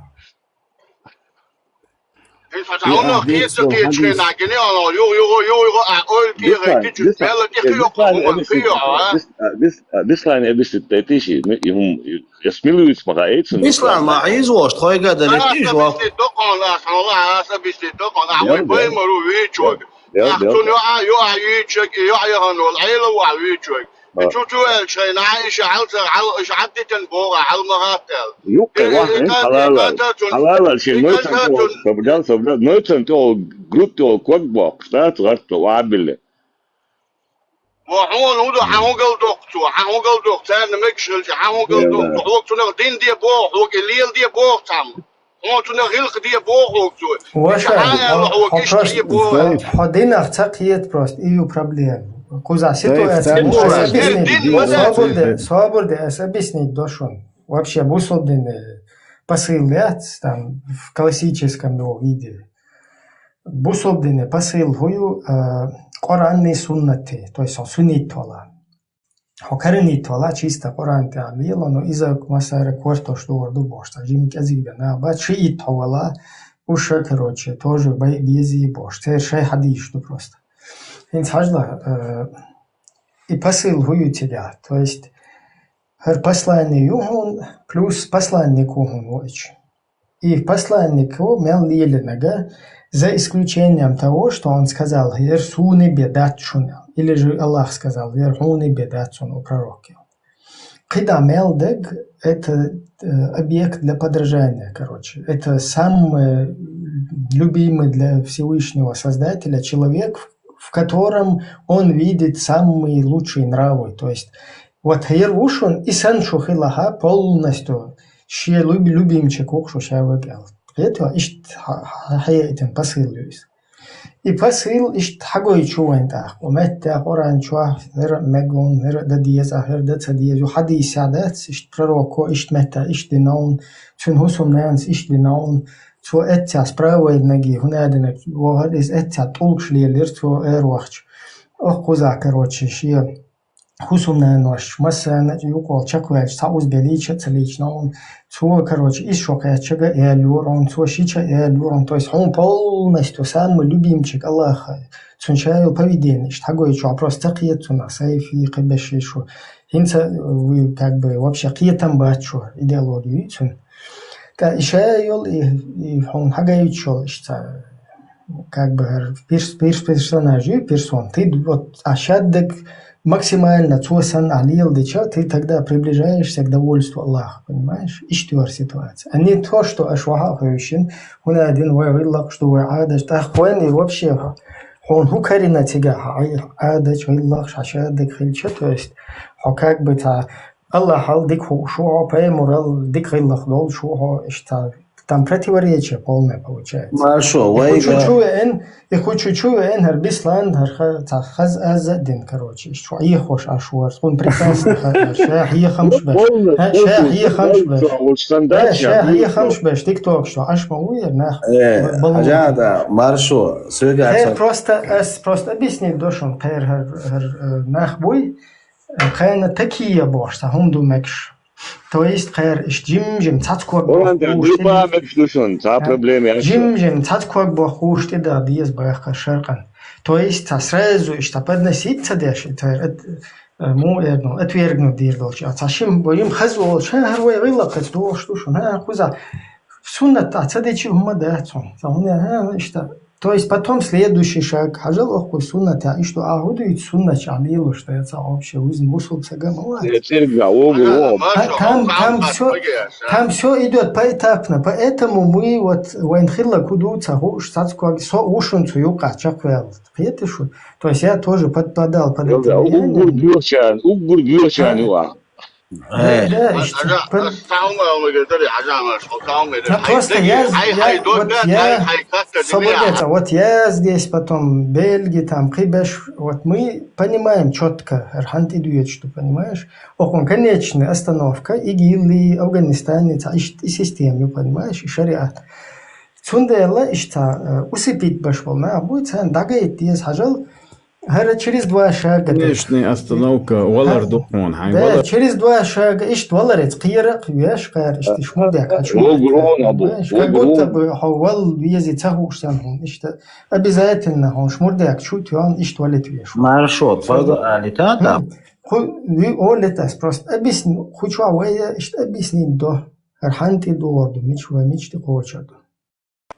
Ин фата хьуна кхетта кхетчхьена гини ала, югӀ, югӀ, югӀ, югӀ, а, ойл кехай, кичу, мелла тихи йоккха хӀума хи йоӀ, а? Бислани объяснить дайтиши, и хӀума, я смилуюсь, ма хаийцун. Бислан ма Ӏийзош, тхойга дале тиш вахт. Докъон, а, хьуна, а, са бисти докъон, а, вай баймару вичуг. Ахчун йоӀа, йоӀа йичаг, йоӀа яханвал, Ӏела ваӀа вичаг. И чу чу аьлла шайна, иша хьалца, хьал, иша хьаддитан богӀа, хьал ма хаттал. Юккъе вахна, хьалалал. Хьалалал шен нойтан тӀе волу, собдал, собдал, нойтан тӀе волу, груд тӀе волу ког боккхуш, да, цу гӀатта ваӀа билли. Ва хьуна хӀун ду, хьан хӀун галдоккху цо, хьан хӀун галдоккху, царна мегаш хилча, хьан хӀун галдоккху, хьога цунах дин де боху, хьога и лела де боху цхьамма. Хьуна цунах гӀиллакх де боху хьога цо. Ваша, хьо, хьо, хьо динах ца кхета просто, и ю проблема. Кхузахь ситуация. Собар де, собар де, ас объяснить до шуна. Вообще, бусулба дин, э, посыл яц, там, в классическом его виде. Бусулба дин посыл хӀун ю, э, Къуръанний суннатий, то есть хьо суннит вала. Хьо каранит вала чисто Къуръан тӀехь лела, но иза массара кортош догӀур ду бохуш, цхьа жима кӀезиг бен нах бац, шиит хьо вала, уша, короче, тоже бай-, безий бохуш, церан шай хьадийш ду просто. ХӀинца хьажла, э, и посыл хӀун ю цигахь, то есть хӀара послание ю хьуна, плюс посланник ву хьуна вуйчу. И посланнико мел лелинарг, за исключением того, что он сказал: «ХӀара суна бен дац шуна», или же Аллах сказал: «ХӀара хьуна бен дац шуна, о пророк». КхидӀа мел даг, это, э, объект для подражания, короче. Это самый любимый для Всевышнего Создателя человек, в, в котором он видит самые лучшие нравы. То есть, вот хӀара ву шуна, и санна шу хилахь полностью шен люб-, любимчик ву шу ша векъал. Кхетий, иштта хьа-, хьа-, хьаяйтина посыл ю иза. И посыл иштта хьагойчу вайн тӀаккха. Метта Къуръан чохь хӀара а мегун, хӀара а дан деза, хӀара дан ца деза. Ю хьадийсехь дац, иштта пророко иштта метта, иштта дина вун, цуьнан хӀусамнанас иштта дина вун. Цо эццехь справа наги, хӀун а динарг, вахар иза эццехь тӀулгаш лелира цо эр вахча. Оха кхузахь, короче, шен хӀусамнанош массарна а юкъал чекхваьлча, цхьа узбелича а ца лийчина хьуна. Цо, короче, иза шо кхеччага а яьллора хьуна, цо шича а яьллора хьуна. То есть хьуна полностью самый любимчик Аллаха, цуьнан шайолу поведение, иштта хьагойчохь просто ца кхета цунах, сайфи, кхибеши шу. ХӀинца, э, вы, как бы, вообще кхетам бац шу, идеология ю цуьнан. ТӀаккха и шайолу, и, и хьуна хьагайчу йолу иштта как бы, хӀара перс-, перс-, персонаж ю, персон. Ты вот, а шаддаг максимально цо санна ахь леладича, ты тогда приближаешься к довольству Аллаха, понимаешь? Иштта ю хӀара ситуация. А не то, что аша ваха а хевшина, хӀун а дина вай гӀиллакхаш ду, вай Ӏадаташ, тӀаккха вайн и вообще хьуна хӀун карина цигахь, хьан Ӏадаташ, гӀиллакхаш, хьан шаддаг хилча, то есть хьо как бы цхьа Аллахьал дика хууш ву хьо, пайхамарал дика гӀиллакх долуш ву хьо, иштта там противоречие полное получается. Маршо, и вайга хӀу чу чу веана, и хӀу чу чу веана, хӀара Бислан, хӀара ха-, цхьа хаза аза а дина, короче, иштта хьо Ӏехош Ӏаш вара, хӀун прекрасно хаьа, ша хьехамаш беш. Полно, ХӀа, ша полно, хьехамаш беш. Лучше стандарт. Да, ша хьехамаш беш, тиктокаш чу Ӏаш ма ву яра нах. Э, бал-, балун хьажа, да, маршо, соьга хӀара ца- просто, ас просто объяснить до шуна, кхера хӀара, хӀара, э, нах буй, Кхана такие бохуш цхьа хӀума ду мегаш. То есть, кхер, иштта жим-жим цхьацца ког бохуш тӀе. Любая мегаш ду шуна, цхьа проблема яц. Жим-жим цхьацца ког бохуш тӀе да деза баха шаркъан. То есть, цхьа сразу иштта подносить ца деш, это, это, э, му эрну, отвергнуть дийр долча. А цхьа шим, бо, им хаза волча, ха, хӀара вай гӀиллакхаца дохуш ду шуна, ха, кхуза. Суннат а ца дечи хӀума дац хьуна. Ца хӀуна, ха, иштта. То есть потом следующий шаг, хьажал, оккхуй суннатехь, иштта ахь хӀу дуьйцу суннатехь лелош дай цхьа вообще вузна бусулба сага ма вац. Э, цӀерга вогур вогӀу. Ха, там, там всё, там всё идёт поэтапно, поэтому мы вот вайн хилларг хӀу ду ца хууш, цхьацца ког со ву шуна цу юккъехь чекхваьлла. Кхетий шу? То есть я тоже подпадал под это влияние. Уггар доьхучарна, уггар доьхучарна ю ахь. Э. Да, да, иштта. Аса цхьа хӀума аьлла мегар дара, хьажа, ма шо цхьа хӀума ца хьай просто даги, яз-, хьай, я-, хьай дог, вот я-, хьай, хьай катта со димия. Буду это, вот я здесь, потом Бельги, там, кхибеш, вот мы понимаем чётко, хӀара хьан тӀе дуьйцуш ду, понимаешь? Окхун конечная остановка, ИГИЛ и Афганистан, и цхьа иштта и система ю, понимаешь, и шариат. Цундела иштта, э, усыпить беш болу нах буй, царна дӀагайта деза, хьажал, хӀара через два шага ду. Конечная остановка, валар ду хьуна, хьайн валар. Да, через два шага, иштта валар эца, кхера а кхуьеш, кхара иштта, иштта мурдек хьачу. Вогур вогӀу, понимаешь? Как будто бы хьо вал вези ца хууш санна хьуна, иштта обязательно хьуна шмурдек чу тоьхна, иштта валит веш. Маршо, паза алита, да? Хм. Ху-, ви-, олит ас просто объясни, ху чу вай, иштта объяснить до. ХӀара хьан тӀе догӀур ду, мича вай, мича тӀе кхочур ду.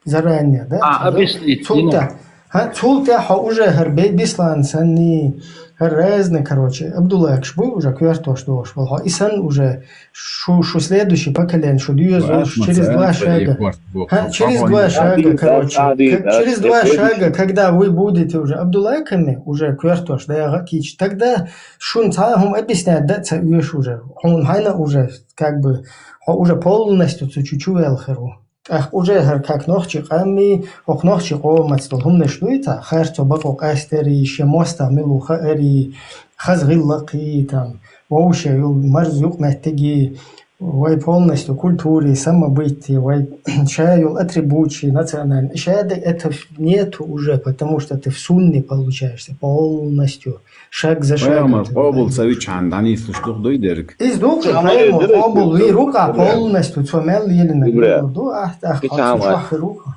Заранее, да? А, объяснить, цул тӀе. ХӀа, цул тӀе хьо уже хӀара бе-, Беслан санна, хӀара разный, короче, Абдуллакаш буй уже коьртош долуш болу. Хьо и санна уже шу, шу следующий поколение, шу доьзалш через два шага. ХӀа, через два шага, короче, как, через два шага, когда вы будете уже Абдуллаками, уже коьртош дагӀа кийча, тогда шуна цхьа а хӀума объяснять дан а ца оьшу уже. Хьуна хьайна уже, как бы, хьо уже полностью цу чу чу ваьлла хир ву. ТӀаккха уже хӀара как нохчи къамий, хӀокху нохчи къомаца долу хӀуманаш дуй цхьа, харцо бакъо къастарий, шен мостагӀ мила ву хаарий, хаза гӀиллакхий, там, вовшийн йолу марза юкъаметтигий, вай полностью культурий, самобытий, вай ша йолу атрибутий национальный. Ша де это нету уже, потому что ты в сунне получаешься полностью. Шаг за шагом. Пайхамар къобал ца вичхьана дӀанислуш ду-кх дуй дерг. Иза ду-кх, пайхамар къобал вийр ву-кх, полностью цо мел лелина ду, ахь, ахь, кхин цхьа хир ву-кх.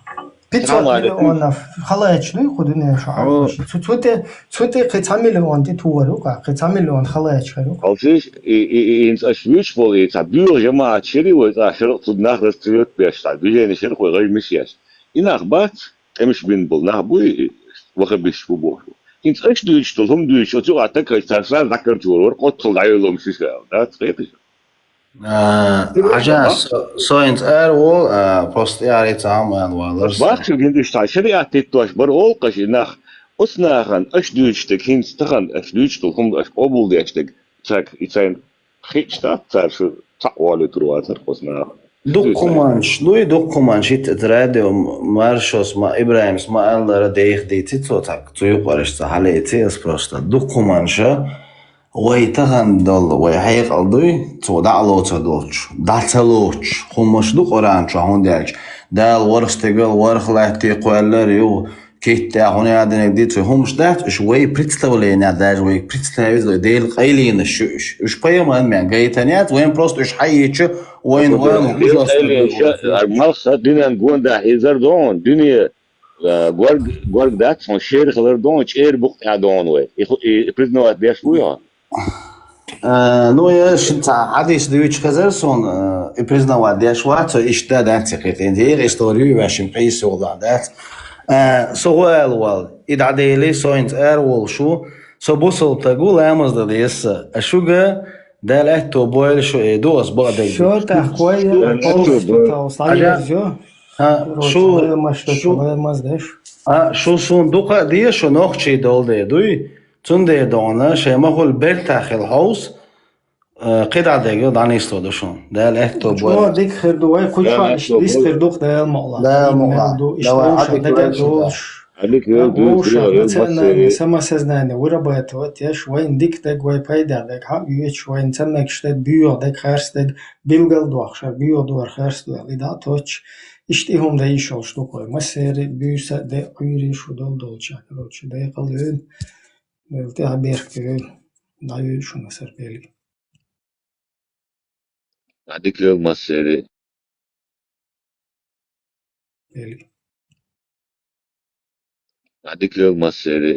Пятьсот миллионов халача дуй кху дуьнен чохь. Цу, цу тӀе, цу тӀе кхин цхьа миллион тӀе тухур ву-кх, кхин цхьа миллион халача хир ву-кх. Хьовсийша, и, и, и, хӀинца аша вуьйцуш болу и цхьа боьха жамаӀат шира вай цхьа шира цу нах рас ца йоьтту беш, цхьа движение шира кху гӀайгӀа миш еш. И нах бац, тӀемаш бина болу нах буй, вахабисташ бу бохуш. ХӀинца аша дуьйцуш долу хӀума дуьйцуш, оцу юкъахь такхайча цара сразу дӀакхачор вара, къоттал дӀайолу-м шуьша аьлла, дац, кхеташ? А, хьажа, со, со хӀинца ара волу, а, просто тӀаьхьара цхьа хӀума аьлла валара со. Бахча гиндиш цхьа шариат хӀиттош бара олу-кх аша и нах. Оцу нахана аша дуьйцуш дерг хӀинца тахана аша дуьйцуш долу хӀума аша къобалдеш дерг, цаьрга и цайна хиъча дац цара шу цхьаъ валуьйтур вацара кхуза наха. Дукха хӀуманаш дуй, дукха хӀуманаш хӀитта радио Маршос ма, ИбрахӀимс ма-аллара, деха дийци цо цхьаъ, цу юкъаршца хьалаэци ас просто. Дукха хӀуманаш вай тахана долу, вай хьекъал дуй, цо дӀа а лоцур долчу, дӀа ца лоцуш, хӀуманаш ду Къуръан чохь, хӀунда аьлча Дала ворхӀ стегал, ворхӀ латте кхоьллира юха, китта тӀехь хӀун яа динарг ди цу хӀуманаш дац, уьш вай представлениях даже вайга представить ду, Делан къайленаш ю уьш. Уьш пайхамаран мел гайтина яц, вайн просто уьш хьаийча, вайн, вайн, Делан къайленаш, малх сан динан гондахь изар догӀун, дуьне, а, горг, горг дац хьуна, шер хилар догӀун, чӀера букъ тӀехь догӀун вай. И ху-, и признавать деш вуй хьо? А, ну, я шин цхьа хьадис дуьйцуш хезара суна, а, и признавать деш вац, со иштта дац и кхетийна. ДегӀа история ю, ваьшин пхийса йолу дац. А, со гӀо аьлла вал, и дӀадели, со хӀинца ара волуш ву, со бусалба стаг ву, ламаз дан деза сан. А шуьга Дала аьтто бойла шу, э, ду ас бакъдерг. Всё, тӀаккха вай, я, полностью тал, славиз, ё. А, короче, шу, вай машта шу, ламаз деш. А, шу суна дукха а де, шу нохчий долу де дуй. Цундела догӀна, шайн махула бертахь хила хьовса, э, кхидӀа дерг дӀанисло ду шуна. Дала аьтто бойла. Чо дика хир ду, вай кху чохь иштта дис хир ду-кх, Дала мукъ лахь. Дала мукъ лахь. Ду, иштта давай, вовшах дагадолуш. Али кхел дуьйцура, национальное самосознание вырабатывать еш, вайн дика дерг, вай пайда дерг хьаоьцуш, вайн ца мегаш дерг, боьха дерг, харц дерг билгал дохуш, хӀара боьха ду, хӀара харц ду аьлла, и дӀа а тоттуш, иштта и хӀума дан йиш йолуш ду-кх вай. Массеран а буьйса а де, Ӏуьйре шу долу долчохь, короче, декъал йойла, Дала тӀаьхьа беркате йойла, дӀайойла шуна аса хӀара пӀелг. Ŋà díkì ógmà sere. Eli. Ŋà díkì ógmà sere.